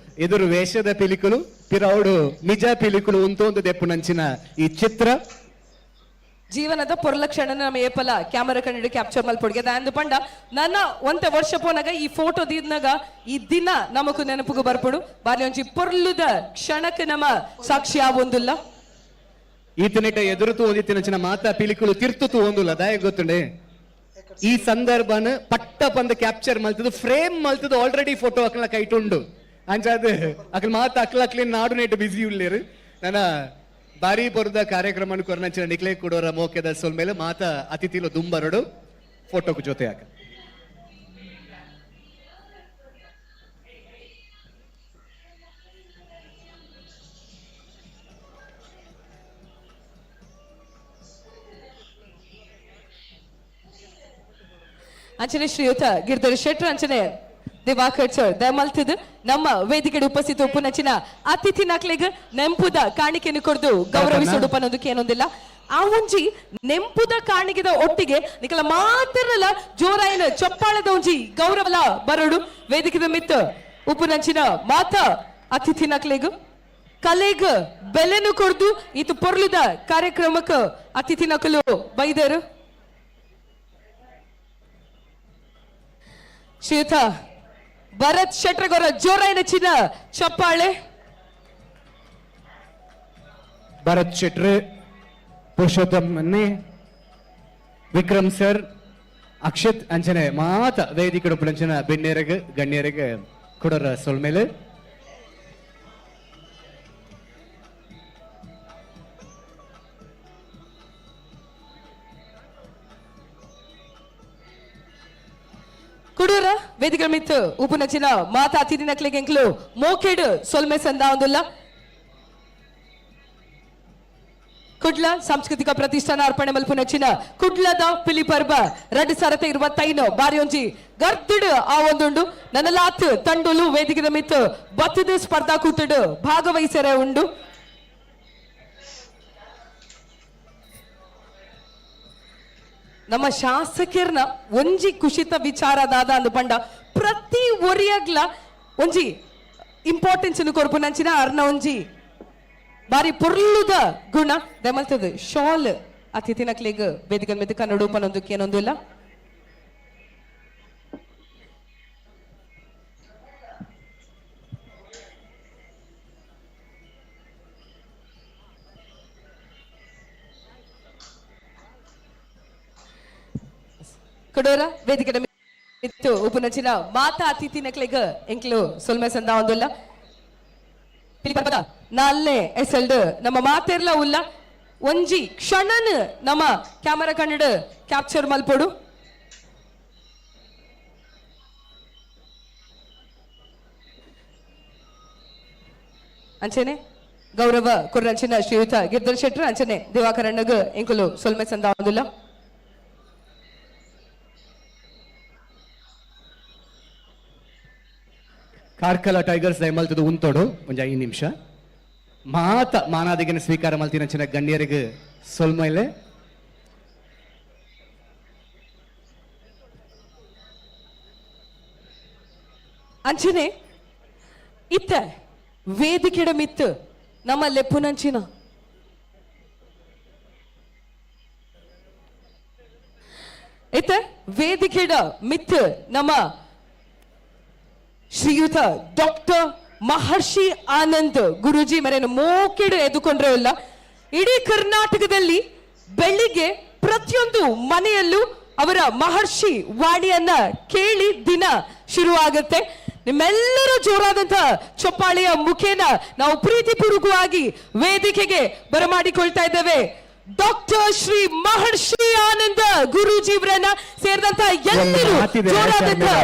ಎದುರು ವೇಷದ ಪಿಲಿಕುಲು ಪಿರೌಡು ನಿಜ ಪಿಲಿಕುಲು ಉಂತೊಂದು ದೆಪ್ಪುನಂಚಿನ ಈ ಚಿತ್ರ ಜೀವನದ ಪೊರ್ಲಕ್ಷಣ ನಮ್ಮ ಏಪಲ ಕ್ಯಾಮರಾ ಕಣ್ಣಿಡು ಕ್ಯಾಪ್ಚರ್ ಮಲ್ಪೊಡ್ಗೆ ದಾಂದು ಪಂಡ ನನ್ನ ಒಂತೆ ವರ್ಷ ಪೋನಾಗ ಈ ಫೋಟೋ ದೀದ್ನಾಗ ಈ ದಿನ ನಮಕು ನೆನಪುಗು ಬರ್ಪುಡು ಬಾರಿ ಒಂಜಿ ಪೊರ್ಲುದ ಕ್ಷಣಕ್ಕೆ ನಮ್ಮ ಸಾಕ್ಷಿ ಆವೊಂದುಲ್ಲ. ಈತನಿಟ ಎದುರುತು ಓದಿತ್ತಿನ ಮಾತಾ ಪಿಲಿಕುಲು ತಿರ್ತು ಒಂದುಲ್ಲ ದಾಯ ಗೊತ್ತುಂಡೆ ಈ ಸಂದರ್ಭನ ಪಟ್ಟ ಪಂದ ಕ್ಯಾಪ್ಚರ್ ಮಲ್ತದು ಫ್ರೇಮ್ ಮಲ್ತದು ಆಲ್ರೆಡಿ ಫೋಟೋ ಅಕ್ಲ ಕೈಟುಂಡು ಅಂಚಾದ ಅಕ್ಲ ಮಾತ ಅಕ್ಲ ಅಕ್ಲಿನ ನಾಡು ನೆಟ್ಟು ಬಿಸಿ ಉಳ್ಳೇರು. ನನ್ನ ಬಾರಿ ಬರುದ ಕಾರ್ಯಕ್ರಮ ಕೊರನಂಚಿನ ನಿಕ್ಲೆ ಕೊಡೋರ ಮೋಕೆದ ಸೊಲ್ಮೇಲೆ ಮಾತ ಅತಿಥಿಲು ದುಂಬರಡು ಫೋಟೋకు ಜೊತೆ ಹಾಕ. ಅಂಚನೆ ಶ್ರೀಯುತ ಗಿರಿಧರ್ ಶೆಟ್ಟರ್ ಅಂಚನೆ ದಿವಾಕರ್ ಸರ್ ದಯಮಲ್ತಿದ್ ನಮ್ಮ ವೇದಿಕೆ ಉಪಸ್ಥಿತ ಉಪ್ಪುನಚಿನ ಅತಿಥಿ ನಕ್ಲೆಗ್ ನೆಂಪುದ ಕಾಣಿಕೆಯನ್ನು ಕೊಡ್ದು ಗೌರವಿಸೋಡು ಪನ್ನೊಂದಕ್ಕೆ ಏನೊಂದಿಲ್ಲ. ಆ ಒಂಜಿ ನೆಂಪುದ ಕಾಣಿಕೆದ ಒಟ್ಟಿಗೆ ನಿಕಲ ಮಾತ್ರಲ್ಲ ಜೋರಾಯಿನ ಚಪ್ಪಾಳದ ಒಂಜಿ ಗೌರವಲ ಬರಡು ವೇದಿಕೆದ ಮಿತ್ತ ಉಪ್ಪುನಂಚಿನ ಮಾತ ಅತಿಥಿ ನಕ್ಲೆಗ್ ಕಲೆಗ್ ಬೆಲೆನು ಕೊಡ್ದು ಇತು ಪೊರ್ಲುದ ಕಾರ್ಯಕ್ರಮಕ್ಕೆ ಅತಿಥಿ ನಕಲು ಬೈದರು. ಶ್ರೀಯುತ ಭರತ್ ಶೆಟ್ಟರ್ಗೌರ ಜೋರಾಯಿನ ಚಿನ್ನ ಚಪ್ಪಾಳೆ. ಭರತ್ ಶೆಟ್ರ್, ಪುರುಷೋತ್ತಮ್ ಅನ್ನಿ, ವಿಕ್ರಮ್ ಸರ್, ಅಕ್ಷತ್ ಅಂಚನೆ ಮಾತ ವೇದಿಕೆ ಉಪ್ಪುನಂಚಿನ ಬೆಣ್ಣೆರಗ್ ಗಣ್ಯರಗ್ ಕೊಡರ ಸೊಲ್ಮೇಲೆ. ಕುಡೂರ ವೇದಿಕೆ ಮಿತ್ತು ಉಪನಚಿನ ಮಾತಾ ಅತಿಥಿ ನಕ್ಲೆಗ್ ಎಂಕ್ಲು ಮೋಕೆಡ್ ಸೊಲ್ಮೆ ಸಂದ ಒಂದುಲ್ಲ. ಕುಡ್ಲ ಸಾಂಸ್ಕೃತಿಕ ಪ್ರತಿಷ್ಠಾನ ಅರ್ಪಣೆ ಮಲ್ಪುನಚಿನ ಕುಡ್ಲದ ಪಿಲಿಪರ್ಬ 2025 ಬಾರಿ ಒಂಜಿ ಗರ್ತಿಡು ಆ ಒಂದುಂಡು. ನನ್ನಲಾತ್ ತಂಡುಲು ವೇದಿಕೆದ ಮಿತ್ತು ಬತ್ತದ ಸ್ಪರ್ಧಾ ಕೂತುಡು ಭಾಗವಹಿಸರೆ ಉಂಡು. ನಮ್ಮ ಶಾಸಕರ್ನ ಒಂಜಿ ಕುಶಿತ ವಿಚಾರ ದಾದ ಅಂದು ಪಂಡ ಪ್ರತಿ ಒರಿಯಗ್ಲ ಒಂಜಿ ಇಂಪಾರ್ಟೆನ್ಸ್ ಕೊರ್ಪುನಂಚಿನ ಅರ್ನ ಒಂಜಿ ಬಾರಿ ಪೊರ್ಲುದ ಗುಣ ದಮಲ್ತದ ಶಾಲ್ ಅತಿಥಿ ನಕ್ಲೆಗ್ ವೇದಿಕೆ ಮಿತ್ತು ಕನ್ನಡ ಪನೊಂದಕ್ಕೆ ಏನೊಂದಿಲ್ಲ. ಕೊಡೋರ ವೇದಿಕೆ ಮಿತ್ತು ಉಪನಚಿನ ಮಾತಾ ಅತಿಥಿ ನಕ್ಲೆಗ್ ಎಂಕ್ಲು ಸೊಲ್ಮೆ ಸಂದ ಒಂದುಲ್ಲ. ನಾಲ್ನೇ ಎಸೆಲ್ಡ್ ನಮ್ಮ ಮಾತೆರ್ಲ ಉಲ್ಲ. ಒಂಜಿ ಕ್ಷಣನ್ ನಮ್ಮ ಕ್ಯಾಮರಾ ಕನ್ನಡ ಕ್ಯಾಪ್ಚರ್ ಮಲ್ಪೊಡು. ಅಂಚನೆ ಗೌರವ ಕುರ್ರಂಚಿನ ಶ್ರೀಯುತ ಗಿರ್ಧರ್ ಶೆಟ್ರು ಅಂಚನೆ ದಿವಾಕರಣ್ಣಗ್ ಎಂಕುಲು ಸೊಲ್ಮೆ ಸಂದಾವುದಿಲ್ಲ. ಕಾರ್ಕಳ ಟೈಗರ್ಸ್ ದಯಮಲ್ತದ ಉಂತೋಡು ಒಂಜಿ 5 ನಿಮಿಷ ಮಾತ ಮಾನಾದಿಗೆನ ಸ್ವೀಕಾರ ಮಲ್ತಿನಂಚಿನ ಗಣ್ಯರಿಗೆ ಸೊಲ್ಮೈಲೆ. ಅಂಚನೆ ಇತ್ತ ವೇದಿಕೆಡ ಮಿತ್ತು ನಮ್ಮ ಲೆಪ್ಪುನಂಚಿನ ಇತ್ತ ವೇದಿಕೆಡ ಮಿತ್ತು ನಮ್ಮ ಶ್ರೀಯುತ ಡಾಕ್ಟರ್ ಮಹರ್ಷಿ ಆನಂದ್ ಗುರುಜಿ ಮರೇನು ಮೋಕೆಡು ಎದ್ದುಕೊಂಡ್ರೆ ಇಲ್ಲ. ಇಡೀ ಕರ್ನಾಟಕದಲ್ಲಿ ಬೆಳಿಗ್ಗೆ ಪ್ರತಿಯೊಂದು ಮನೆಯಲ್ಲೂ ಅವರ ಮಹರ್ಷಿ ವಾಣಿಯನ್ನ ಕೇಳಿ ದಿನ ಶುರುವಾಗುತ್ತೆ. ನಿಮ್ಮೆಲ್ಲರೂ ಜೋರಾದಂತಹ ಚಪ್ಪಾಳೆಯ ಮುಖೇನ ನಾವು ಪ್ರೀತಿಪೂರ್ವಕವಾಗಿ ವೇದಿಕೆಗೆ ಬರಮಾಡಿಕೊಳ್ತಾ ಇದ್ದೇವೆ ಡಾಕ್ಟರ್ ಶ್ರೀ ಮಹರ್ಷಿ ಆನಂದ ಗುರೂಜಿಯವರನ್ನ ಸೇರಿದಂತಹ ಎಲ್ಲರೂ ಜೋರಾದಂತಹ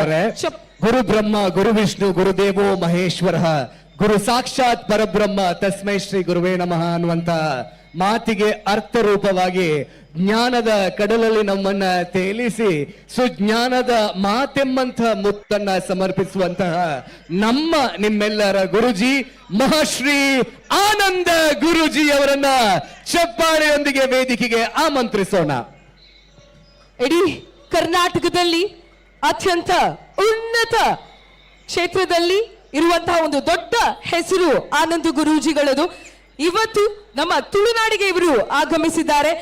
ಗುರು ಬ್ರಹ್ಮ ಗುರು ವಿಷ್ಣು ಗುರುದೇವೋ ಮಹೇಶ್ವರ ಗುರು ಸಾಕ್ಷಾತ್ ಪರಬ್ರಹ್ಮ ತಸ್ಮೈ ಶ್ರೀ ಗುರುವೇ ನಮಃ ಅನ್ನುವಂತ ಮಾತಿಗೆ ಅರ್ಥ ರೂಪವಾಗಿ ಜ್ಞಾನದ ಕಡಲಲ್ಲಿ ನಮ್ಮನ್ನ ತೇಲಿಸಿ ಸುಜ್ಞಾನದ ಮಾತೆಂಬಂತಹ ಮುತ್ತನ್ನ ಸಮರ್ಪಿಸುವಂತಹ ನಮ್ಮ ನಿಮ್ಮೆಲ್ಲರ ಗುರುಜಿ ಮಹರ್ಷಿ ಆನಂದ ಗುರುಜಿ ಅವರನ್ನ ಚಪ್ಪಾಳೆಯೊಂದಿಗೆ ವೇದಿಕೆಗೆ ಆಮಂತ್ರಿಸೋಣ. ಇಡೀ ಕರ್ನಾಟಕದಲ್ಲಿ ಅತ್ಯಂತ ಉನ್ನತ ಕ್ಷೇತ್ರದಲ್ಲಿ ಇರುವಂತಹ ಒಂದು ದೊಡ್ಡ ಹೆಸರು ಆನಂದ ಗುರೂಜಿಗಳದು. ಇವತ್ತು ನಮ್ಮ ತುಳುನಾಡಿಗೆ ಇವರು ಆಗಮಿಸಿದ್ದಾರೆ.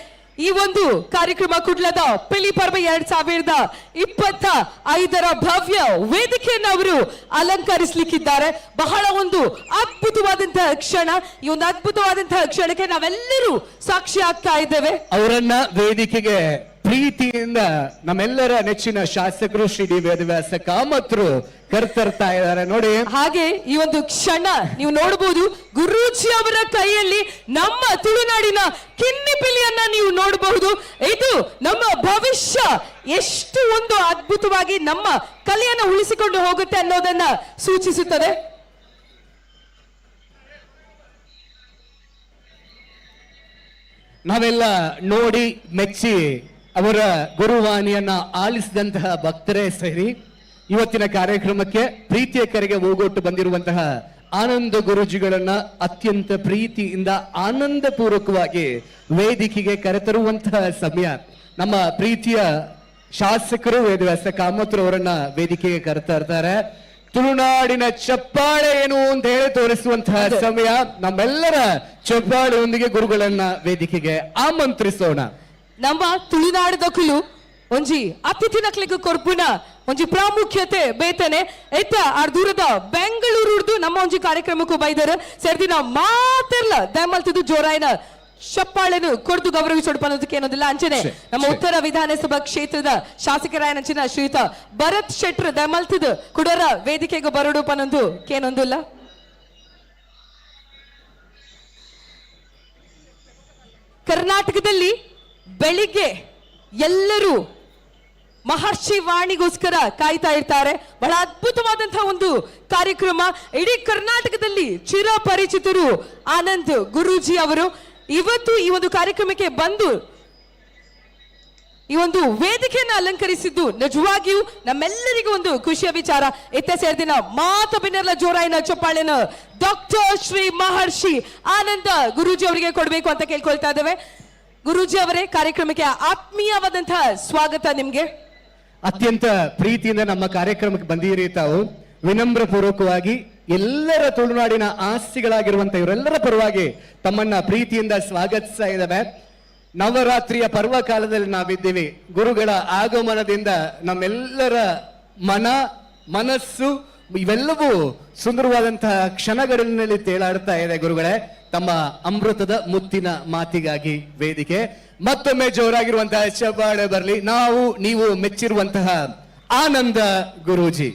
ಈ ಒಂದು ಕಾರ್ಯಕ್ರಮ ಕುಡ್ಲದ ಪಿಲಿ ಪರ್ವ 2025 ಭವ್ಯ ವೇದಿಕೆಯನ್ನು ಅವರು ಅಲಂಕರಿಸಲಿಕ್ಕಿದ್ದಾರೆ. ಬಹಳ ಒಂದು ಅದ್ಭುತವಾದಂತಹ ಕ್ಷಣ. ಈ ಒಂದು ಅದ್ಭುತವಾದಂತಹ ಕ್ಷಣಕ್ಕೆ ನಾವೆಲ್ಲರೂ ಸಾಕ್ಷಿ ಆಗ್ತಾ ಇದ್ದೇವೆ. ಅವರನ್ನ ವೇದಿಕೆಗೆ ಪ್ರೀತಿಯಿಂದ ನಮ್ಮೆಲ್ಲರ ನೆಚ್ಚಿನ ಶಾಸಕರು ಶ್ರೀ ಡಿ ವೇದವ್ಯಾಸ ಕಾಮತ್ರು ಕರ್ತರ್ತಾ ಇದ್ದಾರೆ ನೋಡಿ. ಹಾಗೆ ಈ ಒಂದು ಕ್ಷಣ ನೀವು ನೋಡಬಹುದು, ಗುರೂಜಿ ಅವರ ಕೈಯಲ್ಲಿ ನಮ್ಮ ತುಳುನಾಡಿನ ಕಿನ್ನಿಪಿಲಿಯನ್ನ ನೀವು ನೋಡಬಹುದು. ಇದು ನಮ್ಮ ಭವಿಷ್ಯ ಎಷ್ಟು ಒಂದು ಅದ್ಭುತವಾಗಿ ನಮ್ಮ ಕಲೆಯನ್ನು ಉಳಿಸಿಕೊಂಡು ಹೋಗುತ್ತೆ ಅನ್ನೋದನ್ನ ಸೂಚಿಸುತ್ತದೆ. ನಾವೆಲ್ಲ ನೋಡಿ ಮೆಚ್ಚಿ ಅವರ ಗುರುವಾಣಿಯನ್ನ ಆಲಿಸಿದಂತಹ ಭಕ್ತರೇ ಸೇರಿ ಇವತ್ತಿನ ಕಾರ್ಯಕ್ರಮಕ್ಕೆ ಪ್ರೀತಿಯ ಕರೆಗೆ ಓಗೊಟ್ಟು ಬಂದಿರುವಂತಹ ಆನಂದ ಗುರೂಜಿಗಳನ್ನ ಅತ್ಯಂತ ಪ್ರೀತಿಯಿಂದ ಆನಂದ ಪೂರ್ವಕವಾಗಿ ವೇದಿಕೆಗೆ ಕರೆತರುವಂತಹ ಸಮಯ. ನಮ್ಮ ಪ್ರೀತಿಯ ಶಾಸಕರು ವೇದವ್ಯಾಸ ಕಾಮತ್ರು ಅವರನ್ನ ವೇದಿಕೆಗೆ ಕರೆತರ್ತಾರೆ. ತುಳುನಾಡಿನ ಚಪ್ಪಾಳೆ ಏನು ಅಂತ ಹೇಳಿ ತೋರಿಸುವಂತಹ ಸಮಯ. ನಮ್ಮೆಲ್ಲರ ಚಪ್ಪಾಳೆಯೊಂದಿಗೆ ಗುರುಗಳನ್ನ ವೇದಿಕೆಗೆ ಆಮಂತ್ರಿಸೋಣ. ನಮ್ಮ ತುಳುನಾಡದ ಕುಲು ಒಂಜಿ ಅತಿಥಿ ನಕ್ಲಿಗೆ ಕೊರ್ಪುನ ಒಂಜಿ ಪ್ರಾಮುಖ್ಯತೆ ಬೇತನೆ ಎತ್ತ ಆರ್ ದೂರದ ಬೆಂಗಳೂರುಡ್ದು ನಮ್ಮ ಒಂಜಿ ಕಾರ್ಯಕ್ರಮಕ್ಕೂ ಬೈದರು ಸೇರ್ದಿನ ಮಾತೆರ್ಲ ದಯಮಲ್ತಿದ್ದು ಜೋರಾಯಿನ ಚಪ್ಪಾಳೆನು ಕೊಡ್ದು ಗೌರವಿಸೋಡು ಅನ್ನೋದಕ್ಕೆ ಏನೋದಿಲ್ಲ. ಅಂಚನೆ ನಮ್ಮ ಉತ್ತರ ವಿಧಾನಸಭಾ ಕ್ಷೇತ್ರದ ಶಾಸಕರಾಯನಂಚಿನ ಶ್ರೀಯುತ ಭರತ್ ಶೆಟ್ರ್ ದಯಮಲ್ತಿದ್ದು ಕುಡರ ವೇದಿಕೆಗೆ ಬರೋಡು ಪನ್ನೊಂದು ಕೇನೊಂದಿಲ್ಲ. ಕರ್ನಾಟಕದಲ್ಲಿ ಬೆಳಿಗ್ಗೆ ಎಲ್ಲರೂ ಮಹರ್ಷಿ ವಾಣಿಗೋಸ್ಕರ ಕಾಯ್ತಾ ಇರ್ತಾರೆ. ಬಹಳ ಅದ್ಭುತವಾದಂತಹ ಒಂದು ಕಾರ್ಯಕ್ರಮ. ಇಡೀ ಕರ್ನಾಟಕದಲ್ಲಿ ಚಿರಪರಿಚಿತರು ಆನಂದ್ ಗುರೂಜಿ ಅವರು ಇವತ್ತು ಈ ಒಂದು ಕಾರ್ಯಕ್ರಮಕ್ಕೆ ಬಂದು ಈ ಒಂದು ವೇದಿಕೆಯನ್ನು ಅಲಂಕರಿಸಿದ್ದು ನಿಜವಾಗಿಯೂ ನಮ್ಮೆಲ್ಲರಿಗೂ ಒಂದು ಖುಷಿಯ ವಿಚಾರ. ಇತ್ತ ಸೇರಿದಿನ ಮಾತು ಬಿನ್ನೆಲ್ಲ ಜೋರಾಯಿನ ಚಪ್ಪಾಳೆನ ಡಾಕ್ಟರ್ ಶ್ರೀ ಮಹರ್ಷಿ ಆನಂದ ಗುರೂಜಿ ಅವರಿಗೆ ಕೊಡಬೇಕು ಅಂತ ಕೇಳ್ಕೊಳ್ತಾ ಇದ್ದೇವೆ. ಗುರೂಜಿ ಅವರೇ, ಕಾರ್ಯಕ್ರಮಕ್ಕೆ ಆತ್ಮೀಯವಾದಂತಹ ಸ್ವಾಗತ ನಿಮ್ಗೆ. ಅತ್ಯಂತ ಪ್ರೀತಿಯಿಂದ ನಮ್ಮ ಕಾರ್ಯಕ್ರಮಕ್ಕೆ ಬಂದಿರಿ ತಾವು. ವಿನಮ್ರ ಪೂರ್ವಕವಾಗಿ ಎಲ್ಲರ ತುಳುನಾಡಿನ ಆಸ್ತಿಗಳಾಗಿರುವಂತ ಇವರೆಲ್ಲರ ಪರವಾಗಿ ತಮ್ಮನ್ನ ಪ್ರೀತಿಯಿಂದ ಸ್ವಾಗತಿಸ್ತಾ ಇದ್ದಾವೆ. ನವರಾತ್ರಿಯ ಪರ್ವಕಾಲದಲ್ಲಿ ನಾವಿದ್ದೀವಿ. ಗುರುಗಳ ಆಗಮನದಿಂದ ನಮ್ಮೆಲ್ಲರ ಮನ ಮನಸ್ಸು ಇವೆಲ್ಲವೂ ಸುಂದರವಾದಂತಹ ಕ್ಷಣಗಳಲ್ಲಿ ತೇಲಾಡ್ತಾ ಇದೆ. ಗುರುಗಳೇ, ತಮ್ಮ ಅಮೃತದ ಮುತ್ತಿನ ಮಾತಿಗಾಗಿ ವೇದಿಕೆ ಮತ್ತೊಮ್ಮೆ ಜೋರಾಗಿರುವಂತಹ ಚಪ್ಪಾಳೆ ಬರಲಿ. ನಾವು ನೀವು ಮೆಚ್ಚಿರುವಂತಹ ಆನಂದ ಗುರೂಜಿ.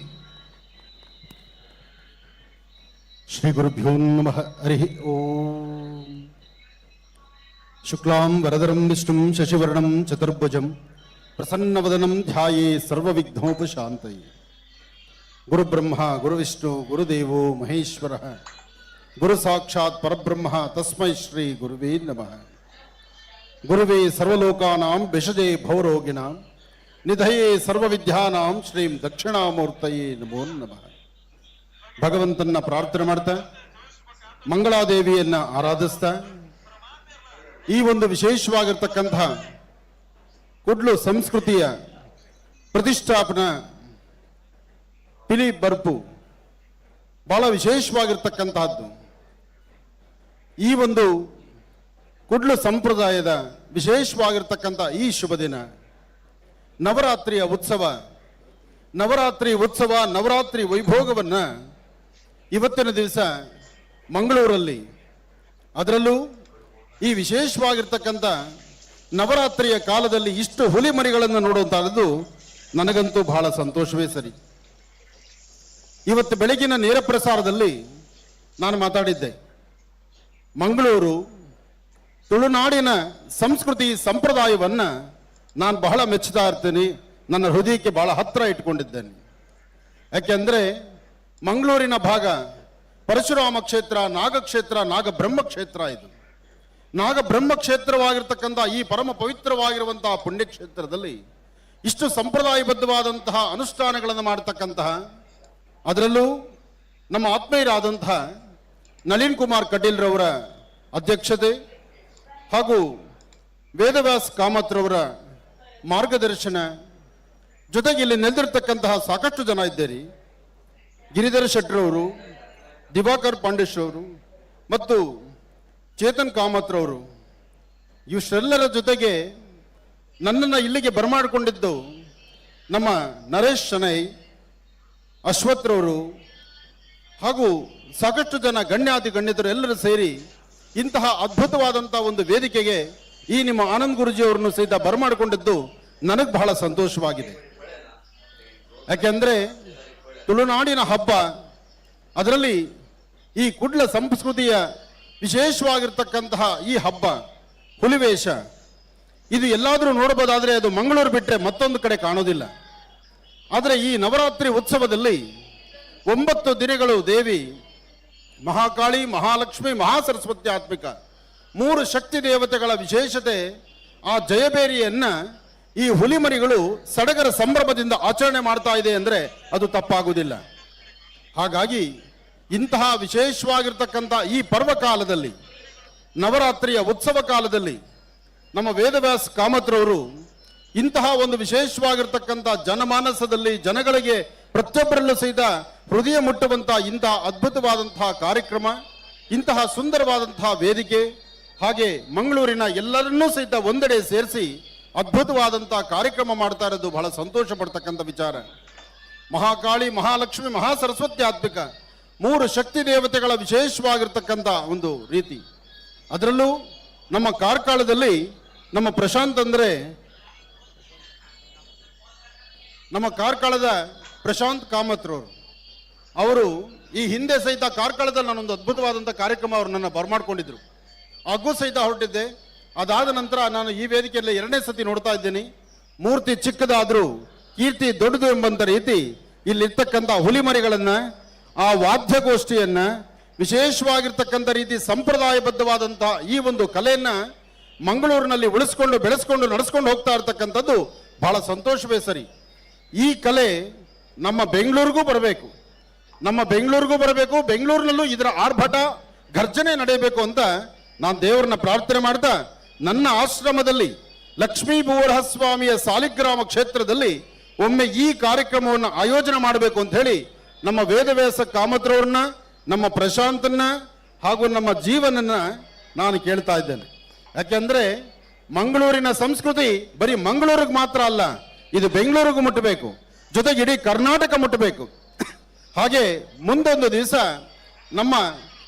ಶ್ರೀ ಗುರುಭ್ಯೋ ನಮಃ. ಹರಿ ಓಂ. ಶುಕ್ಲಾಂ ವರದರಂ ವಿಷ್ಣುಂ ಶಶಿವರ್ಣಂ ಚತುರ್ಭುಜಂ ಪ್ರಸನ್ನವದನಂ ಧ್ಯಾಯೇ ಸರ್ವವಿಘ್ನೋಪಶಾಂತಯೇ. ಗುರುಬ್ರಹ್ಮ ಗುರುವಿಷ್ಣು ಗುರುದೇವೋ ಮಹೇಶ್ವರ ಗುರು ಸಾಕ್ಷಾತ್ ಪರಬ್ರಹ್ಮ ತಸ್ಮೈ ಶ್ರೀ ಗುರುವೇ ನಮಃ. ಗುರುವೇ ಸರ್ವಲೋಕಾನಾಂ ಭಿಷಜೇ ಭವರೋಗಿಣಾಂ ನಿಧಯೇ ಸರ್ವವಿದ್ಯಾನಾಂ ಶ್ರೀಂ ದಕ್ಷಿಣಾಮೂರ್ತಯೇ ನಮೋ ನಮಃ. ಭಗವಂತನ ಪ್ರಾರ್ಥನೆ ಮಾಡ್ತಾ ಮಂಗಳಾದೇವಿಯನ್ನು ಆರಾಧಿಸ್ತಾ ಈ ಒಂದು ವಿಶೇಷವಾಗಿರ್ತಕ್ಕಂತಹ ಕುಡ್ಲು ಸಂಸ್ಕೃತಿಯ ಪ್ರತಿಷ್ಠಾಪನಾ ಪಿಲಿ ಬರ್ಪು ಬಹಳ ವಿಶೇಷವಾಗಿರ್ತಕ್ಕಂತಹದ್ದು. ಈ ಒಂದು ಕುಡ್ಲು ಸಂಪ್ರದಾಯದ ವಿಶೇಷವಾಗಿರ್ತಕ್ಕಂಥ ಈ ಶುಭ ದಿನ ನವರಾತ್ರಿಯ ಉತ್ಸವ, ನವರಾತ್ರಿ ಉತ್ಸವ, ನವರಾತ್ರಿ ವೈಭೋಗವನ್ನು ಇವತ್ತಿನ ದಿವಸ ಮಂಗಳೂರಲ್ಲಿ, ಅದರಲ್ಲೂ ಈ ವಿಶೇಷವಾಗಿರ್ತಕ್ಕಂಥ ನವರಾತ್ರಿಯ ಕಾಲದಲ್ಲಿ ಇಷ್ಟು ಹುಲಿ ಮರಿಗಳನ್ನು ನೋಡುವಂತಹದ್ದು ನನಗಂತೂ ಬಹಳ ಸಂತೋಷವೇ ಸರಿ. ಇವತ್ತು ಬೆಳಗಿನ ನೇರ ಪ್ರಸಾರದಲ್ಲಿ ನಾನು ಮಾತಾಡಿದ್ದೆ, ಮಂಗಳೂರು ತುಳುನಾಡಿನ ಸಂಸ್ಕೃತಿ ಸಂಪ್ರದಾಯವನ್ನು ನಾನು ಬಹಳ ಮೆಚ್ಚುತ್ತಾ ಇರ್ತೀನಿ, ನನ್ನ ಹೃದಯಕ್ಕೆ ಬಹಳ ಹತ್ತಿರ ಇಟ್ಕೊಂಡಿದ್ದೇನೆ. ಯಾಕೆಂದರೆ ಮಂಗಳೂರಿನ ಭಾಗ ಪರಶುರಾಮ ಕ್ಷೇತ್ರ, ನಾಗಕ್ಷೇತ್ರ, ನಾಗಬ್ರಹ್ಮ ಕ್ಷೇತ್ರ. ಇದು ನಾಗಬ್ರಹ್ಮ ಕ್ಷೇತ್ರವಾಗಿರ್ತಕ್ಕಂಥ ಈ ಪರಮ ಪವಿತ್ರವಾಗಿರುವಂತಹ ಪುಣ್ಯಕ್ಷೇತ್ರದಲ್ಲಿ ಇಷ್ಟು ಸಂಪ್ರದಾಯಬದ್ಧವಾದಂತಹ ಅನುಷ್ಠಾನಗಳನ್ನು ಮಾಡತಕ್ಕಂತಹ, ಅದರಲ್ಲೂ ನಮ್ಮ ಆತ್ಮೀಯರಾದಂತಹ ನಳಿನ್ ಕುಮಾರ್ ಕಟೀಲ್ರವರ ಅಧ್ಯಕ್ಷತೆ ಹಾಗೂ ವೇದವ್ಯಾಸ್ ಕಾಮತ್ರವರ ಮಾರ್ಗದರ್ಶನ ಜೊತೆಗೆ ಇಲ್ಲಿ ನೆಲೆದಿರ್ತಕ್ಕಂತಹ ಸಾಕಷ್ಟು ಜನ ಇದ್ದೀರಿ. ಗಿರಿಧರ ಶೆಟ್ಟರವರು, ದಿವಾಕರ್ ಪಾಂಡೇಶ್ರವರು ಮತ್ತು ಚೇತನ್ ಕಾಮತ್ರವರು, ಇಷ್ಟೆಲ್ಲರ ಜೊತೆಗೆ ನನ್ನನ್ನು ಇಲ್ಲಿಗೆ ಬರಮಾಡಿಕೊಂಡಿದ್ದು ನಮ್ಮ ನರೇಶ್ ಶನೈ, ಅಶ್ವಥ್ರವರು ಹಾಗೂ ಸಾಕಷ್ಟು ಜನ ಗಣ್ಯಾತಿ ಗಣ್ಯತರು ಎಲ್ಲರೂ ಸೇರಿ ಇಂತಹ ಅದ್ಭುತವಾದಂಥ ಒಂದು ವೇದಿಕೆಗೆ ಈ ನಿಮ್ಮ ಆನಂದ್ ಗುರುಜಿಯವರನ್ನು ಸಹಿತ ಬರಮಾಡಿಕೊಂಡಿದ್ದು ನನಗೆ ಬಹಳ ಸಂತೋಷವಾಗಿದೆ. ಯಾಕೆಂದರೆ ತುಳುನಾಡಿನ ಹಬ್ಬ, ಅದರಲ್ಲಿ ಈ ಕುಡ್ಲ ಸಂಸ್ಕೃತಿಯ ವಿಶೇಷವಾಗಿರ್ತಕ್ಕಂತಹ ಈ ಹಬ್ಬ ಹುಲಿವೇಷ, ಇದು ಎಲ್ಲಾದರೂ ನೋಡಬಹುದಾದರೆ ಅದು ಮಂಗಳೂರು ಬಿಟ್ಟರೆ ಮತ್ತೊಂದು ಕಡೆ ಕಾಣೋದಿಲ್ಲ. ಆದರೆ ಈ ನವರಾತ್ರಿ ಉತ್ಸವದಲ್ಲಿ 9 ದಿನಗಳು ದೇವಿ ಮಹಾಕಾಳಿ, ಮಹಾಲಕ್ಷ್ಮಿ, ಮಹಾಸರಸ್ವತಿ ಆತ್ಮಿಕ 3 ಶಕ್ತಿ ದೇವತೆಗಳ ವಿಶೇಷತೆ ಆ ಜಯಬೇರಿಯನ್ನು ಈ ಹುಲಿಮರಿಗಳು ಸಡಗರ ಸಂಭ್ರಮದಿಂದ ಆಚರಣೆ ಮಾಡ್ತಾ ಇದೆ ಅಂದರೆ ಅದು ತಪ್ಪಾಗುವುದಿಲ್ಲ. ಹಾಗಾಗಿ ಇಂತಹ ವಿಶೇಷವಾಗಿರ್ತಕ್ಕಂಥ ಈ ಪರ್ವಕಾಲದಲ್ಲಿ, ನವರಾತ್ರಿಯ ಉತ್ಸವ ಕಾಲದಲ್ಲಿ ನಮ್ಮ ವೇದವ್ಯಾಸ್ ಕಾಮತ್ರವರು ಇಂತಹ ಒಂದು ವಿಶೇಷವಾಗಿರ್ತಕ್ಕಂಥ ಜನಮಾನಸದಲ್ಲಿ ಜನಗಳಿಗೆ ಪ್ರತಿಯೊಬ್ಬರಲ್ಲೂ ಸಹಿತ ಹೃದಯ ಮುಟ್ಟುವಂತಹ ಇಂತಹ ಅದ್ಭುತವಾದಂತಹ ಕಾರ್ಯಕ್ರಮ, ಇಂತಹ ಸುಂದರವಾದಂತಹ ವೇದಿಕೆ, ಹಾಗೆ ಮಂಗಳೂರಿನ ಎಲ್ಲರನ್ನೂ ಸಹಿತ ಒಂದೆಡೆ ಸೇರಿಸಿ ಅದ್ಭುತವಾದಂತಹ ಕಾರ್ಯಕ್ರಮ ಮಾಡ್ತಾ ಇರೋದು ಬಹಳ ಸಂತೋಷ ಪಡ್ತಕ್ಕಂಥ ವಿಚಾರ. ಮಹಾಕಾಳಿ, ಮಹಾಲಕ್ಷ್ಮಿ, ಮಹಾಸರಸ್ವತಿ ಆತ್ಮಿಕ 3 ಶಕ್ತಿ ದೇವತೆಗಳ ವಿಶೇಷವಾಗಿರ್ತಕ್ಕಂಥ ಒಂದು ರೀತಿ. ಅದರಲ್ಲೂ ನಮ್ಮ ಕಾರ್ಕಳದಲ್ಲಿ ನಮ್ಮ ಪ್ರಶಾಂತ್ ಅಂದರೆ ನಮ್ಮ ಕಾರ್ಕಳದ ಪ್ರಶಾಂತ್ ಕಾಮತ್ರವರು, ಅವರು ಈ ಹಿಂದೆ ಸಹಿತ ಕಾರ್ಕಳದಲ್ಲಿ ನಾನೊಂದು ಅದ್ಭುತವಾದಂಥ ಕಾರ್ಯಕ್ರಮ ಅವರು ನನ್ನ ಬರಮಾಡ್ಕೊಂಡಿದ್ರು, ಹಾಗೂ ಸಹಿತ ಹೊರಟಿದ್ದೆ. ಅದಾದ ನಂತರ ನಾನು ಈ ವೇದಿಕೆಯಲ್ಲಿ 2ನೇ ಸತಿ ನೋಡ್ತಾ ಇದ್ದೀನಿ. ಮೂರ್ತಿ ಚಿಕ್ಕದಾದರೂ ಕೀರ್ತಿ ದೊಡ್ಡದು ಎಂಬಂಥ ರೀತಿ ಇಲ್ಲಿರ್ತಕ್ಕಂಥ ಹುಲಿಮರಿಗಳನ್ನು, ಆ ವಾದ್ಯಗೋಷ್ಠಿಯನ್ನು, ವಿಶೇಷವಾಗಿರ್ತಕ್ಕಂಥ ರೀತಿ ಸಂಪ್ರದಾಯಬದ್ಧವಾದಂಥ ಈ ಒಂದು ಕಲೆಯನ್ನು ಮಂಗಳೂರಿನಲ್ಲಿ ಉಳಿಸ್ಕೊಂಡು ಬೆಳೆಸ್ಕೊಂಡು ನಡೆಸ್ಕೊಂಡು ಹೋಗ್ತಾ ಇರ್ತಕ್ಕಂಥದ್ದು ಬಹಳ ಸಂತೋಷವೇ ಸರಿ. ಈ ಕಲೆ ನಮ್ಮ ಬೆಂಗಳೂರಿಗೂ ಬರಬೇಕು, ನಮ್ಮ ಬೆಂಗಳೂರಿಗೂ ಬರಬೇಕು, ಬೆಂಗಳೂರಿನಲ್ಲೂ ಇದರ ಆರ್ಭಟ ಗರ್ಜನೆ ನಡೆಯಬೇಕು ಅಂತ ನಾನು ದೇವರನ್ನ ಪ್ರಾರ್ಥನೆ ಮಾಡ್ತಾ, ನನ್ನ ಆಶ್ರಮದಲ್ಲಿ ಲಕ್ಷ್ಮೀ ಭೂವರಹಸ್ವಾಮಿಯ ಸಾಲಿಗ್ರಾಮ ಕ್ಷೇತ್ರದಲ್ಲಿ ಒಮ್ಮೆ ಈ ಕಾರ್ಯಕ್ರಮವನ್ನು ಆಯೋಜನೆ ಮಾಡಬೇಕು ಅಂತ ಹೇಳಿ ನಮ್ಮ ವೇದವ್ಯಾಸ ಕಾಮತ್ರವ್ರನ್ನ, ನಮ್ಮ ಪ್ರಶಾಂತನ್ನ ಹಾಗೂ ನಮ್ಮ ಜೀವನನ್ನ ನಾನು ಕೇಳ್ತಾ ಇದ್ದೇನೆ. ಯಾಕೆಂದರೆ ಮಂಗಳೂರಿನ ಸಂಸ್ಕೃತಿ ಬರೀ ಮಂಗಳೂರಿಗೆ ಮಾತ್ರ ಅಲ್ಲ, ಇದು ಬೆಂಗಳೂರಿಗೂ ಮುಟ್ಟಬೇಕು, ಜೊತೆಗೆ ಇಡೀ ಕರ್ನಾಟಕ ಮುಟ್ಟಬೇಕು. ಹಾಗೆ ಮುಂದೊಂದು ದಿವಸ ನಮ್ಮ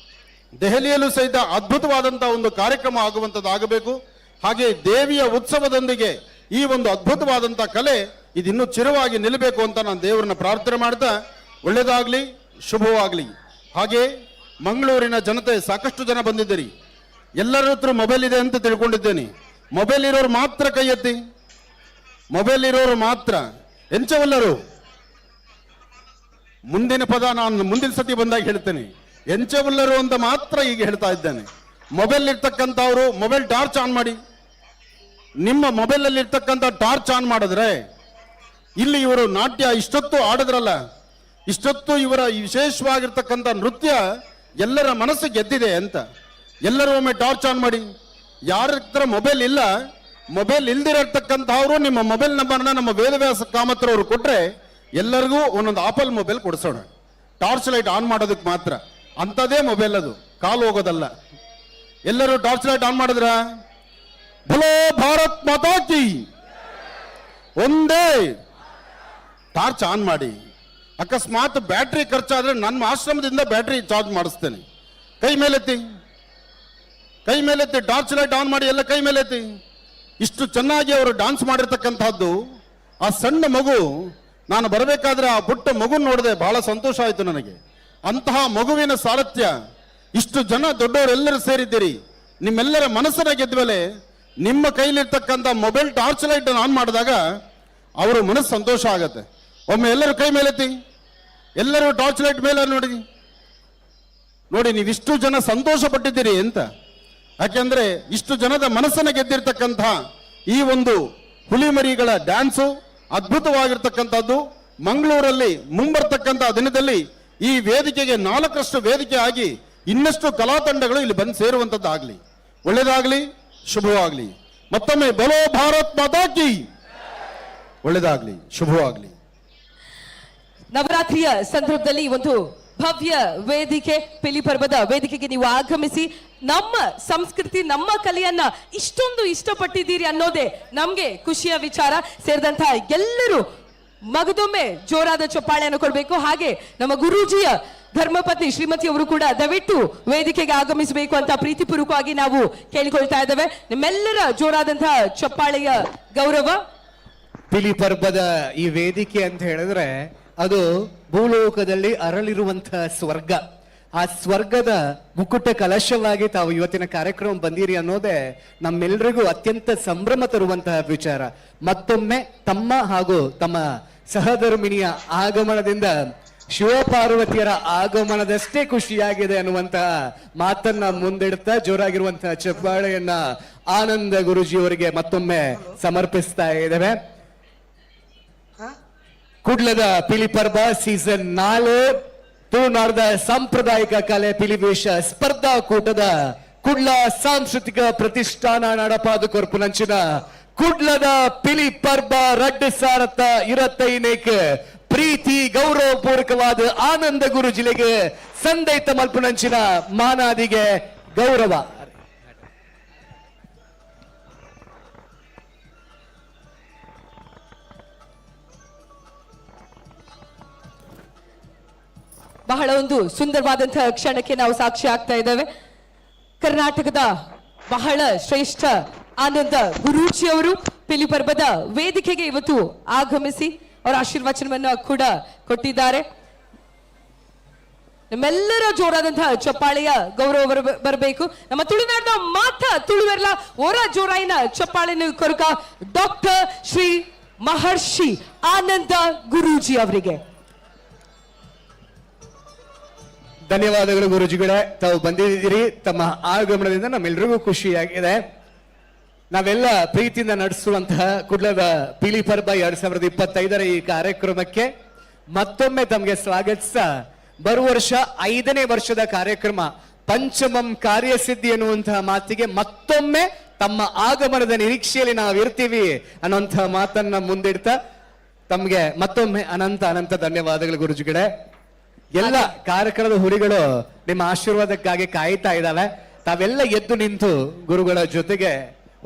ದೆಹಲಿಯಲ್ಲೂ ಸಹಿತ ಅದ್ಭುತವಾದಂಥ ಒಂದು ಕಾರ್ಯಕ್ರಮ ಆಗುವಂಥದ್ದು ಆಗಬೇಕು. ಹಾಗೆ ದೇವಿಯ ಉತ್ಸವದೊಂದಿಗೆ ಈ ಒಂದು ಅದ್ಭುತವಾದಂಥ ಕಲೆ ಇದಿನ್ನೂ ಚಿರವಾಗಿ ನಿಲ್ಲಬೇಕು ಅಂತ ನಾನು ದೇವರನ್ನ ಪ್ರಾರ್ಥನೆ ಮಾಡ್ತಾ, ಒಳ್ಳೆಯದಾಗಲಿ, ಶುಭವಾಗಲಿ. ಹಾಗೆ ಮಂಗಳೂರಿನ ಜನತೆ ಸಾಕಷ್ಟು ಜನ ಬಂದಿದ್ದೀರಿ. ಎಲ್ಲರ ಹತ್ರ ಮೊಬೈಲ್ ಇದೆ ಅಂತ ತಿಳ್ಕೊಂಡಿದ್ದೇನೆ. ಮೊಬೈಲ್ ಇರೋರು ಮಾತ್ರ ಕೈ ಎತ್ತಿ, ಮೊಬೈಲ್ ಇರೋರು ಮಾತ್ರ. ಎಂಚವಲ್ಲರು ಮುಂದಿನ ಪದ ನಾನು ಮುಂದಿನ ಸತಿ ಬಂದಾಗ ಹೇಳ್ತೇನೆ. ಎಂಚವಲ್ಲರು ಅಂತ ಮಾತ್ರ ಈಗ ಹೇಳ್ತಾ ಇದ್ದೇನೆ. ಮೊಬೈಲ್ ಇರ್ತಕ್ಕಂಥವ್ರು ಮೊಬೈಲ್ ಟಾರ್ಚ್ ಆನ್ ಮಾಡಿ. ನಿಮ್ಮ ಮೊಬೈಲಲ್ಲಿ ಇರ್ತಕ್ಕಂಥ ಟಾರ್ಚ್ ಆನ್ ಮಾಡಿದ್ರೆ ಇಲ್ಲಿ ಇವರು ನಾಟ್ಯ ಇಷ್ಟೊತ್ತು ಆಡಿದ್ರಲ್ಲ, ಇಷ್ಟೊತ್ತು ಇವರ ವಿಶೇಷವಾಗಿರ್ತಕ್ಕಂಥ ನೃತ್ಯ ಎಲ್ಲರ ಮನಸ್ಸು ಗೆದ್ದಿದೆ ಅಂತ. ಎಲ್ಲರೂ ಒಮ್ಮೆ ಟಾರ್ಚ್ ಆನ್ ಮಾಡಿ. ಯಾರ ಹತ್ರ ಮೊಬೈಲ್ ಇಲ್ಲ, ಮೊಬೈಲ್ ಇಲ್ದಿರತಕ್ಕಂಥವ್ರು ನಿಮ್ಮ ಮೊಬೈಲ್ ನಂಬರ್ನ ನಮ್ಮ ವೇದವ್ಯಾಸ ಕಾಮತ್ರವರು ಕೊಟ್ಟರೆ ಎಲ್ಲರಿಗೂ ಒಂದೊಂದು ಆಪಲ್ ಮೊಬೈಲ್ ಕೊಡಿಸೋಣ. ಟಾರ್ಚ್ ಲೈಟ್ ಆನ್ ಮಾಡೋದಕ್ಕೆ ಮಾತ್ರ, ಅಂಥದ್ದೇ ಮೊಬೈಲ್ ಅದು, ಕಾಲು ಹೋಗೋದಲ್ಲ. ಎಲ್ಲರೂ ಟಾರ್ಚ್ ಲೈಟ್ ಆನ್ ಮಾಡಿದ್ರ? ಬಲೋ ಭಾರತ್ ಮಾತಾ ಕಿ. ಒಂದೇ ಟಾರ್ಚ್ ಆನ್ ಮಾಡಿ. ಅಕಸ್ಮಾತ್ ಬ್ಯಾಟ್ರಿ ಖರ್ಚಾದ್ರೆ ನನ್ನ ಆಶ್ರಮದಿಂದ ಬ್ಯಾಟ್ರಿ ಚಾರ್ಜ್ ಮಾಡಿಸ್ತೇನೆ. ಕೈ ಮೇಲೆತ್ತಿ, ಕೈ ಮೇಲೆತ್ತಿ, ಟಾರ್ಚ್ ಲೈಟ್ ಆನ್ ಮಾಡಿ, ಎಲ್ಲ ಕೈ ಮೇಲೆತ್ತಿ. ಇಷ್ಟು ಚೆನ್ನಾಗಿ ಅವರು ಡಾನ್ಸ್ ಮಾಡಿರ್ತಕ್ಕಂಥದ್ದು. ಆ ಸಣ್ಣ ಮಗು, ನಾನು ಬರಬೇಕಾದ್ರೆ ಆ ಪುಟ್ಟ ಮಗು ನೋಡಿದೆ, ಬಹಳ ಸಂತೋಷ ಆಯಿತು ನನಗೆ. ಅಂತಹ ಮಗುವಿನ ಸಾರಥ್ಯ, ಇಷ್ಟು ಜನ ದೊಡ್ಡವರೆಲ್ಲರೂ ಸೇರಿದ್ದೀರಿ, ನಿಮ್ಮೆಲ್ಲರ ಮನಸ್ಸನ್ನ ಗೆದ್ದ ಮೇಲೆ ನಿಮ್ಮ ಕೈಲಿರ್ತಕ್ಕಂಥ ಮೊಬೈಲ್ ಟಾರ್ಚ್ ಲೈಟ್ ಆನ್ ಮಾಡಿದಾಗ ಅವರು ಮನಸ್ಸು ಸಂತೋಷ ಆಗತ್ತೆ. ಒಮ್ಮೆ ಎಲ್ಲರೂ ಕೈ ಮೇಲೆತ್ತಿ, ಎಲ್ಲರೂ ಟಾರ್ಚ್ ಲೈಟ್ ಮೇಲೆ ನೋಡಿ ನೋಡಿ, ನೀವಿಷ್ಟು ಜನ ಸಂತೋಷ ಪಟ್ಟಿದ್ದೀರಿ ಅಂತ. ಯಾಕೆಂದ್ರೆ ಇಷ್ಟು ಜನದ ಮನಸ್ಸನ್ನು ಗೆದ್ದಿರ್ತಕ್ಕಂಥ ಈ ಒಂದು ಹುಲಿಮರಿಗಳ ಡ್ಯಾನ್ಸು ಅದ್ಭುತವಾಗಿರ್ತಕ್ಕಂಥದ್ದು. ಮಂಗಳೂರಲ್ಲಿ ಮುಂಬರ್ತಕ್ಕಂಥ ದಿನದಲ್ಲಿ ಈ ವೇದಿಕೆಗೆ 4ರಷ್ಟು ವೇದಿಕೆ ಆಗಿ ಇನ್ನಷ್ಟು ಕಲಾ ತಂಡಗಳು ಇಲ್ಲಿ ಬಂದು ಸೇರುವಂಥದ್ದು ಆಗಲಿ. ಒಳ್ಳೇದಾಗಲಿ, ಶುಭವಾಗಲಿ. ಮತ್ತೊಮ್ಮೆ ಬಲೋ ಭಾರತ್ ಮಾತಾ ಕಿ. ಒಳ್ಳೇದಾಗಲಿ, ಶುಭವಾಗಲಿ. ನವರಾತ್ರಿಯ ಸಂದರ್ಭದಲ್ಲಿ ಒಂದು ಭವ್ಯ ವೇದಿಕೆ, ಪಿಲಿ ಪರ್ವದ ವೇದಿಕೆಗೆ ನೀವು ಆಗಮಿಸಿ ನಮ್ಮ ಸಂಸ್ಕೃತಿ, ನಮ್ಮ ಕಲೆಯನ್ನ ಇಷ್ಟೊಂದು ಇಷ್ಟಪಟ್ಟಿದ್ದೀರಿ ಅನ್ನೋದೇ ನಮ್ಗೆ ಖುಷಿಯ ವಿಚಾರ. ಸೇರಿದಂತಹ ಎಲ್ಲರೂ ಮಗದೊಮ್ಮೆ ಜೋರಾದ ಚಪ್ಪಾಳೆಯನ್ನು ಕೊಡಬೇಕು. ಹಾಗೆ ನಮ್ಮ ಗುರೂಜಿಯ ಧರ್ಮಪತ್ನಿ ಶ್ರೀಮತಿ ಅವರು ಕೂಡ ದಯವಿಟ್ಟು ವೇದಿಕೆಗೆ ಆಗಮಿಸಬೇಕು ಅಂತ ಪ್ರೀತಿಪೂರ್ವಕವಾಗಿ ನಾವು ಕೇಳಿಕೊಳ್ತಾ ಇದ್ದೇವೆ. ನಿಮ್ಮೆಲ್ಲರ ಜೋರಾದಂತಹ ಚಪ್ಪಾಳೆಯ ಗೌರವ. ಪಿಲಿ ಪರ್ಬದ ಈ ವೇದಿಕೆ ಅಂತ ಹೇಳಿದ್ರೆ ಅದು ಭೂಲೋಕದಲ್ಲಿ ಅರಳಿರುವಂತಹ ಸ್ವರ್ಗ. ಆ ಸ್ವರ್ಗದ ಮುಕುಟ ಕಲಶವಾಗಿ ತಾವು ಇವತ್ತಿನ ಕಾರ್ಯಕ್ರಮ ಬಂದಿರಿ ಅನ್ನೋದೇ ನಮ್ಮೆಲ್ಲರಿಗೂ ಅತ್ಯಂತ ಸಂಭ್ರಮ ತರುವಂತಹ ವಿಚಾರ. ಮತ್ತೊಮ್ಮೆ ತಮ್ಮ ಹಾಗೂ ತಮ್ಮ ಸಹಧರ್ಮಿಣಿಯ ಆಗಮನದಿಂದ ಶಿವಪಾರ್ವತಿಯರ ಆಗಮನದಷ್ಟೇ ಖುಷಿಯಾಗಿದೆ ಅನ್ನುವಂತಹ ಮಾತನ್ನ ಮುಂದಿಡ್ತಾ ಜೋರಾಗಿರುವಂತಹ ಚಪ್ಪಾಳೆಯನ್ನ ಆನಂದ ಗುರುಜಿಯವರಿಗೆ ಮತ್ತೊಮ್ಮೆ ಸಮರ್ಪಿಸ್ತಾ ಇದ್ದೇವೆ. ಕುಡ್ಲದ ಪಿಲಿ ಪರ್ಬ ಸೀಸನ್ 4 ತುಳುನಾಡದ ಸಾಂಪ್ರದಾಯಿಕ ಕಲೆ ಪಿಲಿವೇಶ ಸ್ಪರ್ಧಾಕೂಟದ ಕುಡ್ಲ ಸಾಂಸ್ಕೃತಿಕ ಪ್ರತಿಷ್ಠಾನ ನಡಪಾದ ಕೊರ್ಪುನಂಚಿನ ಕುಡ್ಲದ ಪಿಲಿ ಪರ್ಬ 2025 ಪ್ರೀತಿ ಗೌರವ ಪೂರ್ವಕವಾದ ಆನಂದ ಗುರು ಜಿಲ್ಲೆಗೆ ಸಂದೈತ ಮಲ್ಪುನಂಚಿನ ಮಾನಾದಿಗೆ ಗೌರವ. ಬಹಳ ಒಂದು ಸುಂದರವಾದಂತಹ ಕ್ಷಣಕ್ಕೆ ನಾವು ಸಾಕ್ಷಿ ಆಗ್ತಾ ಇದ್ದೇವೆ. ಕರ್ನಾಟಕದ ಬಹಳ ಶ್ರೇಷ್ಠ ಆನಂದ ಗುರೂಜಿ ಅವರು ಪಿಲಿ ಪರ್ಬದ ವೇದಿಕೆಗೆ ಇವತ್ತು ಆಗಮಿಸಿ ಅವರ ಆಶೀರ್ವಚನವನ್ನು ಕೂಡ ಕೊಟ್ಟಿದ್ದಾರೆ. ನಮ್ಮೆಲ್ಲರ ಜೋರಾದಂತಹ ಚಪ್ಪಾಳೆಯ ಗೌರವ ಬರಬೇಕು. ನಮ್ಮ ತುಳುನಾಡಿನ ಮಾತ ತುಳುವೆರ್ಲ ಓರ ಜೋರಾಯಿನ ಚಪ್ಪಾಳೆಯನ್ನು ಕೊರಕ ಡಾಕ್ಟರ್ ಶ್ರೀ ಮಹರ್ಷಿ ಆನಂದ ಗುರೂಜಿ ಅವರಿಗೆ ಧನ್ಯವಾದಗಳು ಗುರುಜಿಗಳೇ, ತಾವು ಬಂದಿದ್ದೀರಿ. ತಮ್ಮ ಆಗಮನದಿಂದ ನಮ್ಮೆಲ್ಲರಿಗೂ ಖುಷಿಯಾಗಿದೆ. ನಾವೆಲ್ಲ ಪ್ರೀತಿಯಿಂದ ನಡೆಸುವಂತಹ ಕುಡ್ಲದ ಪಿಲಿ ಪರ್ಬ 2025 ಈ ಕಾರ್ಯಕ್ರಮಕ್ಕೆ ಮತ್ತೊಮ್ಮೆ ತಮಗೆ ಸ್ವಾಗತಿಸ್ತಾ, ಬರುವ ವರ್ಷ 5ನೇ ವರ್ಷದ ಕಾರ್ಯಕ್ರಮ ಪಂಚಮಂ ಕಾರ್ಯಸಿದ್ಧಿ ಎನ್ನುವಂತಹ ಮಾತಿಗೆ ಮತ್ತೊಮ್ಮೆ ತಮ್ಮ ಆಗಮನದ ನಿರೀಕ್ಷೆಯಲ್ಲಿ ನಾವಿರ್ತೀವಿ ಅನ್ನುವಂತಹ ಮಾತನ್ನ ಮುಂದಿಡ್ತಾ ತಮ್ಗೆ ಮತ್ತೊಮ್ಮೆ ಅನಂತ ಅನಂತ ಧನ್ಯವಾದಗಳು ಗುರುಜಿಗಳೇ. ಎಲ್ಲ ಕಾರ್ಯಕ್ರಮದ ಹುರಿಗಳು ನಿಮ್ಮ ಆಶೀರ್ವಾದಕ್ಕಾಗಿ ಕಾಯ್ತಾ ಇದ್ದಾವೆ. ತಾವೆಲ್ಲ ಎದ್ದು ನಿಂತು ಗುರುಗಳ ಜೊತೆಗೆ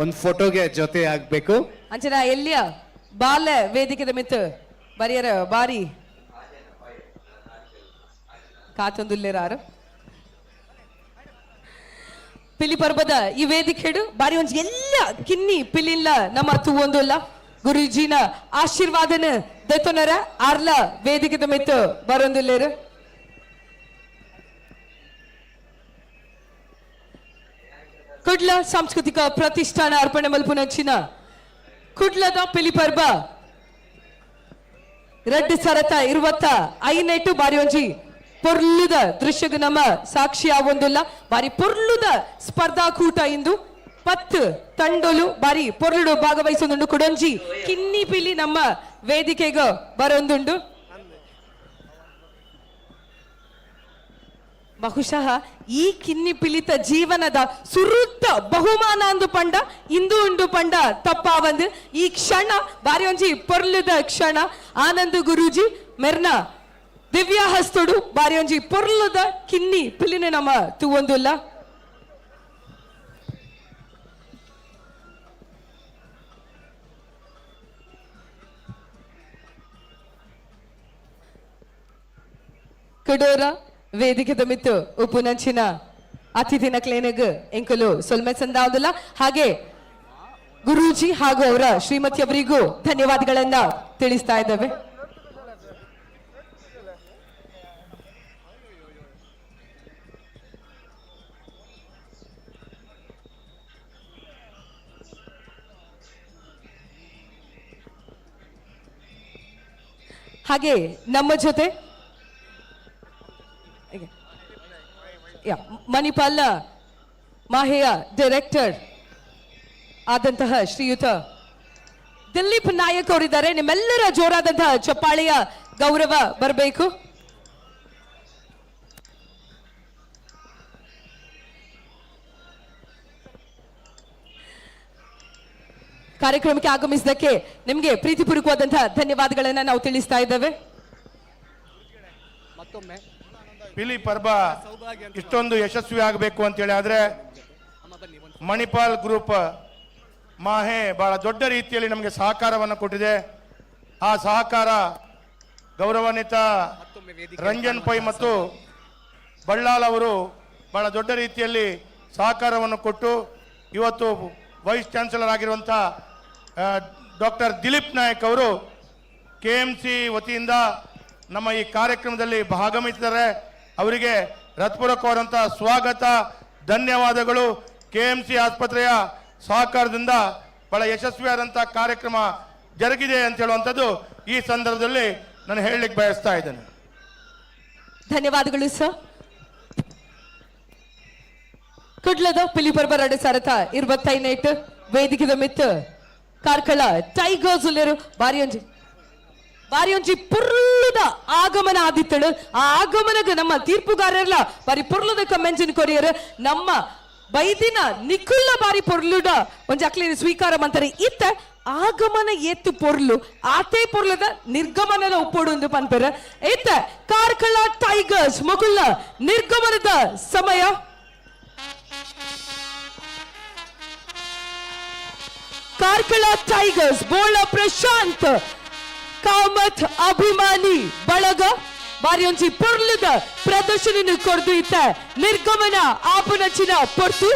ಒಂದು ಫೋಟೋಗೆ ಜೊತೆ ಆಗ್ಬೇಕು. ಅಂಚನ ಎಲ್ಲಿಯ ಬಾಲ ವೇದಿಕೆದ ಮಿತ್ತು ಬರಿಯರ ಬಾರಿ ಕಾತೊಂದುಲ್ಲೇರಾರು ಪಿಲಿ ಪರ್ಬದ ಈ ವೇದಿಕೆಡು ಬಾರಿ ಒಂಜಿ ಎಲ್ಲ ಕಿನ್ನಿ ಪಿಲಿಲ್ಲ ನಮ್ಮ ತೂವೊಂದುಲ್ಲ ಗುರುಜಿನ ಆಶೀರ್ವಾದನ ದೈತೊನರ ಆರ್ಲ ವೇದಿಕೆದ ಮಿತ್ತು ಬರೊಂದುಲ್ಲೇರು. ಕುಡ್ಲ ಸಾಂಸ್ಕೃತಿಕ ಪ್ರತಿಷ್ಠಾನ ಅರ್ಪಣೆ ಮಲ್ಪುನಂಚಿನ ಕುಡ್ಲದ ಪಿಲಿಪರ್ಬ ರಡ್ಡು ಸರತ ಇರುವತ್ತ ಐನೆಟ್ಟು ಬಾರಿ ಒಂಜಿ ಪೊರ್ಲುದ ದೃಶ್ಯಗ್ ನಮ್ಮ ಸಾಕ್ಷಿ ಆವೊಂದುಲ್ಲ. ಬಾರಿ ಪೊರ್ಲುದ ಸ್ಪರ್ಧಾಕೂಟ ಇಂದು ಪತ್ತು ತಂಡೋಲು ಬಾರಿ ಪೊರ್ಲುಡು ಭಾಗವಹಿಸೊಂದುಂಡು. ಕುಡೊಂಜಿ ಕಿನ್ನಿ ಪಿಲಿ ನಮ್ಮ ವೇದಿಕೆಗ ಬರೊಂದುಂಡು. ಬಹುಶಃ ಈ ಕಿನ್ನಿ ಪಿಲಿತ ಜೀವನದ ಸುರುತ್ತ ಬಹುಮಾನ ಅಂದು ಪಂಡ ಇಂದು ಉಂಡು ಪಂಡ ತಪ್ಪಾವಂದು. ಈ ಕ್ಷಣ ಬಾರಿ ಒಂಜಿ ಪೊರ್ಲುದ ಕ್ಷಣ. ಆನಂದ್ ಗುರೂಜಿ ಮೆರ್ನ ದಿವ್ಯ ಹಸ್ತುಡು ಬಾರಿ ಒಂಜಿ ಪೊರ್ಲುದ ಕಿನ್ನಿ ಪಿಲಿನ ನಮ್ಮ ತೂವೊಂದುಲ್ಲ. ಕುಡೋರ ವೇದಿಕೆದ ಮಿತ್ತು ಉಪ್ಪುನಂಚಿನ ಅತಿಥಿನ ಕ್ಲೇನಗ್ ಎಂಕಲು ಸೊಲ್ಮೆ ಸಂದಾವುದಿಲ್ಲ. ಹಾಗೆ ಗುರೂಜಿ ಹಾಗೂ ಅವರ ಶ್ರೀಮತಿಯವರಿಗೂ ಧನ್ಯವಾದಗಳನ್ನ ತಿಳಿಸ್ತಾ ಇದ್ದೇವೆ. ಹಾಗೆ ನಮ್ಮ ಜೊತೆ ಮಣಿಪಾಲ್ನ ಮಾಹೆಯ ಡೈರೆಕ್ಟರ್ ಆದಂತಹ ಶ್ರೀಯುತ ದಿಲೀಪ್ ನಾಯಕ್ ಅವರಿದ್ದಾರೆ. ನಿಮ್ಮೆಲ್ಲರ ಜೋರಾದಂತಹ ಚಪ್ಪಾಳೆಯ ಗೌರವ ಬರಬೇಕು. ಕಾರ್ಯಕ್ರಮಕ್ಕೆ ಆಗಮಿಸಿದ್ದಕ್ಕೆ ನಿಮಗೆ ಪ್ರೀತಿಪೂರ್ವಕವಾದಂತಹ ಧನ್ಯವಾದಗಳನ್ನ ನಾವು ತಿಳಿಸ್ತಾ ಇದ್ದೇವೆ. ಮತ್ತೊಮ್ಮೆ ಪಿಲಿ ಪರ್ಬ ಇಷ್ಟೊಂದು ಯಶಸ್ವಿ ಆಗಬೇಕು ಅಂತೇಳಿ ಆದರೆ ಮಣಿಪಾಲ್ ಗ್ರೂಪ್ ಮಾಹೆ ಬಹಳ ದೊಡ್ಡ ರೀತಿಯಲ್ಲಿ ನಮಗೆ ಸಹಕಾರವನ್ನು ಕೊಟ್ಟಿದೆ. ಆ ಸಹಕಾರ ಗೌರವಾನ್ವಿತ ರಂಜನ್ ಪೈ ಮತ್ತು ಬಳ್ಳಾಲ್ ಅವರು ಬಹಳ ದೊಡ್ಡ ರೀತಿಯಲ್ಲಿ ಸಹಕಾರವನ್ನು ಕೊಟ್ಟು ಇವತ್ತು ವೈಸ್ ಚಾನ್ಸಲರ್ ಆಗಿರುವಂಥ ಡಾಕ್ಟರ್ ದಿಲೀಪ್ ನಾಯಕ್ ಅವರು KMC ವತಿಯಿಂದ ನಮ್ಮ ಈ ಕಾರ್ಯಕ್ರಮದಲ್ಲಿ ಭಾಗವಹಿಸಿದ್ದಾರೆ. ಅವರಿಗೆ ಹೃತ್ಪೂರ್ವಕವಾದಂಥ ಸ್ವಾಗತ, ಧನ್ಯವಾದಗಳು. KMC ಆಸ್ಪತ್ರೆಯ ಸಹಕಾರದಿಂದ ಬಹಳ ಯಶಸ್ವಿಯಾದಂಥ ಕಾರ್ಯಕ್ರಮ ಜರುಗಿದೆ ಅಂತ ಹೇಳುವಂಥದ್ದು ಈ ಸಂದರ್ಭದಲ್ಲಿ ನಾನು ಹೇಳಲಿಕ್ಕೆ ಬಯಸ್ತಾ ಇದ್ದೇನೆ. ಧನ್ಯವಾದಗಳು ಸರ್. ಕುಡ್ಲದ ಪಿಲಿಪರ್ಬ ರಡು ಸರತ 25 ವೇದಿಕೆದ ಮಿತ್ತು ಕಾರ್ಕಳ ಟೈಗರ್ಸ್ ಉಲ್ಲೇರು ಬಾರಿಯೊಂಜಿ ಬಾರಿಯೊಂಜಿ ಪುರ್ಲುದ ಆಗಮನ ಆದಿತ್ತಳು. ಆ ಆಗಮನಗ ನಮ್ಮ ತೀರ್ಪುಗಾರರ್ಲ ಬಾರಿ ಪೊರ್ಲುದ ಕಮ್ಮೆಂಜಿನ ಕೊರಿಯರ್ ನಮ್ಮ ಬೈದಿನ ನಿಖುಲ್ಲ ಬಾರಿ ಪೊರ್ಲುಡ ಒಂಜಿ ಅಕ್ಲಿನ ಸ್ವೀಕಾರ ಮಂತಾರೆ. ಇತ್ತ ಆಗಮನ ಏತ್ತು ಪೊರ್ಲು ಆತೇ ಪೊರ್ಲದ ನಿರ್ಗಮನದ ಉಪ್ಪೋಡು ಎಂದು ಪನ್ಪೆರ. ಇತ್ತ ಕಾರ್ಕಳ ಟೈಗರ್ಸ್ ಮುಕುಲ್ಲ ನಿರ್ಗಮನದ ಸಮಯ. ಕಾರ್ಕಳ ಟೈಗರ್ಸ್ ಬೋಳ ಪ್ರಶಾಂತ್ ಕಾಮತ್ ಅಭಿಮಾನಿ ಬಳಗ ಬಾರಿಯೊಂಜಿ ಪೊರ್ಲುದ ಪ್ರದರ್ಶನ ಕೊರ್ದು ಇತ್ತ ನಿರ್ಗಮನ ಆಪುನಚಿನ ಪೊರ್ತು.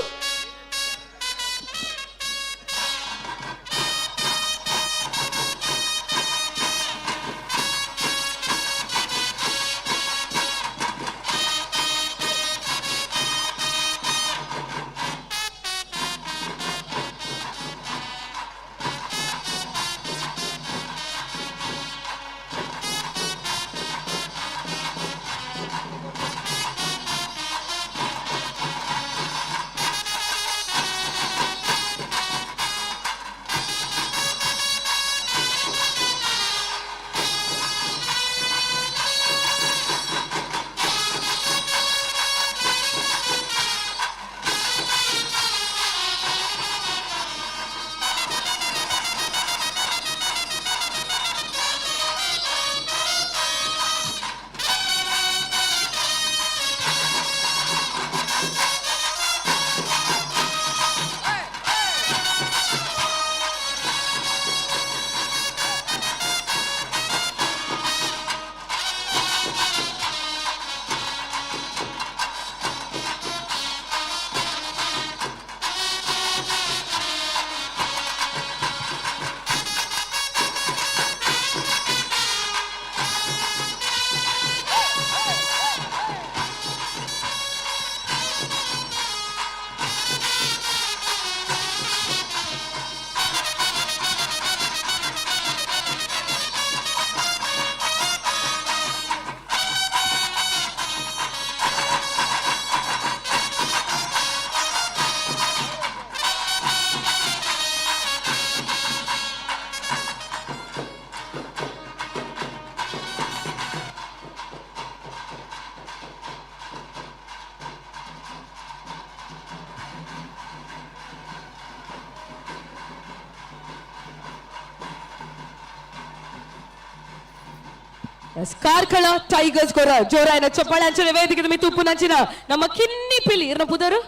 ಕಾರ್ಕಳ ಟೈಗರ್ಸ್ ಕೊರ ಜೋರಾಯನ ಚಪ್ಪಾಳೆ. ಅಂಚನೆ ವೇದಿಕೆ ಮಿತ್ತು ಉಪ್ಪುನಂಚಿನ ನಮ್ಮ ಕಿನ್ನಿ ಪಿಲಿ ಇರ್ನ ಪುದರು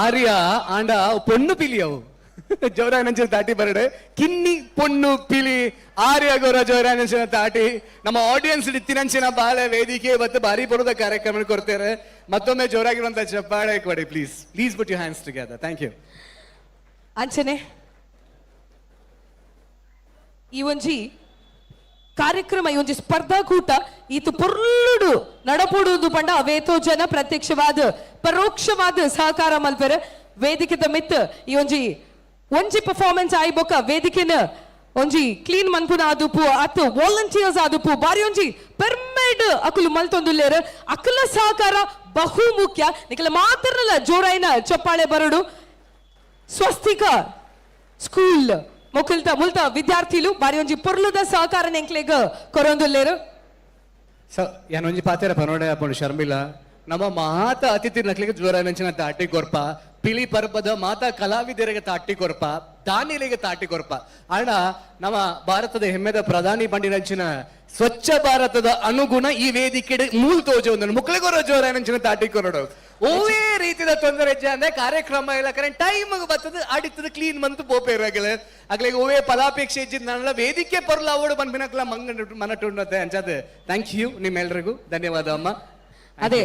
ಆರ್ಯ ಆಂಡ ಪೊಣ್ಣು ಪಿಲಿ ಅವು ಜೋರಾಯನಂಚಿನ ತಾಟಿ ಬರಡೆ ಕಿನ್ನಿ ಪೊಣ್ಣು ಪಿಲಿ ಆರ್ಯ ಗೌರ ಜೋರಾಯನಂಚಿನ ತಾಟಿ. ನಮ್ಮ ಆಡಿಯನ್ಸ್ ಇತ್ತಿನಂಚಿನ ಬಾಳೆ ವೇದಿಕೆ ಮತ್ತು ಭಾರಿ ಪೊರದ ಕಾರ್ಯಕ್ರಮ ಕೊಡ್ತಾರೆ. ಮತ್ತೊಮ್ಮೆ ಜೋರಾಗಿರುವಂತ ಚಪ್ಪಾಳೆ ಕೊಡಿ please. Please put you hands together. Thank you. ಅಂಚನೆ ಈ ಒಂಜಿ ಕಾರ್ಯಕ್ರಮ, ಈ ಒಂಜಿ ಸ್ಪರ್ಧಾಕೂಟ ಈತು ಪೊರ್ಲುಡು ನಡಪುಡುದು ಪಂಡ ಅವೇತೋ ಜನ ಪ್ರತ್ಯಕ್ಷವಾದ ಪರೋಕ್ಷವಾದ ಸಹಕಾರ ಮಲ್ಪೆರೆ. ವೇದಿಕೆದ ಮಿತ್ ಈ ಒಂಜಿ ಒಂಜಿ ಪರ್ಫಾರ್ಮೆನ್ಸ್ ಆಯ್ಬೊಕ್ಕ ವೇದಿಕೆನ ಒಂಜಿ ಕ್ಲೀನ್ ಮನ್ಪುನ ಆದುಪು ಅತ್ ವಾಲಂಟಿಯರ್ಸ್ ಆದುಪು ಬಾರಿ ಒಂಜಿ ಪೆರ್ಮೆಡ್ ಅಕುಲು ಮಲ್ತೊಂದುಲ್ಲೇರು. ಅಕುಲ ಸಹಕಾರ ಬಹು ಮುಖ್ಯ. ನಿಕಲ ಮಾತ್ರಲ್ಲ ಜೋರಾಯಿನ ಚಪ್ಪಾಳೆ ಬರಡು. ಸ್ವಸ್ತಿಕ ಸ್ಕೂಲ್ ಮೊಕುಲ್ತ ಮುಲ್ತ ವಿದ್ಯಾರ್ಥಿಲು ಬಾರಿ ಒಂಜಿ ಪೊರ್ಲುದ ಸಹಕಾರ ನೆಂಕ್ಲೆಗ್ ಕೊರೊಂದುಲ್ಲೇರು. ಸೊ ಯಾನೊಂಜಿ ಪಾತೆರ ಪನೋಡೆ ಅಪ್ಪುಂಡು ಶರ್ಮಿಳಾ, ನಮ್ಮ ಮಾತ ಅತಿಥಿ ನಕ್ಲಿಗೆ ಜೋರಾಯಿನಂಚಿನ ತಾಟಿ ಕೊರ್ಪ, ಪಿಲಿ ಪರ್ಬದ ಮಾತಾ ಕಲಾವಿದರಿಗೆ ತಾಟಿ ಕೊರ್ಪ, ದಾನಿಲಿಗೆ ತಾಟಿ ಕೊರ್ಪ. ಅಣ್ಣ ನಮ್ಮ ಭಾರತದ ಹೆಮ್ಮೆದ ಪ್ರಧಾನಿ ಬಂಡಿನಂಚಿನ ಸ್ವಚ್ಛ ಭಾರತದ ಅನುಗುಣ ಈ ವೇದಿಕೆ ಮೂಲ್ ತೋಜ ಒಂದು ಮುಕ್ಳಿಗೊರ ಜೋರಾಯಿನಂಚಿನ ತಾಟಿ ಕೊರಡು. ಓವೇ ರೀತಿದ ತೊಂದರೆ ಹೆಜ್ಜೆ ಅಂದ್ರೆ ಕಾರ್ಯಕ್ರಮ ಇಲ್ಲ ಕರೆಂಟ್ ಟೈಮ್ ಬರ್ತದ ಅಡಿತದ ಕ್ಲೀನ್ ಮಂತು ಪೋಪೇರು ಅಗಲ ಅಗಲಿಗೆ ಓವೇ ಫಲಾಪೇಕ್ಷೆ ಇಜ್ಜಿದ್ ನನ್ನ ವೇದಿಕೆ ಪರ್ಲ ಅವಡು ಬಂದ್ಬಿನಕ್ಲ ಮಂಗ ಮನಟುಂಡತೆ ಅಂಚದ. Thank you ನಿಮ್ಮೆಲ್ರಿಗೂ ಧನ್ಯವಾದ ಅಮ್ಮ. ಅದೇ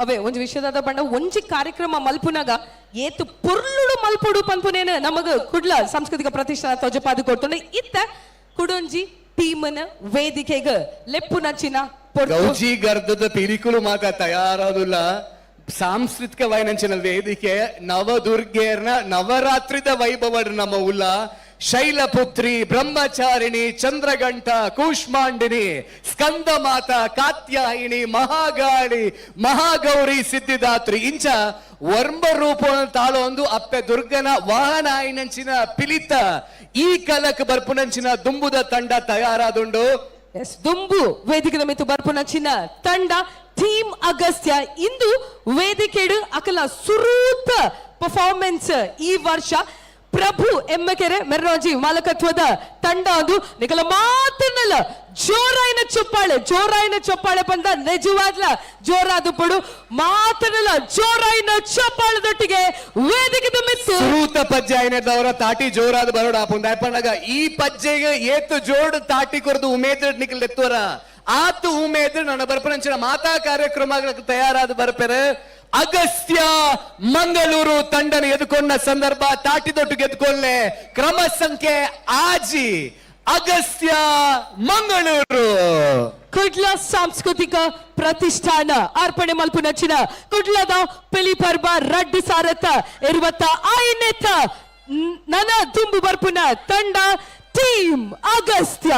ಅವೇ ಒಂಜಿ ವಿಷಯದ ಪಂಡ ಒಂಜಿ ಕಾರ್ಯಕ್ರಮ ಮಲ್ಪುನಗ ಏತು ಪೊರ್ಲುಡು ಮಲ್ಪುಡು ಪನ್ಪುನೇನು ನಮಗ ಕುಡ್ಲ ಸಾಂಸ್ಕೃತಿಕ ಪ್ರತಿಷ್ಠಾನ ತೋಜಪಾದು ಕೊಡ್ತುಂಡು. ಇತ್ತ ಕುಡೊಂಜಿ ಟೀಮನ ವೇದಿಕೆಗ್ ಲೆಪ್ಪುನಂಚಿನ ಪೊರ್ತು. ಗೌಜಿ ಗರ್ಧದ ಪಿಲಿಕುಲು ಮಾತ ತಯಾರಾದುಲ್ಲ. ಸಾಂಸ್ಕೃತಿಕ ವೈನಂಚಿನ ವೇದಿಕೆ ನವದುರ್ಗೆಯರ್ನ ನವರಾತ್ರಿದ ವೈಭವ ನಮ್ಮ ಉಲ್ಲ. ಶೈಲಪುತ್ರಿ, ಬ್ರಹ್ಮಚಾರಿಣಿ, ಚಂದ್ರಗಂಟ, ಕೂಷ್ಮಾಂಡಿನಿ, ಸ್ಕಂದ ಮಾತಾ, ಕಾತ್ಯಾಯಿನಿ, ಮಹಾಗಾಳಿ, ಮಹಾಗೌರಿ, ಸಿದ್ಧಿದಾತ್ರಿ ಇಂಚ ವರ್ಮ ರೂಪ ತಾಳೊಂದು ಅಪ್ಪೆ ದುರ್ಗನ ವಾಹನ ಆಯಿನಂಚಿನ ಪಿಲಿತ ಈ ಕಲಕ್ ಬರ್ಪುನಂಚಿನ ದುಂಬುದ ತಂಡ ತಯಾರಾದುಂಡು. ಎಸ್, ದುಂಬು ವೇದಿಕೆದ ಮಿತ್ತು ಬರ್ಪುನಂಚಿನ ತಂಡ ಟೀಮ್ ಅಗಸ್ತ್ಯ ಇಂದು ವೇದಿಕೆಡು ಅಕಲ ಸುರೂತ ಪರ್ಫಾರ್ಮೆನ್ಸ್ ಈ ವರ್ಷ. ಪ್ರಭು ಎಮ್ಮಕೆರೆ ಮೆರ್ರೋಜಿ ಮಾಲಕತ್ವದ ತಂಡ ಅದು ನಿಕಲ ಮಾತನ್ನಲ್ಲ ಜೋರಾಯಿನ ಚೊಪ್ಪಾಳೆ, ಜೋರಾಯಿನ ಚೊಪ್ಪಾಳೆ ಬಂದ ನಿಜವಾದ್ಲ ಜೋರಾದ ಪಡು ಮಾತನ್ನಲ್ಲ ಜೋರಾಯಿನ ಚೊಪ್ಪಾಳೆದೊಟ್ಟಿಗೆ ವೇದಿಕೆ ಮಿತ್ತು ಸುರೂತ ಪಜ್ಜೆ ಐನದವರ ತಾಟಿ ಜೋರಾದ ಬರೋಡ ಆಪುಂದ. ಈ ಪಜ್ಜೆಗೆ ಏತು ಜೋಡು ತಾಟಿ ಕೊರದು ಉಮೇದ್ ನಿಕಲ್ ಎತ್ತುವರ ಆತು ಉಮೇದ್ ನನ್ನ ಬರ್ಪನಂಚಿನ ಮಾತಾ ಕಾರ್ಯಕ್ರಮಗಳಿಗೆ ತಯಾರಾದ ಬರ್ಪೆರೆ. ಅಗಸ್ತ್ಯ ಮಂಗಳೂರು ತಂಡನ ಎದುಕೊಂಡ ಸಂದರ್ಭ ತಾಟಿ ದೊಡ್ಡ ಗೆದ್ಕೊಳ್ಳೆ. ಕ್ರಮ ಸಂಖ್ಯೆ ಆಜಿ ಅಗಸ್ತ್ಯ ಮಂಗಳೂರು. ಕುಡ್ಲ ಸಾಂಸ್ಕೃತಿಕ ಪ್ರತಿಷ್ಠಾನ ಅರ್ಪಣೆ ಮಲ್ಪುನಂಚಿನ ಕುಡ್ಲದ ಪಿಲಿ ಪರ್ಬ ರಡ್ಡು ಸಾರತ್ತ ಇರುವತ್ತ ಐನೆತ್ತ ನನ ದುಂಬು ಬರ್ಪುನ ತಂಡ ಟೀಮ್ ಅಗಸ್ತ್ಯ.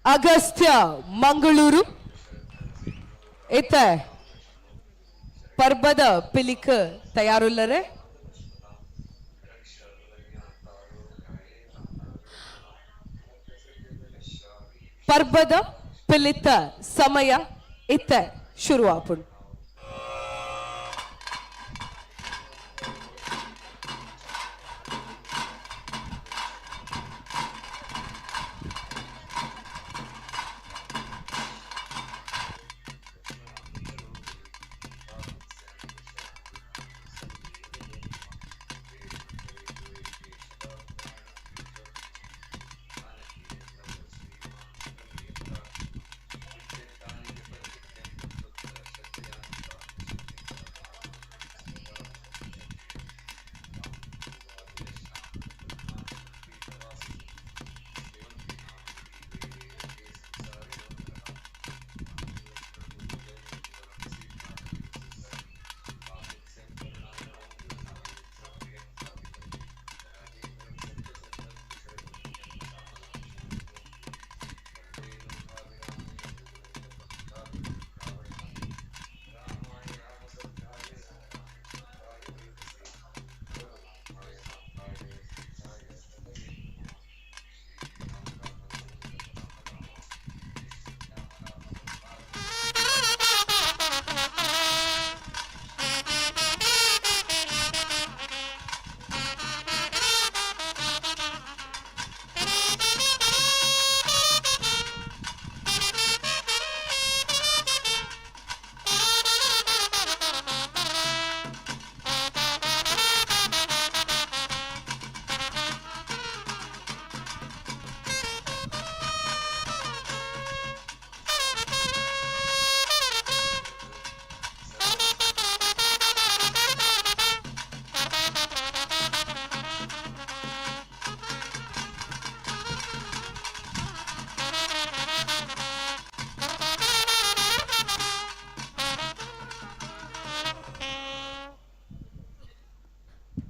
ಅಗಸ್ತ್ಯ ಮಂಗಳೂರು ಇತ್ತ ಪರ್ಬದ ಪಿಲಿಕ್ ತಯಾರುಲ್ಲರೆ. ಪರ್ಬದ ಪಿಲಿತ ಸಮಯ ಇತ್ತ ಶುರುವಾಪುಂಡು.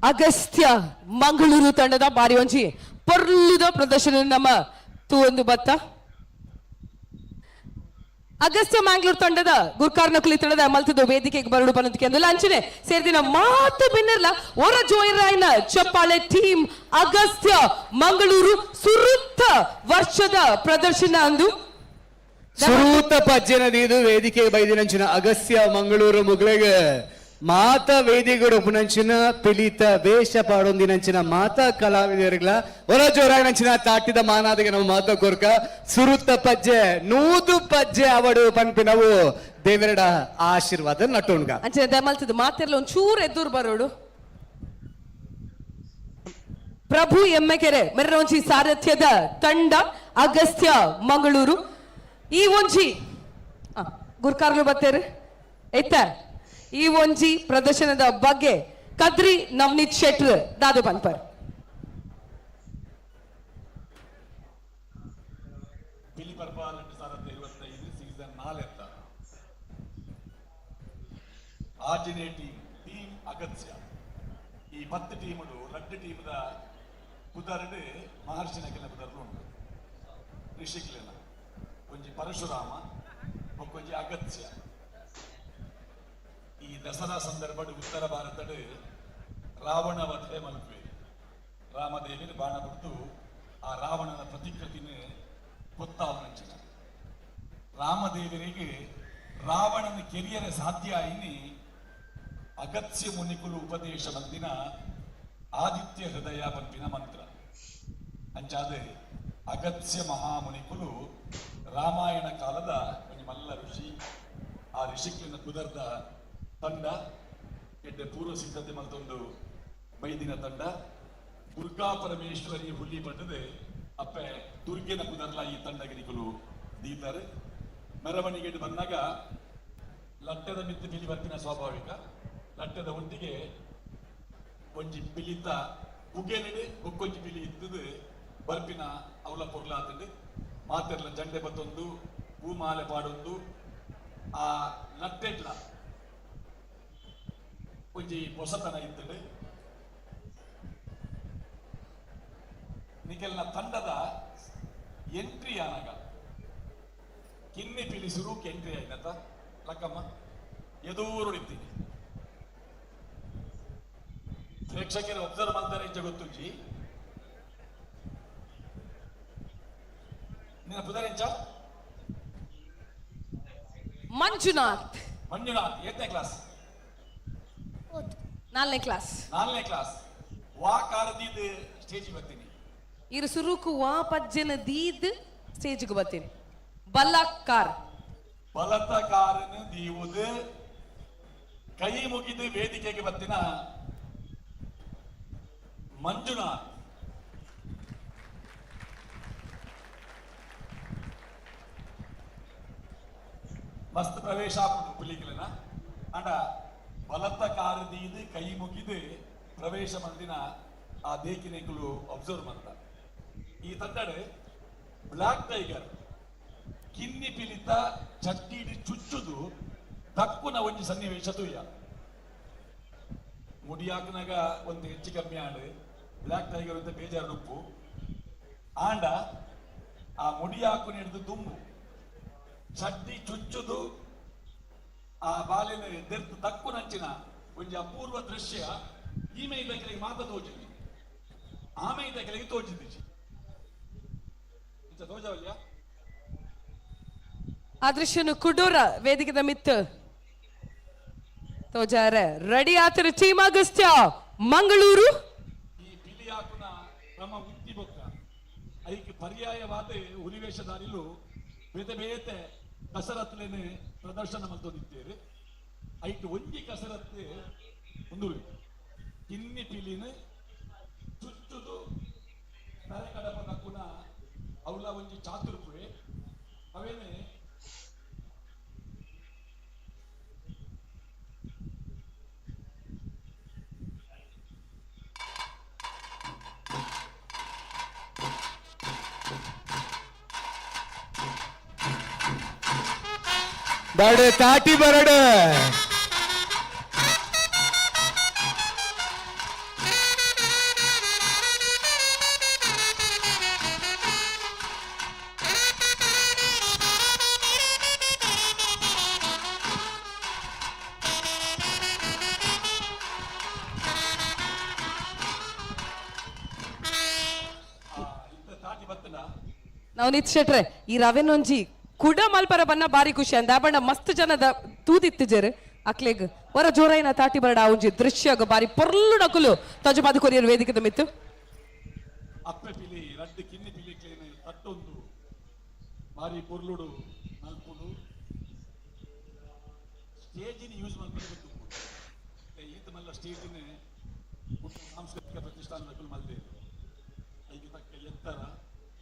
ಅಗಸ್ತ್ಯ ಮಂಗಳೂರು ತಂಡದ ಬಾರಿ ಒಂಜಿ ಪೊರ್ಲುದ ಪ್ರದರ್ಶನ ನಮ್ಮ ತೂವೊಂದು ಬತ್ತ. ಅಗಸ್ತ್ಯ ಮ್ಯಾಂಗ್ಳೂರ್ ತಂಡದ ಗುರ್ಕಾರ್ನ ಕುಲಿ ತಂಡದ ಮಲ್ತದ ವೇದಿಕೆಗೆ ಬರಡು ಬನ್ನದಕ್ಕೆ ಅಂದಲ್ಲ ಅಂಚನೆ ಸೇರ್ದಿನ ಮಾತು ಬಿನ್ನರ್ಲ ಒರ ಜೋಯರಾಯ್ನ ಚಪ್ಪಾಳೆ ಟೀಮ್ ಅಗಸ್ತ್ಯ ಮಂಗಳೂರು ಸುರುತ್ತ ವರ್ಷದ ಪ್ರದರ್ಶನ ಅಂದು ಸುರೂತ ಪಜ್ಜೆನದೀದು ವೇದಿಕೆ ಬೈದಿನಂಚಿನ ಅಗಸ್ತ್ಯ ಮಂಗಳೂರು ಮುಗ್ಲೆಗೆ ಮಾತಾ ವೇದಿಗಳು ಪುನಂಚಿನ ಪಿಲಿತ ವೇಷ ಪಾಡೊಂದಿನಂಚಿನ ಮಾತಾ ಕಲಾವಿದರುಗಳ ಹೊರ ಜೋರಾಗಿನಂಚಿನ ತಾಟಿದ ಮಾನಾದಿಗೆ ನಾವು ಮಾತಾ ಕೊರ್ಕ ಸುರುತ್ತ ಪಜ್ಜೆ ನೂದು ಪಜ್ಜೆ ಅವಡು ಪನ್ಪಿನವು ದೇವರಡ ಆಶೀರ್ವಾದ ನಟೋಣ್ಗ ಅಂಚಿನ ದಮಲ್ತದ ಮಾತೆರ್ಲ ಒಂಚೂರು ಎದ್ದೂರು ಬರೋಡು. ಪ್ರಭು ಎಮ್ಮೆಕೆರೆ ಮೆರ್ರ ಒಂಜಿ ಸಾರಥ್ಯದ ತಂಡ ಅಗಸ್ತ್ಯ ಮಂಗಳೂರು ಈ ಒಂಜಿ ಗುರ್ಕಾರ್ಲು ಬತ್ತೇರು ಐತ ಈ ಒಂಜಿ ಪ್ರದರ್ಶನದ ಬಗ್ಗೆ ಕದ್ರಿ ನವನೀತ್ ಶೆಟ್ರ್ ದಾದು ಪನ್ಪರ್. ಪಿಲಿ ಪರ್ಬ 2025 ಸೀಸನ್ 4 ಆಜನೇ ಟೀಮ್ ಟೀಮ್ ಅಗತ್ಯ ಈ 10 ಟೀಮುಡು ರಡ್ಡು ಟೀಮ್ದ ಪುದರ್ಡು ಮಹರ್ಷಿನ ಕೆಲ ಪುದರ್ಲು ಉಂಟು. ಋಷಿಕ್ಲೆನ ಒಂಜಿ ಪರಶುರಾಮ ಒಂಜಿ ಅಗತ್ಯ. ಈ ದಸರಾ ಸಂದರ್ಭಡ್ ಉತ್ತರ ಭಾರತಡ್ ರಾವಣ ವಧೆ ಮಲ್ಪೆ ರಾಮದೇವಿನ ಬಾಣ ಬಿಡ್ತು ಆ ರಾವಣನ ಪ್ರತಿಕೃತಿನ ಕೊತ್ತಾವನಂಚಿನ ರಾಮದೇವರಿಗೆ ರಾವಣನ ಕೆರಿಯರ ಸಾಧ್ಯ ಆಯಿನಿ ಅಗತ್ಯ ಮುನಿಕುಲು ಉಪದೇಶ ಮಂದಿನ ಆದಿತ್ಯ ಹೃದಯ ಪಂಪಿನ ಮಂತ್ರ ಅಂಚಾದೆ ಅಗತ್ಯ ಮಹಾಮುನಿಕುಲು ರಾಮಾಯಣ ಕಾಲದ ಒಂಜಿ ಮಲ್ಲ ಋಷಿ ಆ ಋಷಿಕ್ಲಿನ ಕುದರ್ದ ತಂಡ ಎಡ್ಡೆ ಪೂರ್ವ ಸಿದ್ಧತೆ ಮಲ್ತೊಂದು ಬೈದಿನ ತಂಡ ದುರ್ಗಾ ಪರಮೇಶ್ವರಿ ಹುಲಿ ಪಟ್ಟದೆ ಅಪ್ಪೆ ದುರ್ಗೆನ ಕುದರ್ಲ ಈ ತಂಡಗಿರಿಕುಲು ದೀತಾರೆ. ಮೆರವಣಿಗೆ ಬಂದಾಗ ಲಟ್ಟೆದ ಮಿತ್ತು ಬಿಲಿ ಬರ್ಪಿನ ಸ್ವಾಭಾವಿಕ ಲಟ್ಟೆದ ಒಟ್ಟಿಗೆ ಒಂಜಿ ಪಿಲಿತ ಪುಗೆನಡು ಬೊಕ್ಕೊಂಜಿ ಪಿಲಿ ಇತ್ತದು ಬರ್ಪಿನ ಅವಲ ಪೊರ್ಲಾತಂಡು ಮಾತೆರ್ಲ ಜಂಡೆ ಬತ್ತೊಂದು ಹೂಮಾಲೆ ಪಾಡೊಂದು ಆ ಲಟ್ಟೆಡ್ಲ ಒಂಜಿ ಹೊಸತನ ಇತ್ತಂಡು. ನಿಖಲ್ನ ತಂಡದ ಎಂಟ್ರಿ ಆನಾಗ ಕಿನ್ನಿ ಪಿಲಿ ಸುರುಕ್ ಎಂಟ್ರಿ ಆಯ್ನತ ಲಕ್ಕಮ್ಮ ಎದೂರು ಇತ್ತೀನಿ ಪ್ರೇಕ್ಷಕರು ಒಬ್ಸರ್ವ್ ಮಾಡ್ತಾರೆ ಇಂಚ ಗೊತ್ತುಂಜಿ ನಿನ್ನ ಪುದರ್ ಎಂಚ? ಮಂಜುನಾಥ್. ಮಂಜುನಾಥ್, ಏತನೇ ಕ್ಲಾಸ್? ನಾಲ್ಕನೇ ಕ್ಲಾಸ್. ನಾಲ್ಕನೇ ಕ್ಲಾಸ್. ವಾ ಕಾರದೀದ್ ಸ್ಟೇಜ್ ಬರ್ತೀನಿ. ಇರು ಸುರುಕು ವಾ ಪಜ್ಜೆನ ದೀದ್ ಸ್ಟೇಜ್ಗೆ ಬರ್ತೀನಿ. ಬಲಕ್ಕಾರ್. ಬಲತ ಕಾರನ್ನು ದೀವುದು ಕೈ ಮುಗಿದು ವೇದಿಕೆಗೆ ಬರ್ತಿನ ಮಂಜುನಾಥ್. ಮಸ್ತ್ ಪ್ರವೇಶ ಪುಲಿಗಿಲನ ಅಂಡ ಬಲತ್ತ ಕಾರದೀದು ಕೈ ಮುಗಿದು ಪ್ರವೇಶ ಮಂದಿನ ಆ ದೇಕಿನೆಂಕುಲು ಅಬ್ಸರ್ವ್ ಮಂತ. ಈ ತಂಡಡು ಬ್ಲಾಕ್ ಟೈಗರ್ ಕಿನ್ನಿ ಪಿಲಿತ ಚಟ್ಟಿಡಿ ಚುಚ್ಚುದು ತಕ್ಕುನ ಒಂಜಿ ಸನ್ನಿವೇಶ ತೂಯ ಮುಡಿಯಾಕನಾಗ ಒಂದು ಹೆಚ್ಚು ಕಮ್ಮಿ ಆಂಡ್ ಬ್ಲಾಕ್ ಟೈಗರ್ ಅಂತ ಬೇಜಾರು ಉಪ್ಪು ಆಂಡ ಆ ಮುಡಿಯಾಕು ಹಿಡಿದು ದುಂಬು ಚಡ್ಡಿ ಚುಚ್ಚುದು ಆ ಬಾಲಿನ ದೆರ್ತು ತಕ್ಕು ನಂಚಿನ ಒಂಜಿ ಅಪೂರ್ವ ದೃಶ್ಯ ಈಮೆ ಇದ್ದಕೆಲೆಗೆ ಮಾತ ತೋಜಿದ್ದಿ ಆಮೆ ಇದ್ದಕೆಲೆಗೆ ತೋಜಿದ್ದಿಜಿ ಇಂಚ ತೋಜವಲ್ಯ. ಆ ದೃಶ್ಯನು ಕುಡೂರ ವೇದಿಕೆದ ಮಿತ್ತು ತೋಜಾರೆ ರೆಡಿ ಆತರ ಟೀಮ್ ಅಗಸ್ತ್ಯ ಮಂಗಳೂರು. ಈ ಪಿಲಿಯಾಕುನ ಕ್ರಮ ಉತ್ತಿ ಬೊಕ್ಕ ಐಕ್ ಪರ್ಯಾಯವಾದ ಹುಲಿವೇಷಧಾರಿಲು ಬೇತೆ ಬೇತೆ ಕಸರತ್ಲೇನೆ ಪ್ರದರ್ಶನ ಮಲ್ತೊಂದಿದ್ದೇವೆ. ಐಟ್ ಒಂಜಿ ಕಸರತ್ತು ಒಂದು ಕಿನ್ನಿ ಪಿಲಿನ ಚುಚ್ಚುದು ತರೆ ಕಡಪ ತಕ್ಕುನ ಅವಳ ಒಂಜಿ ಚಾತುರ್ಪುವೆ ಅವೇನೆ ಬಡ ತಾಟಿ ಬರಡ. ನವನೀತ್ ಶೆಟ್ರೆ, ಈ ರವೆನೊಂಜಿ ಕುಡ ಮಲ್ಪರ ಬನ್ನ ಬಾರಿ ಖುಷಿ ಅಂದ ಬಣ್ಣ ಮಸ್ತ್ ಜನದ ತೂದಿತ್ತು ಜೆರ್ ಅಕ್ಲೆಗ್ ವರ ಜೋರಾಯಿನ ತಾಟಿ ಬರಡ ಆ ಒಂಜಿ ದೃಶ್ಯಗ ಬಾರಿ ಪೊರ್ಲು ನಕುಲು ತಜುಬಾದು ಕೊರಿಯರ್ ವೇದಿಕೆದ ಮಿತ್ತು. ಅಪ್ಪೆ ಪಿಲಿ ರಡ್ಡು ಕಿನ್ನಿ ಪಿಲಿ ಕ್ಲೇನ್ ತಟ್ಟೊಂದು ಬಾರಿ ಪೊರ್ಲುಡು ನಲ್ಪುಡು ಸ್ಟೇಜಿನ ಯೂಸ್ ಮಲ್ಪರೆ ಗೊತ್ತು ಈತ ಮಲ್ಲ ಸ್ಟೇಜಿನ ಸಾಂಸ್ಕೃತಿಕ ಪ್ರತಿಷ್ಠಾನದ ಮಲ್ದೆ ಐಗೆ ತಕ್ಕ ಎತ್ತರ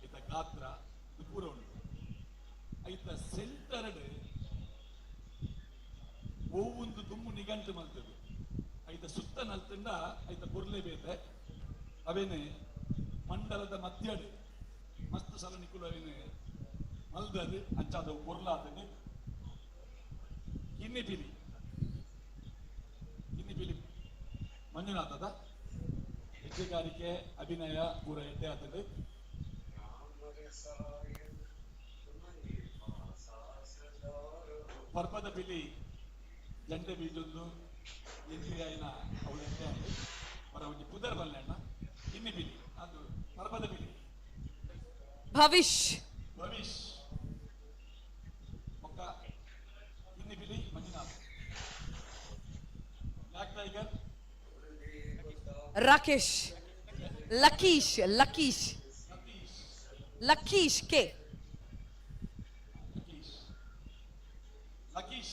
ಈತ ಗಾತ್ರ ಇದು ಪೂರ ಉಂಟು. ಐತ ಸೆಂಟರ್ಡ್ ಒವ್ವೊಂದು ದುಮ್ಮು ನಿಗಂಟು ಮಲ್ತದೆ ಐತ ಸುತ್ತ ನಲ್ತಂಡ ಐತ ಬುರ್ಲೆ ಬೇತೆ ಅವೇನೆ ಮಂಡಲದ ಮಧ್ಯಡು ಮಸ್ತ್ ಸಲ ನಿಕುಲು ಅವೇನೆ ಮಲ್ದದು ಅಂಚಾದ ಬೊರ್ಲಾತದೆ. ಕಿನ್ನಿ ಪಿಲಿ ಕಿನ್ನಿ ಪಿಲಿ ಮಂಜುನಾಥದ ಹೆಜ್ಜೆಗಾರಿಕೆ ಅಭಿನಯ ಪೂರ ಎಡ್ಡೆ ಆತದೆ. ಪರ್ಪದ ಪಿಲಿ ಜಂಡೆ ಬೀಜೊಂದು ಎಂಟ್ರಿ ಆಯಿನ ಅವಳು ಎಡ್ಡೆ ಆಯ್ತು ಬರ ಒಂಜಿ ಪುದರ್ ಬಲ್ಲೆ ಅಣ್ಣ ಕಿನ್ನಿ ಪಿಲಿ ಅದು ಪರ್ಪದ ಪಿಲಿ. ಭವಿಷ್ ಭವಿಷ್ ಒಕ್ಕ ಕಿನ್ನಿ ಪಿಲಿ Manjunath black tiger Rakesh Lakeesh Lakeesh Lakeesh K Lakeesh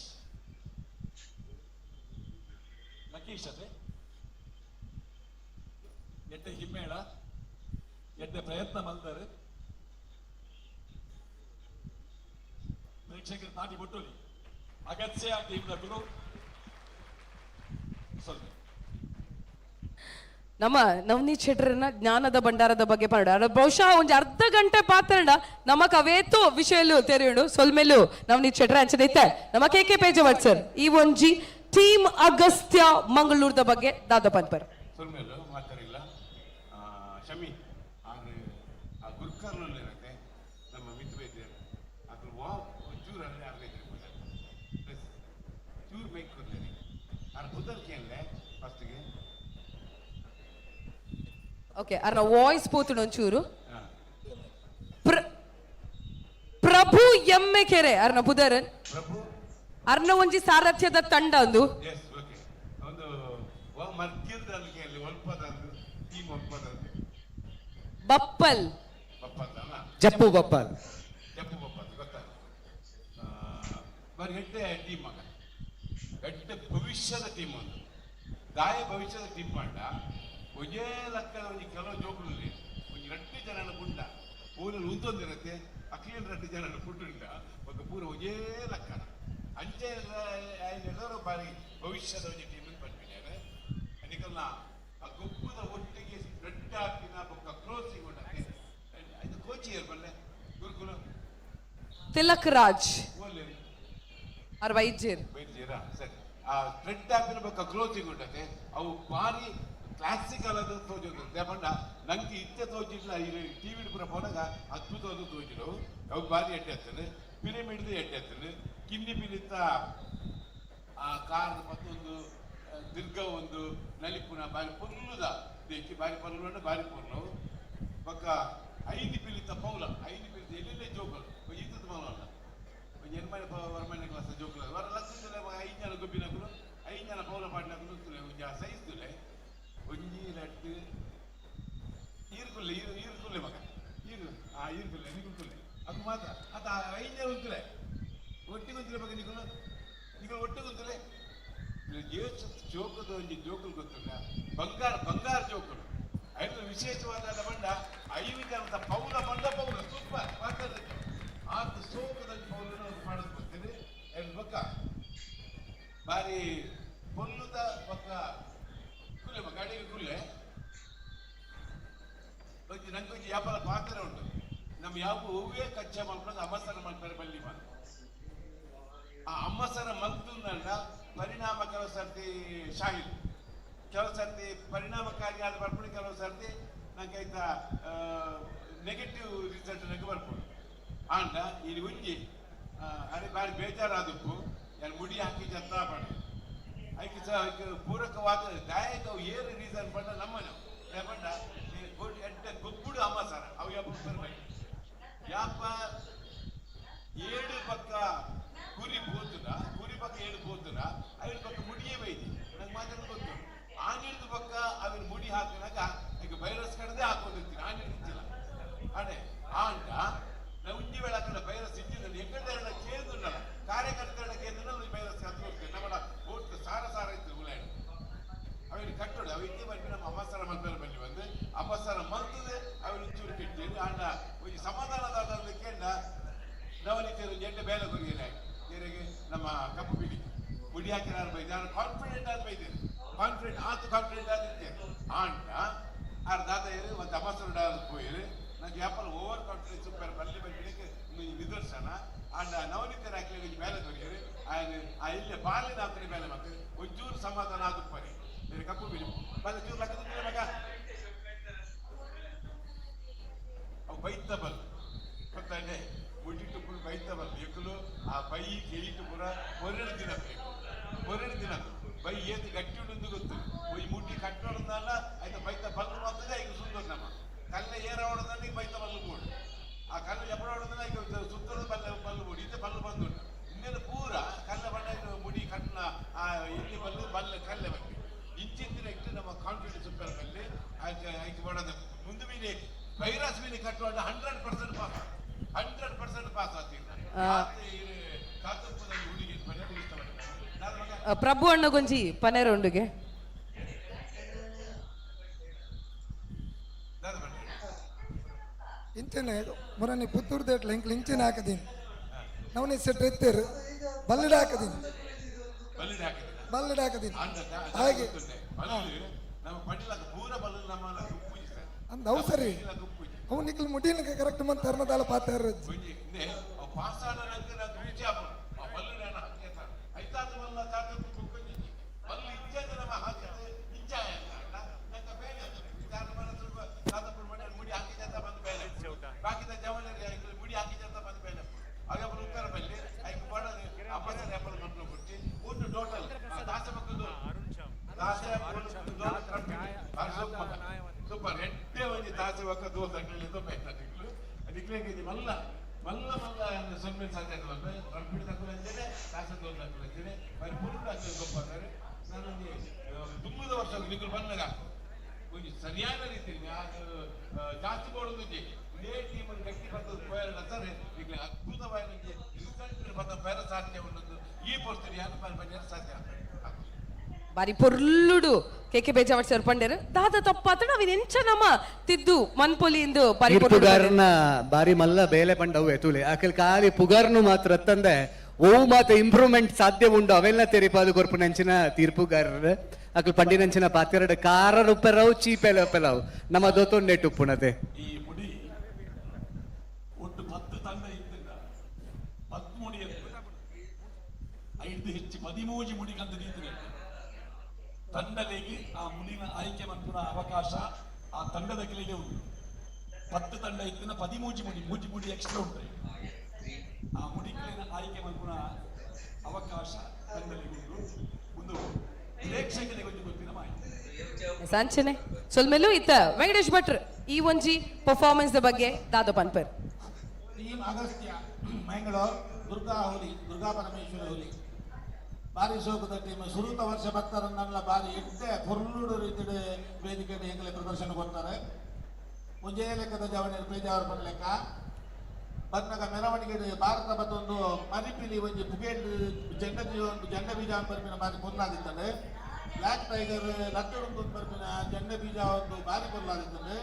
Lakeesh ಅದೇ ಎಡ್ಡೆ ಹಿಮ್ಮೇಳ ಎಡ್ಡೆ ಪ್ರಯತ್ನ ಮಲ್ದರು ಪ್ರೇಕ್ಷಕರು ತಾಟಿ ಬೊಟ್ಟೋಲಿ ಅಗತ್ಯ ಟೀಮ್ ಗುರು ಸ್ವಲ್ಪ ನಮ್ಮ ನವನೀತ್ ಶೆಟ್ಟರ್ನ ಜ್ಞಾನದ ಭಂಡಾರದ ಬಗ್ಗೆ ಪಾಡ ಬಹುಶಃ ಒಂಜಿ ಅರ್ಧ ಗಂಟೆ ಪಾತ್ರಣ ನಮ್ಮ ಕವೇತು ವಿಷಯಲು ತೆರೆಯುಂಡು ಸೊಲ್ಮೆಲು ನವನೀತ್ ಶೆಟ್ಟರ್ ಅಂಚನೆ ನಮ್ಮ ಕೆ ಕೆ ಪೇಜವಟ್ ಸರ್ ಈ ಒಂಜಿ ಟೀಮ್ ಅಗಸ್ತ್ಯ ಮಂಗಳೂರದ ಬಗ್ಗೆ ದಾದ ಪನ್ಪರ್. ಸೊಲ್ಮೆಲು ಮಾತಾಡಿಲ್ಲ ಶಮಿ ಆರು ಆ ಗುರ್ಕರ್ನಲ್ಲಿ ಇರುತ್ತೆ ನಮ್ಮ ಮಿತ್ರ ಇದ್ದಾರೆ ಅದು ವಾ ಒಂಚೂರು ಓಕೆ, ಅರ್ನ ವಾಯ್ಸ್ ಪೋತುಂಡು ಒಂಚೂರು. ಪ್ರಭು ಎಮ್ಮೆ ಕೆರೆ ಅರ್ನ ಪುದರನ್ ಅರ್ನ ಒಂಜಿ ಸಾರಥ್ಯದ ತಂಡ ಒಂದು. ಬಪ್ಪಲ್ ಜಪ್ಪು ಬಪ್ಪಲ್ ಜಪ್ಪು ಬಪ್ಪಲ್ ಗೊತ್ತಾಯ್ತು. ಬಾರಿ ಎಡ್ಡೆ ಟೀಮ್ ಮಗ, ಎಡ್ಡೆ ಭವಿಷ್ಯದ ಟೀಮ್ ಒಂದು. ದಾಯ ಭವಿಷ್ಯದ ಟೀಮ್ ಪಂಡ ಒಂಜೇ ಲಕ್ಕದ ಒಂಜಿ ಕೆಲವು ಜೋಕುಲು ಒಂಜಿ ರಡ್ಡು ಜನನ ಗುಂಡ ಊರಲ್ಲಿ ಉಂತೊಂದಿರತ್ತೆ ಅಕ್ಲಿನ ರಡ್ಡು ಜನನ ಪುಟ್ಟುಂಡ ಒಂದು ಪೂರ ಒಂಜೇ ಲಕ್ಕನ ಅಂಚೆ ಎಲ್ಲರೂ ಬಾರಿ ಭವಿಷ್ಯದ ಒಂಜಿ ಟೀಮ್ ಪನ್ಪಿದ್ದಾರೆ. ಅನಿಕಲ್ನ ಆ ಗೊಬ್ಬದ ಒಟ್ಟಿಗೆ ರಡ್ಡು ಹಾಕಿನ ಬೊಕ್ಕ ಕ್ಲೋಸಿಂಗ್ ಉಂಡಕ್ಕೆ ಇದು ಕೋಚ್ ಏರ್ ಬಲ್ಲೆ ಗುರುಕುಲ ತಿಲಕ್ ರಾಜ್ ಓಲೆ ಅರ್ ವೈದ್ಯರ್ ವೈದ್ಯರಾ ಸರಿ. ಆ ಥ್ರೆಡ್ ಹಾಕಿನ ಬೊಕ್ಕ ಕ್ಲೋಸಿಂಗ್ ಉಂಟತೆ ಅವು ಭಾರಿ ಕ್ಲಾಸಿಕಲ್ ಅದು ತೋಜೋದು ಪಂಡ ನಂಗೆ ಇತ್ತೆ ತೋಜಿಲ್ಲ. ಈ ಟಿ ವಿ ಪೂರ ಪೋನಾಗ ಅದ್ಭುತವಾದ ತೋಜಿಡವು ಅವು ಭಾರಿ ಎಡ್ಡೆ ಆಗ್ತದೆ. ಪಿರಮಿಡ್ದು ಎಡ್ಡೆ ಆಗ್ತದೆ. ಕಿನ್ನಿ ಪಿಲಿತ್ತ ಆ ಕಾರ್ ಮತ್ತೊಂದು ದೀರ್ಘ ಒಂದು ನಲಿಪುನ ಬಾರಿ ಪೊರ್ಲುದ ದೇಕಿ ಬಾರಿ ಪೊರ್ಲು ಬಾರಿ ಪೊರ್ಲು ಬೊಕ್ಕ ಐದು ಪಿಲಿತ್ತ ಪೌಲ ಐದು ಪಿಲಿತ ಎಲ್ಲೆಲ್ಲೇ ಜೋಕುಲು ಈತದ ಮೌಲ ಒಂಜಿ ಎನ್ಮನೆ ವರಮನೆ ಕ್ಲಾಸ್ ಜೋಕುಲು ವರ ಲಕ್ಷ ಐದು ಜನ ಗೊಬ್ಬಿನಕುಲು ಐದು ಜನ ಪೌಲ ಪಾಡಿನಕುಲು ತುಲೆ ಒಂಜಿ ಆ ಸೈಜ್ ತುಲೆ ಒಂಜಿ ಲಡ್ಡು ಈರ್ಕುಲ್ಲೆ ಈರ್ಕುಲ್ಲೆ ಮಗ ಈರು ಆ ಈರ್ಕುಲ್ಲೆ ನಿಕುಲ್ಕುಲ್ಲೆ ಅದು ಮಾತ್ರ ಅತ ಐದು ಜನ ಉಂತುಲೆ ಒಟ್ಟಿಗೆ ಉಂತುಲೆ ಮಗ ನಿಕುಲು ನಿಕುಲು ಒಟ್ಟಿಗೆ ಉಂತುಲೆ ಜೋಕದ ಒಂಜಿ ಜೋಕುಲು ಗೊತ್ತುಂಡ ಬಂಗಾರ ಬಂಗಾರ ಜೋಕುಲು ಐದು ವಿಶೇಷವಾದ ಬಂಡ ಐದು ಜನದ ಪೌಲ ಬಂಡ ಪೌಲ ಸೂಪರ್ ಮಾತಾಡೋದಕ್ಕೆ ಆತ ಸೋಕದ ಪೌಲನ್ನು ಒಂದು ಮಾಡೋದು ಬರ್ತೀನಿ ಎರಡು ಬೊಕ್ಕ ಬಾರಿ ಪೊಲ್ಲುದ ಬೊಕ್ಕ ಕುಲ್ಲೆ ಮಗ ಅಡಿಗೆ ಕುಲ್ಲೆ ಒಂಜಿ ನಂಗೆ ಒಂಜಿ ವ್ಯಾಪಾರ ಪಾತ್ರ ಉಂಟು. ನಮ್ಮ ಯಾವ ಹೂವೇ ಕಚ್ಚಾ ಮಲ್ಪದ ಅಮಸರ ಮಲ್ಪರೆ ಬಲ್ಲಿ ಮಾತ್ರ ಆ ಅಮ್ಮಸರ ಮಲ್ತುಂದಂಡ ಪರಿಣಾಮ ಕೆಲವು ಸರ್ತಿ ಶಾಹಿಲ್ ಕೆಲವು ಸರ್ತಿ ಪರಿಣಾಮಕಾರಿ ಆದ ಬರ್ಪುಡಿ ಕೆಲವು ಸರ್ತಿ ನಂಗೆ ಆಯ್ತಾ ನೆಗೆಟಿವ್ ರಿಸಲ್ಟ್ ನಂಗೆ ಬರ್ಪುಡು. ಆಂಡ ಇಲ್ಲಿ ಒಂಜಿ ಅರೆ ಬಾರಿ ಬೇಜಾರಾದಪ್ಪು ಯಾರು ಮುಡಿ ಹಾಕಿ ಜತ್ತ ಪಡ ಐಕೆ ಸಹ ಪೂರಕವಾದ ದಾಯಕ ಏರು ರೀಸನ್ ಪಂಡ ನಮ್ಮನೆ ಪಂಡ ಎಡ್ಡೆ ಗೊಬ್ಬುಡು ಅಮ್ಮಸರ ಅವು ಯಾಪ ಯಾಪ ಏಳು ಪಕ್ಕ ಕುರಿ ಪೋತುನ ಕುರಿ ಪಕ್ಕ ಏಳು ಪೋತುನ ಐದು ಪಕ್ಕ ಮುಡಿಯೇ ಬೈದಿ ನಂಗೆ ಮಾತ್ರ ಗೊತ್ತು. ಆನಿಡ್ದ ಪಕ್ಕ ಅವನ ಮುಡಿ ಹಾಕಿನಾಗ ಈಗ ವೈರಸ್ ಕಡದೆ ಹಾಕೊಂಡಿರ್ತೀನಿ ಆನಿಡ್ತಿಲ್ಲ ಅಡೆ ಆಂಡ ನಾವು ಉಂಜಿ ವೇಳಾಕಂಡ ವೈರಸ್ ಇದ್ದಿದ್ದಲ್ಲಿ ಎಕ್ಕಡೆ ಕೇಂದ್ರ ಕಾರ್ಯಕರ್ತರ ಕೇಂದ್ರ ವೈರಸ್ ಹತ್ತು ಹೋಗ್ತೇವೆ ನಮ್ಮ ಓಟ್ ಸಾರ ಸಾರ ಇತ್ತು ಉಲಾಯಣ ಅವನು ಕಟ್ಟೋಡು ಅವ ಇದ್ದೇ ಬರ್ಪಿ ನಮ್ಮ ಅಮ್ಮಸರ ಮಲ್ಪೆಲ್ಲ ಬನ್ನಿ ಬಂದು ಅಮ್ಮಸರ ಮಲ್ತದೆ ಅವನು ಚೂರು ಕೆಟ್ಟಿದ್ದು ಆಂಡ ಒಂಜಿ ಸಮಾಧಾನದಾದ ಕೇಂದ್ರ ನವನೀತಿಯರು ಎಡ್ಡೆ ಬೇಲೆ ಕೊರಿಯರೆ ಏರಿಗೆ ನಮ್ಮ ಕಪ್ಪು ಬಿಡಿ ಮುಡಿ ಹಾಕಿನಾರು ಬೈದೆ ನಾನು ಕಾನ್ಫಿಡೆಂಟ್ ಆದ ಬೈದೇನೆ ಕಾನ್ಫಿಡೆಂಟ್ ಆತು ಕಾನ್ಫಿಡೆಂಟ್ ಆದಿತ್ತೇನೆ ಆಂಡ ಆರ್ ದಾದ ಏರು ಒಂದು ಅಮಸರು ಪೋಯಿರು ನಂಗೆ ಯಾಪಲ್ ಓವರ್ ಕಾನ್ಫಿಡೆನ್ಸ್ ಬಲ್ಲಿ ಬಂದಿದ್ದಕ್ಕೆ ನಿದರ್ಶನ. ಆಂಡ ನವನೀತಿಯರು ಹಾಕಿ ಒಂಜಿ ಬೇಲೆ ಕೊರಿಯರು ಆಯ್ನ ಆ ಇಲ್ಲೇ ಬಾಲಿನ ಹಾಕ್ತಾರೆ ಬೇಲೆ ಮಾಡ್ತಾರೆ ಒಂಚೂರು ಸಮಾಧಾನ ಆದುಪ್ಪರೆ ಬೇರೆ ಕಪ್ಪು ಬಿಡಿ ಬಲ್ಲ ಚೂರು ಲಕ್ಕದ ಮಗ ಅವು ಬೈತ ಬಲ್ ಗೊತ್ತಾನೆ ಮುಟ್ಟಿಟ್ಟು ಪೂರ ಬೈತ ಬಲ್ ಎಕ್ಕಲು ಆ ಬೈ ಕೇಳಿಟ್ಟು ಪೂರ ಒರೆಡು ದಿನ ಬೇಕು ಒರೆಡು ದಿನ ಬೈ ಏತು ಗಟ್ಟಿ ಉಂಡು ಗೊತ್ತು ಈ ಮುಟ್ಟಿ ಕಟ್ಟೋಡದಲ್ಲ ಆಯ್ತಾ ಬೈತ ಬಲ್ಲು ಮಾತ್ರ ಈಗ ಸುಂದರ ನಮ್ಮ ಕಲ್ಲ ಏರ ಹೊಡೆದಲ್ಲಿ ಈಗ ಬೈತ ಬಲ್ಲು ಬೋಡು ಆ ಕಲ್ಲು ಎಪ್ಪಡ ಹೊಡೆದಲ್ಲ ಈಗ ಸುತ್ತದ ಬಲ್ಲ ಬಲ್ಲು ಬೋಡು ಇದು ಬಲ್ಲು ಬಂದುಂಟು ಇನ್ನೆಲ್ಲ ಪೂರ ಕಲ್ಲ ಬಣ್ಣ ಮುಡಿ ಕಟ್ಟನ ಆ ಎಲ್ಲಿ ಬಲ್ಲು ಬಲ್ಲ ಕಲ್ಲೆ ಬಗ್ಗೆ ಇಂಚಿಂದಿನ ಇಟ್ಟು ನಮ್ಮ ಕಾನ್ಫಿಡೆನ್ಸ್ ಬಲ್ಲಿ ಆಯ್ಕೆ ಆಯ್ಕೆ ಮಾಡೋದು ಮುಂದೆ ಮೀನಿ ವೈರಸ್ ಮೀನಿ ಕಟ್ಟುವಾಗ 100% ಪಾಸ್ 100% ಪಾಸ್ ಆಗ್ತೀನಿ. ಪ್ರಭು ಅಣ್ಣಗೊಂಜಿ ಪನೇರುಂಡುಗೆ ಇಂಚನೆ ಮೊರನಿ ಪುತ್ತೂರು ದೇಟ್ಲ ಇಂಕ್ಲು ಇಂಚಿನ ಹಾಕದೀನಿ ನವನಿ ಸೆಟ್ ಎತ್ತೇರು ಬಲ್ಲಿಡ ಹಾಕದೀನಿ ಬಲ್ಲಿಡ ಹಾಕದೀನಿ ಹಾಗೆ ಅಂದ ಅವು ಸರಿ ಅವು ನಿಕ್ಲು ಮುಡಿನಕ್ಕೆ ಕರೆಕ್ಟ್ ಮಂತ್ ತರ್ಮದಾಲ ಪಾತಾರ ಸೂಪರ್. ತಾಸೆ ಒಕ್ಕ ದೋಲ್ ದಕ್ಲೆ ದೊಪ್ಪ ನಿಕ್ಲು ನಿಕ್ಲೆಗೆ ಮಲ್ಲ ಮಲ್ಲ ಮಲ್ಲ ಸೊನ್ನೆ ಸಾಧ್ಯ ಆಯ್ತು ಟ್ರಂಪಿಟ್ ದಕ್ಕುಲಂಚನೆ ತಾಸೆ ದೋಲ್ ದಕ್ಕುಲಂಚನೆ ಬಾರಿ ಪುರುಡು ಅಕ್ಲೆ ಗೊಬ್ಬಾತಾರೆ. ನಾನೊಂದು ತುಂಬದ ವರ್ಷ ನಿಕ್ಲು ಬಂದಾಗ ಒಂಜಿ ಸರಿಯಾದ ರೀತಿಯಲ್ಲಿ ಜಾಸ್ತಿ ಬೋಡೊಂದುಜಿ ಇದೇ ಟೀಮ್ ಗಟ್ಟಿ ಬರ್ತದ ಪೋಯರ ಸರ್ ನಿಕ್ಲೆ ಅದ್ಭುತವಾಗಿ ರಿಸಲ್ಟ್ ಬತ್ತ ಪೇರ ಸಾಧ್ಯ ಉಂಟು. ಈ ಪೋಸ್ಟರ್ ಯಾರು ಪಂಜಾರ ಸಾಧ್ಯ. ಬಾರಿ ಪೊರ್ಲುಡು ಕೆಕೆ ಬೇಜಾವಟ್ ಸರ್ ಪಂಡೇರು ದಾದ ತಪ್ಪಾತಡ ಅವಿನ ಎಂಚ ನಮ ತಿದ್ದು ಮನ್ಪೊಲಿ ಇಂದು ಬಾರಿ ಪುಗಾರ್ನ ಬಾರಿ ಮಲ್ಲ ಬೇಲೆ ಪಂಡವು ಎತುಲೆ ಅಕಲ್ ಖಾಲಿ ಪುಗಾರ್ನು ಮಾತ್ರ ತಂದೆ ಓ ಮಾತ ಇಂಪ್ರೂವ್ಮೆಂಟ್ ಸಾಧ್ಯ ಉಂಡು ಅವೆಲ್ಲ ತೆರಿಪಾದು ಕೊರ್ಪುನಂಚಿನ ತೀರ್ಪುಗಾರರು ಅಕಲ್ ಪಂಡಿನಂಚಿನ ಪಾತೆರಡು ಕಾರ ಉಪ್ಪೆರವು ಚೀಪೆಲೆ ಉಪ್ಪೆಲವು ನಮ್ಮ ದೋತೊಂಡೆಟ್ಟು ಉಪ್ಪುನತೆ. ಈ ಮುಡಿ ಒಟ್ಟು 10 ತಂಡ ಇದ್ದಿಲ್ಲ 10 ಮುಡಿ 5 ಹೆಚ್ಚು 13 ಮುಡಿ ಕಂದು ನೀತಿಗೆ ತಂಡಲಿಗೆ ಆ ಮುಡಿನ ಆಯ್ಕೆ ಮನ್ಪುನ ಅವಕಾಶ ಆ ತಂಡದ ಕೈಗೆ ಉಂಟು. 10 ತಂಡ ಇತ್ತಿನ 13 ಮುಡಿ ಮೂಜಿ ಮುಡಿ ಎಕ್ಸ್ಟ್ರಾ ಉಂಟು. ಆ ಮುಡಿಗಳಿನ ಆಯ್ಕೆ ಮನ್ಪುನ ಅವಕಾಶ ತಂಡಲಿಗೆ ಉಂಟು. ಒಂದು ಪ್ರೇಕ್ಷಕರಿಗೆ ಒಂದು ಗೊತ್ತಿನ ಮಾಹಿತಿ ಸಂಚನೆ ಸೊಲ್ಮೆಲು ಇತ್ತ ವೆಂಕಟೇಶ್ ಭಟ್ರ್ ಈ ಒಂಜಿ ಪರ್ಫಾರ್ಮೆನ್ಸ್ the ಬಗ್ಗೆ ದಾದ ಪನ್ಪರ್. ಟೀಮ್ ಅಗಸ್ತ್ಯ ಮಂಗಳೂರು ದುರ್ಗಾ ಹುಲಿ ದುರ್ಗಾ ಪರಮೇಶ್ವರ ಹುಲಿ ಬಾರಿ ಸೋಕದ ಟೀಮ್ ಸುರುತ ವರ್ಷ ಭಕ್ತರನ್ನೆಲ್ಲ ಬಾರಿ ಎಡ್ಡೆ ಪೊರ್ಲುಡು ರೀತಿಯ ವೇದಿಕೆ ಎಂಗಲೆ ಪ್ರದರ್ಶನ ಕೊಡ್ತಾರೆ. ಮುಂಜೆ ಲೆಕ್ಕದ ಜವಣಿ ಪೇಜಾವರ ಪನ್ ಲೆಕ್ಕ ಬನ್ನಗ ಮೆರವಣಿಗೆ ಭಾರತ ಮತ್ತೊಂದು ಮರಿಪಿಲಿ ಒಂಜಿ ಪುಗೇಲ್ ಜೆಂಡ ಒಂದು ಜೆಂಡ ಬೀಜ ಬರ್ಪಿನ ಬಾರಿ ಪೊರ್ಲಾದಿತ್ತಂಡೆ. ಬ್ಲ್ಯಾಕ್ ಟೈಗರ್ ಲಟ್ಟುಡು ಬರ್ಪಿನ ಜೆಂಡ ಬೀಜ ಒಂದು ಬಾರಿ ಪೊರ್ಲಾದಿತ್ತಂಡೆ.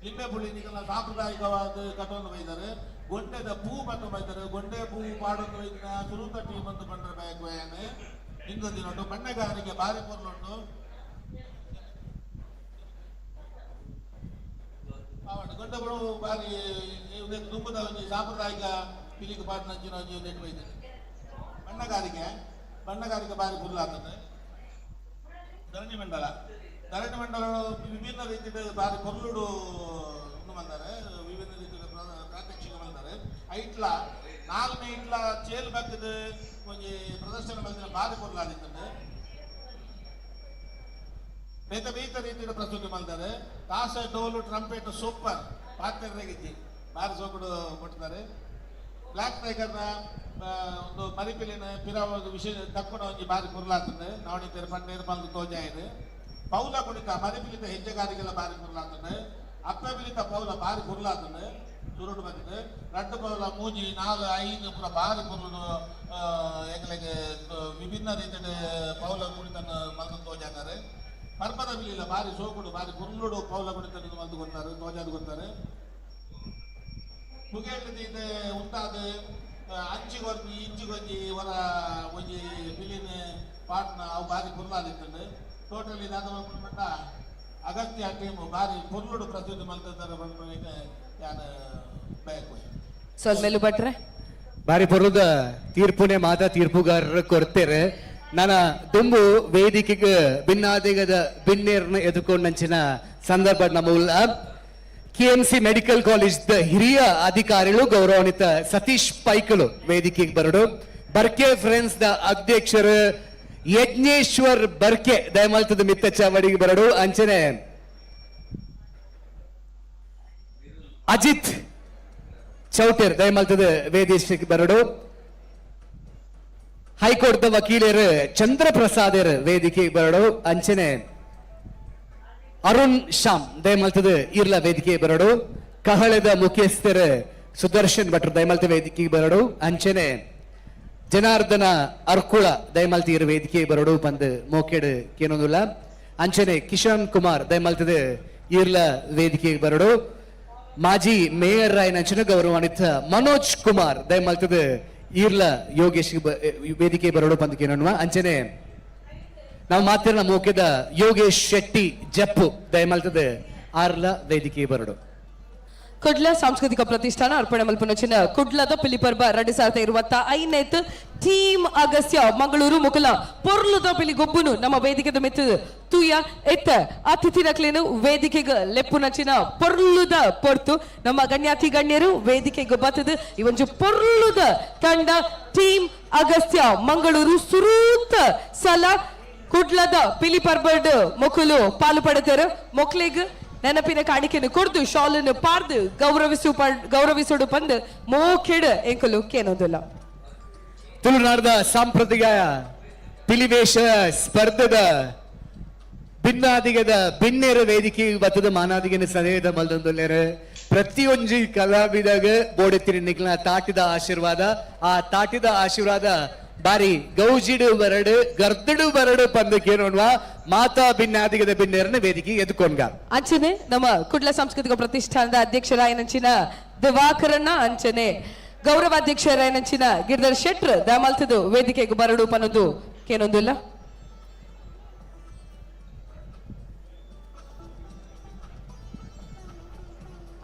ಲಿಂಬೆ ಪುಳಿ ನಿಗಲ ಸಾಂಪ್ರದಾಯಿಕವಾದ ಕಟ್ಟೊಂದು ಬೈತಾರೆ. ಗೊಂಡೆದ ಪೂ ಮತ್ತು ಬೈತಾರೆ. ಗೊಂಡೆ ಪೂ ಪಾಡೊಂದು ಬೈದಿನ ಸುರುತ ಟೀಮ್ ಒಂದು ಬಂದ್ರೆ ಬ್ಯಾಗ್ ವಯಾನೆ ಇನ್ನೊಂದು ದಿನ ಬಣ್ಣಗಾರಿಕೆ ಬಾರಿ ಪೊರ್ಲುಂಟು. ಗೊಂಡೆ ಪೂ ಬಾರಿ ತುಂಬದ ಒಂಜಿ ಸಾಂಪ್ರದಾಯಿಕ ಪಿಲಿಗೆ ಪಾಡಿನ ಒಂಜಿ ನೆಟ್ಟು ಬೈತಾರೆ. ಬಣ್ಣಗಾರಿಕೆ ಬಣ್ಣಗಾರಿಕೆ ಬಾರಿ ಪೊರ್ಲಾಗ್ತದೆ. ಧರಣಿ ಮಂಡಲ ಧರಣಿ ಮಂಡಲ ವಿಭಿನ್ನ ರೀತಿಯ ಬಾರಿ ಪೊರ್ಲುಡು ಬಂದಾರೆ. ವಿಭಿನ್ನ ರೀತಿಯ ಪ್ರಾತ್ಯಕ್ಷಿಕ ಬಂದಾರೆ. ಐಟ್ಲ ನಾಲ್ನೇ ಐಟ್ಲ ಚೇಲ್ ಬಗ್ಗದ ಒಂಜಿ ಪ್ರದರ್ಶನ ಬಂದಿನ ಬಾರಿ ಪೊರ್ಲಾದಿತ್ತಂಡೆ. ಬೇತ ಬೇತ ರೀತಿಯ ಪ್ರಸ್ತುತಿ ಮಾಡ್ತಾರೆ. ತಾಸ ಡೋಲು ಟ್ರಂಪೆಟ್ ಸೂಪರ್ ಪಾತ್ರೆಗಿದ್ದಿ ಬಾರಿ ಸೋಕುಡು ಕೊಡ್ತಾರೆ. ಬ್ಲ್ಯಾಕ್ ಟೈಗರ್ನ ಒಂದು ಮರಿಪಿಲಿನ ಪಿರಾವ ವಿಶೇಷ ತಕ್ಕುನ ಒಂಜಿ ಬಾರಿ ಪೊರ್ಲಾತಂಡೆ. ನವಣಿತರು ಪಣ್ಣೀರು ಬಂದು ತೋಜಾಯಿರು ಪೌಲ ಕುಣಿತ ಮರಿಪಿಲಿತ ಹೆಜ್ಜೆಗಾರಿಗೆಲ್ಲ ಬಾರಿ ಪೊರ್ಲಾತಂಡೆ. ಅಪ್ಪ ಬಿಲಿತ ಪೌಲ ಬಾರಿ ಪೊರ್ಲಾತಂಡೆ. ಸುರುಡು ಬಂದಿದೆ ರಡ್ಡು ಪೌಲ ಮೂಜಿ 4 5 ಪೂರ ಬಾರಿ ಪೊರ್ಲು ಎಂಗಲಿಗೆ ವಿಭಿನ್ನ ರೀತಿಯ ಪೌಲ ಕುಣಿತನ ಮಲ್ತು ತೋಜಾತಾರೆ. ಪರ್ಬದ ಬಿಲಿಲ್ಲ ಬಾರಿ ಸೋಕುಡು ಬಾರಿ ಪೊರ್ಲುಡು ಪೌಲ ಕುಣಿತನ ಮಲ್ತು ಕೊಡ್ತಾರೆ ತೋಜಾದು ಕೊಡ್ತಾರೆ. ಪುಗೇಳಿದೆ ಉಂಟಾದ ಅಂಚಿಗೊಂಜಿ ಇಂಚಿಗೊಂಜಿ ಹೊರ ಒಂಜಿ ಬಿಲಿನ ಪಾಟ್ನ ಅವು ಬಾರಿ ಪೊರ್ಲಾದಿತ್ತಂಡೆ. ಟೋಟಲಿ ದಾದ ಮಟ್ಟ ಅಗತ್ಯ ಟೀಮ್ ಬಾರಿ ಪೊರ್ಲುಡು ಪ್ರಸ್ತುತಿ ಮಲ್ತಿದ್ದಾರೆ ಬಂದ್ಮೇಲೆ ಯಾನು ಬೇಕು. ಸೊಲ್ಮೆಲು ಭಟ್ರೆ ಬಾರಿ ಪೊರ್ಲುದ ತೀರ್ಪುನೆ ಮಾತಾ ತೀರ್ಪುಗಾರರು ಕೊಡ್ತೇರೆ. ನಾನ ದುಂಬು ವೇದಿಕೆಗೆ ಭಿನ್ನಾದಿಗದ ಬಿನ್ನೇರ್ನ ಎದುಕೊಂಡಂಚಿನ ಸಂದರ್ಭ ನಮ್ಮ ಉಲ್ಲ ಕೆಎಂಸಿ ಮೆಡಿಕಲ್ ಕಾಲೇಜ್ ಹಿರಿಯ ಅಧಿಕಾರಿಗಳು ಗೌರವಾನ್ವಿತ ಸತೀಶ್ ಪೈಕಲು ವೇದಿಕೆಗೆ ಬರಡು. ಬರ್ಕೆ ಫ್ರೆಂಡ್ಸ್ the ಅಧ್ಯಕ್ಷರು ಯಜ್ಞೇಶ್ವರ್ ಬರ್ಕೆ ದಯಮಲ್ತದ ಮಿತ್ತ ಚಾವಡಿಗೆ ಬರಡು. ಅಂಚನೆ ಅಜಿತ್ ಚೌಟೇರ್ ದಯಮಲ್ತದ ವೇದಿಕೆಗೆ ಬರಡು. ಹೈಕೋರ್ಟ್ the ವಕೀಲರು ಚಂದ್ರಪ್ರಸಾದರ್ ವೇದಿಕೆಗೆ ಬರಡು. ಅಂಚನೆ ಅರುಣ್ ಶ್ಯಾಮ್ ದಯಮಲ್ತದ ಇರ್ಲ ವೇದಿಕೆ ಬರಡು. ಕಹಳೆದ ಮುಖ್ಯಸ್ಥರು ಸುದರ್ಶನ್ ಭಟ್ರು ದಯಮಲ್ತ ವೇದಿಕೆಗೆ ಬರಡು. ಅಂಚನೆ ಜನಾರ್ದನ ಅರ್ಕುಳ ದಯಮಲ್ತಿ ಇರು ವೇದಿಕೆ ಬರಡು ಬಂದು ಮೋಕೆಡು ಕೇನೊಂದುಲ್ಲ. ಅಂಚನೆ ಕಿಶನ್ ಕುಮಾರ್ ದಯಮಲ್ತದ ಇರ್ಲ ವೇದಿಕೆಗೆ ಬರಡು. ಮಾಜಿ ಮೇಯರ್ ರಾಯನಂಚಿನ ಗೌರವಾನ್ವಿತ ಮನೋಜ್ ಕುಮಾರ್ ದಯಮಲ್ತದ ಈರ್ಲ ಯೋಗೇಶ್ ವೇದಿಕೆ ಬರಡು ಬಂದು ಕೇನೋಣ. ಅಂಚನೆ ನಾವು ಮಾತಿನ ಮೋಕೆದ ಯೋಗೇಶ್ ಶೆಟ್ಟಿ ಜಪ್ಪು ದಯಮಲ್ತದ ಆರ್ಲ ವೇದಿಕೆ ಬರಡು. ಕುಡ್ಲ ಸಾಂಸ್ಕೃತಿಕ ಪ್ರತಿಷ್ಠಾನ ಅರ್ಪಣೆ ಮಲ್ಪುನಚಿನ ಕುಡ್ಲದ ಪಿಲಿಪರ್ಬ 2025 ಟೀಮ್ ಅಗಸ್ತ್ಯ ಮಂಗಳೂರು ಮುಕುಲ ಪೊರ್ಲುದ ಪಿಲಿ ಗೊಬ್ಬುನು ನಮ್ಮ ವೇದಿಕೆದ ಮೆತ್ತು ತೂಯ ಎತ್ತ ಅತಿಥಿ ನಕ್ಲೇನು ವೇದಿಕೆಗೆ ಲೆಪ್ಪುನಚಿನ ಪೊರ್ಲುದ ಪೊರ್ತು ನಮ್ಮ ಗಣ್ಯಾತಿ ಗಣ್ಯರು ವೇದಿಕೆಗೆ ಬತ್ತದು ಈ ಒಂಜಿ ಪೊರ್ಲುದ ತಂಡ ಟೀಮ್ ಅಗಸ್ತ್ಯ ಮಂಗಳೂರು ಸುರೂತ ಸಲ ಕುಡ್ಲದ ಪಿಲಿಪರ್ಬಡ್ ಮೊಕುಲು ಪಾಲು ಪಡೆದರು ಮೊಕ್ಲಿಗ್ ನೆನಪಿನ ಕಾಣಿಕೆಯನ್ನು ಕೊರ್ದು ಶಾಲನ್ನು ಪಾರ್ದು ಗೌರವಿಸುಡು ಪಂದ್ ಮೋಕೆಡ್ ಎಂಕುಲು ಕೇನೊಂದುಲ್ಲ. ತುಳುನಾಡದ ಸಾಂಪ್ರದಾಯಿಕ ಪಿಲಿವೇಶ ಸ್ಪರ್ಧದ ಭಿನ್ನಾದಿಗದ ಬಿನ್ನೇರ ವೇದಿಕೆ ಬತ್ತದ ಮಾನಾದಿಗನ ಸದೇದ ಮಲ್ದೊಂದುಲ್ಲೇರು ಪ್ರತಿಯೊಂಜಿ ಕಲಾವಿದಾಗ ಬೋಡೆತ್ತಿನ ನಿಕ್ಲ ತಾಟಿದ ಆಶೀರ್ವಾದ, ಆ ತಾಟಿದ ಆಶೀರ್ವಾದ ಬಾರಿ ಗೌಜಿಡು ಬರಡು ಗರ್ದಡು ಬರಡು ಪಂದಕ್ಕೇನೋಣ್ವಾ ಮಾತಾ ಭಿನ್ನಾದಿಗದ ಬಿನ್ನೇರನ ವೇದಿಕೆ ಎದ್ಕೊಂಡ್ಗ. ಅಂಚನೆ ನಮ್ಮ ಕುಡ್ಲ ಸಾಂಸ್ಕೃತಿಕ ಪ್ರತಿಷ್ಠಾನದ ಅಧ್ಯಕ್ಷರಾಯನಂಚಿನ ದಿವಾಕರಣ್ಣ, ಅಂಚನೆ ಗೌರವಾಧ್ಯಕ್ಷರಾಯನಂಚಿನ ಗಿರಿಧರ್ ಶೆಟ್ರ್ ದಮಲ್ತದು ವೇದಿಕೆಗೆ ಬರಡು ಪನ್ನೊಂದು ಕೇನೊಂದುಲ್ಲ.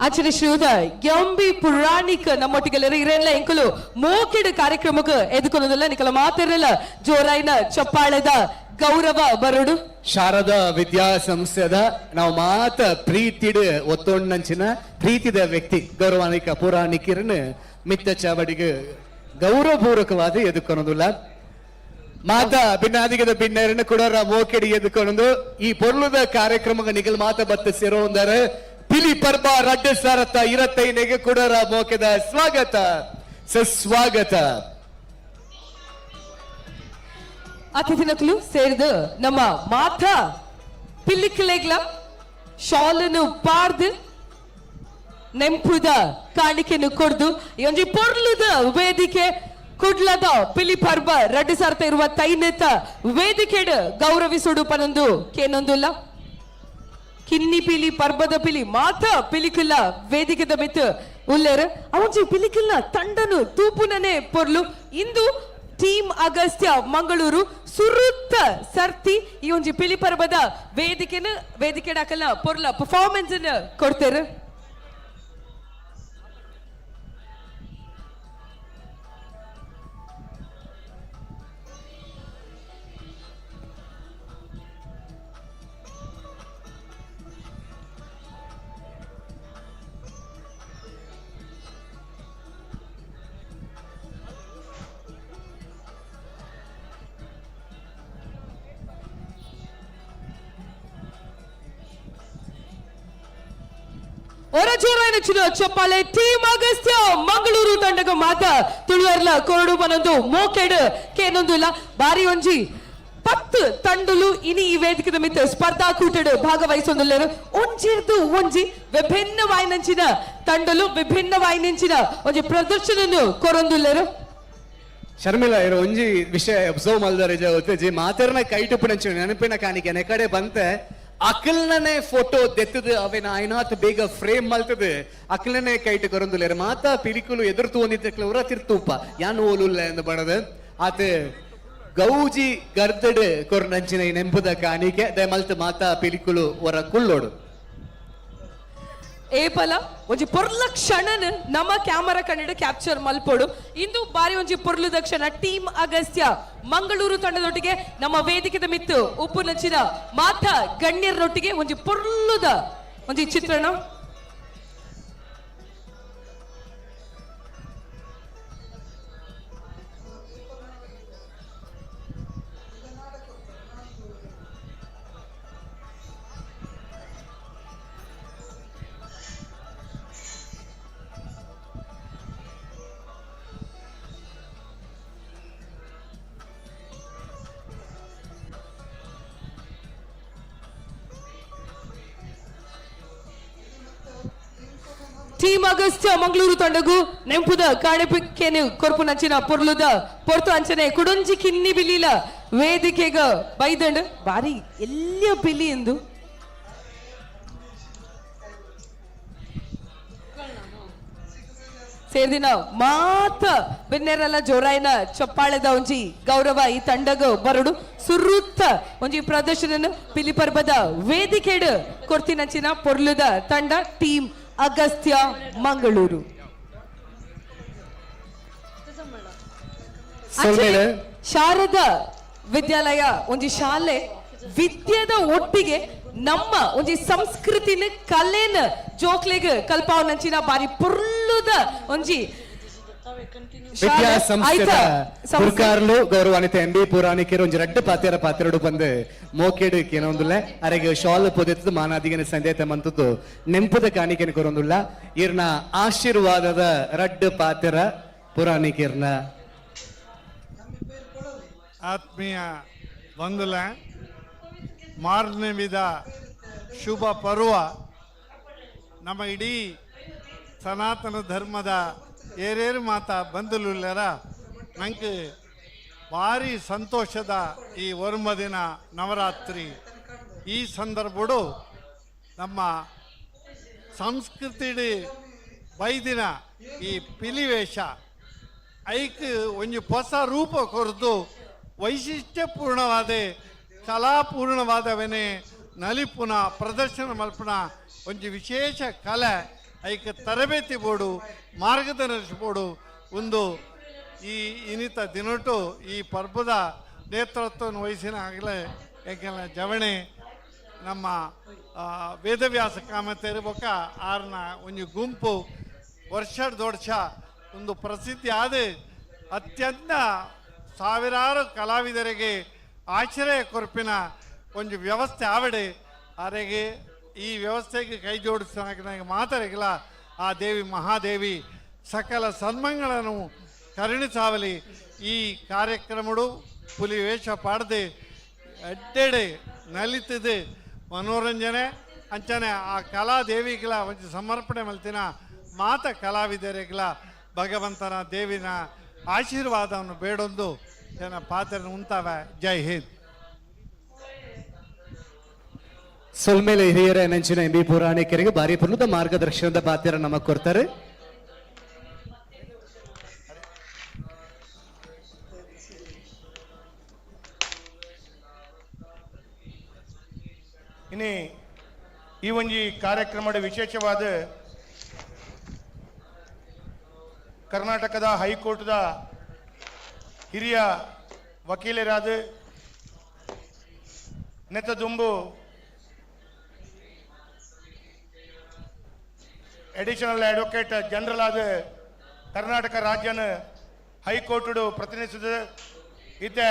ಅಂಚನೆ ಶ್ರೀಯುತ ಎಂಬಿ ಪುರಾಣಿಕ ನಮ್ಮೊಟ್ಟಿಗೆಲ್ಲರೂ ಇರೆಲ್ಲ ಎಂಕುಲು ಮೋಕೆಡು ಕಾರ್ಯಕ್ರಮಕ್ಕೆ ಎದುಕೊಳ್ಳೋದಿಲ್ಲ ನಿಕಲ ಮಾತಿರಲ್ಲ ಜೋರಾಯಿನ ಚಪ್ಪಾಳೆದ ಗೌರವ ಬರಡು. ಶಾರದಾ ವಿದ್ಯಾಸಂಸ್ಥೆದ ನಾವು ಮಾತ ಪ್ರೀತಿಡು ಒತ್ತೊಣ್ಣಂಚಿನ ಪ್ರೀತಿದ ವ್ಯಕ್ತಿ ಗೌರವಾನಿಕ ಪುರಾಣಿಕರನ್ನು ಮಿತ್ತ ಚಾವಡಿಗೆ ಗೌರವಪೂರ್ವಕವಾದ ಎದುಕೊನೋದಿಲ್ಲ. ಮಾತಾ ಭಿನ್ನಾದಿಗದ ಬಿನ್ನರನ್ನು ಕೊಡೋರ ಮೋಕೆಡಿ ಎದುಕೊಂಡು ಈ ಪೊರ್ಲುದ ಕಾರ್ಯಕ್ರಮಕ್ಕೆ ನಿಗಲ್ ಮಾತ ಬತ್ತ ಸೇರೋ ಒಂದರೆ ಪಿಲಿ ಪರ್ಬ ರಡ್ಡು ಸಾರತ್ತ ಇರತ್ತೈನೆಗೆ ಕೊಡೋರ ಮೋಕೆದ ಸ್ವಾಗತ ಸುಸ್ವಾಗತ. ಅತಿಥಿನಕಲು ಸೇರಿದು ನಮ್ಮ ಮಾತಾ ಪಿಲ್ಲಿಕ್ಲೆಗ್ಲ ಶಾಲನ್ನು ಪಾರ್ದು ನೆಂಪುದ ಕಾಣಿಕೆಯನ್ನು ಕೊಡ್ದು ಈ ಒಂಜಿ ಪೊರ್ಲುದ ವೇದಿಕೆ ಕುಡ್ಲದ ಪಿಲಿ ಪರ್ಬ ರಡ್ಡು ಸಾರ್ತ ಇರುವ ತೈನೆತ ವೇದಿಕೆಡ್ ಗೌರವಿಸುಡು ಪನೊಂದು ಕೇನೊಂದುಲ್ಲ. ಕಿನ್ನಿ ಪಿಲಿ ಪರ್ಬದ ಪಿಲಿ ಮಾತ ಪಿಲಿಕುಲ್ಲ ವೇದಿಕೆದ ಮಿತ್ತು ಉಲ್ಲೇರು ಅವಂಜಿ ಪಿಲಿಕುಲ್ಲ ತಂಡನು ತೂಪುನನೆ ಪೊರ್ಲು. ಇಂದು ಟೀಮ್ ಅಗಸ್ತ್ಯ ಮಂಗಳೂರು ಸುರುತ್ತ ಸರ್ತಿ ಈ ಒಂಜಿ ಪಿಲಿ ಪರ್ಬದ ವೇದಿಕೆನ ವೇದಿಕೆ ಹಾಕಲ್ಲ ಪೊರ್ಲ ಪರ್ಫಾರ್ಮೆನ್ಸ್ ಕೊಡ್ತೇರು. ಹೊರಜೋರಾಯಿನ ಚಪ್ಪಾಳೆ ಟೀಮ್ ಅಗಸ್ತ್ಯ ಮಂಗಳೂರು ತಂಡಗ ಮಾತ ತುಳುವರ್ಲ ಕೊರಡು ಬನೊಂದು ಮೋಕೆಡ್ ಕೇನೊಂದು ಇಲ್ಲ. ಬಾರಿ ಒಂಜಿ 10 ತಂಡಲು ಇನಿ ಈ ವೇದಿಕೆದ ಮಿತ್ತ ಸ್ಪರ್ಧಾಕೂಟಡ್ ಭಾಗವಹಿಸೊಂದುಲ್ಲೆರು. ಒಂಜಿರ್ದು ಒಂಜಿ ವಿಭಿನ್ನ ವಾಯಿನಂಚಿನ ತಂಡಲು ವಿಭಿನ್ನ ವಾಯಿನಂಚಿನ ಒಂಜಿ ಪ್ರದರ್ಶನ ಕೊರೊಂದುಲ್ಲೆರು. ಶರ್ಮಿಳಾ ಇರೋ ಒಂಜಿ ವಿಷಯ ಅಬ್ಸರ್ವ್ ಮಲ್ದಾರೆ ಜಿ ಮಾತೆರ್ನ ಕೈಟುಪ್ಪುನಂಚಿನ ನೆನಪಿನ ಕಾಣಿಕೆ ನೆಕಡೆ ಬಂತೆ ಅಕಲ್ನನೆ ಫೋಟೋ ದೆತ್ತದು ಅವೇನ ಆಯ್ನಾತ್ ಬೇಗ ಫ್ರೇಮ್ ಮಲ್ತದು ಅಕಲ್ನನೆ ಕೈಟ್ ಕೊರೊಂದುಲ್ಲೆರ್ ಮಾತಾ ಪಿಲಿಕುಲು ಎದುರು ತೂವೊಂದಿತ್ತಕ್ಲ ಉರ ತಿರ್ತೂಪ ಯಾನ್ ಓಲುಲ್ಲ ಎಂದು ಬಣದು ಆತ ಗೌಜಿ ಗರ್ದಡ್ ಕೊರ್ನಂಚಿನ ಈ ನೆಂಪುದ ಕಾಣಿಕೆ ದಯಮಲ್ತ್ ಮಾತಾ ಪಿಲಿಕುಲು ಹೊರ ಕುಳ್ಳೋಡು. ಏಪಲ ಒಂಜಿ ಪೊರ್ಲ ಕ್ಷಣನ್ ನಮ್ಮ ಕ್ಯಾಮರಾ ಕನ್ನಡ ಕ್ಯಾಪ್ಚರ್ ಮಲ್ಪೋಡು. ಇಂದು ಬಾರಿ ಒಂಜಿ ಪೊರ್ಲುದ ಕ್ಷಣ ಟೀಮ್ ಅಗಸ್ತ್ಯ ಮಂಗಳೂರು ತಂಡದೊಟ್ಟಿಗೆ ನಮ್ಮ ವೇದಿಕೆದ ಮಿತ್ತು ಉಪ್ಪು ನಚ್ಚಿನ ಮಾತಾ ಗಣ್ಯರೊಟ್ಟಿಗೆ ಒಂಜಿ ಪೊರ್ಲುದ ಒಂಜಿ ಚಿತ್ರಣ. ಟೀಮ್ ಅಗಸ್ತ್ಯ ಮಂಗಳೂರು ತಂಡಗು ನೆಂಪುದ ಕಾಣಿಪಿಕೆನು ಕೊರ್ಪು ನಂಚಿನ ಪೊರ್ಲುದ ಪೊರ್ತು ಅಂಚನೆ ಕುಡೊಂಜಿ ಕಿನ್ನಿ ಬಿಲಿಲ ವೇದಿಕೆಗ ಬೈದಂಡ್ ಬಾರಿ ಎಲ್ಲಿಯ ಪಿಲಿ ಎಂದು ಸೇರ್ದಿನ ಮಾತ ಬಿನ್ನೆರೆಲ್ಲ ಜೋರಾಯಿನ ಚಪ್ಪಾಳೆದ ಒಂಜಿ ಗೌರವ ಈ ತಂಡಗ ಬರಡು ಸುರುತ್ತ ಒಂಜಿ ಪ್ರದರ್ಶನ ಪಿಲಿ ಪರ್ಬದ ವೇದಿಕೆಡ್ ಕೊರ್ತಿನಂಚಿನ ಪೊರ್ಲುದ ತಂಡ ಟೀಮ್ ಅಗಸ್ತ್ಯ ಮಂಗಳೂರು. ಶಾರದಾ ವಿದ್ಯಾಲಯ ಒಂಜಿ ಶಾಲೆ ವಿದ್ಯೆದ ಒಟ್ಟಿಗೆ ನಮ್ಮ ಒಂಜಿ ಸಂಸ್ಕೃತಿನ ಕಲೆನ ಜೋಕ್ಲೆಗ್ ಕಲ್ಪಾವನಂಚಿನ ಬಾರಿ ಪೊರ್ಲುದ ಒಂಜಿ ವಿದ್ಯಾಸಂಸ್ಥೆದ ಗುರ್ಕಾರ್ಲು ಗೌರವಾನ್ವಿತ ಎಂ ಬಿ ಪುರಾಣಿಕರು ಒಂಜಿ ರಡ್ಡ್ ಪಾತೆರ ಪಾತೆರಡು ಬಂದು ಮೋಕೆಡ್ ಕೇನೊಂದುಲ್ಲ. ಅರೆಗ್ ಶಾಲ್ ಪೊದೆತ್ತದು ಮಾನಾದಿಗನ ಸಂದೇತ ಮಂತದ್ದು ನೆಂಪುದ ಕಾಣಿಕೆನ ಕೊರೊಂದುಲ್ಲ. ಇರ್ನ ಆಶೀರ್ವಾದದ ರಡ್ಡ್ ಪಾತೆರ ಪುರಾಣಿಕೆರ್ನ. ಆತ್ಮೀಯ ಬಂಧುಲ, ಮಾರ್ನವಿದ ಶುಭ ಪರ್ವ ನಮ್ಮ ಇಡೀ ಸನಾತನ ಧರ್ಮದ ಏರೇರು ಮಾತ ಬಂಧುಲುಲ್ಲರ ನಂಗೆ ಭಾರಿ ಸಂತೋಷದ ಈ ದಿನ ನವರಾತ್ರಿ. ಈ ಸಂದರ್ಭಡು ನಮ್ಮ ಸಂಸ್ಕೃತಿ ಬೈದಿನ ಈ ಪಿಲಿವೇಷ ಐಕ್ ಒಂಜಿ ಹೊಸ ರೂಪ ಕೊರದು ವೈಶಿಷ್ಟ್ಯಪೂರ್ಣವಾದ ಕಲಾಪೂರ್ಣವಾದವನೇ ನಲಿಪುನ ಪ್ರದರ್ಶನ ಮಲ್ಪುನ ಒಂಜಿ ವಿಶೇಷ ಕಲೆ ಐಕ್ ತರಬೇತಿ ಬೋಡು ಮಾರ್ಗದರ್ಶನ ಬೋಡು ಒಂದು ಈ ಇನ್ನಿತ ದಿನಟು ಈ ಪರ್ಬದ ನೇತೃತ್ವವನ್ನು ವಹಿಸಿನ ಆಗಲೇ ಎಂಕೆಲ್ಲ ಜವಣೆ ನಮ್ಮ ವೇದವ್ಯಾಸ ಕಾಮತೇರು ಬೊಕ್ಕ ಆರ್ನ ಒಂಜಿ ಗುಂಪು ವರ್ಷದ ವರ್ಷ ಒಂದು ಪ್ರಸಿದ್ಧಿ ಆದ ಅತ್ಯಂತ ಸಾವಿರಾರು ಕಲಾವಿದರಿಗೆ ಆಶ್ರಯ ಕೊರಪಿನ ಒಂದು ವ್ಯವಸ್ಥೆ ಆವಡೆ. ಆರೆಗೆ ಈ ವ್ಯವಸ್ಥೆಗೆ ಕೈ ಜೋಡಿಸ ಮಾತರಿಗಿಲ್ಲ. ಆ ದೇವಿ ಮಹಾದೇವಿ ಸಕಲ ಸನ್ಮಂಗಳನ್ನು ಕರುಣಿಸಾವಲಿ. ಈ ಕಾರ್ಯಕ್ರಮಡು ಪುಲಿ ವೇಷ ಪಾಡದೆ ಅಡ್ಡೆಡೆ ನಲಿತದೆ ಮನೋರಂಜನೆ ಅಂಚನೆ ಆ ಕಲಾದೇವಿಗಳ ಒಂಜಿ ಸಮರ್ಪಣೆ ಮಲ್ತಿನ ಮಾತ ಕಲಾವಿದರಿಗಳ ಭಗವಂತನ ದೇವಿನ ಆಶೀರ್ವಾದವನ್ನು ಬೇಡೊಂದು ಜನ ಪಾತ್ರ ಉಂತಾವೆ. ಜೈ ಹಿಂದ್. ಸೊಲ್ಮೇಲೆ ಹಿರಿಯರ ನೆಂಚಿನ ಎಂ ಬಿ ಪುರಾಣಿಕರಿಗೆ ಭಾರಿ ಪುರ್ಲದ ಮಾರ್ಗದರ್ಶನದ ಪಾತ್ರ ನಮಗ್ ಕೊಡ್ತಾರೆ. ಇನಿ ಈ ಒಂಜಿ ಕಾರ್ಯಕ್ರಮದ ವಿಶೇಷವಾದ ಕರ್ನಾಟಕದ ಹೈಕೋರ್ಟ್ದ ಹಿರಿಯ ವಕೀಲರಾದ ನೆತ್ತದುಂಬು ಅಡಿಷನಲ್ ಅಡ್ವೊಕೇಟ್ ಜನರಲ್ ಆದ ಕರ್ನಾಟಕ ರಾಜ್ಯನ ಹೈಕೋರ್ಟ್ ಪ್ರತಿನಿಧಿಸಿದ ಇತ್ತೆ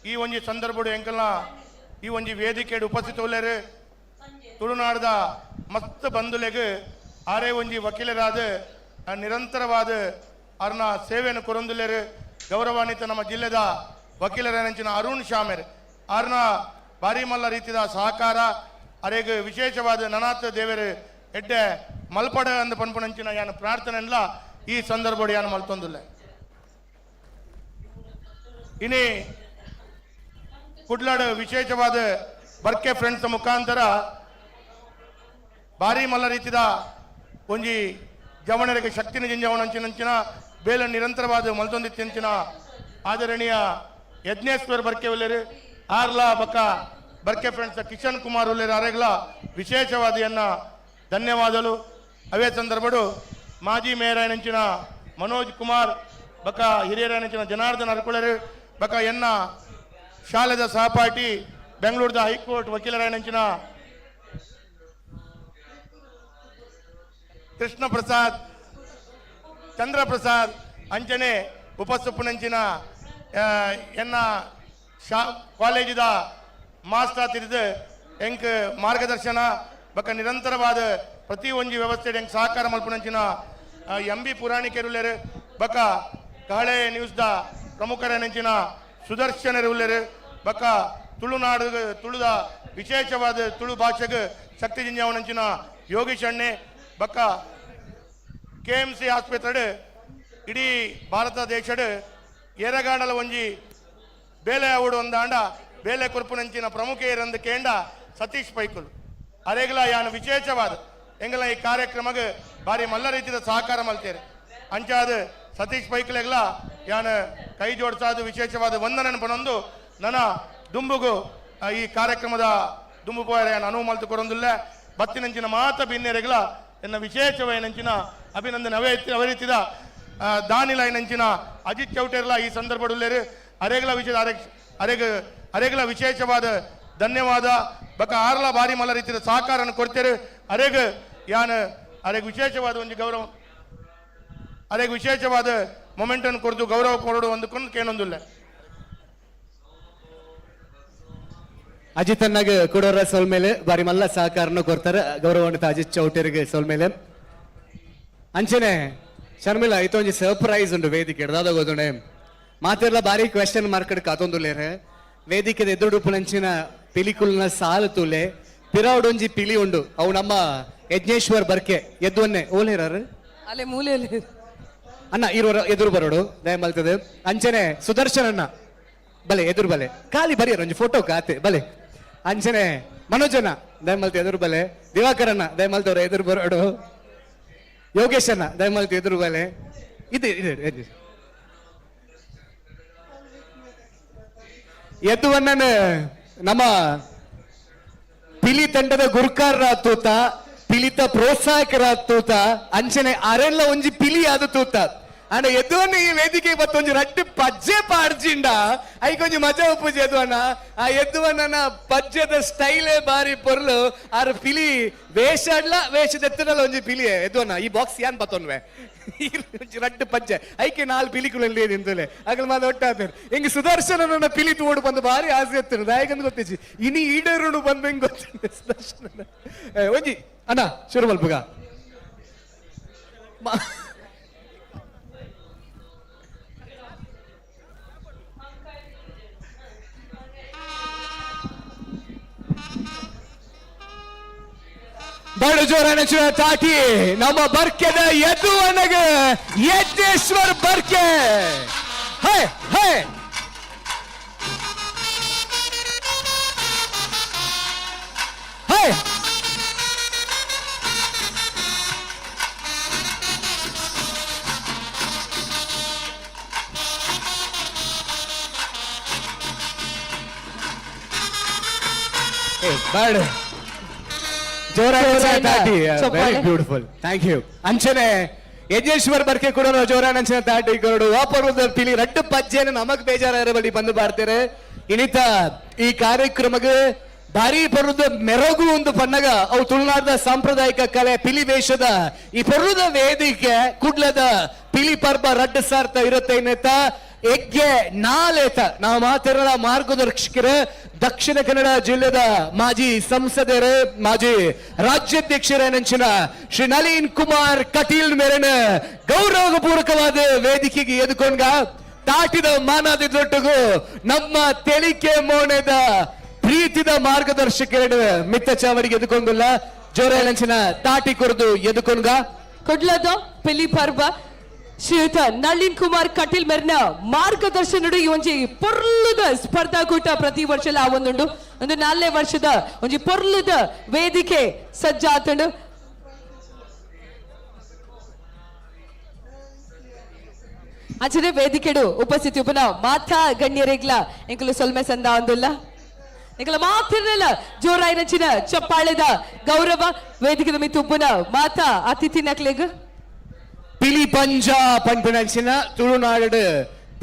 ಈ ಒಂಜಿ ಸಂದರ್ಭಡು ಎಂಕಲ್ನ ಈ ಒಂಜಿ ವೇದಿಕೆಡ್ ಉಪಸ್ಥಿತ ತುಳುನಾಡದ ಮಸ್ತ್ ಬಂಧುಲೆಗ್ ಆರೇ ಒಂಜಿ ವಕೀಲರಾದ ನಿರಂತರವಾದ ಅರ್ನ ಸೇವೆಯನ್ನು ಕೊರೊಂದುಲ್ಲೆರ್. ಗೌರವಾನ್ವಿತ ನಮ್ಮ ಜಿಲ್ಲೆದ ವಕೀಲರ ಅರುಣ್ ಶಾಮೆರ್ ಆರ್ನ ಭಾರಿ ಮಲ್ಲ ರೀತಿಯ ಸಹಕಾರ ಅರೆಗ್ ವಿಶೇಷವಾದ ನನಾಥ ದೇವರು ಎಡ್ಡೆ ಮಲ್ಪಡ ಅಂದ ಪನ್ಪುನಂಚಿನ ಯಾನ ಪ್ರಾರ್ಥನೆ ಈ ಸಂದರ್ಭ ಯಾನ ಮಲ್ತೊಂದುಲ್ಲೆ. ಇನಿ ಕುಡ್ಲಾಡ್ ವಿಶೇಷವಾದ ಬರ್ಕೆ ಫ್ರೆಂಡ್ಸ್ ಮುಖಾಂತರ ಭಾರಿ ಮಲ್ಲ ರೀತಿಯ ಒಂಜಿ ಜವಣರಿಗೆ ಶಕ್ತಿನ ಜಿಂಜವಣಂಚಿನಂಚಿನ ಬೇಲ ನಿರಂತರವಾದ ಮಲ್ತೊಂದಿತ್ತಿಂಚಿನ ಆದರಣೀಯ ಯಜ್ಞೇಶ್ವರ್ ಬರ್ಕೆ ಉಲ್ಲೇರು ಆರ್ಲಾ ಬಕ್ಕ ಬರ್ಕೆ ಫ್ರೆಂಡ್ಸ್ ಕಿಶನ್ ಕುಮಾರ್ ಉಲ್ಲೇರು ಅರೆಗ್ಲ ವಿಶೇಷವಾದ ಎನ್ನ ಧನ್ಯವಾದಗಳು. ಅವೇ ಸಂದರ್ಭಡು ಮಾಜಿ ಮೇಯರ್ ಮನೋಜ್ ಕುಮಾರ್ ಬಕ ಹಿರಿಯರ ಜನಾರ್ದನ್ ಅರ್ಕುಳರು ಬಕ ಎನ್ನ ಶಾಲೆದ ಸಹಪಾಠಿ ಬೆಂಗಳೂರದ ಹೈಕೋರ್ಟ್ ವಕೀಲರಾಯಣಂಚಿನ ಕೃಷ್ಣ ಪ್ರಸಾದ್ ಚಂದ್ರ ಪ್ರಸಾದ್ ಅಂಚನೆ ಉಪಸುಪ್ಪುನಂಚಿನ ಎನ್ನ ಕಾಲೇಜಿದ ಮಾಸ್ಟರ್ ತಿರಿದು ಎಂಕ್ ಮಾರ್ಗದರ್ಶನ ಬಕ ನಿರಂತರವಾದ ಪ್ರತಿ ಒಂಜಿ ವ್ಯವಸ್ಥೆ ಎಂಕ್ ಸಹಕಾರ ಮಲ್ಪುನಂಚಿನ ಎಂ ಬಿ ಪುರಾಣಿಕೆರುಲ್ಲೇರು ಬಕ ಕಹಳೆ ನ್ಯೂಸ್ದ ಪ್ರಮುಖರನಂಚಿನ ಸುದರ್ಶನರುಲ್ಲೇರು ಬಕ ತುಳುನಾಡು ತುಳುದ ವಿಶೇಷವಾದ ತುಳು ಭಾಷೆಗೆ ಶಕ್ತಿ ಜಿಂಜಾವನಂಚಿನ ಯೋಗೀಶ್ ಅಣ್ಣೆ ಬಕ ಕೆ ಎಂ ಸಿ ಆಸ್ಪತ್ರೆ ಇಡೀ ಭಾರತ ದೇಶಡ್ ಏರಗಾಡಲ ಒಂಜಿ ಬೇಲೆ ಅವಡು ಒಂದಾಂಡ ಬೇಲೆ ಕುರ್ಪುನಂಚಿನ ಪ್ರಮುಖ ಏರಂದು ಕೇಂಡ ಸತೀಶ್ ಪೈಕುಲು ಅರೆಗ್ಲ ಯಾನು ವಿಶೇಷವಾದ ಎಂಗಲ ಈ ಕಾರ್ಯಕ್ರಮಕ್ಕೆ ಭಾರಿ ಮಲ್ಲ ರೀತಿಯ ಸಹಕಾರ ಮಲ್ತೇರೆ. ಅಂಚಾದ ಸತೀಶ್ ಪೈಕುಲೆಗ್ಲ ಯಾನು ಕೈ ಜೋಡಿಸಾದ ವಿಶೇಷವಾದ ವಂದನೆ ಪನೊಂದು ನನ್ನ ದುಂಬುಗು ಈ ಕಾರ್ಯಕ್ರಮದ ದುಂಬು ಪೋಯರೆ ಯಾನ್ ಅನುವು ಮಲ್ತು ಕೊರೊಂದುಲ್ಲ. ಬತ್ತಿನಂಚಿನ ಮಾತ ಬಿನ್ನೆರೆಗ್ಲ ಎನ್ನ ವಿಶೇಷವಾಯಿನಂಚಿನ ಅಭಿನಂದನೆ. ಅವೇ ಅವರೀತಿದ ದಾನಿಲೈನಂಚಿನ ಅಜಿತ್ ಚೌಟೇರ್ಲ ಈ ಸಂದರ್ಭಡುಲ್ಲೇರು ಅರೆಗ್ಲ ವಿಶೇಷ ಅರೆಗ್ ಅರೆಗ್ಲ ವಿಶೇಷವಾದ ಧನ್ಯವಾದ. ಬಕ ಆರ್ಲ ಬಾರಿ ಮಲ್ಲ ರೀತಿಯ ಸಹಕಾರನ್ನು ಕೊಡ್ತೇವೆ. ಅರೆಗ್ ಯಾನ್ ಅರೆಗ್ ವಿಶೇಷವಾದ ಒಂದು ಗೌರವ ಅರೆಗ್ ವಿಶೇಷವಾದ ಮೊಮೆಂಟನ್ನು ಕೊರ್ದು ಗೌರವ ಕೊರಡು ಒಂದಕ್ಕೊಂದು ಕೇನೊಂದುಲ್ಲ. ಅಜಿತ್ ಅಣ್ಣಗ್ ಕೊಡೋರ ಸೋಲ್ಮೇಲೆ ಬಾರಿ ಮಲ್ಲ ಸಹಕಾರನ ಕೊಡ್ತಾರೆ ಗೌರವಾನ್ವಿತ ಅಜಿತ್ ಚೌಟರಿಗೆ ಸೋಲ್ಮೇಲೆ. ಅಂಚನೆ ಶರ್ಮಿಳಾ ಇತ್ತೊಂಜಿ ಸರ್ಪ್ರೈಸ್ ಉಂಟು ವೇದಿಕೆ ದಾದ ಗೊತ್ತುಂಡೆ ಮಾತೆರ್ಲ ಬಾರಿ ಕ್ವೆಶನ್ ಮಾರ್ಕೆಟ್ ಕಾತೊಂದುಲ್ಲೇರೆ. ವೇದಿಕೆದ ಎದುರುಡುಪು ನಂಚಿನ ಪಿಲಿಕುಲ್ನ ಸಾಲು ತೂಲೆ ಪಿರಾವುಡೊಂಜಿ ಪಿಲಿ ಉಂಡು ಅವು ನಮ್ಮ ಯಜ್ಞೇಶ್ವರ್ ಬರ್ಕೆ ಎದ್ದುವನ್ನೇ ಓಲೇರಾರು ಅಲ್ಲೇ ಮೂಲೆಯಲ್ಲಿ ಅಣ್ಣ ಇರೋರ ಎದುರು ಬರೋಡು ದಯ ಮಲ್ತದೆ. ಅಂಚನೆ ಸುದರ್ಶನ್ ಅಣ್ಣ ಬಲೆ ಎದುರು ಬಲೆ ಖಾಲಿ ಬರಿಯರ್ ಒಂಜಿ ಫೋಟೋ ಕಾತೆ ಬಲೆ. ಅಂಚನೆ ಮನೋಜನ ದಯಮಲ್ತಿ ಎದುರು ಬಲೆ, ದಿವಾಕರ್ ಅಣ್ಣ ದಯಮಲ್ತವ್ರ ಎದುರು ಬರೋಡು, ಯೋಗೇಶ್ ಅಣ್ಣ ದಯಮಲ್ತಿ ಎದುರು ಬಲೆ. ಇದೆ ಇದೆ ಎದ್ದುವನ್ನ ನಮ್ಮ ಪಿಲಿ ತಂಡದ ಗುರುಕಾರ ತೂತ, ಪಿಲಿತ ಪ್ರೋತ್ಸಾಹಕರ ತೂತ, ಅಂಚನೆ ಅರೆಲ್ಲ ಒಂಜಿ ಪಿಲಿ ಆದ ತೂತ. ಅಂಡ ಎದ್ದುವನ್ನ ಈ ವೇದಿಕೆ ಬತ್ತೊಂಜಿ ರಡ್ಡು ಪಜ್ಜೆ ಪಾಡ್ಜಿಂಡ ಐಕೊಂಜಿ ಮಜಾ ಉಪ್ಪುಜಿ ಎದ್ದುವನ್ನ. ಆ ಎದ್ದುವನ್ನ ಪಜ್ಜೆದ ಸ್ಟೈಲೇ ಬಾರಿ ಪೊರ್ಲು. ಆರ್ ಪಿಲಿ ವೇಷಡ್ಲ ವೇಷದ ಎತ್ತಡಲ ಒಂಜಿ ಪಿಲಿ ಎದ್ದುವನ್ನ ಈ ಬಾಕ್ಸ್ ಯಾನ್ ಬತ್ತೊನ್ವೆ ಒಂಜಿ ರಡ್ಡು ಪಜ್ಜೆ ಐಕೆ ನಾಲ್ ಪಿಲಿಕುಲಲ್ಲಿ ನಿಂತಲೆ ಅಗಲ್ ಮಾದ ಒಟ್ಟಾತೇನೆ ಹಿಂಗೆ ಸುದರ್ಶನ ಪಿಲಿ ತೋಡು ಬಂದು ಬಾರಿ ಆಸೆ ಎತ್ತನು ದಾಯಕಂದು ಗೊತ್ತಿಜ್ಜಿ ಇನಿ ಈಡೇರುನು ಬಂದು ಹೆಂಗ್ ಗೊತ್ತಿದೆ ಸುದರ್ಶನ. ಒಂಜಿ ಅಣ್ಣ ಶುರು ಮಲ್ಪುಗ. ಬಡು ಜೋರಾನ ತಾಟಿ ನಮ್ಮ ಬರ್ಕೆದ ಎದ್ದುವನಗ ಯಜ್ಞೇಶ್ವರ್ ಬರ್ಕೆ. ಹೇ ಹೇ ಹೇ ಬೇಡ ಜೋರಾಗಿ ತಾಟಿ. Very beautiful, thank you. ಅಂಚನೆ ಯಜ್ಞೇಶ್ವರ್ ಬರ್ಕೆ ಕೂಡ ಜೋರಾನ ಅಂಚನೆ ತಾಟಿ ಕೊರಡು ವಾಪರುದ ಪಿಲಿ ರಡ್ಡು ಪಜ್ಜೆನ ನಮಗ್ ಬೇಜಾರ ಬಳಿ ಬಂದು ಬರ್ತಾರೆ. ಇನಿತ ಈ ಕಾರ್ಯಕ್ರಮಕ್ಕೆ ಭಾರಿ ಪರ್ವದ ಮೆರಗು ಒಂದು ಪನ್ನಗ ಅವು ತುಳುನಾಡದ ಸಾಂಪ್ರದಾಯಿಕ ಕಲೆ ಪಿಲಿ ವೇಷದ ಈ ಪರ್ವದ ವೇದಿಕೆ ಕುಡ್ಲದ ಪಿಲಿ ಪರ್ಬ ರಡ್ಡು ಸಾರ್ಥ ಇರುತ್ತೆ ಇನ್ನೆತ್ತ ಎಗ್ಗೆ ನಾಲೇತ ನಾವು ಮಾತಿರಲ್ಲ ಮಾರ್ಗದರ್ಶಕರು ದಕ್ಷಿಣ ಕನ್ನಡ ಜಿಲ್ಲೆದ ಮಾಜಿ ಸಂಸದರು ಮಾಜಿ ರಾಜ್ಯಾಧ್ಯಕ್ಷರ ನೆಂಚಿನ ಶ್ರೀ ನಳಿನ್ ಕುಮಾರ್ ಕಟೀಲ್ ಮೇರೆನ ಗೌರವಪೂರ್ವಕವಾದ ವೇದಿಕೆಗೆ ಎದುಕೊಂಡ ತಾಟಿದ ಮಾನಾದಿದೊಟ್ಟಿಗೂ ನಮ್ಮ ತೆಲಿಕೆ ಮೋಣೆದ ಪ್ರೀತಿದ ಮಾರ್ಗದರ್ಶಕರು ಮಿತ್ತ ಚಾವರಿಗೆ ಎದುಕೊಂಡುಲ್ಲ ಜೋರ ತಾಟಿ ಕೊರದು ಎದುಕೊಂಡ ಕುಡ್ಲದ ಪಿಲಿ ಪರ್ವ ಶ್ರೀಯುತ ನಳಿನ್ ಕುಮಾರ್ ಕಟೀಲ್ ಮೆರ್ನ ಮಾರ್ಗದರ್ಶನಡು ಈ ಒಂಜಿ ಪೊರ್ಲುದ ಸ್ಪರ್ಧಾಕೂಟ ಪ್ರತಿ ವರ್ಷಲ ಒಂದುಂಡು. ಒಂದು ನಾಲ್ನೇ ವರ್ಷದ ಒಂಜಿ ಪೊರ್ಲುದ ವೇದಿಕೆ ಸಜ್ಜಾತುಂಡು. ಅಂಚನೆ ವೇದಿಕೆಡು ಉಪಸ್ಥಿತಿ ಉಪನ ಮಾತಾ ಗಣ್ಯರಿಗ್ಲ ಎಂಕುಲು ಸೊಲ್ಮೆ ಸಂದ ಒಂದುಲ್ಲ ಎಂಕುಲ ಮಾತಿರಲ್ಲ ಜೋರಾಯಿನಂಚಿನ ಚಪ್ಪಾಳೆದ ಗೌರವ ವೇದಿಕೆದ ಮಿತ್ತು ಉಪ್ಪುನ ಮಾತಾ ಅತಿಥಿ ನಕ್ಲೆಗ್. ಪಿಲಿ ಪಂಜ ಪನ್ಪಿನಂಚಿನ ತುಳುನಾಡು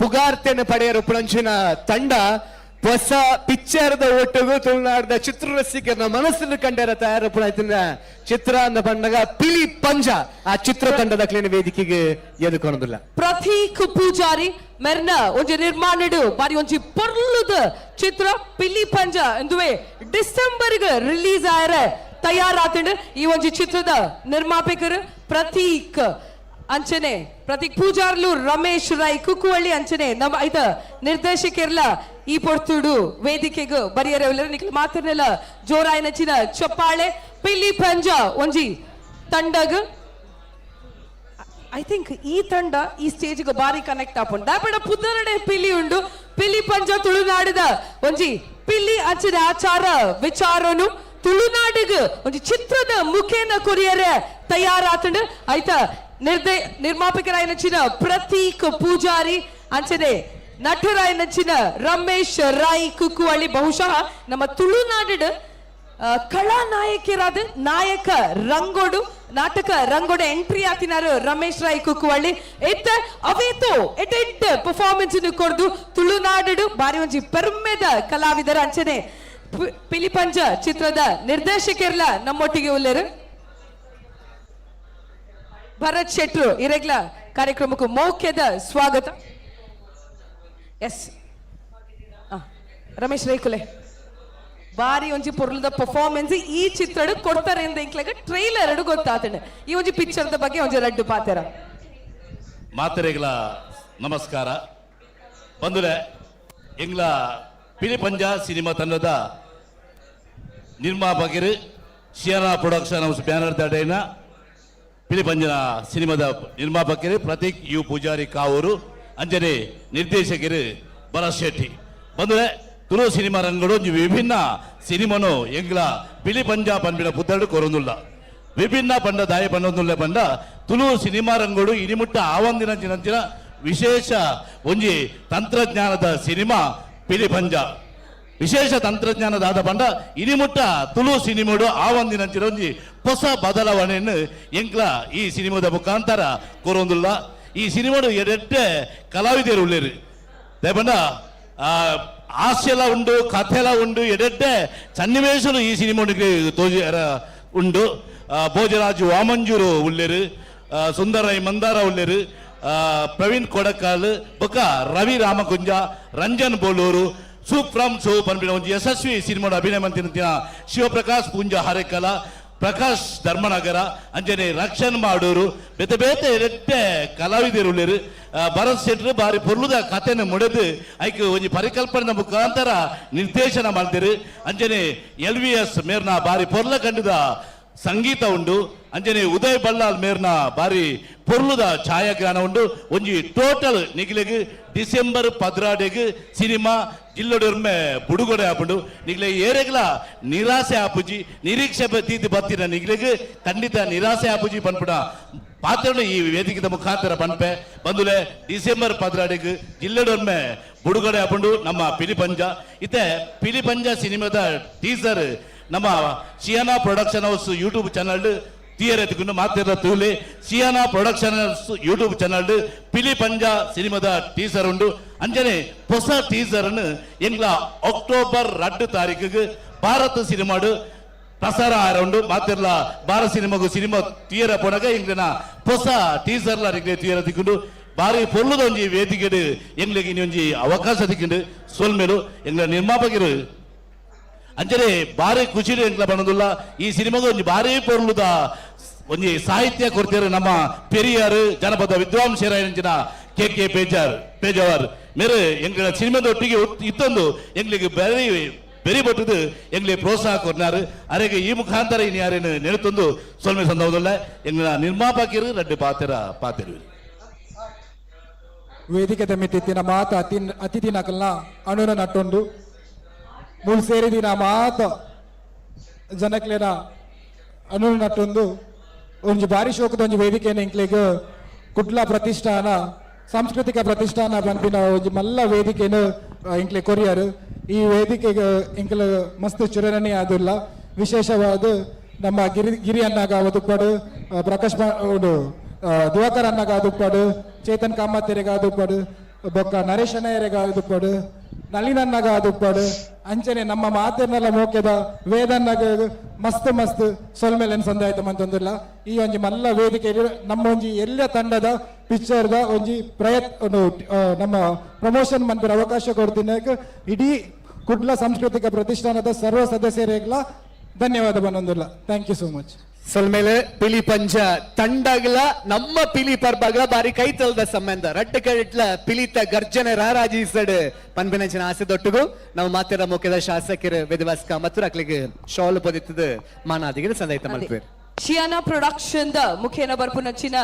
ಪುಗಾರ್ತೆನ ಪಡೆಯರು ಪುಣಂಚಿನ ತಂಡ ಹೊಸ ಪಿಕ್ಚರ್ದ ಒಟ್ಟಿಗೂ ತುಳುನಾಡದ ಚಿತ್ರರಸಿಕರನ ಮನಸ್ಸನ್ನು ಕಂಡರ ತಯಾರು ಪುಣಾಯ್ತಿನ ಚಿತ್ರ ಅಂದ ಪಂಡಗ ಪಿಲಿ ಪಂಜ ಆ ಚಿತ್ರ ತಂಡದ ಕ್ಲೀನ ವೇದಿಕೆಗೆ ಎದುಕೊನದಿಲ್ಲ. ಪ್ರತೀಕ್ ಪೂಜಾರಿ ಮೆರ್ನ ಒಂಜಿ ನಿರ್ಮಾಣಡು ಬಾರಿ ಒಂಜಿ ಪೊರ್ಲುದ ಚಿತ್ರ ಪಿಲಿ ಪಂಜ ಎಂದುವೆ ಡಿಸೆಂಬರ್ಗ್ ರಿಲೀಸ್ ಆಯರ ತಯಾರಾತಂಡು. ಈ ಒಂಜಿ ಚಿತ್ರದ ನಿರ್ಮಾಪಕರು ಪ್ರತೀಕ್ ಅಂಚನೆ ಪ್ರತೀಕ್ ಪೂಜಾರ್ಲು ರಮೇಶ್ ರೈ ಕುಕ್ಕುವಳ್ಳಿ ಅಂಚನೆ ನಮ್ಮ ಐತ ನಿರ್ದೇಶಕಿರ್ಲ ಈ ಪೊರ್ತುಡು ವೇದಿಕೆಗ್ ಬರಿಯರೆ ನಿಕ್ಲು ಮಾತ್ರನೆಲ್ಲ ಜೋರಾಯಿನ ಚಿನ ಚಪ್ಪಾಳೆ ಪಿಲಿ ಪಂಜ ಒಂಜಿ ತಂಡಗ್. I think ಈ ತಂಡ ಈ ಸ್ಟೇಜ್ಗೆ ಬಾರಿ ಕನೆಕ್ಟ್ ಆಪುಂಡು. ದಾಪಡ ಪುದರಡೆ ಪಿಲಿ ಉಂಡು. ಪಿಲಿ ಪಂಜ ತುಳುನಾಡಿದ ಒಂಜಿ ಪಿಲಿ ಅಂಚನೆ ಆಚಾರ ವಿಚಾರನು ತುಳುನಾಡಿಗ್ ಒಂಜಿ ಚಿತ್ರದ ಮುಖೇನ ಕೊರಿಯರೆ ತಯಾರಾತಂಡು. ಆಯ್ತಾ ನಿರ್ಮಾಪಕರಾಯಿನಂಚಿನ ಪ್ರತೀಕ್ ಪೂಜಾರಿ ಅಂಚನೆ ನಟರಾಯಿನಂಚಿನ ರಮೇಶ್ ರೈ ಕುಕ್ಕುವಳ್ಳಿ ಬಹುಶಃ ನಮ್ಮ ತುಳುನಾಡು ಕಳಾನಾಯಕಿರಾದ ನಾಯಕ ರಂಗೋಡು ನಾಟಕ ರಂಗೋಡು ಎಂಟ್ರಿ ಆತಿನಾರು ರಮೇಶ್ ರೈ ಕುಕ್ಕುವಳ್ಳಿ. ಎತ್ತ ಅವೇತೋ ಎಟೆಡ್ ಪರ್ಫಾರ್ಮೆನ್ಸ್ ಕೊರ್ದು ತುಳುನಾಡು ಬಾರಿ ಒಂಜಿ ಪೆರ್ಮೆದ ಕಲಾವಿದರ ಅಂಚನೆ ಪಿಲಿಪಂಜ ಚಿತ್ರದ ನಿರ್ದೇಶಕಿರ್ಲ ನಮ್ಮೊಟ್ಟಿಗೆ ಉಲ್ಲೇರು ಭರತ್ ಶೆಟ್ರು ಇರೆಗ್ಲ ಕಾರ್ಯಕ್ರಮಕ್ಕೆ ಮೌಖ್ಯದ ಸ್ವಾಗತ. ಎಸ್ ರಮೇಶ್ ರೈಕುಲೆ ಬಾರಿ ಒಂಜಿ ಪೊರ್ಲುದ ಪರ್ಫಾರ್ಮೆನ್ಸ್ ಈ ಚಿತ್ರಡ್ ಕೊಡ್ತಾರೆ ಅಂತ ಇಂಕ್ಲೆಗ್ ಟ್ರೈಲರ್ ಗೊತ್ತಾತಂಡೆ. ಈ ಒಂಜಿ ಪಿಕ್ಚರ್ದ ಬಗ್ಗೆ ಒಂಜಿ ರಡ್ಡು ಪಾತೆರ. ಮಾತೆರೆಗಳ ನಮಸ್ಕಾರ. ಬಂದುಲೆ ಎಂಗ್ಲ ಪಿಲಿಪಂಜ ಸಿನಿಮಾ ತಂಡದ ನಿರ್ಮಾಪಕರು ಶಿಯಾನ production house banner ದಡೈನ ಪಿಲಿಪಂಜನ ಸಿನಿಮಾದ ನಿರ್ಮಾಪಕರು ಪ್ರತೀಕ್ you Poojary Kavoor, ಅಂಜನೆ ನಿರ್ದೇಶಕರು ಭರತ್ ಶೆಟ್ಟಿ. ಬಂದ್ರೆ ತುಳು ಸಿನಿಮಾ ರಂಗಡು ಒಂಜಿ ವಿಭಿನ್ನ ಸಿನಿಮಾನು ಎಂಗ್ಲ ಪಿಲಿಪಂಜ ಪನ್ಪಿನ ಪುತ್ತಡು ಕೊರೊಂದುಲ್ಲ. ವಿಭಿನ್ನ ಪಂಡ ದಾಯ ಪನ್ನೊಂದುಲ್ಲ ಪಂಡ ತುಳು ಸಿನಿಮಾ ರಂಗಡು ಇನಿಮುಟ್ಟ ಆವಂದಿನ ಚಿನಂಚಿನ ವಿಶೇಷ ಒಂಜಿ ತಂತ್ರಜ್ಞಾನದ ಸಿನಿಮಾ ಪಿಲಿಪಂಜ. ವಿಶೇಷ ತಂತ್ರಜ್ಞಾನದಾದ ಪಂಡ ಇನಿಮುಟ್ಟ ತುಳು ಸಿನಿಮಾಡು ಆವಂದಿನಂಚಿನ ಒಂಜಿ ಹೊಸ ಬದಲಾವಣೆಯನ್ನು ಎಂಕ್ಲ ಈ ಸಿನಿಮಾದ ಮುಖಾಂತರ ಕೊರೊಂದುಲ್ಲ. ಈ ಸಿನಿಮಾಡು ಎರಡೆಟ್ಟೆ ಕಲಾವಿದರು ಉಳ್ಳೇರು ದಯಪಂಡ ಹಾಸ್ಯಲ ಉಂಡು, ಕಥೆಲ ಉಂಡು, ಎಡೆಡ್ಡೆ ಸನ್ನಿವೇಶನು ಈ ಸಿನಿಮಾಡಿಗೆ ತೋಜಿ ಉಂಡು. ಭೋಜರಾಜ್ ವಾಮಂಜೂರು ಉಳ್ಳೇರು, ಸುಂದರ ಮಂದಾರ ಉಳ್ಳೇರು, ಪ್ರವೀಣ್ ಕೊಡಕಾಲ್ ಬೊಕ್ಕ ರವಿ Ramakunja, Ranjan Boloor, soup from soup ಪನ್ಪಿನ ಒಂಜಿ ಯಶಸ್ವಿ ಸಿನಿಮಾದ ಅಭಿನಯ ಮಂತಿನ ಶಿವಪ್ರಕಾಶ್ ಪೂಂಜಾ ಹರೇಕಲ, ಪ್ರಕಾಶ್ ಧರ್ಮನಗರ, ಅಂಜನೆ ರಕ್ಷಣ್ ಮಾಡೂರು, ಬೇತೆ ಬೇತೆ ಎಡೆಟ್ಟೆ ಕಲಾವಿದರು ಉಳ್ಳೇರು. ಭರತ್ ಶೆಟ್ರು ಬಾರಿ ಪೊರ್ಲುದ ಕಥೆನ ಮುಡೆದು ಐಕ್ ಒಂಜಿ ಪರಿಕಲ್ಪನೆ ಮುಖಾಂತರ ನಿರ್ದೇಶನ ಮಾಡ್ತೀರಿ. ಅಂಜನೆ L V S ಮೇರ್ನ ಬಾರಿ ಪೊರ್ಲ ಕಂಡದ ಸಂಗೀತ ಉಂಡು. ಅಂಜನೆ ಉದಯ್ ಬಲ್ಲಾಲ್ ಮೇರ್ನ ಬಾರಿ ಪೊರ್ಲುದ ಛಾಯಾಗ್ರಹಣ ಉಂಡು. ಒಂಜಿ ಟೋಟಲ್ ನಿಗ್ಲೆಗ್ ಡಿಸೆಂಬರ್ 12 ಸಿನಿಮಾ ಜಿಲ್ಲೊಡೊರ್ಮೆ ಬುಡುಗಡೆ ಆಪುಂಡು. ನಿಗ್ಲೆ ಏರೆಗ್ಲ ನಿರಾಸೆ ಆಪುಜಿ, ನಿರೀಕ್ಷೆ ತೀತಿ ಬತ್ತಿನ ನಿಗ್ಲೆಗ್ ಖಂಡಿತ ನಿರಾಸೆ ಆಪುಜಿ ಪನ್ಪುಡ ಪಾತ್ರನು ಈ ವೇದಿಕೆದ ಮುಖಾಂತರ ಪನ್ಪೆ. ಬಂದುಲೆ ಡಿಸೆಂಬರ್ 12 ಜಿಲ್ಲೆಡೊರ್ಮೆ ಬುಡುಗಡೆ ಆಪುಂಡು ನಮ್ಮ ಪಿಲಿಪಂಜ. ಇತ್ತೆ ಪಿಲಿಪಂಜ ಸಿನಿಮಾದ ಟೀಸರ್ ನಮ್ಮ Shiyana production house YouTube channel theatre ಎತ್ತುಕೊಂಡು ಮಾತಿರ ತೂಲೆ. Shiyana production house YouTube channel Pilipanja ಸಿನಿಮಾದ ಟೀಸರ್ ಉಂಡು. ಅಂಜನೆ ಹೊಸ ಟೀಸರ್ ಎಂಗ್ಲ ಅಕ್ಟೋಬರ್ 2 ತಾರೀಕಿಗೆ ಭಾರತ್ ಸಿನಿಮಾಡು ಪ್ರಸಾರ ಆರೌಂಡು. ಮಾತಿರ್ಲ ಭಾರತ್ ಸಿನಿಮಾಗು ಸಿನಿಮಾ ಥಿಯೇಟರ್ ಪೋನಾಗ ಎಂಗ್ಲಿನ ಹೊಸ ಟೀಸರ್ಲ ಥಿಯೇಟರ್ ತಿಕ್ಕೊಂಡು ಬಾರಿ ಪೊರ್ಲುದ ಒಂಜಿ ವೇದಿಕೆಡು ಎಂಗ್ಲಿಗೆ ಇನ್ನೊಂಜಿ ಅವಕಾಶ ತಿಕ್ಕೊಂಡು ಸೊಲ್ಮೇಲು ಎಂಗ್ಲ ನಿರ್ಮಾಪಕರು. ಅಂಚನೆ ಬಾರಿ ಖುಷಿ ಎಂಕ್ಲ ಬಣ್ಣದುಲ್ಲ. ಈ ಸಿನಿಮಾಗ ಒಂಜಿ ಬಾರಿ ಪೊರ್ಲುದ ಒಂಜಿ ಸಾಹಿತ್ಯ ಕೊಡ್ತೀರ ನಮ್ಮ ಪೆರಿಯಾರ್ ಜನಪದ ವಿದ್ವಾಂಸರಾಯಂಚಿನ ಕೆ ಕೆ ಪೇಜಾವರ್ ಮೇರೆ ಎಂಗಳ ಸಿನಿಮಾದೊಟ್ಟಿಗೆ ಇತ್ತೊಂದು ಎಂಗ್ಲಿಗೆ ಬೆರಿ ಬೆರಿ ಬಟ್ಟದು ಎಂಗ್ಲಿ ಪ್ರೋತ್ಸಾಹ ಕೊಡ್ನಾರು. ಅರೆಗೆ ಈ ಮುಖಾಂತರ ಇನ್ನು ಯಾರೇನು ನೆನೆತೊಂದು ಸೊಲ್ಮೆ ಸಂದವದಲ್ಲ ಎಂಗಳ ನಿರ್ಮಾಪಕರು ರಡ್ಡು ಪಾತ್ರ ಪಾತಿರುವಿರು. ವೇದಿಕೆ ಮಿತ್ತಿತ್ತಿನ ಮಾತ ಅತಿಥಿ ನಕಲ್ನ ಅಣುನ ನಟ್ಟೊಂದು ಮೂಲು ಸೇರಿದಿನ ಮಾತ ಜನಕ್ಲೆನ ಅಣುನ ನಟ್ಟೊಂದು ಒಂಜಿ ಬಾರಿ ಶೋಕದ ಒಂಜಿ ವೇದಿಕೆನ ಎಂಕ್ಲೆಗ್ ಕುಡ್ಲ ಪ್ರತಿಷ್ಠಾನ ಸಾಂಸ್ಕೃತಿಕ ಪ್ರತಿಷ್ಠಾನ ಪನ್ಪಿನ ಒಂಜಿ ಮಲ್ಲ ವೇದಿಕೆನು ಎಂಕ್ಲೆ ಕೊರಿಯರ್. ಈ ವೇದಿಕೆಗೆ ಎಂಕ್ಲ ಮಸ್ತ್ ಚಿರನಣಿ ಆದುಲ್ಲ. ವಿಶೇಷವಾದ ನಮ್ಮ ಗಿರಿ ಗಿರಿ ಅನ್ನಾಗ ಒದುಪಾಡು, ಪ್ರಕಾಶ್ ದಿವಾಕರ್ ಅನ್ನಾಗ ಆದುಪ್ಪಾಡು, ಚೇತನ್ ಕಾಮತ್ತೆರೆಗ ಆದುಪ್ಪಾಡು, ಬೊಕ್ಕ ನರೇಶ್ ಅಣ್ಣಯ್ಯರೆಗ ಆದುಪ್ಪಾಡು, ನಳಿನನ್ನಾಗ ಆದುಪ್ಪಾಡು, ಅಂಚನೆ ನಮ್ಮ ಮಾತೆರ್ನೆಲ್ಲ ಮೋಕೆದ ವೇದನ್ನಾಗ ಮಸ್ತ್ ಮಸ್ತ್ ಸೊಲ್ಮೆಲೆನ್ ಸಂದಾಯ್ತ ಮಂತೊಂದಿಲ್ಲ. ಈ ಒಂಜಿ ಮಲ್ಲ ವೇದಿಕೆ ನಮ್ಮ ಒಂಜಿ ಎಲ್ಲ ತಂಡದ ಪಿಕ್ಚರ್ದ ಒಂಜಿ ಪ್ರಯತ್ನ ನಮ್ಮ ಪ್ರಮೋಷನ್ ಮನ್ಪುರ ಅವಕಾಶ ಕೊಡ್ತೀನಿ. ಇಡೀ ಕುಡ್ಲ ಸಾಂಸ್ಕೃತಿಕ ಪ್ರತಿಷ್ಠಾನದ ಸರ್ವ ಸದಸ್ಯರಿಗೆಲ್ಲ ಧನ್ಯವಾದ ಬಂದೊಂದಿಲ್ಲ. Thank you so much. ಸೊಲ್ಮೇಲೆ ಪಿಲಿ ಪಂಜ ತಂಡಗ್ಲ ನಮ್ಮ ಪಿಲಿ ಪರ್ಬಗ್ಲ ಬಾರಿ ಕೈತಲ್ದ ಸಂಬಂಧ ರಡ್ಡು ಕಟ್ಲ ಪಿಲಿತ ಗರ್ಜನೆ ರಾರಾಜಿಸಡ್ ಪನ್ಪಿನಂಚಿನ ಆಸೆ ದೊಟ್ಟುಗು ನಾವು ಮಾತಿರ ಮುಖ್ಯದ ಶಾಸಕರು ವೇದವಾಸ್ ಕಾಮತ್ ಅಕ್ಲಿಗೆ ಶಾಲ್ ಪೊದಿತ್ತದ ಮಾನಾದಿಗೆ ಸಂದೈತ ಮಲ್ಪೇರು. ಶಿಯಾನ ಪ್ರೊಡಕ್ಷನ್ the ಮುಖೇನ ಬರ್ಪುನಚ್ಚಿನ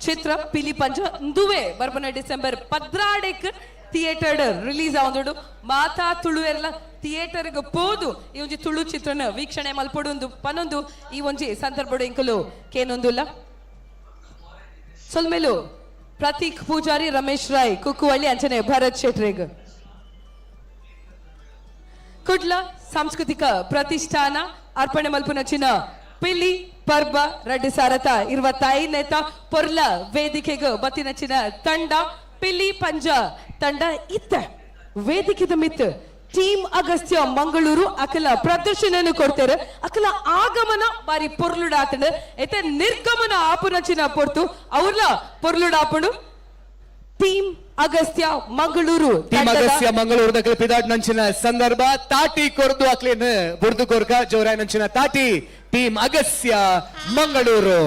ಚಿತ್ರ ಪಿಲಿ ಪಂಜ ಇಂದುವೆ ಬರ್ಪುನ December 14 theatre release ಆವೊಂದುಂಡು. ಮಾತಾ ತುಳುವೆರ್ಲ ಥಿಯೇಟರ್ಗ್ ಪೋದು ಈ ಒಂಜಿ ತುಳು ಚಿತ್ರನ ವೀಕ್ಷಣೆ ಮಲ್ಪೊಡುಂದು ಪನೊಂದು ಈ ಒಂಜಿ ಸಂದರ್ಭಡು ಎಂಕುಲು ಕೇನೊಂದುಲ್ಲ. ಸೊಲ್ಮೆಲು ಪ್ರತೀಕ್ ಪೂಜಾರಿ, ರಮೇಶ್ ರಾಯ್ ಕುಕ್ಕುವಳ್ಳಿ, ಅಂಚನೆ ಭರತ್ ಶೆಟ್ರೆಗ್. ಕುಡ್ಲ ಸಾಂಸ್ಕೃತಿಕ ಪ್ರತಿಷ್ಠಾನ ಅರ್ಪಣೆ ಮಲ್ಪುನಚಿನ ಪಿಲಿ ಪರ್ಬ 2025 ಪೊರ್ಲ ವೇದಿಕೆಗ್ ಬತ್ತಿನಚಿನ ತಂಡ ಪಿಲಿ ಪಂಜ ತಂಡ ಇತ್ತ ವೇದಿಕೆದ ಮಿತ್ ಟೀಮ್ ಅಗಸ್ತ್ಯ ಮಂಗಳೂರು ಅಕಲ ಪ್ರದರ್ಶನ ಕೊಡ್ತಾರೆ. ಅಕಲ ಆಗಮನ ಬಾರಿ ಪೊರ್ಲುಡಾತಂಡು ಎತೆ ನಿರ್ಗಮನ ಆಪುನಚಿನ ಪೊರ್ತು ಅವ್ರಲ ಪೊರ್ಲುಡಾಪುಂಡು. ಟೀಮ್ ಅಗಸ್ತ್ಯ ಮಂಗಳೂರು ಟೀಮ್ ಅಗಸ್ತ್ಯ ಮಂಗಳೂರು ದಕ್ಲೆ ಪಿದಾಟ್ ನಂಚಿನ ಸಂದರ್ಭ ತಾಟಿ ಕೊರ್ದು ಅಕ್ಲೇನ್ ಬುರ್ದು ಕೊರ್ಕ ಜೋರಾಯ್ ನಂಚಿನ ತಾಟಿ ಟೀಮ್ ಅಗಸ್ತ್ಯ ಮಂಗಳೂರು.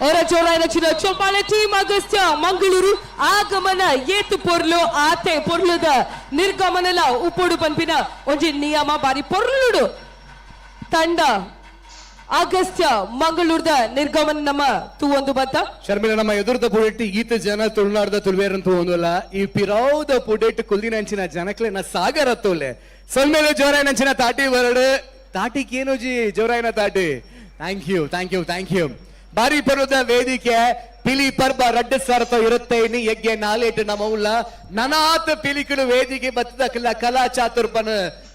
ಅವರ ಜೋರಾದ ಚೊಂಪಾಳೆ ಟೀಮ್ ಅಗಸ್ತ್ಯ ಮಂಗಳೂರು ಆಗಮನ ಏತು ಪೊರ್ಲು ಆತೆ ಪೊರ್ಲುದ ನಿರ್ಗಮನಲ ಉಪ್ಪುಡು ಪನ್ಪಿನ ಒಂಜಿ ನಿಯಮ ಬಾರಿ ಪೊರ್ಲುಡು ತಂಡ ಅಗಸ್ತ್ಯ ಮಂಗಳೂರದ ನಿರ್ಗಮನ ನಮ್ಮ ತೂವೊಂದು ಬತ್ತ. ಶರ್ಮಿಲ ನಮ್ಮ ಎದುರ್ದ ಪುಡೆಟ್ ಈತ ಜನ ತುಳುನಾಡ್ದ ತುಳುವೇರಂತ ಒಂದಲ್ಲ ಈ ಪಿರೌದ ಪುಡೆಟ್ ಕುಲ್ದಿನಂಚಿನ ಜನಕ್ಲೆನ ಸಾಗರ ತೋಲೆ ಸೊಲ್ಮೇಲೆ ಜೋರಾಯನಂಚಿನ ತಾಟಿ ಬರಡು ತಾಟಿಗೇನು G ಜೋರಾಯನ ತಾಟಿ. Thank you thank you thank you. ಬಾರಿ ಪರ್ವದ ವೇದಿಕೆ ಪಿಲಿ ಪರ್ಬ ರಡ್ಡ ಸಾರತ ಇರುತ್ತೆ ಇನ್ನು ಯಜ್ಞ ನಾಲೇಟು ನಮವುಲ್ಲ ನನಾತ ಪಿಲಿಕುಲು ವೇದಿಕೆ ಬತ್ತದ ಕಲಾ ಚಾತುರ್ಪನ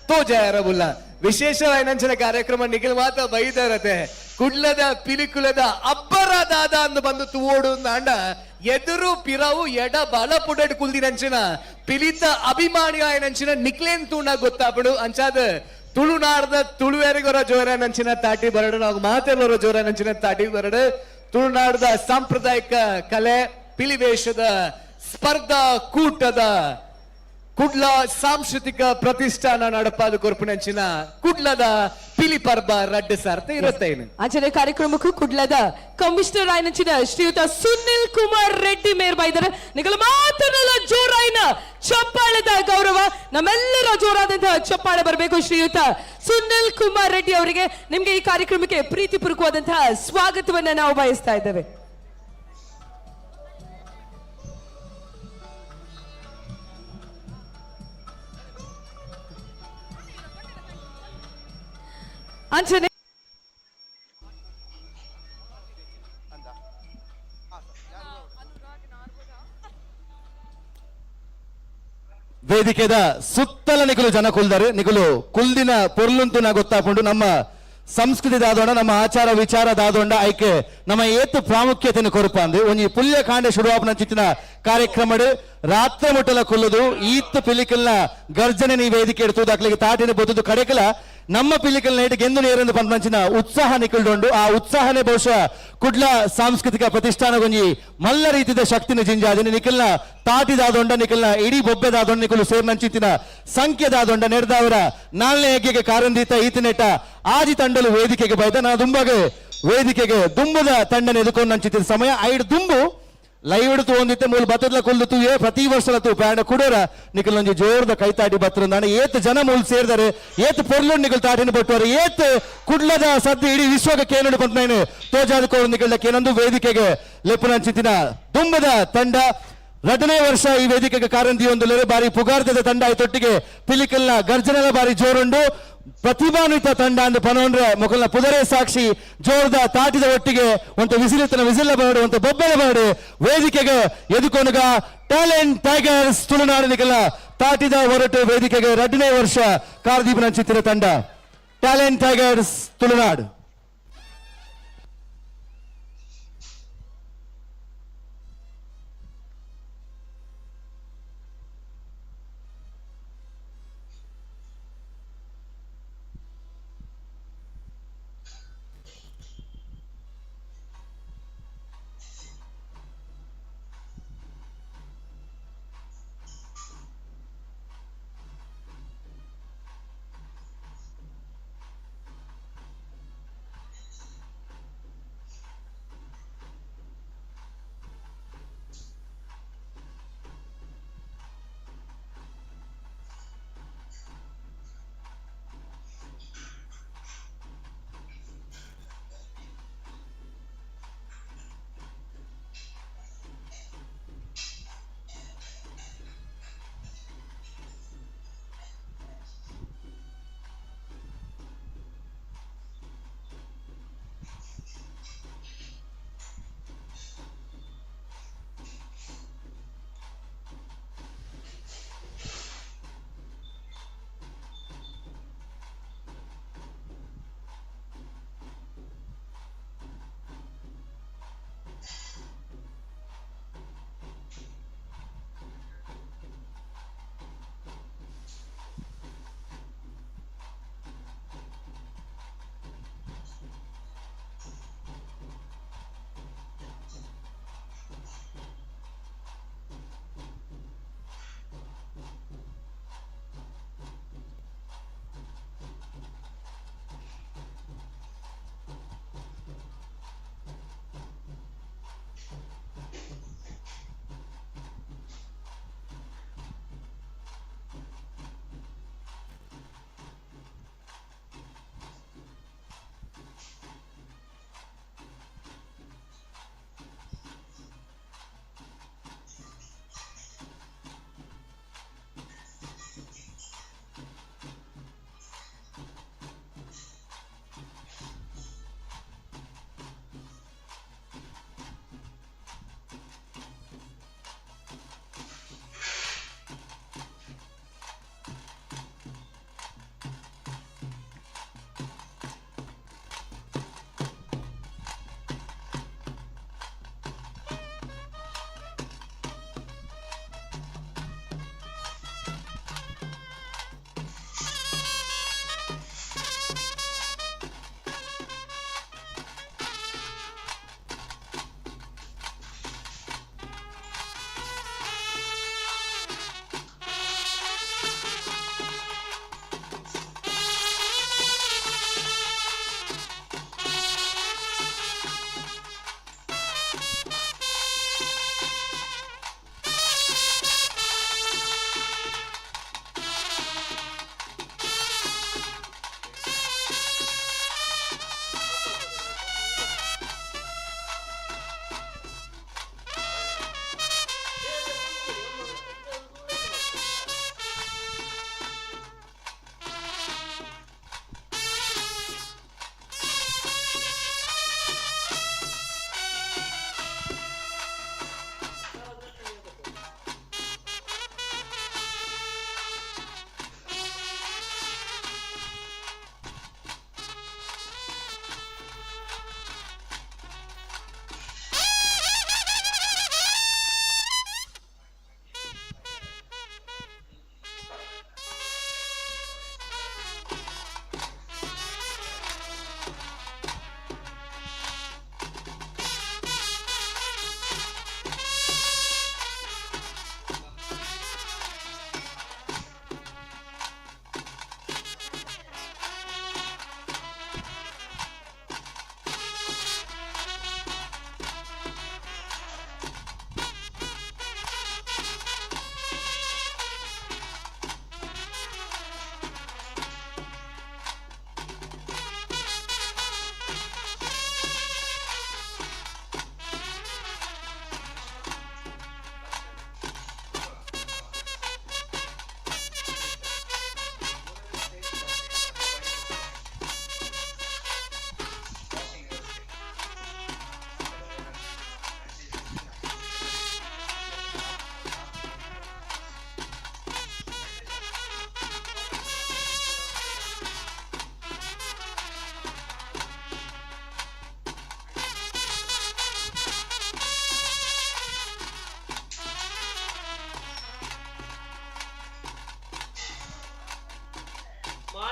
ತೋಜಾರವುಲ್ಲ ವಿಶೇಷವಾದ ಕಾರ್ಯಕ್ರಮ ನಿಖಿಲ್ ಮಾತ ಬೈದರತೆ ಕುಡ್ಲದ ಪಿಲಿಕುಲದ ಅಬ್ಬರ ದಾದ ಅಂದು ಬಂದು ತೂವೋಡು ಅಂಡ ಎದುರು ಪಿರವು ಎಡ ಬಲ ಪುಡಟ್ ಕುಲ್ದಿನಂಚಿನ ಪಿಲಿತ ಅಭಿಮಾನಿ ಆಯನಂಚಿನ ನಿಕ್ಲೇನ್ ತೂಣ ಗೊತ್ತಾಪಡು ಅಂಚಾದ ತುಳುನಾಡ್ದ ತುಳುವೆರಿಗೊರ ಜೋರನಂಚಿನ ತಾಟಿ ಬರಡು ನಾವು ಮಾತೆಲ್ಲರ ಜೋರನಂಚಿನ ತಾಟಿ ಬರಡು. ತುಳುನಾಡ್ದ ಸಾಂಪ್ರದಾಯಿಕ ಕಲೆ ಪಿಲಿವೇಶದ ಸ್ಪರ್ಧಾ ಕೂಟದ ಕುಡ್ಲ ಸಾಂಸ್ಕೃತಿಕ ಪ್ರತಿಷ್ಠಾನ ನಡಪಾದ ಕೊರ್ಪುನಂಚಿನ ಕುಡ್ಲದ ಪಿಲಿ ಪರ್ಬ ರಡ್ಡು ಸಾರ್ಥ ಇರುತ್ತೇನೆ. ಅಂಚನೆ ಕಾರ್ಯಕ್ರಮಕ್ಕೂ ಕುಡ್ಲದ ಕಮಿಷನರ್ ಆಯ್ನಂಚಿನ ಶ್ರೀಯುತ ಸುನಿಲ್ ಕುಮಾರ್ ರೆಡ್ಡಿ ಮೇರ್ ಬೈದರೆ. ನಿಗಲ ಮಾತನೆಲ್ಲ ಜೋರಾಯಿನ ಚಪ್ಪಾಳೆದ ಗೌರವ, ನಮ್ಮೆಲ್ಲರ ಜೋರಾದಂತಹ ಚಪ್ಪಾಳೆ ಬರಬೇಕು ಶ್ರೀಯುತ ಸುನಿಲ್ ಕುಮಾರ್ ರೆಡ್ಡಿ ಅವರಿಗೆ. ನಿಮ್ಗೆ ಈ ಕಾರ್ಯಕ್ರಮಕ್ಕೆ ಪ್ರೀತಿಪೂರ್ವಕವಾದಂತಹ ಸ್ವಾಗತವನ್ನ ನಾವು ಬಯಸ್ತಾ ಇದ್ದೇವೆ. ಅಂಚನೆ ವೇದಿಕೆದ ಸುತ್ತಲ ನಿಕುಲು ಜನ ಕುಲ್ದರು, ನಿಕುಲು ಕುಲ್ದಿನ ಪೊರ್ಲುಂತು ನಾ ಗೊತ್ತಾಪುಂಡು. ನಮ್ಮ ಸಂಸ್ಕೃತಿ ದಾದೋಂಡ, ನಮ್ಮ ಆಚಾರ ವಿಚಾರ ದಾದೋಂಡ, ಐಕೆ ನಮ್ಮ ಏತು ಪ್ರಾಮುಖ್ಯತೆಯನ್ನು ಕೊರಪಾಂದು ಒಂಜಿ ಪುಲ್ಯ ಕಾಂಡೆ ಶುರುವಾಪನ ಚಿತ್ತಿನ ಕಾರ್ಯಕ್ರಮಡು ರಾತ್ರಿ ಮುಟ್ಟಲ ಕುಲ್ಲುದು ಈತ್ ಪಿಲಿಕಲ್ನ ಗರ್ಜನೆ ನೀ ವೇದಿಕೆ ಇಡ್ತು ದಾಖಲೆಗೆ ತಾಟಿನ ಬೊತ್ತದು ಕಡೆಕಲ ನಮ್ಮ ಪಿಲಿಕಲ್ ನೈಟ್ ಗೆಂದು ನೇರಂದು ಪಂಪಂಚಿನ ಉತ್ಸಾಹ ನಿಕುಲ್ಡೊಂಡು. ಆ ಉತ್ಸಾಹನೆ ಬಹುಶಃ ಕುಡ್ಲ ಸಾಂಸ್ಕೃತಿಕ ಪ್ರತಿಷ್ಠಾನಗೊಂಜಿ ಮಲ್ಲ ರೀತಿದ ಶಕ್ತಿನ ಜಿಂಜಾದಿನ ನಿಖಲ್ನ ತಾಟಿದಾದೊಂಡ, ನಿಖಲ್ನ ಇಡೀ ಬೊಬ್ಬೆದಾದೊಂಡ, ನಿಕುಲು ಸೇರ್ನಂಚಿತ್ತಿನ ಸಂಖ್ಯೆದಾದೊಂಡ ನೆಡ್ದಾವರ ನಾಲ್ನೇ ಹೆಗ್ಗೆಗೆ ಕಾರಂದೀತ ಈತನೆಟ್ಟ ಆಜಿ ತಂಡಲು ವೇದಿಕೆಗೆ ಬೈದ. ನಾ ದುಂಬಗೆ ವೇದಿಕೆಗೆ ದುಂಬದ ತಂಡನ ಎದುಕೊಂಡು ನಂಚಿತ್ತಿನ ಸಮಯ ಐಡ್ ದುಂಬು ಲೈವ್ ಹಿಡಿದು ಒಂದಿತ್ತೆ ಮೂಲ ಬತ್ತದ ಕುಲ್ದು ತೂಯೆ ಪ್ರತಿ ವರ್ಷಲ ತೂ ಪ್ಯಾಂಡ ಕುಡೋರ ನಿಕಲ್ ಒಂಜಿ ಜೋರದ ಕೈತಾಟಿ ಬತ್ತರಂದಾಣ. ಏತ್ ಜನ ಮೂಲ ಸೇರ್ದಾರೆ, ಏತ್ ಪೊರ್ಲು ನಿಕಲ್ ತಾಟಿನ ಬಟ್ಟುವರು, ಏತ್ ಕುಡ್ಲದ ಸದ್ದು ಇಡೀ ವಿಶ್ವಕ್ಕೆ ಕೇನುಡು ಪಂತನೈನು ತೋಜಾದ ಕೋರು ನಿಕಲ್ದ ಕೇನೊಂದು ವೇದಿಕೆಗೆ ಲೆಪ್ಪುನಂಚಿತ್ತಿನ ದುಂಬದ ತಂಡ ರಡನೇ ವರ್ಷ ಈ ವೇದಿಕೆಗೆ ಕಾರಂದಿ ಒಂದು ಬಾರಿ ಪುಗಾರ್ದದ ತಂಡ ಆಯ್ತೊಟ್ಟಿಗೆ ಪಿಲಿಕಲ್ನ ಗರ್ಜನೆಲ ಬಾರಿ ಜೋರುಂಡು ಪ್ರತಿಭಾನ್ವಿತ ತಂಡ ಅಂದು ಪನೋನ್ರೆ ಮೊಕಲ್ನ ಪುದರೆ ಸಾಕ್ಷಿ ಜೋರದ ತಾಟಿದ ಒಟ್ಟಿಗೆ ಒಂದು ವಿಸಿಲಿತನ ವಿಸಿಲ ಬಾಡು ಒಂದು ಬೊಬ್ಬೆಲ ಬಾಡು ವೇದಿಕೆಗೆ ಎದುಕೊನುಗ ಟ್ಯಾಲೆಂಟ್ ಟೈಗರ್ಸ್ ತುಳುನಾಡು ನಿಕಲ್ನ ತಾಟಿದ ಹೊರಟು ವೇದಿಕೆಗೆ ರಡನೇ ವರ್ಷ ಕಾರ್ದೀಪನ ಚಿತ್ರ ತಂಡ ಟ್ಯಾಲೆಂಟ್ ಟೈಗರ್ಸ್ ತುಳುನಾಡು.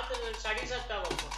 रात 7:30 वरपा.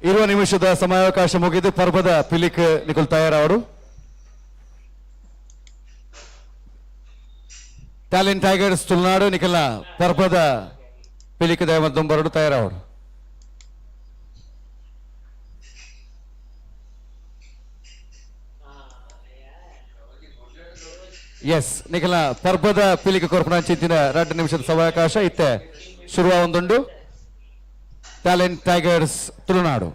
20 ನಿಮಿಷದ ಸಮಯಾವಕಾಶ ಮುಗಿದು ಪರ್ಬದ ಪಿಲಿಕ್ ನಿಕುಲ್ ತಯಾರಾವರು. ಟ್ಯಾಲೆಂಟ್ ಟೈಗರ್ಸ್ ತುಳುನಾಡು ನಿಕಲ್ನ ಪರ್ಬದ ಪಿಲಿಕ್ ದಯಮದ್ದೊಂಬರಡು ತಯಾರಾವರು. ಎಸ್ ನಿಕಲ್ನ ಪರ್ಬದ ಪಿಲಿಕ್ ಕೊರ್ಪಣ ಚಿಂತಿನ 2 ನಿಮಿಷದ ಸಮಯಾವಕಾಶ ಇತ್ತೆ ಶುರುವಾವೊಂದುಂಡು. Talent tigers Tulunadu.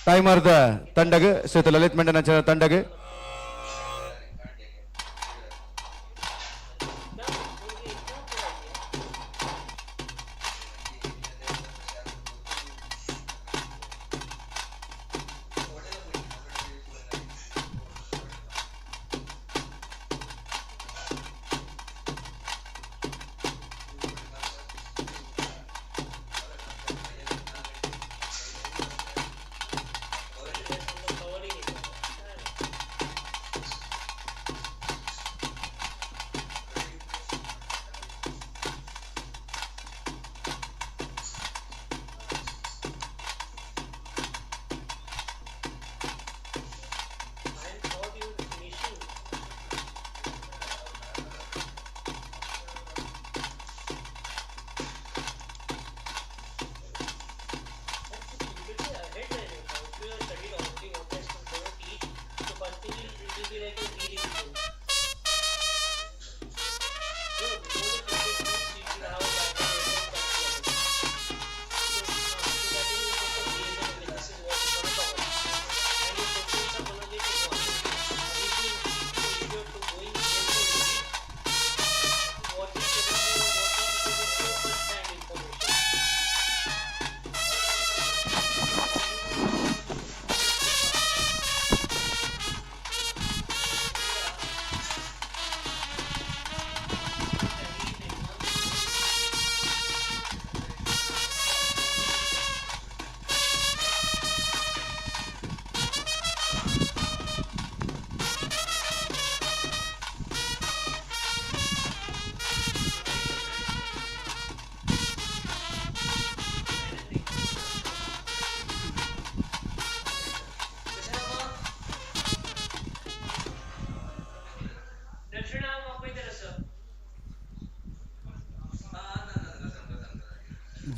Timer the ತಂಡಗ್ ಶ್ರೀತ Lalit ಮೆಂಡನ ತಂಡಗ್.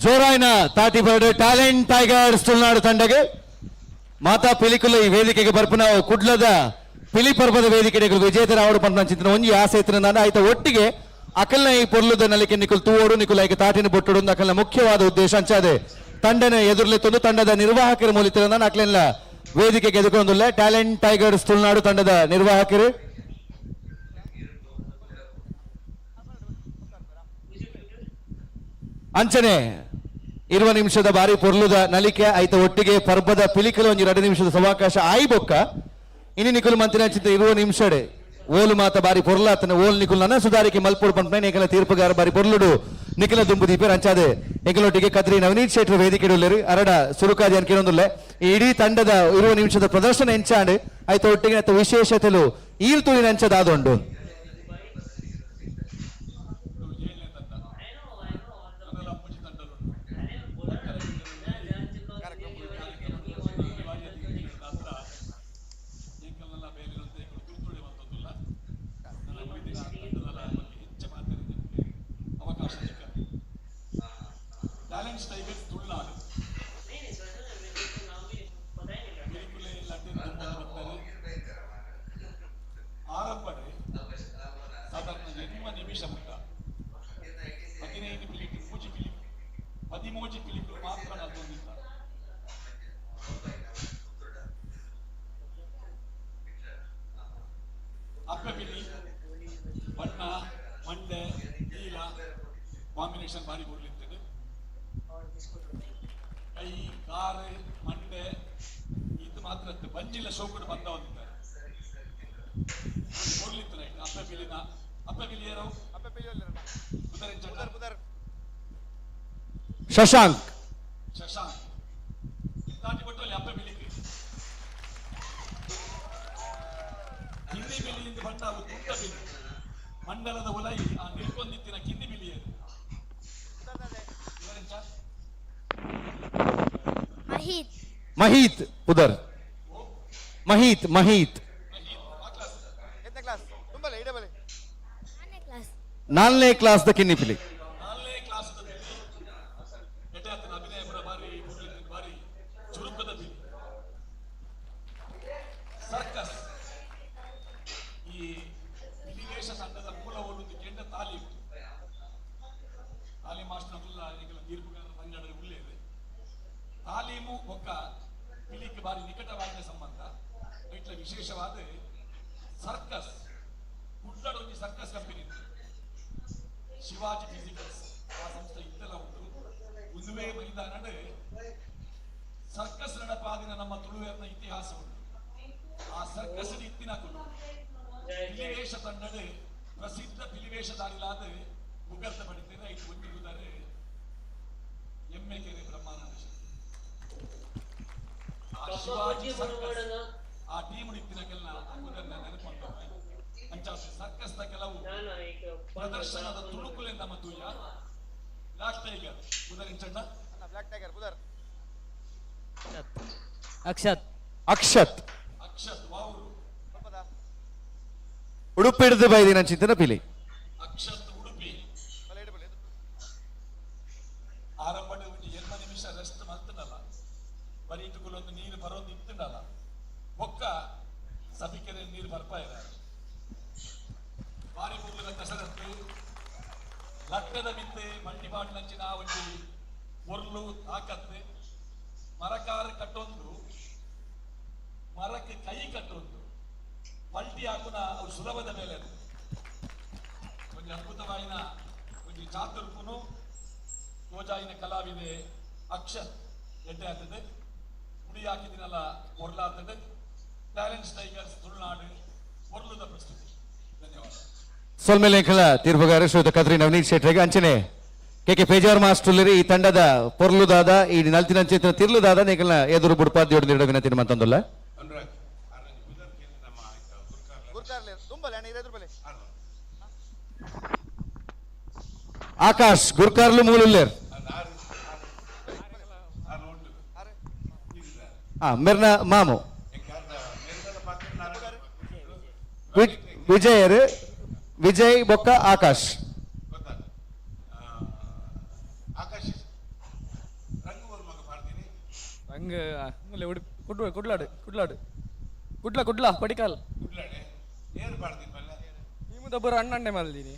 ಜೋರಾಯ್ನ ತಾಟಿ ಬರಡು ಟ್ಯಾಲೆಂಟ್ ಟೈಗರ್ಸ್ ತುಳುನಾಡು ತಂಡಗೆ. ಮಾತಾ ಪಿಲಿಕುಲ ಈ ವೇದಿಕೆಗೆ ಬರ್ಪುನ ಕುಡ್ಲದ ಪಿಲಿ ಪರ್ಬದ ವೇದಿಕೆ ವಿಜೇತರ ಆವಡು ಪಂಡ ಚಿಂತನೆ ಒಂಜಿ ಆಸೆ ಇತ್ತಿನ ಆಯ್ತ ಒಟ್ಟಿಗೆ ಅಕಲ್ನ ಈ ಪೊರ್ಲುದ ನಲಿಕೆ ನಿಕುಲ್ ತೂವೋಡು ನಿಕುಲ್ ಐಕೆ ತಾಟಿನ ಬೊಟ್ಟುಡು ಅಕಲ್ನ ಮುಖ್ಯವಾದ ಉದ್ದೇಶ ಅಂಚಾದೆ ತಂಡನ ಎದುರ್ಲೆತ್ತೊಂದು ತಂಡದ ನಿರ್ವಾಹಕರ ಮೂಲಿತಿರ ಅಕ್ಲೆಲ್ಲ ವೇದಿಕೆಗೆ ಎದುಕೊಂದುಲ್ಲ ಟ್ಯಾಲೆಂಟ್ ಟೈಗರ್ಸ್ ತುಳುನಾಡು ತಂಡದ ನಿರ್ವಾಹಕರು. ಅಂಚನೆ 20 ನಿಮಿಷದ ಬಾರಿ ಪೊರ್ಲುದ ನಲಿಕೆ ಐತ ಒಟ್ಟಿಗೆ ಪರ್ಬದ ಪಿಲಿಕಲು ಒಂಜಿ 2 ನಿಮಿಷದ ಸವಾಕಾಶ ಆಯಿ ಬೊಕ್ಕ ಇನಿ ನಿಕುಲು ಮಂತಿನ ಚಿಂತ 20 ನಿಮಿಷಡೆ ಓಲು ಮಾತ ಬಾರಿ ಪೊರ್ಲಾತನ ಓಲ್ ನಿಕುಲು ನನ್ನ ಸುಧಾರಿಕೆ ಮಲ್ಪೋಡು ಪಂಪನೆ ಏಕಲ ತೀರ್ಪುಗಾರ ಬಾರಿ ಪೊರ್ಲುಡು ನಿಖಿಲ ದುಂಬು ದೀಪೇರ್ ಅಂಚಾದೆ ಎಂಕಲೊಟ್ಟಿಗೆ ಕದ್ರಿ ನವನೀತ್ ಶೆಟ್ರು ವೇದಿಕೆ ಉಲ್ಲೇರು ಅರಡ ಸುರುಕಾದಿ ಅನ್ಕೇನೊಂದುಲ್ಲೆ ಈ ಇಡೀ ತಂಡದ 20 ನಿಮಿಷದ ಪ್ರದರ್ಶನ ಎಂಚಾಂಡ್ ಐತ ಒಟ್ಟಿಗೆ ಐತ ವಿಶೇಷತೆಲು ಈಲ್ ತುಳಿನ ಅಂಚದಾದೊಂಡು. ಶಶಾಂಕ್ ಮಂಡಲದ ಉಲೈ ಆ ನಿಲ್ಕೊಂದಿತ್ತಿನ ಕಿನ್ನಿ ಬಿಲಿಯರು. ಮಹೀತ್. ಮಹೀತ್ ಉದರ್ ಮಹೀತ್ ಮಹೀತ್. ನಾಲ್ನೇ ಕ್ಲಾಸ್ the ಕಿನ್ನಿ ಪಿಲಿ. ಸರ್ಕಸ್ ಈ ಪಿಲಿವೇಶ ತಂಡದ ಮೂಲ ಒಂದು ಕೆಂಡ ತಾಲೀಮು ತಾಲೀಮ್ ಮಾಸ್ಟರ್ ಎಂಕಲ ತೀರ್ಪುಗಾರರ ತಂಗಡ ಉಳ್ಳೇರು ತಾಲೀಮು ಬೊಕ್ಕ ಪಿಲಿಕ್ ಬಾರಿ ನಿಕಟವಾದ ಸಂಬಂಧ. ಇಟ್ಲ ವಿಶೇಷವಾದ ಸರ್ಕಸ್ ಕುಡ್ಲಡ್ ಒಂಜಿ ಸರ್ಕಸ್ ಕಂಪನಿ ಇತ್ತು ಶಿವಾಜಿ ಫಿಸಿಕಲ್ಸ್. ಆ ಸಂಸ್ಥೆ ಇತ್ತೆಲ್ಲ ಉಂಟು. ಉಂದುವೇ ಮೈದಾನಡ್ ಸರ್ಕಸ್ ನಡಪಾದಿನ ನಮ್ಮ ತುಳುವೇರ್ನ ಇತಿಹಾಸ ಉಂಟು. ಆ ಸರ್ಕಸ್ ಇತ್ತಿನಕುಲು ಪಿಲಿವೇಶ ತಂಡಡ್ ಪ್ರಸಿದ್ಧ ಪಿಲಿವೇಶಧಾರಿಲಾದ ಪುಗರ್ತ ಪಡಿತೇನೆ. ಐದು ಒಂಜಿ ಬುದಾರೆ ಎಮ್ಮೆಕೆರೆ ಬ್ರಹ್ಮಾನಂದ ಶೆಟ್ಟಿ. ಆ ಶಿವಾಜಿ ಸರ್ಕಸ್ ಆ ಟೀಮ್ ಇತ್ತಿನ ಕೆಲ ಅಕುದನ್ನ ನೆನಪು ಅಂಚ ಸರ್ಕಸ್ ದ ಕೆಲವು ಪ್ರದರ್ಶನದ ತುಣುಕುಲೆಂದ ಮತ್ತೂಯ ಬ್ಲಾಕ್ ಟೈಗರ್ ಬುದರಿಂಚಣ್ಣ. ಬ್ಲಾಕ್ ಟೈಗರ್ ಬುದರ್. ಅಕ್ಷತ್. ಅಕ್ಷತ್. ಅಕ್ಷತ್ ವಾವರು. ಉಡುಪಿ ಹಿಡಿದು ಬೈದಿನ ಚಿಂತನ ಪಿಲಿ. ಅಕ್ಷತ್ ಉಡುಪಿ. ಆರಂಭದ ಒಂಜಿ ಎನ್ಮ ನಿಮಿಷ ರೆಸ್ಟ್ ಮಲ್ತನಲ್ಲ ಬರೀ ಇಟ್ಟುಕೊಳ್ಳೊಂದು ನೀರು ಬರೋದು ಇತ್ತುಂಡಲ್ಲ ಬೊಕ್ಕ ಸಭಿಕೆರೆ ನೀರು ಬರ್ಪಾ ಇರ ಬಾರಿ ಮುಗ್ಲದ ಕಸರತ್ತು ಲಟ್ಟದ ಮಿತ್ತೆ ಮಂಡಿ ಬಾಟ್ಲಂಚಿನ ಒಂಜಿ ಒರ್ಲು ತಾಕತ್ತು ಮರಕಾರ ಕಟ್ಟೊಂದು ಮರಕ್ಕೆ ಕೈ ಕಟ್ಟೊಂದು ಪಲ್ಟಿ ಹಾಕುನ ಅವು ಸುಲಭದ ಮೇಲೆ ಅದು. ಒಂಜಿ ಅದ್ಭುತವಾಯಿನ ಒಂಜಿ ಚಾತುರ್ಪುನು ತೋಜಾಯಿನ ಕಲಾವಿದೆ ಅಕ್ಷತ್ ಎಡ್ಡೆ ಆಗ್ತದೆ. ಗುಡಿ ಹಾಕಿದಿನಲ್ಲ ಒರ್ಲಾಗ್ತದೆ. ಟ್ಯಾಲೆಂಟ್ಸ್ ಟೈಗರ್ಸ್ ತುಳುನಾಡು ಒರ್ಲುದ ಪ್ರಸ್ತುತಿ. ಧನ್ಯವಾದ. ಸೊಲ್ಮೆಲೇಖಲ ತೀರ್ಪುಗಾರ ಶ್ರೀಯುತ ಕದ್ರಿ ನವನೀತ್ ಶೆಟ್ರಿಗೆ ಅಂಚನೆ ಕೆ ಕೆ ಪೇಜಾವರ್ ಮಾಸ್ಟರ್ ಈ ತಂಡದ ಪೊರ್ಲುದಾದ ಈ ನಲ್ತಿನ ಚಿತ್ರ ತಿರ್ಲುದಾದ ನಿಕಲ್ನ ಎದುರು ಬುಡ್ಪಾದ ಜೋಡಿ ವಿನಂತಿ ಮಂತಂದುಲ್ಲ. ಆಕಾಶ್ ಗುರ್ಕಾರ್ಲು ಮೂಲುಲ್ಲೇರ್ ಮೆರ್ನ ಮಾಮು ವಿಜಯರ್ ವಿಜಯ್ ಬೊಕ್ಕ ಆಕಾಶ್. ರಂಗ್ ಮೂಲೆ ಉಡುಪಿ ಕುಡ್ಲ ಕುಡ್ಲಾಡು ಕುಡ್ಲಾಡು ಕುಡ್ಲ ಕುಡ್ಲ ಕೊಡಿಕಾಲ್ ಈ ಪೂರ ಅಣ್ಣಣ್ಣೆ ಮಲ್ದಿನಿ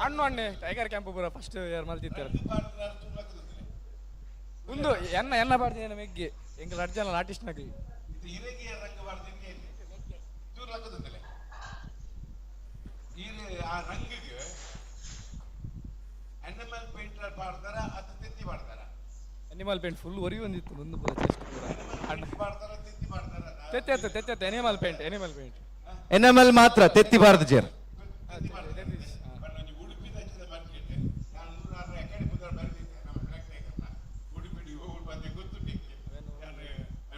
ಅಣ್ಣು ಅಣ್ಣೆ ಟೈಗರ್ ಕ್ಯಾಂಪ್ ಪೂರ ಫಸ್ಟ್ ಇಯರ್ ಮಲ್ತಿತ್ತಾರೆ. ಒಂದು ಎನ್ನ ಎನ್ನ ಪಾಡ್ತೀನಿ ಮೆಗ್ಗೆ ಎಂಕಲ್ ಅರ್ಜನ ಆರ್ಟಿಸ್ಟ್ ನಗಲಿ. ಆ ರಂಗಿಗೆ ಅನಿಮಲ್ ಪೇಂಟರ್ ಪಾಡ್ತಾರ ಅದು ತೆತ್ತಿ ಪಾಡ್ತಾರ? ಅನಿಮಲ್ ಪೇಂಟ್ ಫುಲ್ ಒರಿ ಒಂದಿತ್ತು ಮುಂದೆ ಪೂರ ಚೆಸ್ಟ್ ಪೂರ ತೆತ್ತಿ ಆತು ತೆತ್ತಿ ಆತು animal paint animal paint animal ಮಾತ್ರ ತೆತ್ತಿ ಬಾರ್ದು ಜೇರ್.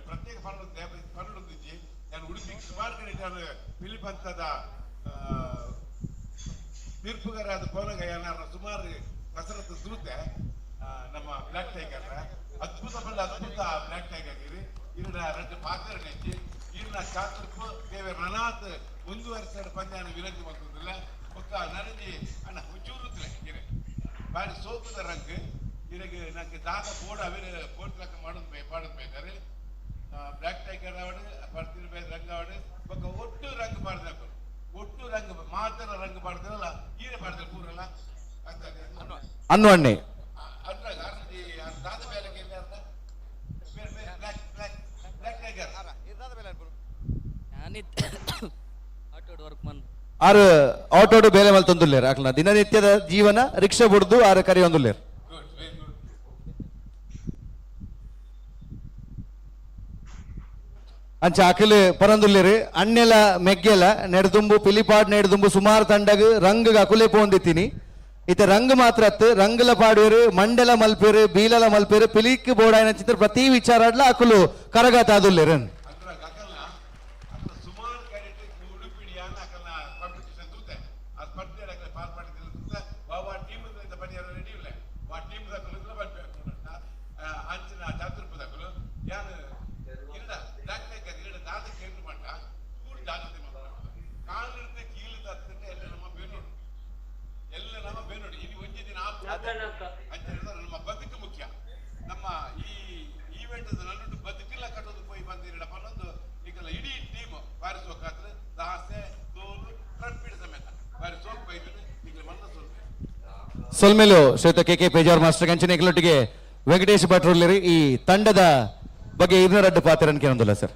ಪ್ರತ್ಯೇಕ ಪನ್ನೊಂದಿಜ್ಜಿ ನಾನು ಉಡುಪಿ ಸುಮಾರು ಕಡೆ ನಾನು ಪಿಲಿಪಂತದ ತೀರ್ಪುಗಾರಾದ ಪೋನಗ ಏನಾರ ಸುಮಾರು ಕಸರತ್ತು ತೂತೆ ನಮ್ಮ ಬ್ಲ್ಯಾಕ್ ಟೈಗರ್ ಅದ್ಭುತ ಬಲ್ಲ ಅದ್ಭುತ ಬ್ಲ್ಯಾಕ್ ಟೈಗರ್ ಇರಿ ಇನ್ನ ரெண்டு ಪಾತ್ರ ನೆಚ್ಚಿ ಇನ್ನ ಚಾತುರ್ಪು ದೇವ ರನಾಥ್ ಮುಂದುವರಿಸಿದ ಪಂದ್ಯಾನ ವಿನಂತಿ ಮಾಡ್ತದಿಲ್ಲ ಬೊಕ್ಕ ನನಂಜಿ ಅಣ್ಣ ಹುಚ್ಚೂರುತ್ತಲೆ ಇರೆ ಬಾರಿ ಸೋಕುದ ರಂಗ್ ಇರಗೆ ನಂಗೆ ದಾದ ಬೋರ್ಡ್ ಅವಿರ ಬೋರ್ಡ್ ಲಕ್ಕ ಮಾಡೋದು ಪಾಡೋದು ಬೇಕಾರೆ ಬ್ಲ್ಯಾಕ್ ಟೈಗರ್ ಆವಡು ಪರ್ತಿನ ಬೇರೆ ರಂಗ್ ಆವಡು ಬೊಕ್ಕ ಒಟ್ಟು ರಂಗ್ ಪಾಡ್ದಾಕರು ಒಟ್ಟು ರಂಗ್ ಮಾತ್ರ ರಂಗ್ ಪಾಡ್ತಾರಲ್ಲ ಈರೆ ಪಾಡ್ತಾರೆ ಪೂರಲ್ಲ ಅನ್ನು ಅಣ್ಣೆ ದಾದ ಬೇಲೆಗೆ ಬ್ಲ್ಯಾಕ್ ಬ್ಲ್ಯಾಕ್ ಬ್ಲ್ಯಾಕ್ ಟೈಗರ್ ಆಟೋಡ್ ವರ್ಕ್ ಮನ್ ಆರು ಆಟೋಡು ಬೇಲೆ ಮಲ್ತೊಂದುಲ್ಲೇರ್ ಅಕ್ಲನ ದಿನನಿತ್ಯದ ಜೀವನ ರಿಕ್ಷಾ ಬುಡ್ದು ಆರು ಕರಿಯೊಂದುಲ್ಲೇರ್. ಅಂಚ ಅಖಿಲ್ ಪರಂದುಲ್ಲೇರು ಅಣ್ಣೆಲ ಮೆಗ್ಗೆಲ ನೆಡ್ದುಂಬು ಪಿಲಿಪಾಡ್ ನೆಡ್ದುಂಬು ಸುಮಾರು ತಂಡಗ್ ರಂಗ್ ಅಕುಲೆ ಪೋಂದಿತ್ತೀನಿ. ಇತ ರಂಗ್ ಮಾತ್ರ ಅತ್ತು ರಂಗುಲ ಪಾಡುವೆರು ಮಂಡಲ ಮಲ್ಪೇರು ಬೀಲಲ ಮಲ್ಪೇರು ಪಿಲಿಕ್ ಬೋಡಾಯಿನ ಚಿತ್ರ ಪ್ರತಿ ವಿಚಾರಡ್ಲ ಅಕುಲು ಕರಗಾತ ಆದುಲ್ಲೇರು. ಸುಮಾರು ಕಡೆ ಉಡುಪಿಡಿಯಾನ ಅಕಲ್ನ ಕಾಂಪಿಟಿಷನ್ ತೂತೆ ಆ ಸ್ಪರ್ಧೆ ಸೊಲ್ಮೆಲು ಶ್ವೇತ K K Pejawar master ಕಂಚನೆ ಎಂಕಲೊಟ್ಟಿಗೆ Venkatesh ಭಟ್ರುಲ್ಲೇರಿ ಈ ತಂಡದ ಬಗ್ಗೆ ಇರ್ನರಡ್ಡು ಪಾತ್ರ ಕೇಳೊಂದಿಲ್ಲ ಸರ್.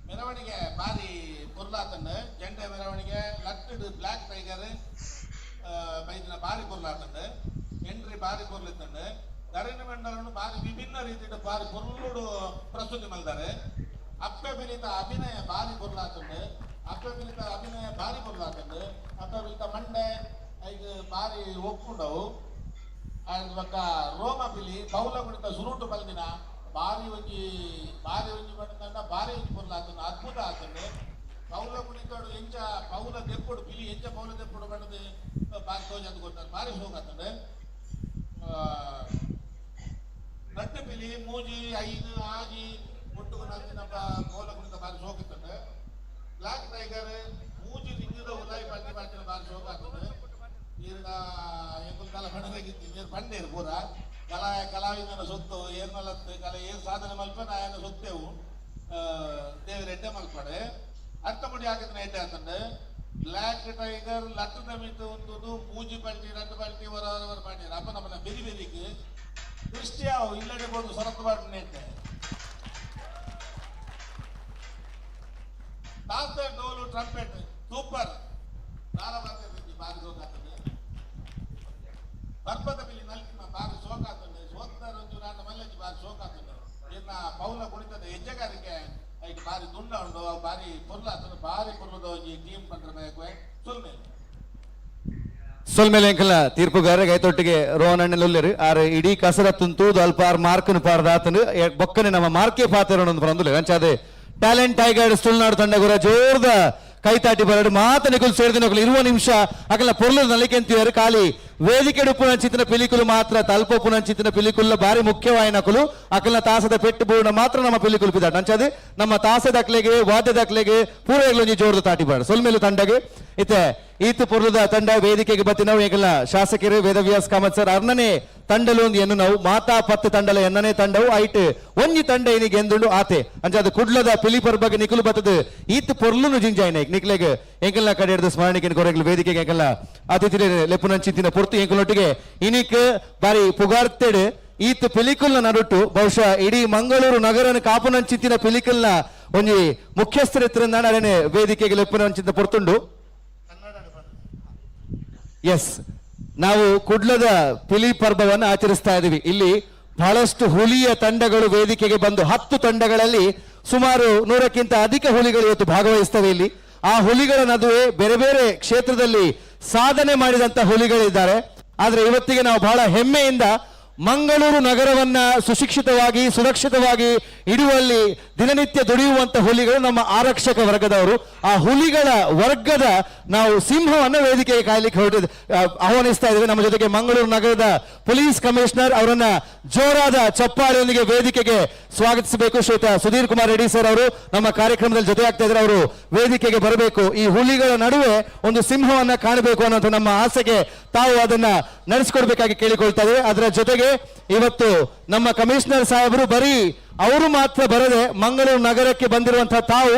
ಮೆರವಣಿಗೆ ಬಾರಿ ಪೊರ್ಲಾತಂಡು ಜೆಂಡೆ ಮೆರವಣಿಗೆ ಲಟ್ಟಡ್ ಬ್ಲ್ಯಾಕ್ ಟೈಗರ್ ಬೈದಿನ ಬಾರಿ ಪೊರ್ಲಾತಂಡು ಎಂಟ್ರಿ ಬಾರಿ ಪೊರ್ಲಿತ್ತಂಡು ಧರಣಿ ಮಂಡಲನು ಬಾರಿ ವಿಭಿನ್ನ ರೀತಿಯ ಬಾರಿ ಪೊರ್ಲುಡು ಪ್ರಸ್ತುತಿ ಮಲ್ದಾರೆ. ಅಪ್ಪೆ ಬಿಲಿತ ಅಭಿನಯ ಬಾರಿ ಪೊರ್ಲಾತಂಡು ಅಪ್ಪೆ ಬಿಲಿತ ಅಭಿನಯ ಬಾರಿ ಪೊರ್ಲಾತಂಡು ಅಪ್ಪೆ ಬಿಲಿತ ಮಂಡೆ ಐದು ಬಾರಿ ಒಪ್ಪುಂಡವು. ಬೊಕ್ಕ ರೋಮ ಪಿಲಿ ಪೌಲ ಕುಣಿತ ಸುರುಟು ಬಲ್ದಿನ ಬಾರಿ ಒಂಜಿ ಬಾರಿ ಒಂಜಿ ಬಣ್ಣದ ಬಾರಿ ಒಂಜಿ ಪೊರ್ಲಾತಂಡು ಅದ್ಭುತ ಆತಂಡು. ಪೌಲ ಕುಣಿತೋಡು ಎಂಚ ಪೌಲ ದೆಪ್ಪುಡು ಪಿಲಿ ಎಂಚ ಪೌಲ ದೆಪ್ಪುಡು ಬಣ್ಣದ ಬಾರಿ ತೋಜಂದು ಗೊತ್ತಾರೆ ಬಾರಿ ಸೋಗಾತಂಡು. ರಡ್ಡು ಪಿಲಿ ಮೂಜಿ ಐದು ಆಜಿ ಒಟ್ಟುಗು ನಲ್ದಿನ ಪೌಲ ಕುಣಿತ ಬಾರಿ ಸೋಕಿತ್ತಂಡು. ಬ್ಲ್ಯಾಕ್ ಟೈಗರ್ ಮೂಜಿ ಲಿಂಗದ ಉಲಾಯಿ ಪಲ್ಟಿ ಪಲ್ಟಿನ ಬಾರಿ ಸೋಕಾತಂಡು. ನೀರಿನ ಎಂಕುಲು ಕಲ ಬಣ್ಣದಾಗಿತ್ತು ನೀರು ಪಂಡೇರು ಪೂರ ಕಲಾ ಕಲಾವಿದನ ಸೊತ್ತು ಏರ್ನಲತ್ತು ಕಲೆ ಏನು ಸಾಧನೆ ಮಲ್ಪೆ ನಾಯನ ಸೊತ್ತೇವು ದೇವರ ಎಡ್ಡೆ ಮಲ್ಪಡೆ ಅರ್ಥ ಮುಡಿ ಹಾಕಿದ್ರೆ ಎಡ್ಡೆ ಆತಂಡು. ಬ್ಲ್ಯಾಕ್ ಟೈಗರ್ ಲಟ್ಟದ ಮಿತ್ತು ಒಂದು ಮೂಜಿ ಪಲ್ಟಿ ರಡ್ಡು ಪಲ್ಟಿ ಹೊರ ಹೊರ ಪಾಂಡ್ಯರು ಅಪ್ಪ ನಮ್ಮನ್ನ ಬೆರಿ ಬೆರಿಕ್ ದೃಷ್ಟಿಯಾವು ಇಲ್ಲಡೆ ಬೋದು ಸೊರತ್ತು ಪಾಡ್ನೆ ಎಡ್ಡೆ ತಾಸೆ ಡೋಲು ಟ್ರಂಪೆಟ್ ಸೂಪರ್ ದಾರವಾದ ಬಾರಿ ಸೋಕಾತದೆ ಪರ್ಪದ ಬಿಲ್ಲಿ ನಲ್ಕಿನ ಬಾರಿ ಸೋಕಾತದೆ ಸೋತ್ತರ ಒಂಜು ನಾಡ ಮಲ್ಲಜ್ಜಿ ಬಾರಿ ಸೋಕಾತದೆ. ಇನ್ನ ಪೌಲ ಕುಣಿತದ ಹೆಜ್ಜೆಗಾರಿಕೆ ಐಕ್ ಬಾರಿ ದುಂಡ ಉಂಡು ಅವು ಬಾರಿ ಪೊರ್ಲಾತದೆ ಬಾರಿ ಪೊರ್ಲದ ಒಂಜಿ ಟೀಮ್ ಪಂಡ್ರೆ ಬೇಕು ಸುಲ್ಮೇಲೆ ಸೊಲ್ಮೇಲೆ ಎಂಕಲ್ನ ತೀರ್ಪುಗಾರ ಗೈತೊಟ್ಟಿಗೆ ರೋಹನ್ ಅಣ್ಣಲುಲ್ಲೇರು ಆರ್ ಇಡೀ ಕಸರತ್ತುನ್ ತೂದು ಅಲ್ಪ ಆರ್ ಮಾರ್ಕನ್ ಪಾರ್ದಾತನು ಬೊಕ್ಕನೆ ನಮ್ಮ ಮಾರ್ಕೆ ಪಾತ್ರ ಪರಂದುಲೆ ಅಂಚಾದೆ ಟ್ಯಾಲೆಂಟ್ ಟೈಗರ್ಸ್ ತುಳುನಾಡು ತಂಡ ಗುರ ಜೋರ್ದ ಕೈತಾಟಿ ಬರಡು ಮಾತ ನಿಕುಲ್ ಸೇರಿದ ಇರುವ ನಿಮಿಷ ಅಕಲ ಪೊರ್ಲು ನಲಿಕೆಂತಿಯರು ಖಾಲಿ ವೇದಿಕೆ ಉಪ್ಪುನಂಚಿತ್ತಿನ ಪಿಲಿಕುಲು ಮಾತ್ರ ತಲ್ಪೊಪ್ಪುನಂಚಿತ್ತಿನ ಪಿಲಿಕುಲ್ಲ ಬಾರಿ ಮುಖ್ಯವಾಯಿನಕುಲು ಅಕಲ್ನ ತಾಸದ ಪೆಟ್ಟು ಬೂರ್ಣ ಮಾತ್ರ ನಮ್ಮ ಪಿಲಿಕುಲು ಪಿದಾಟ ಅಂಚಾದೆ ನಮ್ಮ ತಾಸದಕ್ಲೆಗೆ ವಾದ್ಯದಕ್ಲೆಗೆ ಪೂರೈಗ್ಲೊಂಜಿ ಜೋರ್ದ ತಾಟಿ ಬಾಡ ಸೊಲ್ಮೇಲು ತಂಡಗೆ ಇತ್ತೆ ಈತು ಪೊರ್ಲುದ ತಂಡ ವೇದಿಕೆಗೆ ಬತ್ತಿನವು ಎಂಕಲ್ನ ಶಾಸಕರು ವೇದವ್ಯಾಸ್ ಕಾಮತ್ ಸರ್ ಅರ್ನನೆ ತಂಡಲು ಒಂದು ಎನ್ನು ನಾವು ಮಾತಾ ಪತ್ತು ತಂಡಲ ಎನ್ನನೇ ತಂಡವು ಐಟ್ ಒಂಜಿ ತಂಡ ಇನಿಗೆ ಎಂದುಂಡು ಆತೆ ಅಂಚಾದ ಕುಡ್ಲದ ಪಿಲಿಪರ್ ಬಗ್ಗೆ ನಿಕುಲು ಬತ್ತದ ಈತ್ ಪೊರ್ಲುನು ಜಿಂಜಾಯ್ನ ನಿಕ್ಲೆಗ್ ಎಂಕಲ್ನ ಕಡೆ ಹಿಡಿದು ಸ್ಮರಣಿಕೆ ಕೊರಗ್ಲು ವೇದಿಕೆಗೆ ಎಂಕಲ್ನ ಅತಿಥಿ ಲೆಪ್ಪುನಂಚಿತ್ತಿನ ಪೊರ್ತು ಎಂಕಲೊಟ್ಟಿಗೆ ಇನಿಕ್ ಬಾರಿ ಪುಗಾರ್ತೆಡ್ ಈತ್ ಪಿಲಿಕುಲ್ನ ನಡುಟು ಬಹುಶಃ ಇಡೀ ಮಂಗಳೂರು ನಗರನ ಕಾಪುನಂಚಿತ್ತಿನ ಪಿಲಿಕುಲ್ನ ಒಂಜಿ ಮುಖ್ಯಸ್ಥರ ಅರೇನೆ ವೇದಿಕೆಗೆ ಲೆಪ್ಪುನಂಚಿತ್ತ ಪೊರ್ತುಂಡು. ಎಸ್, ನಾವು ಕುಡ್ಲದ ಪಿಲಿ ಪರ್ಬವನ್ನು ಆಚರಿಸ್ತಾ ಇದ್ದೀವಿ. ಇಲ್ಲಿ ಬಹಳಷ್ಟು ಹುಲಿಯ ತಂಡಗಳು ವೇದಿಕೆಗೆ ಬಂದು 10 ತಂಡಗಳಲ್ಲಿ ಸುಮಾರು 100ಕ್ಕಿಂತ ಅಧಿಕ ಹುಲಿಗಳು ಇವತ್ತು ಭಾಗವಹಿಸ್ತವೆ. ಇಲ್ಲಿ ಆ ಹುಲಿಗಳ ನಡುವೆ ಬೇರೆ ಬೇರೆ ಕ್ಷೇತ್ರದಲ್ಲಿ ಸಾಧನೆ ಮಾಡಿದಂತ ಹುಲಿಗಳಿದ್ದಾರೆ. ಆದ್ರೆ ಇವತ್ತಿಗೆ ನಾವು ಬಹಳ ಹೆಮ್ಮೆಯಿಂದ ಮಂಗಳೂರು ನಗರವನ್ನ ಸುಶಿಕ್ಷಿತವಾಗಿ ಸುರಕ್ಷಿತವಾಗಿ ಇಡುವಲ್ಲಿ ದಿನನಿತ್ಯ ದುಡಿಯುವಂತ ಹುಲಿಗಳು ನಮ್ಮ ಆರಕ್ಷಕ ವರ್ಗದವರು. ಆ ಹುಲಿಗಳ ವರ್ಗದ ನಾವು ಸಿಂಹವನ್ನು ವೇದಿಕೆಗೆ ಕಾಯಲಿಕ್ಕೆ ಹೊರಟಿದ್ ಆಹ್ವಾನಿಸ್ತಾ ಇದ್ದೇವೆ. ನಮ್ಮ ಜೊತೆಗೆ ಮಂಗಳೂರು ನಗರದ ಪೊಲೀಸ್ ಕಮಿಷನರ್ ಅವರನ್ನ ಜೋರಾದ ಚಪ್ಪಾಳೆಯೊಂದಿಗೆ ವೇದಿಕೆಗೆ ಸ್ವಾಗತಿಸಬೇಕು. ಶ್ವೇತ ಸುಧೀರ್ ಕುಮಾರ್ ರೆಡ್ಡಿ ಸರ್ ಅವರು ನಮ್ಮ ಕಾರ್ಯಕ್ರಮದಲ್ಲಿ ಜೊತೆ ಆಗ್ತಾ ಇದ್ದಾರೆ. ಅವರು ವೇದಿಕೆಗೆ ಬರಬೇಕು. ಈ ಹುಲಿಗಳ ನಡುವೆ ಒಂದು ಸಿಂಹವನ್ನ ಕಾಣಬೇಕು ಅನ್ನೋಂಥ ನಮ್ಮ ಆಸೆಗೆ ತಾವು ಅದನ್ನ ನಡೆಸಿಕೊಡ್ಬೇಕಾಗಿ ಕೇಳಿಕೊಳ್ತಾ ಇದ್ದೇವೆ. ಅದರ ಜೊತೆಗೆ ಇವತ್ತು ನಮ್ಮ ಕಮಿಷನರ್ ಸಾಹೇಬರು ಬರೀ ಅವರು ಮಾತ್ರ ಬರದೆ ಮಂಗಳೂರು ನಗರಕ್ಕೆ ಬಂದಿರುವಂತಹ ತಾವು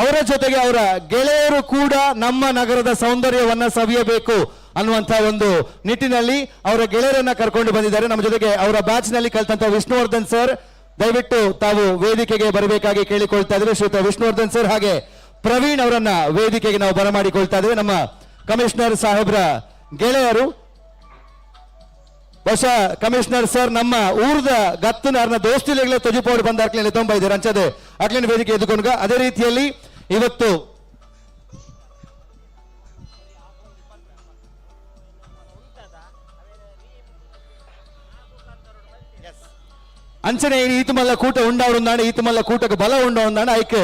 ಅವರ ಜೊತೆಗೆ ಅವರ ಗೆಳೆಯರು ಕೂಡ ನಮ್ಮ ನಗರದ ಸೌಂದರ್ಯವನ್ನ ಸವಿಯಬೇಕು ಅನ್ನುವಂತಹ ಒಂದು ನಿಟ್ಟಿನಲ್ಲಿ ಅವರ ಗೆಳೆಯರನ್ನ ಕರ್ಕೊಂಡು ಬಂದಿದ್ದಾರೆ. ನಮ್ಮ ಜೊತೆಗೆ ಅವರ ಬ್ಯಾಚ್ ನಲ್ಲಿ ಕಲ್ತಂತ ವಿಷ್ಣುವರ್ಧನ್ ಸರ್, ದಯವಿಟ್ಟು ತಾವು ವೇದಿಕೆಗೆ ಬರಬೇಕಾಗಿ ಕೇಳಿಕೊಳ್ತಾ ಇದ್ದೇವೆ. ಶ್ರೀಯುತ ವಿಷ್ಣುವರ್ಧನ್ ಸರ್ ಹಾಗೆ ಪ್ರವೀಣ್ ಅವರನ್ನ ವೇದಿಕೆಗೆ ನಾವು ಬರಮಾಡಿಕೊಳ್ತಾ ಇದ್ದೇವೆ. ನಮ್ಮ ಕಮಿಷನರ್ ಸಾಹೇಬ್ರ ಗೆಳೆಯರು, ಬಹುಶಃ ಕಮಿಷನರ್ ಸರ್ ನಮ್ಮ ಊರ್ದ ಗತ್ತನ ಅರ್ನ ದೋಸ್ತಿಲೆಗಳೇ ತೊಜುಪೋಡು ಬಂದ ಅಕ್ಲಿನ ತೊಂಬ ಇದ್ದಾರೆ ಅಂಚದೆ ಅಕ್ಲಿನ ವೇದಿಕೆ ಎದುಕೊಂಡ್ಗ. ಅದೇ ರೀತಿಯಲ್ಲಿ ಇವತ್ತು ಅಂಚನೆ ಈತುಮಲ್ಲ ಕೂಟ ಉಂಡವರುಂದಾಣ ಈತುಮಲ್ಲ ಕೂಟಕ್ಕೆ ಬಲ ಉಂಡವರುಂದಾಣ ಐಕ್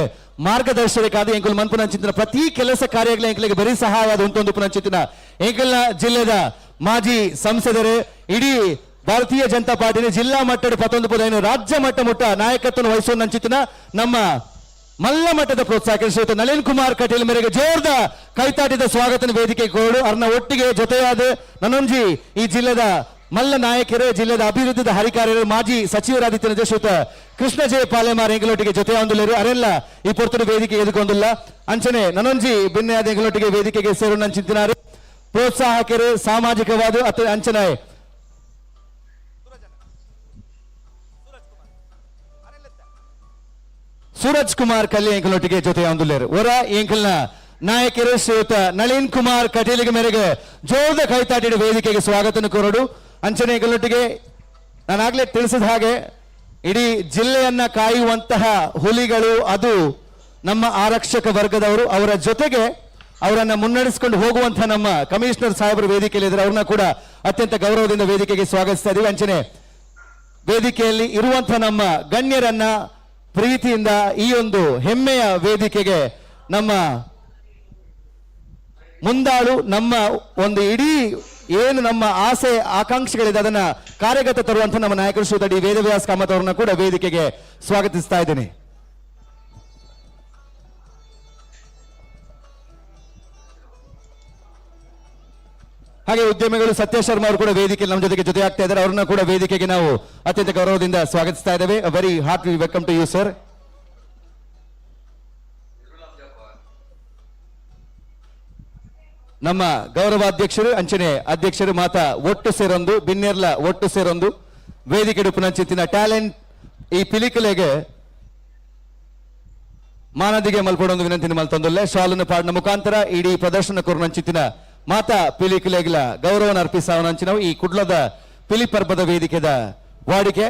ಮಾರ್ಗದರ್ಶಕರಾದ ಎಂಕುಲ್ ಮನ್ಪುನಂಚಿತ್ತಿನ ಪ್ರತಿ ಕೆಲಸ ಕಾರ್ಯಗಳ ಎಂಕಲಿಗೆ ಬರೀ ಸಹಾಯ ಆದ ಉಂಟೊಂದು ಪುನಂಚಿತ್ತಿನ ಎಂಕಲ್ನ ಜಿಲ್ಲೆದ ಮಾಜಿ ಸಂಸದರು ಇಡೀ ಭಾರತೀಯ ಜನತಾ ಪಾರ್ಟಿನ ಜಿಲ್ಲಾ ಮಟ್ಟದ 19 ರಾಜ್ಯ ಮಟ್ಟ ಮುಟ್ಟ ನಾಯಕತ್ವ ವಹಿಸುವ ನಂಚಿತ್ತಿನ ನಮ್ಮ ಮಲ್ಲ ಮಟ್ಟದ ಪ್ರೋತ್ಸಾಹಕ ಶ್ರೀಯುತ ನಳಿನ್ ಕುಮಾರ್ ಕಟೀಲ್ ಮೇರೆಗೆ ಜೋರ್ದ ಕೈತಾಟಿದ ಸ್ವಾಗತ ವೇದಿಕೆ ಕೋಡು ಅರ್ನ ಒಟ್ಟಿಗೆ ಜೊತೆಯಾದ ನನ್ನೊಂಜಿ ಈ ಜಿಲ್ಲೆದ ಮಲ್ಲ ನಾಯಕರು ಜಿಲ್ಲೆದ ಅಭಿವೃದ್ಧಿದ ಹರಿಕಾರ್ಯರು ಮಾಜಿ ಸಚಿವರಾದಿತ್ಯ ಶ್ರೀಯುತ ಕೃಷ್ಣ ಜಯ ಪಾಲೆಮಾರ್ ಎಂಕಲೊಟ್ಟಿಗೆ ಜೊತೆ ಹೊಂದುಲ್ಲೇರು ಅರೆಲ್ಲ ಈ ಪೊರ್ತುಡು ವೇದಿಕೆ ಎದುಕೊಂದುಲ್ಲ. ಅಂಚನೆ ನನೊಂಜಿ ಬಿನ್ನೆಯಾದ ಎಂಕಲೊಟ್ಟಿಗೆ ವೇದಿಕೆಗೆ ಸೇರು ಚಿಂತಿನಾರು ಪ್ರೋತ್ಸಾಹಕರು ಸಾಮಾಜಿಕವಾದ ಅತ ಅಂಚನೆ ಸೂರಜ್ ಕುಮಾರ್ ಕಲ್ಲಿ ಎಂಕಲೊಟ್ಟಿಗೆ ಜೊತೆ ಹೊಂದುಲ್ಲೇರು. ಒರ ಎಂಕಲ್ನ ನಾಯಕರು ಶ್ರೀಯುತ ನಳಿನ್ ಕುಮಾರ್ ಕಟೀಲಿಗೆ ಮೇರೆಗೆ ಜೋರದ ಕೈತಾಟಿಡ ವೇದಿಕೆಗೆ ಸ್ವಾಗತನ ಕೋರಡು. ಅಂಚನೆ ಎಂಕಲೊಟ್ಟಿಗೆ ನಾನಾಗ್ಲೇ ತಿಳಿಸಿದ ಹಾಗೆ ಇಡೀ ಜಿಲ್ಲೆಯನ್ನ ಕಾಯುವಂತಹ ಹುಲಿಗಳು ಅದು ನಮ್ಮ ಆರಕ್ಷಕ ವರ್ಗದವರು. ಅವರ ಜೊತೆಗೆ ಅವರನ್ನ ಮುನ್ನಡೆಸಿಕೊಂಡು ಹೋಗುವಂತಹ ನಮ್ಮ ಕಮಿಷನರ್ ಸಾಹೇಬರು ವೇದಿಕೆಯಲ್ಲಿ ಇದ್ದಾರೆ. ಅವ್ರನ್ನ ಕೂಡ ಅತ್ಯಂತ ಗೌರವದಿಂದ ವೇದಿಕೆಗೆ ಸ್ವಾಗತಿಸ್ತಾ ಇದೀವಿ. ಅಂಚನೆ ವೇದಿಕೆಯಲ್ಲಿ ಇರುವಂತಹ ನಮ್ಮ ಗಣ್ಯರನ್ನ ಪ್ರೀತಿಯಿಂದ ಈ ಒಂದು ಹೆಮ್ಮೆಯ ವೇದಿಕೆಗೆ ನಮ್ಮ ಮುಂದಾಳು, ನಮ್ಮ ಒಂದು ಇಡೀ ಏನು ನಮ್ಮ ಆಸೆ ಆಕಾಂಕ್ಷೆಗಳಿದೆ ಅದನ್ನ ಕಾರ್ಯಗತ ತರುವಂತ ನಮ್ಮ ನಾಯಕರು ಶ್ರೀಯುತ ಡಿ ವೇದವ್ಯಾಸ್ ಕಾಮತ್ ಅವರನ್ನ ಕೂಡ ವೇದಿಕೆಗೆ ಸ್ವಾಗತಿಸ್ತಾ ಇದ್ದೀನಿ. ಹಾಗೆ ಉದ್ಯಮಿಗಳು ಸತ್ಯ ಶರ್ಮಾ ಅವರು ಕೂಡ ವೇದಿಕೆಯಲ್ಲಿ ನಮ್ಮ ಜೊತೆಗೆ ಜೊತೆ ಆಗ್ತಾ ಇದ್ದಾರೆ. ಅವ್ರನ್ನ ಕೂಡ ವೇದಿಕೆಗೆ ನಾವು ಅತ್ಯಂತ ಗೌರವದಿಂದ ಸ್ವಾಗತಿಸ್ತಾ ಇದ್ದೇವೆ. Very hearty welcome to you sir. ನಮ್ಮ ಗೌರವಾಧ್ಯಕ್ಷರು ಅಂಚನೆ ಅಧ್ಯಕ್ಷರು ಮಾತಾ ಒಟ್ಟು ಸೇರೊಂದು ಬಿನ್ನೆರ್ಲ ಒಟ್ಟು ಸೇರೊಂದು ವೇದಿಕೆ ಪುನಂಚಿತ್ತಿನ ಟ್ಯಾಲೆಂಟ್ ಈ ಪಿಲಿಕಲೆಗೆ ಮಾನದಿಗೆ ಮಲ್ಪಡೊಂದು ವಿನಂತಿನ ಮಲ್ತೊಂದುಲ್ಲೆ. ಶಾಲನ್ನು ಪಾಡಿನ ಮುಖಾಂತರ ಇಡೀ ಪ್ರದರ್ಶನ ಕೊರನಂಚಿತ್ತಿನ ಮಾತಾ ಪಿಲಿಕಲೆಗ್ಲ ಗೌರವನ ಅರ್ಪಿಸಾವನಂಚಿನವು ಈ ಕುಡ್ಲದ ಪಿಲಿ ಪರ್ಬದ ವೇದಿಕೆದ ವಾಡಿಕೆ.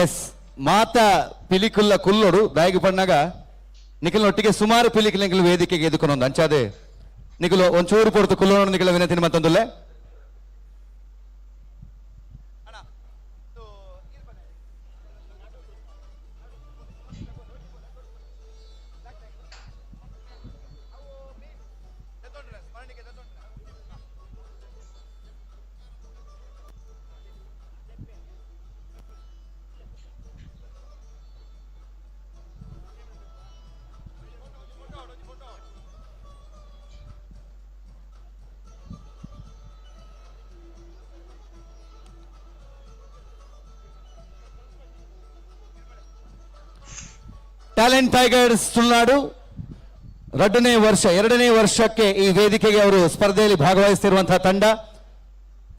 ಎಸ್ ಮಾತಾ ಪಿಲಿಕುಲ್ಲ ಕುಲ್ಲೋಡು ದಾಯಿಗೆ ಪಣ್ಣಾಗ ನಿಖಲ್ನೊಟ್ಟಿಗೆ ಸುಮಾರು ಪಿಲಿಕುಲ ನಿಖಲ್ ವೇದಿಕೆಗೆ ಎದುಕೊನೊಂದು ಅಂಚಾದೆ ನಿಖಲು ಒಂಚೂರು ಪೊರ್ತು ಕುಲ್ಲೋಡು ನಿಖಲ ವಿನಂತಿ ಮತ್ತೊಂದುಲ್ಲೆ. ಟ್ಯಾಲೆಂಟ್ ಟೈಗರ್ಸ್ ತುಳುನಾಡು ಎರಡನೇ ವರ್ಷಕ್ಕೆ ಈ ವೇದಿಕೆಗೆ ಅವರು ಸ್ಪರ್ಧೆಯಲ್ಲಿ ಭಾಗವಹಿಸುತ್ತಿರುವಂತಹ ತಂಡ.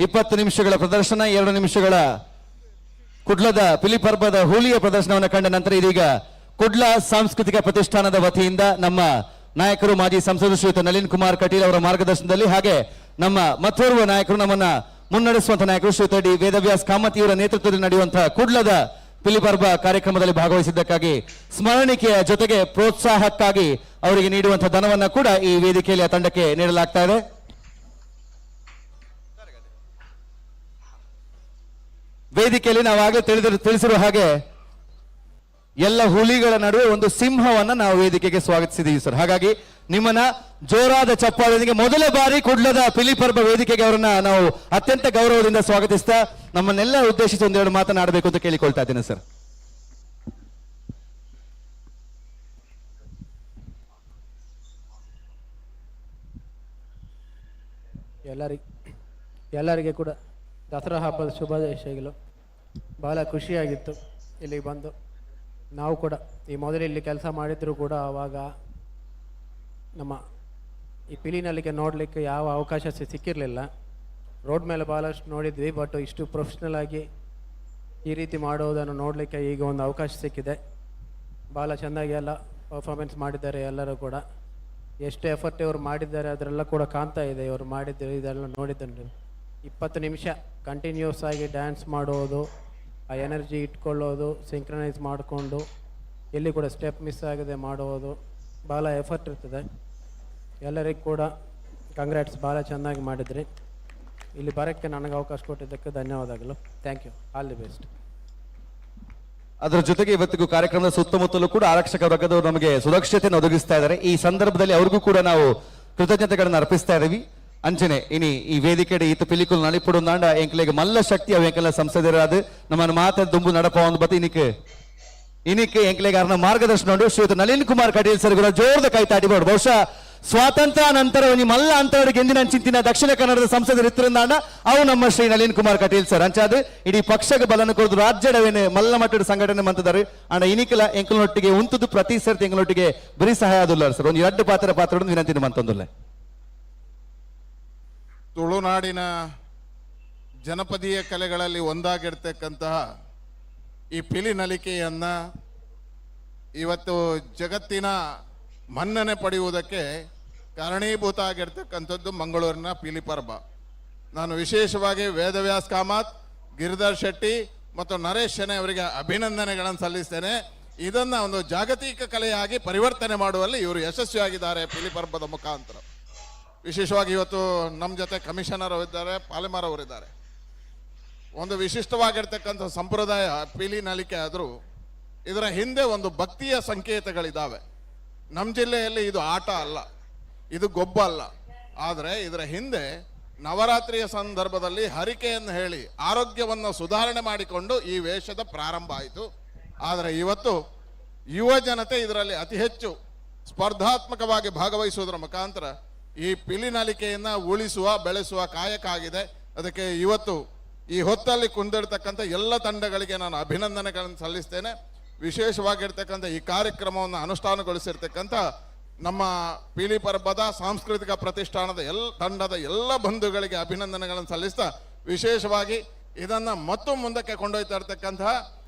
20 ನಿಮಿಷಗಳ ಪ್ರದರ್ಶನ, 2 ನಿಮಿಷಗಳ ಕುಡ್ಲದ ಪಿಲಿಪರ್ಬದ ಹುಲಿಯ ಪ್ರದರ್ಶನವನ್ನು ಕಂಡ ನಂತರ ಇದೀಗ ಕುಡ್ಲ ಸಾಂಸ್ಕೃತಿಕ ಪ್ರತಿಷ್ಠಾನದ ವತಿಯಿಂದ ನಮ್ಮ ನಾಯಕರು ಮಾಜಿ ಸಂಸದ ಶ್ರೀಯುತ ನಳಿನ್ ಕುಮಾರ್ ಕಟೀಲ್ ಅವರ ಮಾರ್ಗದರ್ಶನದಲ್ಲಿ ಹಾಗೆ ನಮ್ಮ ಮತ್ತೋರ್ವ ನಾಯಕರು ನಮ್ಮನ್ನ ಮುನ್ನಡೆಸುವಂತಹ ನಾಯಕರು ಶ್ರೀಯುತ ಡಿ ವೇದವ್ಯಾಸ್ ಕಾಮತ್ ಇವರ ನೇತೃತ್ವದಲ್ಲಿ ನಡೆಯುವಂತಹ ಕುಡ್ಲದ ಪಿಲಿಪರ್ಬ ಕಾರ್ಯಕ್ರಮದಲ್ಲಿ ಭಾಗವಹಿಸಿದ್ದಕ್ಕಾಗಿ ಸ್ಮರಣಿಕೆಯ ಜೊತೆಗೆ ಪ್ರೋತ್ಸಾಹಕ್ಕಾಗಿ ಅವರಿಗೆ ನೀಡುವಂತಹ ಧನವನ್ನು ಕೂಡ ಈ ವೇದಿಕೆಯಲ್ಲಿ ಆ ತಂಡಕ್ಕೆ ನೀಡಲಾಗ್ತಾ ಇದೆ. ವೇದಿಕೆಯಲ್ಲಿ ನಾವಾಗಲೇ ತಿಳಿಸಿರುವ ಹಾಗೆ ಎಲ್ಲ ಹುಲಿಗಳ ನಡುವೆ ಒಂದು ಸಿಂಹವನ್ನ ನಾವು ವೇದಿಕೆಗೆ ಸ್ವಾಗತಿಸಿದ್ದೀವಿ ಸರ್. ಹಾಗಾಗಿ ನಿಮ್ಮನ್ನ ಜೋರಾದ ಚಪ್ಪಾಳೆಯೊಂದಿಗೆ ಮೊದಲ ಬಾರಿ ಕುಡ್ಲದ ಪಿಲಿಪರ್ಬ ವೇದಿಕೆಗೆ ಅವರನ್ನ ನಾವು ಅತ್ಯಂತ ಗೌರವದಿಂದ ಸ್ವಾಗತಿಸ್ತಾ ನಮ್ಮನ್ನೆಲ್ಲ ಉದ್ದೇಶಿಸಿ ಒಂದೆರಡು ಮಾತನಾಡಬೇಕು ಅಂತ ಕೇಳಿಕೊಳ್ತಾ ಇದ್ದೇನೆ ಸರ್. ಎಲ್ಲರಿಗೆ ಕೂಡ ದಸರಾ ಹಬ್ಬದ ಶುಭಾಶಯಗಳು. ಬಹಳ ಖುಷಿಯಾಗಿತ್ತು ಇಲ್ಲಿಗೆ ಬಂದು. ನಾವು ಕೂಡ ಈ ಮೊದಲು ಇಲ್ಲಿ ಕೆಲಸ ಮಾಡಿದರೂ ಕೂಡ ಆವಾಗ ನಮ್ಮ ಈ ಪಿಲಿನಲ್ಲಿಗೆ ನೋಡಲಿಕ್ಕೆ ಯಾವ ಅವಕಾಶ ಸಿಕ್ಕಿರಲಿಲ್ಲ. ರೋಡ್ ಮೇಲೆ ಭಾಳಷ್ಟು ನೋಡಿದ್ವಿ, ಬಟ್ ಇಷ್ಟು ಪ್ರೊಫೆಷ್ನಲ್ ಆಗಿ ಈ ರೀತಿ ಮಾಡೋದನ್ನು ನೋಡಲಿಕ್ಕೆ ಈಗ ಒಂದು ಅವಕಾಶ ಸಿಕ್ಕಿದೆ. ಭಾಳ ಚೆನ್ನಾಗಿ ಎಲ್ಲ ಪರ್ಫಾರ್ಮೆನ್ಸ್ ಮಾಡಿದ್ದಾರೆ ಎಲ್ಲರೂ ಕೂಡ. ಎಷ್ಟು ಎಫರ್ಟ್ ಇವರು ಮಾಡಿದ್ದಾರೆ ಅದರೆಲ್ಲ ಕೂಡ ಕಾಣ್ತಾ ಇದೆ. ಇವರು ಮಾಡಿದ್ದು ಇದೆಲ್ಲ ನೋಡಿದ್ದೇನೆ. 20 ನಿಮಿಷ ಕಂಟಿನ್ಯೂಸ್ ಆಗಿ ಡ್ಯಾನ್ಸ್ ಮಾಡೋದು, ಆ ಎನರ್ಜಿ ಇಟ್ಕೊಳ್ಳೋದು, ಸಿಂಕ್ರನೈಸ್ ಮಾಡಿಕೊಂಡು ಎಲ್ಲಿ ಕೂಡ ಸ್ಟೆಪ್ ಮಿಸ್ ಆಗದೆ ಮಾಡೋದು ಭಾಳ ಎಫರ್ಟ್ ಇರ್ತದೆ. ಎಲ್ಲರಿಗೂ ಕೂಡ ಕಂಗ್ರ್ಯಾಟ್ಸ್, ಭಾಳ ಚೆನ್ನಾಗಿ ಮಾಡಿದ್ರಿ. ಇಲ್ಲಿ ಬರೋಕ್ಕೆ ನನಗೆ ಅವಕಾಶ ಕೊಟ್ಟಿದ್ದಕ್ಕೆ ಧನ್ಯವಾದಗಳು. Thank you, all the best. ಅದರ ಜೊತೆಗೆ ಇವತ್ತಿಗೂ ಕಾರ್ಯಕ್ರಮದ ಸುತ್ತಮುತ್ತಲೂ ಕೂಡ ಆರಕ್ಷಕ ವರ್ಗದವರು ನಮಗೆ ಸುರಕ್ಷತೆಯನ್ನು ಒದಗಿಸ್ತಾ ಇದ್ದಾರೆ. ಈ ಸಂದರ್ಭದಲ್ಲಿ ಅವ್ರಿಗೂ ಕೂಡ ನಾವು ಕೃತಜ್ಞತೆಗಳನ್ನು ಅರ್ಪಿಸ್ತಾ ಇದ್ದೀವಿ. ಅಂಚನೆ ಇನಿ ಈ ವೇದಿಕೆಡೆ ಈತ ಪಿಲಿಕುಲ್ ನಳಿಪುಡು ನಾಂಡ ಎಂಕ್ಲೆಗ್ ಮಲ್ಲ ಶಕ್ತಿ ಅವು ಎಂಕೆಲ್ಲ ಸಂಸದರಾದ ನಮ್ಮನ್ನು ಮಾತ ದುಂಬು ನಡಪ ಒಂದು ಬತ್ತಿ ಇನಿಕ್ ಇನಿಕ್ ಎಂಕ್ಲೆಗ್ ಅರ್ನ ಮಾರ್ಗದರ್ಶನ ಉಂಡು ಶ್ರೀಯುತ ನಳಿನ್ ಕುಮಾರ್ ಕಟೀಲ್ ಸರ್ ಕೂಡ ಜೋರದ ಕೈ ತಾಟಿಬೋಡು. ಬಹುಶಃ ಸ್ವಾತಂತ್ರ್ಯ ನಂತರ ಒಂಜಿ ಮಲ್ಲ ಅಂತರಡಿಗೆ ಎಂದಿನ ಚಿಂತಿನ ದಕ್ಷಿಣ ಕನ್ನಡದ ಸಂಸದರು ಇತ್ತಿರಂದಾಂಡ ಅವು ನಮ್ಮ ಶ್ರೀ ನಳಿನ್ ಕುಮಾರ್ ಕಟೀಲ್ ಸರ್. ಅಂಚಾದ ಇಡೀ ಪಕ್ಷಕ್ಕೆ ಬಲನ ಕೊರದು ರಾಜ್ಯಡವೇನೆ ಮಲ್ಲ ಮಟ್ಟದ ಸಂಘಟನೆ ಮಂತದಾರೆ. ಅಂಡ ಇನಿಕಲ ಎಂಕಲ್ನೊಟ್ಟಿಗೆ ಉಂತುದು ಪ್ರತಿ ಸರ್ತಿ ಎಂಕಲ್ನೊಟ್ಟಿಗೆ ಬರೀ ಸಹಾಯ ಆದುಲ್ಲ ಸರ್. ಒಂದು ಎರಡು ಪಾತ್ರ ಪಾತ್ರ ವಿನಂತಿ ಮಂತೊಂದುಲ್ಲ. ತುಳುನಾಡಿನ ಜನಪದೀಯ ಕಲೆಗಳಲ್ಲಿ ಒಂದಾಗಿರ್ತಕ್ಕಂತಹ ಈ ಪಿಲಿ ನಲಿಕೆಯನ್ನು ಇವತ್ತು ಜಗತ್ತಿನ ಮನ್ನಣೆ ಪಡೆಯುವುದಕ್ಕೆ ಕಾರಣೀಭೂತ ಆಗಿರ್ತಕ್ಕಂಥದ್ದು ಮಂಗಳೂರಿನ ಪಿಲಿ ಪರ್ಬ. ನಾನು ವಿಶೇಷವಾಗಿ ವೇದವ್ಯಾಸ್ ಕಾಮತ್, ಗಿರಿಧರ್ ಶೆಟ್ಟಿ ಮತ್ತು ನರೇಶ್ ಶೆಣೈ ಅವರಿಗೆ ಅಭಿನಂದನೆಗಳನ್ನು ಸಲ್ಲಿಸ್ತೇನೆ. ಇದನ್ನು ಒಂದು ಜಾಗತಿಕ ಕಲೆಯಾಗಿ ಪರಿವರ್ತನೆ ಮಾಡುವಲ್ಲಿ ಇವರು ಯಶಸ್ವಿಯಾಗಿದ್ದಾರೆ ಪಿಲಿ ಪರ್ಬದ ಮುಖಾಂತರ. ವಿಶೇಷವಾಗಿ ಇವತ್ತು ನಮ್ಮ ಜೊತೆ ಕಮಿಷನರ್ ಅವರಿದ್ದಾರೆ, ಪಾಲೆಮಾರ್ ಅವರಿದ್ದಾರೆ. ಒಂದು ವಿಶಿಷ್ಟವಾಗಿರ್ತಕ್ಕಂಥ ಸಂಪ್ರದಾಯ ಪಿಲಿ ನಲಿಕೆ ಆದರೂ ಇದರ ಹಿಂದೆ ಒಂದು ಭಕ್ತಿಯ ಸಂಕೇತಗಳಿದ್ದಾವೆ. ನಮ್ಮ ಜಿಲ್ಲೆಯಲ್ಲಿ ಇದು ಆಟ ಅಲ್ಲ, ಇದು ಗೊಬ್ಬ ಅಲ್ಲ, ಆದರೆ ಇದರ ಹಿಂದೆ ನವರಾತ್ರಿಯ ಸಂದರ್ಭದಲ್ಲಿ ಹರಿಕೆಯನ್ನು ಹೇಳಿ ಆರೋಗ್ಯವನ್ನು ಸುಧಾರಣೆ ಮಾಡಿಕೊಂಡು ಈ ವೇಷದ ಪ್ರಾರಂಭ ಆಯಿತು. ಆದರೆ ಇವತ್ತು ಯುವ ಜನತೆ ಇದರಲ್ಲಿ ಅತಿ ಹೆಚ್ಚು ಸ್ಪರ್ಧಾತ್ಮಕವಾಗಿ ಭಾಗವಹಿಸುವುದರ ಮುಖಾಂತರ ಈ ಪಿಲಿ ನಲಿಕೆಯನ್ನು ಉಳಿಸುವ ಬೆಳೆಸುವ ಕಾಯಕ ಆಗಿದೆ. ಅದಕ್ಕೆ ಇವತ್ತು ಈ ಹೊತ್ತಲ್ಲಿ ಕುಂದಿರ್ತಕ್ಕಂಥ ಎಲ್ಲ ತಂಡಗಳಿಗೆ ನಾನು ಅಭಿನಂದನೆಗಳನ್ನು ಸಲ್ಲಿಸ್ತೇನೆ. ವಿಶೇಷವಾಗಿರ್ತಕ್ಕಂಥ ಈ ಕಾರ್ಯಕ್ರಮವನ್ನು ಅನುಷ್ಠಾನಗೊಳಿಸಿರ್ತಕ್ಕಂಥ ನಮ್ಮ ಪಿಲಿ ಪರ್ಬದ ಸಾಂಸ್ಕೃತಿಕ ಪ್ರತಿಷ್ಠಾನದ ತಂಡದ ಎಲ್ಲ ಬಂಧುಗಳಿಗೆ ಅಭಿನಂದನೆಗಳನ್ನು ಸಲ್ಲಿಸ್ತಾ, ವಿಶೇಷವಾಗಿ ಇದನ್ನು ಮತ್ತು ಮುಂದಕ್ಕೆ ಕೊಂಡೊಯ್ತಾ ಇರ್ತಕ್ಕಂತಹ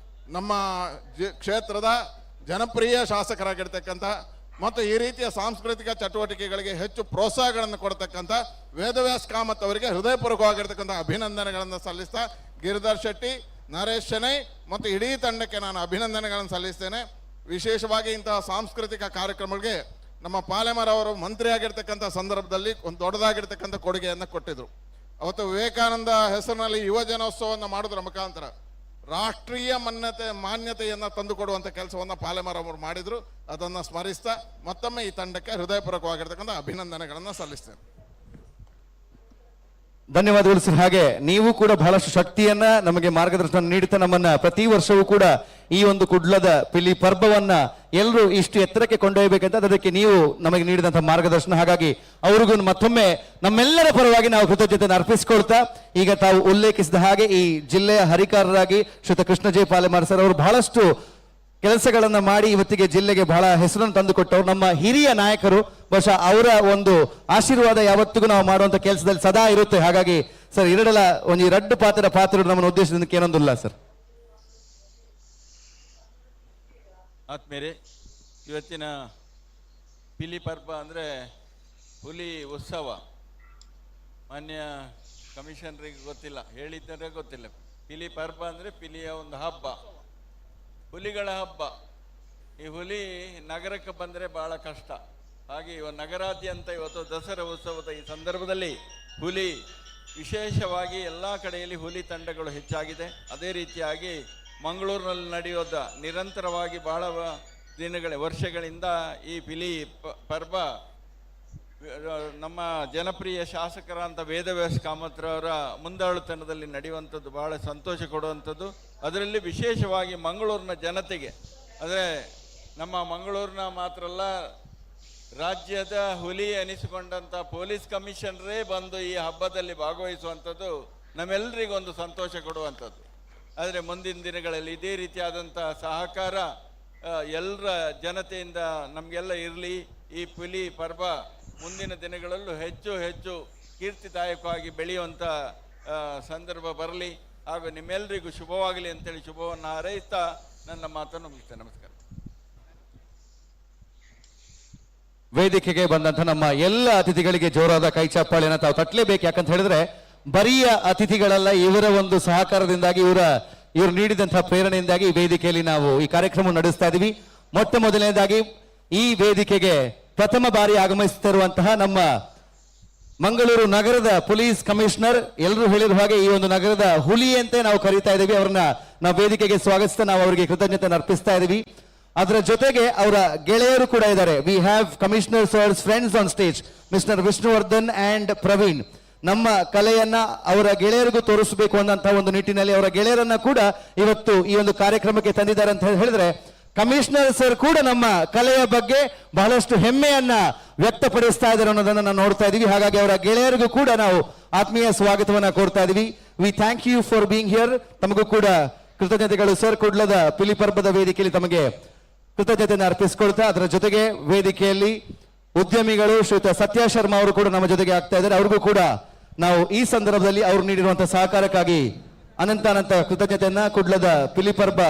ನಮ್ಮ ಕ್ಷೇತ್ರದ ಜನಪ್ರಿಯ ಶಾಸಕರಾಗಿರ್ತಕ್ಕಂಥ ಮತ್ತು ಈ ರೀತಿಯ ಸಾಂಸ್ಕೃತಿಕ ಚಟುವಟಿಕೆಗಳಿಗೆ ಹೆಚ್ಚು ಪ್ರೋತ್ಸಾಹಗಳನ್ನು ಕೊಡ್ತಕ್ಕಂಥ ವೇದವ್ಯಾಸ್ ಕಾಮತ್ ಅವರಿಗೆ ಹೃದಯಪೂರ್ವಕವಾಗಿರ್ತಕ್ಕಂಥ ಅಭಿನಂದನೆಗಳನ್ನು ಸಲ್ಲಿಸ್ತಾ, ಗಿರಿಧರ್ ಶೆಟ್ಟಿ, ನರೇಶ್ ಶೆಣೈ ಮತ್ತು ಇಡೀ ತಂಡಕ್ಕೆ ನಾನು ಅಭಿನಂದನೆಗಳನ್ನು ಸಲ್ಲಿಸ್ತೇನೆ. ವಿಶೇಷವಾಗಿ ಇಂತಹ ಸಾಂಸ್ಕೃತಿಕ ಕಾರ್ಯಕ್ರಮಗಳಿಗೆ ನಮ್ಮ ಪಾಲೆಮಾರ್ ಅವರು ಮಂತ್ರಿಯಾಗಿರ್ತಕ್ಕಂಥ ಸಂದರ್ಭದಲ್ಲಿ ಒಂದು ದೊಡ್ಡದಾಗಿರ್ತಕ್ಕಂಥ ಕೊಡುಗೆಯನ್ನು ಕೊಟ್ಟಿದ್ದರು. ಅವತ್ತು ವಿವೇಕಾನಂದ ಹೆಸರಿನಲ್ಲಿ ಯುವ ಜನೋತ್ಸವವನ್ನು ಮಾಡೋದ್ರ ಮುಖಾಂತರ ರಾಷ್ಟ್ರೀಯ ಮಾನ್ಯತೆಯನ್ನು ತಂದುಕೊಡುವಂಥ ಕೆಲಸವನ್ನು ಪಾಲೆಮಾರ್ ಅವರು ಮಾಡಿದರು. ಅದನ್ನು ಸ್ಮರಿಸ್ತಾ ಮತ್ತೊಮ್ಮೆ ಈ ತಂಡಕ್ಕೆ ಹೃದಯಪೂರ್ವಕವಾಗಿರ್ತಕ್ಕಂಥ ಅಭಿನಂದನೆಗಳನ್ನು ಸಲ್ಲಿಸ್ತೇನೆ. ಧನ್ಯವಾದಗಳು ಸರ್. ಹಾಗೆ ನೀವು ಕೂಡ ಬಹಳಷ್ಟು ಶಕ್ತಿಯನ್ನ ನಮಗೆ ಮಾರ್ಗದರ್ಶನ ನೀಡುತ್ತಾ ನಮ್ಮನ್ನ ಪ್ರತಿ ವರ್ಷವೂ ಕೂಡ ಈ ಒಂದು ಕುಡ್ಲದ ಪಿಲಿ ಪರ್ಬವನ್ನ ಎಲ್ಲರೂ ಇಷ್ಟು ಎತ್ತರಕ್ಕೆ ಕೊಂಡೊಯ್ಯಬೇಕಂತ ಅದಕ್ಕೆ ನೀವು ನಮಗೆ ನೀಡಿದಂತಹ ಮಾರ್ಗದರ್ಶನ. ಹಾಗಾಗಿ ಅವ್ರಿಗೂ ಮತ್ತೊಮ್ಮೆ ನಮ್ಮೆಲ್ಲರ ಪರವಾಗಿ ನಾವು ಕೃತಜ್ಞತೆಯನ್ನು ಅರ್ಪಿಸಿಕೊಳ್ತಾ, ಈಗ ತಾವು ಉಲ್ಲೇಖಿಸಿದ ಹಾಗೆ ಈ ಜಿಲ್ಲೆಯ ಹರಿಕಾರರಾಗಿ ಶ್ರೀಯುತ ಕೃಷ್ಣ ಜೆ ಪಾಲೆಮಾರ್ ಸರ್ ಅವರು ಬಹಳಷ್ಟು ಕೆಲಸಗಳನ್ನ ಮಾಡಿ ಇವತ್ತಿಗೆ ಜಿಲ್ಲೆಗೆ ಬಹಳ ಹೆಸರನ್ನು ತಂದುಕೊಟ್ಟವರು ನಮ್ಮ ಹಿರಿಯ ನಾಯಕರು. ಬಹುಶಃ ಅವರ ಒಂದು ಆಶೀರ್ವಾದ ಯಾವತ್ತಿಗೂ ನಾವು ಮಾಡುವಂತ ಕೆಲಸದಲ್ಲಿ ಸದಾ ಇರುತ್ತೆ. ಹಾಗಾಗಿ ಸರ್ ಎರಡಲ ಒಂದು ರಡ್ಡು ಪಾತ್ರ ಪಾತ್ರ ನಮ್ಮ ಉದ್ದೇಶದಿಂದ ಏನೊಂದಿಲ್ಲ ಸರ್. ಆತ್ಮೇರೆ, ಇವತ್ತಿನ ಪಿಲಿ ಪರ್ಬ ಅಂದರೆ ಹುಲಿ ಉತ್ಸವ. ಮಾನ್ಯ ಕಮಿಷನರಿಗೆ ಗೊತ್ತಿಲ್ಲ, ಹೇಳಿದ್ದರೆ ಗೊತ್ತಿಲ್ಲ. ಪಿಲಿ ಪರ್ಬ ಅಂದರೆ ಪಿಲಿಯ ಒಂದು ಹಬ್ಬ, ಹುಲಿಗಳ ಹಬ್ಬ. ಈ ಹುಲಿ ನಗರಕ್ಕೆ ಬಂದರೆ ಭಾಳ ಕಷ್ಟ. ಹಾಗೆ ಇವ ನಗರಾದ್ಯಂತ ಇವತ್ತು ದಸರಾ ಉತ್ಸವದ ಈ ಸಂದರ್ಭದಲ್ಲಿ ಹುಲಿ ವಿಶೇಷವಾಗಿ ಎಲ್ಲ ಕಡೆಯಲ್ಲಿ ಹುಲಿ ತಂಡಗಳು ಹೆಚ್ಚಾಗಿದೆ. ಅದೇ ರೀತಿಯಾಗಿ ಮಂಗಳೂರಿನಲ್ಲಿ ನಡೆಯೋದ ನಿರಂತರವಾಗಿ ಭಾಳ ದಿನಗಳ ವರ್ಷಗಳಿಂದ ಈ ಪಿಲಿ ಪರ್ವ ನಮ್ಮ ಜನಪ್ರಿಯ ಶಾಸಕರಾದಂಥ ವೇದವ್ಯಾಸ ಕಾಮತ್ರವರ ಮುಂದಾಳುತನದಲ್ಲಿ ನಡೆಯುವಂಥದ್ದು ಭಾಳ ಸಂತೋಷ ಕೊಡುವಂಥದ್ದು. ಅದರಲ್ಲಿ ವಿಶೇಷವಾಗಿ ಮಂಗಳೂರಿನ ಜನತೆಗೆ, ಅಂದರೆ ನಮ್ಮ ಮಂಗಳೂರಿನ ಮಾತ್ರ ಅಲ್ಲ, ರಾಜ್ಯದ ಹುಲಿ ಅನಿಸಿಕೊಂಡಂಥ ಪೊಲೀಸ್ ಕಮಿಷನರೇ ಬಂದು ಈ ಹಬ್ಬದಲ್ಲಿ ಭಾಗವಹಿಸುವಂಥದ್ದು ನಮ್ಮೆಲ್ಲರಿಗೊಂದು ಸಂತೋಷ ಕೊಡುವಂಥದ್ದು. ಆದರೆ ಮುಂದಿನ ದಿನಗಳಲ್ಲಿ ಇದೇ ರೀತಿಯಾದಂಥ ಸಹಕಾರ ಎಲ್ಲರ ಜನತೆಯಿಂದ ನಮಗೆಲ್ಲ ಇರಲಿ. ಈ ಹುಲಿ ಪರ್ವ ಮುಂದಿನ ದಿನಗಳಲ್ಲೂ ಹೆಚ್ಚು ಹೆಚ್ಚು ಕೀರ್ತಿದಾಯಕವಾಗಿ ಬೆಳೆಯುವಂಥ ಸಂದರ್ಭ ಬರಲಿ ಹಾಗೂ ನಿಮ್ಮೆಲ್ಲರಿಗೂ ಶುಭವಾಗಲಿ ಅಂತೇಳಿ ಶುಭವನ್ನು ಹಾರೈಸ್ತಾ ನನ್ನ ಮಾತನ್ನು ಮುಗಿಸ್ತೇನೆ. ನಮಸ್ಕಾರ. ವೇದಿಕೆಗೆ ಬಂದಂಥ ನಮ್ಮ ಎಲ್ಲ ಅತಿಥಿಗಳಿಗೆ ಜೋರಾದ ಕೈ ಚಪ್ಪಾಳೆಯನ್ನು ತಾವು ತಟ್ಟಲೇಬೇಕು. ಯಾಕಂತ ಹೇಳಿದ್ರೆ ಬರಿಯ ಅತಿಥಿಗಳಲ್ಲ. ಇವರ ಒಂದು ಸಹಕಾರದಿಂದಾಗಿ, ಇವರು ನೀಡಿದಂತಹ ಪ್ರೇರಣೆಯಿಂದಾಗಿ ಈ ವೇದಿಕೆಯಲ್ಲಿ ನಾವು ಈ ಕಾರ್ಯಕ್ರಮ ನಡೆಸ್ತಾ ಇದ್ದೀವಿ. ಮೊಟ್ಟ ಮೊದಲನೇದಾಗಿ ಈ ವೇದಿಕೆಗೆ ಪ್ರಥಮ ಬಾರಿ ಆಗಮಿಸುತ್ತಿರುವಂತಹ ನಮ್ಮ ಮಂಗಳೂರು ನಗರದ ಪೊಲೀಸ್ ಕಮಿಷನರ್, ಎಲ್ಲರೂ ಹೇಳಿರುವ ಹಾಗೆ ಈ ಒಂದು ನಗರದ ಹುಲಿ ಅಂತ ನಾವು ಕರೀತಾ ಇದ್ದೀವಿ. ಅವರನ್ನ ನಾವು ವೇದಿಕೆಗೆ ಸ್ವಾಗತಿಸ್ತಾ ನಾವು ಅವರಿಗೆ ಕೃತಜ್ಞತೆ ಅರ್ಪಿಸ್ತಾ ಇದ್ದೀವಿ. ಅದರ ಜೊತೆಗೆ ಅವರ ಗೆಳೆಯರು ಕೂಡ ಇದ್ದಾರೆ. We have commissioner sir's friends on stage, mister Vishnuvardhan and Praveen. ನಮ್ಮ ಕಲೆಯನ್ನ ಅವರ ಗೆಳೆಯರಿಗೂ ತೋರಿಸಬೇಕು ಅನ್ನಂತಹ ಒಂದು ನಿಟ್ಟಿನಲ್ಲಿ ಅವರ ಗೆಳೆಯರನ್ನ ಕೂಡ ಇವತ್ತು ಈ ಒಂದು ಕಾರ್ಯಕ್ರಮಕ್ಕೆ ತಂದಿದ್ದಾರೆ ಅಂತ ಹೇಳಿದ್ರೆ, ಕಮಿಷನರ್ ಸರ್ ಕೂಡ ನಮ್ಮ ಕಲೆಯ ಬಗ್ಗೆ ಬಹಳಷ್ಟು ಹೆಮ್ಮೆಯನ್ನ ವ್ಯಕ್ತಪಡಿಸ್ತಾ ಇದ್ದಾರೆ ಅನ್ನೋದನ್ನ ನಾವು ನೋಡ್ತಾ ಇದೀವಿ. ಹಾಗಾಗಿ ಅವರ ಗೆಳೆಯರಿಗೂ ಕೂಡ ನಾವು ಆತ್ಮೀಯ ಸ್ವಾಗತವನ್ನ ಕೋರ್ತಾ ಇದೀವಿ. We thank you for being here. ತಮಗೂ ಕೂಡ ಕೃತಜ್ಞತೆಗಳು ಸರ್. ಕುಡ್ಲದ ಪಿಲಿಪರ್ಬದ ವೇದಿಕೆಯಲ್ಲಿ ತಮಗೆ ಕೃತಜ್ಞತೆಯನ್ನು ಅರ್ಪಿಸಿಕೊಳ್ತಾ, ಅದರ ಜೊತೆಗೆ ವೇದಿಕೆಯಲ್ಲಿ ಉದ್ಯಮಿಗಳು ಶ್ರೀಯುತ ಸತ್ಯ ಶರ್ಮಾ ಅವರು ಕೂಡ ನಮ್ಮ ಜೊತೆಗೆ ಆಗ್ತಾ ಇದ್ದಾರೆ. ಅವ್ರಿಗೂ ಕೂಡ ನಾವು ಈ ಸಂದರ್ಭದಲ್ಲಿ ಅವರು ನೀಡಿರುವಂತಹ ಸಹಕಾರಕ್ಕಾಗಿ ಅನಂತ ಅನಂತ ಕೃತಜ್ಞತೆಯನ್ನ ಕುಡ್ಲದ ಪಿಲಿಪರ್ಬ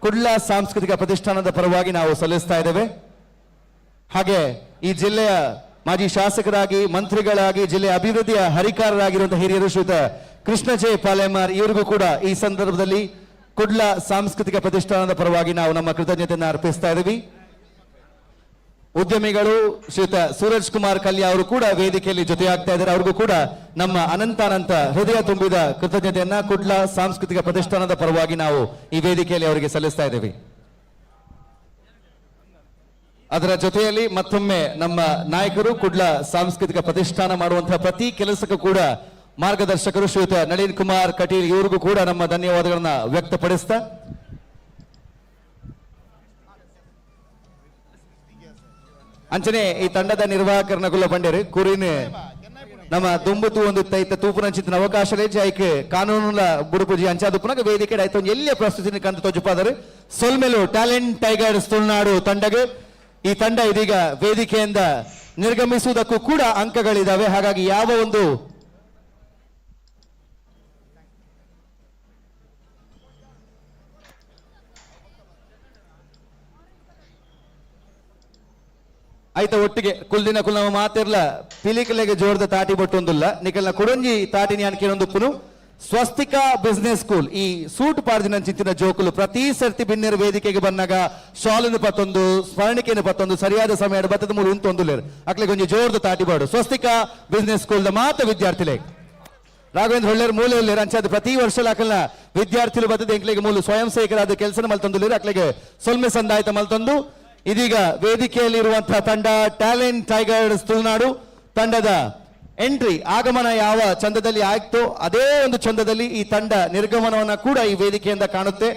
ಕುಡ್ಲ ಸಾಂಸ್ಕೃತಿಕ ಪ್ರತಿಷ್ಠಾನದ ಪರವಾಗಿ ನಾವು ಸಲ್ಲಿಸ್ತಾ ಇದ್ದೇವೆ. ಹಾಗೆ ಈ ಜಿಲ್ಲೆಯ ಮಾಜಿ ಶಾಸಕರಾಗಿ, ಮಂತ್ರಿಗಳಾಗಿ, ಜಿಲ್ಲೆಯ ಅಭಿವೃದ್ಧಿಯ ಹರಿಕಾರರಾಗಿರುವಂತಹ ಹಿರಿಯರು ಶ್ರೀಯುತ ಕೃಷ್ಣ ಜೆ ಪಾಲೇಮಾರ್ ಇವರಿಗೂ ಕೂಡ ಈ ಸಂದರ್ಭದಲ್ಲಿ ಕುಡ್ಲ ಸಾಂಸ್ಕೃತಿಕ ಪ್ರತಿಷ್ಠಾನದ ಪರವಾಗಿ ನಾವು ನಮ್ಮ ಕೃತಜ್ಞತೆಯನ್ನು ಅರ್ಪಿಸ್ತಾ ಇದ್ದೀವಿ. ಉದ್ಯಮಿಗಳು ಶ್ರೀಯುತ ಸೂರಜ್ ಕುಮಾರ್ ಕಲ್ಯ ಅವರು ಕೂಡ ವೇದಿಕೆಯಲ್ಲಿ ಜೊತೆಯಾಗ್ತಾ ಇದ್ದಾರೆ. ಅವ್ರಿಗೂ ಕೂಡ ನಮ್ಮ ಅನಂತಾನಂತ ಹೃದಯ ತುಂಬಿದ ಕೃತಜ್ಞತೆಯನ್ನ ಕುಡ್ಲ ಸಾಂಸ್ಕೃತಿಕ ಪ್ರತಿಷ್ಠಾನದ ಪರವಾಗಿ ನಾವು ಈ ವೇದಿಕೆಯಲ್ಲಿ ಅವರಿಗೆ ಸಲ್ಲಿಸ್ತಾ ಇದ್ದೀವಿ. ಅದರ ಜೊತೆಯಲ್ಲಿ ಮತ್ತೊಮ್ಮೆ ನಮ್ಮ ನಾಯಕರು ಕುಡ್ಲ ಸಾಂಸ್ಕೃತಿಕ ಪ್ರತಿಷ್ಠಾನ ಮಾಡುವಂತಹ ಪ್ರತಿ ಕೆಲಸಕ್ಕೂ ಕೂಡ ಮಾರ್ಗದರ್ಶಕರು ಶ್ರೀಯುತ ನಳಿನ್ ಕುಮಾರ್ ಕಟೀಲ್ ಇವರಿಗೂ ಕೂಡ ನಮ್ಮ ಧನ್ಯವಾದಗಳನ್ನ ವ್ಯಕ್ತಪಡಿಸ್ತಾ, ಅಂಚನೆ ಈ ತಂಡದ ನಿರ್ವಾಹಕರನ್ನ ಕುಲ್ಲ ಪಂಡೇರು ಕುರಿನ ನಮ್ಮ ದುಂಬುತು ಒಂದು ತೈತ ತೂಪುನಂಚಿತ್ತಿನ ಅವಕಾಶ ಐಕ್ ಕಾನೂನುಲ ಬುಡುಪುಜಿ ಅಂಚಾದುಪ್ಪುನಗ ವೇದಿಕೆ ಆಯ್ತು ಒಂದು ಎಲ್ಲಿಯ ಪ್ರಸ್ತುತಿನ ಕಂದು ತೋಜುಪಾದರು. ಸೊಲ್ಮೆಲು ಟ್ಯಾಲೆಂಟ್ ಟೈಗರ್ಸ್ ತುಳುನಾಡು ತಂಡಗೆ. ಈ ತಂಡ ಇದೀಗ ವೇದಿಕೆಯಿಂದ ನಿರ್ಗಮಿಸುವುದಕ್ಕೂ ಕೂಡ ಅಂಕಗಳಿದಾವೆ. ಹಾಗಾಗಿ ಯಾವ ಒಂದು ಆಯ್ತ ಒಟ್ಟಿಗೆ ಕುಲ್ದಿನ ಕುಲ್ ನಮ್ಮ ಮಾತಿರ್ಲ ಪಿಲಿಕಲೆಗೆ ಜೋರ್ದ ತಾಟಿ ಬೊಟ್ಟೊಂದುಲ್ಲ ನಿಕಲ್ನ ಕುಡೊಂಜಿ ತಾಟಿನಿ ಅನ್ಕೇನೊಂದು ಸ್ವಸ್ತಿಕಾ ಬಿಸ್ನೆಸ್ ಸ್ಕೂಲ್ ಈ ಸೂಟ್ ಪಾಡ್ದಿನ ಚಿಂತಿನ ಜೋಕುಲು ಪ್ರತಿ ಸರ್ತಿ ಬಿನ್ನೆರ ವೇದಿಕೆಗೆ ಬಂದಾಗ ಶಾಲಿನ ಪತ್ತೊಂದು ಸ್ಮರಣಿಕೆನ ಪತ್ತೊಂದು ಸರಿಯಾದ ಸಮಯ ಬತ್ತದ ಮೂರು ಉಂತೊಂದುಲ್ಲೇರು ಅಕ್ಲೆ ಒಂಜಿ ಜೋರ್ದ ತಾಟಿ ಬಾಡು. ಸ್ವಸ್ತಿಕಾ ಬಿಸ್ನೆಸ್ ಸ್ಕೂಲ್ the ಮಾತ ವಿದ್ಯಾರ್ಥಿಲೆ ರಾಘವೇಂದ್ರ ಹೊಳ್ಳೇರು ಮೂಲೆ ಉಲ್ಲೇರು ಅಂಚಾದ ಪ್ರತಿ ವರ್ಷ ಅಕಲ್ನ ವಿದ್ಯಾರ್ಥಿಗಳು ಬತ್ತದ ಎಂಕ್ಲೆಗೆ ಮೂಲು ಸ್ವಯಂ ಸೇವಕರಾದ ಕೆಲಸ ಮಲ್ತೊಂದುಲ್ಲೇರು ಅಕ್ಲೆಗೆ ಸೊಲ್ಮೆ ಸಂದಾಯ್ತ ಮಲ್ತೊಂದು. ಇದೀಗ ವೇದಿಕೆಯಲ್ಲಿ ಇರುವಂತಹ ತಂಡ ಟ್ಯಾಲೆಂಟ್ ಟೈಗರ್ಸ್ ತುಳುನಾಡು ತಂಡದ ಎಂಟ್ರಿ ಆಗಮನ ಯಾವ ಚಂದದಲ್ಲಿ ಆಯ್ತೋ ಅದೇ ಒಂದು ಚಂದದಲ್ಲಿ ಈ ತಂಡ ನಿರ್ಗಮನವನ್ನ ಕೂಡ ಈ ವೇದಿಕೆಯಿಂದ ಕಾಣುತ್ತೆ.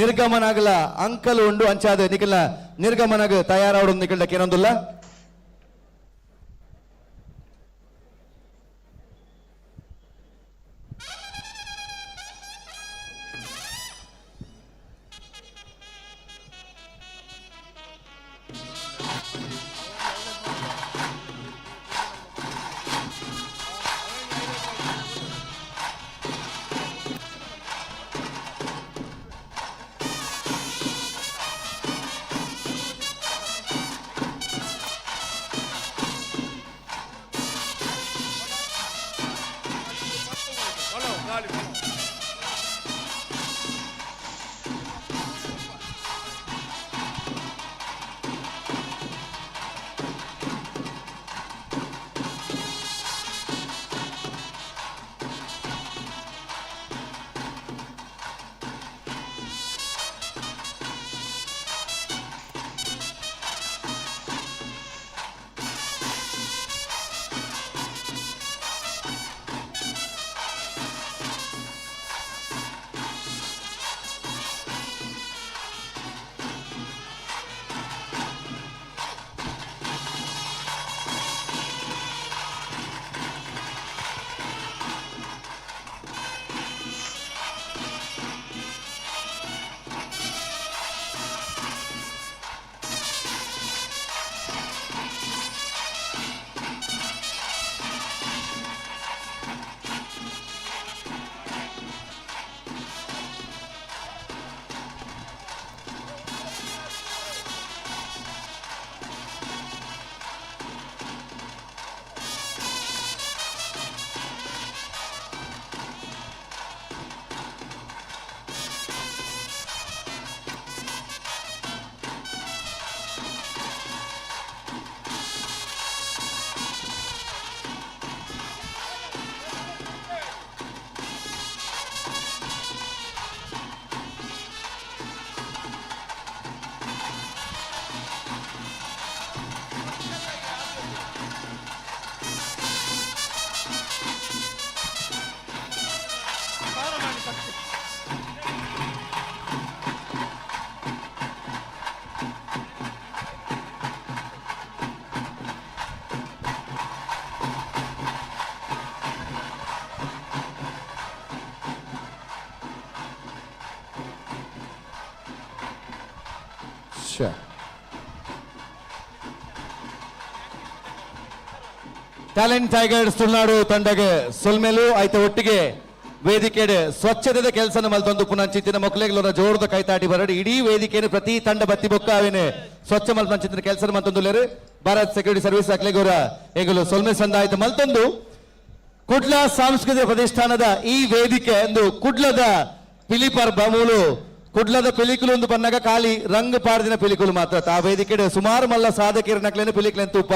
ನಿರ್ಗಮನಾಗಲ ಅಂಕಲು ಉಂಡು ಅಂಚಾದ ನಿಖಲ್ನ ನಿರ್ಗಮನಗ ತಯಾರಾವಡು ನಿಖಲ್ಡ ಕೇನೊಂದುಲ್ಲ. ಟ್ಯಾಲೆಂಟ್ ಟೈಗರ್ಸ್ ತುಳುನಾಡು ತಂಡಗೆ ಸೊಲ್ಮೆಲು ಆಯ್ತ ಒಟ್ಟಿಗೆ ವೇದಿಕೆಡೆ ಸ್ವಚ್ಛತೆದ ಕೆಲಸನ ಮಲ್ತೊಂದು ಪುನಂಚಿತ್ತಿನ ಮೊಕ್ಲೆಗ್ಲೊರ ಜೋರದ ಕೈತಾಟಿ ಬರಡಿ ಇಡೀ ವೇದಿಕೆಯನ್ನು ಪ್ರತಿ ತಂಡ ಬತ್ತಿ ಬೊಕ್ಕ ಅವೇನೆ ಸ್ವಚ್ಛ ಮಲ್ಪಂಚಿತ್ತಿನ ಕೆಲಸ ಮಲ್ತೊಂದುಲ್ಲೇರು ಭಾರತ್ ಸೆಕ್ಯೂರಿಟಿ ಸರ್ವಿಸ್ ಅಕ್ಲೆಗೋರ ಎಂಗುಲು ಸೊಲ್ಮೆ ಸಂದಾಯ್ತ ಮಲ್ತೊಂದು ಕುಡ್ಲ ಸಾಂಸ್ಕೃತಿಕ ಪ್ರತಿಷ್ಠಾನದ ಈ ವೇದಿಕೆ ಎಂದು ಕುಡ್ಲದ ಪಿಲಿಪರ್ಬ ಮೂಲು ಕುಡ್ಲದ ಪಿಲಿಕುಲು ಒಂದು ಬನ್ನಗ ಖಾಲಿ ರಂಗ್ ಪಾಡ್ದಿನ ಪಿಲಿಕುಲು ಮಾತ್ರ. ಆ ವೇದಿಕೆ ಸುಮಾರು ಮಲ್ಲ ಸಾಧಕಿಯರ ಪಿಲಿಕುಲೆನ್ ತೂಪ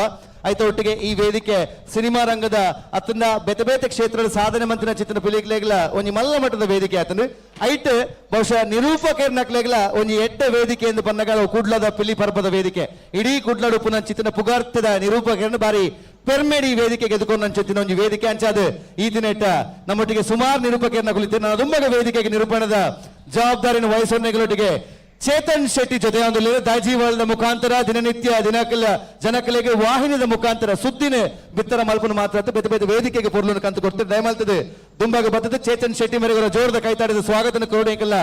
ಆಯ್ತ ಒಟ್ಟಿಗೆ ಈ ವೇದಿಕೆ ಸಿನಿಮಾ ರಂಗದ ಅತ್ತಂದ ಬೇತೆ ಬೇತೆ ಕ್ಷೇತ್ರದ ಸಾಧನೆ ಮಂತಿನ ಚಿತ್ರ ಪಿಲಿಕ್ಲೆಗ್ಲ ಒಂಜಿ ಮಲ್ಲ ಮಟ್ಟದ ವೇದಿಕೆ ಆತಂದು ಐಟ್ ಬಹುಶಃ ನಿರೂಪಕರ್ನಕ್ಲೆಗ್ಲ ಒಂಜಿ ಎಡ್ಡ ವೇದಿಕೆ ಎಂದು ಬನ್ನಗ ಕುಡ್ಲದ ಪಿಲಿ ಪರ್ಬದ ವೇದಿಕೆ ಇಡೀ ಕುಡ್ಲಡು ಪುನಃ ಚಿತ್ರನ ಪುಗಾರ್ತದ ನಿರೂಪಕರನ್ನು ಬಾರಿ ಪೆರ್ಮೆಡಿ ವೇದಿಕೆ ಗೆದ್ದುಕೊಂಡು ಅಂಚಿತ್ತಿನ ಒಂಜಿ ವೇದಿಕೆ ಅಂಚಾದ ಈ ದಿನ ನಮ್ಮೊಟ್ಟಿಗೆ ಸುಮಾರು ನಿರೂಪಕರನ್ನ ಕುಳಿತು ನಾನು ದುಂಬಗ ವೇದಿಕೆಗೆ ನಿರೂಪಣದ ಜವಾಬ್ದಾರಿಯನ್ನು ವಹಿಸೋನೆಗಳೊಟ್ಟಿಗೆ ಚೇತನ್ ಶೆಟ್ಟಿ ಜೊತೆ ಒಂದು ದಾಜಿ ವರ್ಲ್ಡ್ ಮುಖಾಂತರ ದಿನನಿತ್ಯ ದಿನಕಲ ಜನಕಲೆಗೆ ವಾಹಿನಿದ ಮುಖಾಂತರ ಸುದ್ದಿನ ಬಿತ್ತರ ಮಲ್ಪನ ಮಾತ್ರ ಬೇತೆ ಬೇತೆ ವೇದಿಕೆಗೆ ಪೊರ್ಲನ್ನು ಕಂತು ಕೊಡ್ತಾರೆ ದಯಮಾಲ್ತದೆ ದುಂಬಾಗ ಬರ್ತದೆ ಚೇತನ್ ಶೆಟ್ಟಿ ಮೇರೆಗೆ ಜೋರದ ಕೈತಾಡಿದ ಸ್ವಾಗತನ ಕೊರಡೇಕಲ್ಲ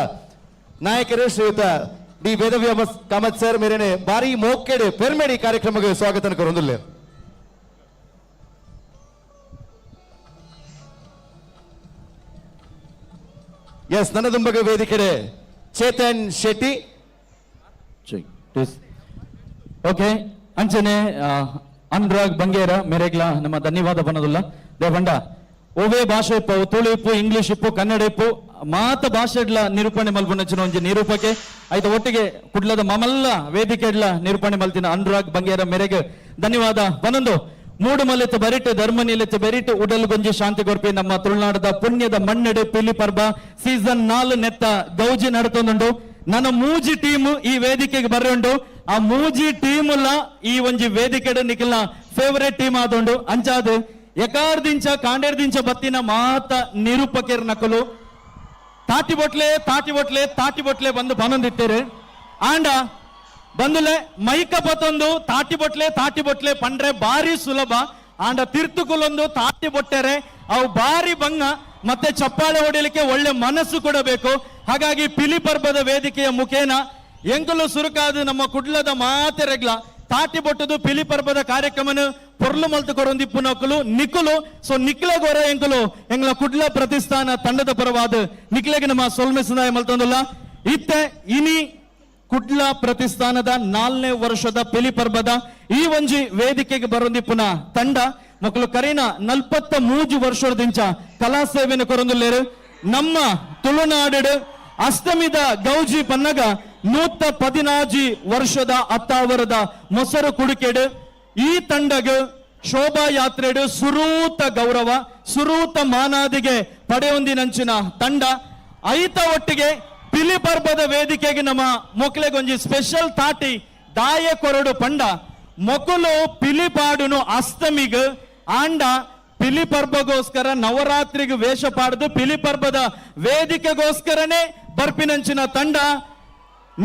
ನಾಯಕರು ಶ್ರೀಯುತ ಡಿ ವೇದವ್ಯಾಸ ಕಾಮತ್ ಸರ್ ಮೇರೆನೆ ಬಾರಿ ಮೋಕೆಡೆ ಪೆರ್ಮೆಡಿ ಕಾರ್ಯಕ್ರಮಕ್ಕೆ ಸ್ವಾಗತನ ಕೊರೊಂದುಲ್ಲೆ. ಎಸ್ ನನ್ನ ದುಂಬಗ ವೇದಿಕೆಡೆ ಚೇತನ್ ಶೆಟ್ಟಿ. ಓಕೆ ಅಂಚನೆ ಅನುರಾಗ್ ಬಂಗೇರ ಮೇರೆಗ್ಲ ನಮ್ಮ ಧನ್ಯವಾದ ಬನ್ನದುಲ್ಲ ದೇವಂಡ ಓವೇ ಭಾಷೆ ಇಪ್ಪು ತುಳು ಇಪ್ಪು ಇಂಗ್ಲಿಷ್ ಇಪ್ಪು ಕನ್ನಡ ಇಪ್ಪು ಮಾತ ಭಾಷೆಡ್ಲ ನಿರೂಪಣೆ ಮಲ್ಪುನಂಚಿನ ಒಂಜಿ ನಿರೂಪಕೆ ಆಯ್ತ ಒಟ್ಟಿಗೆ ಕುಡ್ಲದ ಮಮಲ್ಲ ವೇದಿಕೆಡ್ಲ ನಿರೂಪಣೆ ಮಲ್ತಿನ ಅನುರಾಗ್ ಬಂಗೇರ ಮೇರೆಗೆ ಧನ್ಯವಾದ ಬನ್ನೊಂದು. ಮೂಡು ಮಲೆತ ಬರಿಟ್ ಧರ್ಮನಿಲೆತ ಬೆರಿಟ್ ಉಡಲ್ ಗೊಂಜಿ ಶಾಂತಿ ಕೊರ್ಪಿ ನಮ್ಮ ತುಳುನಾಡದ ಪುಣ್ಯದ ಮಣ್ಣೆಡೆ ಪಿಲಿ ಪರ್ಬ ಸೀಸನ್ 4 ನೆತ್ತ ಗೌಜಿ ನಡತೊಂದುಂಡು. ನನ್ನ ಮೂಜಿ ಟೀಮ್ ಈ ವೇದಿಕೆಗೆ ಬರ್ರುಂಡು. ಆ ಮೂಜಿ ಟೀಮ್ ಈ ಒಂಜಿ ವೇದಿಕೆ ನಿಖಿಲ್ನ ಫೇವರೇಟ್ ಟೀಮ್ ಆದುಂಡು. ಅಂಚಾದ್ ಎಕಾರ್ದಿಂಚ ಕಾಂಡೇರ್ದಿಂಚ ಬತ್ತಿನ ಮಾತ ನಿರೂಪಕರ್ ನಕಲು ತಾಟಿ ಬೊಟ್ಲೆ ತಾಟಿ ಬೊಟ್ಲೆ ತಾಟಿ ಬೊಟ್ಲೆ ಬಂದು ಬನೊಂದಿತ್ತೇರು. ಆಂಡ ಬಂದುಲೆ ಮೈಕ ಬತ್ತೊಂದು ತಾಟಿ ಬೊಟ್ಲೆ ತಾಟಿ ಬೊಟ್ಲೆ ಪಂಡ್ರೆ ಬಾರಿ ಸುಲಭ. ಆಂಡ ತಿರ್ತುಕುಲೊಂದು ತಾಟಿ ಬೊಟ್ಟೆರೆ ಅವು ಬಾರಿ ಬಂಗ ಮತ್ತೆ ಚಪ್ಪಾಳೆ ಹೊಡಿಲಿಕ್ಕೆ ಒಳ್ಳೆ ಮನಸ್ಸು ಕೊಡಬೇಕು. ಹಾಗಾಗಿ ಪಿಲಿ ಪರ್ಬದ ವೇದಿಕೆಯ ಮುಖೇನ ಎಂಕಲು ಸುರುಕಾದು ನಮ್ಮ ಕುಡ್ಲದ ಮಾತೆರೆಗ್ಲ ತಾಟಿ ಬೊಟ್ಟದು ಪಿಲಿ ಪರ್ಬದ ಕಾರ್ಯಕ್ರಮನ ಪೊರ್ಲು ಮಲ್ತು ಕೊರೊಂದಿಪ್ಪು ನಕಲು ನಿಕುಲು ಸೊ ನಿಕ್ಲೆಗೋರ ಎಂಕಲು ಎಂಗ್ಲ ಕುಡ್ಲ ಪ್ರತಿಷ್ಠಾನ ತಂಡದ ಪರವಾದ ನಿಕ್ಲೆಗೆ ನಮ್ಮ ಸೊಲ್ಮೆ ಸುನಾಯ ಮಲ್ತೊಂದುಲ್ಲ. ಇತ್ತೆ ಇನಿ ಕುಡ್ಲ ಪ್ರತಿಷ್ಠಾನದ 4ನೇ ವರ್ಷದ ಪಿಲಿ ಪರ್ಬದ ಈ ಒಂಜಿ ವೇದಿಕೆಗೆ ಬರೊಂದಿಪ್ಪುನ ತಂಡ ಮಕ್ಕಳು ಕರೀನ 43 ವರ್ಷದಿಂಚ ಕಲಾ ಸೇವೆಯನ್ನು ಕೊರೊಂದುಲ್ಲೇರು. ನಮ್ಮ ತುಳುನಾಡು ಅಷ್ಟಮಿದ ಗೌಜಿ ಪನ್ನಗ 114 ವರ್ಷದ ಅತ್ತಾವರದ ಮೊಸರು ಕುಡುಕೆಡು ಈ ತಂಡಗ ಶೋಭಾಯಾತ್ರೆಡು ಸುರೂತ ಗೌರವ ಸುರೂತ ಮಾನಾದಿಗೆ ಪಡೆಯೊಂದಿನಂಚಿನ ತಂಡ. ಐತ ಒಟ್ಟಿಗೆ ಪಿಲಿ ಪರ್ಬದ ವೇದಿಕೆಗೆ ನಮ್ಮ ಮೊಕ್ಲೆಗೊಂಜಿ ಸ್ಪೆಷಲ್ ತಾಟಿ ದಾಯ ಕೊರಡು ಪಂಡ ಮೊಕಲು ಪಿಲಿ ಪಾಡುನು ಅಷ್ಟಮಿಗ್ ಆಂಡ ಪಿಲಿ ಪರ್ಬಗೋಸ್ಕರ ನವರಾತ್ರಿಗೆ ವೇಷ ಪಾಡುದು ಪಿಲಿ ಪರ್ಬದ ವೇದಿಕೆಗೋಸ್ಕರನೇ ಬರ್ಪಿನಂಚಿನ ತಂಡ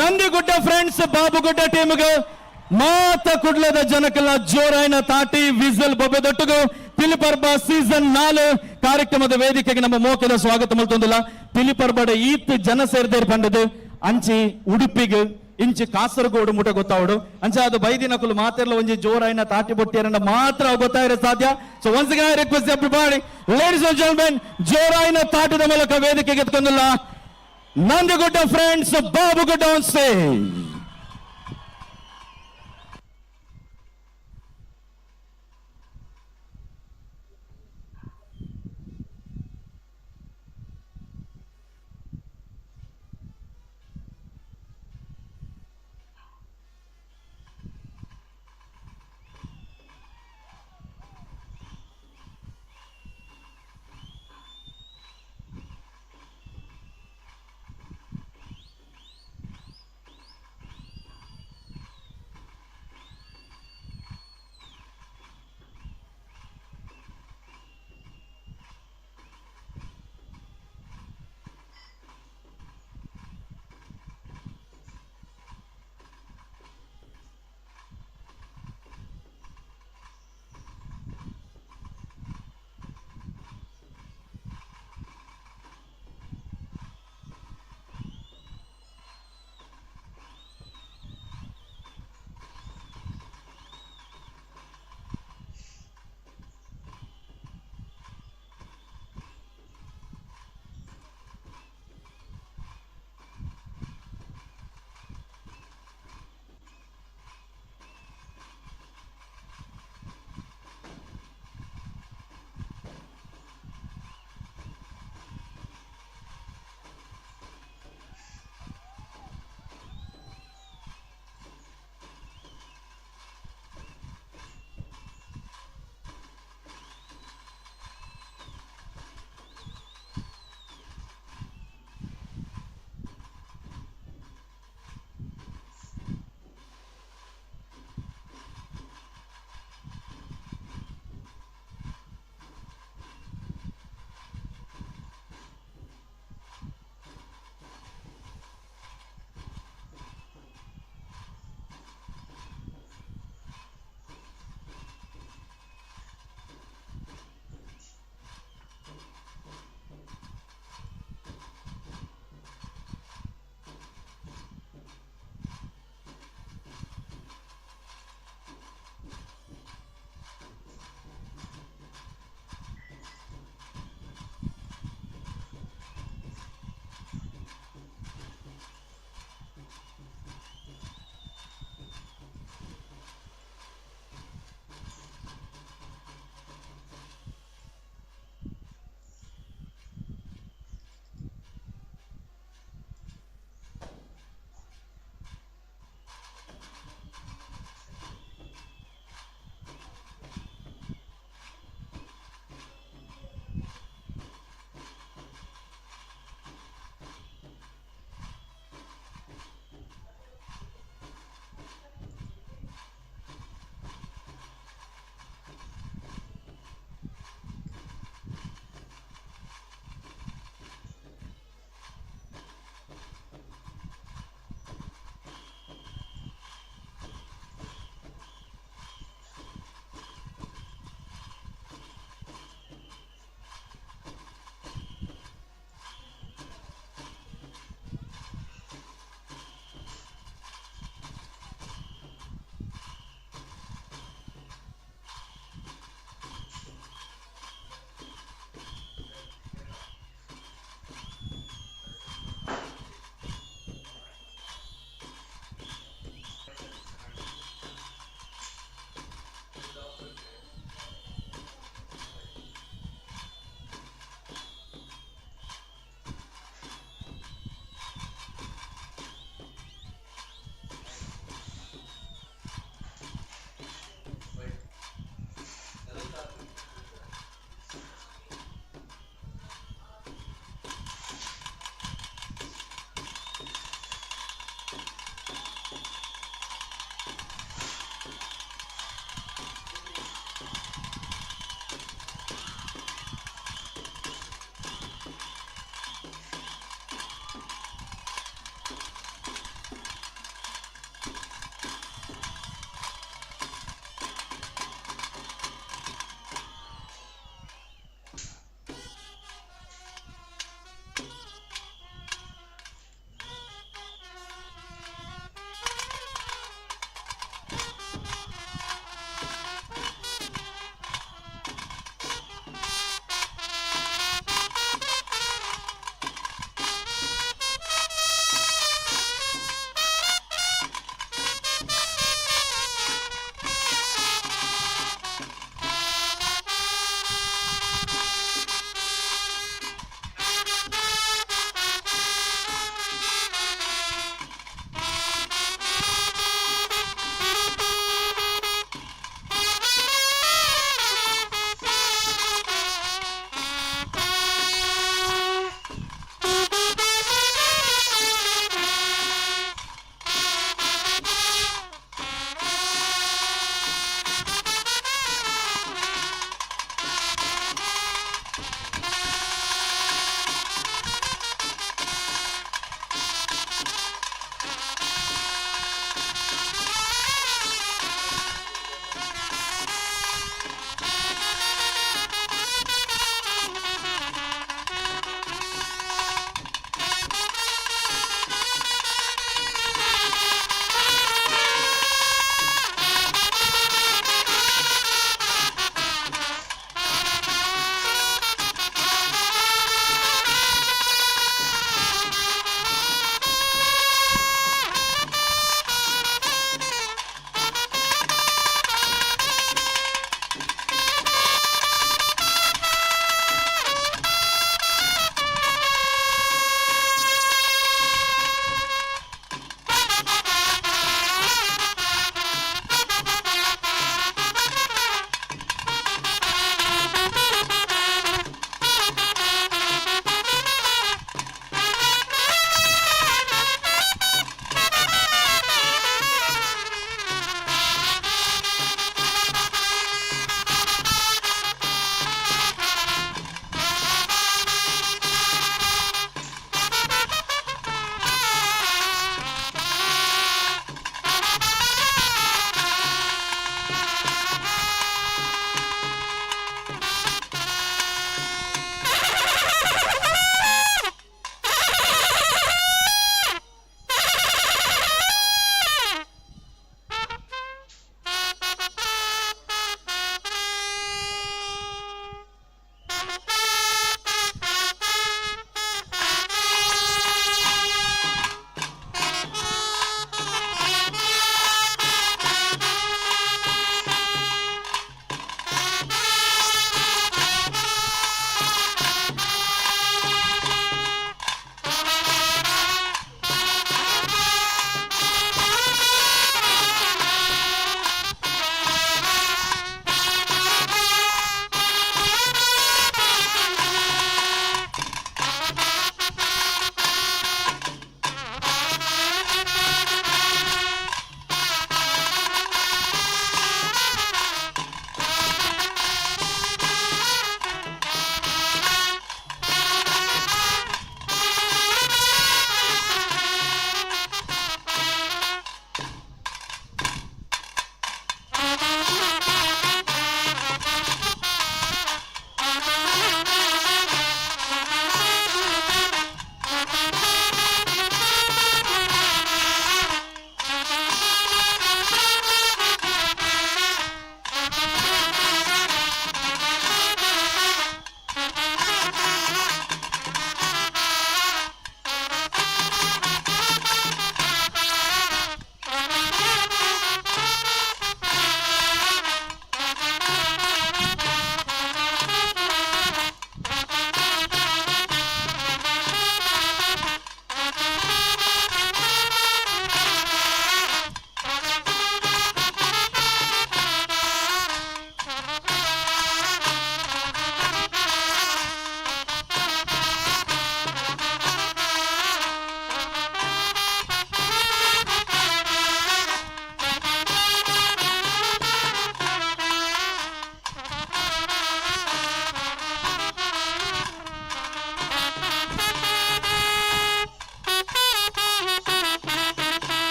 ನಂದಿಗುಡ್ಡ ಫ್ರೆಂಡ್ಸ್ ಬಾಬುಗುಡ್ಡ ಟೀಮ್ಗೆ ಮಾತ ಕುಡ್ಲದ ಜನಕ್ಕೆಲ್ಲ ಜೋರಾಯಿನ ತಾಟಿ ವಿಸಲ್ ಬೊಬ್ಬೆದೊಟ್ಟಿಗೂ ಪಿಲಿ ಪರ್ಬ ಸೀಸನ್ 4 ಕಾರ್ಯಕ್ರಮದ ವೇದಿಕೆಗೆ ನಮ್ಮ ಮೋಕೆದ ಸ್ವಾಗತ ಮಲ್ತೊಂದಿಲ್ಲ. ಪಿಲಿ ಪರ್ಬಡ ಈತ್ ಜನ ಸೇರ್ದೇರ್ ಪಂಡದು ಅಂಚಿ ಉಡುಪಿಗೆ ಇಂಚಿ ಕಾಸರಗೋಡು ಮುಟ ಗೊತ್ತಾವಡು ಅಂಚೆ ಅದು ಬೈದಿನಕುಲು ಮಾತೆರ್ಲ ಒಂಜಿ ಜೋರಾಯಿನ ತಾಟಿ ಬೊಟ್ಟಿಯರನ್ನ ಮಾತ್ರ ಗೊತ್ತಾಯಿರ ಸಾಧ್ಯ. So once again I request everybody ladies and gentlemen ಜೋರಾಯಿನ ತಾಟಿದ ಮೂಲಕ ವೇದಿಕೆಗೆ ಎತ್ಕೊಂಡಿಲ್ಲ Nandigudda friends Babugudda on stage.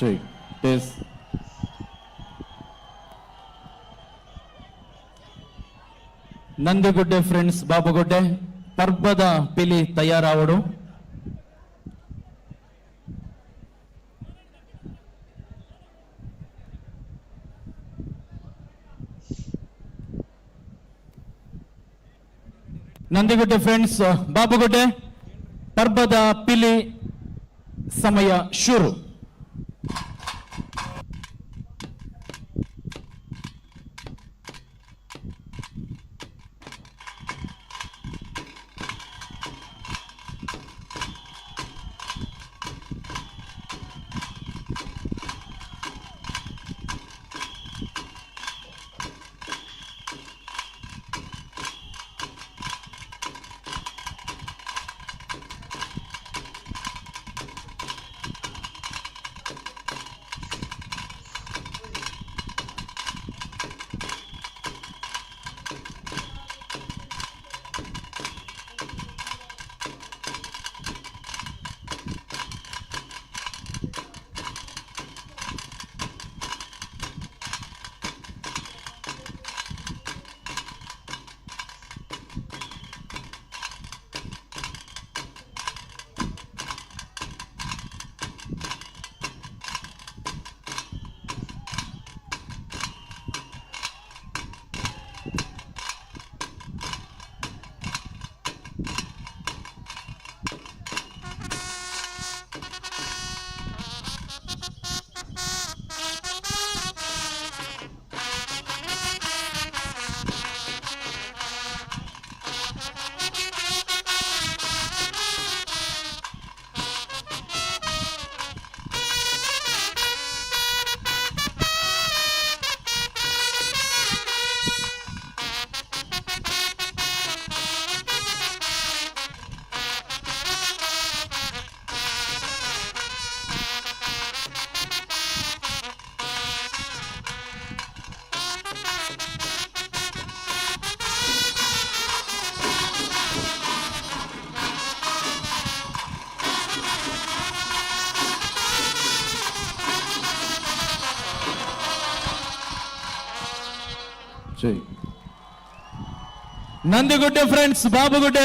This Nandigudde friends Babugudde ಪರ್ಬದ ಪಿಲಿ ತಯಾರಾವಡು. ನಂದಿಗುಡ್ಡೆ ಫ್ರೆಂಡ್ಸ್ ಬಾಬುಗುಡ್ಡೆ ಪರ್ಬದ ಪಿಲಿ ಸಮಯ ಶುರು. ನಂದಿಗುಡ್ಡೆ ಫ್ರೆಂಡ್ಸ್ ಬಾಬುಗುಡ್ಡೆ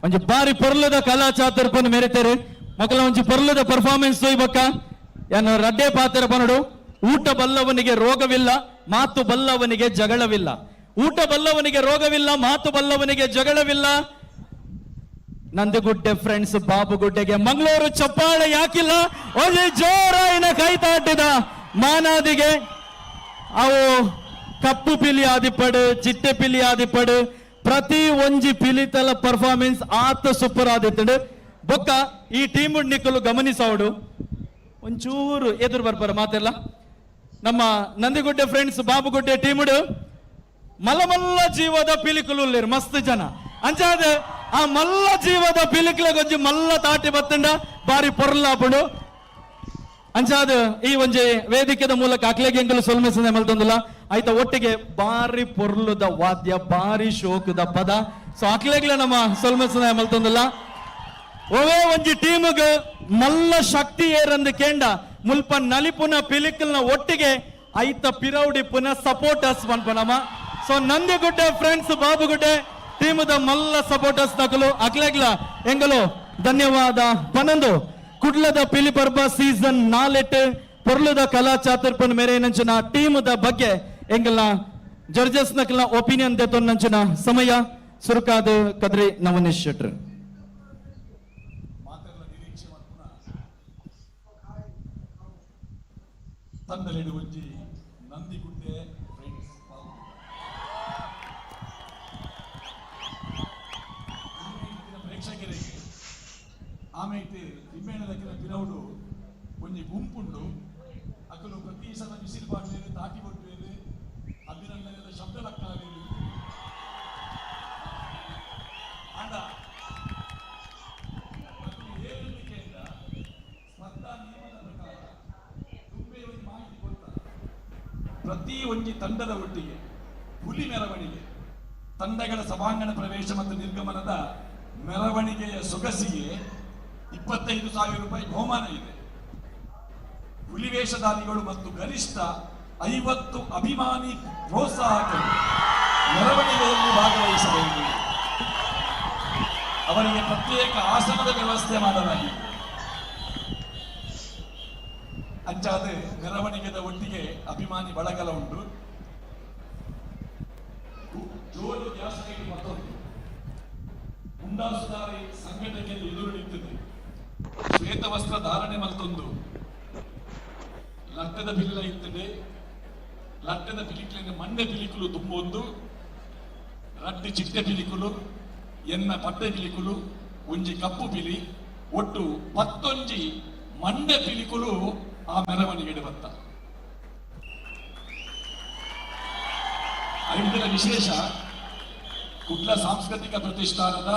ಒಂಜಿ ಬಾರಿ ಪೊರ್ಲದ ಕಲಾ ಚಾತುರ್ಪನ್ ಮೆರೆತೇರು ಮಕ್ಕಳ ಒಂಜಿ ಪೊರ್ಲದ ಪರ್ಫಾರ್ಮೆನ್ಸ್ ಬೊಕ್ಕ ಯಾನು ರಡ್ಡೆ ಪಾತ್ರ ಪನಡು. ಊಟ ಬಲ್ಲವನಿಗೆ ರೋಗವಿಲ್ಲ, ಮಾತು ಬಲ್ಲವನಿಗೆ ಜಗಳವಿಲ್ಲ. ಊಟ ಬಲ್ಲವನಿಗೆ ರೋಗವಿಲ್ಲ, ಮಾತು ಬಲ್ಲವನಿಗೆ ಜಗಳವಿಲ್ಲ. ನಂದಿಗುಡ್ಡೆ ಫ್ರೆಂಡ್ಸ್ ಬಾಬುಗುಡ್ಡೆಗೆ ಮಂಗಳೂರು ಚಪ್ಪಾಳೆ ಯಾಕಿಲ್ಲ? ಒಂಜಿ ಜೋರಾಯಿನ ಕೈ ತಾಟಿದ ಮಾನಾದಿಗೆ. ಅವು ಕಪ್ಪು ಪಿಲಿ ಆದಿಪ್ಪಡು, ಚಿಟ್ಟೆ ಪಿಲಿ ಆದಿಪ್ಪಡು, ಪ್ರತಿ ಒಂಜಿ ಪಿಲಿತಲ ಪರ್ಫಾರ್ಮೆನ್ಸ್ ಆತ ಸೂಪರ್ ಆದಿತ್ತಡು. ಬೊಕ್ಕ ಈ ಟೀಮ್ ನಿಕ್ಕಲು ಗಮನಿಸವಡು ಒಂಚೂರು ಎದುರು ಬರ್ಪಾರ ಮಾತೆಲ್ಲ. ನಮ್ಮ ನಂದಿಗುಡ್ಡೆ ಫ್ರೆಂಡ್ಸ್ ಬಾಬುಗುಡ್ಡೆ ಟೀಮುಡು ಮಲ್ಲ ಮಲ್ಲ ಜೀವದ ಪಿಲಿಕುಲು ಉಲ್ಲೇರು ಮಸ್ತ್ ಜನ. ಅಂಚಾದ ಆ ಮಲ್ಲ ಜೀವದ ಪಿಲಿಕುಲ ಒಂಜಿ ಮಲ್ಲ ತಾಟಿ ಬತ್ತಂಡ ಬಾರಿ ಪೊರ್ಲಾಪುಂಡು. ಅಂಚಾದ ಈ ಒಂಜಿ ವೇದಿಕೆದ ಮೂಲಕ ಅಕ್ಲೆಗೆ ಎಂಕಲು ಸೊಲ್ಮೆ ಸಂದೆ ಮಲ್ತೊಂದುಲ್ಲ. ಆಯ್ತ ಒಟ್ಟಿಗೆ ಬಾರಿ ಪೊರ್ಲುದ ವಾದ್ಯ, ಬಾರಿ ಶೋಕದ ಪದ. ಸೊ ಅಕ್ಲೆಗ್ಲ ನಮ್ಮ ಸೊಲ್ಮೆ ಸಂದೆ ಮಲ್ತೊಂದುಲ್ಲ. ಒವೇ ಒಂಜಿ ಟೀಮ್ಗ್ ಮಲ್ಲ ಶಕ್ತಿ ಏರಂದು ಕೇಂಡ ಮುಲ್ಪ ನಲಿಪುನ ಪಿಲಿಕಲ್ನ ಒಟ್ಟಿಗೆ ಐತ ಪಿರೌಡಿ ಪುನ ಸಪೋರ್ಟರ್ಸ್ ಪನ್ಪನಮ. ಸೊ ನಂದಿಗುಡ್ಡೆ ಫ್ರೆಂಡ್ಸ್ ಬಾಬುಗುಡ್ಡೆ ಟೀಮದ ಮಲ್ಲ ಸಪೋರ್ಟರ್ಸ್ ನಕಲು ಅಕ್ಲೆಗ್ಲ ಎಂಗಲು ಧನ್ಯವಾದ ಪನಂದು. ಕುಡ್ಲದ ಪಿಲಿಪರ್ಬ ಸೀಸನ್ 4 ಪೊರ್ಲುದ ಕಲಾ ಚಾತುರ್ಪನ್ ಮೇರೆ ನಂಚಿನ ಟೀಮದ ಬಗ್ಗೆ ಎಂಗಲ್ನ ಜಡ್ಜಸ್ ನಕಲ್ನ ಒಪಿನಿಯನ್ ದೇತೊನ್ ನಂಚಿನ ಸಮಯ ಸುರುಕಾದ ಕದ್ರಿ ನವನೀಶ್ ಶೆಟ್ರು. ತಂಡಲೆಡು ಒಂಜಿ ನಂದಿಗುಡ್ಡೆ ಫ್ರೆಂಡ್ಸ್ ಪ್ರೇಕ್ಷಕರಿಗೆ ಆಮೇಲೆ ತಿಮ್ಮೇಣದಕ್ಕಿನ ಪಿರೌಡು ಒಂಜಿ ಗುಂಪುಂಡು. ಅಕಲು ಪ್ರತಿ ಸಲ ಬಿಸಿಲು ಪಾಡ್ಲೇರು, ತಾಟಿ ಕೊಟ್ಟುವೇರು, ಅಭಿನಂದನೆದ ಶಬ್ದ ಲಕ್ಕಾವೇರು. ಆಂಡ ಅಕಲು ಏನಿಕೆಯಿಂದ ಸ್ಪರ್ಧಾ ನಿಯಮದ ಪ್ರಕಾರ ತುಂಬೆ ಒಂಜಿ ಮಾಹಿತಿ ಕೊಡ್ತಾರೆ. ಪ್ರತಿ ಒಂಜಿ ತಂಡದ ಒಟ್ಟಿಗೆ ಹುಲಿ ಮೆರವಣಿಗೆ, ತಂಡಗಳ ಸಭಾಂಗಣ ಪ್ರವೇಶ ಮತ್ತು ನಿರ್ಗಮನದ ಮೆರವಣಿಗೆಯ ಸೊಗಸಿಗೆ 25,000 ರೂಪಾಯಿ ಬಹುಮಾನ ಇದೆ. ಹುಲಿವೇಷಧಾರಿಗಳು ಮತ್ತು ಗರಿಷ್ಠ 50 ಅಭಿಮಾನಿ ಪ್ರೋತ್ಸಾಹಕರು ಮೆರವಣಿಗೆಯಲ್ಲಿ ಭಾಗವಹಿಸಬಹುದು. ಅವರಿಗೆ ಪ್ರತ್ಯೇಕ ಆಸನದ ವ್ಯವಸ್ಥೆ ಮಾಡಲಾಗಿದೆ. ಅಂಚಾದ ಮೆರವಣಿಗೆದ ಒಟ್ಟಿಗೆ ಅಭಿಮಾನಿ ಬಳಗಲ ಉಂಟು. ಜೋರು ಗ್ಯಾಸ್ ಮತ್ತೊಂದು ಮುಂಡಾಸುದಾರಿ ಸಂಘಟನೆಗೆ ಎದುರು ನಿಂತಿದೆ. ಶ್ವೇತವಸ್ತ್ರ ಧಾರಣೆ ಮತ್ತೊಂದು ಲಟ್ಟದ ಬಿಲ್ಲ ಇತ್ತದೆ. ಲಟ್ಟದ ಪಿಲಿಕಲಿನ ಮಂಡೆ ಪಿಲಿಕುಲು ತುಂಬೊಂದು, ರಡ್ಡು ಚಿಟ್ಟೆ ಪಿಲಿಕುಲು, ಎನ್ನ ಪಟ್ಟೆ ಪಿಲಿಕುಲು, ಒಂಜಿ ಕಪ್ಪು ಪಿಲಿ, ಒಟ್ಟು 10 ಮಂಡೆ ಪಿಲಿಕುಲು ಆ ಮೆರವಣಿಗೆ ಬತ್ತ. ಐದರ ವಿಶೇಷ ಕುಡ್ಲ ಸಾಂಸ್ಕೃತಿಕ ಪ್ರತಿಷ್ಠಾನದ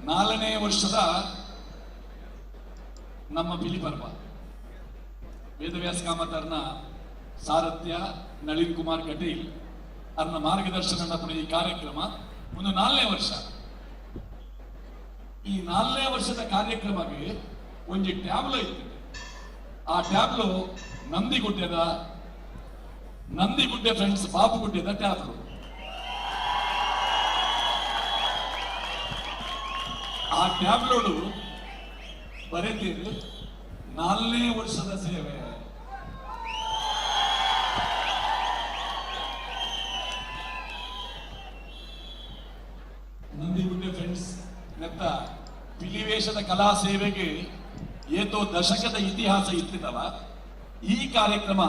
4ನೇ ವರ್ಷದ ನಮ್ಮ ಪಿಲಿ ಪರ್ವ. ವೇದವ್ಯಾಸ ಕಾಮತರ್ನ ಸಾರಥ್ಯ ನಳಿನ್ ಕುಮಾರ್ ಕಟೀಲ್ ಅರ್ನ ಮಾರ್ಗದರ್ಶನ ಈ ಕಾರ್ಯಕ್ರಮ ಒಂದು 4ನೇ ವರ್ಷ. ಈ 4ನೇ ವರ್ಷದ ಕಾರ್ಯಕ್ರಮಕ್ಕೆ ಒಂಜಿ ಟ್ಯಾಬ್ಲೋ ಇತ್ತು. ಆ ಟ್ಯಾಬ್ಲೋ ನಂದಿಗುಡ್ಡೆದ ನಂದಿಗುಡ್ಡೆ ಫ್ರೆಂಡ್ಸ್ ಬಾಬುಗುಡ್ಡೆದ ಟ್ಯಾಬ್ಲೋ. ಆ ಟ್ಯಾಬ್ಲೋಡು ಬರೆದಿರು 4ನೇ ವರ್ಷದ ಸೇವೆ. ನಂದಿಗುಡ್ಡೆ ಫ್ರೆಂಡ್ಸ್ ನೆತ್ತ ಪಿಲಿವೇಶದ ಕಲಾ ಸೇವೆಗೆ ಏತೋ ದಶಕದ ಇತಿಹಾಸ ಇತ್ತಿದವ. ಈ ಕಾರ್ಯಕ್ರಮ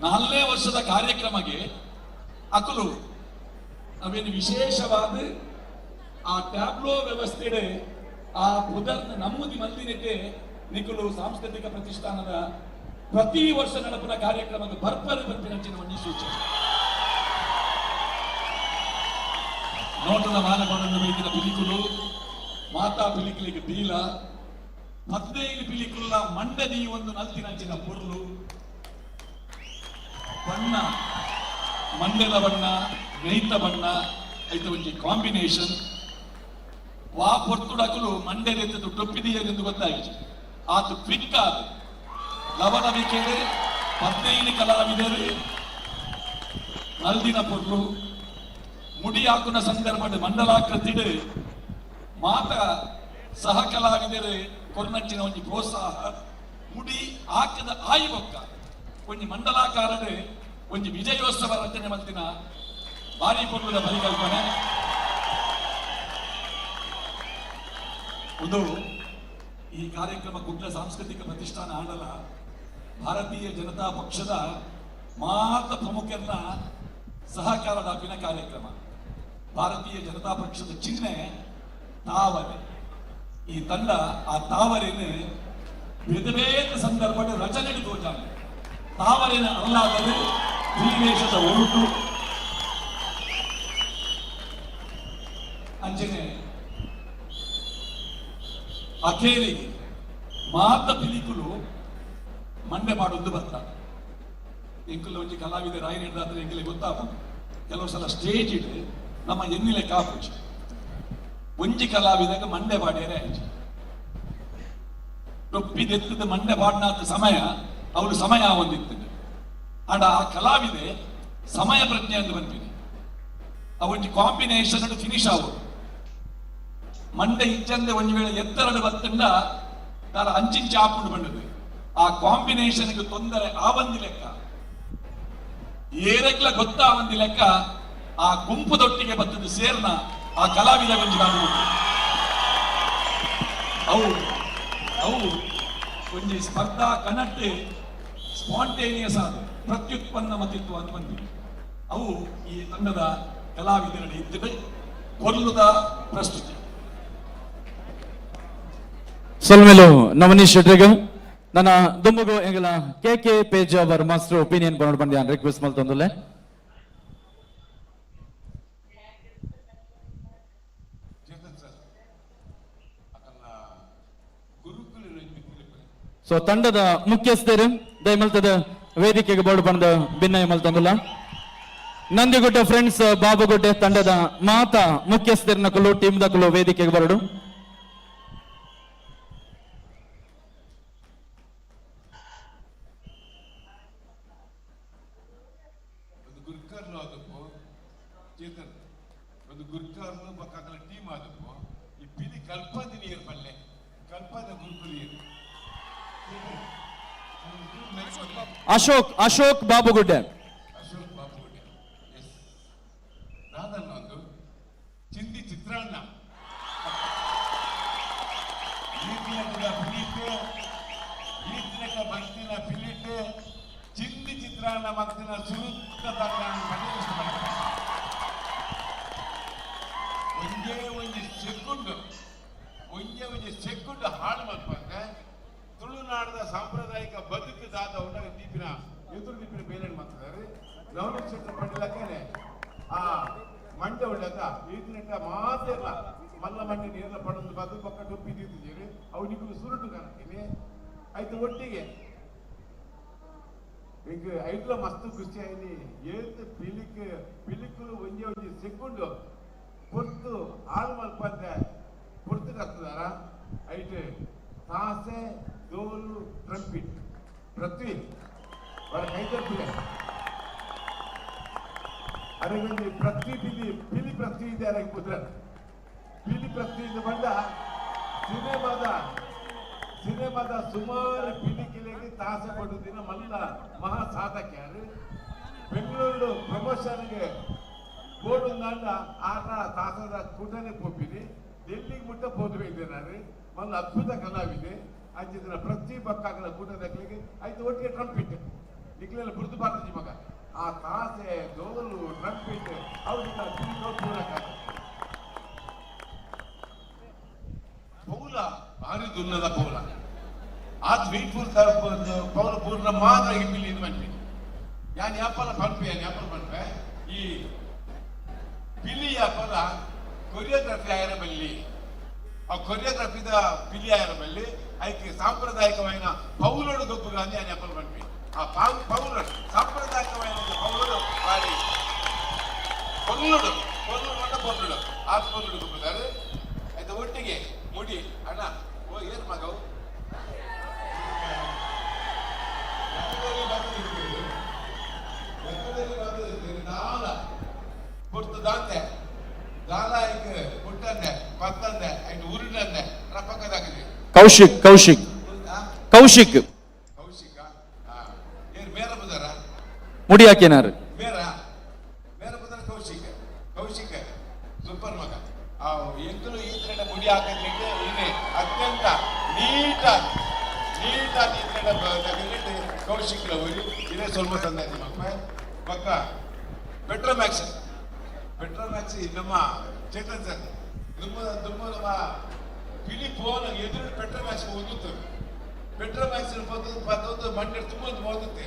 4ನೇ ವರ್ಷದ ಕಾರ್ಯಕ್ರಮಕ್ಕೆ ಅಕಲು ಅವೇನು ವಿಶೇಷವಾದ ಆ ಟ್ಯಾಬ್ಲೋ ವ್ಯವಸ್ಥೆಡೆ ಆ ಪುದರ್ನ ನಮ್ಮದಿ ಮಲ್ದಿನಕ್ಕೆ ನಿಕುಲು ಸಾಂಸ್ಕೃತಿಕ ಪ್ರತಿಷ್ಠಾನದ ಪ್ರತಿ ವರ್ಷ ನಡೆಪುನ ಕಾರ್ಯಕ್ರಮಕ್ಕೆ ಬರ್ಪರು ಬರ್ಪಿನಂಚಿನ ಒಂಜಿ ಸೂಚನೆ. ನೋಟದ ಮಾನಪಡನ್ನು ಬೈದಿನ ಪಿಲಿಕುಲು, ಮಾತಾ ಪಿಲಿಕುಲಿಗೆ ಬೀಲ, 15 ಪಿಲಿಕುಲ್ಲ ಮಂಡದಿ ಒಂದು ನಲ್ತಿನಂಚಿನ ಪೊರ್ಲು ಬಣ್ಣ, ಮಂಡೆದ ಬಣ್ಣ, ನೇಯ್ತ ಬಣ್ಣ, ಐತ ಒಂಜಿ ಕಾಂಬಿನೇಷನ್. ವಾ ಪೊರ್ತುಡಕಲು ಮಂಡೆದೆತ್ತದು ಟೊಪ್ಪಿದೆಯೆಂದು ಗೊತ್ತಾಯಿತು. ಆತು ಕ್ವಿಕ್ ಆದ ಲವಲವಿಕೆಡೆ 15 ಕಲಾವಿದರು ನಲ್ದಿನ ಪೊರ್ಲು ಮುಡಿಯಾಕುನ ಸಂದರ್ಭದ ಮಂಡಲಾಕೃತಿಡು ಮಾತ ಸಹ ಕಲಾವಿದರು ಕೊರ್ನಂಚಿನ ಒಂಜಿ ಪ್ರೋತ್ಸಾಹ ಮುಡಿ ಹಾಕದ ಆಯಿ ಬೊಕ್ಕ ಒಂಜಿ ಮಂಡಲಾಕಾರಡು ಒಂಜಿ ವಿಜಯೋತ್ಸವ ರಚನೆ ಮಲ್ತಿನ ಭಾರಿ ಪೊರ್ಲುದ ಪರಿಕಲ್ಪನೆ. ಒಂದು ಈ ಕಾರ್ಯಕ್ರಮ ಕುಡ್ಲ ಸಾಂಸ್ಕೃತಿಕ ಪ್ರತಿಷ್ಠಾನ ಆಡಲ ಭಾರತೀಯ ಜನತಾ ಪಕ್ಷದ ಮಾತ ಪ್ರಮುಖರನ್ನ ಸಹಕಾರದಾಪಿನ ಕಾರ್ಯಕ್ರಮ. ಭಾರತೀಯ ಜನತಾ ಪಕ್ಷದ ಚಿಹ್ನೆ ತಾವರೆ. ಈ ತಂಡ ಆ ತಾವರೆಯನ್ನು ಬೇರೆ ಬೇರೆ ಸಂದರ್ಭದ ರಚನೆ ತೋಜಾನೆ ತಾವರೆನ ಅಲ್ಲಾದರೆ ಹುಲಿವೇಷದ ಒರುಟು ಅಂಜನೆ ಅಖೇರಿಗೆ ಮಾತ ಪಿಲಿಕುಲು ಮಂಡೆ ಮಾಡೋದು ಬರ್ತ. ಎಂಕುಲ ಒಂಜಿ ಕಲಾವಿದ ರಾಯಿ ಹಿಡ್ದಾದ್ರೆ ಎಂಕಲಿಗೆ ಗೊತ್ತಾಪುಂಡು. ಕೆಲವು ಸಲ ಸ್ಟೇಜ್ ಇಡು ನಮ್ಮ ಎನ್ನಿಲೆ ಕಾಪುಜಿ. ಒಂಜಿ ಕಲಾವಿದಾಗ ಮಂಡೆ ಬಾಡಿಯರೇ ಆಯ್ತು. ಟೊಪ್ಪಿದೆತ್ತದ ಮಂಡೆ ಬಾಡ್ನಾಥ ಸಮಯ ಅವಳು ಸಮಯ ಒಂದಿತ್ತು. ಆಂಡ ಆ ಕಲಾವಿದೆ ಸಮಯ ಪ್ರಜ್ಞೆ ಅಂತ ಬಂದಿದೆ. ಆ ಒಂಜಿ ಕಾಂಬಿನೇಷನ್ ಫಿನಿಶ್ ಆವು. ಮಂಡೆ ಇಚ್ಚಂದೆ ಒಂಜಿ ವೇಳೆ ಎತ್ತರಡು ಬತ್ತಂಡ ತಾರ ಅಂಚಿಂಚಿ ಆಪುಂಡು ಬಂಡದು. ಆ ಕಾಂಬಿನೇಷನ್ಗೆ ತೊಂದರೆ ಆವಂದಿ ಲೆಕ್ಕ, ಏರಕ್ಲ ಗೊತ್ತಾವಂದಿ ಲೆಕ್ಕ ಆ ಗುಂಪುದೊಟ್ಟಿಗೆ ಬತ್ತದ ಸೇರ್ನ ಆ ಕಲಾವಿದ ಒಂಜಿ ಕಾಣುವುದು. ಅವು ಅವು ಒಂಜಿ ಸ್ಪರ್ಧಾ ಕನಟ್ಟೆ ಸ್ಪಾಂಟೇನಿಯಸ್ ಆದ ಪ್ರತ್ಯುತ್ಪನ್ನ ಮತಿತ್ವ ಅಂತ ಬಂದಿದೆ. ಅವು ಈ ತಂಡದ ಕಲಾವಿದರಲ್ಲಿ ಇದ್ದರೆ ಕೊಲ್ಲುದ ಪ್ರಸ್ತುತಿ. ಸೊಲ್ಮೆಲು ನವನೀಶ್ ಶೆಟ್ರಿಗೆ ನನ್ನ ದುಂಬುಗು ಎಂಗಲ K K Pejavar master opinion ಬರೋಣ ಬಂದ ರಿಕ್ವೆಸ್ಟ್ ಮಲ್ತೊಂದುಲ್ಲೆ. ಸೊ ತಂಡದ ಮುಖ್ಯಸ್ಥರು ದಯಮಲ್ತದ ವೇದಿಕೆಗೆ ಬೋರ್ಡ್ ಬಂದ ಭಿನ್ನಯ ಮಲ್ತೊಂದುಲ್ಲ. ನಂದಿಗುಡ್ಡೆ ಫ್ರೆಂಡ್ಸ್ ಬಾಬುಗುಡ್ಡೆ ತಂಡದ ಮಾತಾ ಮುಖ್ಯಸ್ಥರನ್ನ ಕುಲು ಟೀಮ್ ದಕುಲು ವೇದಿಕೆಗೆ ಬರಡು. ಗುರ್ಕಾರ್ಲು ಬೊಕ್ಕ ಟೀಮ್ ಆದಪ್ಪು ಈ ಪಿಲಿ ಕಲ್ಪಾದಿ ನೀರು ಪಲ್ಲೆ ಕಲ್ಪಾದ ಗುರುಕುಲು ನೀರು. ಅಶೋಕ್ ಅಶೋಕ್ ಬಾಬುಗುಡ್ಡೆ. ಅಶೋಕ್ ಬಾಬುಗುಡ್ಡೆ, ಎಸ್. ರಾಧಣ್ಣ ಒಂದು ಚಿಂದಿ ಚಿತ್ರಾನ್ನ ಈತಿನಕದ ಪಿಲಿಟ್ ಈತಿನಕ ಬಂತಿನ ಪಿಲಿಟ್ ಚಿಂದಿ ಚಿತ್ರಾನ್ನ ಮಂತಿನ ಸುರುತ್ತ ತಂಡ ಇಷ್ಟಪಡ್ತಾರೆ. ಒಂಜೇ ಒಂಜಿ ಸೆಕುಂಡ್ ಒಂಜೇ ಒಂಜಿ ಸೆಕುಂಡ್ ಹಾಳು ಮಲ್ಪಂದೆ ತುಳುನಾಡದ ಸಾಂಪ್ರದಾಯಿಕ ಬದುಕು ದಾದ ಉಂಡಾಗ ದೀಪಿನ ಎದುರು ದೀಪಿನ ಬೇಲೆ ಮಾಡ್ತಿದ್ದಾರೆ. ನವನೀತ್ ಶೆಟ್ಟರ್ ಪಂಡಿಲಕ್ಕನೆ ಆ ಮಂಡೆ ಉಳ್ಳಕ ಈತಿನಟ್ಟ ಮಾತೆರ್ಲ ಮಲ್ಲ ಮಂಡೆ ನೀರ್ಲ ಪಡೊಂದು ಬದು ಪಕ್ಕ ಟೊಪ್ಪಿ ದೀತಿದ್ದೀರಿ ಅವು ನಿಗುಲು ಸುರುಟು ಕಾಣ್ತೀನಿ ಆಯ್ತು. ಒಟ್ಟಿಗೆ ಈಗ ಐಟ್ಲ ಮಸ್ತ್ ಖುಷಿ ಆಯ್ನಿ ಏತ್ ಪಿಲಿಕ್ ಪಿಲಿಕುಲು ಒಂಜೆ ಒಂಜಿ ಸೆಕುಂಡು ಪೊರ್ತು ಹಾಳು ಮಲ್ಪಂದೆ ಪೊರ್ತು ಕತ್ತದಾರ. ಐಟ್ ತಾಸೆ ಡೋಲು ಟ್ರಂಪಿಟ್ ಪೃಥ್ವಿ ಅವರ ಕೈ ತಪ್ಪಿದೆ. ಅರೆಗೊಂಜಿ ಪೃಥ್ವಿ ಪಿಲಿ ಪಿಲಿ ಪೃಥ್ವಿ ಇದೆ. ಅರೆಗೆ ಪುತ್ರ ಪಿಲಿ ಪೃಥ್ವಿ ಇಂದ ಬಂದ ಸಿನಿಮಾದ ಸಿನಿಮಾದ ಸುಮಾರು ಪಿಲಿ ಕಿಲಿಗೆ ತಾಸೆ ಕೊಟ್ಟು ಮಲ್ಲ ಮಹಾ ಸಾಧಕ್ಯಾರು. ಬೆಂಗಳೂರು ಪ್ರಮೋಷನ್ಗೆ ಬೋರ್ಡ್ ಒಂದಾಂಡ ಆಟ ತಾಸದ ಕೂಟನೆ ಪೋಪಿನಿ ಡೆಲ್ಲಿಗೆ ಮುಟ್ಟ ಪೋದು ಇದ್ದೇನೆ. ಮಲ್ಲ ಅದ್ಭುತ ಕಲಾವಿದೆ ಅಂಚಿನ ಪ್ರತಿ ಬಕ್ಕಾಗಲ ಕೂಟದಕ್ಲಿಗೆ ಆಯ್ತು. ಒಟ್ಟಿಗೆ ಟ್ರಂಪಿಟ್ ನಿಕ್ಲೆಲ್ಲ ಬುರ್ದು ಬಾರ್ದು ಮಗ ಆ ತಾಸೆ ಡೋಲು ಟ್ರಂಪಿಟ್ ಅವ್ರಿಂದ ಪೂರಕ ಪೌಲ ಭಾರಿ ದುನ್ನದ ಪೌಲ ಆತ್ ವೀಟ್ಫುಲ್ ಪೌಲ ಪೂರ್ಣ ಮಾತ್ರ ಪಿಲಿ ಇದು ಮನ್ಪಿ ಯಾನ್ ಯಾಪಲ ಪನ್ಪೆ ಯಾನ್ ಯಾಪಲ ಪನ್ಪೆ ಈ ಪಿಲಿ ಯಾಪಲ ಕೊರಿಯೋಗ್ರಫಿ ಆಯರ ಬಲ್ಲಿ ಆ ಕೊರಿಯೋಗ್ರಫಿದ ಪಿಲಿ ಆಯರ ಬಲ್ಲಿ ಐಕೆ ಸಾಂಪ್ರದಾಯಿಕವಾಯಿನ ಪೌಲೋಡು ಗೊಬ್ಬು ಗಾಂಧಿ ಯಾನ್ ಯಾಪಲ ಪನ್ಪಿ ಆ ಪೌಲ ಸಾಂಪ್ರದಾಯಿಕವಾಯಿನ ಪೌಲೋಡು ಭಾರಿ ಪೊರ್ಲುಡು ಪೊರ್ಲುಡು ಮಂಡ ಪೊರ್ಲುಡು ಆತ್ ಪೊರ್ಲುಡು ಗೊಬ್ಬುದಾರು. ಆಯ್ತು ಒಟ್ಟಿಗೆ ಮುಡಿ ಅಣ್ಣ ಓ ಏನ್ ಮಗವು ದಾಲ ಪೊರ್ತು ದಾಂತೆ ದಾಲ ಐಕ್ ಪುಟ್ಟಂದೆ ಪತ್ತಂದೆ ಐಟ್ ಉರುಡಂದೆ ರಪಕ್ಕದಾಗಿದೆ. ಕೌಶಿಕ್ ಕೌಶಿಕ್ ಕೌಶಿಕ್ ಕೌಶಿಕ ಏನ್ ಮೇರ ಬುದಾರ ಮುಡಿ ಹಾಕಿನಾರು ಮೇರ ಮೇರ ಬುದಾರ ಕೌಶಿಕ್ ಕೌಶಿಕ್ ಸೂಪರ್ ಮಗ. ಆ ಎಂಕಲು ಈ ತರ ಮುಡಿ ಹಾಕಿದ್ರೆ ಏನೇ ಅತ್ಯಂತ ನೀಟ ನೀಟಾಗಿ ಈ ತರ ಕೌಶಿಕ್ ಲವರಿ ಇದೇ ಸ್ವಲ್ಪ ಸಂದಾತಿ ಮಕ್ಕ ಪಕ್ಕ ಪೆಟ್ರೋಮ್ಯಾಕ್ಸ್ ಪೆಟ್ರೋಮ್ಯಾಕ್ಸ್ ನಮ್ಮ ಚೇತನ್ ಸರ್ ದುಮ್ಮ ದುಮ್ಮ ನಮ್ಮ ಪಿಲಿ ಫೋನ್ ಎದುರು ಪೆಟ್ರೋಮ್ಯಾಕ್ಸ್ ಓದುತ್ತವೆ. ಪೆಟ್ರೋಮ್ಯಾಕ್ಸ್ ಪತ್ತೊಂದು ಮಂಡೆ ತುಂಬ ಓದುತ್ತೆ.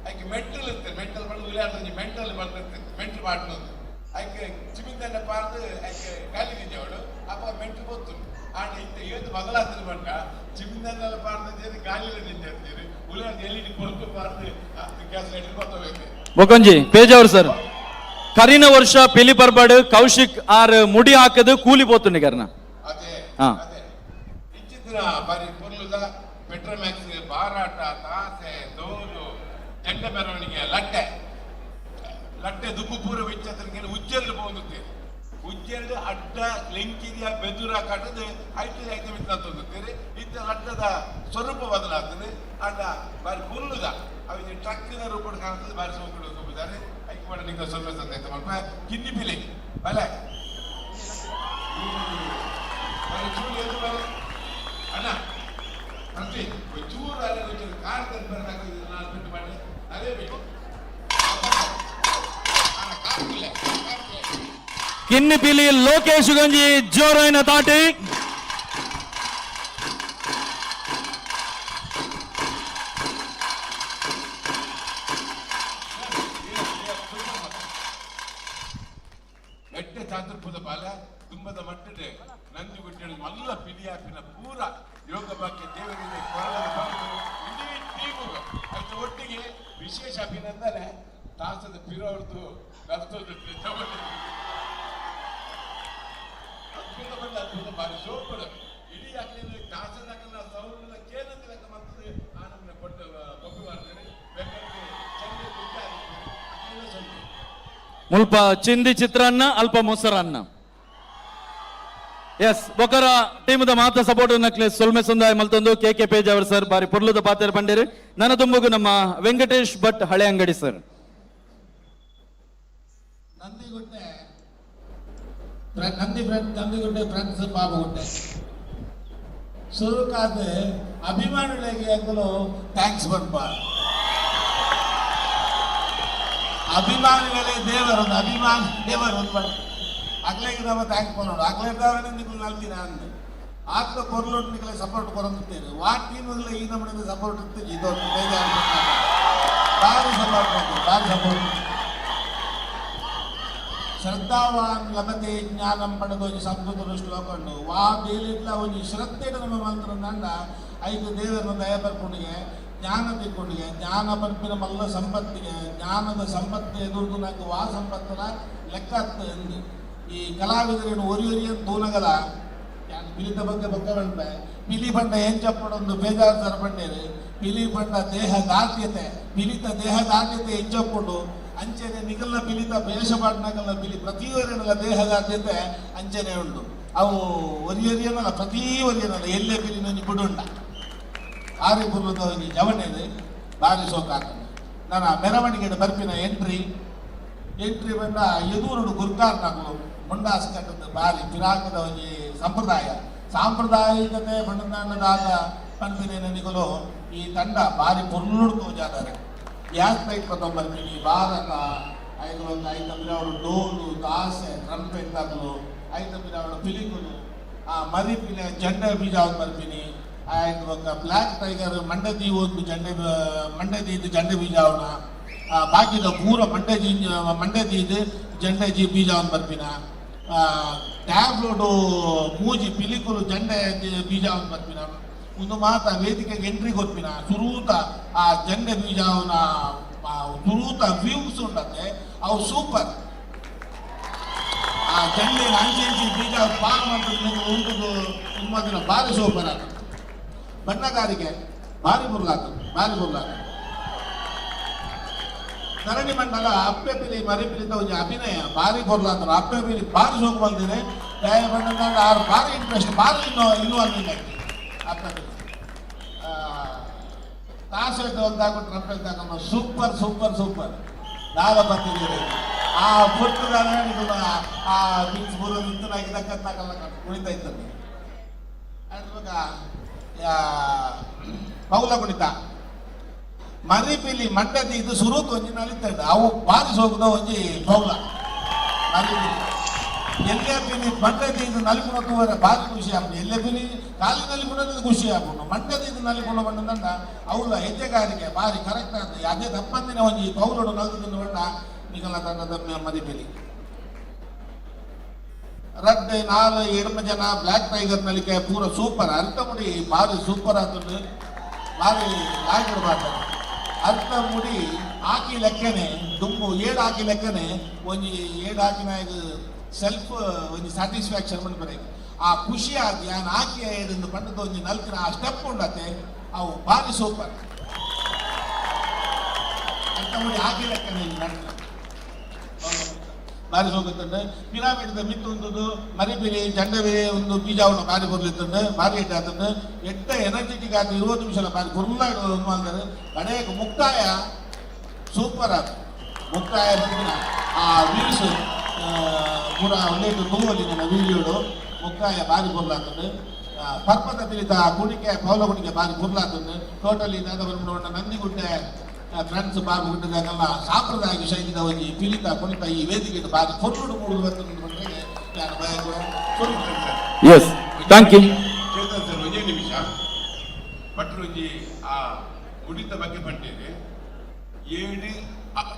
ಆಕೆ ಮೆಂಟಲ್ ಇರ್ತದೆ ಮೆಂಟಲ್ ಬಂದು ವಿளைಯಾಡ್ತದೆ ಮೆಂಟಲ್ ಬಂದಿರ್ತದೆ ಮೆಂಟಲ್ ಮಾಡ್ತದೆ ಆಕೆ ಚಿಮಿಂದನ್ನ ಪಾರ್ದು ಆಕೆ ಗಾಲಿ ಅವಳು ಅಪ್ಪ ಮೆಂಟಲ್ ಗೊತ್ತು ಆಂಡ ಇಂತ ಏತು ಬದಲಾಗ್ತದೆ ಬಂಡ ಚಿಮಿಂದನ್ನೆಲ್ಲ ಪಾರ್ದು ಗಾಲಿಯಲ್ಲಿ ನಿಂತಿರ್ತೀರಿ ಉಳಿಯಾಡ್ದು ಎಲ್ಲಿ ಕೊರಕು ಪಾರ್ದು ಗ್ಯಾಸ್ ಲೈಟರ್ ಗೊತ್ತೋಗೈತೆ. ಬೊಕೊಂಜಿ ಪೇಜಾವರ್ ಸರ್ ಕರಿನ ವರ್ಷ ಪಿಲಿ ಪರ್ಬಾಡು ಕೌಶಿಕ್ ಆರ್ ಮುಡಿ ಹಾಕದು ಕೂಲಿ ಪೋತುಂಡಿ ಕರ್ನ. ಅದೇ ಇಂಚಿತ್ತಿನ ಬಾರಿ ಪೊರ್ಲುದ ಪೆಟ್ರೋಮ್ಯಾಕ್ಸ್ ಬಾರಾಟ ತಾಸೆ ದೋಲು ಜಂಡ ಮೆರವಣಿಗೆ ಲಟ್ಟೆ ಲಟ್ಟೆ ದುಬ್ಬು ಪೂರ ವಿಚ್ಚತ್ರಕ್ಕೆ ಉಜ್ಜೆಲ್ಲು ಪೋಂದುತ್ತೇವೆ ಉಜ್ಜೆಲ್ಲು ಅಡ್ಡ ಲೆಂಕಿರಿಯ ಬೆದುರ ಕಟ್ಟದು ಐತೆ ಐತೆ ಮಿತ್ರ ತೊಂದುತ್ತೇವೆ ಇತ್ತ ಲಟ್ಟದ ಸ್ವರೂಪ ಬದಲಾಗ್ತದೆ ಅಡ್ಡ ಬಾರಿ ಪೊರ್ಲುದ ಅವಿನ ಟ್ರಕ್ಕಿನ ರೂಪಡ್ ಕಾಣ್ತದೆ ಬಾರಿ ಸೋಕುಡು ತುಂಬಿದ್ದಾರೆ ಐಕ್ ಮಾಡ ನಿಂಗೆ ಸ್ವಲ್ಪ ಸಂದ ಮಲ್ಪ ಕಿನ್ನಿ ಪಿಲಿ ಬಲೆ ಬಲೆ ಚೂರು ಎದ್ದು ಬಲೆ ಅಣ್ಣ ಪ್ರತಿ ಚೂರು ಅಲ್ಲೇ ಒಂಚೂರು ಕಾರ್ ತಂದು ಬರೋದಾಗ್ತದೆ ನಾನು ಬಿಟ್ಟು ಮಾಡಿ ಅದೇ ಬೇಕು. ಕಿನ್ನಿ ಪಿಲಿ ಲೋಕೇಶ್ ಗಂಜಿ ಜೋರಾಯಿನ ತಾಟಿ. ಎಡ್ಡೆ ಚಾತುರ್ಪುದ ಬಾಲ ತುಂಬದ ಮಟ್ಟಡೆ ನಂದಿ ಗುಡ್ಡೆ ಮಲ್ಲ ಪಿಲಿಯಾಪಿನ ಪೂರ ಯೋಗ ಬಾಕ್ಯ ದೇವರಿಗೆ ಕೊರಳದ ಬಂದು ಇಡೀ ಟೀಮು ಅದ್ರ ಒಟ್ಟಿಗೆ ವಿಶೇಷ ಅಭಿನಂದನೆ ತಾಸದ ಪಿರೋರ್ದು ನರ್ತೋದು ಅದ್ಭುತ ಬಂದ ಅದ್ಭುತ ಬಾರಿ ಸೋಪಡು ಇಡೀ ಆಗ್ಲಿ ತಾಸದ ಸೌಂಡ್ ಕೇಂದ್ರ ಲೆಕ್ಕ ಮಾಡ್ತದೆ ಆ ನಮ್ಮನ್ನ ಕೊಟ್ಟು ಬೊಬ್ಬೆ ಮಾಡ್ತಾರೆ ಬೇಕಾದ್ರೆ ಚೆನ್ನೈ ಗುಡ್ಡ ಮುಲ್ಪ ಚಿಂದಿ ಚಿತ್ರಾನ್ನ ಅಲ್ಪ ಮೊಸರನ್ನ. ಎಸ್ ಬೊಕರ ಟೀಮದ ಮಾತ ಸಪೋರ್ಟ್ ನಕ್ಲೆ ಸೊಲ್ಮೆ ಸಂದಾಯ ಮಲ್ತೊಂದು ಕೆ ಕೆ ಪೇಜ್ ಅವರು ಸರ್ ಬಾರಿ ಪೊರ್ಲುದ ಪಾತೆರ ಪಂಡೇರು. ನನ್ನ ತುಂಬುಗು ನಮ್ಮ ವೆಂಕಟೇಶ್ ಭಟ್ ಹಳೆ ಅಂಗಡಿ sir. Nandigudde Nandi friend, Nandigudde friends Babugudde ಸುರುಕಾದ ಅಭಿಮಾನಿಗಳಿಗೆ ಅಂಕಲು thanks ಬಂಪ. ಅಭಿಮಾನಿಗಳೇ ದೇವರು, ಅಭಿಮಾನಿ ದೇವರು ಒಂದು ಬಂತು ಅಗ್ಲೇಗೆ ನಮ್ಮ thanks ಮಾಡೋಣ. ಅಗ್ಲೇದವರೇ ನಿಮಗೆ ನಲ್ದಿನ ಅಂದು ಆತ್ಮ ಕೊರ್ಲೋಟ್ ನಿಗಲೆ ಸಪೋರ್ಟ್ ಕೊರಂತೇನೆ. ವಾ ಟೀಮ್ಗಳ ಈ ನಮ್ಮನಿಂದ ಸಪೋರ್ಟ್ ಇತ್ತು. ಇದೊಂದು ಬೇಜಾರು, ಭಾರಿ ಸಪೋರ್ಟ್ ಮಾಡ್ತೀವಿ, ಭಾರಿ ಸಪೋರ್ಟ್. ಶ್ರದ್ಧಾವಾನ್ ಲಭತೆ ಜ್ಞಾನಂ ಪಡೆದು ಒಂಜಿ ಸಂಸ್ಕೃತ ಶ್ಲೋಕ ಉಂಡು. ವಾ ಬೇಲಿಡ್ಲ ಒಂಜಿ ಶ್ರದ್ಧೆ ನಮ್ಮ ಮಂತ್ರ ಐದು ದೇವರನ್ನ ದಯ ಬರ್ಕೊಂಡಿಗೆ ಜ್ಞಾನ ತಿಕ್ಕೊಂಡಿಗೆ ಜ್ಞಾನ ಪರ್ಪಿನ ಮಲ್ಲ ಸಂಪತ್ತಿಗೆ ಜ್ಞಾನದ ಸಂಪತ್ತು ಎದುರ್ದು ನಂಗೆ ವಾ ಸಂಪತ್ತನ ಲೆಕ್ಕ ಎಂದು ಈ ಕಲಾವಿದರೇನು ಒರಿ ಒರಿಯನ್ ತೂನಗಲ ಯಾನ್ ಪಿಲಿತ ಬಗ್ಗೆ ಬೊಕ್ಕ ಪನ್ಪೆ. ಪಿಲಿ ಬಣ್ಣ ಎಂಚಪ್ಪಡೊಂದು ಬೇಜಾರು ಸರ ಪಂಡೇರು. ಪಿಲಿ ಬಣ್ಣ ದೇಹ ದಾರ್ಢ್ಯತೆ, ಪಿಲಿತ ದೇಹ ದಾರ್ಢ್ಯತೆ ಎಂಚಪ್ಪುಂಡು ಅಂಚನೆ ನಿಗಲ್ನ ಪಿಲಿತ ವೇಷ ಪಾಡ್ನಗಲ್ನ ಪಿಲಿ ಪ್ರತಿಯೊರಿನಲ್ಲ ದೇಹ ದಾರ್ಢ್ಯತೆ ಅಂಚನೆ ಉಂಡು. ಅವು ಒರಿಯೊರಿಯನಲ್ಲ ಪ್ರತಿ ಒರಿಯನಲ್ಲ ಎಲ್ಲೆ ಪಿಲಿನೊಂಜಿ ಬುಡುಂಡ ಆರಿ ಪುರ್ಲದ ಒಂಜಿ ಜವಣೆದು ಬಾರಿ ಸೋಕಾಗ್ತದೆ. ನಾನು ಆ ಮೆರವಣಿಗೆ ಬರ್ಪಿನ ಎಂಟ್ರಿ ಎಂಟ್ರಿ ಬಂದ ಎದೂರುಡು ಗುರ್ಕಾರ್ನಕುಲು ಮುಂಡಾಸ್ ಕಟ್ಟದ ಬಾರಿ ಪಿರಾಕದ ಒಂಜಿ ಸಂಪ್ರದಾಯ ಸಾಂಪ್ರದಾಯಿಕತೆ ಬಣ್ಣದಾದ ಪನ್ಪಿನ ನಿಕುಲು ಈ ತಂಡ ಬಾರಿ ಪೊರ್ಲುಡು ತೋಜಾದಾರೆ. ಗ್ಯಾಸ್ ಪೈಪ್ ಪತ್ತೊಂಬರ್ಪಿನಿ ಭಾರತ ಐದು ಒಂದು ಐದು ಅವರು ಡೋಲು ದಾಸೆ ಟ್ರಂಪೆಟ್ ತಗಲು ಐದು ಅವರು ಪಿಲಿಕುಲು ಆ ಮರಿ ಪಿಲೆ ಜಂಡೆ ಬೀಜ ಬರ್ಪಿನಿ ಆಯ್ತು ಒಂದು ಬ್ಲ್ಯಾಕ್ ಟೈಗರ್ ಮಂಡದಿ ಒಂದು ಜಂಡೆ ಮಂಡದಿ ಜಂಡೆ ಬೀಜ ಅವನ ಬಾಕಿದ ಪೂರ ಮಂಡೆ ಜಿ ಮಂಡದೀದು ಜಂಡೆ ಜಿ ಬೀಜ ಅವನು ಬರ್ಪಿನ ಟ್ಯಾಬ್ಲೋಡು ಮೂಜಿ ಪಿಲಿಕುಲು ಜಂಡೆ ಬೀಜ ಅವನು ಬರ್ಪಿನ ಒಂದು ಮಾತ ವೇದಿಕೆಗೆ ಎಂಟ್ರಿ ಕೊರ್ಪಿನ ಸುರೂತ ಆ ಜಂಡೆ ಬೀಜ ಅವನ ಸುರೂತ ವ್ಯೂಸ್ ಉಂಟಂತೆ ಅವು ಸೂಪರ್. ಆ ಜಂಡೆ ಅಂಚೆ ಅಂಚೆ ಬೀಜ ಪಾರ್ ಮಾಡ್ತದೆ ಉಂಟು ಉನ್ಮಾದಿನ ಭಾರಿ ಸೂಪರ್ ಆತ. ಬಣ್ಣಗಾರಿಕೆ ಭಾರಿ ಬುರ್ಲಾತು ಭಾರಿ ಬುರ್ಲಾತು. ಧರಣಿ ಮಂಡಲ ಅಪ್ಪೆ ಪಿಲಿ ಮರಿ ಪಿಲಿತ ಒಂಜಿ ಅಭಿನಯ ಭಾರಿ ಬುರ್ಲಾತರು. ಅಪ್ಪೆ ಪಿಲಿ ಭಾರಿ ಸೋಕು ಬಂದಿದೆ ದಯ ಬಣ್ಣ ಆರು ಭಾರಿ ಇಂಟ್ರೆಸ್ಟ್ ಭಾರಿ ಇನ್ವಾಲ್ವ್ ಆಯ್ತು ಅಪ್ಪೆ ಪಿಲಿ. ತಾಸು ಒಂದಾಗು ಟ್ರಂಪೆಲ್ ತಗೊಂಡು ಸೂಪರ್ ಸೂಪರ್ ಸೂಪರ್ ದಾದ ಬರ್ತಿದ್ದೀರಿ. ಆ ಪುಟ್ಟದಾನ ಆ ಬಿಕ್ಸ್ ಬುರ ನಿಂತನಾಗಿ ತಕ್ಕತ್ತಾಗಲ್ಲ ಕುಣಿತಾ ಇತ್ತಂತೆ. ಅದ್ರ ಪೌಲ ಕುಣಿತ ಮರಿ ಪಿಲಿ ಮಂಡದಿ ಇದು ಸುರೂತ್ ಒಂಜಿ ನಲಿತಂಡು ಅವು ಬಾರಿ ಸೋಕುದ ಒಂಜಿ ಪೌಲ ಮರಿ ಪಿಲಿ ಎಲ್ಲೇ ಪಿಲಿ ಮಂಡದಿ ಇದು ನಲಿಪುಣ ತೂವರೆ ಭಾರಿ ಖುಷಿ ಆಪುಂಡು. ಎಲ್ಲೇ ಪಿಲಿ ಖಾಲಿ ನಲಿಪುಣದ ಖುಷಿ ಆಪುಂಡು ಮಂಡದಿ ಇದು ನಲಿಪುಣ ಬಣ್ಣದಂಡ ಅವಳ ಹೆಜ್ಜೆಗಾರಿಕೆ ಭಾರಿ ಕರೆಕ್ಟ್ ಆದ ಅದೇ ತಪ್ಪಂದಿನ ಒಂಜಿ ಪೌಲೋಡು ನಲ್ದು ಬಣ್ಣ ನಿಗಲ ತಂಡದ ಮರಿ ಪಿಲಿ. ರಡ್ಡು ನಾಲ್ ಎಡ್ಮ ಜನ ಬ್ಲ್ಯಾಕ್ ಟೈಗರ್ ನಲಿಕೆ ಪೂರ ಸೂಪರ್ ಅರ್ಥ ಮುಡಿ ಭಾರಿ ಸೂಪರ್ ಆತುಂಡು ಭಾರಿ ಲಾಯ್ಕಡ್ ಬಾತದೆ. ಅರ್ಥ ಮುಡಿ ಆಕಿ ಲೆಕ್ಕನೆ ದುಮ್ಮು ಏಳು ಹಾಕಿ ಲೆಕ್ಕನೆ ಒಂಜಿ ಏಳು ಹಾಕಿನ ಸೆಲ್ಫ್ ಒಂಜಿ ಸ್ಯಾಟಿಸ್ಫ್ಯಾಕ್ಷನ್ ಪನ್ಪರೆ ಆ ಖುಷಿ ಆಗಿ ಯಾನ್ ಆಕಿ ಏಡು ಪಂಡದ ಒಂಜಿ ನಲ್ಕಿನ ಆ ಸ್ಟೆಪ್ ಉಂಡತೆ ಅವು ಭಾರಿ ಸೂಪರ್. ಅರ್ಥ ಮುಡಿ ಆಕಿ ಲೆಕ್ಕನೆ ನಡ್ಕ ಬಾರಿ ಸೋಕುತ್ತಂಡು. ಪಿರಾಮಿಡ್ ಮಿತ್ತು ಉಂಟು ಮರಿಪಿಲಿ ಜಂಡವೇ ಒಂದು ಬೀಜ ಅವನು ಬಾರಿ ಬರ್ಲಿತ್ತಂಡು ಬಾರಿ ಎಡ್ಡೆ ಆತಂಡು ಎಟ್ಟ ಎನರ್ಜೆಟಿಕ್ ಆತ 20 ನಿಮಿಷ ಬಾರಿ ಗುರ್ಲ ಮಾಡ್ತಾರೆ. ಕಡೆಗೆ ಮುಕ್ತಾಯ ಸೂಪರ್ ಆತ ಮುಕ್ತಾಯ ಬಂದಿನ ಆ ವ್ಯೂಸ್ ಪೂರ ಒಳ್ಳೆಯ ತೂವಲ್ಲಿ ನನ್ನ ವೀಡಿಯೋಡು ಮುಕ್ತಾಯ ಬಾರಿ ಗುರ್ಲಾತಂಡು. ಪರ್ಪದ ಪಿಲಿತ ಕುಣಿಕೆ ಪೌಲ ಕುಣಿಕೆ ಬಾರಿ ಗುರ್ಲಾತಂಡು. ಟೋಟಲಿ ದಾದ ಬಂದು ನಂದಿಗುಡ್ಡೆ ಫ್ರೆಂಡ್ಸ್ ಬಾಬು ಗುಡ್ಡದಾಗಲ್ಲ ಸಾಂಪ್ರದಾಯಿಕ ಶೈಲಿದ ಒಂಜಿ ಪಿಲಿತ ಕುಣಿತ ಈ ವೇದಿಕೆ ಬಾರಿ ಪೊರ್ಲುಡು ಮೂಡುದು ಬರ್ತದೆ. Yes thank you Chetan sir ಒಂದೇ ನಿಮಿಷ ಭಟ್ರು ಒಂಜಿ ಆ ಕುಣಿತ ಬಗ್ಗೆ ಬಂದಿದೆ. ಏಳು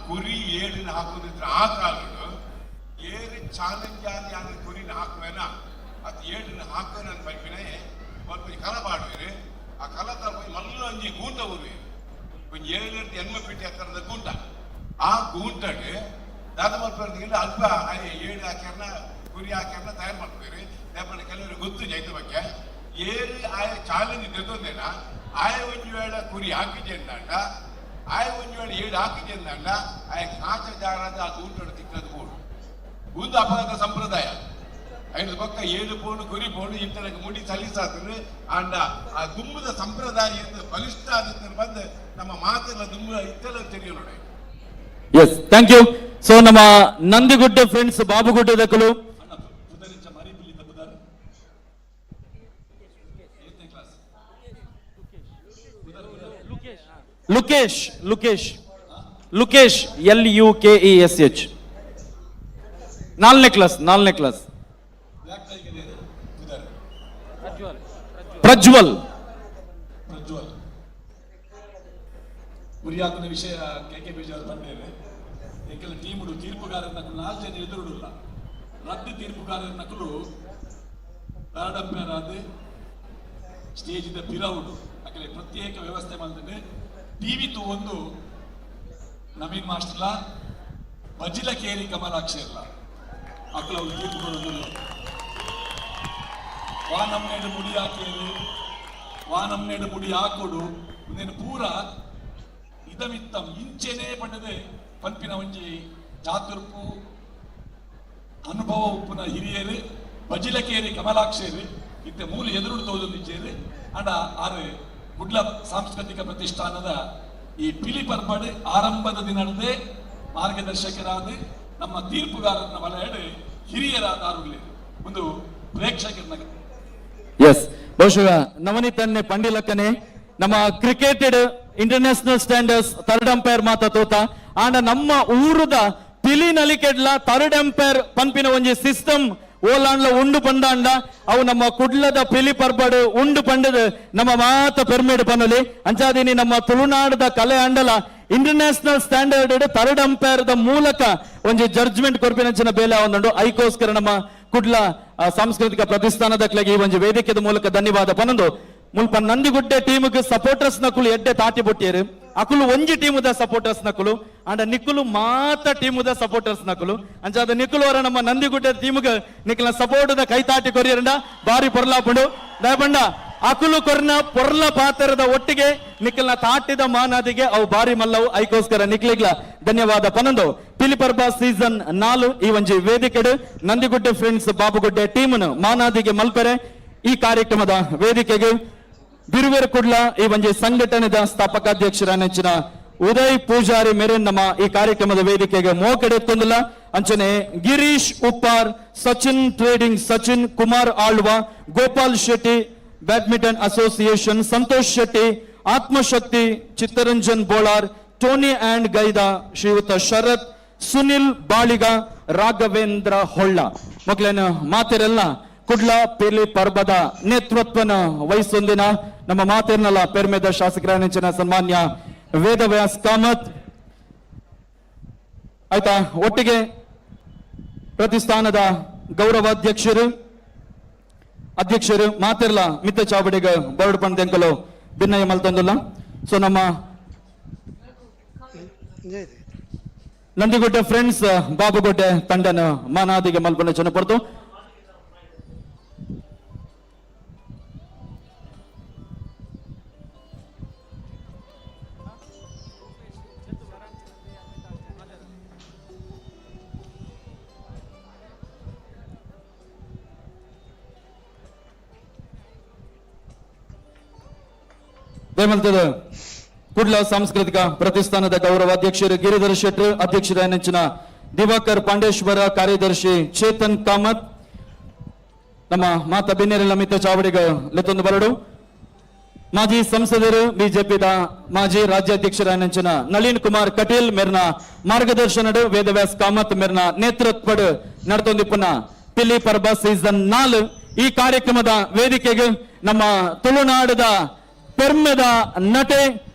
ಕುರಿ ಏಳಿನ ಹಾಕೋದಿದ್ರೆ ಆ ಕಾಲಡು ಏಳು ಚಾಲೆಂಜ್ ಆಗಿ ಯಾರು ಕುರಿನ ಹಾಕುವೇನ ಅದು ಏಳಿನ ಹಾಕುವೇನ ಅಂತ ಪೈಪಿನ ಒಂಜಿ ಕಲ ಪಾಡುವೇರು. ಆ ಕಲ ತರ ಮಲ್ಲ ಒಂಜಿ ಗೂಂಟ ಊರುವೆ ಒಂಜಿ ಏಳು ಎಣ್ಮ ಪೀಟಿ ಹತ್ತಿರದ ಗೂಂಟ. ಆ ಗೂಂಟಡ್ ದಾದ ಮಲ್ಪರ್ದಿಲ್ಲ ಅಲ್ಪ ಏಳು ಹಾಕ್ಯಾರನ ಕುರಿ ಹಾಕ್ಯಾರನ ತಯಾರು ಮಾಡ್ತಾರೆ. ಯಾಕಂದ್ರೆ ಕೆಲವರು ಗೊತ್ತು ಜೈತ ಬಗ್ಗೆ ಏಳು ಆಯ ಚಾಲೆಂಜ್ ತೆತ್ತೊಂದೇನ ಆಯ ಒಂಜಿ ವೇಳೆ ಕುರಿ ಹಾಕಿದೆ ಅಂದಾಂಡ ಆಯ ಒಂಜಿ ವೇಳೆ ಏಳು ಹಾಕಿದೆ ಅಂದಾಂಡ ಆಯ ಕಾಚ ಜಾರದ ಆ ಗೂಂಟಡು ತಿಕ್ಕದು ಬೋಡು. ಒಂದು ಅಪಘಾತ ಸಂಪ್ರದಾಯ. ಐದು ಪಕ್ಕ ಏಳು ಪೋಣು ಕುರಿ ಪೋಣು ಇಂತನಕ್ಕೆ ಮುಡಿ ಸಲ್ಲಿಸಾತನು ಆಂಡ ಆ ದುಂಬುದ ಸಂಪ್ರದಾಯ ಬಲಿಷ್ಠ ಆದ ಬಂದು ನಮ್ಮ ಮಾತೆಲ್ಲ ದುಂಬು ಇತ್ತೆಲ್ಲ ತಿಳಿಯೋ ನೋಡಿ. S, thank you. So ನಮ್ಮ ನಂದಿಗುಡ್ಡೆ ಫ್ರೆಂಡ್ಸ್ ಬಾಬುಗುಡ್ಡೆ ದಕ್ಕಲು Lukesh, Lukesh, Lukesh, L U K E S H, ನಾಲ್ಕನೇ ಕ್ಲಾಸ್, ನಾಲ್ಕನೇ ಕ್ಲಾಸ್. ಪ್ರಜ್ವಲ್. ಪ್ರಜ್ವಲ್ ಗುರಿಯಾತನ ವಿಷಯ ಕೆ ಕೆ ಬೇಜಾರು ಬಂದೇನೆ. ಏಕೆಲ್ಲ ಟೀಮುಡು ತೀರ್ಪುಗಾರರ ನಕಲು ನಾಲ್ಕು ಜನ ಎದುರುಡುಲ್ಲ. ರದ್ದು ತೀರ್ಪುಗಾರರ ನಕಲು ಥರ್ಡ್ ಅಂಪೈರ್ ಆದ ಸ್ಟೇಜ್ ಇದ್ದ ಪಿರವುಡು ಅಕಲೆ ಪ್ರತ್ಯೇಕ ವ್ಯವಸ್ಥೆ ಮಾಡ್ತದೆ. ಟಿವಿ ಒಂದು ನವೀನ್ ಮಾಸ್ಟರ್ಲ ಬಜಿಲ ಕೇರಿ ಕಮಲಾಕ್ಷರ್ಲ ಅಕಲ ಅವ್ರು ತೀರ್ಪು ಕೊಡೋದಿಲ್ಲ. ವಾ ನಮ್ನೇಡು ಮುಡಿ ಹಾಕಿಯರು, ವಾ ನಮ್ನೇಡು ಮುಡಿ ಹಾಕೊಡು ಒಂದೇನು ಪೂರ ಇದಮಿತ್ತಂ ಇಂಚೆನೇ ಪಂಡದೆ ಪನ್ಪಿನ ಒಂಜಿ ಚಾತುರ್ಪು ಅನುಭವ ಉಪ್ಪುನ ಹಿರಿಯರು ಬಜಿಲಕೇರಿ ಕಮಲಾಕ್ಷೇರು ಇತ್ತೆ ಮೂಲ ಎದುರುಡು ತೋಜೊಂದಿಜ್ಜೇರು. ಅಂಡ ಆರು ಕುಡ್ಲ ಸಾಂಸ್ಕೃತಿಕ ಪ್ರತಿಷ್ಠಾನದ ಈ ಪಿಲಿ ಪರ್ಬಡ್ ಆರಂಭದ ದಿನದೇ ಮಾರ್ಗದರ್ಶಕರಾದ ನಮ್ಮ ತೀರ್ಪುಗಾರನ ವಲಯಡು ಹಿರಿಯರಾದ ಆರುಗಳೇ ಒಂದು ಪ್ರೇಕ್ಷಕರನ್ನ. ಎಸ್, ಬಹುಶಃ ನವನಿತನ್ನೆ ಪಂಡಿಲಕ್ಕನೆ ನಮ್ಮ cricketed international standards third umpire ಮಾತ ತೋತ ಆಂಡ ನಮ್ಮ ಊರುದ ಪಿಲಿ ನಲಿಕೆಡ್ಲ ಥರ್ಡ್ ಅಂಪೈರ್ ಪಂಪಿನ ಒಂಜಿ ಸಿಸ್ಟಮ್ ಓಲಾಂಡ್ಲ ಉಂಡು ಪಂದಾಂಡ ಅವು ನಮ್ಮ ಕುಡ್ಲದ ಪಿಲಿ ಪರ್ಬಡು ಉಂಡು ಪಂಡದು ನಮ್ಮ ಮಾತ ಪೆರ್ಮೇಡು ಪನ್ನಲಿ. ಅಂಚಾದಿನಿ ನಮ್ಮ ತುಳುನಾಡದ ಕಲೆ ಅಂಡಲ international standard third umpire the ಮೂಲಕ ಒಂಜಿ ಜಡ್ಜ್ಮೆಂಟ್ ಕೊರ್ಪಿನಂಚಿನ ಬೇಲೆ ಒಂದುಂಡು. ಐಕೋಸ್ಕರ ನಮ್ಮ ಕುಡ್ಲ ಸಾಂಸ್ಕೃತಿಕ ಪ್ರತಿಷ್ಠಾನದ ಈ ಒಂಜಿ ವೇದಿಕೆದ ಮೂಲಕ ಧನ್ಯವಾದ ಪನೊಂದು. ಮುಲ್ಪ ನಂದಿಗುಡ್ಡೆ ಟೀಮ್ಗೆ ಸಪೋರ್ಟರ್ಸ್ ನಕುಲು ಎಡ್ಡೆ ತಾಟಿ ಬೊಟ್ಟಿಯರು. ಅಕುಲು ಒಂಜಿ ಟೀಮುದ ಸಪೋರ್ಟರ್ಸ್ ನಕುಲು ಅಂಡ ನಿಕ್ಕುಲು ಮಾತ ಟೀಮುದ ಸಪೋರ್ಟರ್ಸ್ ನಕುಲು. ಅಂಚಾದ ನಿಕ್ಕುಲು ಅವರ ನಮ್ಮ ನಂದಿಗುಡ್ಡೆ ಟೀಮ್ಗೆ ನಿಕ್ಕಲ ಸಪೋರ್ಟ್ the ಕೈ ತಾಟಿ ಕೊರಿಯರಂಡ ಬಾರಿ ಪೊರ್ಲಾಪುಂಡು. ದಯಪಂಡ ಅಕುಲು ಕೊರ್ನ ಪೊರ್ಲ ಪಾತ್ರದ ಒಟ್ಟಿಗೆ ನಿಕ್ಕಲ್ನ ತಾಟಿದ ಮಾನಾದಿಗೆ ಅವು ಬಾರಿ ಮಲ್ಲವು. ಐಕೋಸ್ಕರ ನಿಕ್ಲಿಗ್ಲ ಧನ್ಯವಾದ ಪನೊಂದು. ಪಿಲಿಪರ್ಬ ಸೀಸನ್ 4 ಈ ಒಂಜಿ ವೇದಿಕೆಡು ನಂದಿಗುಡ್ಡೆ ಫ್ರೆಂಡ್ಸ್ ಬಾಬುಗುಡ್ಡೆ ಟೀಮ್ನು ಮಾನಾದಿಗೆ ಮಲ್ಪರೆ ಈ ಕಾರ್ಯಕ್ರಮದ ವೇದಿಕೆಗೆ ಬಿರುವೆರ್ ಕುಡ್ಲ ಈ ಒಂಜಿ ಸಂಘಟನೆದ ಸ್ಥಾಪಕಾಧ್ಯಕ್ಷರ ನೆಚ್ಚಿನ ಉದಯ್ ಪೂಜಾರಿ ಮೇರೆನ್ ನಮ್ಮ ಈ ಕಾರ್ಯಕ್ರಮದ ವೇದಿಕೆಗೆ ಮೋಕೆಡೆತ್ತೊಂದಿಲ್ಲ. ಅಂಚನೆ Girish Uppar, Sachin trading, Sachin Kumar Alva, Gopal Shetty badminton association, Santosh Shetty, Atmashakti, Chittaranjan Bolar, Tony and Gaida, ಶ್ರೀಯುತ ಶರತ್, ಸುನಿಲ್ ಬಾಳಿಗ, ರಾಘವೇಂದ್ರ ಹೊಳ್ಳ ಮಕ್ಕಳೇನು ಮಾತಿರಲ್ಲ ಕುಡ್ಲ ಪಿಲಿ ಪರ್ಬದ ನೇತೃತ್ವನ ವಹಿಸೊಂದಿನ ನಮ್ಮ ಮಾತಿರ್ನಲ್ಲ ಪೆರ್ಮೆದ ಶಾಸಕರ ನೆಚ್ಚಿನ ಸನ್ಮಾನ್ಯ ವೇದವ್ಯಾಸ್ ಕಾಮತ್ ಆಯ್ತಾ. ಒಟ್ಟಿಗೆ ಪ್ರತಿಷ್ಠಾನದ ಗೌರವಾಧ್ಯಕ್ಷರು ಅಧ್ಯಕ್ಷರು ಮಾತಿರ್ಲ ಮಿತ್ತ ಚಾವಡಿಗ ಬರಡು ಪಂದೆಂಕಲು ಭಿನ್ನಯ ಮಲ್ತೊಂದುಲ್ಲ. ಸೊ ನಮ್ಮ ನಂದಿಗುಡ್ಡೆ ಫ್ರೆಂಡ್ಸ್ ಬಾಬುಗುಡ್ಡೆ ತಂಡನ ಮಾನಾದಿಗೆ ಮಲ್ಪನ ಚೆನ್ನಪಡ್ತು. ದಯಮಲ್ತದ ಕುಡ್ಲ ಸಾಂಸ್ಕೃತಿಕ ಪ್ರತಿಷ್ಠಾನದ ಗೌರವಾಧ್ಯಕ್ಷರು ಗಿರಿಧರ್ ಶೆಟ್ಟರ್, ಅಧ್ಯಕ್ಷರ ನೆಚ್ಚಿನ ದಿವಾಕರ್ ಪಾಂಡೇಶ್ವರ, ಕಾರ್ಯದರ್ಶಿ ಚೇತನ್ ಕಾಮತ್, ನಮ್ಮ ಮಾತ ಬೆನ್ನೆರೆಲ್ಲ ಮಿತ್ತ ಚಾವಡಿಗ ಲೆತ್ತೊಂದು ಬರಡು, ಮಾಜಿ ಸಂಸದರು ಬಿಜೆಪಿದ ಮಾಜಿ ರಾಜ್ಯಾಧ್ಯಕ್ಷರ ನೆಂಚಿನ ನಳಿನ್ ಕುಮಾರ್ ಕಟೀಲ್ ಮೆರ್ನ ಮಾರ್ಗದರ್ಶನಡು ವೇದವ್ಯಾಸ್ ಕಾಮತ್ ಮೆರ್ನ ನೇತೃತ್ವಡು ನಡ್ತೊಂದಿಪ್ಪುನ ಪಿಲಿ ಪರ್ಬ ಸೀಸನ್ 4 ಈ ಕಾರ್ಯಕ್ರಮದ ವೇದಿಕೆಗೆ ನಮ್ಮ ತುಳುನಾಡದ ಪೆರ್ಮೆದ ನಟೆ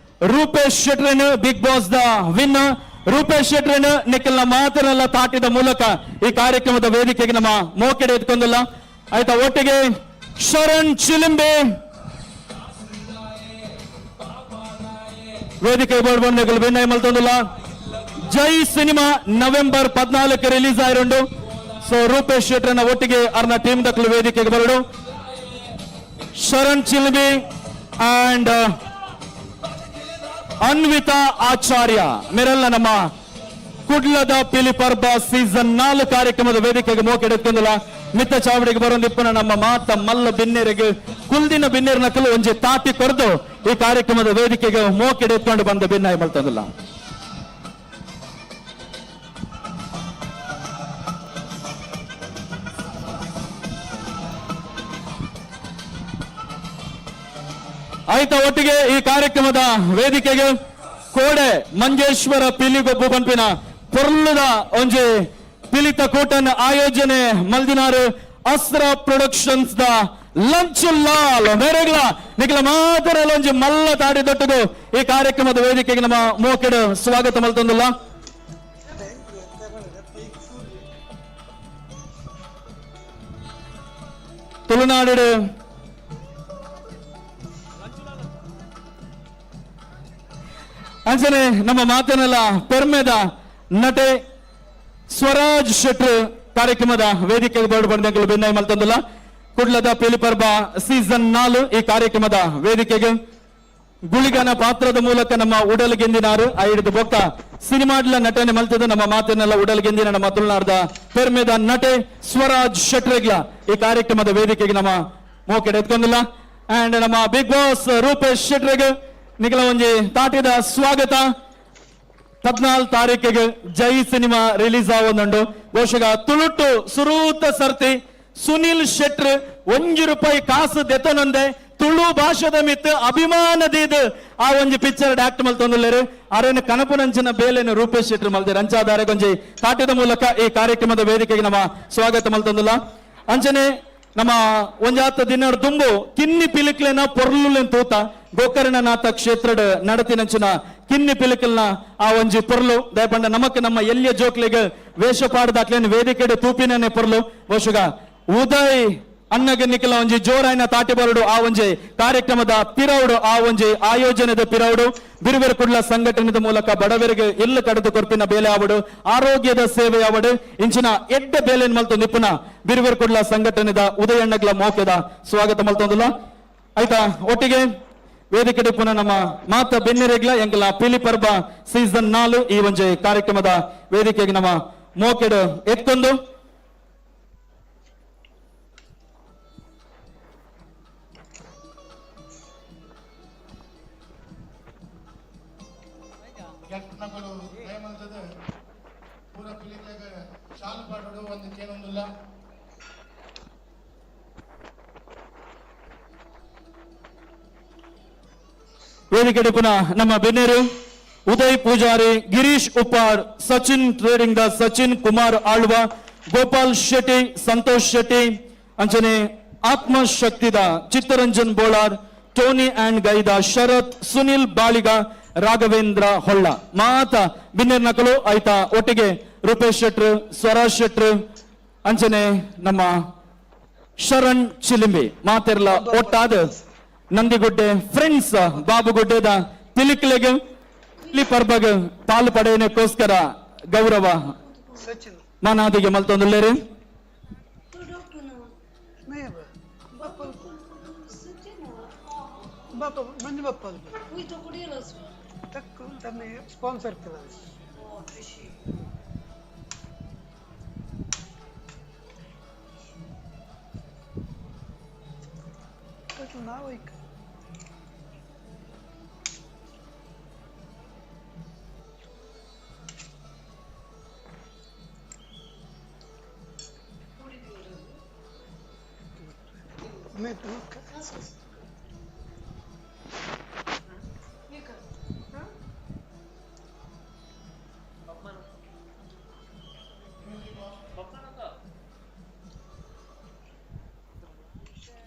ರೂಪೇಶ್ ಶೆಟ್ರನ್, Bigg Boss the win Rupesh ಶೆಟ್ರನ್ ನಿಖಲ್ನ ಮಾತನೆಲ್ಲ ತಾಟಿದ ಮೂಲಕ ಈ ಕಾರ್ಯಕ್ರಮದ ವೇದಿಕೆಗೆ ನಮ್ಮ ಮೋಕೆಡೆ ಎತ್ಕೊಂಡಿಲ್ಲ. ಆಯ್ತಾ, ಒಟ್ಟಿಗೆ ಶರಣ್ ಚಿಲಿಂಬೆ ವೇದಿಕೆ ಬೋರ್ಡ್ ಬೆನ್ನೈ ಮಲ್ತೊಂದಿಲ್ಲ. ಜೈ ಸಿನಿಮಾ ನವೆಂಬರ್ 14 ರಿಲೀಸ್ ಆಯಿರುಂಡು. ಸೊ ರೂಪೇಶ್ ಶೆಟ್ರನ ಒಟ್ಟಿಗೆ ಅರ್ನ ಟೀಮ್ ದಕ್ಕಲು ವೇದಿಕೆಗೆ ಬರಡು. ಶರಣ್ ಚಿಲಿಂಬಿ ಅಂಡ್ ಅನ್ವಿತಾ ಆಚಾರ್ಯ ಮೇರೆಲ್ಲ ನಮ್ಮ ಕುಡ್ಲದ ಪಿಲಿ ಪರ್ಬ ಸೀಸನ್ 4 ಕಾರ್ಯಕ್ರಮದ ವೇದಿಕೆಗೆ ಮೋಕೆಡೆತ್ತೊಂದಿಲ್ಲ. ಮಿತ್ತ ಚಾವಡಿಗೆ ಬರೋಂದಿಪ್ಪನ ನಮ್ಮ ಮಾತ ಮಲ್ಲ ಬಿನ್ನೆರೆಗೆ ಕುಲ್ದಿನ ಬಿನ್ನೆರ್ ನಕಲು ಒಂಜಿ ತಾಟಿ ಕೊರ್ದು ಈ ಕಾರ್ಯಕ್ರಮದ ವೇದಿಕೆಗೆ ಮೋಕೆಡೆ ಎತ್ಕೊಂಡು ಬಂದ ಬಿನ್ನಾಯ ಮಲ್ತಂದಿಲ್ಲ. ಆಯ್ತಾ, ಒಟ್ಟಿಗೆ ಈ ಕಾರ್ಯಕ್ರಮದ ವೇದಿಕೆಗೆ ಕೋಡೆ ಮಂಜೇಶ್ವರ ಪಿಲಿಗೊಬ್ಬು ಪನ್ಪಿನ ಪೊರ್ಲುದ ಒಂಜಿ ಪಿಲಿತ ಕೂಟನ್ ಆಯೋಜನೆ ಮಲ್ದಿನಾರು ಅಸ್ತ್ರ ಪ್ರೊಡಕ್ಷನ್ಸ್ the lunch Lal ಮೇರೆಗ್ಲ ನಿಖಲ ಮಾತ್ರ ಒಂಜಿ ಮಲ್ಲ ತಾಡಿ ದೊಟ್ಟದು ಈ ಕಾರ್ಯಕ್ರಮದ ವೇದಿಕೆಗೆ ನಮ್ಮ ಮೋಕೆಡು ಸ್ವಾಗತ ಮಲ್ತೊಂದುಲ್ಲ. ತುಳುನಾಡು ಅಂಚನೆ ನಮ್ಮ ಮಾತನೆಲ್ಲ ಪೆರ್ಮೆದ ನಟೆ ಸ್ವರಾಜ್ ಶೆಟ್ರು ಕಾರ್ಯಕ್ರಮದ ವೇದಿಕೆಗೆ ಬೋರ್ಡ್ ಬಂದಂಗಳು ಬೆನ್ನಾಯಿ ಮಲ್ತೊಂದುಲ್ಲ. ಕುಡ್ಲದ ಪಿಲಿಪರ್ಬ ಸೀಸನ್ 4 ಈ ಕಾರ್ಯಕ್ರಮದ ವೇದಿಕೆಗೆ ಗುಳಿಗನ ಪಾತ್ರದ ಮೂಲಕ ನಮ್ಮ ಉಡಲ್ ಗೆಂದಿನಾರು ಐದು ಬೊಕ್ಕ ಸಿನಿಮಾಡ್ಲ ನಟನೆ ಮಲ್ತದ ನಮ್ಮ ಮಾತನ್ನೆಲ್ಲ ಉಡಲ್ ಗೆಂದಿನ ನಮ್ಮ ತುಳುನಾಡ್ದ ಪೆರ್ಮೆದ ನಟೆ ಸ್ವರಾಜ್ ಶೆಟ್ರೆಗ್ಲ ಈ ಕಾರ್ಯಕ್ರಮದ ವೇದಿಕೆಗೆ ನಮ್ಮ ಮೋಕೆಡೆ ಎತ್ಕೊಂಡಿಲ್ಲ. ಅಂಡ್ ನಮ್ಮ ಬಿಗ್ ಬಾಸ್ ರೂಪೇಶ್ ಶೆಟ್ರೆಗ್ ನಿಖಲ ಒಂಜಿ ತಾಟಿದ ಸ್ವಾಗತ. 14 ತಾರೀಕಿಗೆ ಜೈ ಸಿನಿಮಾ ರಿಲೀಸ್ ಆವೊಂದುಂಡು. ಬಹುಶಃ ತುಳುಟು ಸುರೂತ ಸರ್ತಿ ಸುನಿಲ್ ಶೆಟ್ರ್ 1 ರೂಪಾಯಿ ಕಾಸು ದೆತನೊಂದೆ ತುಳು ಭಾಷೆದ ಮಿತ್ ಅಭಿಮಾನದೀದ್ ಆ ಒಂಜಿ ಪಿಕ್ಚರ್ ಆಕ್ಟ್ ಮಲ್ತೊಂದುಲ್ಲೆರ್. ಅರೇನು ಕನಪುನಂಚಿನ ಬೇಲೆನು ರೂಪೇಶ್ ಶೆಟ್ರ್ ಮಲ್ದೇರ್. ಅಂಚಾದಾರೆ ಒಂಜಿ ತಾಟಿದ ಮೂಲಕ ಈ ಕಾರ್ಯಕ್ರಮದ ವೇದಿಕೆಗೆ ನಮ್ಮ ಸ್ವಾಗತ ಮಲ್ತೊಂದುಲ್ಲ. ಅಂಚನೆ ನಮ್ಮ ಒಂಜಾತ ದಿನ ದುಂಬು ಕಿನ್ನಿ ಪಿಲಿಕ್ಲೆನ ಪೊರ್ಲುಲೆನ್ ತೂತ ಗೋಕರ್ಣನಾಥ ಕ್ಷೇತ್ರದ ನಡತಿನಂಚಿನ ಕಿನ್ನಿ ಪಿಲಿಕಲ್ನ ಆ ಒಂಜಿ ಪೊರ್ಲು ದಯಪಂಡ ನಮಕ್ ನಮ್ಮ ಎಲ್ಲಿಯ ಜೋಕ್ಲೆಗ್ ವೇಷ ಪಾಡ್ದಾಕ್ಲೇನ್ ವೇದಿಕೆಡ್ ತೂಪಿನೇ ಪೊರ್ಲು. ಬಹುಶಃ ಉದಯ್ ಅಣ್ಣಗ ನಿಖಲ ಒಂಜಿ ಜೋರಾಯಿನ ತಾಟಿ ಬರಡು ಆ ಒಂಜಿ ಕಾರ್ಯಕ್ರಮದ ಪಿರೌಡು ಆ ಒಂಜಿ ಆಯೋಜನೆದ ಪಿರೌಡು ಬಿರುವೆರು ಕುಡ್ಲ ಸಂಘಟನೆದ ಮೂಲಕ ಬಡವರಿಗೆ ಎಲ್ಲ ಕಡದು ಕೊರ್ಪಿನ ಬೇಲೆ ಆವಡು ಆರೋಗ್ಯದ ಸೇವೆ ಆವಡು ಇಂಚಿನ ಎಡ್ಡ ಬೇಲೆ ಮಲ್ತು ನಿಪುಣ ಬಿರುವೆರು ಕುಡ್ಲ ಸಂಘಟನೆದ ಉದಯಣ್ಣಗ್ಲ ಮೋಕೆದ ಸ್ವಾಗತ ಮಲ್ತೊಂದುಲ್ಲ. ಆಯ್ತಾ, ಒಟ್ಟಿಗೆ ವೇದಿಕೆ ಪುನಃ ನಮ್ಮ ಮಾತ ಬೆನ್ನಿರೆಗ್ಲ ಎಂಕಲ ಪಿಲಿ ಪರ್ಬ ಸೀಸನ್ 4 ಈ ಒಂಜಿ ಕಾರ್ಯಕ್ರಮದ ವೇದಿಕೆಗೆ ನಮ್ಮ ಮೋಕೆಡು ಎತ್ಕೊಂಡು ವೇದಿಕೆ ಪುನಃ ನಮ್ಮ ಬೆನ್ನೇರು Uday Pujari, Girish Uppar, Sachin trading the Sachin Kumar Alva, Gopal Shetty, Santosh Shetty, ಅಂಚನೆ ಆತ್ಮಶಕ್ತಿದ ಚಿತ್ತರಂಜನ್ ಬೋಳಾರ್, ಟೋನಿ ಅಂಡ್ ಗೈದ ಶರತ್, ಸುನಿಲ್ ಬಾಳಿಗ, ರಾಘವೇಂದ್ರ ಹೊಳ್ಳ ಮಾತ ಬಿನ್ನೇರ್ ನಕಲು. ಆಯ್ತಾ, ಒಟ್ಟಿಗೆ ರೂಪೇಶ್ ಶೆಟ್ರು, ಸ್ವರಾಜ್ ಶೆಟ್ರು, ಅಂಚನೆ ನಮ್ಮ ಶರಣ್ ಚಿಲಿಂಬಿ ಮಾತೆರ್ಲ ಒಟ್ಟಾದ ನಂದಿಗುಡ್ಡೆ ಫ್ರೆಂಡ್ಸ್ ಬಾಬುಗುಡ್ಡೆದ ಪಿಲಿಕ್ಲೆಗ್ ಪಿಲಿ ಪರ್ಬಗ್ ಪಾಲು ಪಡೆಯನಕ್ಕೋಸ್ಕರ ಗೌರವ ಮನಾದಿಗೆ ಮಲ್ತೊಂದುಲ್ಲೇರಿ. ಸ್ಪಾನ್ಸರ್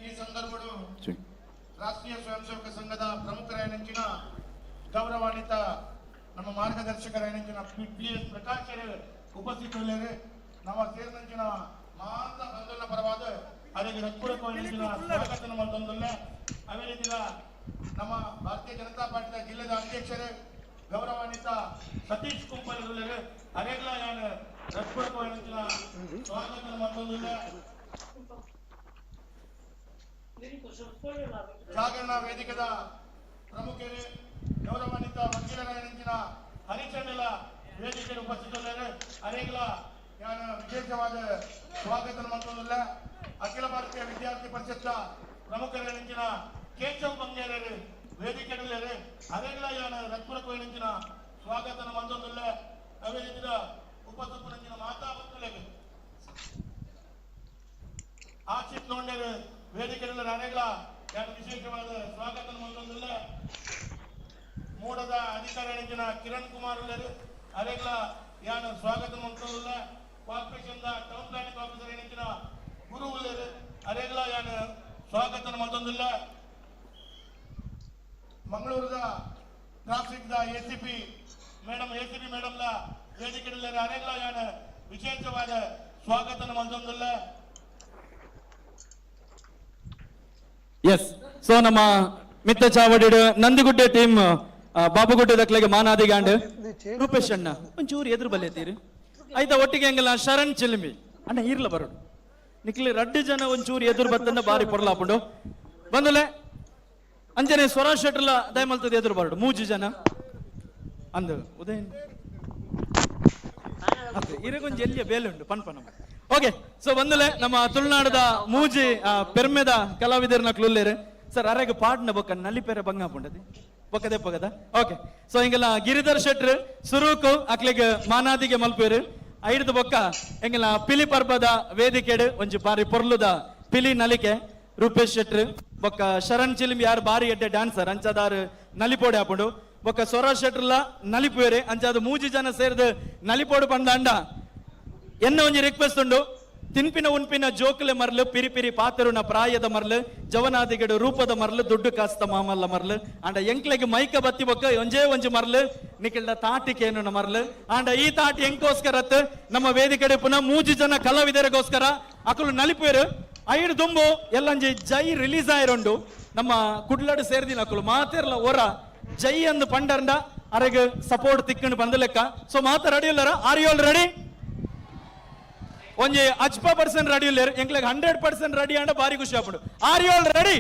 ಈ ಸಂದರ್ಭಡು ರಾಷ್ಟ್ರೀಯ ಸ್ವಯಂ ಸೇವಕ ಸಂಘದ ಪ್ರಮುಖರಾಯನಂಚಿನ ಗೌರವಾನ್ವಿತ ನಮ್ಮ ಮಾರ್ಗದರ್ಶಕರಾಯನಂಚಿನ ಪಿ ಎಸ್ ಪ್ರಕಾಶ್ ಉಪಸ್ಥಿತರಿದ್ದಾರೆ. ನಮ್ಮ ಸೇರಿದಂಚಿನ ಮಾತ ಬಂಧುನ ಪರವಾದ ಅವರಿಗೆ ರಕ್ಕುರಕೋಯಿನ ಸ್ವಾಗತ ಮತ್ತೊಂದಲ್ಲ. ಅದೇ ರೀತಿಯ ನಮ್ಮ ಭಾರತೀಯ ಜನತಾ ಪಾರ್ಟಿಯ ಜಿಲ್ಲೆದ ಅಧ್ಯಕ್ಷರೇ ಗೌರವಾನ್ವಿತ ಸತೀಶ್ ಕುಂಪಲ್ ಅರೆಗ್ಲ ಯಾನ್ ರಕ್ಕುರಕೋಯಿನ ಸ್ವಾಗತ ಮತ್ತೊಂದಲ್ಲ. ಜಾಗರಣ ವೇದಿಕೆದ ಪ್ರಮುಖರೇ ಗೌರವಾನ್ವಿತ ವಕೀಲರಾಯನಂಚಿನ ಹರಿಚಂದ್ರ ವೇದಿಕೆ ಉಪಸ್ಥಿತರಿದ್ದಾರೆ. ಅರೆಗ್ಲ ಯಾನ ವಿಶೇಷವಾದ ಸ್ವಾಗತ ಮಲ್ತೊಂದುಲ್ಲ. ಅಖಿಲ ಭಾರತೀಯ ವಿದ್ಯಾರ್ಥಿ ಪರಿಷತ್ನ ಪ್ರಮುಖರ ಕೇಶವ್ ಬಂಗೇರರು ವೇದಿಕೆಡುಲ್ಲೇರು ಅರೆಗ್ಲ ಯಾನ ರತ್ಪುರಕೋಯಿನಂಚಿನ ಸ್ವಾಗತ ಮಲ್ತೊಂದುಲ್ಲ. ಅವೇ ರೀತಿಯ ಉಪಸುಪ್ಪುನಂಚಿನ ಮಾತಾ ಭಕ್ತುಲೆಗ್ ಆಶಿತ್ ನೋಂಡೇರು ವೇದಿಕೆಡುಲ್ಲೇರು ಅರೆಗ್ಲ ಯಾನ ವಿಶೇಷವಾದ ಸ್ವಾಗತ ಮಲ್ತೊಂದುಲ್ಲ. ಮೂಡದ ಅಧಿಕಾರಿಗಳ ಕಿರಣ್ ಕುಮಾರ್ ಉಲ್ಲೇರು ಅರೆಗ್ಲ ಯಾನ ಸ್ವಾಗತ ಮಲ್ತೊಂದುಲ್ಲ. ಕಾರ್ಪೊರೇಷನ್ ಟೌನ್ ಪ್ಲಾನಿಂಗ್ ಆಫೀಸರ್ ಏನಿಂಚಿನ ಗುರು ಉಲ್ಲೇರು ಅರೆಗ್ಲ ಯಾನ ಸ್ವಾಗತ ಮಲ್ತೊಂದುಲ್ಲ. ಮಂಗಳೂರದ traffic the ACP madam ACP ಮೇಡಮ್ಲ ವೇದಿಕೆಡುಲ್ಲೇರು ಅರೆಗ್ಲ ಯಾನ ವಿಶೇಷವಾದ ಸ್ವಾಗತ ಮಲ್ತೊಂದುಲ್ಲ. ಎಸ್, ಸೊ ನಮ್ಮ ಮಿತ್ತ ಚಾವಡಿಡು ನಂದಿಗುಡ್ಡೆ ಟೀಮ್ ಬಾಬುಗುಡ್ಡೆ ದಕ್ಲೆಗೆ ಮಾನಾದಿಗಾಂಡ್ ರೂಪೇಶ್ ಅಣ್ಣ ಒಂಚೂರು ಎದುರು ಬಲ್ಲೆತ್ತೀರಿ ಆಯ್ತಾ. ಒಟ್ಟಿಗೆ ಹಂಗಲ್ಲ ಶರಣ್ ಚಿಲಿಂಬಿ ಅಣ್ಣ ಇರ್ಲ ಬರೋಡು ನಿಕ್ಲಿ ರಡ್ಡು ಜನ ಒಂಚೂರು ಎದುರು ಬತ್ತಂದ ಬಾರಿ ಪೊರ್ಲಾಪುಂಡು ಬಂದಲೆ. ಅಂಜನೆ ಸ್ವರ ಶೆಟ್ರಲ ದಯಮಲ್ತದ ಎದುರು ಬರೋಡು ಮೂಜಿ ಜನ ಅಂದು ಉದಯನ್ ಇರಗೊಂಜಿ ಎಲ್ಲಿಯ ಬೇಲೆ ಉಂಟು ಪನ್ಪ ನಮ್ಮ. ಓಕೆ, ಸೊ ಬಂದಲೆ ನಮ್ಮ ತುಳುನಾಡದ ಮೂಜಿ ಪೆರ್ಮೆದ ಕಲಾವಿದರ್ನ ಕ್ಲುಲ್ಲೇರು ಸರ್ ಅರೆಗ್ ಪಾಡ್ನ ಬೊಕ್ಕ ನಲಿಪೆರೆ ಬಂಗ ಪುಂಡದಿ ಬೊಕ್ಕದೆ ಪಗದ. ಓಕೆ, ಸೊ ಹಿಂಗೆಲ್ಲ ಗಿರಿಧರ್ ಶೆಟ್ರು ಸುರೂಕು ಅಕ್ಲೆಗ್ ಮಾನಾದಿಗೆ ಮಲ್ಪೇರು ಐಡ್ದು ಬೊಕ್ಕ ಎಂಗೆಲ್ಲ ಪಿಲಿ ಪರ್ಬದ ವೇದಿಕೆಡು ಒಂಜಿ ಬಾರಿ ಪೊರ್ಲುದ ಪಿಲಿ ನಲಿಕೆ ರೂಪೇಶ್ ಶೆಟ್ರು ಬೊಕ್ಕ ಶರಣ್ ಚಿಲಿಂ ಯಾರು ಬಾರಿ ಎಡ್ಡೆ ಡ್ಯಾನ್ಸರ್ ಅಂಚದಾರು ನಲಿಪೋಡೆ ಹಾಪುಂಡು ಬೊಕ್ಕ ಸ್ವರ ಶೆಟ್ರಲ್ಲ ನಲಿಪುವೇರೆ ಅಂಚಾದ ಮೂಜಿ ಜನ ಸೇರ್ದು ನಲಿಪೋಡು ಪಂಡ ಎನ್ನ ಒಂಜಿ ರಿಕ್ವೆಸ್ಟ್ ಉಂಡು. ತಿನ್ಪಿನ ಉನ್ಪಿನ ಜೋಕುಲೆ ಮರ್ಲು ಪಿರಿ ಪಿರಿ ಪಾತೆರುನ ಪ್ರಾಯದ ಮರ್ಲು ಜವನಾದಿಗಡು ರೂಪದ ಮರ್ಲು ದುಡ್ಡು ಕಾಸ್ತ ಮಾಮಲ್ಲ ಮರ್ಲು ಆಂಡ ಎಂಕ್ಲೆಗ್ ಮೈಕ ಬತ್ತಿ ಬೊಕ್ಕ ಒಂಜೇ ಒಂಜಿ ಮರ್ಲು ನಿಖಿಲ್ಡ ತಾಟಿಕೇನು ಮರ್ಲು ಆಂಡ ಈ ತಾಟಿ ಎಂಕೋಸ್ಕರತ್ ನಮ್ಮ ವೇದಿಕೆಡೆ ಪುನಃ ಮೂಜಿ ಜನ ಕಲಾವಿದರಿಗೋಸ್ಕರ ಅಕುಲು ನಲಿಪುವೆರು ಐಡು ದುಂಬು ಎಲ್ಲಂಜಿ ಜೈ ರಿಲೀಸ್ ಆಯಿರುಂಡು ನಮ್ಮ ಕುಡ್ಲಡು ಸೇರ್ದಿನ ಅಕುಲು ಮಾತೆರ್ಲ ಒರ ಜೈ ಅಂದು ಪಂಡರ್ಂಡ ಅರೆಗ್ ಸಪೋರ್ಟ್ ತಿಕ್ಕಂಡು ಬಂದ ಲೆಕ್ಕ. ಸೊ ಮಾತ ready ಇಲ್ಲರ? Are you all ready? ಒಂಜಿ ಅಜ್ಪ ಪರ್ಸೆಂಟ್ ರೆಡಿ ಉಲ್ಲೇರು ಎಂಕ್ಲೆಗ್ 100% ರೆಡಿ ಅಂಡ ಬಾರಿ ಖುಷಿ ಆಪುಂಡು. Are you all ready?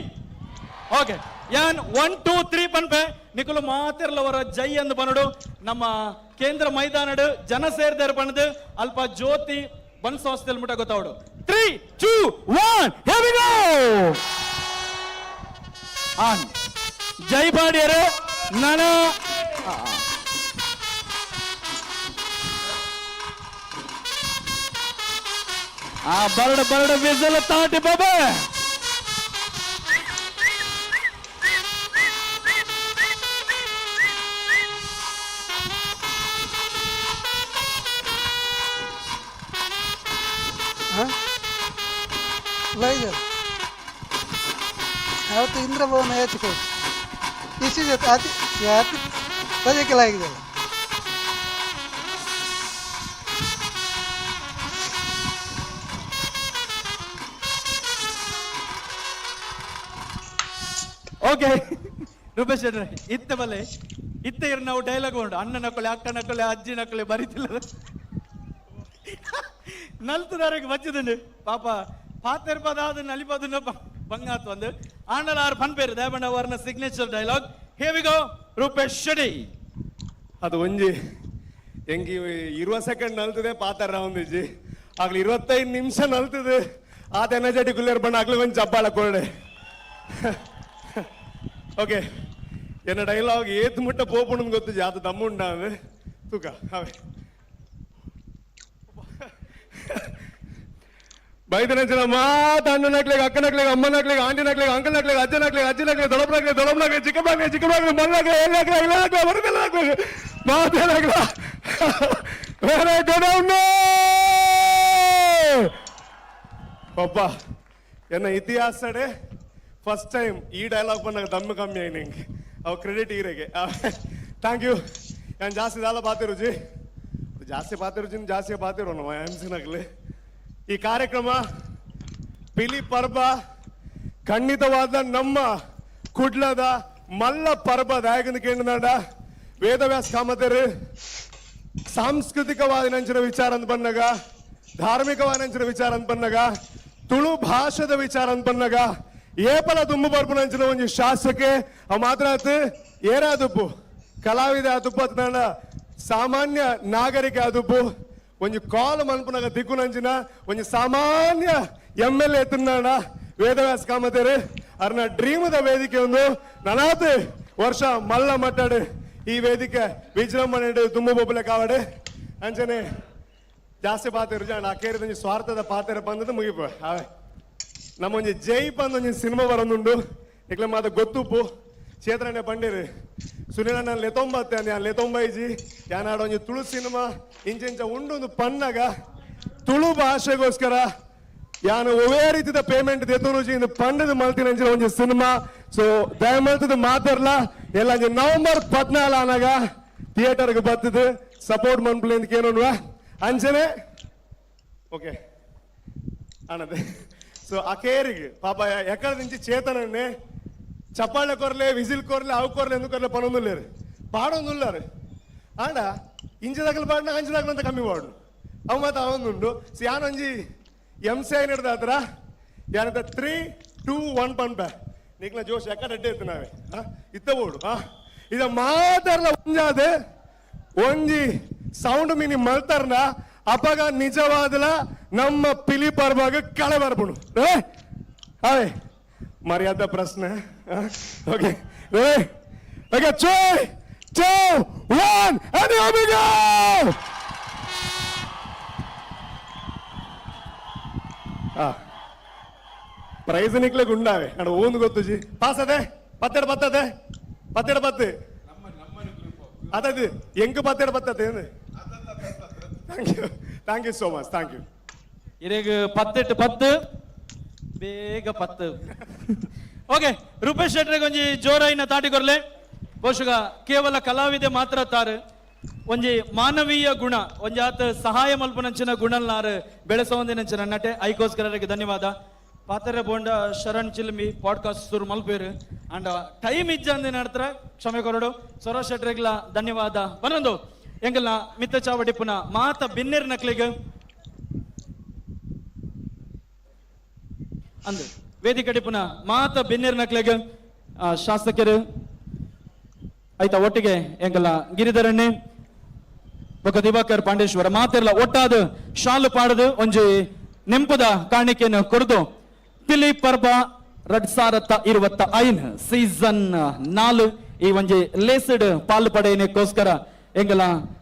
Okay, ಯಾನ್ 1 2 3 ಪನ್ಪೆ ನಿಕುಲು ಮಾತೆರ್ಲವರ ಜೈ ಅಂದು ಬನ್ನಡು ನಮ್ಮ ಕೇಂದ್ರ ಮೈದಾನಡು ಜನ ಸೇರ್ದಾರ ಪಣದು ಅಲ್ಪ ಜ್ಯೋತಿ ಬನ್ ಸಂಸ್ಥೆಯಲ್ಲಿ ಮುಟ ಗೊತ್ತಾವಡು. 3 2 1 here we go. On ಜೈ ಬಾಡಿಯರು ನನ ಆ ಬರಡು ಬರಡು ವಿಸಲ್ ತಾಟಿ ಬಾಬಾ. ಅವತ್ತು ಇಂದ್ರಭವನ ಹೆಚ್ಚು ಇಷ್ಟು ಜೊತೆ ಅತಿ ಅತಿ ರಜೆಕೆಲ್ಲ. ಓಕೆ ರೂಪೇಶ್ ಶೆಟ್ರೆ ಇತ್ತೆ ಬಲೆ ಇತ್ತೆ ಇರ್ ನಾವು ಡೈಲಾಗ್ ಉಂಟು ಅಣ್ಣನ ಕೊಲೆ ಅಕ್ಕನ ಕೊಲೆ ಅಜ್ಜಿನ ಕೊಲೆ ಬರೀತಿಲ್ಲ ನಲ್ತದಾರಿಗೆ ಬಚ್ಚಿದುಂಡು ಪಾಪ ಪಾತೆರ್ಪದಾದ ನಲಿಪದುನ ಬಂಗಾತ್ ಒಂದು ಆಂಡಲ ಆರ್ ಪನ್ಪೇರು ದಯಬಂಡ ಅವರ್ನ signature dialogue. Here we go Rupesh Shetty. ಅದು ಒಂಜಿ ಎಂಗಿ 20 ಸೆಕೆಂಡ್ ನಲ್ತದೆ ಪಾತಾರ ಒಂದಿಜ್ಜಿ ಆಗ್ಲಿ 25 ನಿಮಿಷ ನಲ್ತದೆ ಆತ ಎನರ್ಜೆಟಿಕ್ ಉಲ್ಲೇರ್ ಬಣ್ಣ ಆಗ್ಲಿ ಒಂಜಿ ಚಪ್ಪಾಳ ಕೊರಡೆ. ಓಕೆ, ಎನ್ನ ಡೈಲಾಗ್ ಏತ್ ಮುಟ್ಟ ಪೋಪುಂಡು ಗೊತ್ತು ಜಾತ ದಮ್ಮುಂಡ ತೂಕ ಅವೇ ಬೈದನ ಮಾತ ಅಣ್ಣನಾಗ್ಲಿಗೆ ಅಕ್ಕನಾಗ್ಲಿಗೆ ಅಮ್ಮನಾಗ್ಲಿಗೆ ಆಂಟಿನಾಗ್ಲಿಗೆ ಅಂಕಲ್ನಾಗ್ಲಿಗೆ ಅಜ್ಜನಾಗ್ಲಿಗೆ ಅಜ್ಜಿನಾಗ್ಲಿಗೆ ದೊಡ್ಡಪ್ಪನಾಗ್ಲಿ ದೊಡ್ಡಪ್ಪನಾಗ್ಲಿ ಚಿಕ್ಕಪ್ಪನಾಗ್ಲಿ ಚಿಕ್ಕಪ್ಪನಾಗ್ಲಿ ಮಣ್ಣಾಗ್ಲಿ ಎಲ್ಲಾಗ್ಲಿ ಎಲ್ಲಾಗ್ಲಿ ಬರದೆಲ್ಲಾಗ್ಲಿ ಮಾತೇನಾಗ್ಲ ವೆರಿ ಗುಡ್. ಒಬ್ಬ ಎನ್ನ ಇತಿಹಾಸಡೆ ಫಸ್ಟ್ ಟೈಮ್ ಈ ಡೈಲಾಗ್ ಬಂದಾಗ ದಮ್ಮು ಕಮ್ಮಿ ಆಗಿ ನಿಂಗೆ ಅವು ಕ್ರೆಡಿಟ್ ಈರೆಗೆ. Thank you. ನಾನು ಜಾಸ್ತಿ ದಾಲ ಪಾತಿರುಜಿ ಜಾಸ್ತಿ ಪಾತಿರುಜಿನ ಜಾಸ್ತಿ ಪಾತಿರು ನಮ್ಮ ಎಮ್ ಸಿನಾಗ್ಲಿ. ಈ ಕಾರ್ಯಕ್ರಮ ಪಿಲಿ ಪರ್ಬ ಖಂಡಿತವಾದ ನಮ್ಮ ಕುಡ್ಲದ ಮಲ್ಲ ಪರ್ಬ ದಾಯಕನ ಕೇಂದ್ರ ವೇದವ್ಯಾಸ ಕಾಮತರು ಸಾಂಸ್ಕೃತಿಕವಾದ ನಂಚಿನ ವಿಚಾರ ಅಂತ ಬಂದಾಗ, ಧಾರ್ಮಿಕವಾದ ನಂಚಿನ ವಿಚಾರ ಅಂತ ಬಂದಾಗ, ತುಳು ಭಾಷೆದ ವಿಚಾರ ಅಂತ ಬಂದಾಗ ಏಪಲ ದುಂಬು ಬರ್ಪುನಂಚಿನ ಒಂಜಿ ಶಾಸಕೆ ಅವು ಮಾತ್ರ ಆತು ಏರಾದುಪ್ಪು ಕಲಾವಿದ ಆದುಪ್ಪು ಅಥವಾ ಸಾಮಾನ್ಯ ನಾಗರಿಕ ಆದುಪ್ಪು ಒಂಜಿ ಕಾಲ್ ಮನ್ಪುನಾಗ ದಿಕ್ಕುನಂಚಿನ ಒಂಜಿ ಸಾಮಾನ್ಯ M L A ತಿನ್ನಣ ವೇದವ್ಯಾಸ ಕಾಮತೇರು ಅರ್ನ ಡ್ರೀಮದ ವೇದಿಕೆ ಒಂದು ನನಾತ್ ವರ್ಷ ಮಲ್ಲ ಮಟ್ಟಾಡು ಈ ವೇದಿಕೆ ವಿಜೃಂಭಣೆ ತುಂಬು ಬೊಬ್ಬಲೆ ಕಾವಡು. ಅಂಚನೆ ಜಾಸ್ತಿ ಪಾತೆರು ಜಾಣ ಅಕೇರಿದ ಸ್ವಾರ್ಥದ ಪಾತೆರ ಬಂದದ್ದು ಮುಗಿಪು. ಅವೇ ನಮ್ಮೊಂಜಿ ಜೈ ಪಂದೊಂಜಿ ಸಿನಿಮಾ ಬರೋದುಂಡು ಇಕ್ಲೆ ಮಾತ ಗೊತ್ತುಪ್ಪು ಚೇತರಣ್ಣ ಪಂಡೇರು ಸುನೀಲಣ್ಣ ಲೆತೊಂಬತ್ತೆ ಯಾನ್ ಲೆತೊಂಬೈಜಿ ಯಾನಾಡ ಒಂಜಿ ತುಳು ಸಿನಿಮಾ ಇಂಚಿಂಚ ಉಂಡು ಒಂದು ಪನ್ನಗ ತುಳು ಭಾಷೆಗೋಸ್ಕರ ಯಾನು ಒವೇ ರೀತಿದ ಪೇಮೆಂಟ್ ದೆತ್ತೊನುಜಿ ಇಂದು ಪಂಡದ ಮಲ್ತಿನಂಚಿನ ಒಂಜಿ ಸಿನಿಮಾ. ಸೊ ದಯಮಲ್ತದ ಮಾತಾಡ್ಲ ಎಲ್ಲ ನವೆಂಬರ್ 14 ಆನಾಗ ಥಿಯೇಟರ್ಗೆ ಬರ್ತದೆ ಸಪೋರ್ಟ್ ಮನ್ಪ್ಲೆ ಅಂತ ಕೇಳೋಣ ಅಂಚನೆ ಓಕೆ ಅಣ್ಣದೆ. ಸೊ ಅಕೇರಿಗೆ ಪಾಪ ಎక్కడ నుంచి చేతనన్నే చప్పాళ్ళ కొరలే విజిల్ కొరలే అవి కొరలే ఎందుకు కొరలే పనుందులేరు పాడొందున్నారు ఆండ ఇంచ దగ్గర పాడినా అంచు దగ్గర అంత కమ్మి పాడు అవి మాత్రం అవొందుండు. సో యానొంజి ఎంసీ అయినట్టు దాతరా యానంత 3 2 1 పన్పే నీకు జోష్ ఎక్కడ అడ్డే ఎత్తున్నావే ఇత్తబోడు ఇద మాతర్ల ಒಂಜಾದೆ ಒಂಜಿ ಸೌಂಡ್ ಮಿನಿ ಮಲ್ತಾರ್ನ ಅಪಗ ನಿಜವಾದಲ ನಮ್ಮ ಪಿಲಿ ಪರ್ವಾಗ ಕಳೆ ಬರ್ಪುಣು. ಅವೇ ಮರ್ಯಾದ ಪ್ರಶ್ನೆ. Okay okay 3 2 1 and here we go. Prize ನಿಕ್ಲೆ ಗುಂಡಾವೆ ಅಡ ಓಂದು ಗೊತ್ತುಜಿ ಪಾಸ್ ಅದೇ ಪತ್ತೆರಡು ಪತ್ತದೆ ಪತ್ತೆರಡು ಪತ್ತು അതത് ಎಂಕ್ ಪತ್ತೆರಡು ಪತ್ತತೆ. Thank you thank you so much thank you. ಇರೆಗ್ 10 10 ಬೇಗ 10. ಓಕೆ ರೂಪೇಶ್ ಶೆಟ್ಟರಿಗೆ ಒಂಜಿ ಜೋರಾಯಿನ ತಾಟಿ ಕೊರ್ಲೆ. ಬಹುಶಃ ಕೇವಲ ಕಲಾವಿದೆ ಮಾತ್ರ ತಾರು ಒಂಜಿ ಮಾನವೀಯ ಗುಣ ಒಂಜಿ ಆತ ಸಹಾಯ ಮಲ್ಪುನಂಚಿನ ಗುಣಲ್ನಾರು ಬೆಳೆಸೋಂದಿನಂಚಿನ ನಟೆ ಐಕೋಸ್ಕರರಿಗೆ ಧನ್ಯವಾದ. ಪಾತೆರೆ ಬೋಂಡ ಶರಣ್ ಚಿಲ್ಮಿ ಪಾಡ್ಕಾಸ್ಟ್ ಸುರು ಮಲ್ಪೇರು ಅಂಡ್ ಟೈಮ್ ಇಜ್ಜಂದಿನ ನಡ್ತರ ಕ್ಷಮೆ ಕೊರಡು. ಸರೋಜ್ ಶೆಟ್ಟರಿಗ್ಲ ಧನ್ಯವಾದ. ಬನ್ನೊಂದು ಎಂಗಲ್ನ ಮಿತ್ತ ಚಾವಡಿ ಪುನಃ ಮಾತ ಬಿನ್ನೆರ್ ನಕ್ಲಿಗೆ ಅಂದು ವೇದಿಕೆ ಪುನಃ ಮಾತ ಬಿನ್ನೆರ್ ನಕ್ಲಿಗೆ ಶಾಸಕರು ಆಯ್ತಾ ಒಟ್ಟಿಗೆ ಎಂಗಲ್ಲ ಗಿರಿಧರಣ್ಣೆ ಬೊಕ ದಿವಾಕರ್ ಪಾಂಡೇಶ್ವರ ಮಾತೆರ್ಲ ಒಟ್ಟಾದ ಶಾಲು ಪಾಡದು ಒಂಜಿ ನೆಂಪುದ ಕಾಣಿಕೆಯನ್ನು ಕೊಡ್ದು ಪಿಲಿ ಪರ್ಬ 2025 ಸೀಸನ್ 4 ಈ ಒಂಜಿ ಲೇಸ್ಡ್ ಪಾಲು ಪಡೆಯನಕ್ಕೋಸ್ಕರ ಎಂಗಲ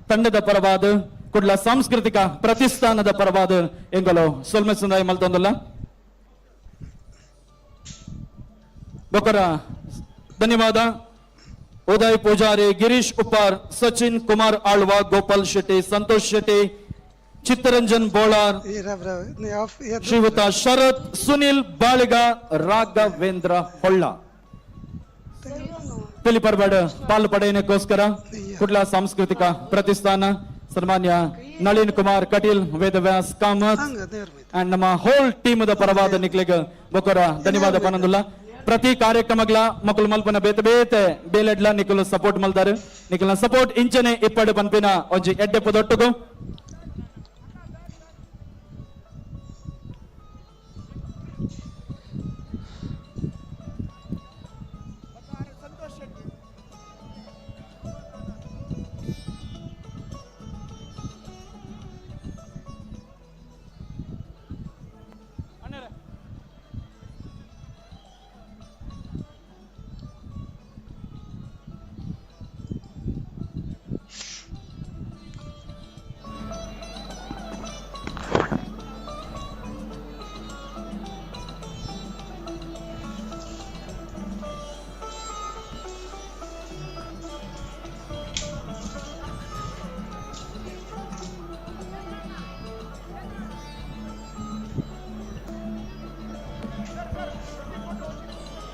ತಂಡದ ಪರವಾದ ಕುಡ್ಲ ಸಾಂಸ್ಕೃತಿಕ ಪ್ರತಿಷ್ಠಾನದ ಪರವಾದ ಎಂಗಲು ಸೊಲ್ಮೆ ಸುಂದಾಯ ಮಲ್ತೊಂದಲ್ಲ ಬೊಕರ ಧನ್ಯವಾದ. ಉದಯ್ ಪೂಜಾರಿ, ಗಿರೀಶ್ ಉಪ್ಪಾರ್, ಸಚಿನ್ ಕುಮಾರ್ ಆಳ್ವ, ಗೋಪಾಲ್ ಶೆಟ್ಟಿ, ಸಂತೋಷ್ ಶೆಟ್ಟಿ, ಚಿತ್ತರಂಜನ್ ಬೋಳಾರ್, ಶ್ರೀಯುತ ಶರತ್, ಸುನಿಲ್ ಬಾಳಿಗ, ರಾಘವೇಂದ್ರ ಹೊಳ್ಳ ಪಿಲಿಪರ್ಬಾಡ್ ಪಾಲು ಪಡೆಯನಕ್ಕೋಸ್ಕರ ಕುಡ್ಲ ಸಾಂಸ್ಕೃತಿಕ ಪ್ರತಿಷ್ಠಾನ ಸನ್ಮಾನ್ಯ ನಳಿನ್ ಕುಮಾರ್ ಕಟೀಲ್, ವೇದವ್ಯಾಸ್ ಕಾಮತ್ ಅಂಡ್ ನಮ್ಮ ಹೋಲ್ ಟೀಮ್ ಪರವಾದ ನಿಕ್ಲೆಗ್ ಬೊಕೊರ ಧನ್ಯವಾದ ಪನಂದುಲ್ಲ. ಪ್ರತಿ ಕಾರ್ಯಕ್ರಮಗಳ ಮಕ್ಕಳು ಮಲ್ಪನ ಬೇತೆ ಬೇತೆ ಬೇಲೆಡ್ಲ ನಿಕುಲು ಸಪೋರ್ಟ್ ಮಲ್ದಾರು ನಿಕಲ್ನ ಸಪೋರ್ಟ್ ಇಂಚನೆ ಇಪ್ಪಡು ಪನ್ಪಿನ ಒಂಜಿ ಎಡ್ಡೆ ಪದೊಟ್ಟುಗು.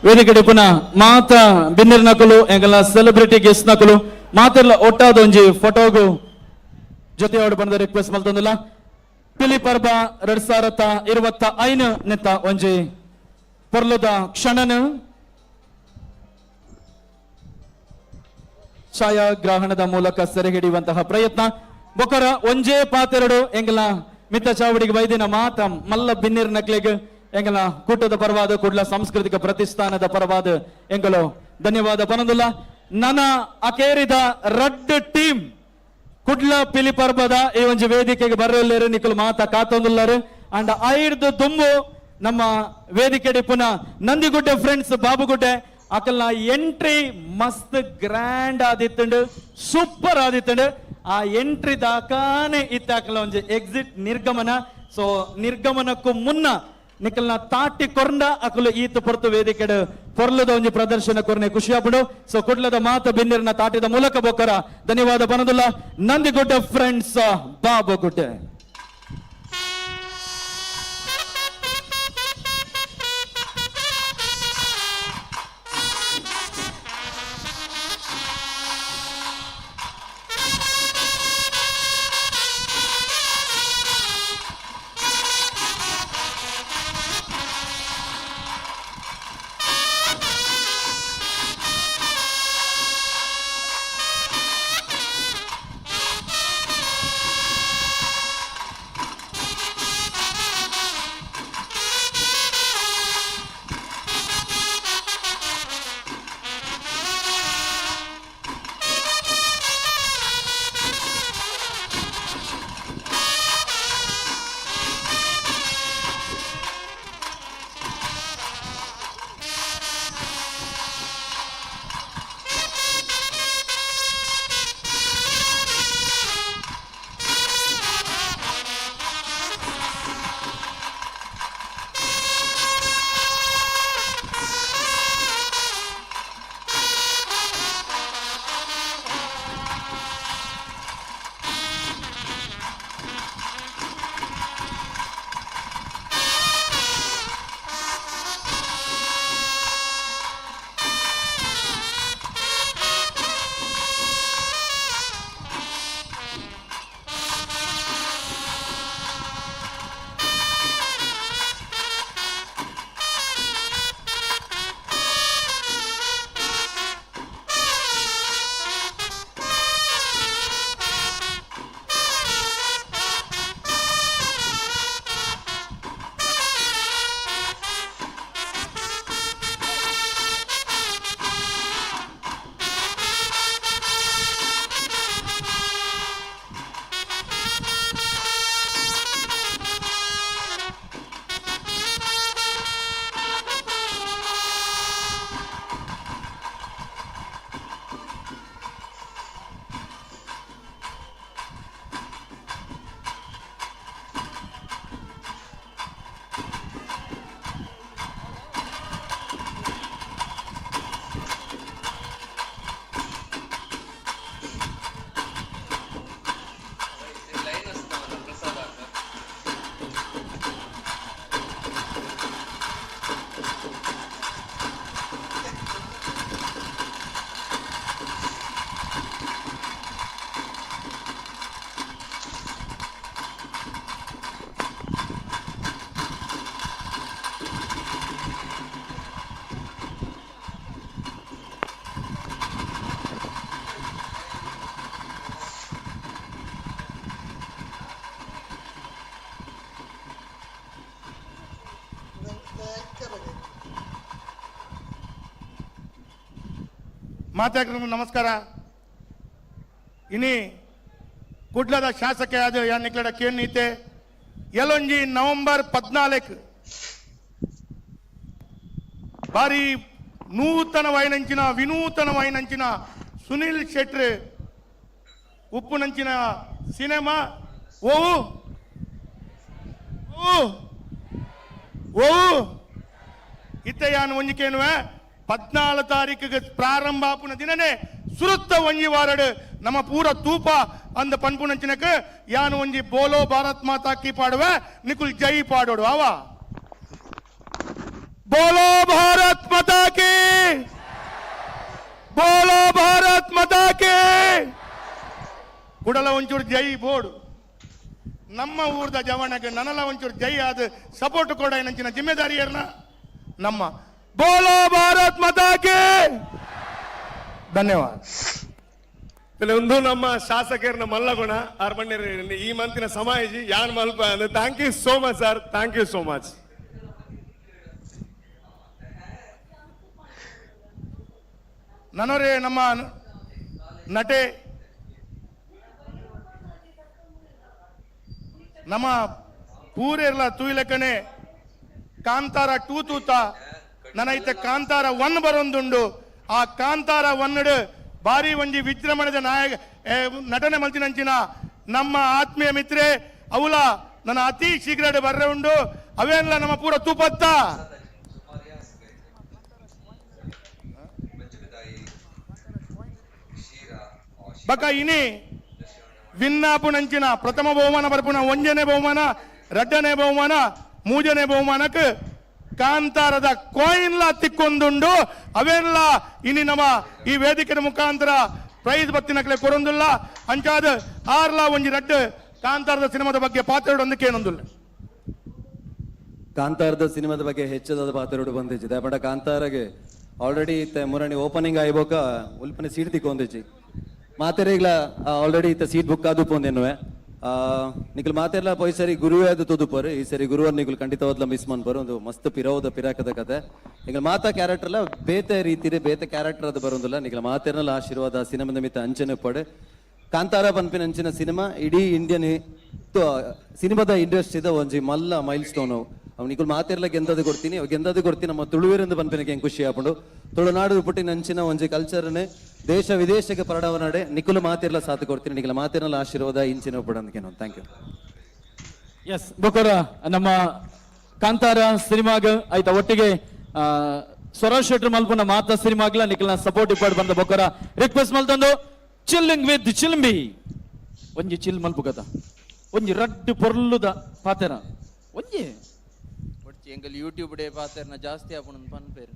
ವೇದಿಕೆ ಪುನಃ ಮಾತ ಬಿನ್ನೆರ್ ನಕಲು ಎಂಗಲ ಸೆಲೆಬ್ರಿಟಿ ಗೆಸ್ಟ್ ನಕಲು ಮಾತೆರ್ಲ ಒಟ್ಟಾದ ಒಂಜಿ ಫೋಟೋಗು ಜೊತೆಯೋಡು ಬಂದ ರಿಕ್ವೆಸ್ಟ್ ಮಲ್ತೊಂದುಲ್ಲ. ಪಿಲಿ ಪರ್ಬ 2025 ನೆತ್ತ ಒಂಜಿ ಪೊರ್ಲುದ ಕ್ಷಣನು ಛಾಯಾಗ್ರಹಣದ ಮೂಲಕ ಸೆರೆ ಹಿಡಿಯುವಂತಹ ಪ್ರಯತ್ನ. ಬೊಕರ ಒಂಜೇ ಪಾತೆರಡು ಎಂಗಲ ಮಿತ್ತ ಚಾವಡಿಗೆ ಬೈದಿನ ಮಾತ ಮಲ್ಲ ಬಿನ್ನಿರ್ ನಕ್ಲೆಗ್ ಎಂಗಲ ಕೂಟದ ಪರವಾದ ಕುಡ್ಲ ಸಾಂಸ್ಕೃತಿಕ ಪ್ರತಿಷ್ಠಾನದ ಪರವಾದ ಎಂಗಲು ಧನ್ಯವಾದ ಪನಂದುಲ್ಲ. ನನ್ನ ಅಕೇರಿದ ರಡ್ಡ್ ಟೀಮ್ ಕುಡ್ಲ ಪಿಲಿ ಪರ್ಬದ ಈ ಒಂಜಿ ವೇದಿಕೆಗೆ ಬರೋಲ್ಲೇರು ನಿಕುಲು ಮಾತ ಕಾತೊಂದುಲ್ಲಾರು. ಅಂಡ್ ಐರ್ದು ದುಂಬು ನಮ್ಮ ವೇದಿಕೆ ಪುನಃ ನಂದಿಗುಡ್ಡೆ ಫ್ರೆಂಡ್ಸ್ ಬಾಬುಗುಡ್ಡೆ ಅಕಲ್ನ ಎಂಟ್ರಿ ಮಸ್ತ್ ಗ್ರ್ಯಾಂಡ್ ಆದಿತ್ತುಂಡು, ಸೂಪರ್ ಆದಿತ್ತುಂಡು. ಆ ಎಂಟ್ರಿ ದಾಕಾನೆ ಇತ್ತ ಅಕಲ್ನ ಒಂಜಿ ಎಕ್ಸಿಟ್ ನಿರ್ಗಮನ. ಸೊ ನಿರ್ಗಮನಕ್ಕೂ ಮುನ್ನ ನಿಕಲ್ನ ತಾಟಿ ಕೊರ್ಂಡ ಅಕಲು ಈತ ಪೊರ್ತು ವೇದಿಕೆಡು ಪೊರ್ಲದ ಒಂಜಿ ಪ್ರದರ್ಶನ ಕೊರ್ನೆ ಖುಷಿಯಾಪುಂಡು. ಸೊ ಕುಡ್ಲದ ಮಾತ ಬಿನ್ನಿರ್ನ ತಾಟಿದ ಮೂಲಕ ಬೊಕ್ಕರ ಧನ್ಯವಾದ ಬನದುಲ್ಲ ನಂದಿಗುಡ್ಡೆ ಫ್ರೆಂಡ್ಸ್ ಬಾಬುಗುಡ್ಡೆ. ಮಾತಾಡ್ಕೊಂಡು ನಮಸ್ಕಾರ. ಇನಿ ಕುಡ್ಲದ ಶಾಸಕ ಆದ ಯಾನಿಕ್ಲಡ ಕೇನ್ ಎಲ್ಲೊಂಜಿ ನವೆಂಬರ್ 14 ಬಾರಿ ನೂತನವಾಯಿನಂಚಿನ ವಿನೂತನವಾಯಿನಂಚಿನ ಸುನಿಲ್ ಶೆಟ್ರ್ ಉಪ್ಪುನಂಚಿನ ಸಿನಿಮಾ ಓವು ಓ ಓವು ಇತ್ತಯಾನ್ ಒಂಜಿಕೇನುವೆ 14 ತಾರೀಕಿಗೆ ಪ್ರಾರಂಭ ಆಪುನ ದಿನನೇ ಸುರುತ್ತ ಒಂಜಿ ವಾರಡು ನಮ್ಮ ಪೂರ ತೂಪ ಅಂದ ಪನ್ಪುನಂಚಿನಕ್ಕೆ ಯಾನು ಒಂಜಿ ಬೋಲೋ ಭಾರತ್ ಮಾತಾ ಕಿ ಪಾಡುವೆ ನಿಕುಲ್ ಜೈ ಪಾಡೋಡು ಆವಾ ಬೋಲೋ ಭಾರತ್ ಮಾತಾ ಕಿ ಬೋಲೋ ಭಾರತ್ ಮಾತಾ ಕಿ ಕುಡಲ ಒಂಚೂರು ಜೈ ಬೋಡು ನಮ್ಮ ಊರ್ದ ಜವಣಗೆ ನನಲ ಒಂಚೂರು ಜೈ ಆದ ಸಪೋರ್ಟ್ ಕೊಡ ನಂಚಿನ ಜಿಮ್ಮೆದಾರಿಯರ್ನ ನಮ್ಮ ಬೋಲೋ ಭಾರತ್ ಮಾತಾ ಕಿ ಧನ್ಯವಾದ. ಒಂದು ನಮ್ಮ ಶಾಸಕರನ್ನ ಮಲ್ಲಗುಣ ಅರ್ಮಣ್ಯರ ಈ ಮಂತಿನ ಸಮಾಜಿ ಯಾನ್ ಮಲ್ಪ thank you so much sir, thank you so much. ನನೋರೇ ನಮ್ಮ ನಟೆ ನಮ್ಮ ಪೂರೆರ್ಲ ತೂಯ್ಲಕನೆ ಕಾಂತಾರ 2 ತೂತ ನನೈತೆ ಕಾಂತಾರ 1 ಬರೊಂದುಂಡು. ಆ ಕಾಂತಾರ 1 ಬಾರಿ ಒಂಜಿ ವಿಜೃಂಭಣೆದ ನಾಯಕ ನಟನೆ ಮಲ್ತಿನಂಚಿನ ನಮ್ಮ ಆತ್ಮೀಯ ಮಿತ್ರೆ ಅವಲ ನನ್ನ ಅತಿ ಶೀಘ್ರ ಬರ್ರೆ ಉಂಡು. ಅವೇನ್ಲ ನಮ್ಮ ಪೂರ ತೂಪತ್ತ ಬಕ ಇನಿ ವಿನ್ನಾಪುನಂಚಿನ ಪ್ರಥಮ ಬಹುಮಾನ ಬರ್ಪುನ ಒಂಜನೇ ಬಹುಮಾನ, ರಡ್ಡನೇ ಬಹುಮಾನ, ಮೂಜನೇ ಬಹುಮಾನಕ್ಕೆ ಕಾಂತಾರದ ಕಾಯಿನ್ಲ ತಿಕ್ಕೊಂದುಂಡು. ಅವೆಲ್ಲ ಇನಿ ನಮ್ಮ ಈ ವೇದಿಕೆಯ ಮುಖಾಂತರ ಪ್ರೈಸ್ ಬತ್ತಿನಕ್ಲೆ ಕೊರೊಂದುಲ್ಲ. ಅಂಚಾದ ಆರ್ಲ ಒಂಜಿ ರಡ್ಡು ಕಾಂತಾರದ ಸಿನಿಮಾದ ಬಗ್ಗೆ ಪಾತ್ರಡೊಂದಕ್ಕೆ ಏನೊಂದುಲ್ಲ. ಕಾಂತಾರದ ಸಿನಿಮಾದ ಬಗ್ಗೆ ಹೆಚ್ಚದಾದ ಪಾತ್ರಡು ಬಂದಿಜ್ಜಿ. ಬಟ್ ಕಾಂತಾರಗೆ ಆಲ್ರೆಡಿ ಇತ್ತೆ ಮುರಣಿ ಓಪನಿಂಗ್ ಆಯ್ಬೋಕ ಉಲ್ಪನೆ ಸೀಟ್ ತಿಕ್ಕೊಂದಿಜ್ಜಿ. ಮಾತೆರೆಗ್ಲ ಆಲ್ರೆಡಿ ಇತ್ತ ಸೀಟ್ ಬುಕ್ ಆದು ಪೋಂದೆನ್ನುವೆ. ನಿಕಲ್ ಮಾತೆರ್ಲ ಪೋಯ್ ಸರಿ ಗುರುವೇ ಅದು ತುದುಪರು. ಈ ಸರಿ ಗುರುವರ್ ನಿಕಲ್ ಖಂಡಿತವಾದ್ಲ ಮಿಸ್ ಮನ್ಪರು. ಒಂದು ಮಸ್ತ್ ಪಿರೋದ ಪಿರಾಕದ ಕತೆ. ನಿಕಲ್ ಮಾತಾ ಕ್ಯಾರೆಕ್ಟರ್ಲ ಬೇತೆ ರೀತಿರೆ ಬೇತೆ ಕ್ಯಾರೆಕ್ಟರ್ ಅದು ಬರೋದಿಲ್ಲ. ನಿಕಲ್ ಮಾತೆರ್ನಲ್ಲ ಆಶೀರ್ವಾದ ಸಿನಿಮಾದ ಮಿತ್ತ ಅಂಚನೆ ಪಡೆ. ಕಾಂತಾರ ಪನ್ಪಿನ ಅಂಚಿನ ಸಿನಿಮಾ ಇಡೀ ಇಂಡಿಯನ್ ಸಿನಿಮಾದ ಇಂಡಸ್ಟ್ರಿದ ಒಂಜಿ ಮಲ್ಲ ಮೈಲ್ ಸ್ಟೋನ್. ಅವ್ ನಿಕುಲ್ ಮಾತೆರ್ಲ ಗೆಂದದು ಕೊಡ್ತೀನಿ, ಅವ್ ಗೆಂದದು ಕೊಡ್ತೀನಿ ನಮ್ಮ ತುಳುವೇರಿಂದ ಪನ್ಪಿನಕ್ಕೆ ಹೆಂಗ್ ಖುಷಿ ಆಪುಂಡು. ತುಳುನಾಡು ಪುಟ್ಟಿನ ಅಂಚಿನ ಒಂಜಿ ಕಲ್ಚರ್ನೆ ದೇಶ ವಿದೇಶಕ್ಕೆ ಪರಡವನಾಡೆ ನಿಕುಲು ಮಾತಿರ್ಲ ಸಾಥ್ ಕೊಡ್ತೀನಿ. ನಿಕಲ ಮಾತಿರ್ಲ ಆಶೀರ್ವಾದ ಇಂಚಿನ ಪಡಂದಕ್ಕೆ. Thank you. S ಬೊಕೊರ ನಮ್ಮ ಕಾಂತಾರ ಸಿನಿಮಾಗ ಆಯ್ತಾ ಒಟ್ಟಿಗೆ ಸ್ವರಾಜ್ ಶೆಟ್ರ್ ಮಲ್ಪುನ ಮಾತಾ ಸಿನಿಮಾಗ್ಲ ನಿಕಲ್ನ ಸಪೋರ್ಟ್ ಇಪ್ಪಾಡು ಬಂದ ಬೊಕೊರ ರಿಕ್ವೆಸ್ಟ್ ಮಲ್ತೊಂದು ಚಿಲ್ಲಿಂಗ್ ವಿತ್ ಚಿಲ್ಂಬಿ ಒಂಜಿ ಚಿಲ್ ಮಲ್ಪು ಕಥ ಒಂಜಿ ರಡ್ಡು ಪೊರ್ಲುದ ಪಾತೆರ ಒಂಜಿ ಪೊಡ್ಚಿ ಎಂಕಲ್ ಯೂಟ್ಯೂಬ್ ಡೇ ಪಾತೆರ್ನ ಜಾಸ್ತಿ ಆಪುಂಡು ಪನ್ಪೇರು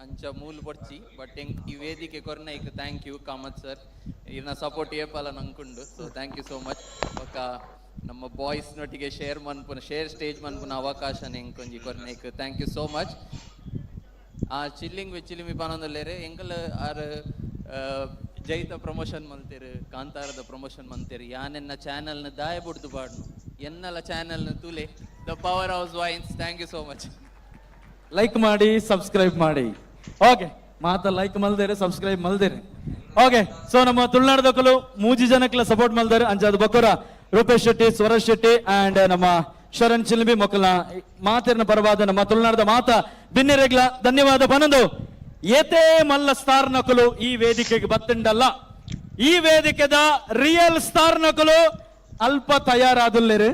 ಅಂಚ ಮೂಲು ಪೊಡ್ಚಿ ಬಟ್ ಎಂಕ್ ಈ ವೇದಿಕೆ ಕೊರ್ನೈಕ್ thank you Kamath sir. ಇರ್ನ ಸಪೋರ್ಟ್ ಏಪಾಲ ನಂಕುಂಡು. So thank you so much. ಬೊಕ್ಕ ನಮ್ಮ ಬಾಯ್ಸ್ ನೊಟ್ಟಿಗೆ ಶೇರ್ ಮನ್ಪುನ ಶೇರ್ ಸ್ಟೇಜ್ ಮನ್ಪುನ ಅವಕಾಶ ಎಂಕೊಂಜಿ ಕೊರ್ನೈಕ್ thank you so much. ಆ ಚಿಲ್ಲಿಂಗ್ ವಿತ್ ಚಿಲಿಮಿ ಪನೊಂದುಲ್ಲೆರ್ ಎಂಕಲ್ ಆರ್ ಜೈತ ಪ್ರಮೋಷನ್ ಮಲ್ತೇರು, ಕಾಂತಾರದ ಪ್ರಮೋಷನ್ ಮಲ್ತೇರು. ಯಾನೆನ್ನ ಚಾನೆಲ್ನ ದಾಯ ಬುಡ್ದು ಪಾಡ್ನು ಎನ್ನಲ ಚಾನೆಲ್ನ ತುಲೆ the power house wines. Thank you so much. Like ಮಾಡಿ, ಸಬ್ಸ್ಕ್ರೈಬ್ ಮಾಡಿ. ಓಕೆ, ಮಾತ ಲೈಕ್ ಮಲ್ದೇರೆ, ಸಬ್ಸ್ಕ್ರೈಬ್ ಮಲ್ದೇರೆ. ಓಕೆ, ಸೊ ನಮ್ಮ ತುಳುನಾಡದಕ್ಕಲು ಮೂಜಿ ಜನಕ್ಲ ಸಪೋರ್ಟ್ ಮಲ್ದಾರೆ. ಅಂಚಾದ ಬೊಕ್ಕರ ರೂಪೇಶ್ ಶೆಟ್ಟಿ, ಸ್ವರಾಜ್ ಶೆಟ್ಟಿ ಅಂಡ್ ನಮ್ಮ ಶರಣ್ ಚಿಲ್ಬಿ ಮೊಕ್ಕಲ್ನ ಮಾತಿನ ಪರವಾದ ನಮ್ಮ ತುಳುನಾಡದ ಮಾತ ಬಿನ್ನೆರೆಗ್ಲ ಧನ್ಯವಾದ ಪನಂದು. ಏತೇ ಮಲ್ಲ ಸ್ಟಾರ್ ನಕಲು ಈ ವೇದಿಕೆಗೆ ಬತ್ತುಂಡಲ್ಲ, ಈ ವೇದಿಕೆದ ರಿಯಲ್ ಸ್ಟಾರ್ ನಕಲು ಅಲ್ಪ ತಯಾರಾದುಲ್ಲೇರು.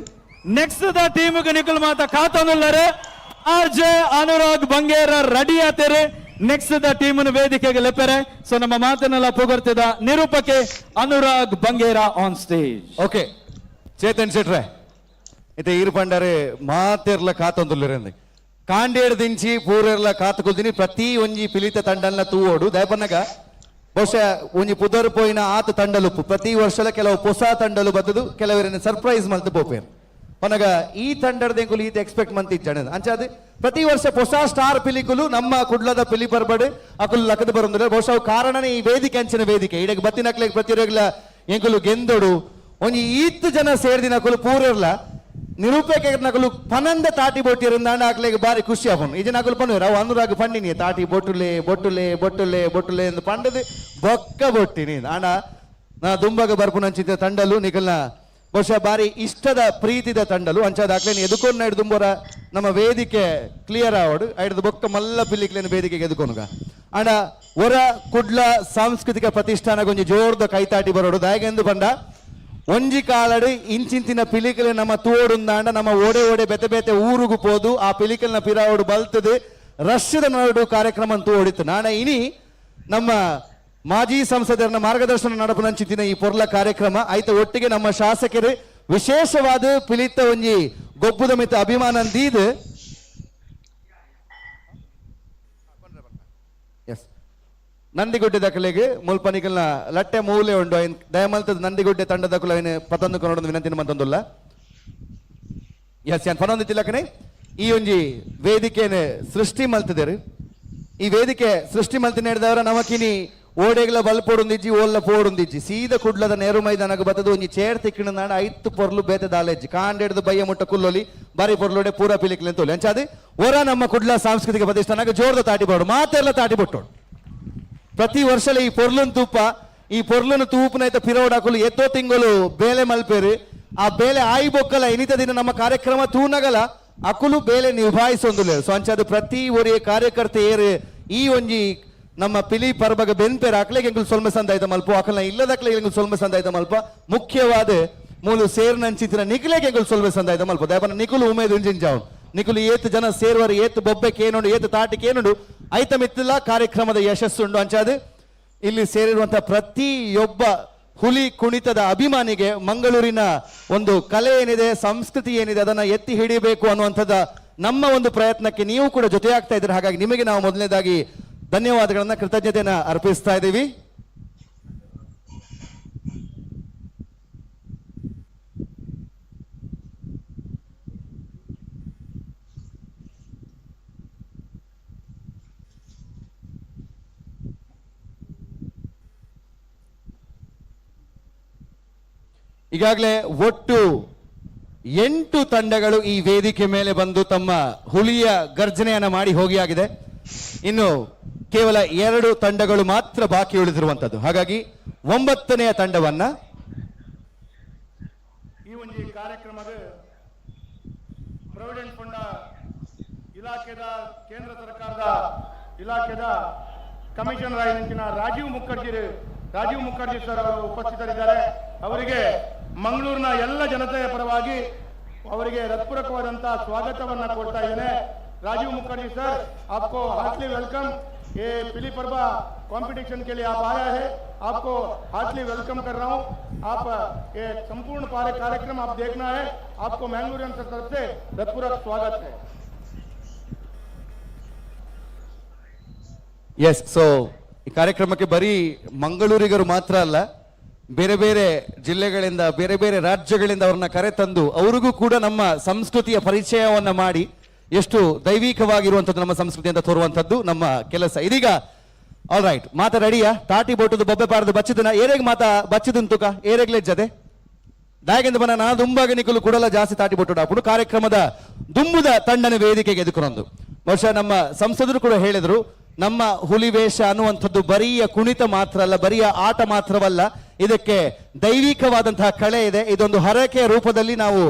ನೆಕ್ಸ್ಟ್ the ಟೀಮ್ಗೆ ನಿಕಲ್ ಮಾತ ಕಾತೊಂದುಲ್ಲಾರೆ. R J Anurag Bangera ready ಆತೇರೆ. Next the team ವೇದಿಕೆಗೆ ಲೆಪ್ಪೆರೆ. ಸೊ ನಮ್ಮ ಮಾತನ್ನೆಲ್ಲ ಪುಗರ್ತಿದ ನಿರೂಪಕೆ Anurag Bangera on stage. Okay Chetan ಶೆಟ್ರೆ, ಇತ್ತೆ ಈರ್ ಪಂಡರೆ ಮಾತೆರ್ಲ ಕಾತೊಂದುಲ್ಲೆರಂದೆ ಕಾಂಡೇಡ್ ದಿಂಚಿ ಪೂರೆರ್ಲ ಕಾತು ಕುಲ್ದಿನಿ ಪ್ರತಿ ಒಂಜಿ ಪಿಲಿತ ತಂಡಲ್ನ ತೂವೋಡು. ದಯಪನ್ನಗ ಬಹುಶಃ ಒಂಜಿ ಪುದರ್ ಪೋಯಿನ ಆತ ತಂಡಲುಪ್ಪು ಪ್ರತಿ ವರ್ಷಲ ಕೆಲವು ಪೊಸ ತಂಡಲು ಬತ್ತದು ಕೆಲವರನ್ನ ಸರ್ಪ್ರೈಸ್ ಮಲ್ತು ಪೋಪೇರು. ಪನಗ ಈ ತಂಡದ ಎಂಕುಲು ಈತ ಎಕ್ಸ್ಪೆಕ್ಟ್ ಮಂತಿಜ್ಜಣ ಅಂಚಾದ ಪ್ರತಿ ವರ್ಷ ಹೊಸ ಸ್ಟಾರ್ ಪಿಲಿಕುಲು ನಮ್ಮ ಕುಡ್ಲದ ಪಿಲಿ ಬರ್ಬಡು ಅಕುಲು ಲಕ್ಕದ ಬರುಂದ್ರೆ ಬಹುಶಃ ಅವು ಕಾರಣನೇ ಈ ವೇದಿಕೆ ಅಂಚಿನ ವೇದಿಕೆ ಇಡಗ್ ಬತ್ತಿನಕ್ಲೆ ಪ್ರತಿಯೊರ್ಗ್ಲ ಎಂಕುಲು ಗೆಂದೊಡು ಒಂಜಿ ಈತ್ ಜನ ಸೇರ್ದಿನ ಅಕುಲು ಪೂರೆರ್ಲ ನಿರೂಪಕ ನಕಲು ಪನಂದ ತಾಟಿ ಬೋಟಿರಂದಾಂಡ ಆಕ್ಲೆಗ್ ಬಾರಿ ಖುಷಿ ಆಪುಂಡು. ಇಜ ನಕಲು ಪನ್ನುವೆರ್ ಅವು ಅನುರಾಗ್ ಪಂಡಿನಿ ತಾಟಿ ಬೊಟ್ಟುಲೆ ಬೊಟ್ಟುಲೆ ಬೊಟ್ಟುಲೆ ಬೊಟ್ಟುಲೆ ಎಂದು ಪಂಡದು ಬೊಕ್ಕ ಬೊಟ್ಟಿನಿ. ಆಂಡ ನಾ ದುಂಬಗ ಬರ್ಪುನಂಚಿತ ತಂಡಲು ನಿಕಲ್ನ ಬಹುಶಃ ಬಾರಿ ಇಷ್ಟದ ಪ್ರೀತಿದ ತಂಡಲು ಅಂಚಾದ ಆಕ್ಲೇನ್ ಎದುಕೊನ್ನ ದುಂಬರ ನಮ್ಮ ವೇದಿಕೆ ಕ್ಲಿಯರ್ ಆವಡು ಐಡ್ದು ಬೊಕ್ಕ ಮಲ್ಲ ಪಿಲ್ಲಿಕ್ಲೇನ ವೇದಿಕೆಗೆ ಎದುಕೊನುಗ. ಆಂಡ ಒರ ಕುಡ್ಲ ಸಾಂಸ್ಕೃತಿಕ ಪ್ರತಿಷ್ಠಾನ ಗೊಂಜಿ ಜೋರ್ದ ಕೈತಾಟಿ ಬರೋಡು ದಾಯಗೆಂದು ಪಂಡ ಒಂಜಿ ಕಾಲಡು ಇಂಚಿಂತಿನ ಪಿಲಿಕಲೆ ನಮ್ಮ ತೋಡುಂದಾಂಡ ನಮ್ಮ ಓಡೆ ಓಡೆ ಬೆತೆ ಬೆತೆ ಊರುಗು ಪೋದು ಆ ಪಿಲಿಕಲ್ನ ಪಿರಾವಡು ಬಲ್ತದೆ ರಷ್ಯದ ನಡು ಕಾರ್ಯಕ್ರಮ ಅಂತೂ ಓಡಿತ್ತು. ನಾಣ ಇನಿ ನಮ್ಮ ಮಾಜಿ ಸಂಸದರನ್ನ ಮಾರ್ಗದರ್ಶನ ನಡಪುನಂಚಿತ್ತಿನ ಈ ಪೊರ್ಲ ಕಾರ್ಯಕ್ರಮ ಆಯ್ತ ಒಟ್ಟಿಗೆ ನಮ್ಮ ಶಾಸಕರು ವಿಶೇಷವಾದ ಪಿಲಿತ ಒಂಜಿ ಗೊಬ್ಬುದ ಮಿತ್ತ ಅಭಿಮಾನ ದೀದ್ ಎಸ್ ನಂದಿಗುಡ್ಡೆ ದಕಲೆಗೆ ಮುಲ್ಪನಿಕಲ್ನ ಲಟ್ಟೆ ಮೂಲೆ ಉಂಡು ಐನ್ ದಯಮಲ್ತದ ನಂದಿಗುಡ್ಡೆ ತಂಡ ದಕುಲ ಐನ್ ಪತೊಂದು ಕೊನೊಡೊಂದು ವಿನಂತಿನ ಮಂತೊಂದುಲ್ಲ. ಎಸ್ ಯಾನ್ ಪನೊಂದು ತಿಲಕನೆ ಈ ಒಂಜಿ ವೇದಿಕೆನ ಸೃಷ್ಟಿ ಮಲ್ತದೇರು. ಈ ವೇದಿಕೆ ಸೃಷ್ಟಿ ಮಲ್ತಿ ನೇಡಿದವರ ನಮಕಿನಿ ಓಡೆಗ್ಲ ಬಲ್ಪೊಡುಂದಿಜ್ಜಿ ಓಲ್ಲ ಪೋಡುಂದಿಜ್ಜಿ ಸೀದ ಕುಡ್ಲದ ನೇರು ಮೈದಾನಗ ಬತ್ತದ ಒಂಜಿ ಚೇರ್ ತಿಕ್ಕಿನ ಐತ್ತು ಪೊರ್ಲು ಬೇತೆ ದಾಲೆಜ್ಜಿ ಕಾಂಡೆಡ್ದು ಬಯ್ಯ ಮುಟ್ಟ ಕುಲ್ಲೊಲಿ ಬಾರಿ ಪೊರ್ಲುಡೆ ಪೂರ ಪಿಲಿಕ್ಲೆ ಅಂತೋಲಿ ಅಂಚಾದ ಒರ ನಮ್ಮ ಕುಡ್ಲ ಸಾಂಸ್ಕೃತಿಕ ಪ್ರತಿಷ್ಠಾನಗ ಜೋರ್ದ ತಾಟಿ ಬೋಡು ಮಾತೆಲ್ಲ ತಾಟಿ ಬೊಟ್ಟೋಡು. ಪ್ರತಿ ವರ್ಷಲ ಈ ಪೊರ್ಲುನ್ ತೂಪ ಈ ಪೊರ್ಲುನ್ ತೂಪುನೈತ ಪಿರೋಡಾಕುಲು ಎತ್ತೋ ತಿಂಗಳು ಬೇಲೆ ಮಲ್ಪೇರು ಆ ಬೇಲೆ ಆಯಿ ಬೊಕ್ಕಲ ಇನಿತ ದಿನ ನಮ್ಮ ಕಾರ್ಯಕ್ರಮ ತೂನಗಲ ಅಕುಲು ಬೇಲೆ ನಿಭಾಯಿಸೊಂದುಲ್ಲೆರ್. ಸೊ ಅಂಚಾದ ಪ್ರತಿ ಒರಿಯ ಕಾರ್ಯಕರ್ತೆ ಏರು ಈ ಒಂಜಿ ನಮ್ಮ ಪಿಲಿ ಪರ್ಬಗ ಬೆನ್ಪೇರ್ ಅಕ್ಲೆಗ್ ಎಂಕುಲು ಸೊಲ್ಮೆ ಸಂದಾಯ್ತ ಮಲ್ಪ, ಅಕಲ್ನ ಇಲ್ಲದಕ್ಲೆಗ್ ಎಂಕುಲು ಸೊಲ್ಮೆ ಸಂದಾಯ್ತ ಮಲ್ಪ. ಮುಖ್ಯವಾದ ಮೂಲು ಸೇರ್ನಂಚಿತ್ತಿನ ನಿಕ್ಲೆಗ್ ಎಂಕುಲು ಸೊಲ್ಮೆ ಸಂದಾಯ್ತ ಮಲ್ಪ. ದಯಪನ ನಿಕುಲು ಉಮೇದ್ ಉಂಜಿಂಜಾವ್ ನಿಕುಲು ಏತ್ ಜನ ಸೇರುವರು, ಏತ್ ಬೊಬ್ಬೆ ಕೇನುಂಡು, ಏತ್ ತಾಟಿ ಕೇನುಂಡು, ಐತ ಮಿತ್ತಲ ಕಾರ್ಯಕ್ರಮದ ಯಶಸ್ಸುಂಡು. ಅಂಚಾದ್ ಇಲ್ಲಿ ಸೇರಿರುವಂತಹ ಪ್ರತಿಯೊಬ್ಬ ಹುಲಿ ಕುಣಿತದ ಅಭಿಮಾನಿಗೆ ಮಂಗಳೂರಿನ ಒಂದು ಕಲೆ ಏನಿದೆ, ಸಂಸ್ಕೃತಿ ಏನಿದೆ, ಅದನ್ನ ಎತ್ತಿ ಹಿಡಿಬೇಕು ಅನ್ನುವಂಥದ್ದು ನಮ್ಮ ಒಂದು ಪ್ರಯತ್ನಕ್ಕೆ ನೀವು ಕೂಡ ಜೊತೆಯಾಗ್ತಾ ಇದ್ದೀರಿ. ಹಾಗಾಗಿ ನಿಮಗೆ ನಾವು ಮೊದಲನೇದಾಗಿ ಧನ್ಯವಾದಗಳನ್ನ, ಕೃತಜ್ಞತೆಯನ್ನ ಅರ್ಪಿಸ್ತಾ ಇದ್ದೀವಿ. ಈಗಾಗಲೇ ಒಟ್ಟು 8 ತಂಡಗಳು ಈ ವೇದಿಕೆ ಮೇಲೆ ಬಂದು ತಮ್ಮ ಹುಲಿಯ ಗರ್ಜನೆಯನ್ನ ಮಾಡಿ ಹೋಗಿ ಆಗಿದೆ. ಇನ್ನು ಕೇವಲ 2 ತಂಡಗಳು ಮಾತ್ರ ಬಾಕಿ ಉಳಿದಿರುವಂತದ್ದು. ಹಾಗಾಗಿ 9ನೇ ತಂಡವನ್ನ ಈ ಒಂದು ಕಾರ್ಯಕ್ರಮದ ಪ್ರಾವಿಡೆಂಟ್ ಫಂಡ್ ಇಲಾಖೆದ ಕೇಂದ್ರ ಸರ್ಕಾರದ ಇಲಾಖೆದ ಕಮಿಷನರ್ ಆಗಿನ ರಾಜೀವ್ ಮುಖರ್ಜಿ ಸರ್ ಅವರು ಉಪಸ್ಥಿತರಿದ್ದಾರೆ. ಅವರಿಗೆ ಮಂಗಳೂರಿನ ಎಲ್ಲ ಜನತೆಯ ಪರವಾಗಿ ಅವರಿಗೆ ಹೃತ್ಪೂರ್ವಕವಾದಂತಹ ಸ್ವಾಗತವನ್ನ ಕೊಡ್ತಾ ಇದ್ದೇನೆ. ರಾಜೀವ್ ಮುಖರ್ಜಿ ಸರ್, आपको हार्टली welcome. ये पिली परबा कंपटीशन के लिए आप आया है, आपको हार्टली welcome कर रहा हूँ। आप ये संपूर्ण कार्यक्रम आप देखना है, आपको मैंगलोरियन की तरफ से हृत्पूर्वक स्वागत है। ಎಸ್, ಈ ಕಾರ್ಯಕ್ರಮಕ್ಕೆ ಬರೀ ಮಂಗಳೂರಿಗರು ಮಾತ್ರ ಅಲ್ಲ, ಬೇರೆ ಬೇರೆ ಜಿಲ್ಲೆಗಳಿಂದ, ಬೇರೆ ಬೇರೆ ರಾಜ್ಯಗಳಿಂದ ಅವ್ರನ್ನ ಕರೆತಂದು ಅವ್ರಿಗೂ ಕೂಡ ನಮ್ಮ ಸಂಸ್ಕೃತಿಯ ಪರಿಚಯವನ್ನ ಮಾಡಿ ಎಷ್ಟು ದೈವಿಕವಾಗಿರುವಂಥದ್ದು ನಮ್ಮ ಸಂಸ್ಕೃತಿ ಅಂತ ತೋರುವಂಥದ್ದು ನಮ್ಮ ಕೆಲಸ. ಇದೀಗ ಆಲ್ ರೈಟ್, ಮಾತ ರೆಡಿಯಾ? ತಾಟಿ ಬೋಟದು ಬೊಬ್ಬೆ ಪಾರದು ಬಚ್ಚಿದನ ಏರೆಗ್ ಮಾತ ಬಚ್ಚಿದಂತುಕ ಏರೆಗ್ ಲೆಜ್ಜದೆ ದಾಯಗೆಂದು ಬನ ನಾ ದುಂಬಾಗ ನಿಕುಲು ಕೂಡಲ ಜಾಸ್ತಿ ತಾಟಿ ಬೋಟು ಹಾಪುಡು ಕಾರ್ಯಕ್ರಮದ ದುಂಬುದ ತಂಡನ ವೇದಿಕೆಗೆ ಎದುಕೊಂದು. ಬಹುಶಃ ನಮ್ಮ ಸಂಸದರು ಕೂಡ ಹೇಳಿದ್ರು, ನಮ್ಮ ಹುಲಿ ವೇಷ ಅನ್ನುವಂಥದ್ದು ಬರೀಯ ಕುಣಿತ ಮಾತ್ರ ಅಲ್ಲ, ಬರೀಯ ಆಟ ಮಾತ್ರವಲ್ಲ, ಇದಕ್ಕೆ ದೈವಿಕವಾದಂತಹ ಕಳೆ ಇದೆ. ಇದೊಂದು ಹರಕೆಯ ರೂಪದಲ್ಲಿ ನಾವು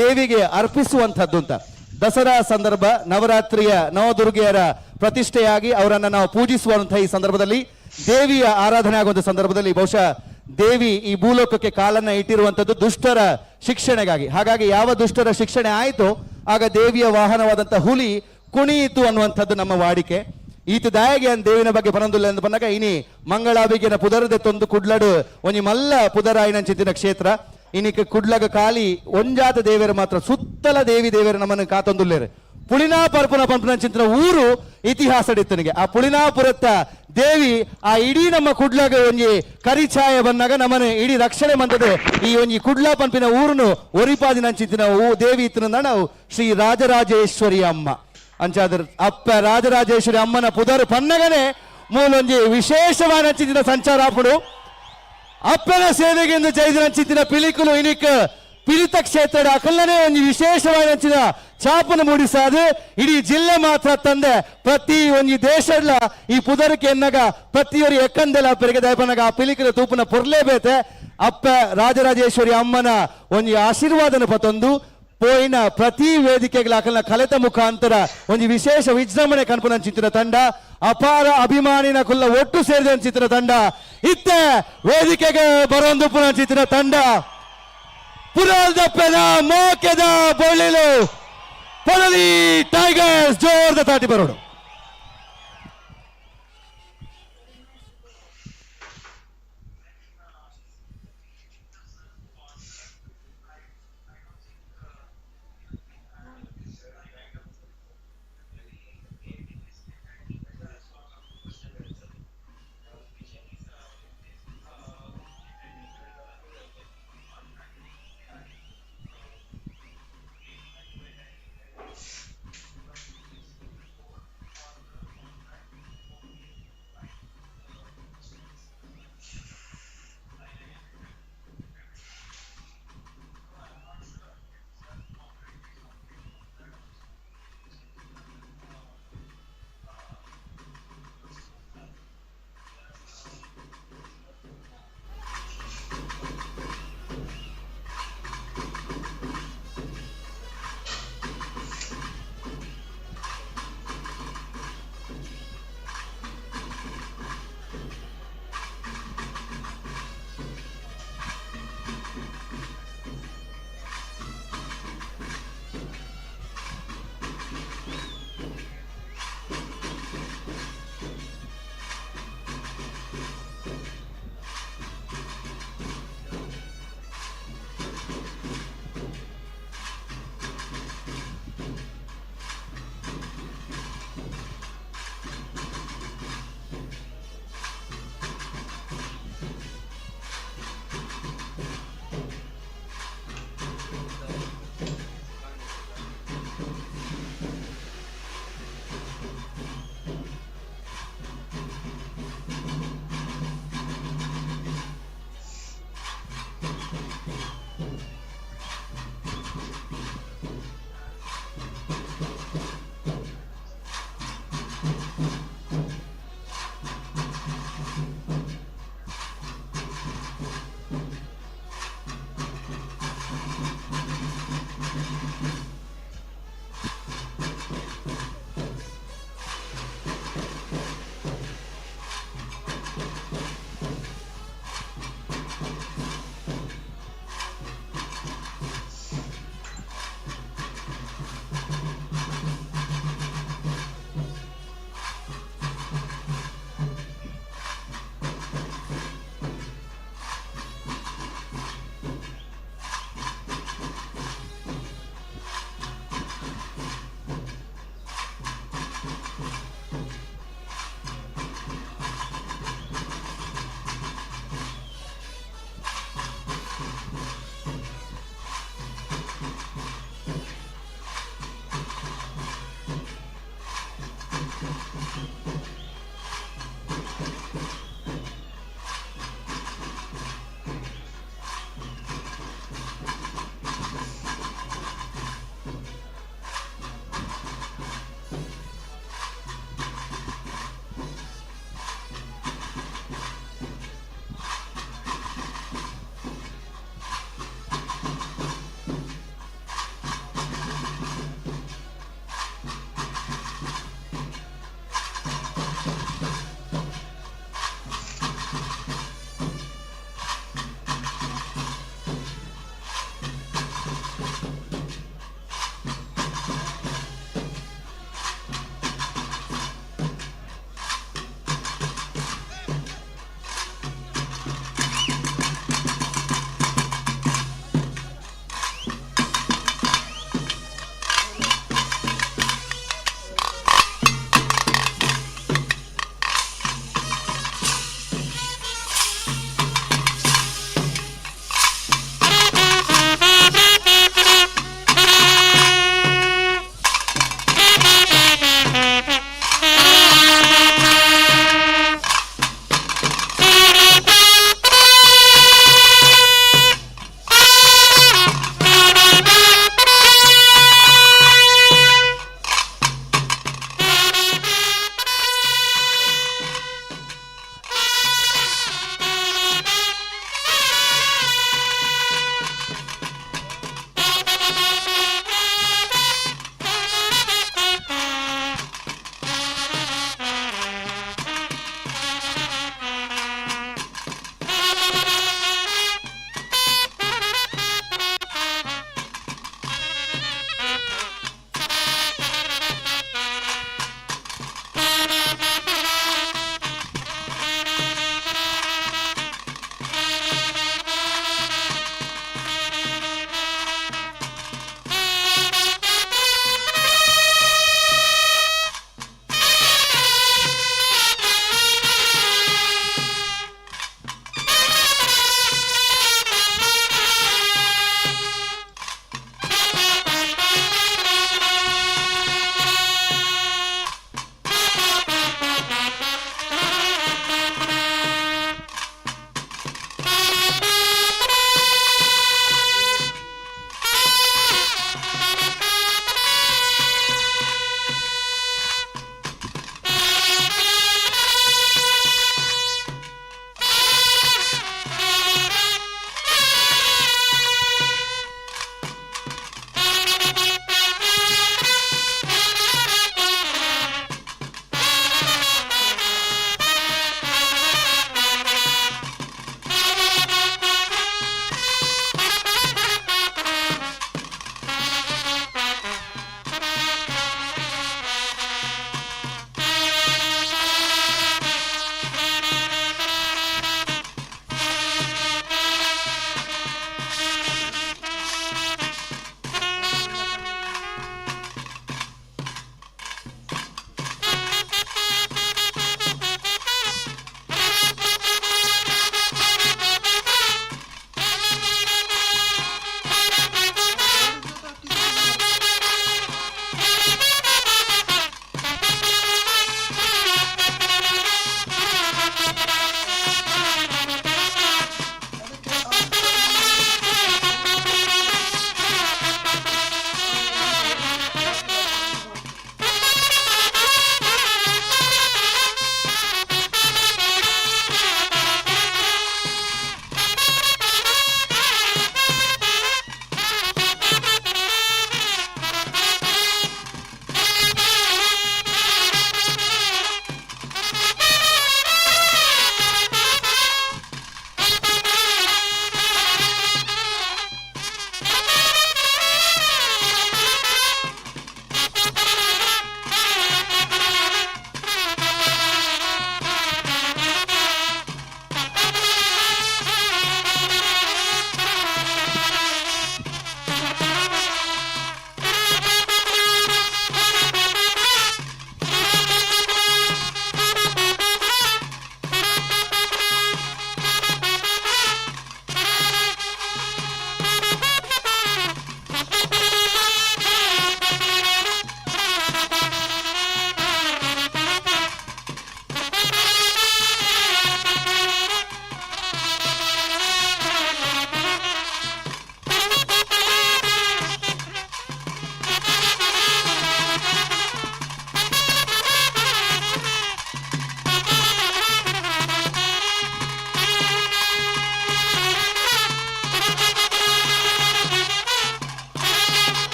ದೇವಿಗೆ ಅರ್ಪಿಸುವಂಥದ್ದು ಅಂತ. ದಸರಾ ಸಂದರ್ಭ, ನವರಾತ್ರಿಯ ನವದುರ್ಗೆಯರ ಪ್ರತಿಷ್ಠೆಯಾಗಿ ಅವರನ್ನು ನಾವು ಪೂಜಿಸುವಂತಹ ಈ ಸಂದರ್ಭದಲ್ಲಿ, ದೇವಿಯ ಆರಾಧನೆ ಆಗುವಂತಹ ಸಂದರ್ಭದಲ್ಲಿ ಬಹುಶಃ ದೇವಿ ಈ ಭೂಲೋಕಕ್ಕೆ ಕಾಲನ್ನ ಇಟ್ಟಿರುವಂಥದ್ದು ದುಷ್ಟರ ಶಿಕ್ಷಣೆಗಾಗಿ. ಹಾಗಾಗಿ ಯಾವ ದುಷ್ಟರ ಶಿಕ್ಷಣೆ ಆಯಿತೋ ಆಗ ದೇವಿಯ ವಾಹನವಾದಂತಹ ಹುಲಿ ಕುಣಿಯಿತು ಅನ್ನುವಂಥದ್ದು ನಮ್ಮ ವಾಡಿಕೆ. ಈತ ದಾಯಗೆ ಅನ್ ದೇವಿನ ಬಗ್ಗೆ ಪನೊಂದುಲ್ಲ ಎಂದು ಪನ್ನಗ ಇನಿ ಮಂಗಳಾಬಿಗೆನ ಪುದರದೆ ತೊಂದು ಕುಡ್ಲಡು ಒಂಜಿ ಮಲ್ಲ ಪುದರಾಯಿನಂಚಿತ್ತಿನ ಕ್ಷೇತ್ರ. ಇನಿಕ ಕುಡ್ಲಗ ಖಾಲಿ ಒಂಜಾತ ದೇವಿಯರು ಮಾತ್ರ, ಸುತ್ತಲ ದೇವಿ ದೇವಿಯರು ನಮ್ಮನ್ನು ಕಾತೊಂದುಲ್ಲೇರು. ಪುಳಿನಾ ಪರ್ಪುನ ಪಂಪನಂಚಿತ್ತಿನ ಊರು ಇತಿಹಾಸ ಇತ್ತನಿಗೆ. ಆ ಪುಳಿನಾಪುರತ್ತ ದೇವಿ ಆ ಇಡೀ ನಮ್ಮ ಕುಡ್ಲಗ ಒಂಜಿ ಕರಿಛಾಯ ಬಂದಾಗ ನಮ್ಮನೆ ಇಡೀ ರಕ್ಷಣೆ ಮಂತದೆ. ಈ ಒಂಜಿ ಕುಡ್ಲ ಪಂಪಿನ ಊರುನು ಒರಿಪಾದಿನಂಚಿತ್ತಿನ ದೇವಿ ಇತ್ತನ ನಾವು ಶ್ರೀ ರಾಜರಾಜೇಶ್ವರಿ ಅಮ್ಮ ಅಂಚಾದ್ರ ಅಪ್ಪ ರಾಜರಾಜೇಶ್ವರಿ ಅಮ್ಮನ ಪುದರ್ ಪನ್ನಗನೆ ಮೂಲೊಂಜಿ ವಿಶೇಷವಾದ ಚಿಂತಿನ ಸಂಚಾರ ಆಪುಡು. ಅಪ್ಪನ ಸೇವೆಗೆಂದು ಜೈದಿನ ಪಿಲಿಕುಲು ಇನಿಕ್ ಪಿಲಿತ ಕ್ಷೇತ್ರದ ಅಕಲ್ಲನೆ ಒಂದು ವಿಶೇಷವಾದ ಅಂಚಿನ ಛಾಪನ್ನು ಮೂಡಿಸಾದು ಇಡೀ ಜಿಲ್ಲೆ ಮಾತ್ರ ತಂದೆ ಪ್ರತಿ ಒಂಜಿ ದೇಶಡ್ಲ ಈ ಪುದರಕ್ಕೆ ಎನ್ನಗ ಪ್ರತಿಯೊರಿ ಎಕ್ಕಂದೆಲ ಪೆರಿಗೆ ದಯಪನಗ ಆ ಪಿಲಿಕುಲ ತೂಪುನ ಪೊರ್ಲೇಬೇತೆ. ಅಪ್ಪ ರಾಜರಾಜೇಶ್ವರಿ ಅಮ್ಮನ ಒಂಜಿ ಆಶೀರ್ವಾದನ ಪತೊಂದು ಪೋಯಿನ ಪ್ರತಿ ವೇದಿಕೆಗಳ ಅಕಲ್ನ ಕಲೆತ ಮುಖಾಂತರ ಒಂಜಿ ವಿಶೇಷ ವಿಜೃಂಭಣೆ ಕನ್ಪುನ ಚಿತ್ರ ತಂಡ, ಅಪಾರ ಅಭಿಮಾನಿನ ಕುಲ್ಲ ಒಟ್ಟು ಸೇರಿದ ಚಿತ್ರ ತಂಡ ಇತ್ತೆ ವೇದಿಕೆಗೆ ಬರೊಂದು ಪುನಃ ಚಿತ್ರ ತಂಡ ಪುರಲ್ದಪ್ಪನ ಮೋಕೆದ ಬೊಳ್ಳಿಲು ಪೊಳಲಿ ಟೈಗರ್ಸ್ ಜೋರ್ದ ತಾಟಿ ಬರೋಡು.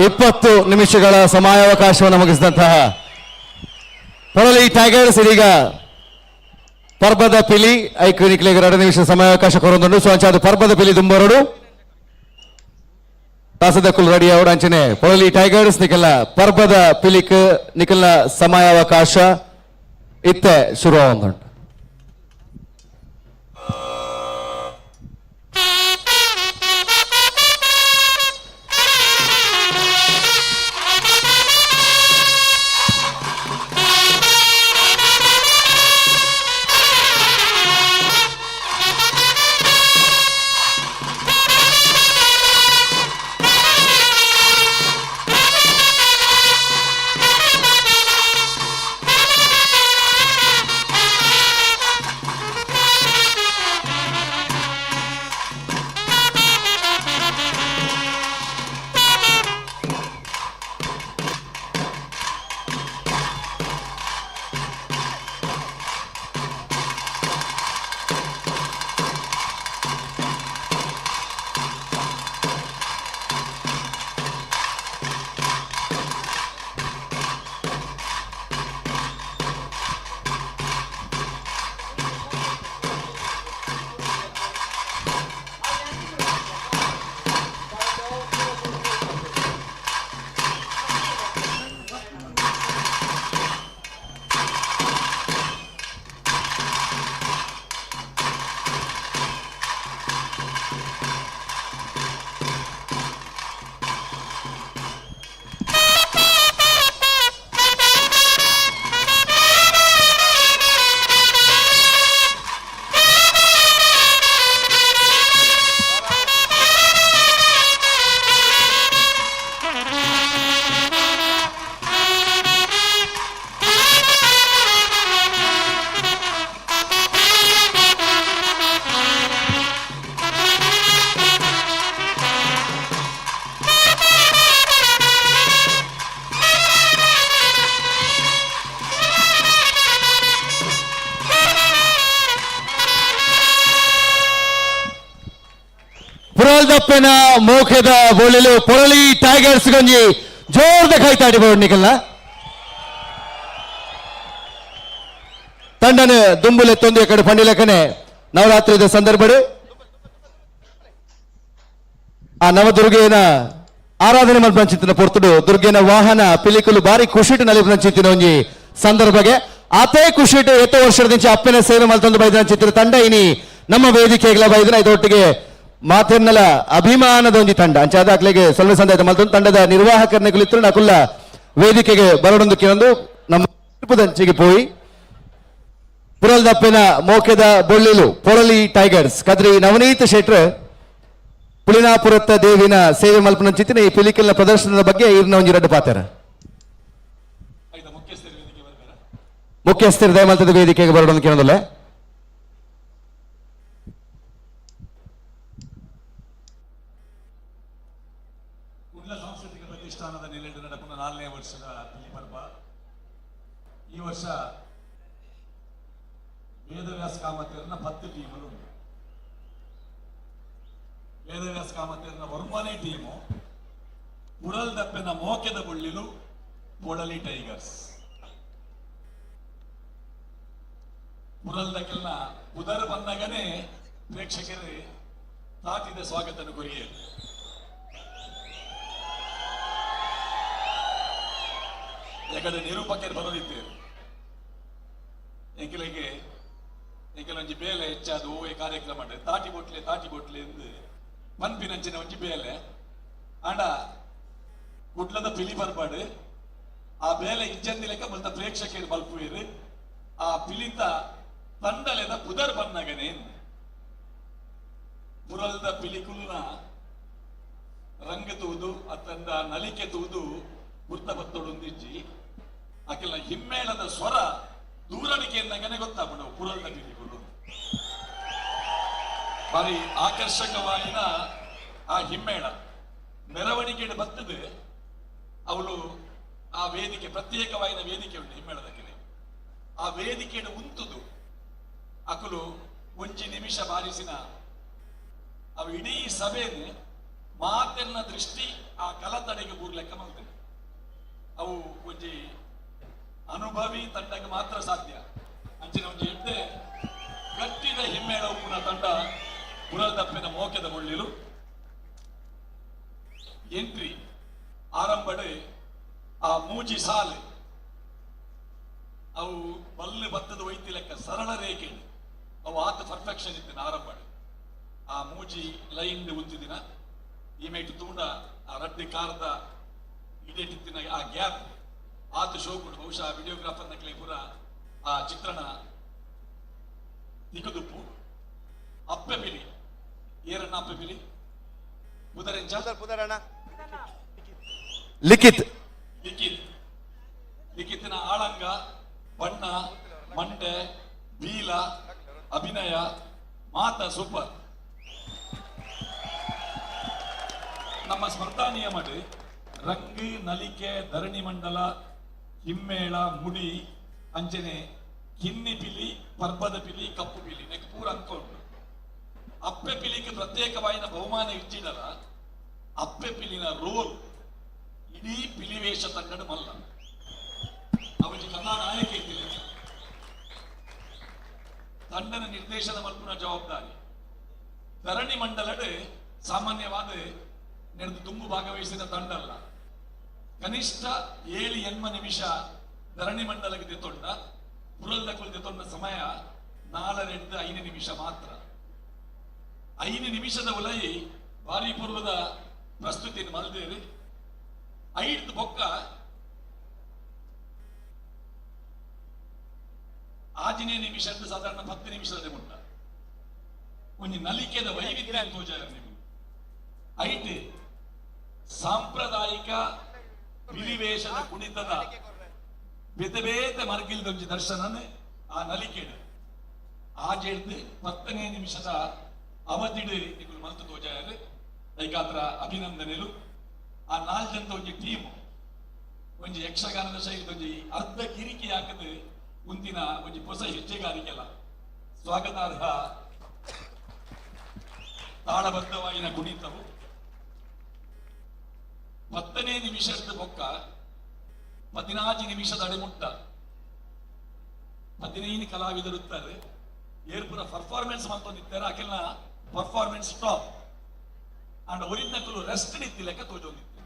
20 ನಿಮಿಷಗಳ ಸಮಯಾವಕಾಶವನ್ನು ಮುಗಿಸಿದಂತಹ ಪೊಳಲಿ ಟೈಗರ್ಸ್ ಇದೀಗ ಪರ್ಬದ ಪಿಲಿ ಐಕು ನಿಕ್ಲೆಗ್ 2 ನಿಮಿಷ ಸಮಯಾವಕಾಶ ಕೊರೊಂದುಂಡು. ಸೊ ಅಂಚಾದ ಪರ್ಬದ ಪಿಲಿ ದುಂಬರಡು ತಾಸದಕ್ಕುಲ್ ರೆಡಿ ಅವಡು. ಅಂಚನೆ ಪೊಳಲಿ ಟೈಗರ್ಸ್ ನಿಕಲ್ನ ಪರ್ಬದ ಪಿಲಿಕ್ ನಿಕಲ್ನ ಸಮಯಾವಕಾಶ ಇತ್ತೆ ಶುರು ಆವೊಂದುಂಡು. ಪುರಲ್ದಪ್ಪನ ಮೋಖದ ಬೋಳಿಲು ಪೊರಳಿ ಟೈಗರ್ಸ್ ಗಂಜಿ ಜೋರ್ದ ಕೈತಾಡಿ ಬೋರ್ಡ್ ತಂಡನ ದುಂಬುಲೆ ತೊಂದು ಕಡೆ ಪಂಡಿಲಕನೆ ನವರಾತ್ರಿದ ಸಂದರ್ಭಡು ಆ ನವದುರ್ಗೆಯನ ಆರಾಧನೆ ಮಲ್ಪಂಚಿತ್ತಿನ ಪೊರ್ತುಡು ದುರ್ಗೆನ ವಾಹನ ಪಿಲಿಕುಲು ಬಾರಿ ಖುಷಿಟು ನಲಿಪಂಚಿತ್ತಿನ ಒಂಜಿ ಸಂದರ್ಭಗೆ ಆತೇ ಖುಷಿಟು ಎತ್ತ ವರ್ಷದ ಅಪ್ಪನ ಸೇವೆ ಮಲ್ತೊಂದು ಬೈದಿನ ಚಿತ್ರ ತಂಡ ಇನಿ ನಮ್ಮ ವೇದಿಕೆಗಳ ಬೈದಿನ ಇದೊಟ್ಟಿಗೆ ಮಾತೆರ್ನಲ ಅಭಿಮಾನದ ಒಂಜಿ ತಂಡ ಅಂಚಾದ ಅಕ್ಲೆಗೆ ಸೊಲ್ವೆ ಸಂದಾಯತ ಮಲ್ತೊಂದು ತಂಡದ ನಿರ್ವಾಹಕರನ್ನ ಕುಲಿತ್ರು ನಕುಲ್ಲ ವೇದಿಕೆಗೆ ಬರಡೊಂದು ಕೇಳೊಂದು ನಮ್ಮ ದಂಚಿಗೆ ಪೋಯಿ ಪುರಲ್ದಪ್ಪಿನ ಮೋಕೆದ ಬೊಳ್ಳಿಲು ಪೊರಲಿ ಟೈಗರ್ಸ್ ಕದ್ರಿ ನವನೀತ ಶೆಟ್ರ್ ಪುಳಿನಾಪುರತ್ತ ದೇವಿನ ಸೇವೆ ಮಲ್ಪನ ಚಿತ್ತಿನ ಈ ಪಿಲಿಕಲ್ನ ಪ್ರದರ್ಶನದ ಬಗ್ಗೆ ಇರ್ನ ಒಂಜಿ ರಡ್ಡು ಪಾತೆರ ಮುಖ್ಯಸ್ಥರು ದಯಮಲ್ತದ ವೇದಿಕೆಗೆ ಬರಡೊಂದು ಕೇಳೋದಿಲ್ಲ. ಕುಡ್ಲ ಸಾಂಸ್ಕೃತಿಕ ಪ್ರತಿಷ್ಠಾನದ ನೆಲೆಡು നടക്കുന്ന 4ನೇ ವರ್ಷದ ಪಿಲಿ ಪರ್ಬ. ಈ ವರ್ಷ ವೇದವ್ಯಾಸ ಕಾಮತಿಯರನ್ನ 10 ಟೀಮುಗಳು ಉಂಟು. ವೇದವ್ಯಾಸ ಕಾಮತಿಯರನ್ನ ವರ್ಮನೇ ಟೀಮು ಉರಲ್ದಪ್ಪೆನ ಮೋಕೆದ ಬೊಳ್ಳಿಲು ಪೊಳಲಿ ಟೈಗರ್ಸ್. ಉರಲ್ದಕ್ಕೆಲ್ಲ ಉದರ ಬಂದಾಗನೇ ಪ್ರೇಕ್ಷಕರು ತಾಟಿದ ಸ್ವಾಗತನ ಕೊರಿಯರು. ಯಾಕಂದ್ರೆ ನಿರೂಪಕರು ಬರೋದಿದ್ದೇವೆ ಎಂಕಲಿಗೆ ಎಂಕಲೊಂಜಿ ಬೇಲೆ ಹೆಚ್ಚಾದ ಓವೇ ಕಾರ್ಯಕ್ರಮ ತಾಟಿ ಬೊಟ್ಲೆ ತಾಟಿ ಬೊಟ್ಲೆ ಎಂದು ಪನ್ಪಿನಂಚಿನ ಒಂಜಿ ಬೇಲೆ ಆಂಡ ಕುಡ್ಲದ ಪಿಲಿ ಬರ್ಪಾಡು ಆ ಬೇಲೆ ಇಜ್ಜಂದಿ ಲೆಕ್ಕ ಮುಲ್ತ ಪ್ರೇಕ್ಷಕರು ಬಲ್ಪುವೇರು ಆ ಪಿಲಿತ ತಂಡಲೆದ ಪುದರ್ ಬನ್ನಗನೆ ಪುರಲ್ದ ಪಿಲಿಕುಲ್ನ ರಂಗ ತೂದು ಅತ್ತಂದ ನಲಿಕೆ ತೂದು ಗುರ್ತ ಬತ್ತೊಡುಂದಿಜ್ಜಿ ಅಕೆಲ್ಲ ಹಿಮ್ಮೇಳದ ಸ್ವರ ದೂರಣಿಕೆಯನ್ನಗನೆ ಗೊತ್ತಾಪುಂಡು ಪುರಲ್ದ ಪಿಲಿಕುಲು ಬಾರಿ ಆಕರ್ಷಕವಾಯಿನ ಆ ಹಿಮ್ಮೇಳ ಮೆರವಣಿಗೆ ಬರ್ತದೆ. ಅವಳು ಆ ವೇದಿಕೆ ಪ್ರತ್ಯೇಕವಾಯಿನ ವೇದಿಕೆ ಉಂಟು ಹಿಮ್ಮೇಳದ ಕೆರೆ. ಆ ವೇದಿಕೆಯನ್ನು ಉಂತುದು ಅಕುಲು ಒಂಜಿ ನಿಮಿಷ ಬಾರಿಸಿನ ಅವು ಇಡೀ ಸಭೆಯನ್ನು ಮಾತೆರ್ನ ದೃಷ್ಟಿ ಆ ಕಲತಡೆಗೆ ಬೂರ್ಲೆಕ್ಕ ಮಲ್ತದೆ. ಅವು ಒಂಜಿ ಅನುಭವಿ ತಂಡಕ್ಕೆ ಮಾತ್ರ ಸಾಧ್ಯ. ಅಂಚಿನ ಒಂಜಿ ಎಡ್ಡೆ ಗಟ್ಟಿದ ಹಿಮ್ಮೇಳ ಉಪ್ಪುನ ತಂಡ ಪುರಲ್ ದಪ್ಪಿನ ಮೋಕೆದ ಮುಳ್ಳಿಲು. ಎಂಟ್ರಿ ಆರಂಭಡೆ ಆ ಮೂಜಿ ಸಾಲು ಅವು ಬಲ್ಲು ಬತ್ತದ ಒಯ್ತಿ ಲೆಕ್ಕ ಸರಳ ರೇಖೆ, ಅವು ಆತ ಪರ್ಫೆಕ್ಷನ್ ಇತ್ತಿನ ಆರಂಭಡೆ. ಆ ಮೂಜಿ ಲೈನ್ ಉಂತಿದಿನ ಈ ಮೇಟು ತೂಂಡ ಆ ರಡ್ಡಿ ಕಾರದ ಇಡೇಟಿತ್ತಿನ ಆ ಗ್ಯಾಪ್ ಆತ ಶೋಕುಂಡು. ಬಹುಶಃ ವಿಡಿಯೋಗ್ರಾಫರ್ ನಕಲೆ ಪೂರ ಆ ಚಿತ್ರಣ ತಿಕ್ಕುದುಪ್ಪು. ಅಪ್ಪೆ ಪಿಲಿ ಏರಣ್ಣ ಅಪ್ಪೆ ಪಿಲಿ ಬುಧರೆಂಚ ಪುದರಣ್ಣ ಲಿಖಿತ್ ಲಿಖಿತ್ ಲಿಖಿತಿನ ಆಳಂಗ ಬಣ್ಣ ಮಂಡೆ ಬೀಲ ಅಭಿನಯ ಮಾತ ಸೂಪರ್. ನಮ್ಮ ಸ್ಪರ್ಧಾ ನಿಯಮಡ್ ರಂಗ್ ನಲಿಕೆ ಧರಣಿ ಮಂಡಲ ಹಿಮ್ಮೇಳ ಮುಡಿ ಅಂಚನೆ ಕಿನ್ನಿ ಪಿಲಿ ಪರ್ಬದ ಪಿಲಿ ಕಪ್ಪು ಪಿಲಿ ನೆಕ್ ಪೂರ ಅಂಕ ಉಂಟು. ಅಪ್ಪೆ ಪಿಲಿಗೆ ಪ್ರತ್ಯೇಕವಾಯಿನ ಬಹುಮಾನ ಇಚ್ಚಿಡಲ ಅಪ್ಪೆ ಪಿಲಿನ ರೋಲ್ ಇಡೀ ಪಿಲಿವೇಶ ತಂಡದ ಮಲ್ಲ ಅವಜಿ ಕಥಾನಾಯಕ ಇದ್ದಿಲ್ಲ. ತಂಡನ ನಿರ್ದೇಶನ ಮಲ್ಪುನ ಜವಾಬ್ದಾರಿ ಧರಣಿ ಮಂಡಲಡ್ ಸಾಮಾನ್ಯವಾದ ನಡೆದು ತುಂಬು ಭಾಗವಹಿಸಿದ ತಂಡ ಅಲ್ಲ. ಕನಿಷ್ಠ 7-8 ನಿಮಿಷ ಧರಣಿ ಮಂಡಲಕ್ಕೆ ದೆತ್ತೊಂಡ ಪುರಲ್ದಕುಲ್ ದೆತ್ತೊಂಡ ಸಮಯ 4-5 ನಿಮಿಷ ಮಾತ್ರ. 5 ನಿಮಿಷದ ಉಲೈ ಭಾರಿ ಪೂರ್ವದ ಪ್ರಸ್ತುತಿಯನ್ನು ಮಲ್ದೇರಿ. 5 ಬೊಕ್ಕ 6ನೇ ನಿಮಿಷ ಸಾಧಾರಣ 10 ನಿಮಿಷದ ಮುಟ್ಟ ಒಂಜಿ ನಲಿಕೆದ ವೈವಿಧ್ಯ ತೋಜಾರ ನಿಮಗೆ. ಐಟ್ ಸಾಂಪ್ರದಾಯಿಕ ಬಿಲಿವೇಶದ ಕುಣಿತದ ಬೇತೆ ಬೇತೆ ಮರ್ಗಿಲ್ದೊಂಜಿ ದರ್ಶನನೇ ಆ ನಲಿಕೆಡು. ಆಜೆಡ್ದು 10ನೇ ನಿಮಿಷದ ಅವಧಿಡು ನಿಗುಲು ಮಲ್ತು ತೋಜಾಯರು. ಐಕಾತ್ರ ಅಭಿನಂದನೆಲು. ಆ 4 ಜನದ ಒಂಜಿ ಟೀಮ್ ಒಂಜಿ ಯಕ್ಷಗಾನದ ಶೈಲಿ ಒಂಜಿ ಅರ್ಧ ಕಿರಿಕಿ ಹಾಕದು ಉಂತಿನ ಒಂಜಿ ಹೊಸ ಹೆಜ್ಜೆಗಾರಿಕೆಲ್ಲ ಸ್ವಾಗತಾರ್ಹ ತಾಳಬದ್ಧವಾಯಿನ ಕುಣಿತವು. 10ನೇ ನಿಮಿಷದ ಬೊಕ್ಕ 14 ನಿಮಿಷದ ಅಡೆಮುಟ್ಟ 15 ಕಲಾವಿದರುತ್ತಾರೆ. ಏರ್ಪುರ ಪರ್ಫಾರ್ಮೆನ್ಸ್ ಮಾಡ್ಕೊಂಡಿದ್ದಾರೆ. ಆಕೆಲ್ಲ ಪರ್ಫಾರ್ಮೆನ್ಸ್ ಸ್ಟಾಪ್ ಅಂಡ್ ಒರಿದ್ನಕುಲು ರೆಸ್ಟ್ ನಿತ್ತಿ ಲೆಕ್ಕ ತೋಜೊಂದಿತ್ತು.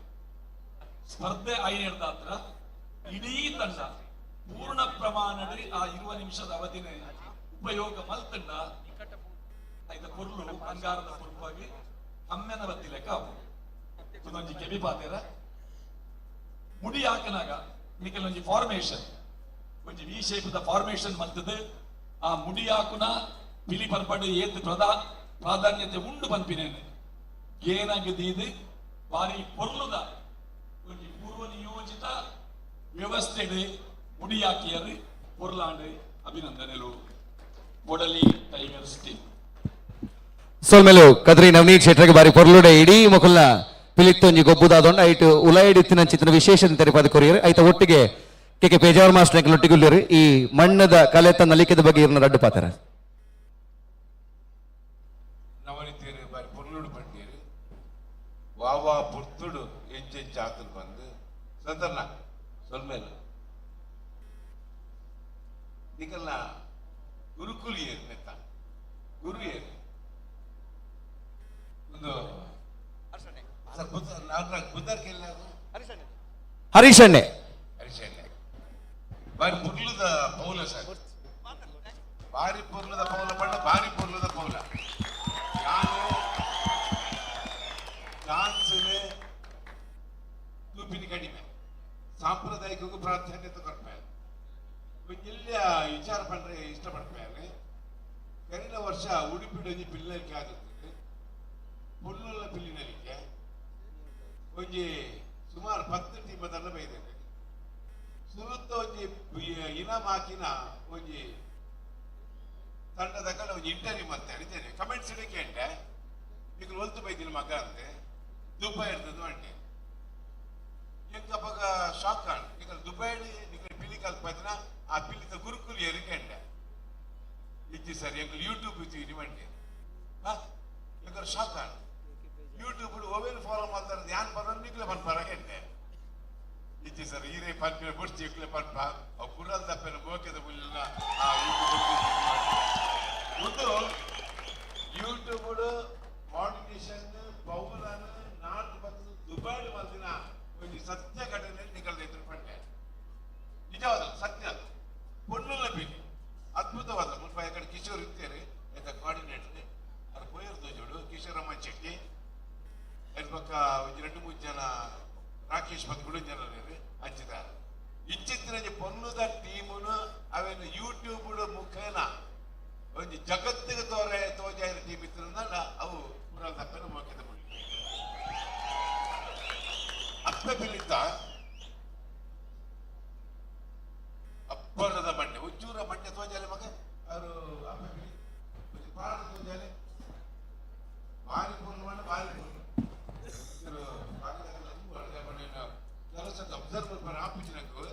ಸ್ಪರ್ಧೆ ಐನೇಳ್ದಾತ್ರ ಇಡೀ ತಂಡ ಪೂರ್ಣ ಪ್ರಮಾಣದ ಆ 20 ನಿಮಿಷದ ಅವಧಿನ ಉಪಯೋಗ ಮಲ್ತಂಡ ಐತ ಪೊರ್ಲು ಬಂಗಾರದ ಪೊರ್ಪಾಗಿ ಕಮ್ಮೆನ ಬತ್ತಿ ಲೆಕ್ಕ ಒಂಜಿ ಕೆಬಿ ಪಾತೆರ ಮುಡಿ ಹಾಕನಾಗ ನಿಕಲ್ ಒಂಜಿ ಫಾರ್ಮೇಶನ್ ಒಂಜಿ ವಿ ಶೇಪ್ the formation ಮಲ್ತದೆ. ಆ ಮುಡಿ ಹಾಕುನ ಪಿಲಿ ಪರ್ಪಡೆ ಏತ್ ಪ್ರಾಧಾನ್ಯತೆ ಉಂಡು ಪನ್ಪಿನೇನೆ ಗೇನಾಗ ದೀದು ಬಾರಿ ಪೊರ್ಲುದ ಒಂಜಿ ಪೂರ್ವ ನಿಯೋಜಿತ ವ್ಯವಸ್ಥೆಡ್ ಮುಡಿ ಹಾಕಿಯರು ಪೊರ್ಲಾಂಡ್. ಅಭಿನಂದನೆಲು ಮೊಡಲಿ ಟೈಗರ್ಸ್ ಟೀಮ್. ಸೋಲ್ಮೇಲು ಕದ್ರಿ ನವನೀತ್ ಶೆಟ್ಟರ್ಗೆ ಬಾರಿ ಪೊರ್ಲುಡೆ ಇಡೀ ಮೊಕಲ್ನ ಪಿಲಿತ್ತೊಂಜಿ ಗೊಬ್ಬುದಾದೊಂಡ ಐಟು ಉಲಾಯಿಡಿತ್ತಿನ ಚಿತ್ರ ವಿಶೇಷ ತೆರಪಾದ ಕೊರಿಯರ್ ಐತ ಒಟ್ಟಿಗೆ ಕೆ ಕೆ ಪೇಜಾವರ್ ಮಾಸ್ಟರ್ ಒಟ್ಟಿಗುಲ್ಲರು ಈ ಮಣ್ಣದ ಕಲೆತ ನಲಿಕೆದ ಬಗ್ಗೆ ಇರ್ನ ರಡ್ಡು ಪಾತ್ರ. ನವನಿತೀರು ಬಾರಿ ಪೊರ್ಲುಡು ಬಂಡೀರು ವಾವಾ ಪುರ್ತುಡು ಎಂಚೆಂಚ ಆತಲು ಬಂದು ಸಂತರ್ನ ಸೊಲ್ಮೇಲು ನಿಕಲ್ನ ಗುರುಕುಲಿ ಏರು ನೆತ್ತ ಗುರು ಏರು ಒಂದು ಹರೀಶಣ್ಣೆ ಹರೀಶಣ್ಣೆ ಬಾರಿ ಪುರ್ಲುದ ಪೌಲ ಸರ್, ಬಾರಿ ಪುರ್ಲುದ ಪೌಲ ಪಂಡ ಬಾರಿ ಪುರ್ಲುದ ಪೌಲ. ನಾನು ಡಾನ್ಸ್ ತೂಪಿನ ಕಡಿಮೆ ಸಾಂಪ್ರದಾಯಿಕಕ್ಕೂ ಪ್ರಾಧಾನ್ಯತೆ ಕೊಡ್ಪೇನೆ ಒಂಜಿಲ್ಲ ವಿಚಾರ ಪಂಡ್ರೆ ಇಷ್ಟಪಡ್ಪೇನೆ. ಕರಿನ ವರ್ಷ ಉಡುಪಿ ಒಂಜಿ ಪಿಲ್ಲರಿಕೆ ಆಗುತ್ತದೆ ಪುಲ್ಲುಲ್ಲ ಪಿಲ್ಲಿನಲಿಕೆ ಒಂಜಿ ಸುಮಾರು 10 ಟೀಮ ತಂಡ ಬೈದೇನೆ. ಸುರುತ್ತ ಒಂಜಿ ಇನಾಮ್ ಹಾಕಿನ ಒಂಜಿ ತಂಡದ ಕಡೆ ಒಂಜಿ ಇಂಟರ್ವ್ಯೂ ಮತ್ತೆ ಅಡಿತೇನೆ ಕಮೆಂಟ್ಸ್ ಇಡಕ್ಕೆ ಅಂಡೆ ಈಗ ಒಲ್ತು ಬೈದಿನ ಮಗ ಅಂತೆ ದುಬೈ ಇರ್ತದೆ ಅಂಟೆ. ಎಂಕಪಗ ಶಾಕ್ ಆಂಡ್ ಈಗ ದುಬೈ ನಿಕಲ್ ಪಿಲಿ ಕಲ್ಪದಿನ ಆ ಪಿಲಿತ ಗುರುಕುಲ್ ಎರಿಕೆ ಅಂಡೆ ಇಜ್ಜಿ ಸರ್ ಎಂಕಲ್ ಯೂಟ್ಯೂಬ್ ಇತ್ತು ಮಂಡೆ ಎಂಕಲ್ ಶಾಕ್ ಆಂಡ್. ಯೂಟ್ಯೂಬ್ ಒವೇನು ಫಾಲೋ ಮಾಡ್ತಾರೆ ಯಾನ್ ಪರ ನಿಕ್ಲೆ ಪನ್ಪಾರ ಎಣ್ಣೆ ಇಜ್ಜಿ ಸರ್ ಈರೇ ಪನ್ಪಿನ ಬುಡ್ಚಿ ಇಕ್ಲೆ ಪನ್ಪ ಅವು ಕುರಲ್ ದಪ್ಪೆನ ಗೋಕೆದ ಬುಲ್ಲ ಆ ಯೂಟ್ಯೂಬ್ ಒಂದು ಯೂಟ್ಯೂಬ್ ಮಾಡ್ಯುಲೇಷನ್ ಪೌಲನ್ ನಾಲ್ಕು ಬತ್ತು ದುಬೈಡ್ ಮಲ್ದಿನ ಒಂಜಿ ಸತ್ಯ ಘಟನೆ ನಿಗಲ್ದೈತ್ರು ಪಂಡೆ ನಿಜವಾದ ಸತ್ಯ ಅದು ಪೊಣ್ಣುಲ ಬೀನಿ ಅದ್ಭುತವಾದ ಮುಲ್ಪ ಕಡೆ ಕಿಶೋರ್ ಇರ್ತೇನೆ ಎಂತ ಕೋಆರ್ಡಿನೇಟರ್ ಅದು ಪೋಯರ್ ತೋಜೋಡು ಕಿಶೋರಮ್ಮ ಶೆಟ್ಟಿ ಅದ್ರ ಪಕ್ಕ ಒಂಜಿ ಎರಡು ಮೂರು ಜನ ರಾಕೇಶ್ ಮತ್ತು ಗುಡು ಜನ ಹಂಚಿದ ಇಂಚಿತ್ತಿನ ಪೊನ್ನುದ ಟೀಮುನು ಅವೇನು ಯೂಟ್ಯೂಬ್ ಮುಖೇನ ಒಂಜಿ ಜಗತ್ತಿಗೆ ತೋರೆ ತೋಜಾಯಿನ ಟೀಮ್ ಇತ್ತಿನ ಅವು ಪುರ ತಪ್ಪನ ಮೋಕೆದ ಮುಡಿ ಅಪ್ಪೆ ಬಿಲಿತ ಅಪ್ಪರದ ಮಂಡೆ ಉಜ್ಜೂರ ಮಂಡೆ ತೋಜಾಲೆ ಮಗ ಅವರು ಅಪ್ಪೆ ಬಿಲಿ ಒಂಜಿ ಪಾಡ ತೋಜಾಲೆ ಬಾರಿ ಪೂರ್ಣ ಮಂಡೆ ಬಾರಿ ಪೂರ್ಣ ಕೆಲಸ ಅಬ್ಸರ್ವ್ ಮಾಡ್ತಾರೆ ಆಪಿಚಿನకు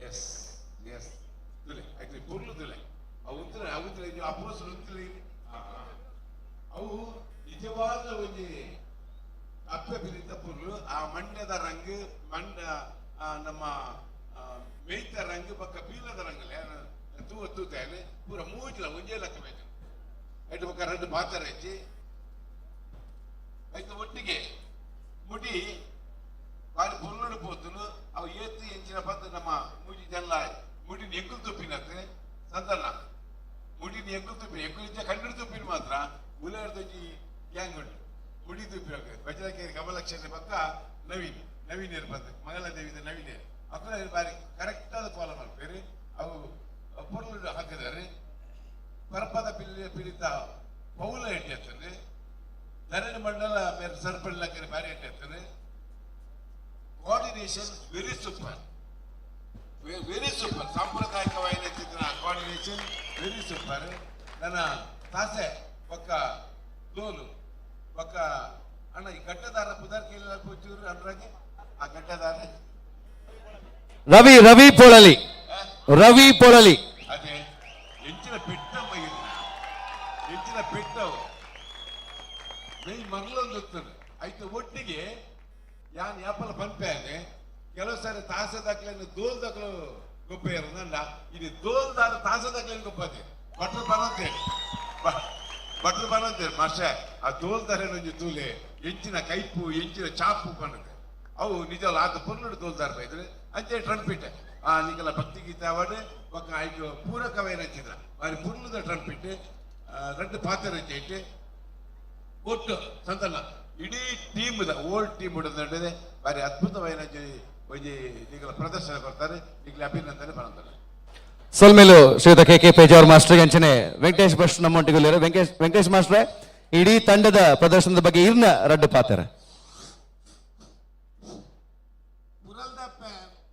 ಎಸ್ ಎಸ್ ತುಲೆ ಆಕ್ಚುಲಿ ಪುರ್ಲು ತುಲೆ ಅವು ಉತ್ತರೆ ಅವು ಉತ್ತರೆ ಅಪೋಸ್ ಉತ್ತರೆ ಅವು ನಿಜವಾದ ಒಂಜಿ ಅಪ್ಪೆ ಬಿರಿತ ಪುರ್ಲು ಆ ಮಂಡ್ಯದ ರಂಗ್ ಮಂಡ ನಮ್ಮ ಮೇಯ್ತ ರಂಗ್ ಪಕ್ಕ ಪೀಲದ ರಂಗಲೆ ತೂ ತೂತಾನೆ ಪೂರ ಮೂಜಿಲ ಒಂಜೇ ಲೆಕ್ಕ ಬೇಕು ಐಟು ಪಕ್ಕ రెండు ಪಾತ್ರ ಹೆಚ್ಚಿ ಐತು ಒಟ್ಟಿಗೆ ಮುಡಿ ಬಾರಿ ಪುರ್ಲುಡು ಪೋತುನು ಅವು ಏತು ಎಂಚಿನ ಪಂತ ನಮ್ಮ ಮೂಜಿ ಜನ ಮುಡಿನ ಎಂಕುಲು ತುಪ್ಪಿನತ್ತೆ ಸಂತಣ್ಣ ಮುಡಿನ ಎಂಕುಲು ತುಪ್ಪಿನ ಎಂಕುಲು ಇಜ್ಜ ಕಣ್ಣು ತುಪ್ಪಿನ ಮಾತ್ರ ಉಲಾರ್ದೊಂಜಿ ಗ್ಯಾಂಗ್ ಉಂಟು ಮುಡಿ ತುಪ್ಪಿನ ಭಜನಕೇರಿ ಕಮಲಕ್ಷರ ಪಕ್ಕ ನವೀನ್ ನವೀನ್ ಬಂದ ಮಂಗಳದೇವಿದ ನವೀನ್ ಅಕ್ಕನ ಬಾರಿ ಕರೆಕ್ಟ್ ಆದ ಫಾಲೋ ಮಾಡ್ತೀರಿ ಅವು ಪೊರ್ಲು ಹಾಕಿದ್ದಾರೆ ಪರಪದ ಪಿಲಿ ಪೀಡಿತ ಪೌಲ ಎಟ್ಟಿ ಧರಣಿ ಮಂಡಲ ಬೇರೆ ಸರ್ಪಳ್ಲಕ್ಕರೆ ಬಾರಿ ಎಟ್ಟಿ coordination very super very super ಸಾಂಪ್ರದಾಯಿಕವಾಗಿ ಕೋಆರ್ಡಿನೇಷನ್ ವೆರಿ ಸೂಪರ್. ನನ್ನ ತಾಸೆ ಪಕ್ಕ ದೋಲು ಪಕ್ಕ ಅಣ್ಣ ಈ ಗಡ್ಡದಾರ ಪುದಾರ್ ಕೇಳಿ ಚೂರು ಅನ್ರಾಗೆ ಆ ಗಡ್ಡದಾರ ರವಿ ರವಿ ಪೊಳಲಿ ರವಿ ಪೊಳಲಿ ಅದೇ ಎಂಚಿನ ಪೆಟ್ಟಮ್ಮ ಎಂಚಿನ ಪೆಟ್ಟವು ಮೈ ಮರಳೊಂದು ಆಯ್ತು ಒಟ್ಟಿಗೆ ಯಾನ್ ಯಾಪಲ ಪನ್ಪೆ ಕೆಲವು ಸಾರಿ ತಾಸೆ ದಾಖಲೆಯನ್ನು ದೋಲ್ ದಾಖಲು ಗೊಬ್ಬ ಇರೋದಲ್ಲ ಇದು ದೋಲ್ದಾರ ತಾಸೆ ದಾಖಲೆಯನ್ನು ಗೊಬ್ಬದೆ ಭಟ್ರು ಬರಂತೇಳಿ ಭಟ್ರು ಬರಂತೇಳಿ ಮಾಸ್ಟರ್ ಆ ದೋಲ್ದಾರ ಒಂಜಿ ತೂಲೆ ಎಂಚಿನ ಕೈಪು ಎಂಚಿನ ಚಾಪು ಬನ್ನತೆ ಅವು ನಿಜ ಆತ ಪೊರ್ಲುಡು ದೋಲ್ದಾರ ಬೈದ್ರೆ ಅಂಚೆ ಟ್ರಂಪಿಟ್ ಆ ನಿಕಲ ಭಕ್ತಿಗೀತೆ ಅವಾರ್ಡ್ ಒಕ್ಕ ಐಕು ಪೂರಕವೇನ ಚಿತ್ರ ಬಾರಿ ಪುರ್ಲುದ ಟ್ರಂಪಿಟ್ ರೆಡ್ ಪಾತ್ರ ಇಟ್ಟು ಒಟ್ಟು ಸಂತಲ್ಲ ಇಡೀ ಟೀಮ್ ಓಲ್ಡ್ ಟೀಮ್ ನಡುವೆ ಬಾರಿ ಅದ್ಭುತವಾದ ಒಂಜಿ ನಿಕಲ ಪ್ರದರ್ಶನ ಕೊಡ್ತಾರೆ ನಿಕಲ ಅಭಿನಂದನೆ ಬರಂತಾರೆ. ಸೊಲ್ಮೇಲು ಶ್ರೀಯುತ ಕೆ ಕೆ ಪೇಜಾವರ್ ಮಾಸ್ಟರ್ಗೆ ಅಂಚನೆ ವೆಂಕಟೇಶ್ ಭಟ್ ನಮ್ಮೊಟ್ಟಿಗೆ ವೆಂಕಟೇಶ್ ವೆಂಕಟೇಶ್ ಮಾಸ್ಟ್ರೆ ಇಡೀ ತಂಡದ ಪ್ರದರ್ಶನದ ಬಗ್ಗೆ ಇರ್ನ ರಡ್ಡು ಪಾತ್ರ.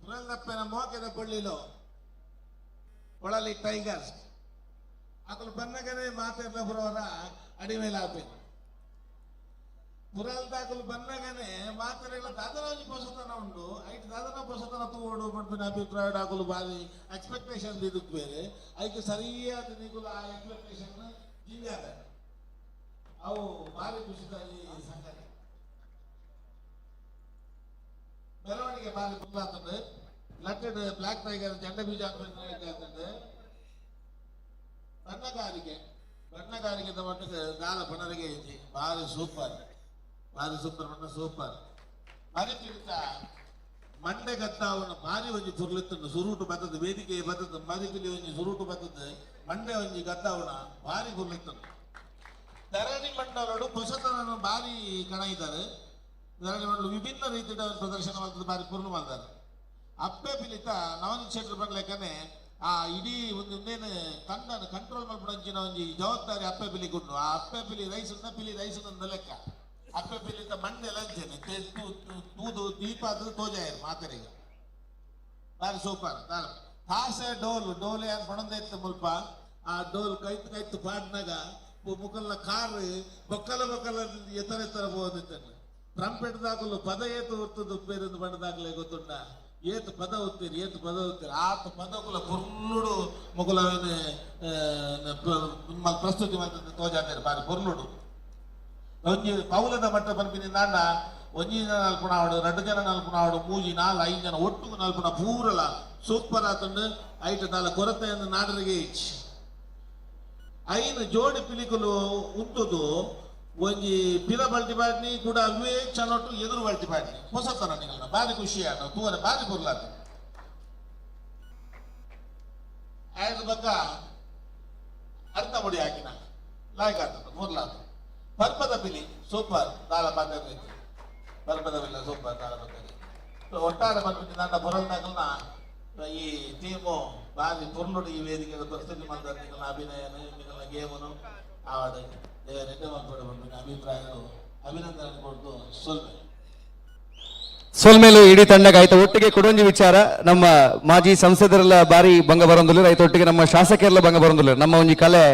ಪುರಲ್ದಪ್ಪೆನ ಮೋಕೆದ ಪೊಳ್ಳಿಲು ಪೊಳಲಿ ಟೈಗರ್ಸ್ ಅಕಲು ಬನ್ನಗನೆ ಮಾತೆರ್ನ ಬುರವರ ಅಡಿಮೇಲೆ ಆಪೆ ಪುರಲ್ದಾಕಲು ಬನ್ನಗನೆ ಮಾತೆರೆಗಳ ದಾದನ ಪೊಸತನ ಉಂಡು ಐಟ್ ದಾದನ ಪೊಸತನ ತೂವೋಡು ಪನ್ಪಿನ ಅಭಿಪ್ರಾಯ ಆಕಲು ಬಾರಿ ಎಕ್ಸ್ಪೆಕ್ಟೇಷನ್ ಇದಕ್ಕೆ ಬೇರೆ ಐಕ್ ಸರಿಯಾದ ನಿಗುಲ ಆ ಎಕ್ಸ್ಪೆಕ್ಟೇಷನ್ ಜಿಂಜಾದ ಅವು ಭಾರಿ ಖುಷಿದ ಈ ಸಂಗತಿ. ಮೆರವಣಿಗೆ ಭಾರಿ ಫುಲ್ ಲಟ್ಟೆಡ್ ಬ್ಲಾಕ್ ಟೈಗರ್ ಜಂಡ ಬೀಜ ಆತಂಡು ಬಣ್ಣಗಾರಿಕೆ ಬಣ್ಣಗಾರಿಕೆ ಮಟ್ಟಕ್ಕೆ ದಾಲ ಬಣ್ಣರಿಗೆ ಐತಿ ಭಾರಿ ಸೂಪರ್ ಭಾರಿ ಸೂಪರ್ ಬಣ್ಣ ಸೂಪರ್ ಭಾರಿ ಪೀಡಿತ ಮಂಡೆ ಗತ್ತಾವನ ಭಾರಿ ಒಂಜಿ ಪುರ್ಲಿತ್ತಂಡು ಸುರುಟು ಬತ್ತದ ವೇದಿಕೆ ಬತ್ತದ ಮರಿಪಿಲಿ ಒಂಜಿ ಸುರುಟು ಬತ್ತದ ಮಂಡೆ ಒಂಜಿ ಗತ್ತಾವನ ಭಾರಿ ಪುರ್ಲಿತ್ತಂಡು ಧರಣಿ ಮಂಡಲಡು ಹೊಸತನನ್ನು ಭಾರಿ ಕಣ ಇದ್ದಾರೆ. ಧರಣಿ ಮಂಡಲ ವಿಭಿನ್ನ ರೀತಿಯ ಪ್ರದರ್ಶನ ಮಾಡ್ತದೆ ಭಾರಿ ಪೂರ್ಣ ಮಾಡ್ತಾರೆ. ಅಪ್ಪೆ ಪಿಲಿತ ನವನೀತ್ ಶೆಟ್ಟರ್ ಬರ್ಲೆಕ್ಕನೆ ಆ ಇಡೀ ಒಂದು ಇನ್ನೇನು ತಂಡನ ಕಂಟ್ರೋಲ್ ಮಾಡ್ಬಿಡಂಚಿನ ಒಂಜಿ ಜವಾಬ್ದಾರಿ ಅಪ್ಪೆ ಪಿಲಿ ಗುಂಡು ಆ ಅಪ್ಪೆ ಪಿಲಿ ರೈಸ್ ಪಿಲಿ ರೈಸ್ ನಂದ ಲೆಕ್ಕ ಅಪ್ಪೆ ಪಿಲಿತ ಮಂಡೆ ಲಂಚನೆ ತೂದು ದೀಪ ಅದು ತೋಜಾಯರು ಮಾತರಿಗೆ ಭಾರಿ ಸೂಪರ್. ತಾಸೆ ಡೋಲ್ ಡೋಲೆ ಅಂತ ಪಣಂದೈತೆ ಮುಲ್ಪ ಆ ಡೋಲ್ ಕೈತು ಕೈತು ಪಾಡ್ನಾಗ ಮುಕಲ್ನ ಕಾರ್ ಬೊಕ್ಕಲ ಬೊಕ್ಕಲ ಎತ್ತರ ಎತ್ತರ ಹೋದಿತ್ತನ್ನು ಟ್ರಂಪೆಟ್ ದಾಕಲು ಪದ ಏತು ಹೊರ್ತದ್ದು ಬೇರೊಂದು ಬಣ್ಣದಾಗಲೇ ಗೊತ್ತುಂಡ ಏತ್ ಪದ ಉತ್ತೀರಿ ಏತ್ ಪದ ಉತ್ತೀರಿ ಆತ ಪದಕುಲ ಪೊರ್ಲುಡು ಮೊಗುಲವೇನೆ ಪ್ರಸ್ತುತಿ ಮಲ್ತಂದು ತೋಜಾತೇರು ಬಾರಿ ಪೊರ್ಲುಡು. ಒಂಜಿ ಪೌಲದ ಮಟ್ಟ ಪನ್ಪಿನಿ ನಾಂಡ ಒಂಜಿ ಜನ ನಲ್ಪುಣ ಆವಡು, 2 ಜನ ನಲ್ಪುಣ ಆವಡು, 3 4 5 ಜನ ಒಟ್ಟುಗು ನಲ್ಪುಣ ಪೂರಲ ಸೂಪರ್ ಆತಂಡು. ಐಟ್ ದಾಲ ಕೊರತೆ ನಾಡರಿಗೆ ಇಚ್ ಐನು ಜೋಡಿ ಪಿಲಿಕುಲು ಉಂತುದು ಒಂಜಿ ಪಿರ ಬಲ್ಟಿ ಪಾಡ್ನಿ ಕೂಡ ಅವೇ ಚನೊಟ್ಟು ಎದುರು ಬಲ್ಟಿ ಪಾಡ್ನಿ ಹೊಸತನ ನಿಗಲ್ನ ಬಾರಿ ಖುಷಿ ಆತ ತೂವರೆ ಬಾರಿ ಪೊರ್ಲಾತ. ಆಯ್ದ ಬಕ್ಕ ಅರ್ಥ ಮುಡಿ ಹಾಕಿನ ಲಾಯ್ಕ ಆತ ಪೊರ್ಲಾತ. ಪರ್ಪದ ಪಿಲಿ ಸೂಪರ್ ದಾಲ ಪಾತ್ರೆ ಪರ್ಪದ ಪಿಲ್ಲ ಸೂಪರ್ ದಾಲ ಪಾತ್ರೆ ಒಟ್ಟಾರೆ ಪರ್ಪಿನ ದಾಂಡ ಪೊರಲ್ದಾಗಲ್ನ ಈ ಟೀಮು ಬಾರಿ ಪೊರ್ಲುಡು ಈ ವೇದಿಕೆ ಪ್ರಸ್ತುತಿ ಮಂದ ನಿಗಲ್ನ ಅಭಿನಯನ ನಿಗಲ್ನ ಗೇಮನು ಆವಾಡು ದೇವರೆಡ್ಡೆ ಮಲ್ಪಡು ಪನ್ಪಿನ ಅಭಿಪ್ರಾಯಗಳು ಅಭಿನಂದನೆ ಕೊಡ್ತು ಸೊಲ್ಮೆ ಸೊಲ್ಮೇಲು ಇಡೀ ತಂಡಕ್ಕೆ ಆಯ್ತು. ಒಟ್ಟಿಗೆ ಕೊಡೊಂಜಿ ವಿಚಾರ, ನಮ್ಮ ಮಾಜಿ ಸಂಸದರೆಲ್ಲ ಬಾರಿ ಭಂಗ ಬರೊಂದುಲ್ಲೆರ್, ಆಯ್ತು ಒಟ್ಟಿಗೆ ನಮ್ಮ ಶಾಸಕರೆಲ್ಲ ಭಂಗ ಬರೊಂದುಲ್ಲೆರ್. ನಮ್ಮ ಒಂಜಿ ಕಲೆ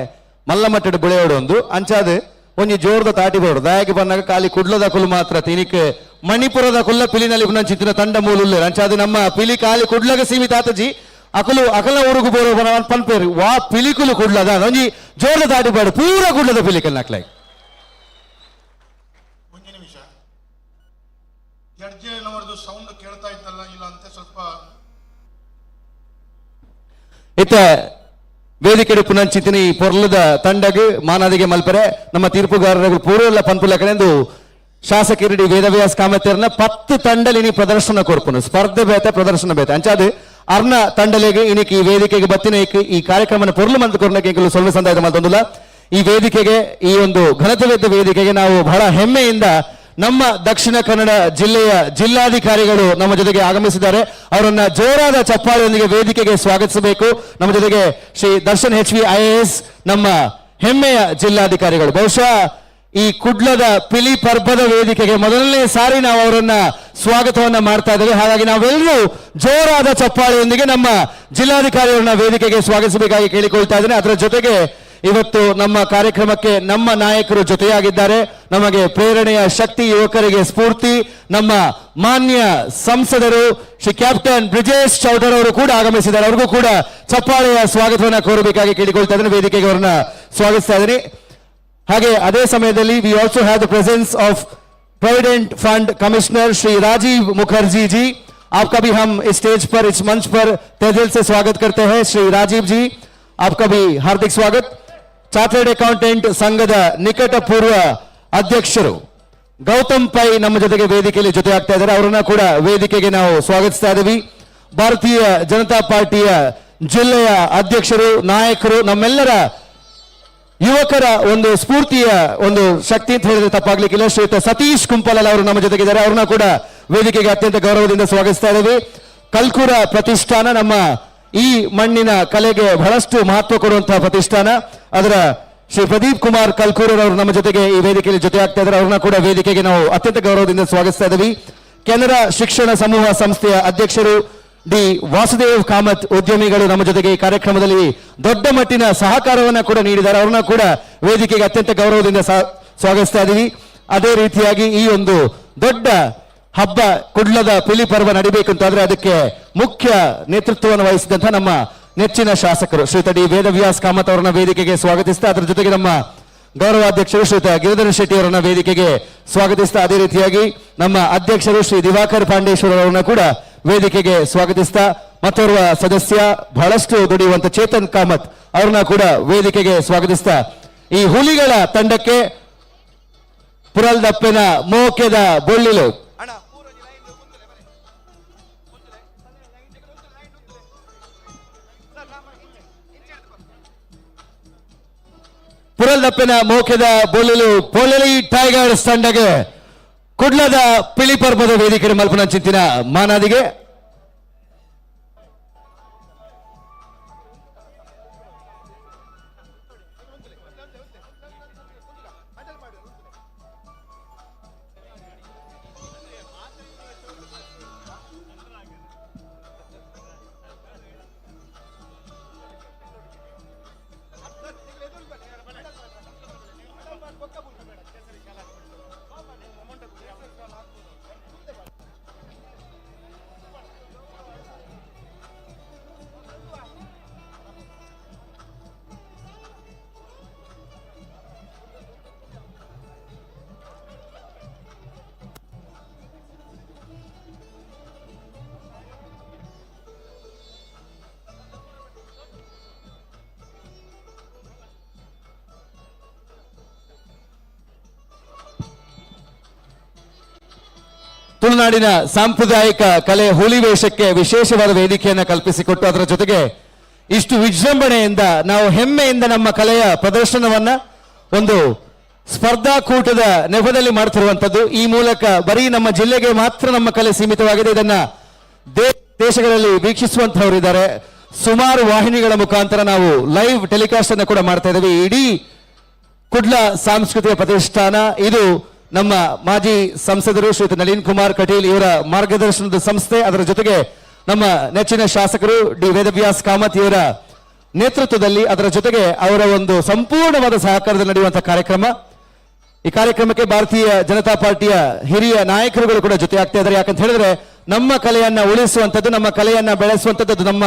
ಮಲ್ಲ ಮಟ್ಟದ ಬೆಳೆಯೋಡು ಒಂದು ಅಂಚಾದ ಒಂಜಿ ಜೋರದ ತಾಟಿ ಬೋಡು ದಾಯಕ್ಕೆ ಬಂದಾಗ ಖಾಲಿ ಕುಡ್ಲದ ಕುಲು ಮಾತ್ರ ತಿನಿಕ್ ಮಣಿಪುರದ ಕುಲ್ಲ ಪಿಲಿನಲ್ಲಿ ಪುನಂಚಿತ್ತಿನ ತಂಡ ಮೂಲುಲ್ಲೆರ್. ಅಂಚಾದ ನಮ್ಮ ಪಿಲಿ ಖಾಲಿ ಕುಡ್ಲಗ ಸೀಮಿತ ಆತಜಿ ಅಕಲು ಅಕಲ ಊರುಗು ಬೋರೋ ಪನ್ಪೇರು ವಾ ಪಿಲಿಕುಲು ಕುಡ್ಲದ ಒಂಜಿ ಜೋರದ ತಾಟಿ ಬೋಡು ಪೂರ ಕುಡ್ಲದ ಪಿಲಿಕಲ್ ನಕ್ಲಾಯ್. ಒಂದು ನಿಮಿಷ, ಜಡ್ಜ್ ನವರದು ಸೌಂಡ್ ಕೇಳ್ತಾ ಇದ್ದಲ್ಲ ಇಲ್ಲ ಅಂತ ಸ್ವಲ್ಪ ಇತ್ತ ವೇದಿಕೆ ಪುನಂಚಿತಿನಿ ಪೊರ್ಲದ ತಂಡಗ್ ಮಾನಾದಿಗೆ ಮಲ್ಪರೆ ನಮ್ಮ ತೀರ್ಪುಗಾರರು ಪೂರ್ವಲ್ಲ ಪನ್ಪುಲ ಕಡೆಂದು ಶಾಸಕರಿಡಿ ವೇದವ್ಯಾಸ್ ಕಾಮತೆರ್ನ 10 ತಂಡಲಿನಿ ಪ್ರದರ್ಶನ ಕೊರ್ಪುನು ಸ್ಪರ್ಧೆ ಬೇತೆ ಪ್ರದರ್ಶನ ಬೇತೆ ಅಂಚಾದ ಅರ್ನ ತಂಡಲಿಗೆ ಇನಿಕ್ ಈ ವೇದಿಕೆಗೆ ಬತ್ತಿನ ಈ ಕಾರ್ಯಕ್ರಮನ ಪೊರ್ಲು ಮಂತ್ ಕೊರ್ನಕ್ಕೆ ಎಂಕುಲು ಸೊಲ್ವೆ ಸಂದಾಯದ ಮಲ್ತೊಂದುಲ್ಲ. ಈ ವೇದಿಕೆಗೆ ಈ ಒಂದು ಘನತೆವೆದ್ದ ವೇದಿಕೆಗೆ ನಾವು ಬಹಳ ಹೆಮ್ಮೆಯಿಂದ ನಮ್ಮ ದಕ್ಷಿಣ ಕನ್ನಡ ಜಿಲ್ಲೆಯ ಜಿಲ್ಲಾಧಿಕಾರಿಗಳು ನಮ್ಮ ಜೊತೆಗೆ ಆಗಮಿಸಿದ್ದಾರೆ. ಅವರನ್ನ ಜೋರಾದ ಚಪ್ಪಾಳೆಯೊಂದಿಗೆ ವೇದಿಕೆಗೆ ಸ್ವಾಗತಿಸಬೇಕು. ನಮ್ಮ ಜೊತೆಗೆ ಶ್ರೀ ದರ್ಶನ್ HV IAS ನಮ್ಮ ಹೆಮ್ಮೆಯ ಜಿಲ್ಲಾಧಿಕಾರಿಗಳು. ಬಹುಶಃ ಈ ಕುಡ್ಲದ ಪಿಲಿ ಪರ್ಬದ ವೇದಿಕೆಗೆ ಮೊದಲನೇ ಸಾರಿ ನಾವು ಅವರನ್ನ ಸ್ವಾಗತವನ್ನ ಮಾಡ್ತಾ ಇದ್ದೇವೆ. ಹಾಗಾಗಿ ನಾವೆಲ್ಲರೂ ಜೋರಾದ ಚಪ್ಪಾಳೆಯೊಂದಿಗೆ ನಮ್ಮ ಜಿಲ್ಲಾಧಿಕಾರಿಯವರನ್ನ ವೇದಿಕೆಗೆ ಸ್ವಾಗತಿಸಬೇಕಾಗಿ ಕೇಳಿಕೊಳ್ತಾ ಇದ್ದೇನೆ. ಅದರ ಜೊತೆಗೆ ಇವತ್ತು ನಮ್ಮ ಕಾರ್ಯಕ್ರಮಕ್ಕೆ ನಮ್ಮ ನಾಯಕರು ಜೊತೆಯಾಗಿದ್ದಾರೆ. ನಮಗೆ ಪ್ರೇರಣೆಯ ಶಕ್ತಿ, ಯುವಕರಿಗೆ ಸ್ಫೂರ್ತಿ, ನಮ್ಮ ಮಾನ್ಯ ಸಂಸದರು ಶ್ರೀ ಕ್ಯಾಪ್ಟನ್ ಬ್ರಿಜೇಶ್ ಚೌಟರ್ ಅವರು ಕೂಡ ಆಗಮಿಸಿದ್ದಾರೆ. ಅವ್ರಿಗೂ ಕೂಡ ಚಪ್ಪಾಳೆಯ ಸ್ವಾಗತವನ್ನು ಕೋರಬೇಕಾಗಿ ಕೇಳಿಕೊಳ್ತಾ ಇದ್ದೇನೆ. ವೇದಿಕೆಗೆ ಅವರನ್ನ ಸ್ವಾಗತಿಸ್ತಾ ಇದ್ದೀನಿ. ಹಾಗೆ ಅದೇ ಸಮಯದಲ್ಲಿ we also have the presence of provident fund commissioner Shri Rajiv Mukherjee ji. आपका भी हम इस स्टेज पर, इस मंच पर तहे दिल से स्वागत करते हैं. श्री राजीव जी, आपका भी हार्दिक स्वागत. ಚಾರ್ಟರ್ಡ್ ಅಕೌಂಟೆಂಟ್ ಸಂಘದ ನಿಕಟ ಪೂರ್ವ ಅಧ್ಯಕ್ಷರು ಗೌತಮ್ ಪೈ ನಮ್ಮ ಜೊತೆಗೆ ವೇದಿಕೆಯಲ್ಲಿ ಜೊತೆ ಆಗ್ತಾ ಇದ್ದಾರೆ. ಅವರನ್ನ ಕೂಡ ವೇದಿಕೆಗೆ ನಾವು ಸ್ವಾಗತಿಸ್ತಾ ಇದ್ದೀವಿ. ಭಾರತೀಯ ಜನತಾ ಪಾರ್ಟಿಯ ಜಿಲ್ಲೆಯ ಅಧ್ಯಕ್ಷರು, ನಾಯಕರು, ನಮ್ಮೆಲ್ಲರ ಯುವಕರ ಒಂದು ಸ್ಫೂರ್ತಿಯ ಒಂದು ಶಕ್ತಿ ಅಂತ ಹೇಳಿದ್ರೆ ತಪ್ಪಾಗ್ಲಿಕ್ಕಿಲ್ಲ. ಶ್ರೀಯುತ ಸತೀಶ್ ಕುಂಪಲಲ್ ಅವರು ನಮ್ಮ ಜೊತೆಗಿದ್ದಾರೆ. ಅವ್ರನ್ನ ಕೂಡ ವೇದಿಕೆಗೆ ಅತ್ಯಂತ ಗೌರವದಿಂದ ಸ್ವಾಗತಿಸ್ತಾ ಇದ್ದೀವಿ. ಕಲ್ಕೂರ ಪ್ರತಿಷ್ಠಾನ ನಮ್ಮ ಈ ಮಣ್ಣಿನ ಕಲೆಗೆ ಬಹಳಷ್ಟು ಮಹತ್ವ ಕೊಡುವಂತಹ ಪ್ರತಿಷ್ಠಾನ. ಅದರ ಶ್ರೀ ಪ್ರದೀಪ್ ಕುಮಾರ್ ಕಲ್ಕೂರವರು ನಮ್ಮ ಜೊತೆಗೆ ಈ ವೇದಿಕೆಯಲ್ಲಿ ಜೊತೆ ಆಗ್ತಾ ಇದ್ದಾರೆ. ಅವ್ರನ್ನ ಕೂಡ ವೇದಿಕೆಗೆ ನಾವು ಅತ್ಯಂತ ಗೌರವದಿಂದ ಸ್ವಾಗತಿಸ್ತಾ ಇದ್ದೀವಿ. ಕೆನರಾ ಶಿಕ್ಷಣ ಸಮೂಹ ಸಂಸ್ಥೆಯ ಅಧ್ಯಕ್ಷರು ಡಿ ವಾಸುದೇವ್ ಕಾಮತ್ ಉದ್ಯಮಿಗಳು ನಮ್ಮ ಜೊತೆಗೆ ಈ ಕಾರ್ಯಕ್ರಮದಲ್ಲಿ ದೊಡ್ಡ ಮಟ್ಟಿನ ಸಹಕಾರವನ್ನು ಕೂಡ ನೀಡಿದ್ದಾರೆ. ಅವ್ರನ್ನ ಕೂಡ ವೇದಿಕೆಗೆ ಅತ್ಯಂತ ಗೌರವದಿಂದ ಸ್ವಾಗತಿಸ್ತಾ ಇದ್ದೀವಿ. ಅದೇ ರೀತಿಯಾಗಿ ಈ ಒಂದು ದೊಡ್ಡ ಹಬ್ಬ ಕುಡ್ಲದ ಪಿಲಿ ಪರ್ವ ನಡಿಬೇಕು ಅಂತಾದ್ರೆ ಅದಕ್ಕೆ ಮುಖ್ಯ ನೇತೃತ್ವವನ್ನು ವಹಿಸಿದಂತಹ ನಮ್ಮ ನೆಚ್ಚಿನ ಶಾಸಕರು ಶ್ರೀಯುತ ಡಿ ವೇದವ್ಯಾಸ್ ಕಾಮತ್ ಅವರನ್ನ ವೇದಿಕೆಗೆ ಸ್ವಾಗತಿಸ್ತಾ, ಅದರ ಜೊತೆಗೆ ನಮ್ಮ ಗೌರವಾಧ್ಯಕ್ಷರು ಶ್ರೀಯುತ ಗಿರಿಧರ ಶೆಟ್ಟಿ ಅವರನ್ನ ವೇದಿಕೆಗೆ ಸ್ವಾಗತಿಸ್ತಾ, ಅದೇ ರೀತಿಯಾಗಿ ನಮ್ಮ ಅಧ್ಯಕ್ಷರು ಶ್ರೀ ದಿವಾಕರ್ ಪಾಂಡೇಶ್ವರ ಅವರನ್ನ ಕೂಡ ವೇದಿಕೆಗೆ ಸ್ವಾಗತಿಸ್ತಾ, ಮತ್ತೋರ್ವ ಸದಸ್ಯ ಬಹಳಷ್ಟು ದುಡಿಯುವಂತ ಚೇತನ್ ಕಾಮತ್ ಅವ್ರನ್ನ ಕೂಡ ವೇದಿಕೆಗೆ ಸ್ವಾಗತಿಸ್ತಾ, ಈ ಹುಲಿಗಳ ತಂಡಕ್ಕೆ ಪುರಲ್ದಪ್ಪನ ಮೋಕೆದ ಬೊಳ್ಳಿಲು ಪುರಲ್ದಪ್ಪನ ಮೋಕೆದ ಬೊಳ್ಳಿಲು ಪೊಳಲಿ ಟೈಗರ್ಸ್ ತಂಡಗೆ ಕುಡ್ಲದ ಪಿಲಿ ಪರ್ಬದ ವೇದಿಕೆ ಮಲ್ಪನ ಚಿಂತಿನ ಮಾನಾದಿಗೆ. ತುಳುನಾಡಿನ ಸಾಂಪ್ರದಾಯಿಕ ಕಲೆ ಹುಲಿ ವೇಷಕ್ಕೆ ವಿಶೇಷವಾದ ವೇದಿಕೆಯನ್ನು ಕಲ್ಪಿಸಿಕೊಟ್ಟು ಅದರ ಜೊತೆಗೆ ಇಷ್ಟು ವಿಜೃಂಭಣೆಯಿಂದ ನಾವು ಹೆಮ್ಮೆಯಿಂದ ನಮ್ಮ ಕಲೆಯ ಪ್ರದರ್ಶನವನ್ನ ಒಂದು ಸ್ಪರ್ಧಾಕೂಟದ ನೆಪದಲ್ಲಿ ಮಾಡ್ತಿರುವಂಥದ್ದು. ಈ ಮೂಲಕ ಬರೀ ನಮ್ಮ ಜಿಲ್ಲೆಗೆ ಮಾತ್ರ ನಮ್ಮ ಕಲೆ ಸೀಮಿತವಾಗಿದೆ, ಇದನ್ನ ದೇಶಗಳಲ್ಲಿ ವೀಕ್ಷಿಸುವಂತಹವರಿದ್ದಾರೆ. ಸುಮಾರು ವಾಹಿನಿಗಳ ಮುಖಾಂತರ ನಾವು ಲೈವ್ ಟೆಲಿಕಾಸ್ಟ್ ಅನ್ನು ಕೂಡ ಮಾಡ್ತಾ ಇದ್ದೀವಿ. ಇಡೀ ಕುಡ್ಲ ಸಾಂಸ್ಕೃತಿಕ ಪ್ರತಿಷ್ಠಾನ ಇದು ನಮ್ಮ ಮಾಜಿ ಸಂಸದರು ಶ್ರೀಯುತ ನಳಿನ್ ಕುಮಾರ್ ಕಟೀಲ್ ಇವರ ಮಾರ್ಗದರ್ಶನದ ಸಂಸ್ಥೆ. ಅದರ ಜೊತೆಗೆ ನಮ್ಮ ನೆಚ್ಚಿನ ಶಾಸಕರು ಡಿ ವೇದವ್ಯಾಸ್ ಕಾಮತ್ ಇವರ ನೇತೃತ್ವದಲ್ಲಿ, ಅದರ ಜೊತೆಗೆ ಅವರ ಒಂದು ಸಂಪೂರ್ಣವಾದ ಸಹಕಾರದಲ್ಲಿ ನಡೆಯುವಂತಹ ಕಾರ್ಯಕ್ರಮ. ಈ ಕಾರ್ಯಕ್ರಮಕ್ಕೆ ಭಾರತೀಯ ಜನತಾ ಪಾರ್ಟಿಯ ಹಿರಿಯ ನಾಯಕರುಗಳು ಕೂಡ ಜೊತೆ ಆಗ್ತಾ ಇದ್ದಾರೆ. ಯಾಕಂತ ಹೇಳಿದ್ರೆ ನಮ್ಮ ಕಲೆಯನ್ನ ಉಳಿಸುವಂಥದ್ದು, ನಮ್ಮ ಕಲೆಯನ್ನ ಬೆಳೆಸುವಂಥದ್ದು ಅದು ನಮ್ಮ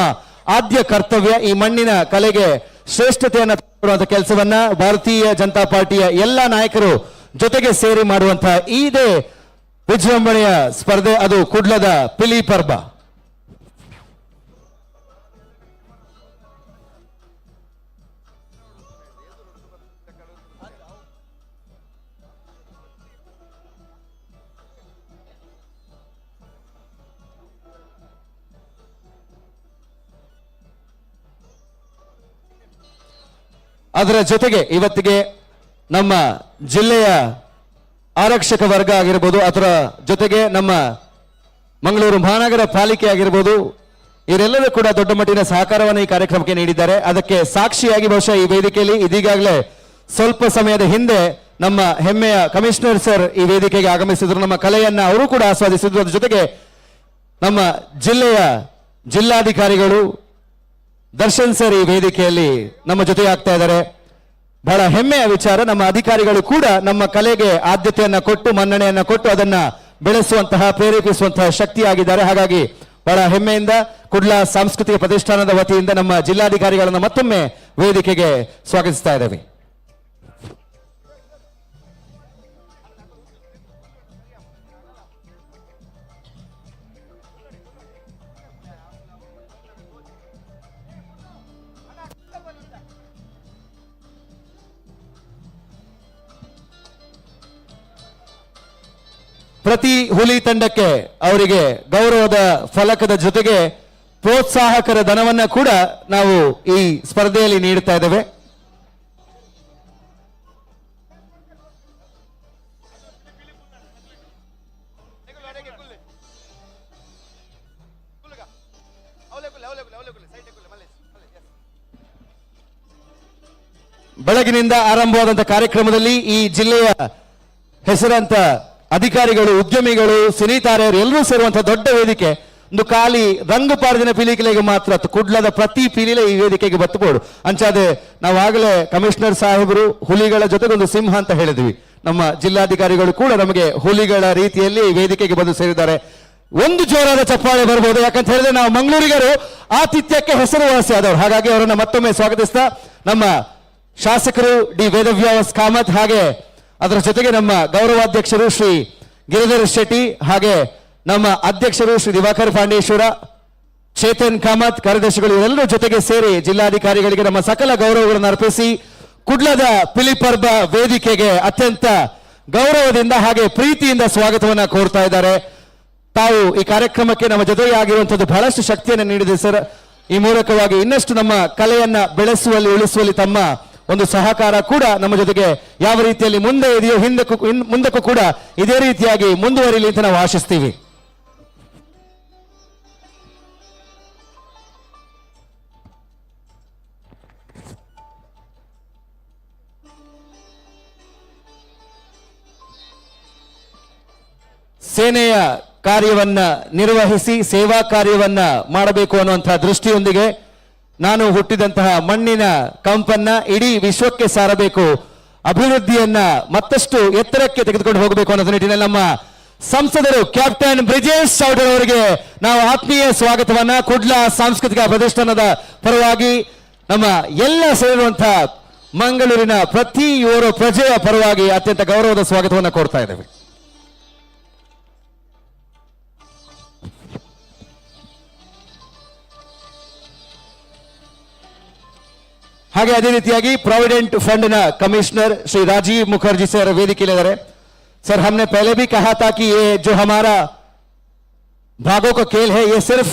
ಆದ್ಯ ಕರ್ತವ್ಯ. ಈ ಮಣ್ಣಿನ ಕಲೆಗೆ ಶ್ರೇಷ್ಠತೆಯನ್ನ ಕೊಡುವಂತ ಕೆಲಸವನ್ನ ಭಾರತೀಯ ಜನತಾ ಪಾರ್ಟಿಯ ಎಲ್ಲ ನಾಯಕರು ಜೊತೆಗೆ ಸೇರಿ ಮಾಡುವಂತಹ ಇದೇ ವಿಜೃಂಭಣೆಯ ಸ್ಪರ್ಧೆ, ಅದು ಕುಡ್ಲದ ಪಿಲಿ ಪರ್ಬ. ಅದರ ಜೊತೆಗೆ ಇವತ್ತಿಗೆ ನಮ್ಮ ಜಿಲ್ಲೆಯ ಆರಕ್ಷಕ ವರ್ಗ ಆಗಿರ್ಬೋದು, ಅದರ ಜೊತೆಗೆ ನಮ್ಮ ಮಂಗಳೂರು ಮಹಾನಗರ ಪಾಲಿಕೆ ಆಗಿರ್ಬೋದು, ಇವರೆಲ್ಲರೂ ಕೂಡ ದೊಡ್ಡ ಮಟ್ಟಿನ ಸಹಕಾರವನ್ನು ಈ ಕಾರ್ಯಕ್ರಮಕ್ಕೆ ನೀಡಿದ್ದಾರೆ. ಅದಕ್ಕೆ ಸಾಕ್ಷಿಯಾಗಿ ಬಹುಶಃ ಈ ವೇದಿಕೆಯಲ್ಲಿ ಇದೀಗಾಗಲೇ ಸ್ವಲ್ಪ ಸಮಯದ ಹಿಂದೆ ನಮ್ಮ ಹೆಮ್ಮೆಯ ಕಮಿಷನರ್ ಸರ್ ಈ ವೇದಿಕೆಗೆ ಆಗಮಿಸಿದ್ರು. ನಮ್ಮ ಕಲೆಯನ್ನ ಅವರು ಕೂಡ ಆಸ್ವಾದಿಸಿದ್ರು. ಅದ್ರ ಜೊತೆಗೆ ನಮ್ಮ ಜಿಲ್ಲೆಯ ಜಿಲ್ಲಾಧಿಕಾರಿಗಳು ದರ್ಶನ್ ಸರ್ ಈ ವೇದಿಕೆಯಲ್ಲಿ ನಮ್ಮ ಜೊತೆ ಆಗ್ತಾ ಇದ್ದಾರೆ. ಬಹಳ ಹೆಮ್ಮೆಯ ವಿಚಾರ, ನಮ್ಮ ಅಧಿಕಾರಿಗಳು ಕೂಡ ನಮ್ಮ ಕಲೆಗೆ ಆದ್ಯತೆಯನ್ನ ಕೊಟ್ಟು ಮನ್ನಣೆಯನ್ನ ಕೊಟ್ಟು ಅದನ್ನ ಬೆಳೆಸುವಂತಹ ಪ್ರೇರೇಪಿಸುವಂತಹ ಶಕ್ತಿಯಾಗಿದ್ದಾರೆ. ಹಾಗಾಗಿ ಬಹಳ ಹೆಮ್ಮೆಯಿಂದ ಕುಡ್ಲ ಸಾಂಸ್ಕೃತಿಕ ಪ್ರತಿಷ್ಠಾನದ ವತಿಯಿಂದ ನಮ್ಮ ಜಿಲ್ಲಾಧಿಕಾರಿಗಳನ್ನು ಮತ್ತೊಮ್ಮೆ ವೇದಿಕೆಗೆ ಸ್ವಾಗತಿಸ್ತಾ ಇದ್ದೇವೆ. ಪ್ರತಿ ಹುಲಿ ತಂಡಕ್ಕೆ ಅವರಿಗೆ ಗೌರವದ ಫಲಕದ ಜೊತೆಗೆ ಪ್ರೋತ್ಸಾಹಕರ ಧನವನ್ನ ಕೂಡ ನಾವು ಈ ಸ್ಪರ್ಧೆಯಲ್ಲಿ ನೀಡುತ್ತಾ ಇದ್ದೇವೆ. ಬೆಳಗಿನಿಂದ ಆರಂಭವಾದಂತಹ ಕಾರ್ಯಕ್ರಮದಲ್ಲಿ ಈ ಜಿಲ್ಲೆಯ ಹೆಸರಾಂತ ಅಧಿಕಾರಿಗಳು, ಉದ್ಯಮಿಗಳು, ಸಿನಿತಾರೆಯರು ಎಲ್ಲರೂ ಸೇರುವಂತಹ ದೊಡ್ಡ ವೇದಿಕೆ. ಒಂದು ಖಾಲಿ ರಂಗು ಪಾರದಿನ ಪೀಲಿಕೆಗೆ ಮಾತ್ರ ಕುಡ್ಲದ ಪ್ರತಿ ಪೀಲಿಲೆ ಈ ವೇದಿಕೆಗೆ ಬತ್ತಬೋಡು. ಅಂಚಾದೆ ನಾವಾಗಲೇ ಕಮಿಷನರ್ ಸಾಹೇಬರು ಹುಲಿಗಳ ಜೊತೆಗೊಂದು ಸಿಂಹ ಅಂತ ಹೇಳಿದ್ವಿ. ನಮ್ಮ ಜಿಲ್ಲಾಧಿಕಾರಿಗಳು ಕೂಡ ನಮಗೆ ಹುಲಿಗಳ ರೀತಿಯಲ್ಲಿ ಈ ವೇದಿಕೆಗೆ ಬಂದು ಸೇರಿದ್ದಾರೆ. ಒಂದು ಜೋರಾದ ಚಪ್ಪಾಳೆ ಬರ್ಬೋದು, ಯಾಕಂತ ಹೇಳಿದ್ರೆ ನಾವು ಮಂಗಳೂರಿಗರು ಆತಿಥ್ಯಕ್ಕೆ ಹೆಸರುವಾಸಿ ಆದವರು. ಹಾಗಾಗಿ ಅವರನ್ನ ಮತ್ತೊಮ್ಮೆ ಸ್ವಾಗತಿಸ್ತಾ ನಮ್ಮ ಶಾಸಕರು ಡಿ ವೇದವ್ಯಾಸ್ ಕಾಮತ್, ಹಾಗೆ ಅದರ ಜೊತೆಗೆ ನಮ್ಮ ಗೌರವಾಧ್ಯಕ್ಷರು ಶ್ರೀ ಗಿರಿಧರ್ ಶೆಟ್ಟಿ, ಹಾಗೆ ನಮ್ಮ ಅಧ್ಯಕ್ಷರು ಶ್ರೀ ದಿವಾಕರ್ ಪಾಂಡೇಶ್ವರ, ಚೇತನ್ ಕಾಮತ್, ಕಾರ್ಯದರ್ಶಿಗಳು ಇವರೆಲ್ಲರ ಜೊತೆಗೆ ಸೇರಿ ಜಿಲ್ಲಾಧಿಕಾರಿಗಳಿಗೆ ನಮ್ಮ ಸಕಲ ಗೌರವಗಳನ್ನು ಅರ್ಪಿಸಿ ಕುಡ್ಲದ ಪಿಲಿಪರ್ಬ ವೇದಿಕೆಗೆ ಅತ್ಯಂತ ಗೌರವದಿಂದ ಹಾಗೆ ಪ್ರೀತಿಯಿಂದ ಸ್ವಾಗತವನ್ನ ಕೋರ್ತಾ ಇದ್ದಾರೆ. ತಾವು ಈ ಕಾರ್ಯಕ್ರಮಕ್ಕೆ ನಮ್ಮ ಜೊತೆಗೆ ಆಗಿರುವಂತದ್ದು ಬಹಳಷ್ಟು ಶಕ್ತಿಯನ್ನು ನೀಡಿದೆ ಸರ್. ಈ ಮೂಲಕವಾಗಿ ಇನ್ನಷ್ಟು ನಮ್ಮ ಕಲೆಯನ್ನ ಬೆಳೆಸುವಲ್ಲಿ ಉಳಿಸುವಲ್ಲಿ ತಮ್ಮ ಒಂದು ಸಹಕಾರ ಕೂಡ ನಮ್ಮ ಜೊತೆಗೆ ಯಾವ ರೀತಿಯಲ್ಲಿ ಮುಂದೆ ಇದೆಯೋ ಮುಂದಕ್ಕೂ ಕೂಡ ಇದೇ ರೀತಿಯಾಗಿ ಮುಂದುವರಿಲಿ ಅಂತ ನಾವು ಆಶಿಸ್ತೀವಿ. ಸೇನೆಯ ಕಾರ್ಯವನ್ನ ನಿರ್ವಹಿಸಿ ಸೇವಾ ಕಾರ್ಯವನ್ನ ಮಾಡಬೇಕು ಅನ್ನುವಂತಹ ದೃಷ್ಟಿಯೊಂದಿಗೆ ನಾನು ಹುಟ್ಟಿದಂತಹ ಮಣ್ಣಿನ ಕಂಪನ್ನ ಇಡೀ ವಿಶ್ವಕ್ಕೆ ಸಾರಬೇಕು, ಅಭಿವೃದ್ಧಿಯನ್ನ ಮತ್ತಷ್ಟು ಎತ್ತರಕ್ಕೆ ತೆಗೆದುಕೊಂಡು ಹೋಗಬೇಕು ಅನ್ನೋದ್ರ ನಿಟ್ಟಿನಲ್ಲಿ ನಮ್ಮ ಸಂಸದರು ಕ್ಯಾಪ್ಟನ್ ಬ್ರಿಜೇಶ್ ಚೌಡರ್ ಅವರಿಗೆ ನಾವು ಆತ್ಮೀಯ ಸ್ವಾಗತವನ್ನ ಕುಡ್ಲ ಸಾಂಸ್ಕೃತಿಕ ಪ್ರತಿಷ್ಠಾನದ ಪರವಾಗಿ, ನಮ್ಮ ಎಲ್ಲ ಸೇರಿರುವಂತಹ ಮಂಗಳೂರಿನ ಪ್ರತಿಯೊಬ್ಬ ಪ್ರಜೆಯ ಪರವಾಗಿ ಅತ್ಯಂತ ಗೌರವದ ಸ್ವಾಗತವನ್ನ ಕೋರ್ತಾ ಇದ್ದೇವೆ. ಹಾಗೆ ಅದೇ ರೀತಿಯಾಗಿ ಪ್ರಾವಿಡೆಂಟ್ ಫಂಡ್ ನ ಕಮಿಷನರ್ ಶ್ರೀ ರಾಜೀವ್ ಮುಖರ್ಜಿ ಸರ್ ವೇದಿಕೆಯಲ್ಲಿದ್ದಾರೆ. ಸರ್, हमने पहले भी कहा था कि ये जो हमारा भागों का खेल है। ये सिर्फ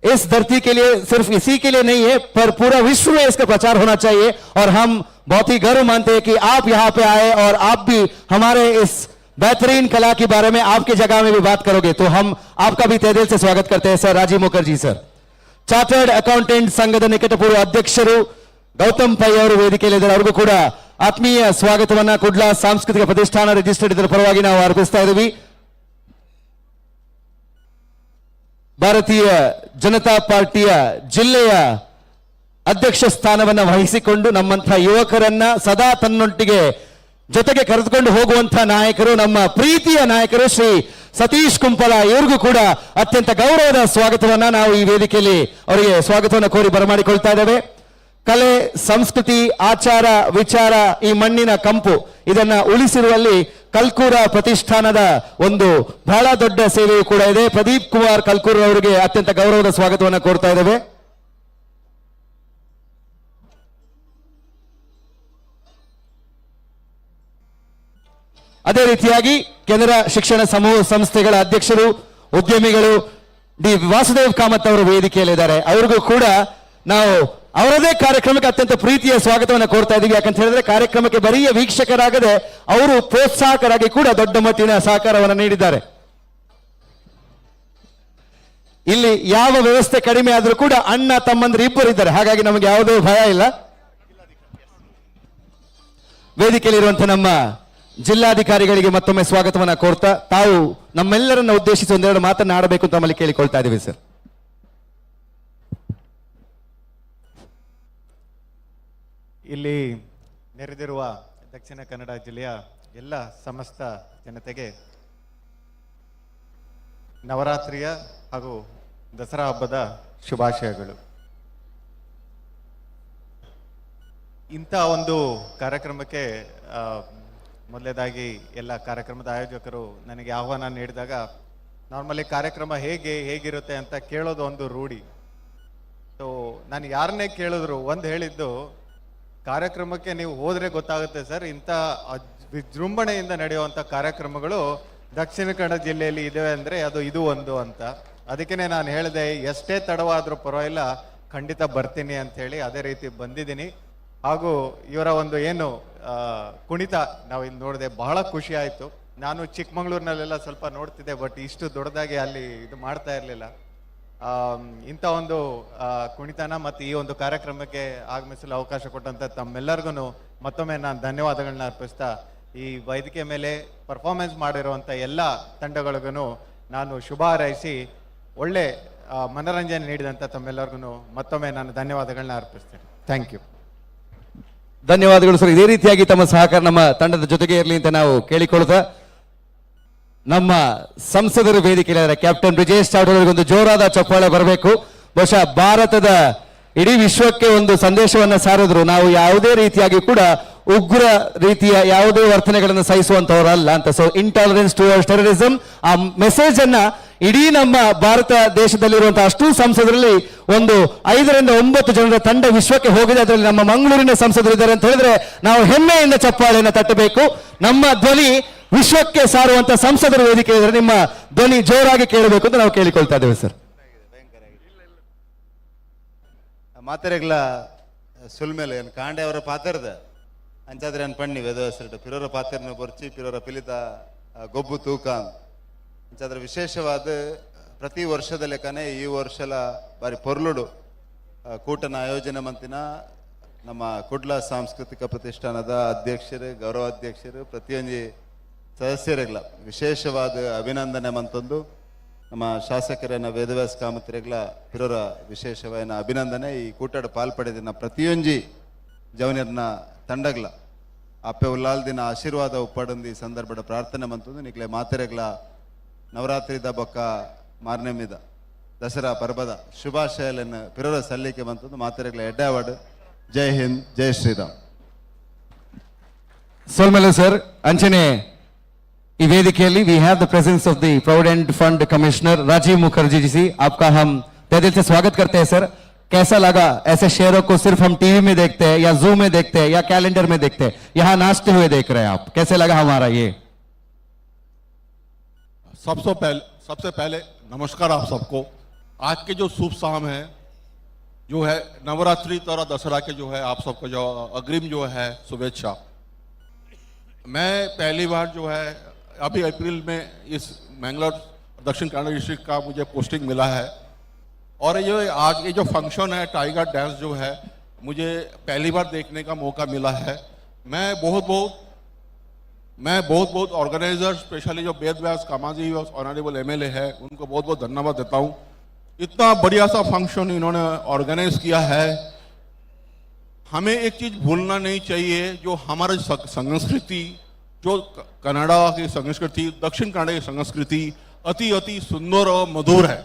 इस धरती के लिए, सिर्फ इसी के लिए नहीं है, पर पूरा विश्व में इसका प्रचार होना चाहिए। और हम बहुत ही गर्व मानते हैं कि आप यहां पे आए और आप भी हमारे इस बेहतरीन कला के बारे में आपकी जगह में भी बात करोगे, तो हम आपका भी तहे दिल से स्वागत करते हैं sir. Rajiv Mukherjee sir, chartered accountant ಸಂಘದ ನಿಕಟಪೂರ್ವ ಅಧ್ಯಕ್ಷರು ಗೌತಮ್ ಪೈ ಅವರು ವೇದಿಕೆಯಲ್ಲಿದ್ದಾರೆ. ಅವ್ರಿಗೂ ಕೂಡ ಆತ್ಮೀಯ ಸ್ವಾಗತವನ್ನ ಕುಡ್ಲ ಸಾಂಸ್ಕೃತಿಕ ಪ್ರತಿಷ್ಠಾನ ರಿಜಿಸ್ಟರ್ಡ್ ಇದರ ಪರವಾಗಿ ನಾವು ಅರ್ಪಿಸ್ತಾ ಇದ್ದೀವಿ. ಭಾರತೀಯ ಜನತಾ ಪಾರ್ಟಿಯ ಜಿಲ್ಲೆಯ ಅಧ್ಯಕ್ಷ ಸ್ಥಾನವನ್ನ ವಹಿಸಿಕೊಂಡು ನಮ್ಮಂಥ ಯುವಕರನ್ನ ಸದಾ ತನ್ನೊಟ್ಟಿಗೆ ಜೊತೆಗೆ ಕರೆದುಕೊಂಡು ಹೋಗುವಂತಹ ನಾಯಕರು, ನಮ್ಮ ಪ್ರೀತಿಯ ನಾಯಕರು ಶ್ರೀ ಸತೀಶ್ ಕುಂಪಲ ಇವ್ರಿಗೂ ಕೂಡ ಅತ್ಯಂತ ಗೌರವದ ಸ್ವಾಗತವನ್ನ ನಾವು ಈ ವೇದಿಕೆಯಲ್ಲಿ ಅವರಿಗೆ ಸ್ವಾಗತವನ್ನು ಕೋರಿ ಬರಮಾಡಿಕೊಳ್ತಾ ಇದ್ದೇವೆ. ಕಲೆ, ಸಂಸ್ಕೃತಿ, ಆಚಾರ ವಿಚಾರ, ಈ ಮಣ್ಣಿನ ಕಂಪು ಇದನ್ನ ಉಳಿಸಿರುವಲ್ಲಿ ಕಲ್ಕೂರ ಪ್ರತಿಷ್ಠಾನದ ಒಂದು ಬಹಳ ದೊಡ್ಡ ಸೇವೆಯು ಕೂಡ ಇದೆ. ಪ್ರದೀಪ್ ಕುಮಾರ್ ಕಲ್ಕೂರ್ ಅವರಿಗೆ ಅತ್ಯಂತ ಗೌರವದ ಸ್ವಾಗತವನ್ನು ಕೋರ್ತಾ ಇದ್ದೇವೆ. ಅದೇ ರೀತಿಯಾಗಿ ಕೆನರಾ ಶಿಕ್ಷಣ ಸಮೂಹ ಸಂಸ್ಥೆಗಳ ಅಧ್ಯಕ್ಷರು, ಉದ್ಯಮಿಗಳು ಡಿ ವಾಸುದೇವ್ ಕಾಮತ್ ಅವರು ವೇದಿಕೆಯಲ್ಲಿದ್ದಾರೆ. ಅವ್ರಿಗೂ ಕೂಡ ನಾವು ಅವರದೇ ಕಾರ್ಯಕ್ರಮಕ್ಕೆ ಅತ್ಯಂತ ಪ್ರೀತಿಯ ಸ್ವಾಗತವನ್ನು ಕೋರ್ತಾ ಇದ್ದೀವಿ. ಯಾಕಂತ ಹೇಳಿದ್ರೆ ಕಾರ್ಯಕ್ರಮಕ್ಕೆ ಬರೀ ವೀಕ್ಷಕರಾಗದೆ ಅವರು ಪ್ರೋತ್ಸಾಹಕರಾಗಿ ಕೂಡ ದೊಡ್ಡ ಮಟ್ಟಿನ ಸಹಕಾರವನ್ನು ನೀಡಿದ್ದಾರೆ. ಇಲ್ಲಿ ಯಾವ ವ್ಯವಸ್ಥೆ ಕಡಿಮೆ ಆದ್ರೂ ಕೂಡ ಅಣ್ಣ ತಮ್ಮಂದ್ರೆ ಇಬ್ಬರು ಇದ್ದಾರೆ, ಹಾಗಾಗಿ ನಮಗೆ ಯಾವುದೇ ಭಯ ಇಲ್ಲ. ವೇದಿಕೆಯಲ್ಲಿರುವಂತಹ ನಮ್ಮ ಜಿಲ್ಲಾಧಿಕಾರಿಗಳಿಗೆ ಮತ್ತೊಮ್ಮೆ ಸ್ವಾಗತವನ್ನ ಕೋರ್ತಾ ತಾವು ನಮ್ಮೆಲ್ಲರನ್ನ ಉದ್ದೇಶಿಸಿ ಒಂದೆರಡು ಮಾತನ್ನ ಆಡಬೇಕು ಅಂತ ನಮ್ಮಲ್ಲಿ ಕೇಳಿಕೊಳ್ತಾ ಇದ್ದೀವಿ ಸರ್. ಇಲ್ಲಿ ನೆರೆದಿರುವ ದಕ್ಷಿಣ ಕನ್ನಡ ಜಿಲ್ಲೆಯ ಎಲ್ಲ ಸಮಸ್ತ ಜನತೆಗೆ ನವರಾತ್ರಿಯ ಹಾಗೂ ದಸರಾ ಹಬ್ಬದ ಶುಭಾಶಯಗಳು. ಇಂಥ ಒಂದು ಕಾರ್ಯಕ್ರಮಕ್ಕೆ ಮೊದಲನೇದಾಗಿ ಎಲ್ಲ ಕಾರ್ಯಕ್ರಮದ ಆಯೋಜಕರು ನನಗೆ ಆಹ್ವಾನ ನೀಡಿದಾಗ ನಾರ್ಮಲಿ ಕಾರ್ಯಕ್ರಮ ಹೇಗಿರುತ್ತೆ ಅಂತ ಕೇಳೋದು ಒಂದು ರೂಢಿ. ನಾನು ಯಾರನ್ನೇ ಕೇಳಿದ್ರು ಒಂದು ಹೇಳಿದ್ದು, ಕಾರ್ಯಕ್ರಮಕ್ಕೆ ನೀವು ಹೋದ್ರೆ ಗೊತ್ತಾಗುತ್ತೆ ಸರ್, ಇಂಥ ವಿಜೃಂಭಣೆಯಿಂದ ನಡೆಯುವಂಥ ಕಾರ್ಯಕ್ರಮಗಳು ದಕ್ಷಿಣ ಕನ್ನಡ ಜಿಲ್ಲೆಯಲ್ಲಿ ಇದಾವೆ ಅಂದರೆ ಅದು ಇದು ಒಂದು ಅಂತ. ಅದಕ್ಕೇ ನಾನು ಹೇಳಿದೆ, ಎಷ್ಟೇ ತಡವಾದರೂ ಪರವಾಗಿಲ್ಲ ಖಂಡಿತ ಬರ್ತೀನಿ ಅಂಥೇಳಿ. ಅದೇ ರೀತಿ ಬಂದಿದ್ದೀನಿ. ಹಾಗೂ ಇವರ ಒಂದು ಏನು ಕುಣಿತ ನಾವು ಇಲ್ಲಿ ನೋಡಿದೆ, ಬಹಳ ಖುಷಿ ಆಯಿತು. ನಾನು ಚಿಕ್ಕಮಂಗ್ಳೂರಿನಲ್ಲೆಲ್ಲ ಸ್ವಲ್ಪ ನೋಡ್ತಿದ್ದೆ, ಬಟ್ ಇಷ್ಟು ದೊಡ್ಡದಾಗಿ ಅಲ್ಲಿ ಇದು ಮಾಡ್ತಾ ಇರಲಿಲ್ಲ. ಇಂಥ ಒಂದು ಕುಣಿತನ ಮತ್ತು ಈ ಒಂದು ಕಾರ್ಯಕ್ರಮಕ್ಕೆ ಆಗಮಿಸಲು ಅವಕಾಶ ಕೊಟ್ಟಂಥ ತಮ್ಮೆಲ್ಲರಿಗೂ ಮತ್ತೊಮ್ಮೆ ನಾನು ಧನ್ಯವಾದಗಳನ್ನ ಅರ್ಪಿಸ್ತಾ, ಈ ವೇದಿಕೆ ಮೇಲೆ ಪರ್ಫಾರ್ಮೆನ್ಸ್ ಮಾಡಿರುವಂಥ ಎಲ್ಲ ತಂಡಗಳಿಗೂ ನಾನು ಶುಭ ಹಾರೈಸಿ ಒಳ್ಳೆ ಮನರಂಜನೆ ನೀಡಿದಂಥ ತಮ್ಮೆಲ್ಲರಿಗೂ ಮತ್ತೊಮ್ಮೆ ನಾನು ಧನ್ಯವಾದಗಳನ್ನ ಅರ್ಪಿಸ್ತೇನೆ. Thank you. ಧನ್ಯವಾದಗಳು ಸರ್. ಇದೇ ರೀತಿಯಾಗಿ ತಮ್ಮ ಸಹಕಾರ ನಮ್ಮ ತಂಡದ ಜೊತೆಗೆ ಇರಲಿ ಅಂತ ನಾವು ಕೇಳಿಕೊಳ್ತಾ, ನಮ್ಮ ಸಂಸದರು ವೇದಿಕೆಯಲ್ಲಿದ್ದಾರೆ ಕ್ಯಾಪ್ಟನ್ ಬ್ರಿಜೇಶ್ ಚಾವ್ಡಾ ಅವರಿಗೆ ಒಂದು ಜೋರಾದ ಚಪ್ಪಾಳೆ ಬರಬೇಕು. ಬಹುಶಃ ಭಾರತದ ಇಡೀ ವಿಶ್ವಕ್ಕೆ ಒಂದು ಸಂದೇಶವನ್ನ ಸಾರಿದ್ರು, ನಾವು ಯಾವುದೇ ರೀತಿಯಾಗಿ ಕೂಡ ಉಗ್ರ ರೀತಿಯ ಯಾವುದೇ ವರ್ತನೆಗಳನ್ನು ಸಹಿಸುವಂತವರಲ್ಲ ಅಂತ. Intolerance towards terrorism, ಆ ಮೆಸೇಜ್ ಅನ್ನ ಇಡೀ ನಮ್ಮ ಭಾರತ ದೇಶದಲ್ಲಿರುವಂತಹ ಅಷ್ಟೂ ಸಂಸದರಲ್ಲಿ ಒಂದು 5 ರಿಂದ 9 ಜನರ ತಂಡ ವಿಶ್ವಕ್ಕೆ ಹೋಗಿದೆ. ಅದರಲ್ಲಿ ನಮ್ಮ ಮಂಗಳೂರಿನ ಸಂಸದರು ಇದ್ದಾರೆ ಅಂತ ಹೇಳಿದ್ರೆ ನಾವು ಹೆಮ್ಮೆಯಿಂದ ಚಪ್ಪಾಳೆಯನ್ನು ತಟ್ಟಬೇಕು. ನಮ್ಮ ಧ್ವನಿ ವಿಶ್ವಕ್ಕೆ ಸಾರುವಂತ ಸಂಸದರ ವೇದಿಕೆ ಇದ್ರೆ ನಿಮ್ಮ ಧ್ವನಿ ಜೋರಾಗಿ ಕೇಳಬೇಕು ಅಂತ ನಾವು ಕೇಳಿಕೊಳ್ತಾ ಇದ್ದೇವೆ ಸರ್. ಮಾತೆರೆಗ್ಲ ಸುಲ್ಮೇಲೆ ಏನು ಕಾಂಡೆ ಅವರ ಪಾತೆರ್ದ ಅಂಚಾದ್ರೆ ಏನು ಪಣ್ಣಿ ವೇದವ್ಯಾಸರು ಪಿರೋರ ಪಾತೆರ್ನ ಬೊರ್ಚಿ ಪಿರೋರ ಪಿಲಿತ ಗೊಬ್ಬು ತೂಕ ಅಂಚಾದ್ರೆ ವಿಶೇಷವಾದ ಪ್ರತಿ ವರ್ಷದ ಲೆಕ್ಕನೆ ಈ ವರ್ಷಲ ಬಾರಿ ಪೊರ್ಲುಡು ಕೂಟನ ಆಯೋಜನೆ ಮಂತಿನ ನಮ್ಮ ಕುಡ್ಲ ಸಾಂಸ್ಕೃತಿಕ ಪ್ರತಿಷ್ಠಾನದ ಅಧ್ಯಕ್ಷರು, ಗೌರವಾಧ್ಯಕ್ಷರು, ಪ್ರತಿಯೊಂದು ಸದಸ್ಯರಿಗ್ಲ ವಿಶೇಷವಾದ ಅಭಿನಂದನೆ ಮಂತೊಂದು ನಮ್ಮ ಶಾಸಕರನ್ನ ವೇದವ್ಯಾಸ ಕಾಮತ್ರಿಗಳ ಪಿರೋರ ವಿಶೇಷವಾದ ಅಭಿನಂದನೆ. ಈ ಕೂಟದ ಪಾಲ್ಪಡೆದಿನ ಪ್ರತಿಯೊಂಜಿ ಜವನಿಯರ್ನ ತಂಡಗ್ಲ ಅಪ್ಪೆ ಉಲ್ಲಾಲ್ ದಿನ ಆಶೀರ್ವಾದ ಉಪ್ಪಡಂದು ಈ ಸಂದರ್ಭದ ಪ್ರಾರ್ಥನೆ ಮಂತೊಂದು ನಿಕ್ಲೆ ಮಾತೆರೆಗ್ಲ ನವರಾತ್ರಿದ ಬೊಕ್ಕ ಮಾರ್ನೆಮಿದ ದಸರಾ ಪರ್ಬದ ಶುಭಾಶಯಲನ್ನು ಪಿರೋರ ಸಲ್ಲಿಕೆ ಮಂತೊಂದು ಮಾತೆರೆಗ್ಲ ಎಡ್ಡಾವಡ್. ಜೈ ಹಿಂದ್, ಜೈ ಶ್ರೀರಾಮ್. ಸೋಲ್ಮೇಲೆ ಸರ್, ಅಂಚನೆ ಈ ವೇದಿಕೆಯಲ್ಲಿ we have the presence of the provident fund commissioner Rajiv Mukherjee ji सी, आपका हम तहे दिल से स्वागत करते हैं सर। कैसा लगा ऐसे शेरों को सिर्फ हम टीवी में देखते हैं या जू में देखते हैं या कैलेंडर में देखते हैं, यहाँ नाचते हुए देख रहे हैं आप, कैसे लगा हमारा ये? सबसे पहले नमस्कार आप सबको। आज के जो शुभ शाम है, जो है नवरात्रि और दशहरा के जो है आप सबको जो अग्रिम जो है शुभेच्छा। मैं पहली बार जो है अभी अप्रैल में इस मैंगलोर दक्षिण कन्नड़ डिस्ट्रिक्ट का मुझे पोस्टिंग मिला है और ये आज ये जो फंक्शन है टाइगर डांस जो है मुझे पहली बार देखने का मौका मिला है। मैं बहुत बहुत ऑर्गेनाइजर, स्पेशली जो वेद व्यास कामाजी ऑनरेबल एमएलए है, उनको बहुत बहुत धन्यवाद देता हूँ। इतना बढ़िया सा फंक्शन इन्होंने ऑर्गेनाइज किया है। हमें एक चीज़ भूलना नहीं चाहिए, जो हमारे संस्कृति, जो कन्नड़ा की संस्कृति, दक्षिण कन्नड़ की संस्कृति अति अति सुंदर और मधुर है।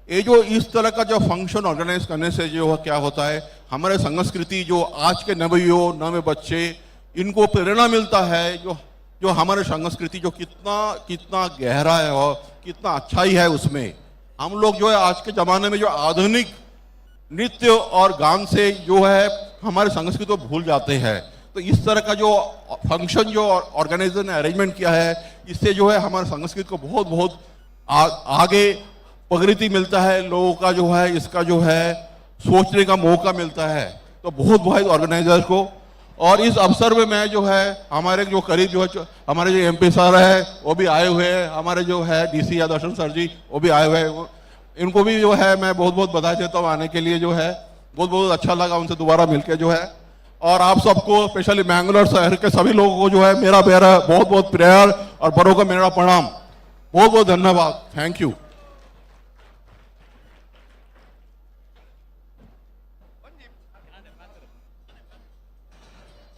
ये जो इस तरह का जो फंक्शन ऑर्गेनाइज करने से जो क्या होता है, हमारे संस्कृति जो आज के नवयुवक नवे बच्चे इनको प्रेरणा मिलता है, जो जो हमारे संस्कृति जो कितना कितना गहरा है और कितना अच्छा ही है। उसमें हम लोग जो है आज के ज़माने में जो आधुनिक नृत्य और गान से जो है हमारे संस्कृति को भूल जाते हैं। तो इस तरह का जो फंक्शन जो ऑर्गेनाइजर ने अरेंजमेंट किया है, इससे जो है हमारे संस्कृति को बहुत बहुत आगे प्रगति मिलता है, लोगों का जो है इसका जो है सोचने का मौका मिलता है। तो बहुत बहुत ऑर्गेनाइजर को और इस अवसर में मैं जो है हमारे जो करीब जो है हमारे जो एमपी सर है वो भी आए हुए हैं, हमारे जो है डीसी या दर्शन सर जी वो भी आए हुए हैं, इनको भी जो है मैं बहुत बहुत बधाई देता हूँ आने के लिए। जो है बहुत बहुत अच्छा लगा उनसे दोबारा मिलके जो है। और आप सबको स्पेशली मैंगलोर शहर के सभी लोगों को जो है मेरा मेरा बहुत बहुत प्रेयर और बड़ों को मेरा प्रणाम, बहुत बहुत धन्यवाद, thank you.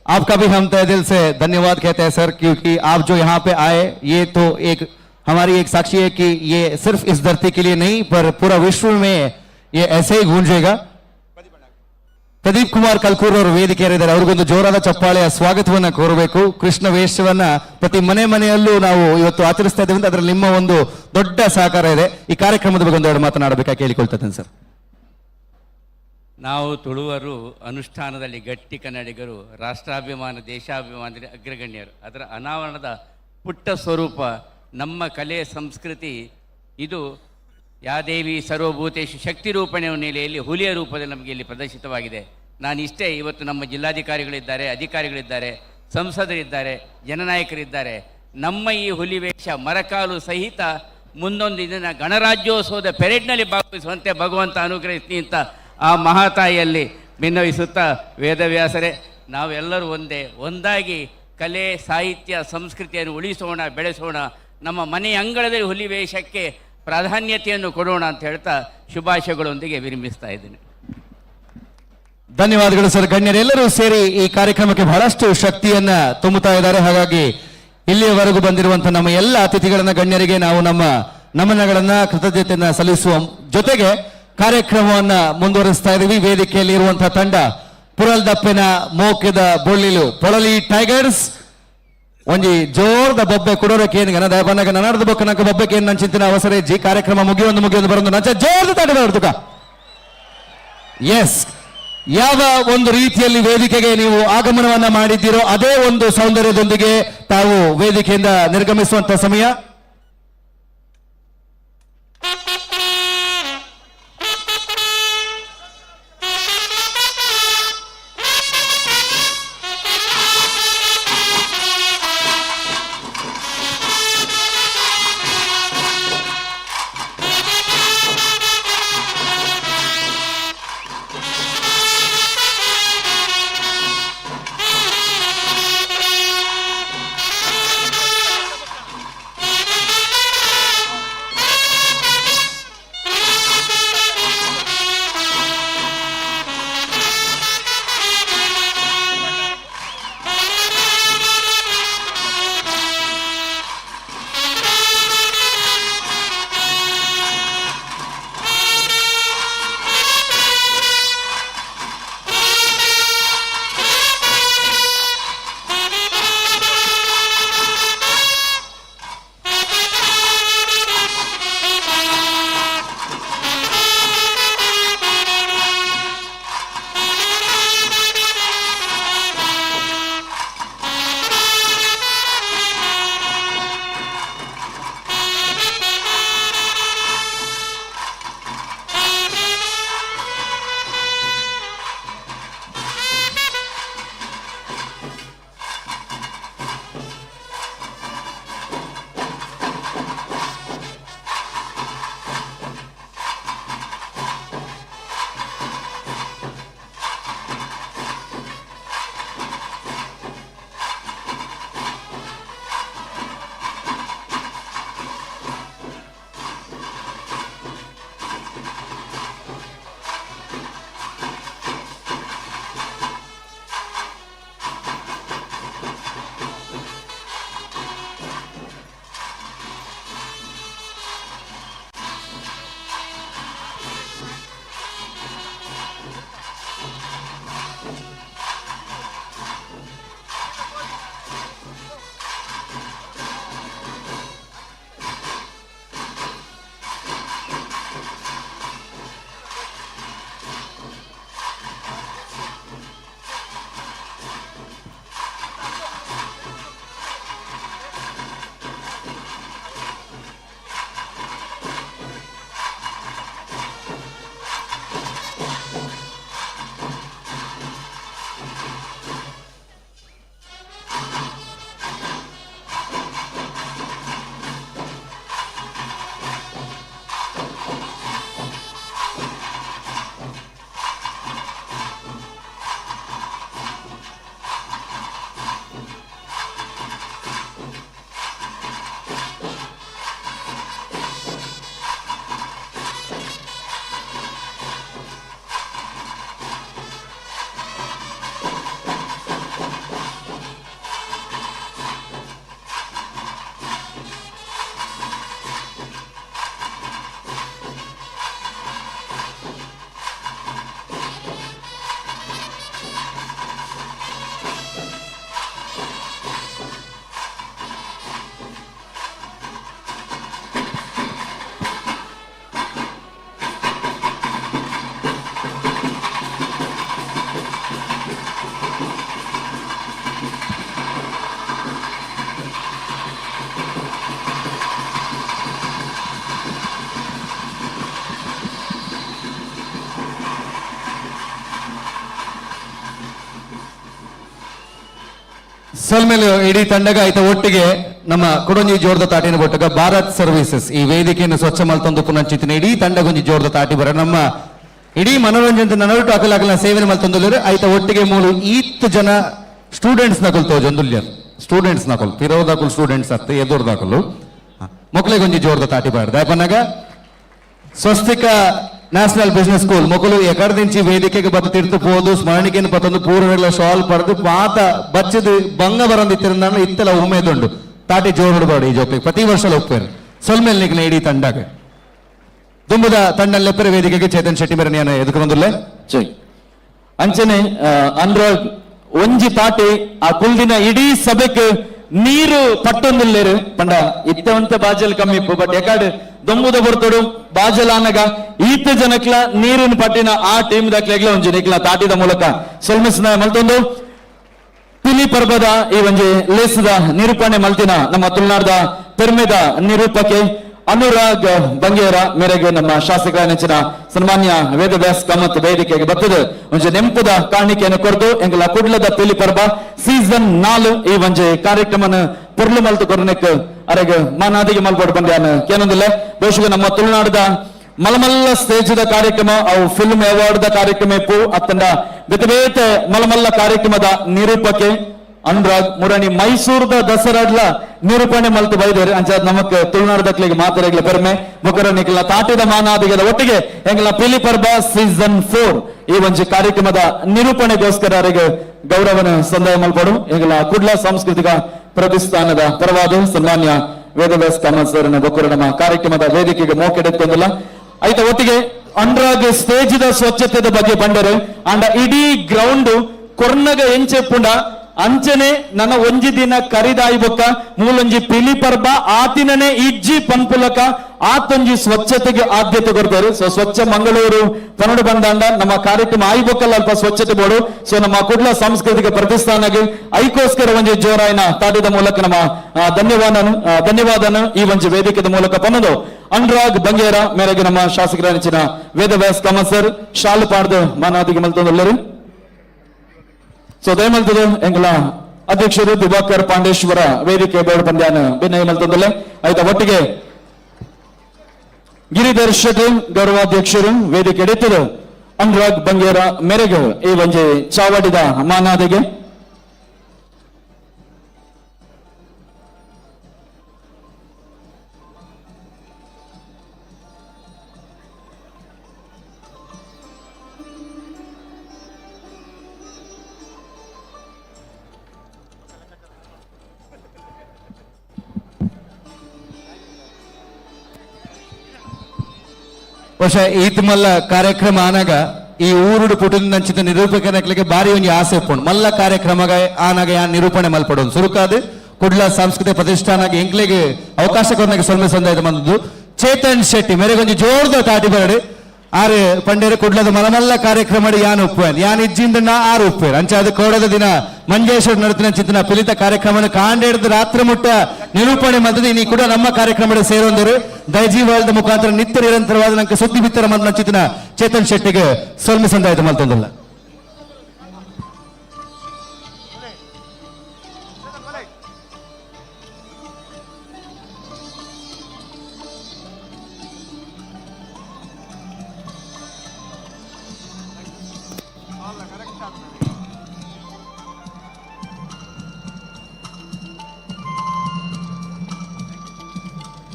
आपका भी हम तहे दिल से धन्यवाद कहते हैं सर, क्योंकि आप जो यहाँ पे आए ये तो एक हमारी एक साक्षी है कि ये सिर्फ इस धरती के लिए नहीं पर पूरा विश्व में ये ऐसे ही गूंजेगा। ಪ್ರದೀಪ್ ಕುಮಾರ್ ಕಲ್ಕೂರ್ ಅವರು ವೇದಿಕೆಯಲ್ಲಿದ್ದಾರೆ. ಅವ್ರಿಗೊಂದು ಜೋರಾದ ಚಪ್ಪಾಳೆಯ ಸ್ವಾಗತವನ್ನ ಕೋರಬೇಕು. ಕೃಷ್ಣ ವೇಷವನ್ನ ಪ್ರತಿ ಮನೆ ಮನೆಯಲ್ಲೂ ನಾವು ಇವತ್ತು ಆಚರಿಸ್ತಾ ಇದ್ದೇವೆ ಅಂತ ಅದರಲ್ಲಿ ನಿಮ್ಮ ಒಂದು ದೊಡ್ಡ ಸಹಕಾರ ಇದೆ. ಈ ಕಾರ್ಯಕ್ರಮದ ಬಗ್ಗೆ ಒಂದೆರಡು ಮಾತನಾಡಬೇಕಾಗಿ ಕೇಳಿಕೊಳ್ತಾ ಇದ್ದೇನೆ ಸರ್. ನಾವು ತುಳುವರು ಅನುಷ್ಠಾನದಲ್ಲಿ ಗಟ್ಟಿ ಕನ್ನಡಿಗರು, ರಾಷ್ಟ್ರಾಭಿಮಾನ ದೇಶಾಭಿಮಾನದಲ್ಲಿ ಅಗ್ರಗಣ್ಯರು. ಅದರ ಅನಾವರಣದ ಪುಟ್ಟ ಸ್ವರೂಪ ನಮ್ಮ ಕಲೆ ಸಂಸ್ಕೃತಿ. ಇದು ಯಾದೇವಿ ಸರ್ವಭೂತೇಶು ಶಕ್ತಿ ರೂಪಣೆಯ ನೆಲೆಯಲ್ಲಿ ಹುಲಿಯ ರೂಪದಲ್ಲಿ ನಮಗೆ ಇಲ್ಲಿ ಪ್ರದರ್ಶಿತವಾಗಿದೆ. ನಾನು ಇಷ್ಟೇ, ಇವತ್ತು ನಮ್ಮ ಜಿಲ್ಲಾಧಿಕಾರಿಗಳಿದ್ದಾರೆ, ಅಧಿಕಾರಿಗಳಿದ್ದಾರೆ, ಸಂಸದರಿದ್ದಾರೆ, ಜನನಾಯಕರಿದ್ದಾರೆ. ನಮ್ಮ ಈ ಹುಲಿ ವೇಷ ಮರಕಾಲು ಸಹಿತ ಮುಂದೊಂದು ದಿನ ಗಣರಾಜ್ಯೋತ್ಸವದ ಪೆರೇಡ್ನಲ್ಲಿ ಭಾಗವಹಿಸುವಂತೆ ಭಗವಂತ ಅನುಗ್ರಹಿಸ್ತೀನಿ ಅಂತ ಆ ಮಹಾತಾಯಿಯಲ್ಲಿ ಭಿನ್ನವಿಸುತ್ತಾ, ವೇದವ್ಯಾಸರೇ, ನಾವೆಲ್ಲರೂ ಒಂದೇ, ಒಂದಾಗಿ ಕಲೆ ಸಾಹಿತ್ಯ ಸಂಸ್ಕೃತಿಯನ್ನು ಉಳಿಸೋಣ, ಬೆಳೆಸೋಣ. ನಮ್ಮ ಮನೆಯ ಅಂಗಳದಲ್ಲಿ ಹುಲಿ ವೇಷಕ್ಕೆ ಪ್ರಾಧಾನ್ಯತೆಯನ್ನು ಕೊಡೋಣ ಅಂತ ಹೇಳ್ತಾ ಶುಭಾಶಯಗಳೊಂದಿಗೆ ವಿರಮಿಸ್ತಾ ಇದ್ದೇನೆ. ಧನ್ಯವಾದಗಳು ಸರ್. ಗಣ್ಯರೆಲ್ಲರೂ ಸೇರಿ ಈ ಕಾರ್ಯಕ್ರಮಕ್ಕೆ ಬಹಳಷ್ಟು ಶಕ್ತಿಯನ್ನ ತುಂಬುತ್ತಾ ಇದ್ದಾರೆ. ಹಾಗಾಗಿ ಇಲ್ಲಿಯವರೆಗೂ ಬಂದಿರುವಂತಹ ನಮ್ಮ ಎಲ್ಲ ಅತಿಥಿಗಳನ್ನ, ಗಣ್ಯರಿಗೆ ನಾವು ನಮ್ಮ ನಮನಗಳನ್ನ, ಕೃತಜ್ಞತೆಯನ್ನ ಸಲ್ಲಿಸುವ ಜೊತೆಗೆ ಕಾರ್ಯಕ್ರಮವನ್ನ ಮುಂದುವರಿಸ್ತಾ ಇದ್ದೀವಿ. ವೇದಿಕೆಯಲ್ಲಿ ಇರುವಂತಹ ತಂಡ ಪುರಲ್ದಪ್ಪೆನ ಮೋಕೆದ ಬೊಳ್ಳಿಲು ಪೊಳಲಿ ಟೈಗರ್ಸ್. ಒಂಜಿ ಜೋರದ ಬೊಬ್ಬೆ ಕುಡೋರಕ್ಕೆ ಏನು ಗನ ದಯಪನ್ನಗ ನನಾರ್ದ ಬೊಕ್ಕ ನಂಕ ಬೊಬ್ಬೆಗೆ ಏನು ಚಿಂತಿನ ಅವಸರ ಜಿ. ಕಾರ್ಯಕ್ರಮ ಮುಗಿಯೊಂದು ಮುಗಿಯೊಂದು ಬರೊಂದು ನಂಚ ಜೋರದ ತಾಟ ಬರ್ದುಕ. ಎಸ್, ಯಾವ ಒಂದು ರೀತಿಯಲ್ಲಿ ವೇದಿಕೆಗೆ ನೀವು ಆಗಮನವನ್ನ ಮಾಡಿದ್ದೀರೋ ಅದೇ ಒಂದು ಸೌಂದರ್ಯದೊಂದಿಗೆ ತಾವು ವೇದಿಕೆಯಿಂದ ನಿರ್ಗಮಿಸುವಂತ ಸಮಯ. ಸೊಲ್ಮೆಲು ಇಡೀ ತಂಡಗ ಆಯ್ತ ಒಟ್ಟಿಗೆ ನಮ್ಮ ಕುಡೊಂಜಿ ಜೋರ್ದ ತಾಟಿನ ಒಟ್ಟಗ ಭಾರತ್ ಸರ್ವಿಸಸ್ ಈ ವೇದಿಕೆಯನ್ನು ಸ್ವಚ್ಛ ಮಲ್ತೊಂದು ಪುನಂಚಿತ್ತಿನ ಇಡೀ ತಂಡಗೊಂಜಿ ಜೋರ್ದ ತಾಟಿ ಬರ ನಮ್ಮ ಇಡೀ ಮನೋರಂಜನೆ ನಡುಟು ಅಕಲ ಸೇವನೆ ಮಲ್ತೊಂದುಲ್ಲೆರ್ ಆಯ್ತ ಒಟ್ಟಿಗೆ ಮೂಲು ಈತ್ ಜನ ಸ್ಟೂಡೆಂಟ್ಸ್ ನಕಲ್ ತೋಜೊಂದುಲ್ಲೆರ್ ಸ್ಟೂಡೆಂಟ್ಸ್ ನಕಲ್ ಪಿರೋದಕುಲ್ ಸ್ಟೂಡೆಂಟ್ಸ್ ಅತ್ತ ಎದುರ್ದಾಕಲು ಮೊಕ್ಲೆಗೊಂಜಿ ಜೋರ್ದ ತಾಟಿ ಬಾರ್ದ ಪನ್ನಗ ಸ್ವಸ್ತಿಕ national business school ಮೊಕಲು ಎಕಡದಿಂಚಿ ವೇದಿಕೆಗೆ ಬತ್ತ ತಿರ್ತು ಪೋದು ಸ್ಮರಣಿಕೆಯನ್ನು ಪತ್ತೊಂದು ಪೂರ್ವಗಳ ಶಾಲ್ ಪಡೆದು ಪಾತ ಬಚ್ಚದು ಬಂಗ ಬರಂದಿತ್ತಿರಂದ ಇತ್ತೆಲ್ಲ ಉಮೇದುಂಡು ತಾಟಿ ಜೋರು ಹೊಡಬಾರ್ದು ಈ ಜೋಕ್ಲಿಗೆ ಪ್ರತಿ ವರ್ಷ ಒಪ್ಪೇರು ಸೊಲ್ಮೇಲ್ ನಿಗ್ನ ಇಡೀ ತಂಡಾಗ ದುಂಬುದ ತಂಡ ಲೆಪ್ಪರೆ ವೇದಿಕೆಗೆ ಚೇತನ್ ಶೆಟ್ಟಿ ಮೇರೆ ನಾನು ಎದುಕೊಂದುಲ್ಲೆ ಅಂಚನೆ ಅನುರಾಗ್ ಒಂಜಿ ತಾಟಿ ಆ ಕುಲ್ದಿನ ಇಡೀ ಸಭೆಕ್ ನೀರು ಪಟ್ಟೊಂದುಲ್ಲೇರು ಪಂಡ ಇತ್ತವಂತ ಬಾಜಲ್ ಕಮ್ಮಿ ಇಪ್ಪು ಬಟ್ ಎಕಾಡ್ ದೊಂಬುದ ಬರ್ತೋಡು ಬಾಜಲ್ ಆನಗ ಈತ ಜನಕ್ಲ ನೀರಿನ ಪಟ್ಟಿನ ಆ ಟೀಮ್ ದಕ್ಲೆಗ್ಲ ಒಂಜಿ ನಿಕ್ಲ ತಾಟಿದ ಮೂಲಕ ಸೊಲ್ಮಿಸ್ನ ಮಲ್ತೊಂದು ಪಿಲಿ ಪರ್ಬದ ಈ ಒಂಜಿ ಲೇಸದ ನಿರೂಪಣೆ ಮಲ್ತಿನ ನಮ್ಮ ತುಳುನಾಡ್ದ ಪೆರ್ಮೆದ ನಿರೂಪಕೆ ಅನುರಾಗ್ ಬಂಗೇರ ಮೇರೆಗೆ ನಮ್ಮ ಶಾಸಕರ ನೆಚ್ಚಿನ ಸನ್ಮಾನ್ಯ ವೇದವ್ಯಾಸ್ ಕಾಮತ್ ವೇದಿಕೆಗೆ ಬರ್ತದೆ ಒಂಜಿ ನೆಂಪುದ ಕಾಣಿಕೆಯನ್ನು ಕೊರದು ಎಂಗಲ ಕುಡ್ಲದ ಪಿಲಿ ಪರ್ಬ ಸೀಸನ್ 4 ಈ ಒಂಜಿ ಕಾರ್ಯಕ್ರಮನ ಪೊರ್ಲು ಮಲ್ತು ಕೊರನೆಕ್ ಅರೆಗ್ ಮಾನಾದಿಗೆ ಮಲ್ಪೋಡು ಬಂದ್ಯಾನ ಕೇನೊಂದಿಲ್ಲ. ಬಹುಶಃ ನಮ್ಮ ತುಳುನಾಡದ ಮಲಮಲ್ಲ ಸ್ಟೇಜ್ದ ಕಾರ್ಯಕ್ರಮ ಅವು ಫಿಲ್ಮ್ ಅವಾರ್ಡ್ the ಕಾರ್ಯಕ್ರಮ ಇಪ್ಪು ಅತ್ತಂಡ ಬೇತೆ ಬೇತೆ ಮಲಮಲ್ಲ ಕಾರ್ಯಕ್ರಮದ ನಿರೂಪಕೆ ಅನುರಾಗ್ ಮುರಣಿ ಮೈಸೂರದ ದಸರಾಡ್ಲ ನಿರೂಪಣೆ ಮಲ್ತು ಬೈದೇರು ಅಂಚ ನಮಕ್ ತುಳುನಾಡದಕ್ಲಿಗೆ ಮಾತರೆಗ್ಲ ಪೆರ್ಮೆ ಮುಖರ ನಿಕ್ಲ ತಾಟಿದ ಮಾನಾದಿಗದ ಒಟ್ಟಿಗೆ ಎಂಗಲ ಪಿಲಿ ಪರ್ಬ ಸೀಸನ್ 4 ಈ ಒಂಜಿ ಕಾರ್ಯಕ್ರಮದ ನಿರೂಪಣೆಗೋಸ್ಕರ ಅವರಿಗೆ ಗೌರವನ ಸಂದಾಯ ಮಲ್ಪಡು ಎಂಗಲ ಕುಡ್ಲ ಸಾಂಸ್ಕೃತಿಕ ಪ್ರತಿಷ್ಠಾನದ ಪರವಾದ ಸನ್ಮಾನ್ಯ ವೇದವ್ಯಾಸ್ ಕಾಮತ್ ಸರ್ ಬೊಕ್ಕರು ನಮ್ಮ ಕಾರ್ಯಕ್ರಮದ ವೇದಿಕೆಗೆ ಮೋಕೆಡೆತ್ತೊಂದಿಲ್ಲ. ಆಯ್ತ ಒಟ್ಟಿಗೆ ಅನುರಾಗ್ ಸ್ಟೇಜ್ದ ಸ್ವಚ್ಛತೆದ ಬಗ್ಗೆ ಬಂದರು ಅಂಡ ಇಡೀ ಗ್ರೌಂಡ್ ಕೊರ್ನಗ ಎಂಚೆಪ್ಪುಂಡ ಅಂಚನೆ ನನ್ನ ಒಂಜಿ ದಿನ ಕರಿದಾಯಿ ಬೊಕ್ಕ ಮೂಲೊಂಜಿ ಪಿಲಿ ಪರ್ಬ ಆತಿನನೆ ಇಜ್ಜಿ ಪನ್ಪುಲಕ ಆತೊಂಜಿ ಸ್ವಚ್ಛತೆಗೆ ಆದ್ಯತೆ ಕೊಡ್ತಾರೆ. ಸೊ ಸ್ವಚ್ಛ ಮಂಗಳೂರು ಪನಡು ಬಂದಾಂಡ ನಮ್ಮ ಕಾರ್ಯಕ್ರಮ ಆಯ್ಬೊಕ್ಕಲ್ಲ ಅಲ್ಪ ಸ್ವಚ್ಛತೆ ಬೋಡು. ಸೊ ನಮ್ಮ ಕುಡ್ಲ ಸಾಂಸ್ಕೃತಿಕ ಪ್ರತಿಷ್ಠಾನಗೆ ಐಕೋಸ್ಕರ ಒಂಜಿ ಜೋರಾಯಿನ ತಾಟಿದ ಮೂಲಕ ನಮ್ಮ ಧನ್ಯವಾದನ ಈ ಒಂಜಿ ವೇದಿಕೆದ ಮೂಲಕ ಪನ್ನದು ಅನುರಾಗ್ ಬಂಗೇರ ಮೇರೆಗೆ ನಮ್ಮ ಶಾಸಕರ ನೆಚ್ಚಿನ ವೇದವ್ಯಾಸ್ ಕಾಮತ್ ಸರ್ ಶಾಲು ಪಾಡ್ದು ಮಾನಾದಿಗೆ ಮಲ್ತೊಂದುಲ್ಲರು. ಸೊ ದಯಮಲ್ತದು ಎಂಗಲ ಅಧ್ಯಕ್ಷರು ದಿವಾಕರ್ ಪಾಂಡೇಶ್ವರ ವೇದಿಕೆ ಬೋರ್ಡ್ ಪಂದ್ಯಾನ ಬೆನ್ನೈ ಮಲ್ತೊಂದುಲ್ಲೆ. ಆಯ್ತಾ ಒಟ್ಟಿಗೆ ಗಿರಿಧರ್ ಶೆಟ್ಟಿ ಗೌರವಾಧ್ಯಕ್ಷರು ವೇದಿಕೆ ಎಡಿತದು ಅನುರಾಗ್ ಬಂಗೇರ ಮೇರೆಗೆ ಈ ಒಂಜಿ ಚಾವಡಿದ ಮಾನಾದಿಗೆ. ಬಹುಶಃ ಈತ್ ಮಲ್ಲ ಕಾರ್ಯಕ್ರಮ ಆನಾಗ ಈ ಊರುಡು ಪುಟುಂಚಿತ ನಿರೂಪಕನಕ್ಲಿಗೆ ಬಾರಿ ಒಂಜಿ ಆಸೆ ಉಪ್ಪುಂಡು ಮಲ್ಲ ಕಾರ್ಯಕ್ರಮ ಆನಾಗ ಯಾ ನಿರೂಪಣೆ ಮಲ್ಪಡೋದು ಸುರುಕಾದ ಕುಡ್ಲ ಸಾಂಸ್ಕೃತಿಕ ಪ್ರತಿಷ್ಠಾನ ಎಂಕ್ಲೆಗೆ ಅವಕಾಶ ಕೊರ್ನಾಗ ಸೊಲ್ಮೆ ಸಂದಾಯದ ಬಂದದ್ದು ಚೇತನ್ ಶೆಟ್ಟಿ ಮೇರೆಗೊಂಜಿ ಜೋರ್ದ ತಾಟಿ ಬರಡು ಆರು ಪಂಡೇರು ಕುಡ್ಲದ ಮಲಮಲ್ಲ ಕಾರ್ಯಕ್ರಮ ಯಾನ್ ಉಪ್ಪೇನ್ ಯಾನ್ ಇಜ್ಜಿಂದ ಆರು ಉಪ್ಪೇರು ಅಂಚ ಅದು ಕೋಡದ ದಿನ ಮಂಜೇಶ್ವರ ನಡತಿನ ಚಿಂತನ ಪಿಲಿತ ಕಾರ್ಯಕ್ರಮ ಕಾಂಡೇಡ್ದು ರಾತ್ರಿ ಮುಟ್ಟ ನಿರೂಪಣೆ ಮಾಡ್ತದೆ. ಇನಿ ಕೂಡ ನಮ್ಮ ಕಾರ್ಯಕ್ರಮ ಸೇರೊಂದರು ದೈಜೀವಾಳದ ಮುಖಾಂತರ ನಿತ್ಯ ನಿರಂತರವಾದ ನಂಗೆ ಸುದ್ದಿ ಬಿತ್ತರ ಮಂತ್ರ ಚಿಂತನ ಚೇತನ್ ಶೆಟ್ಟಿಗೆ ಸೊಲ್ಮೆ ಸಂದಾಯತ ಮಲ್ತೊಂದಲ್ಲ.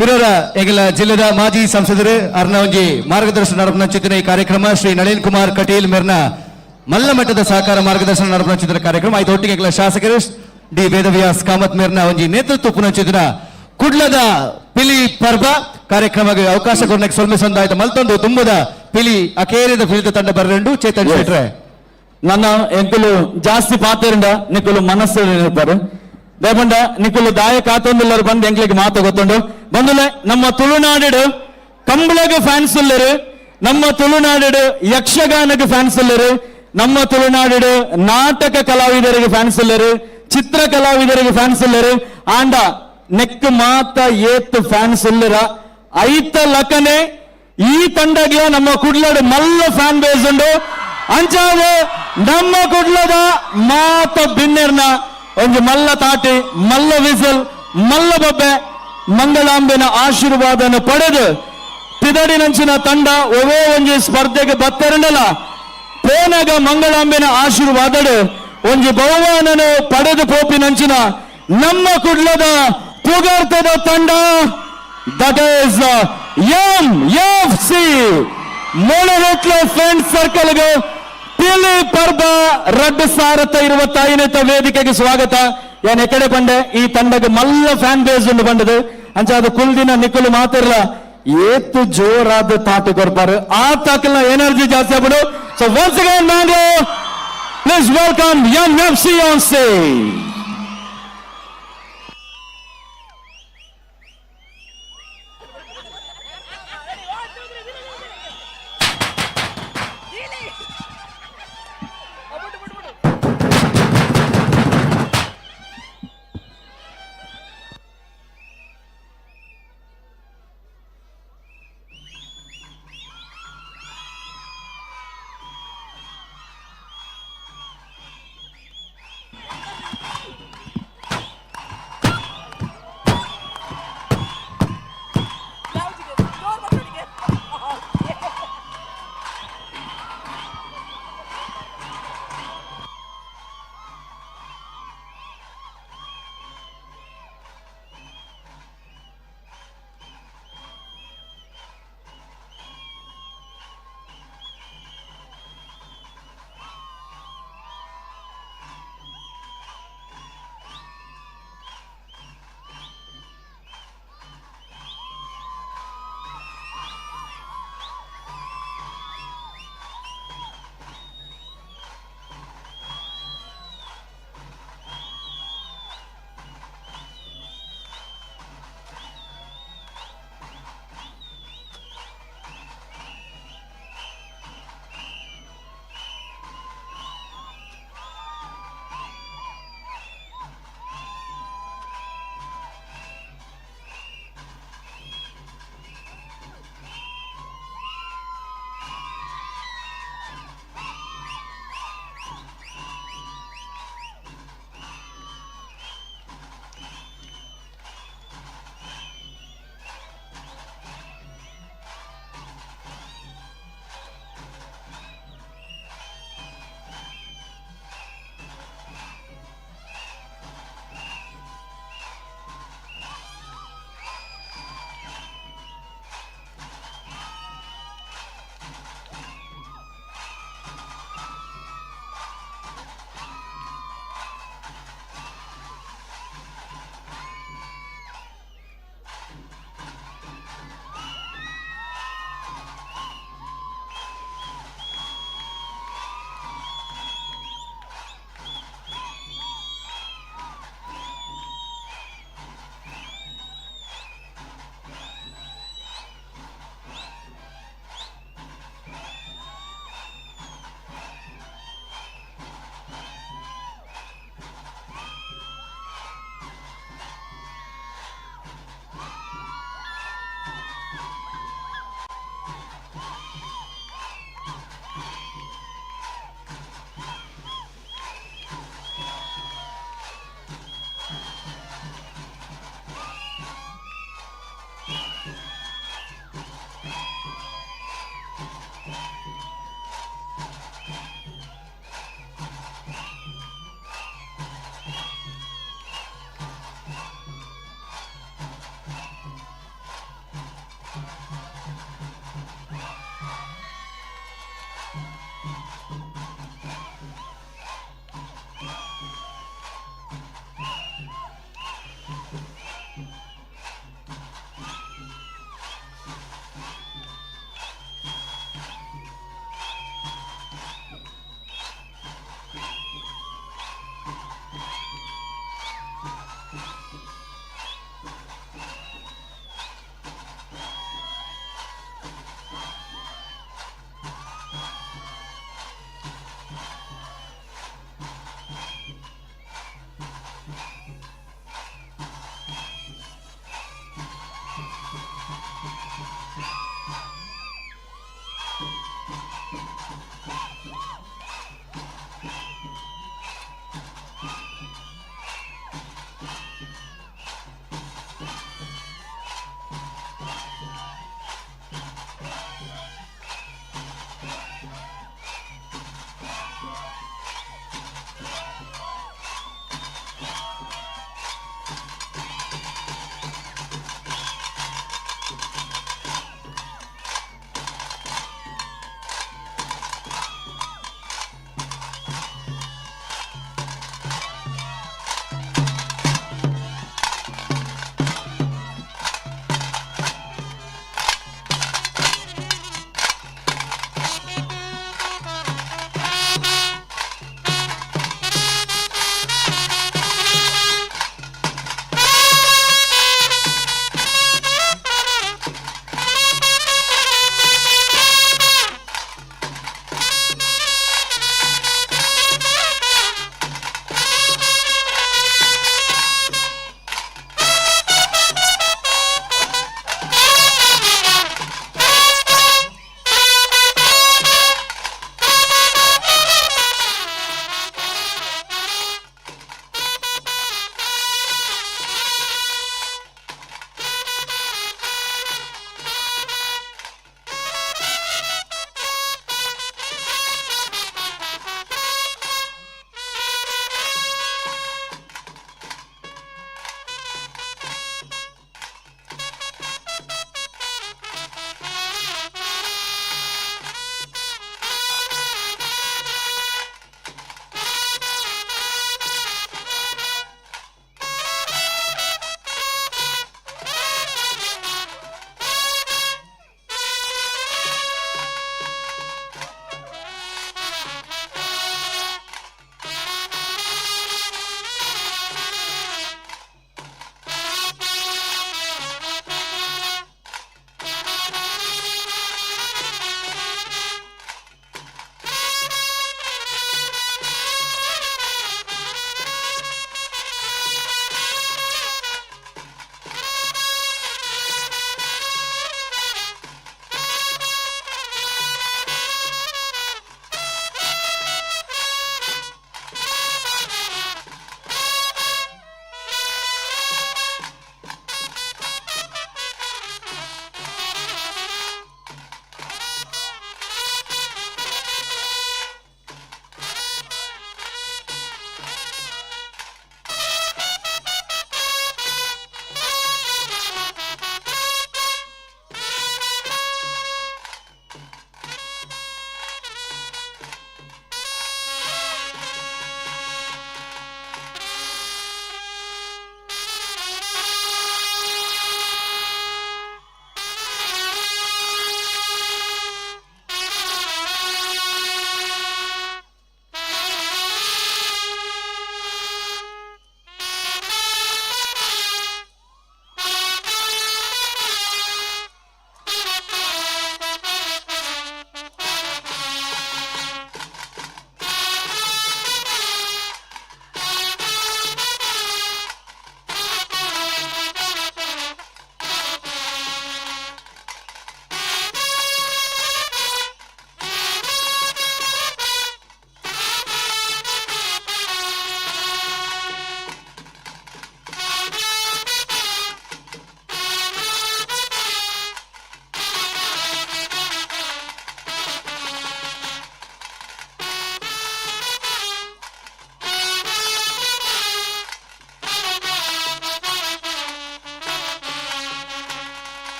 ಪಿರರ ಎಂಗಲ ಜಿಲ್ಲೆದ ಮಾಜಿ ಸಂಸದರು ಅರ್ನವಂಜಿ ಮಾರ್ಗದರ್ಶನ ನಡಪನ ಈ ಕಾರ್ಯಕ್ರಮ ಶ್ರೀ ನಳಿನ್ ಕುಮಾರ್ ಕಟೀಲ್ ಮೇರ್ನ ಮಲ್ಲ ಮಟ್ಟದ ಸಹಕಾರ ಮಾರ್ಗದರ್ಶನ ನಡಪನ ಕಾರ್ಯಕ್ರಮ ಆಯ್ತು. ಒಟ್ಟಿಗೆ ಎಂಗಲ ಶಾಸಕರು ಡಿ ವೇದವ್ಯಾಸ್ ಕಾಮತ್ ಮೇರ್ನ ಒಂಜಿ ನೇತೃತ್ವ ಪುನಂಚಿತನ ಕುಡ್ಲದ ಪಿಲಿ ಪರ್ಬ ಕಾರ್ಯಕ್ರಮಕ್ಕೆ ಅವಕಾಶ ಕೊಡಕ್ಕೆ ಸೊಲ್ಮೆ ಸಂದಾಯ್ತು ಮಲ್ತೊಂದು ತುಂಬದ ಪಿಲಿ ಅಕೇರಿದ ಪಿಲಿತ ತಂಡ ಬರರೆಂಡು ಚೇತನ್ ಶೆಟ್ರೆ. ನನ್ನ ಎಂಕುಲು ಜಾಸ್ತಿ ಪಾತೆರಂಡ ನಿಕುಲು ಮನಸ್ಸು ನೆನಪಾರು ದೇಪಂಡ ನಿಕುಲು ದಾಯ ಕಾತೊಂದುಲ್ಲರು ಬಂದು ಎಂಕ್ಲಿಗೆ ಮಾತು ಗೊತ್ತುಂಡು ಬಂದುಲೆ ನಮ್ಮ ತುಳುನಾಡು ಕಂಬಳಗ ಫ್ಯಾನ್ಸ್ ಉಲ್ಲರು, ನಮ್ಮ ತುಳುನಾಡು ಯಕ್ಷಗಾನಕ್ಕೆ ಫ್ಯಾನ್ಸ್ ಉಲ್ಲರು, ನಮ್ಮ ತುಳುನಾಡು ನಾಟಕ ಕಲಾವಿದರಿಗೆ ಫ್ಯಾನ್ಸ್ ಉಲ್ಲರು, ಚಿತ್ರ ಕಲಾವಿದರಿಗೆ ಫ್ಯಾನ್ಸ್ ಉಲ್ಲರು. ಆಂಡ ನೆಕ್ ಮಾತ ಏತ್ ಫ್ಯಾನ್ಸ್ ಉಲ್ಲರ ಐತ ಲಕನೆ ಈ ತಂಡಗ್ಲ ನಮ್ಮ ಕುಡ್ಲಡು ಮಲ್ಲ ಫ್ಯಾನ್ ಬೇಸ್ ಉಂಡು. ಅಂಚಾದ ನಮ್ಮ ಕುಡ್ಲದ ಮಾತ ಬಿನ್ನೆರ್ನ ಒಂಜಿ ಮಲ್ಲ ತಾಟಿ, ಮಲ್ಲ ವಿಸಲ್, ಮಲ್ಲ ಬೊಬ್ಬೆ, ಮಂಗಳಾಂಬೆನ ಆಶೀರ್ವಾದನ ಪಡೆದು ಪಿದಡಿನಂಚಿನ ತಂಡ ಒವೇ ಒಂಜಿ ಸ್ಪರ್ಧೆಗೆ ಬತ್ತೆರಂಡಲ ಪೋನಗ ಮಂಗಳಾಂಬೆನ ಆಶೀರ್ವಾದಡು ಒಂಜಿ ಬಹುಮಾನನು ಪಡೆದು ಪೋಪಿನಂಚಿನ ನಮ್ಮ ಕುಡ್ಲದ ಪುಗರ್ತದ ತಂಡ, that is MFC. ಮೂಳರೆಟ್ಲ ಫ್ರೆಂಡ್ ಸರ್ಕಲ್ಗೆ ಪಿಲಿ ಪರ್ಬ 2025ನೇತ ವೇದಿಕೆಗೆ ಸ್ವಾಗತ. ಏನ್ ಎಕಡೆ ಪಂಡೆ, ಈ ತಂಡಗೆ ಮಲ್ಲ ಫ್ಯಾನ್ ಬೇಸ್ ಉಂಡು ಬಂದದು. ಅಂಚ ಅದು ಕುಲ್ದಿನ ನಿಕ್ಕಲು ಮಾತಿರ್ಲ ಏತು ಜೋರಾದ ತಾಟು ಕೊರ್ಪಾರು, ಆ ತಾಕಲ್ನ ಎನರ್ಜಿ ಜಾಸ್ತಿ ಆಗ್ಬಿಡು. So once again, Mangalore, please welcome MFC on stage.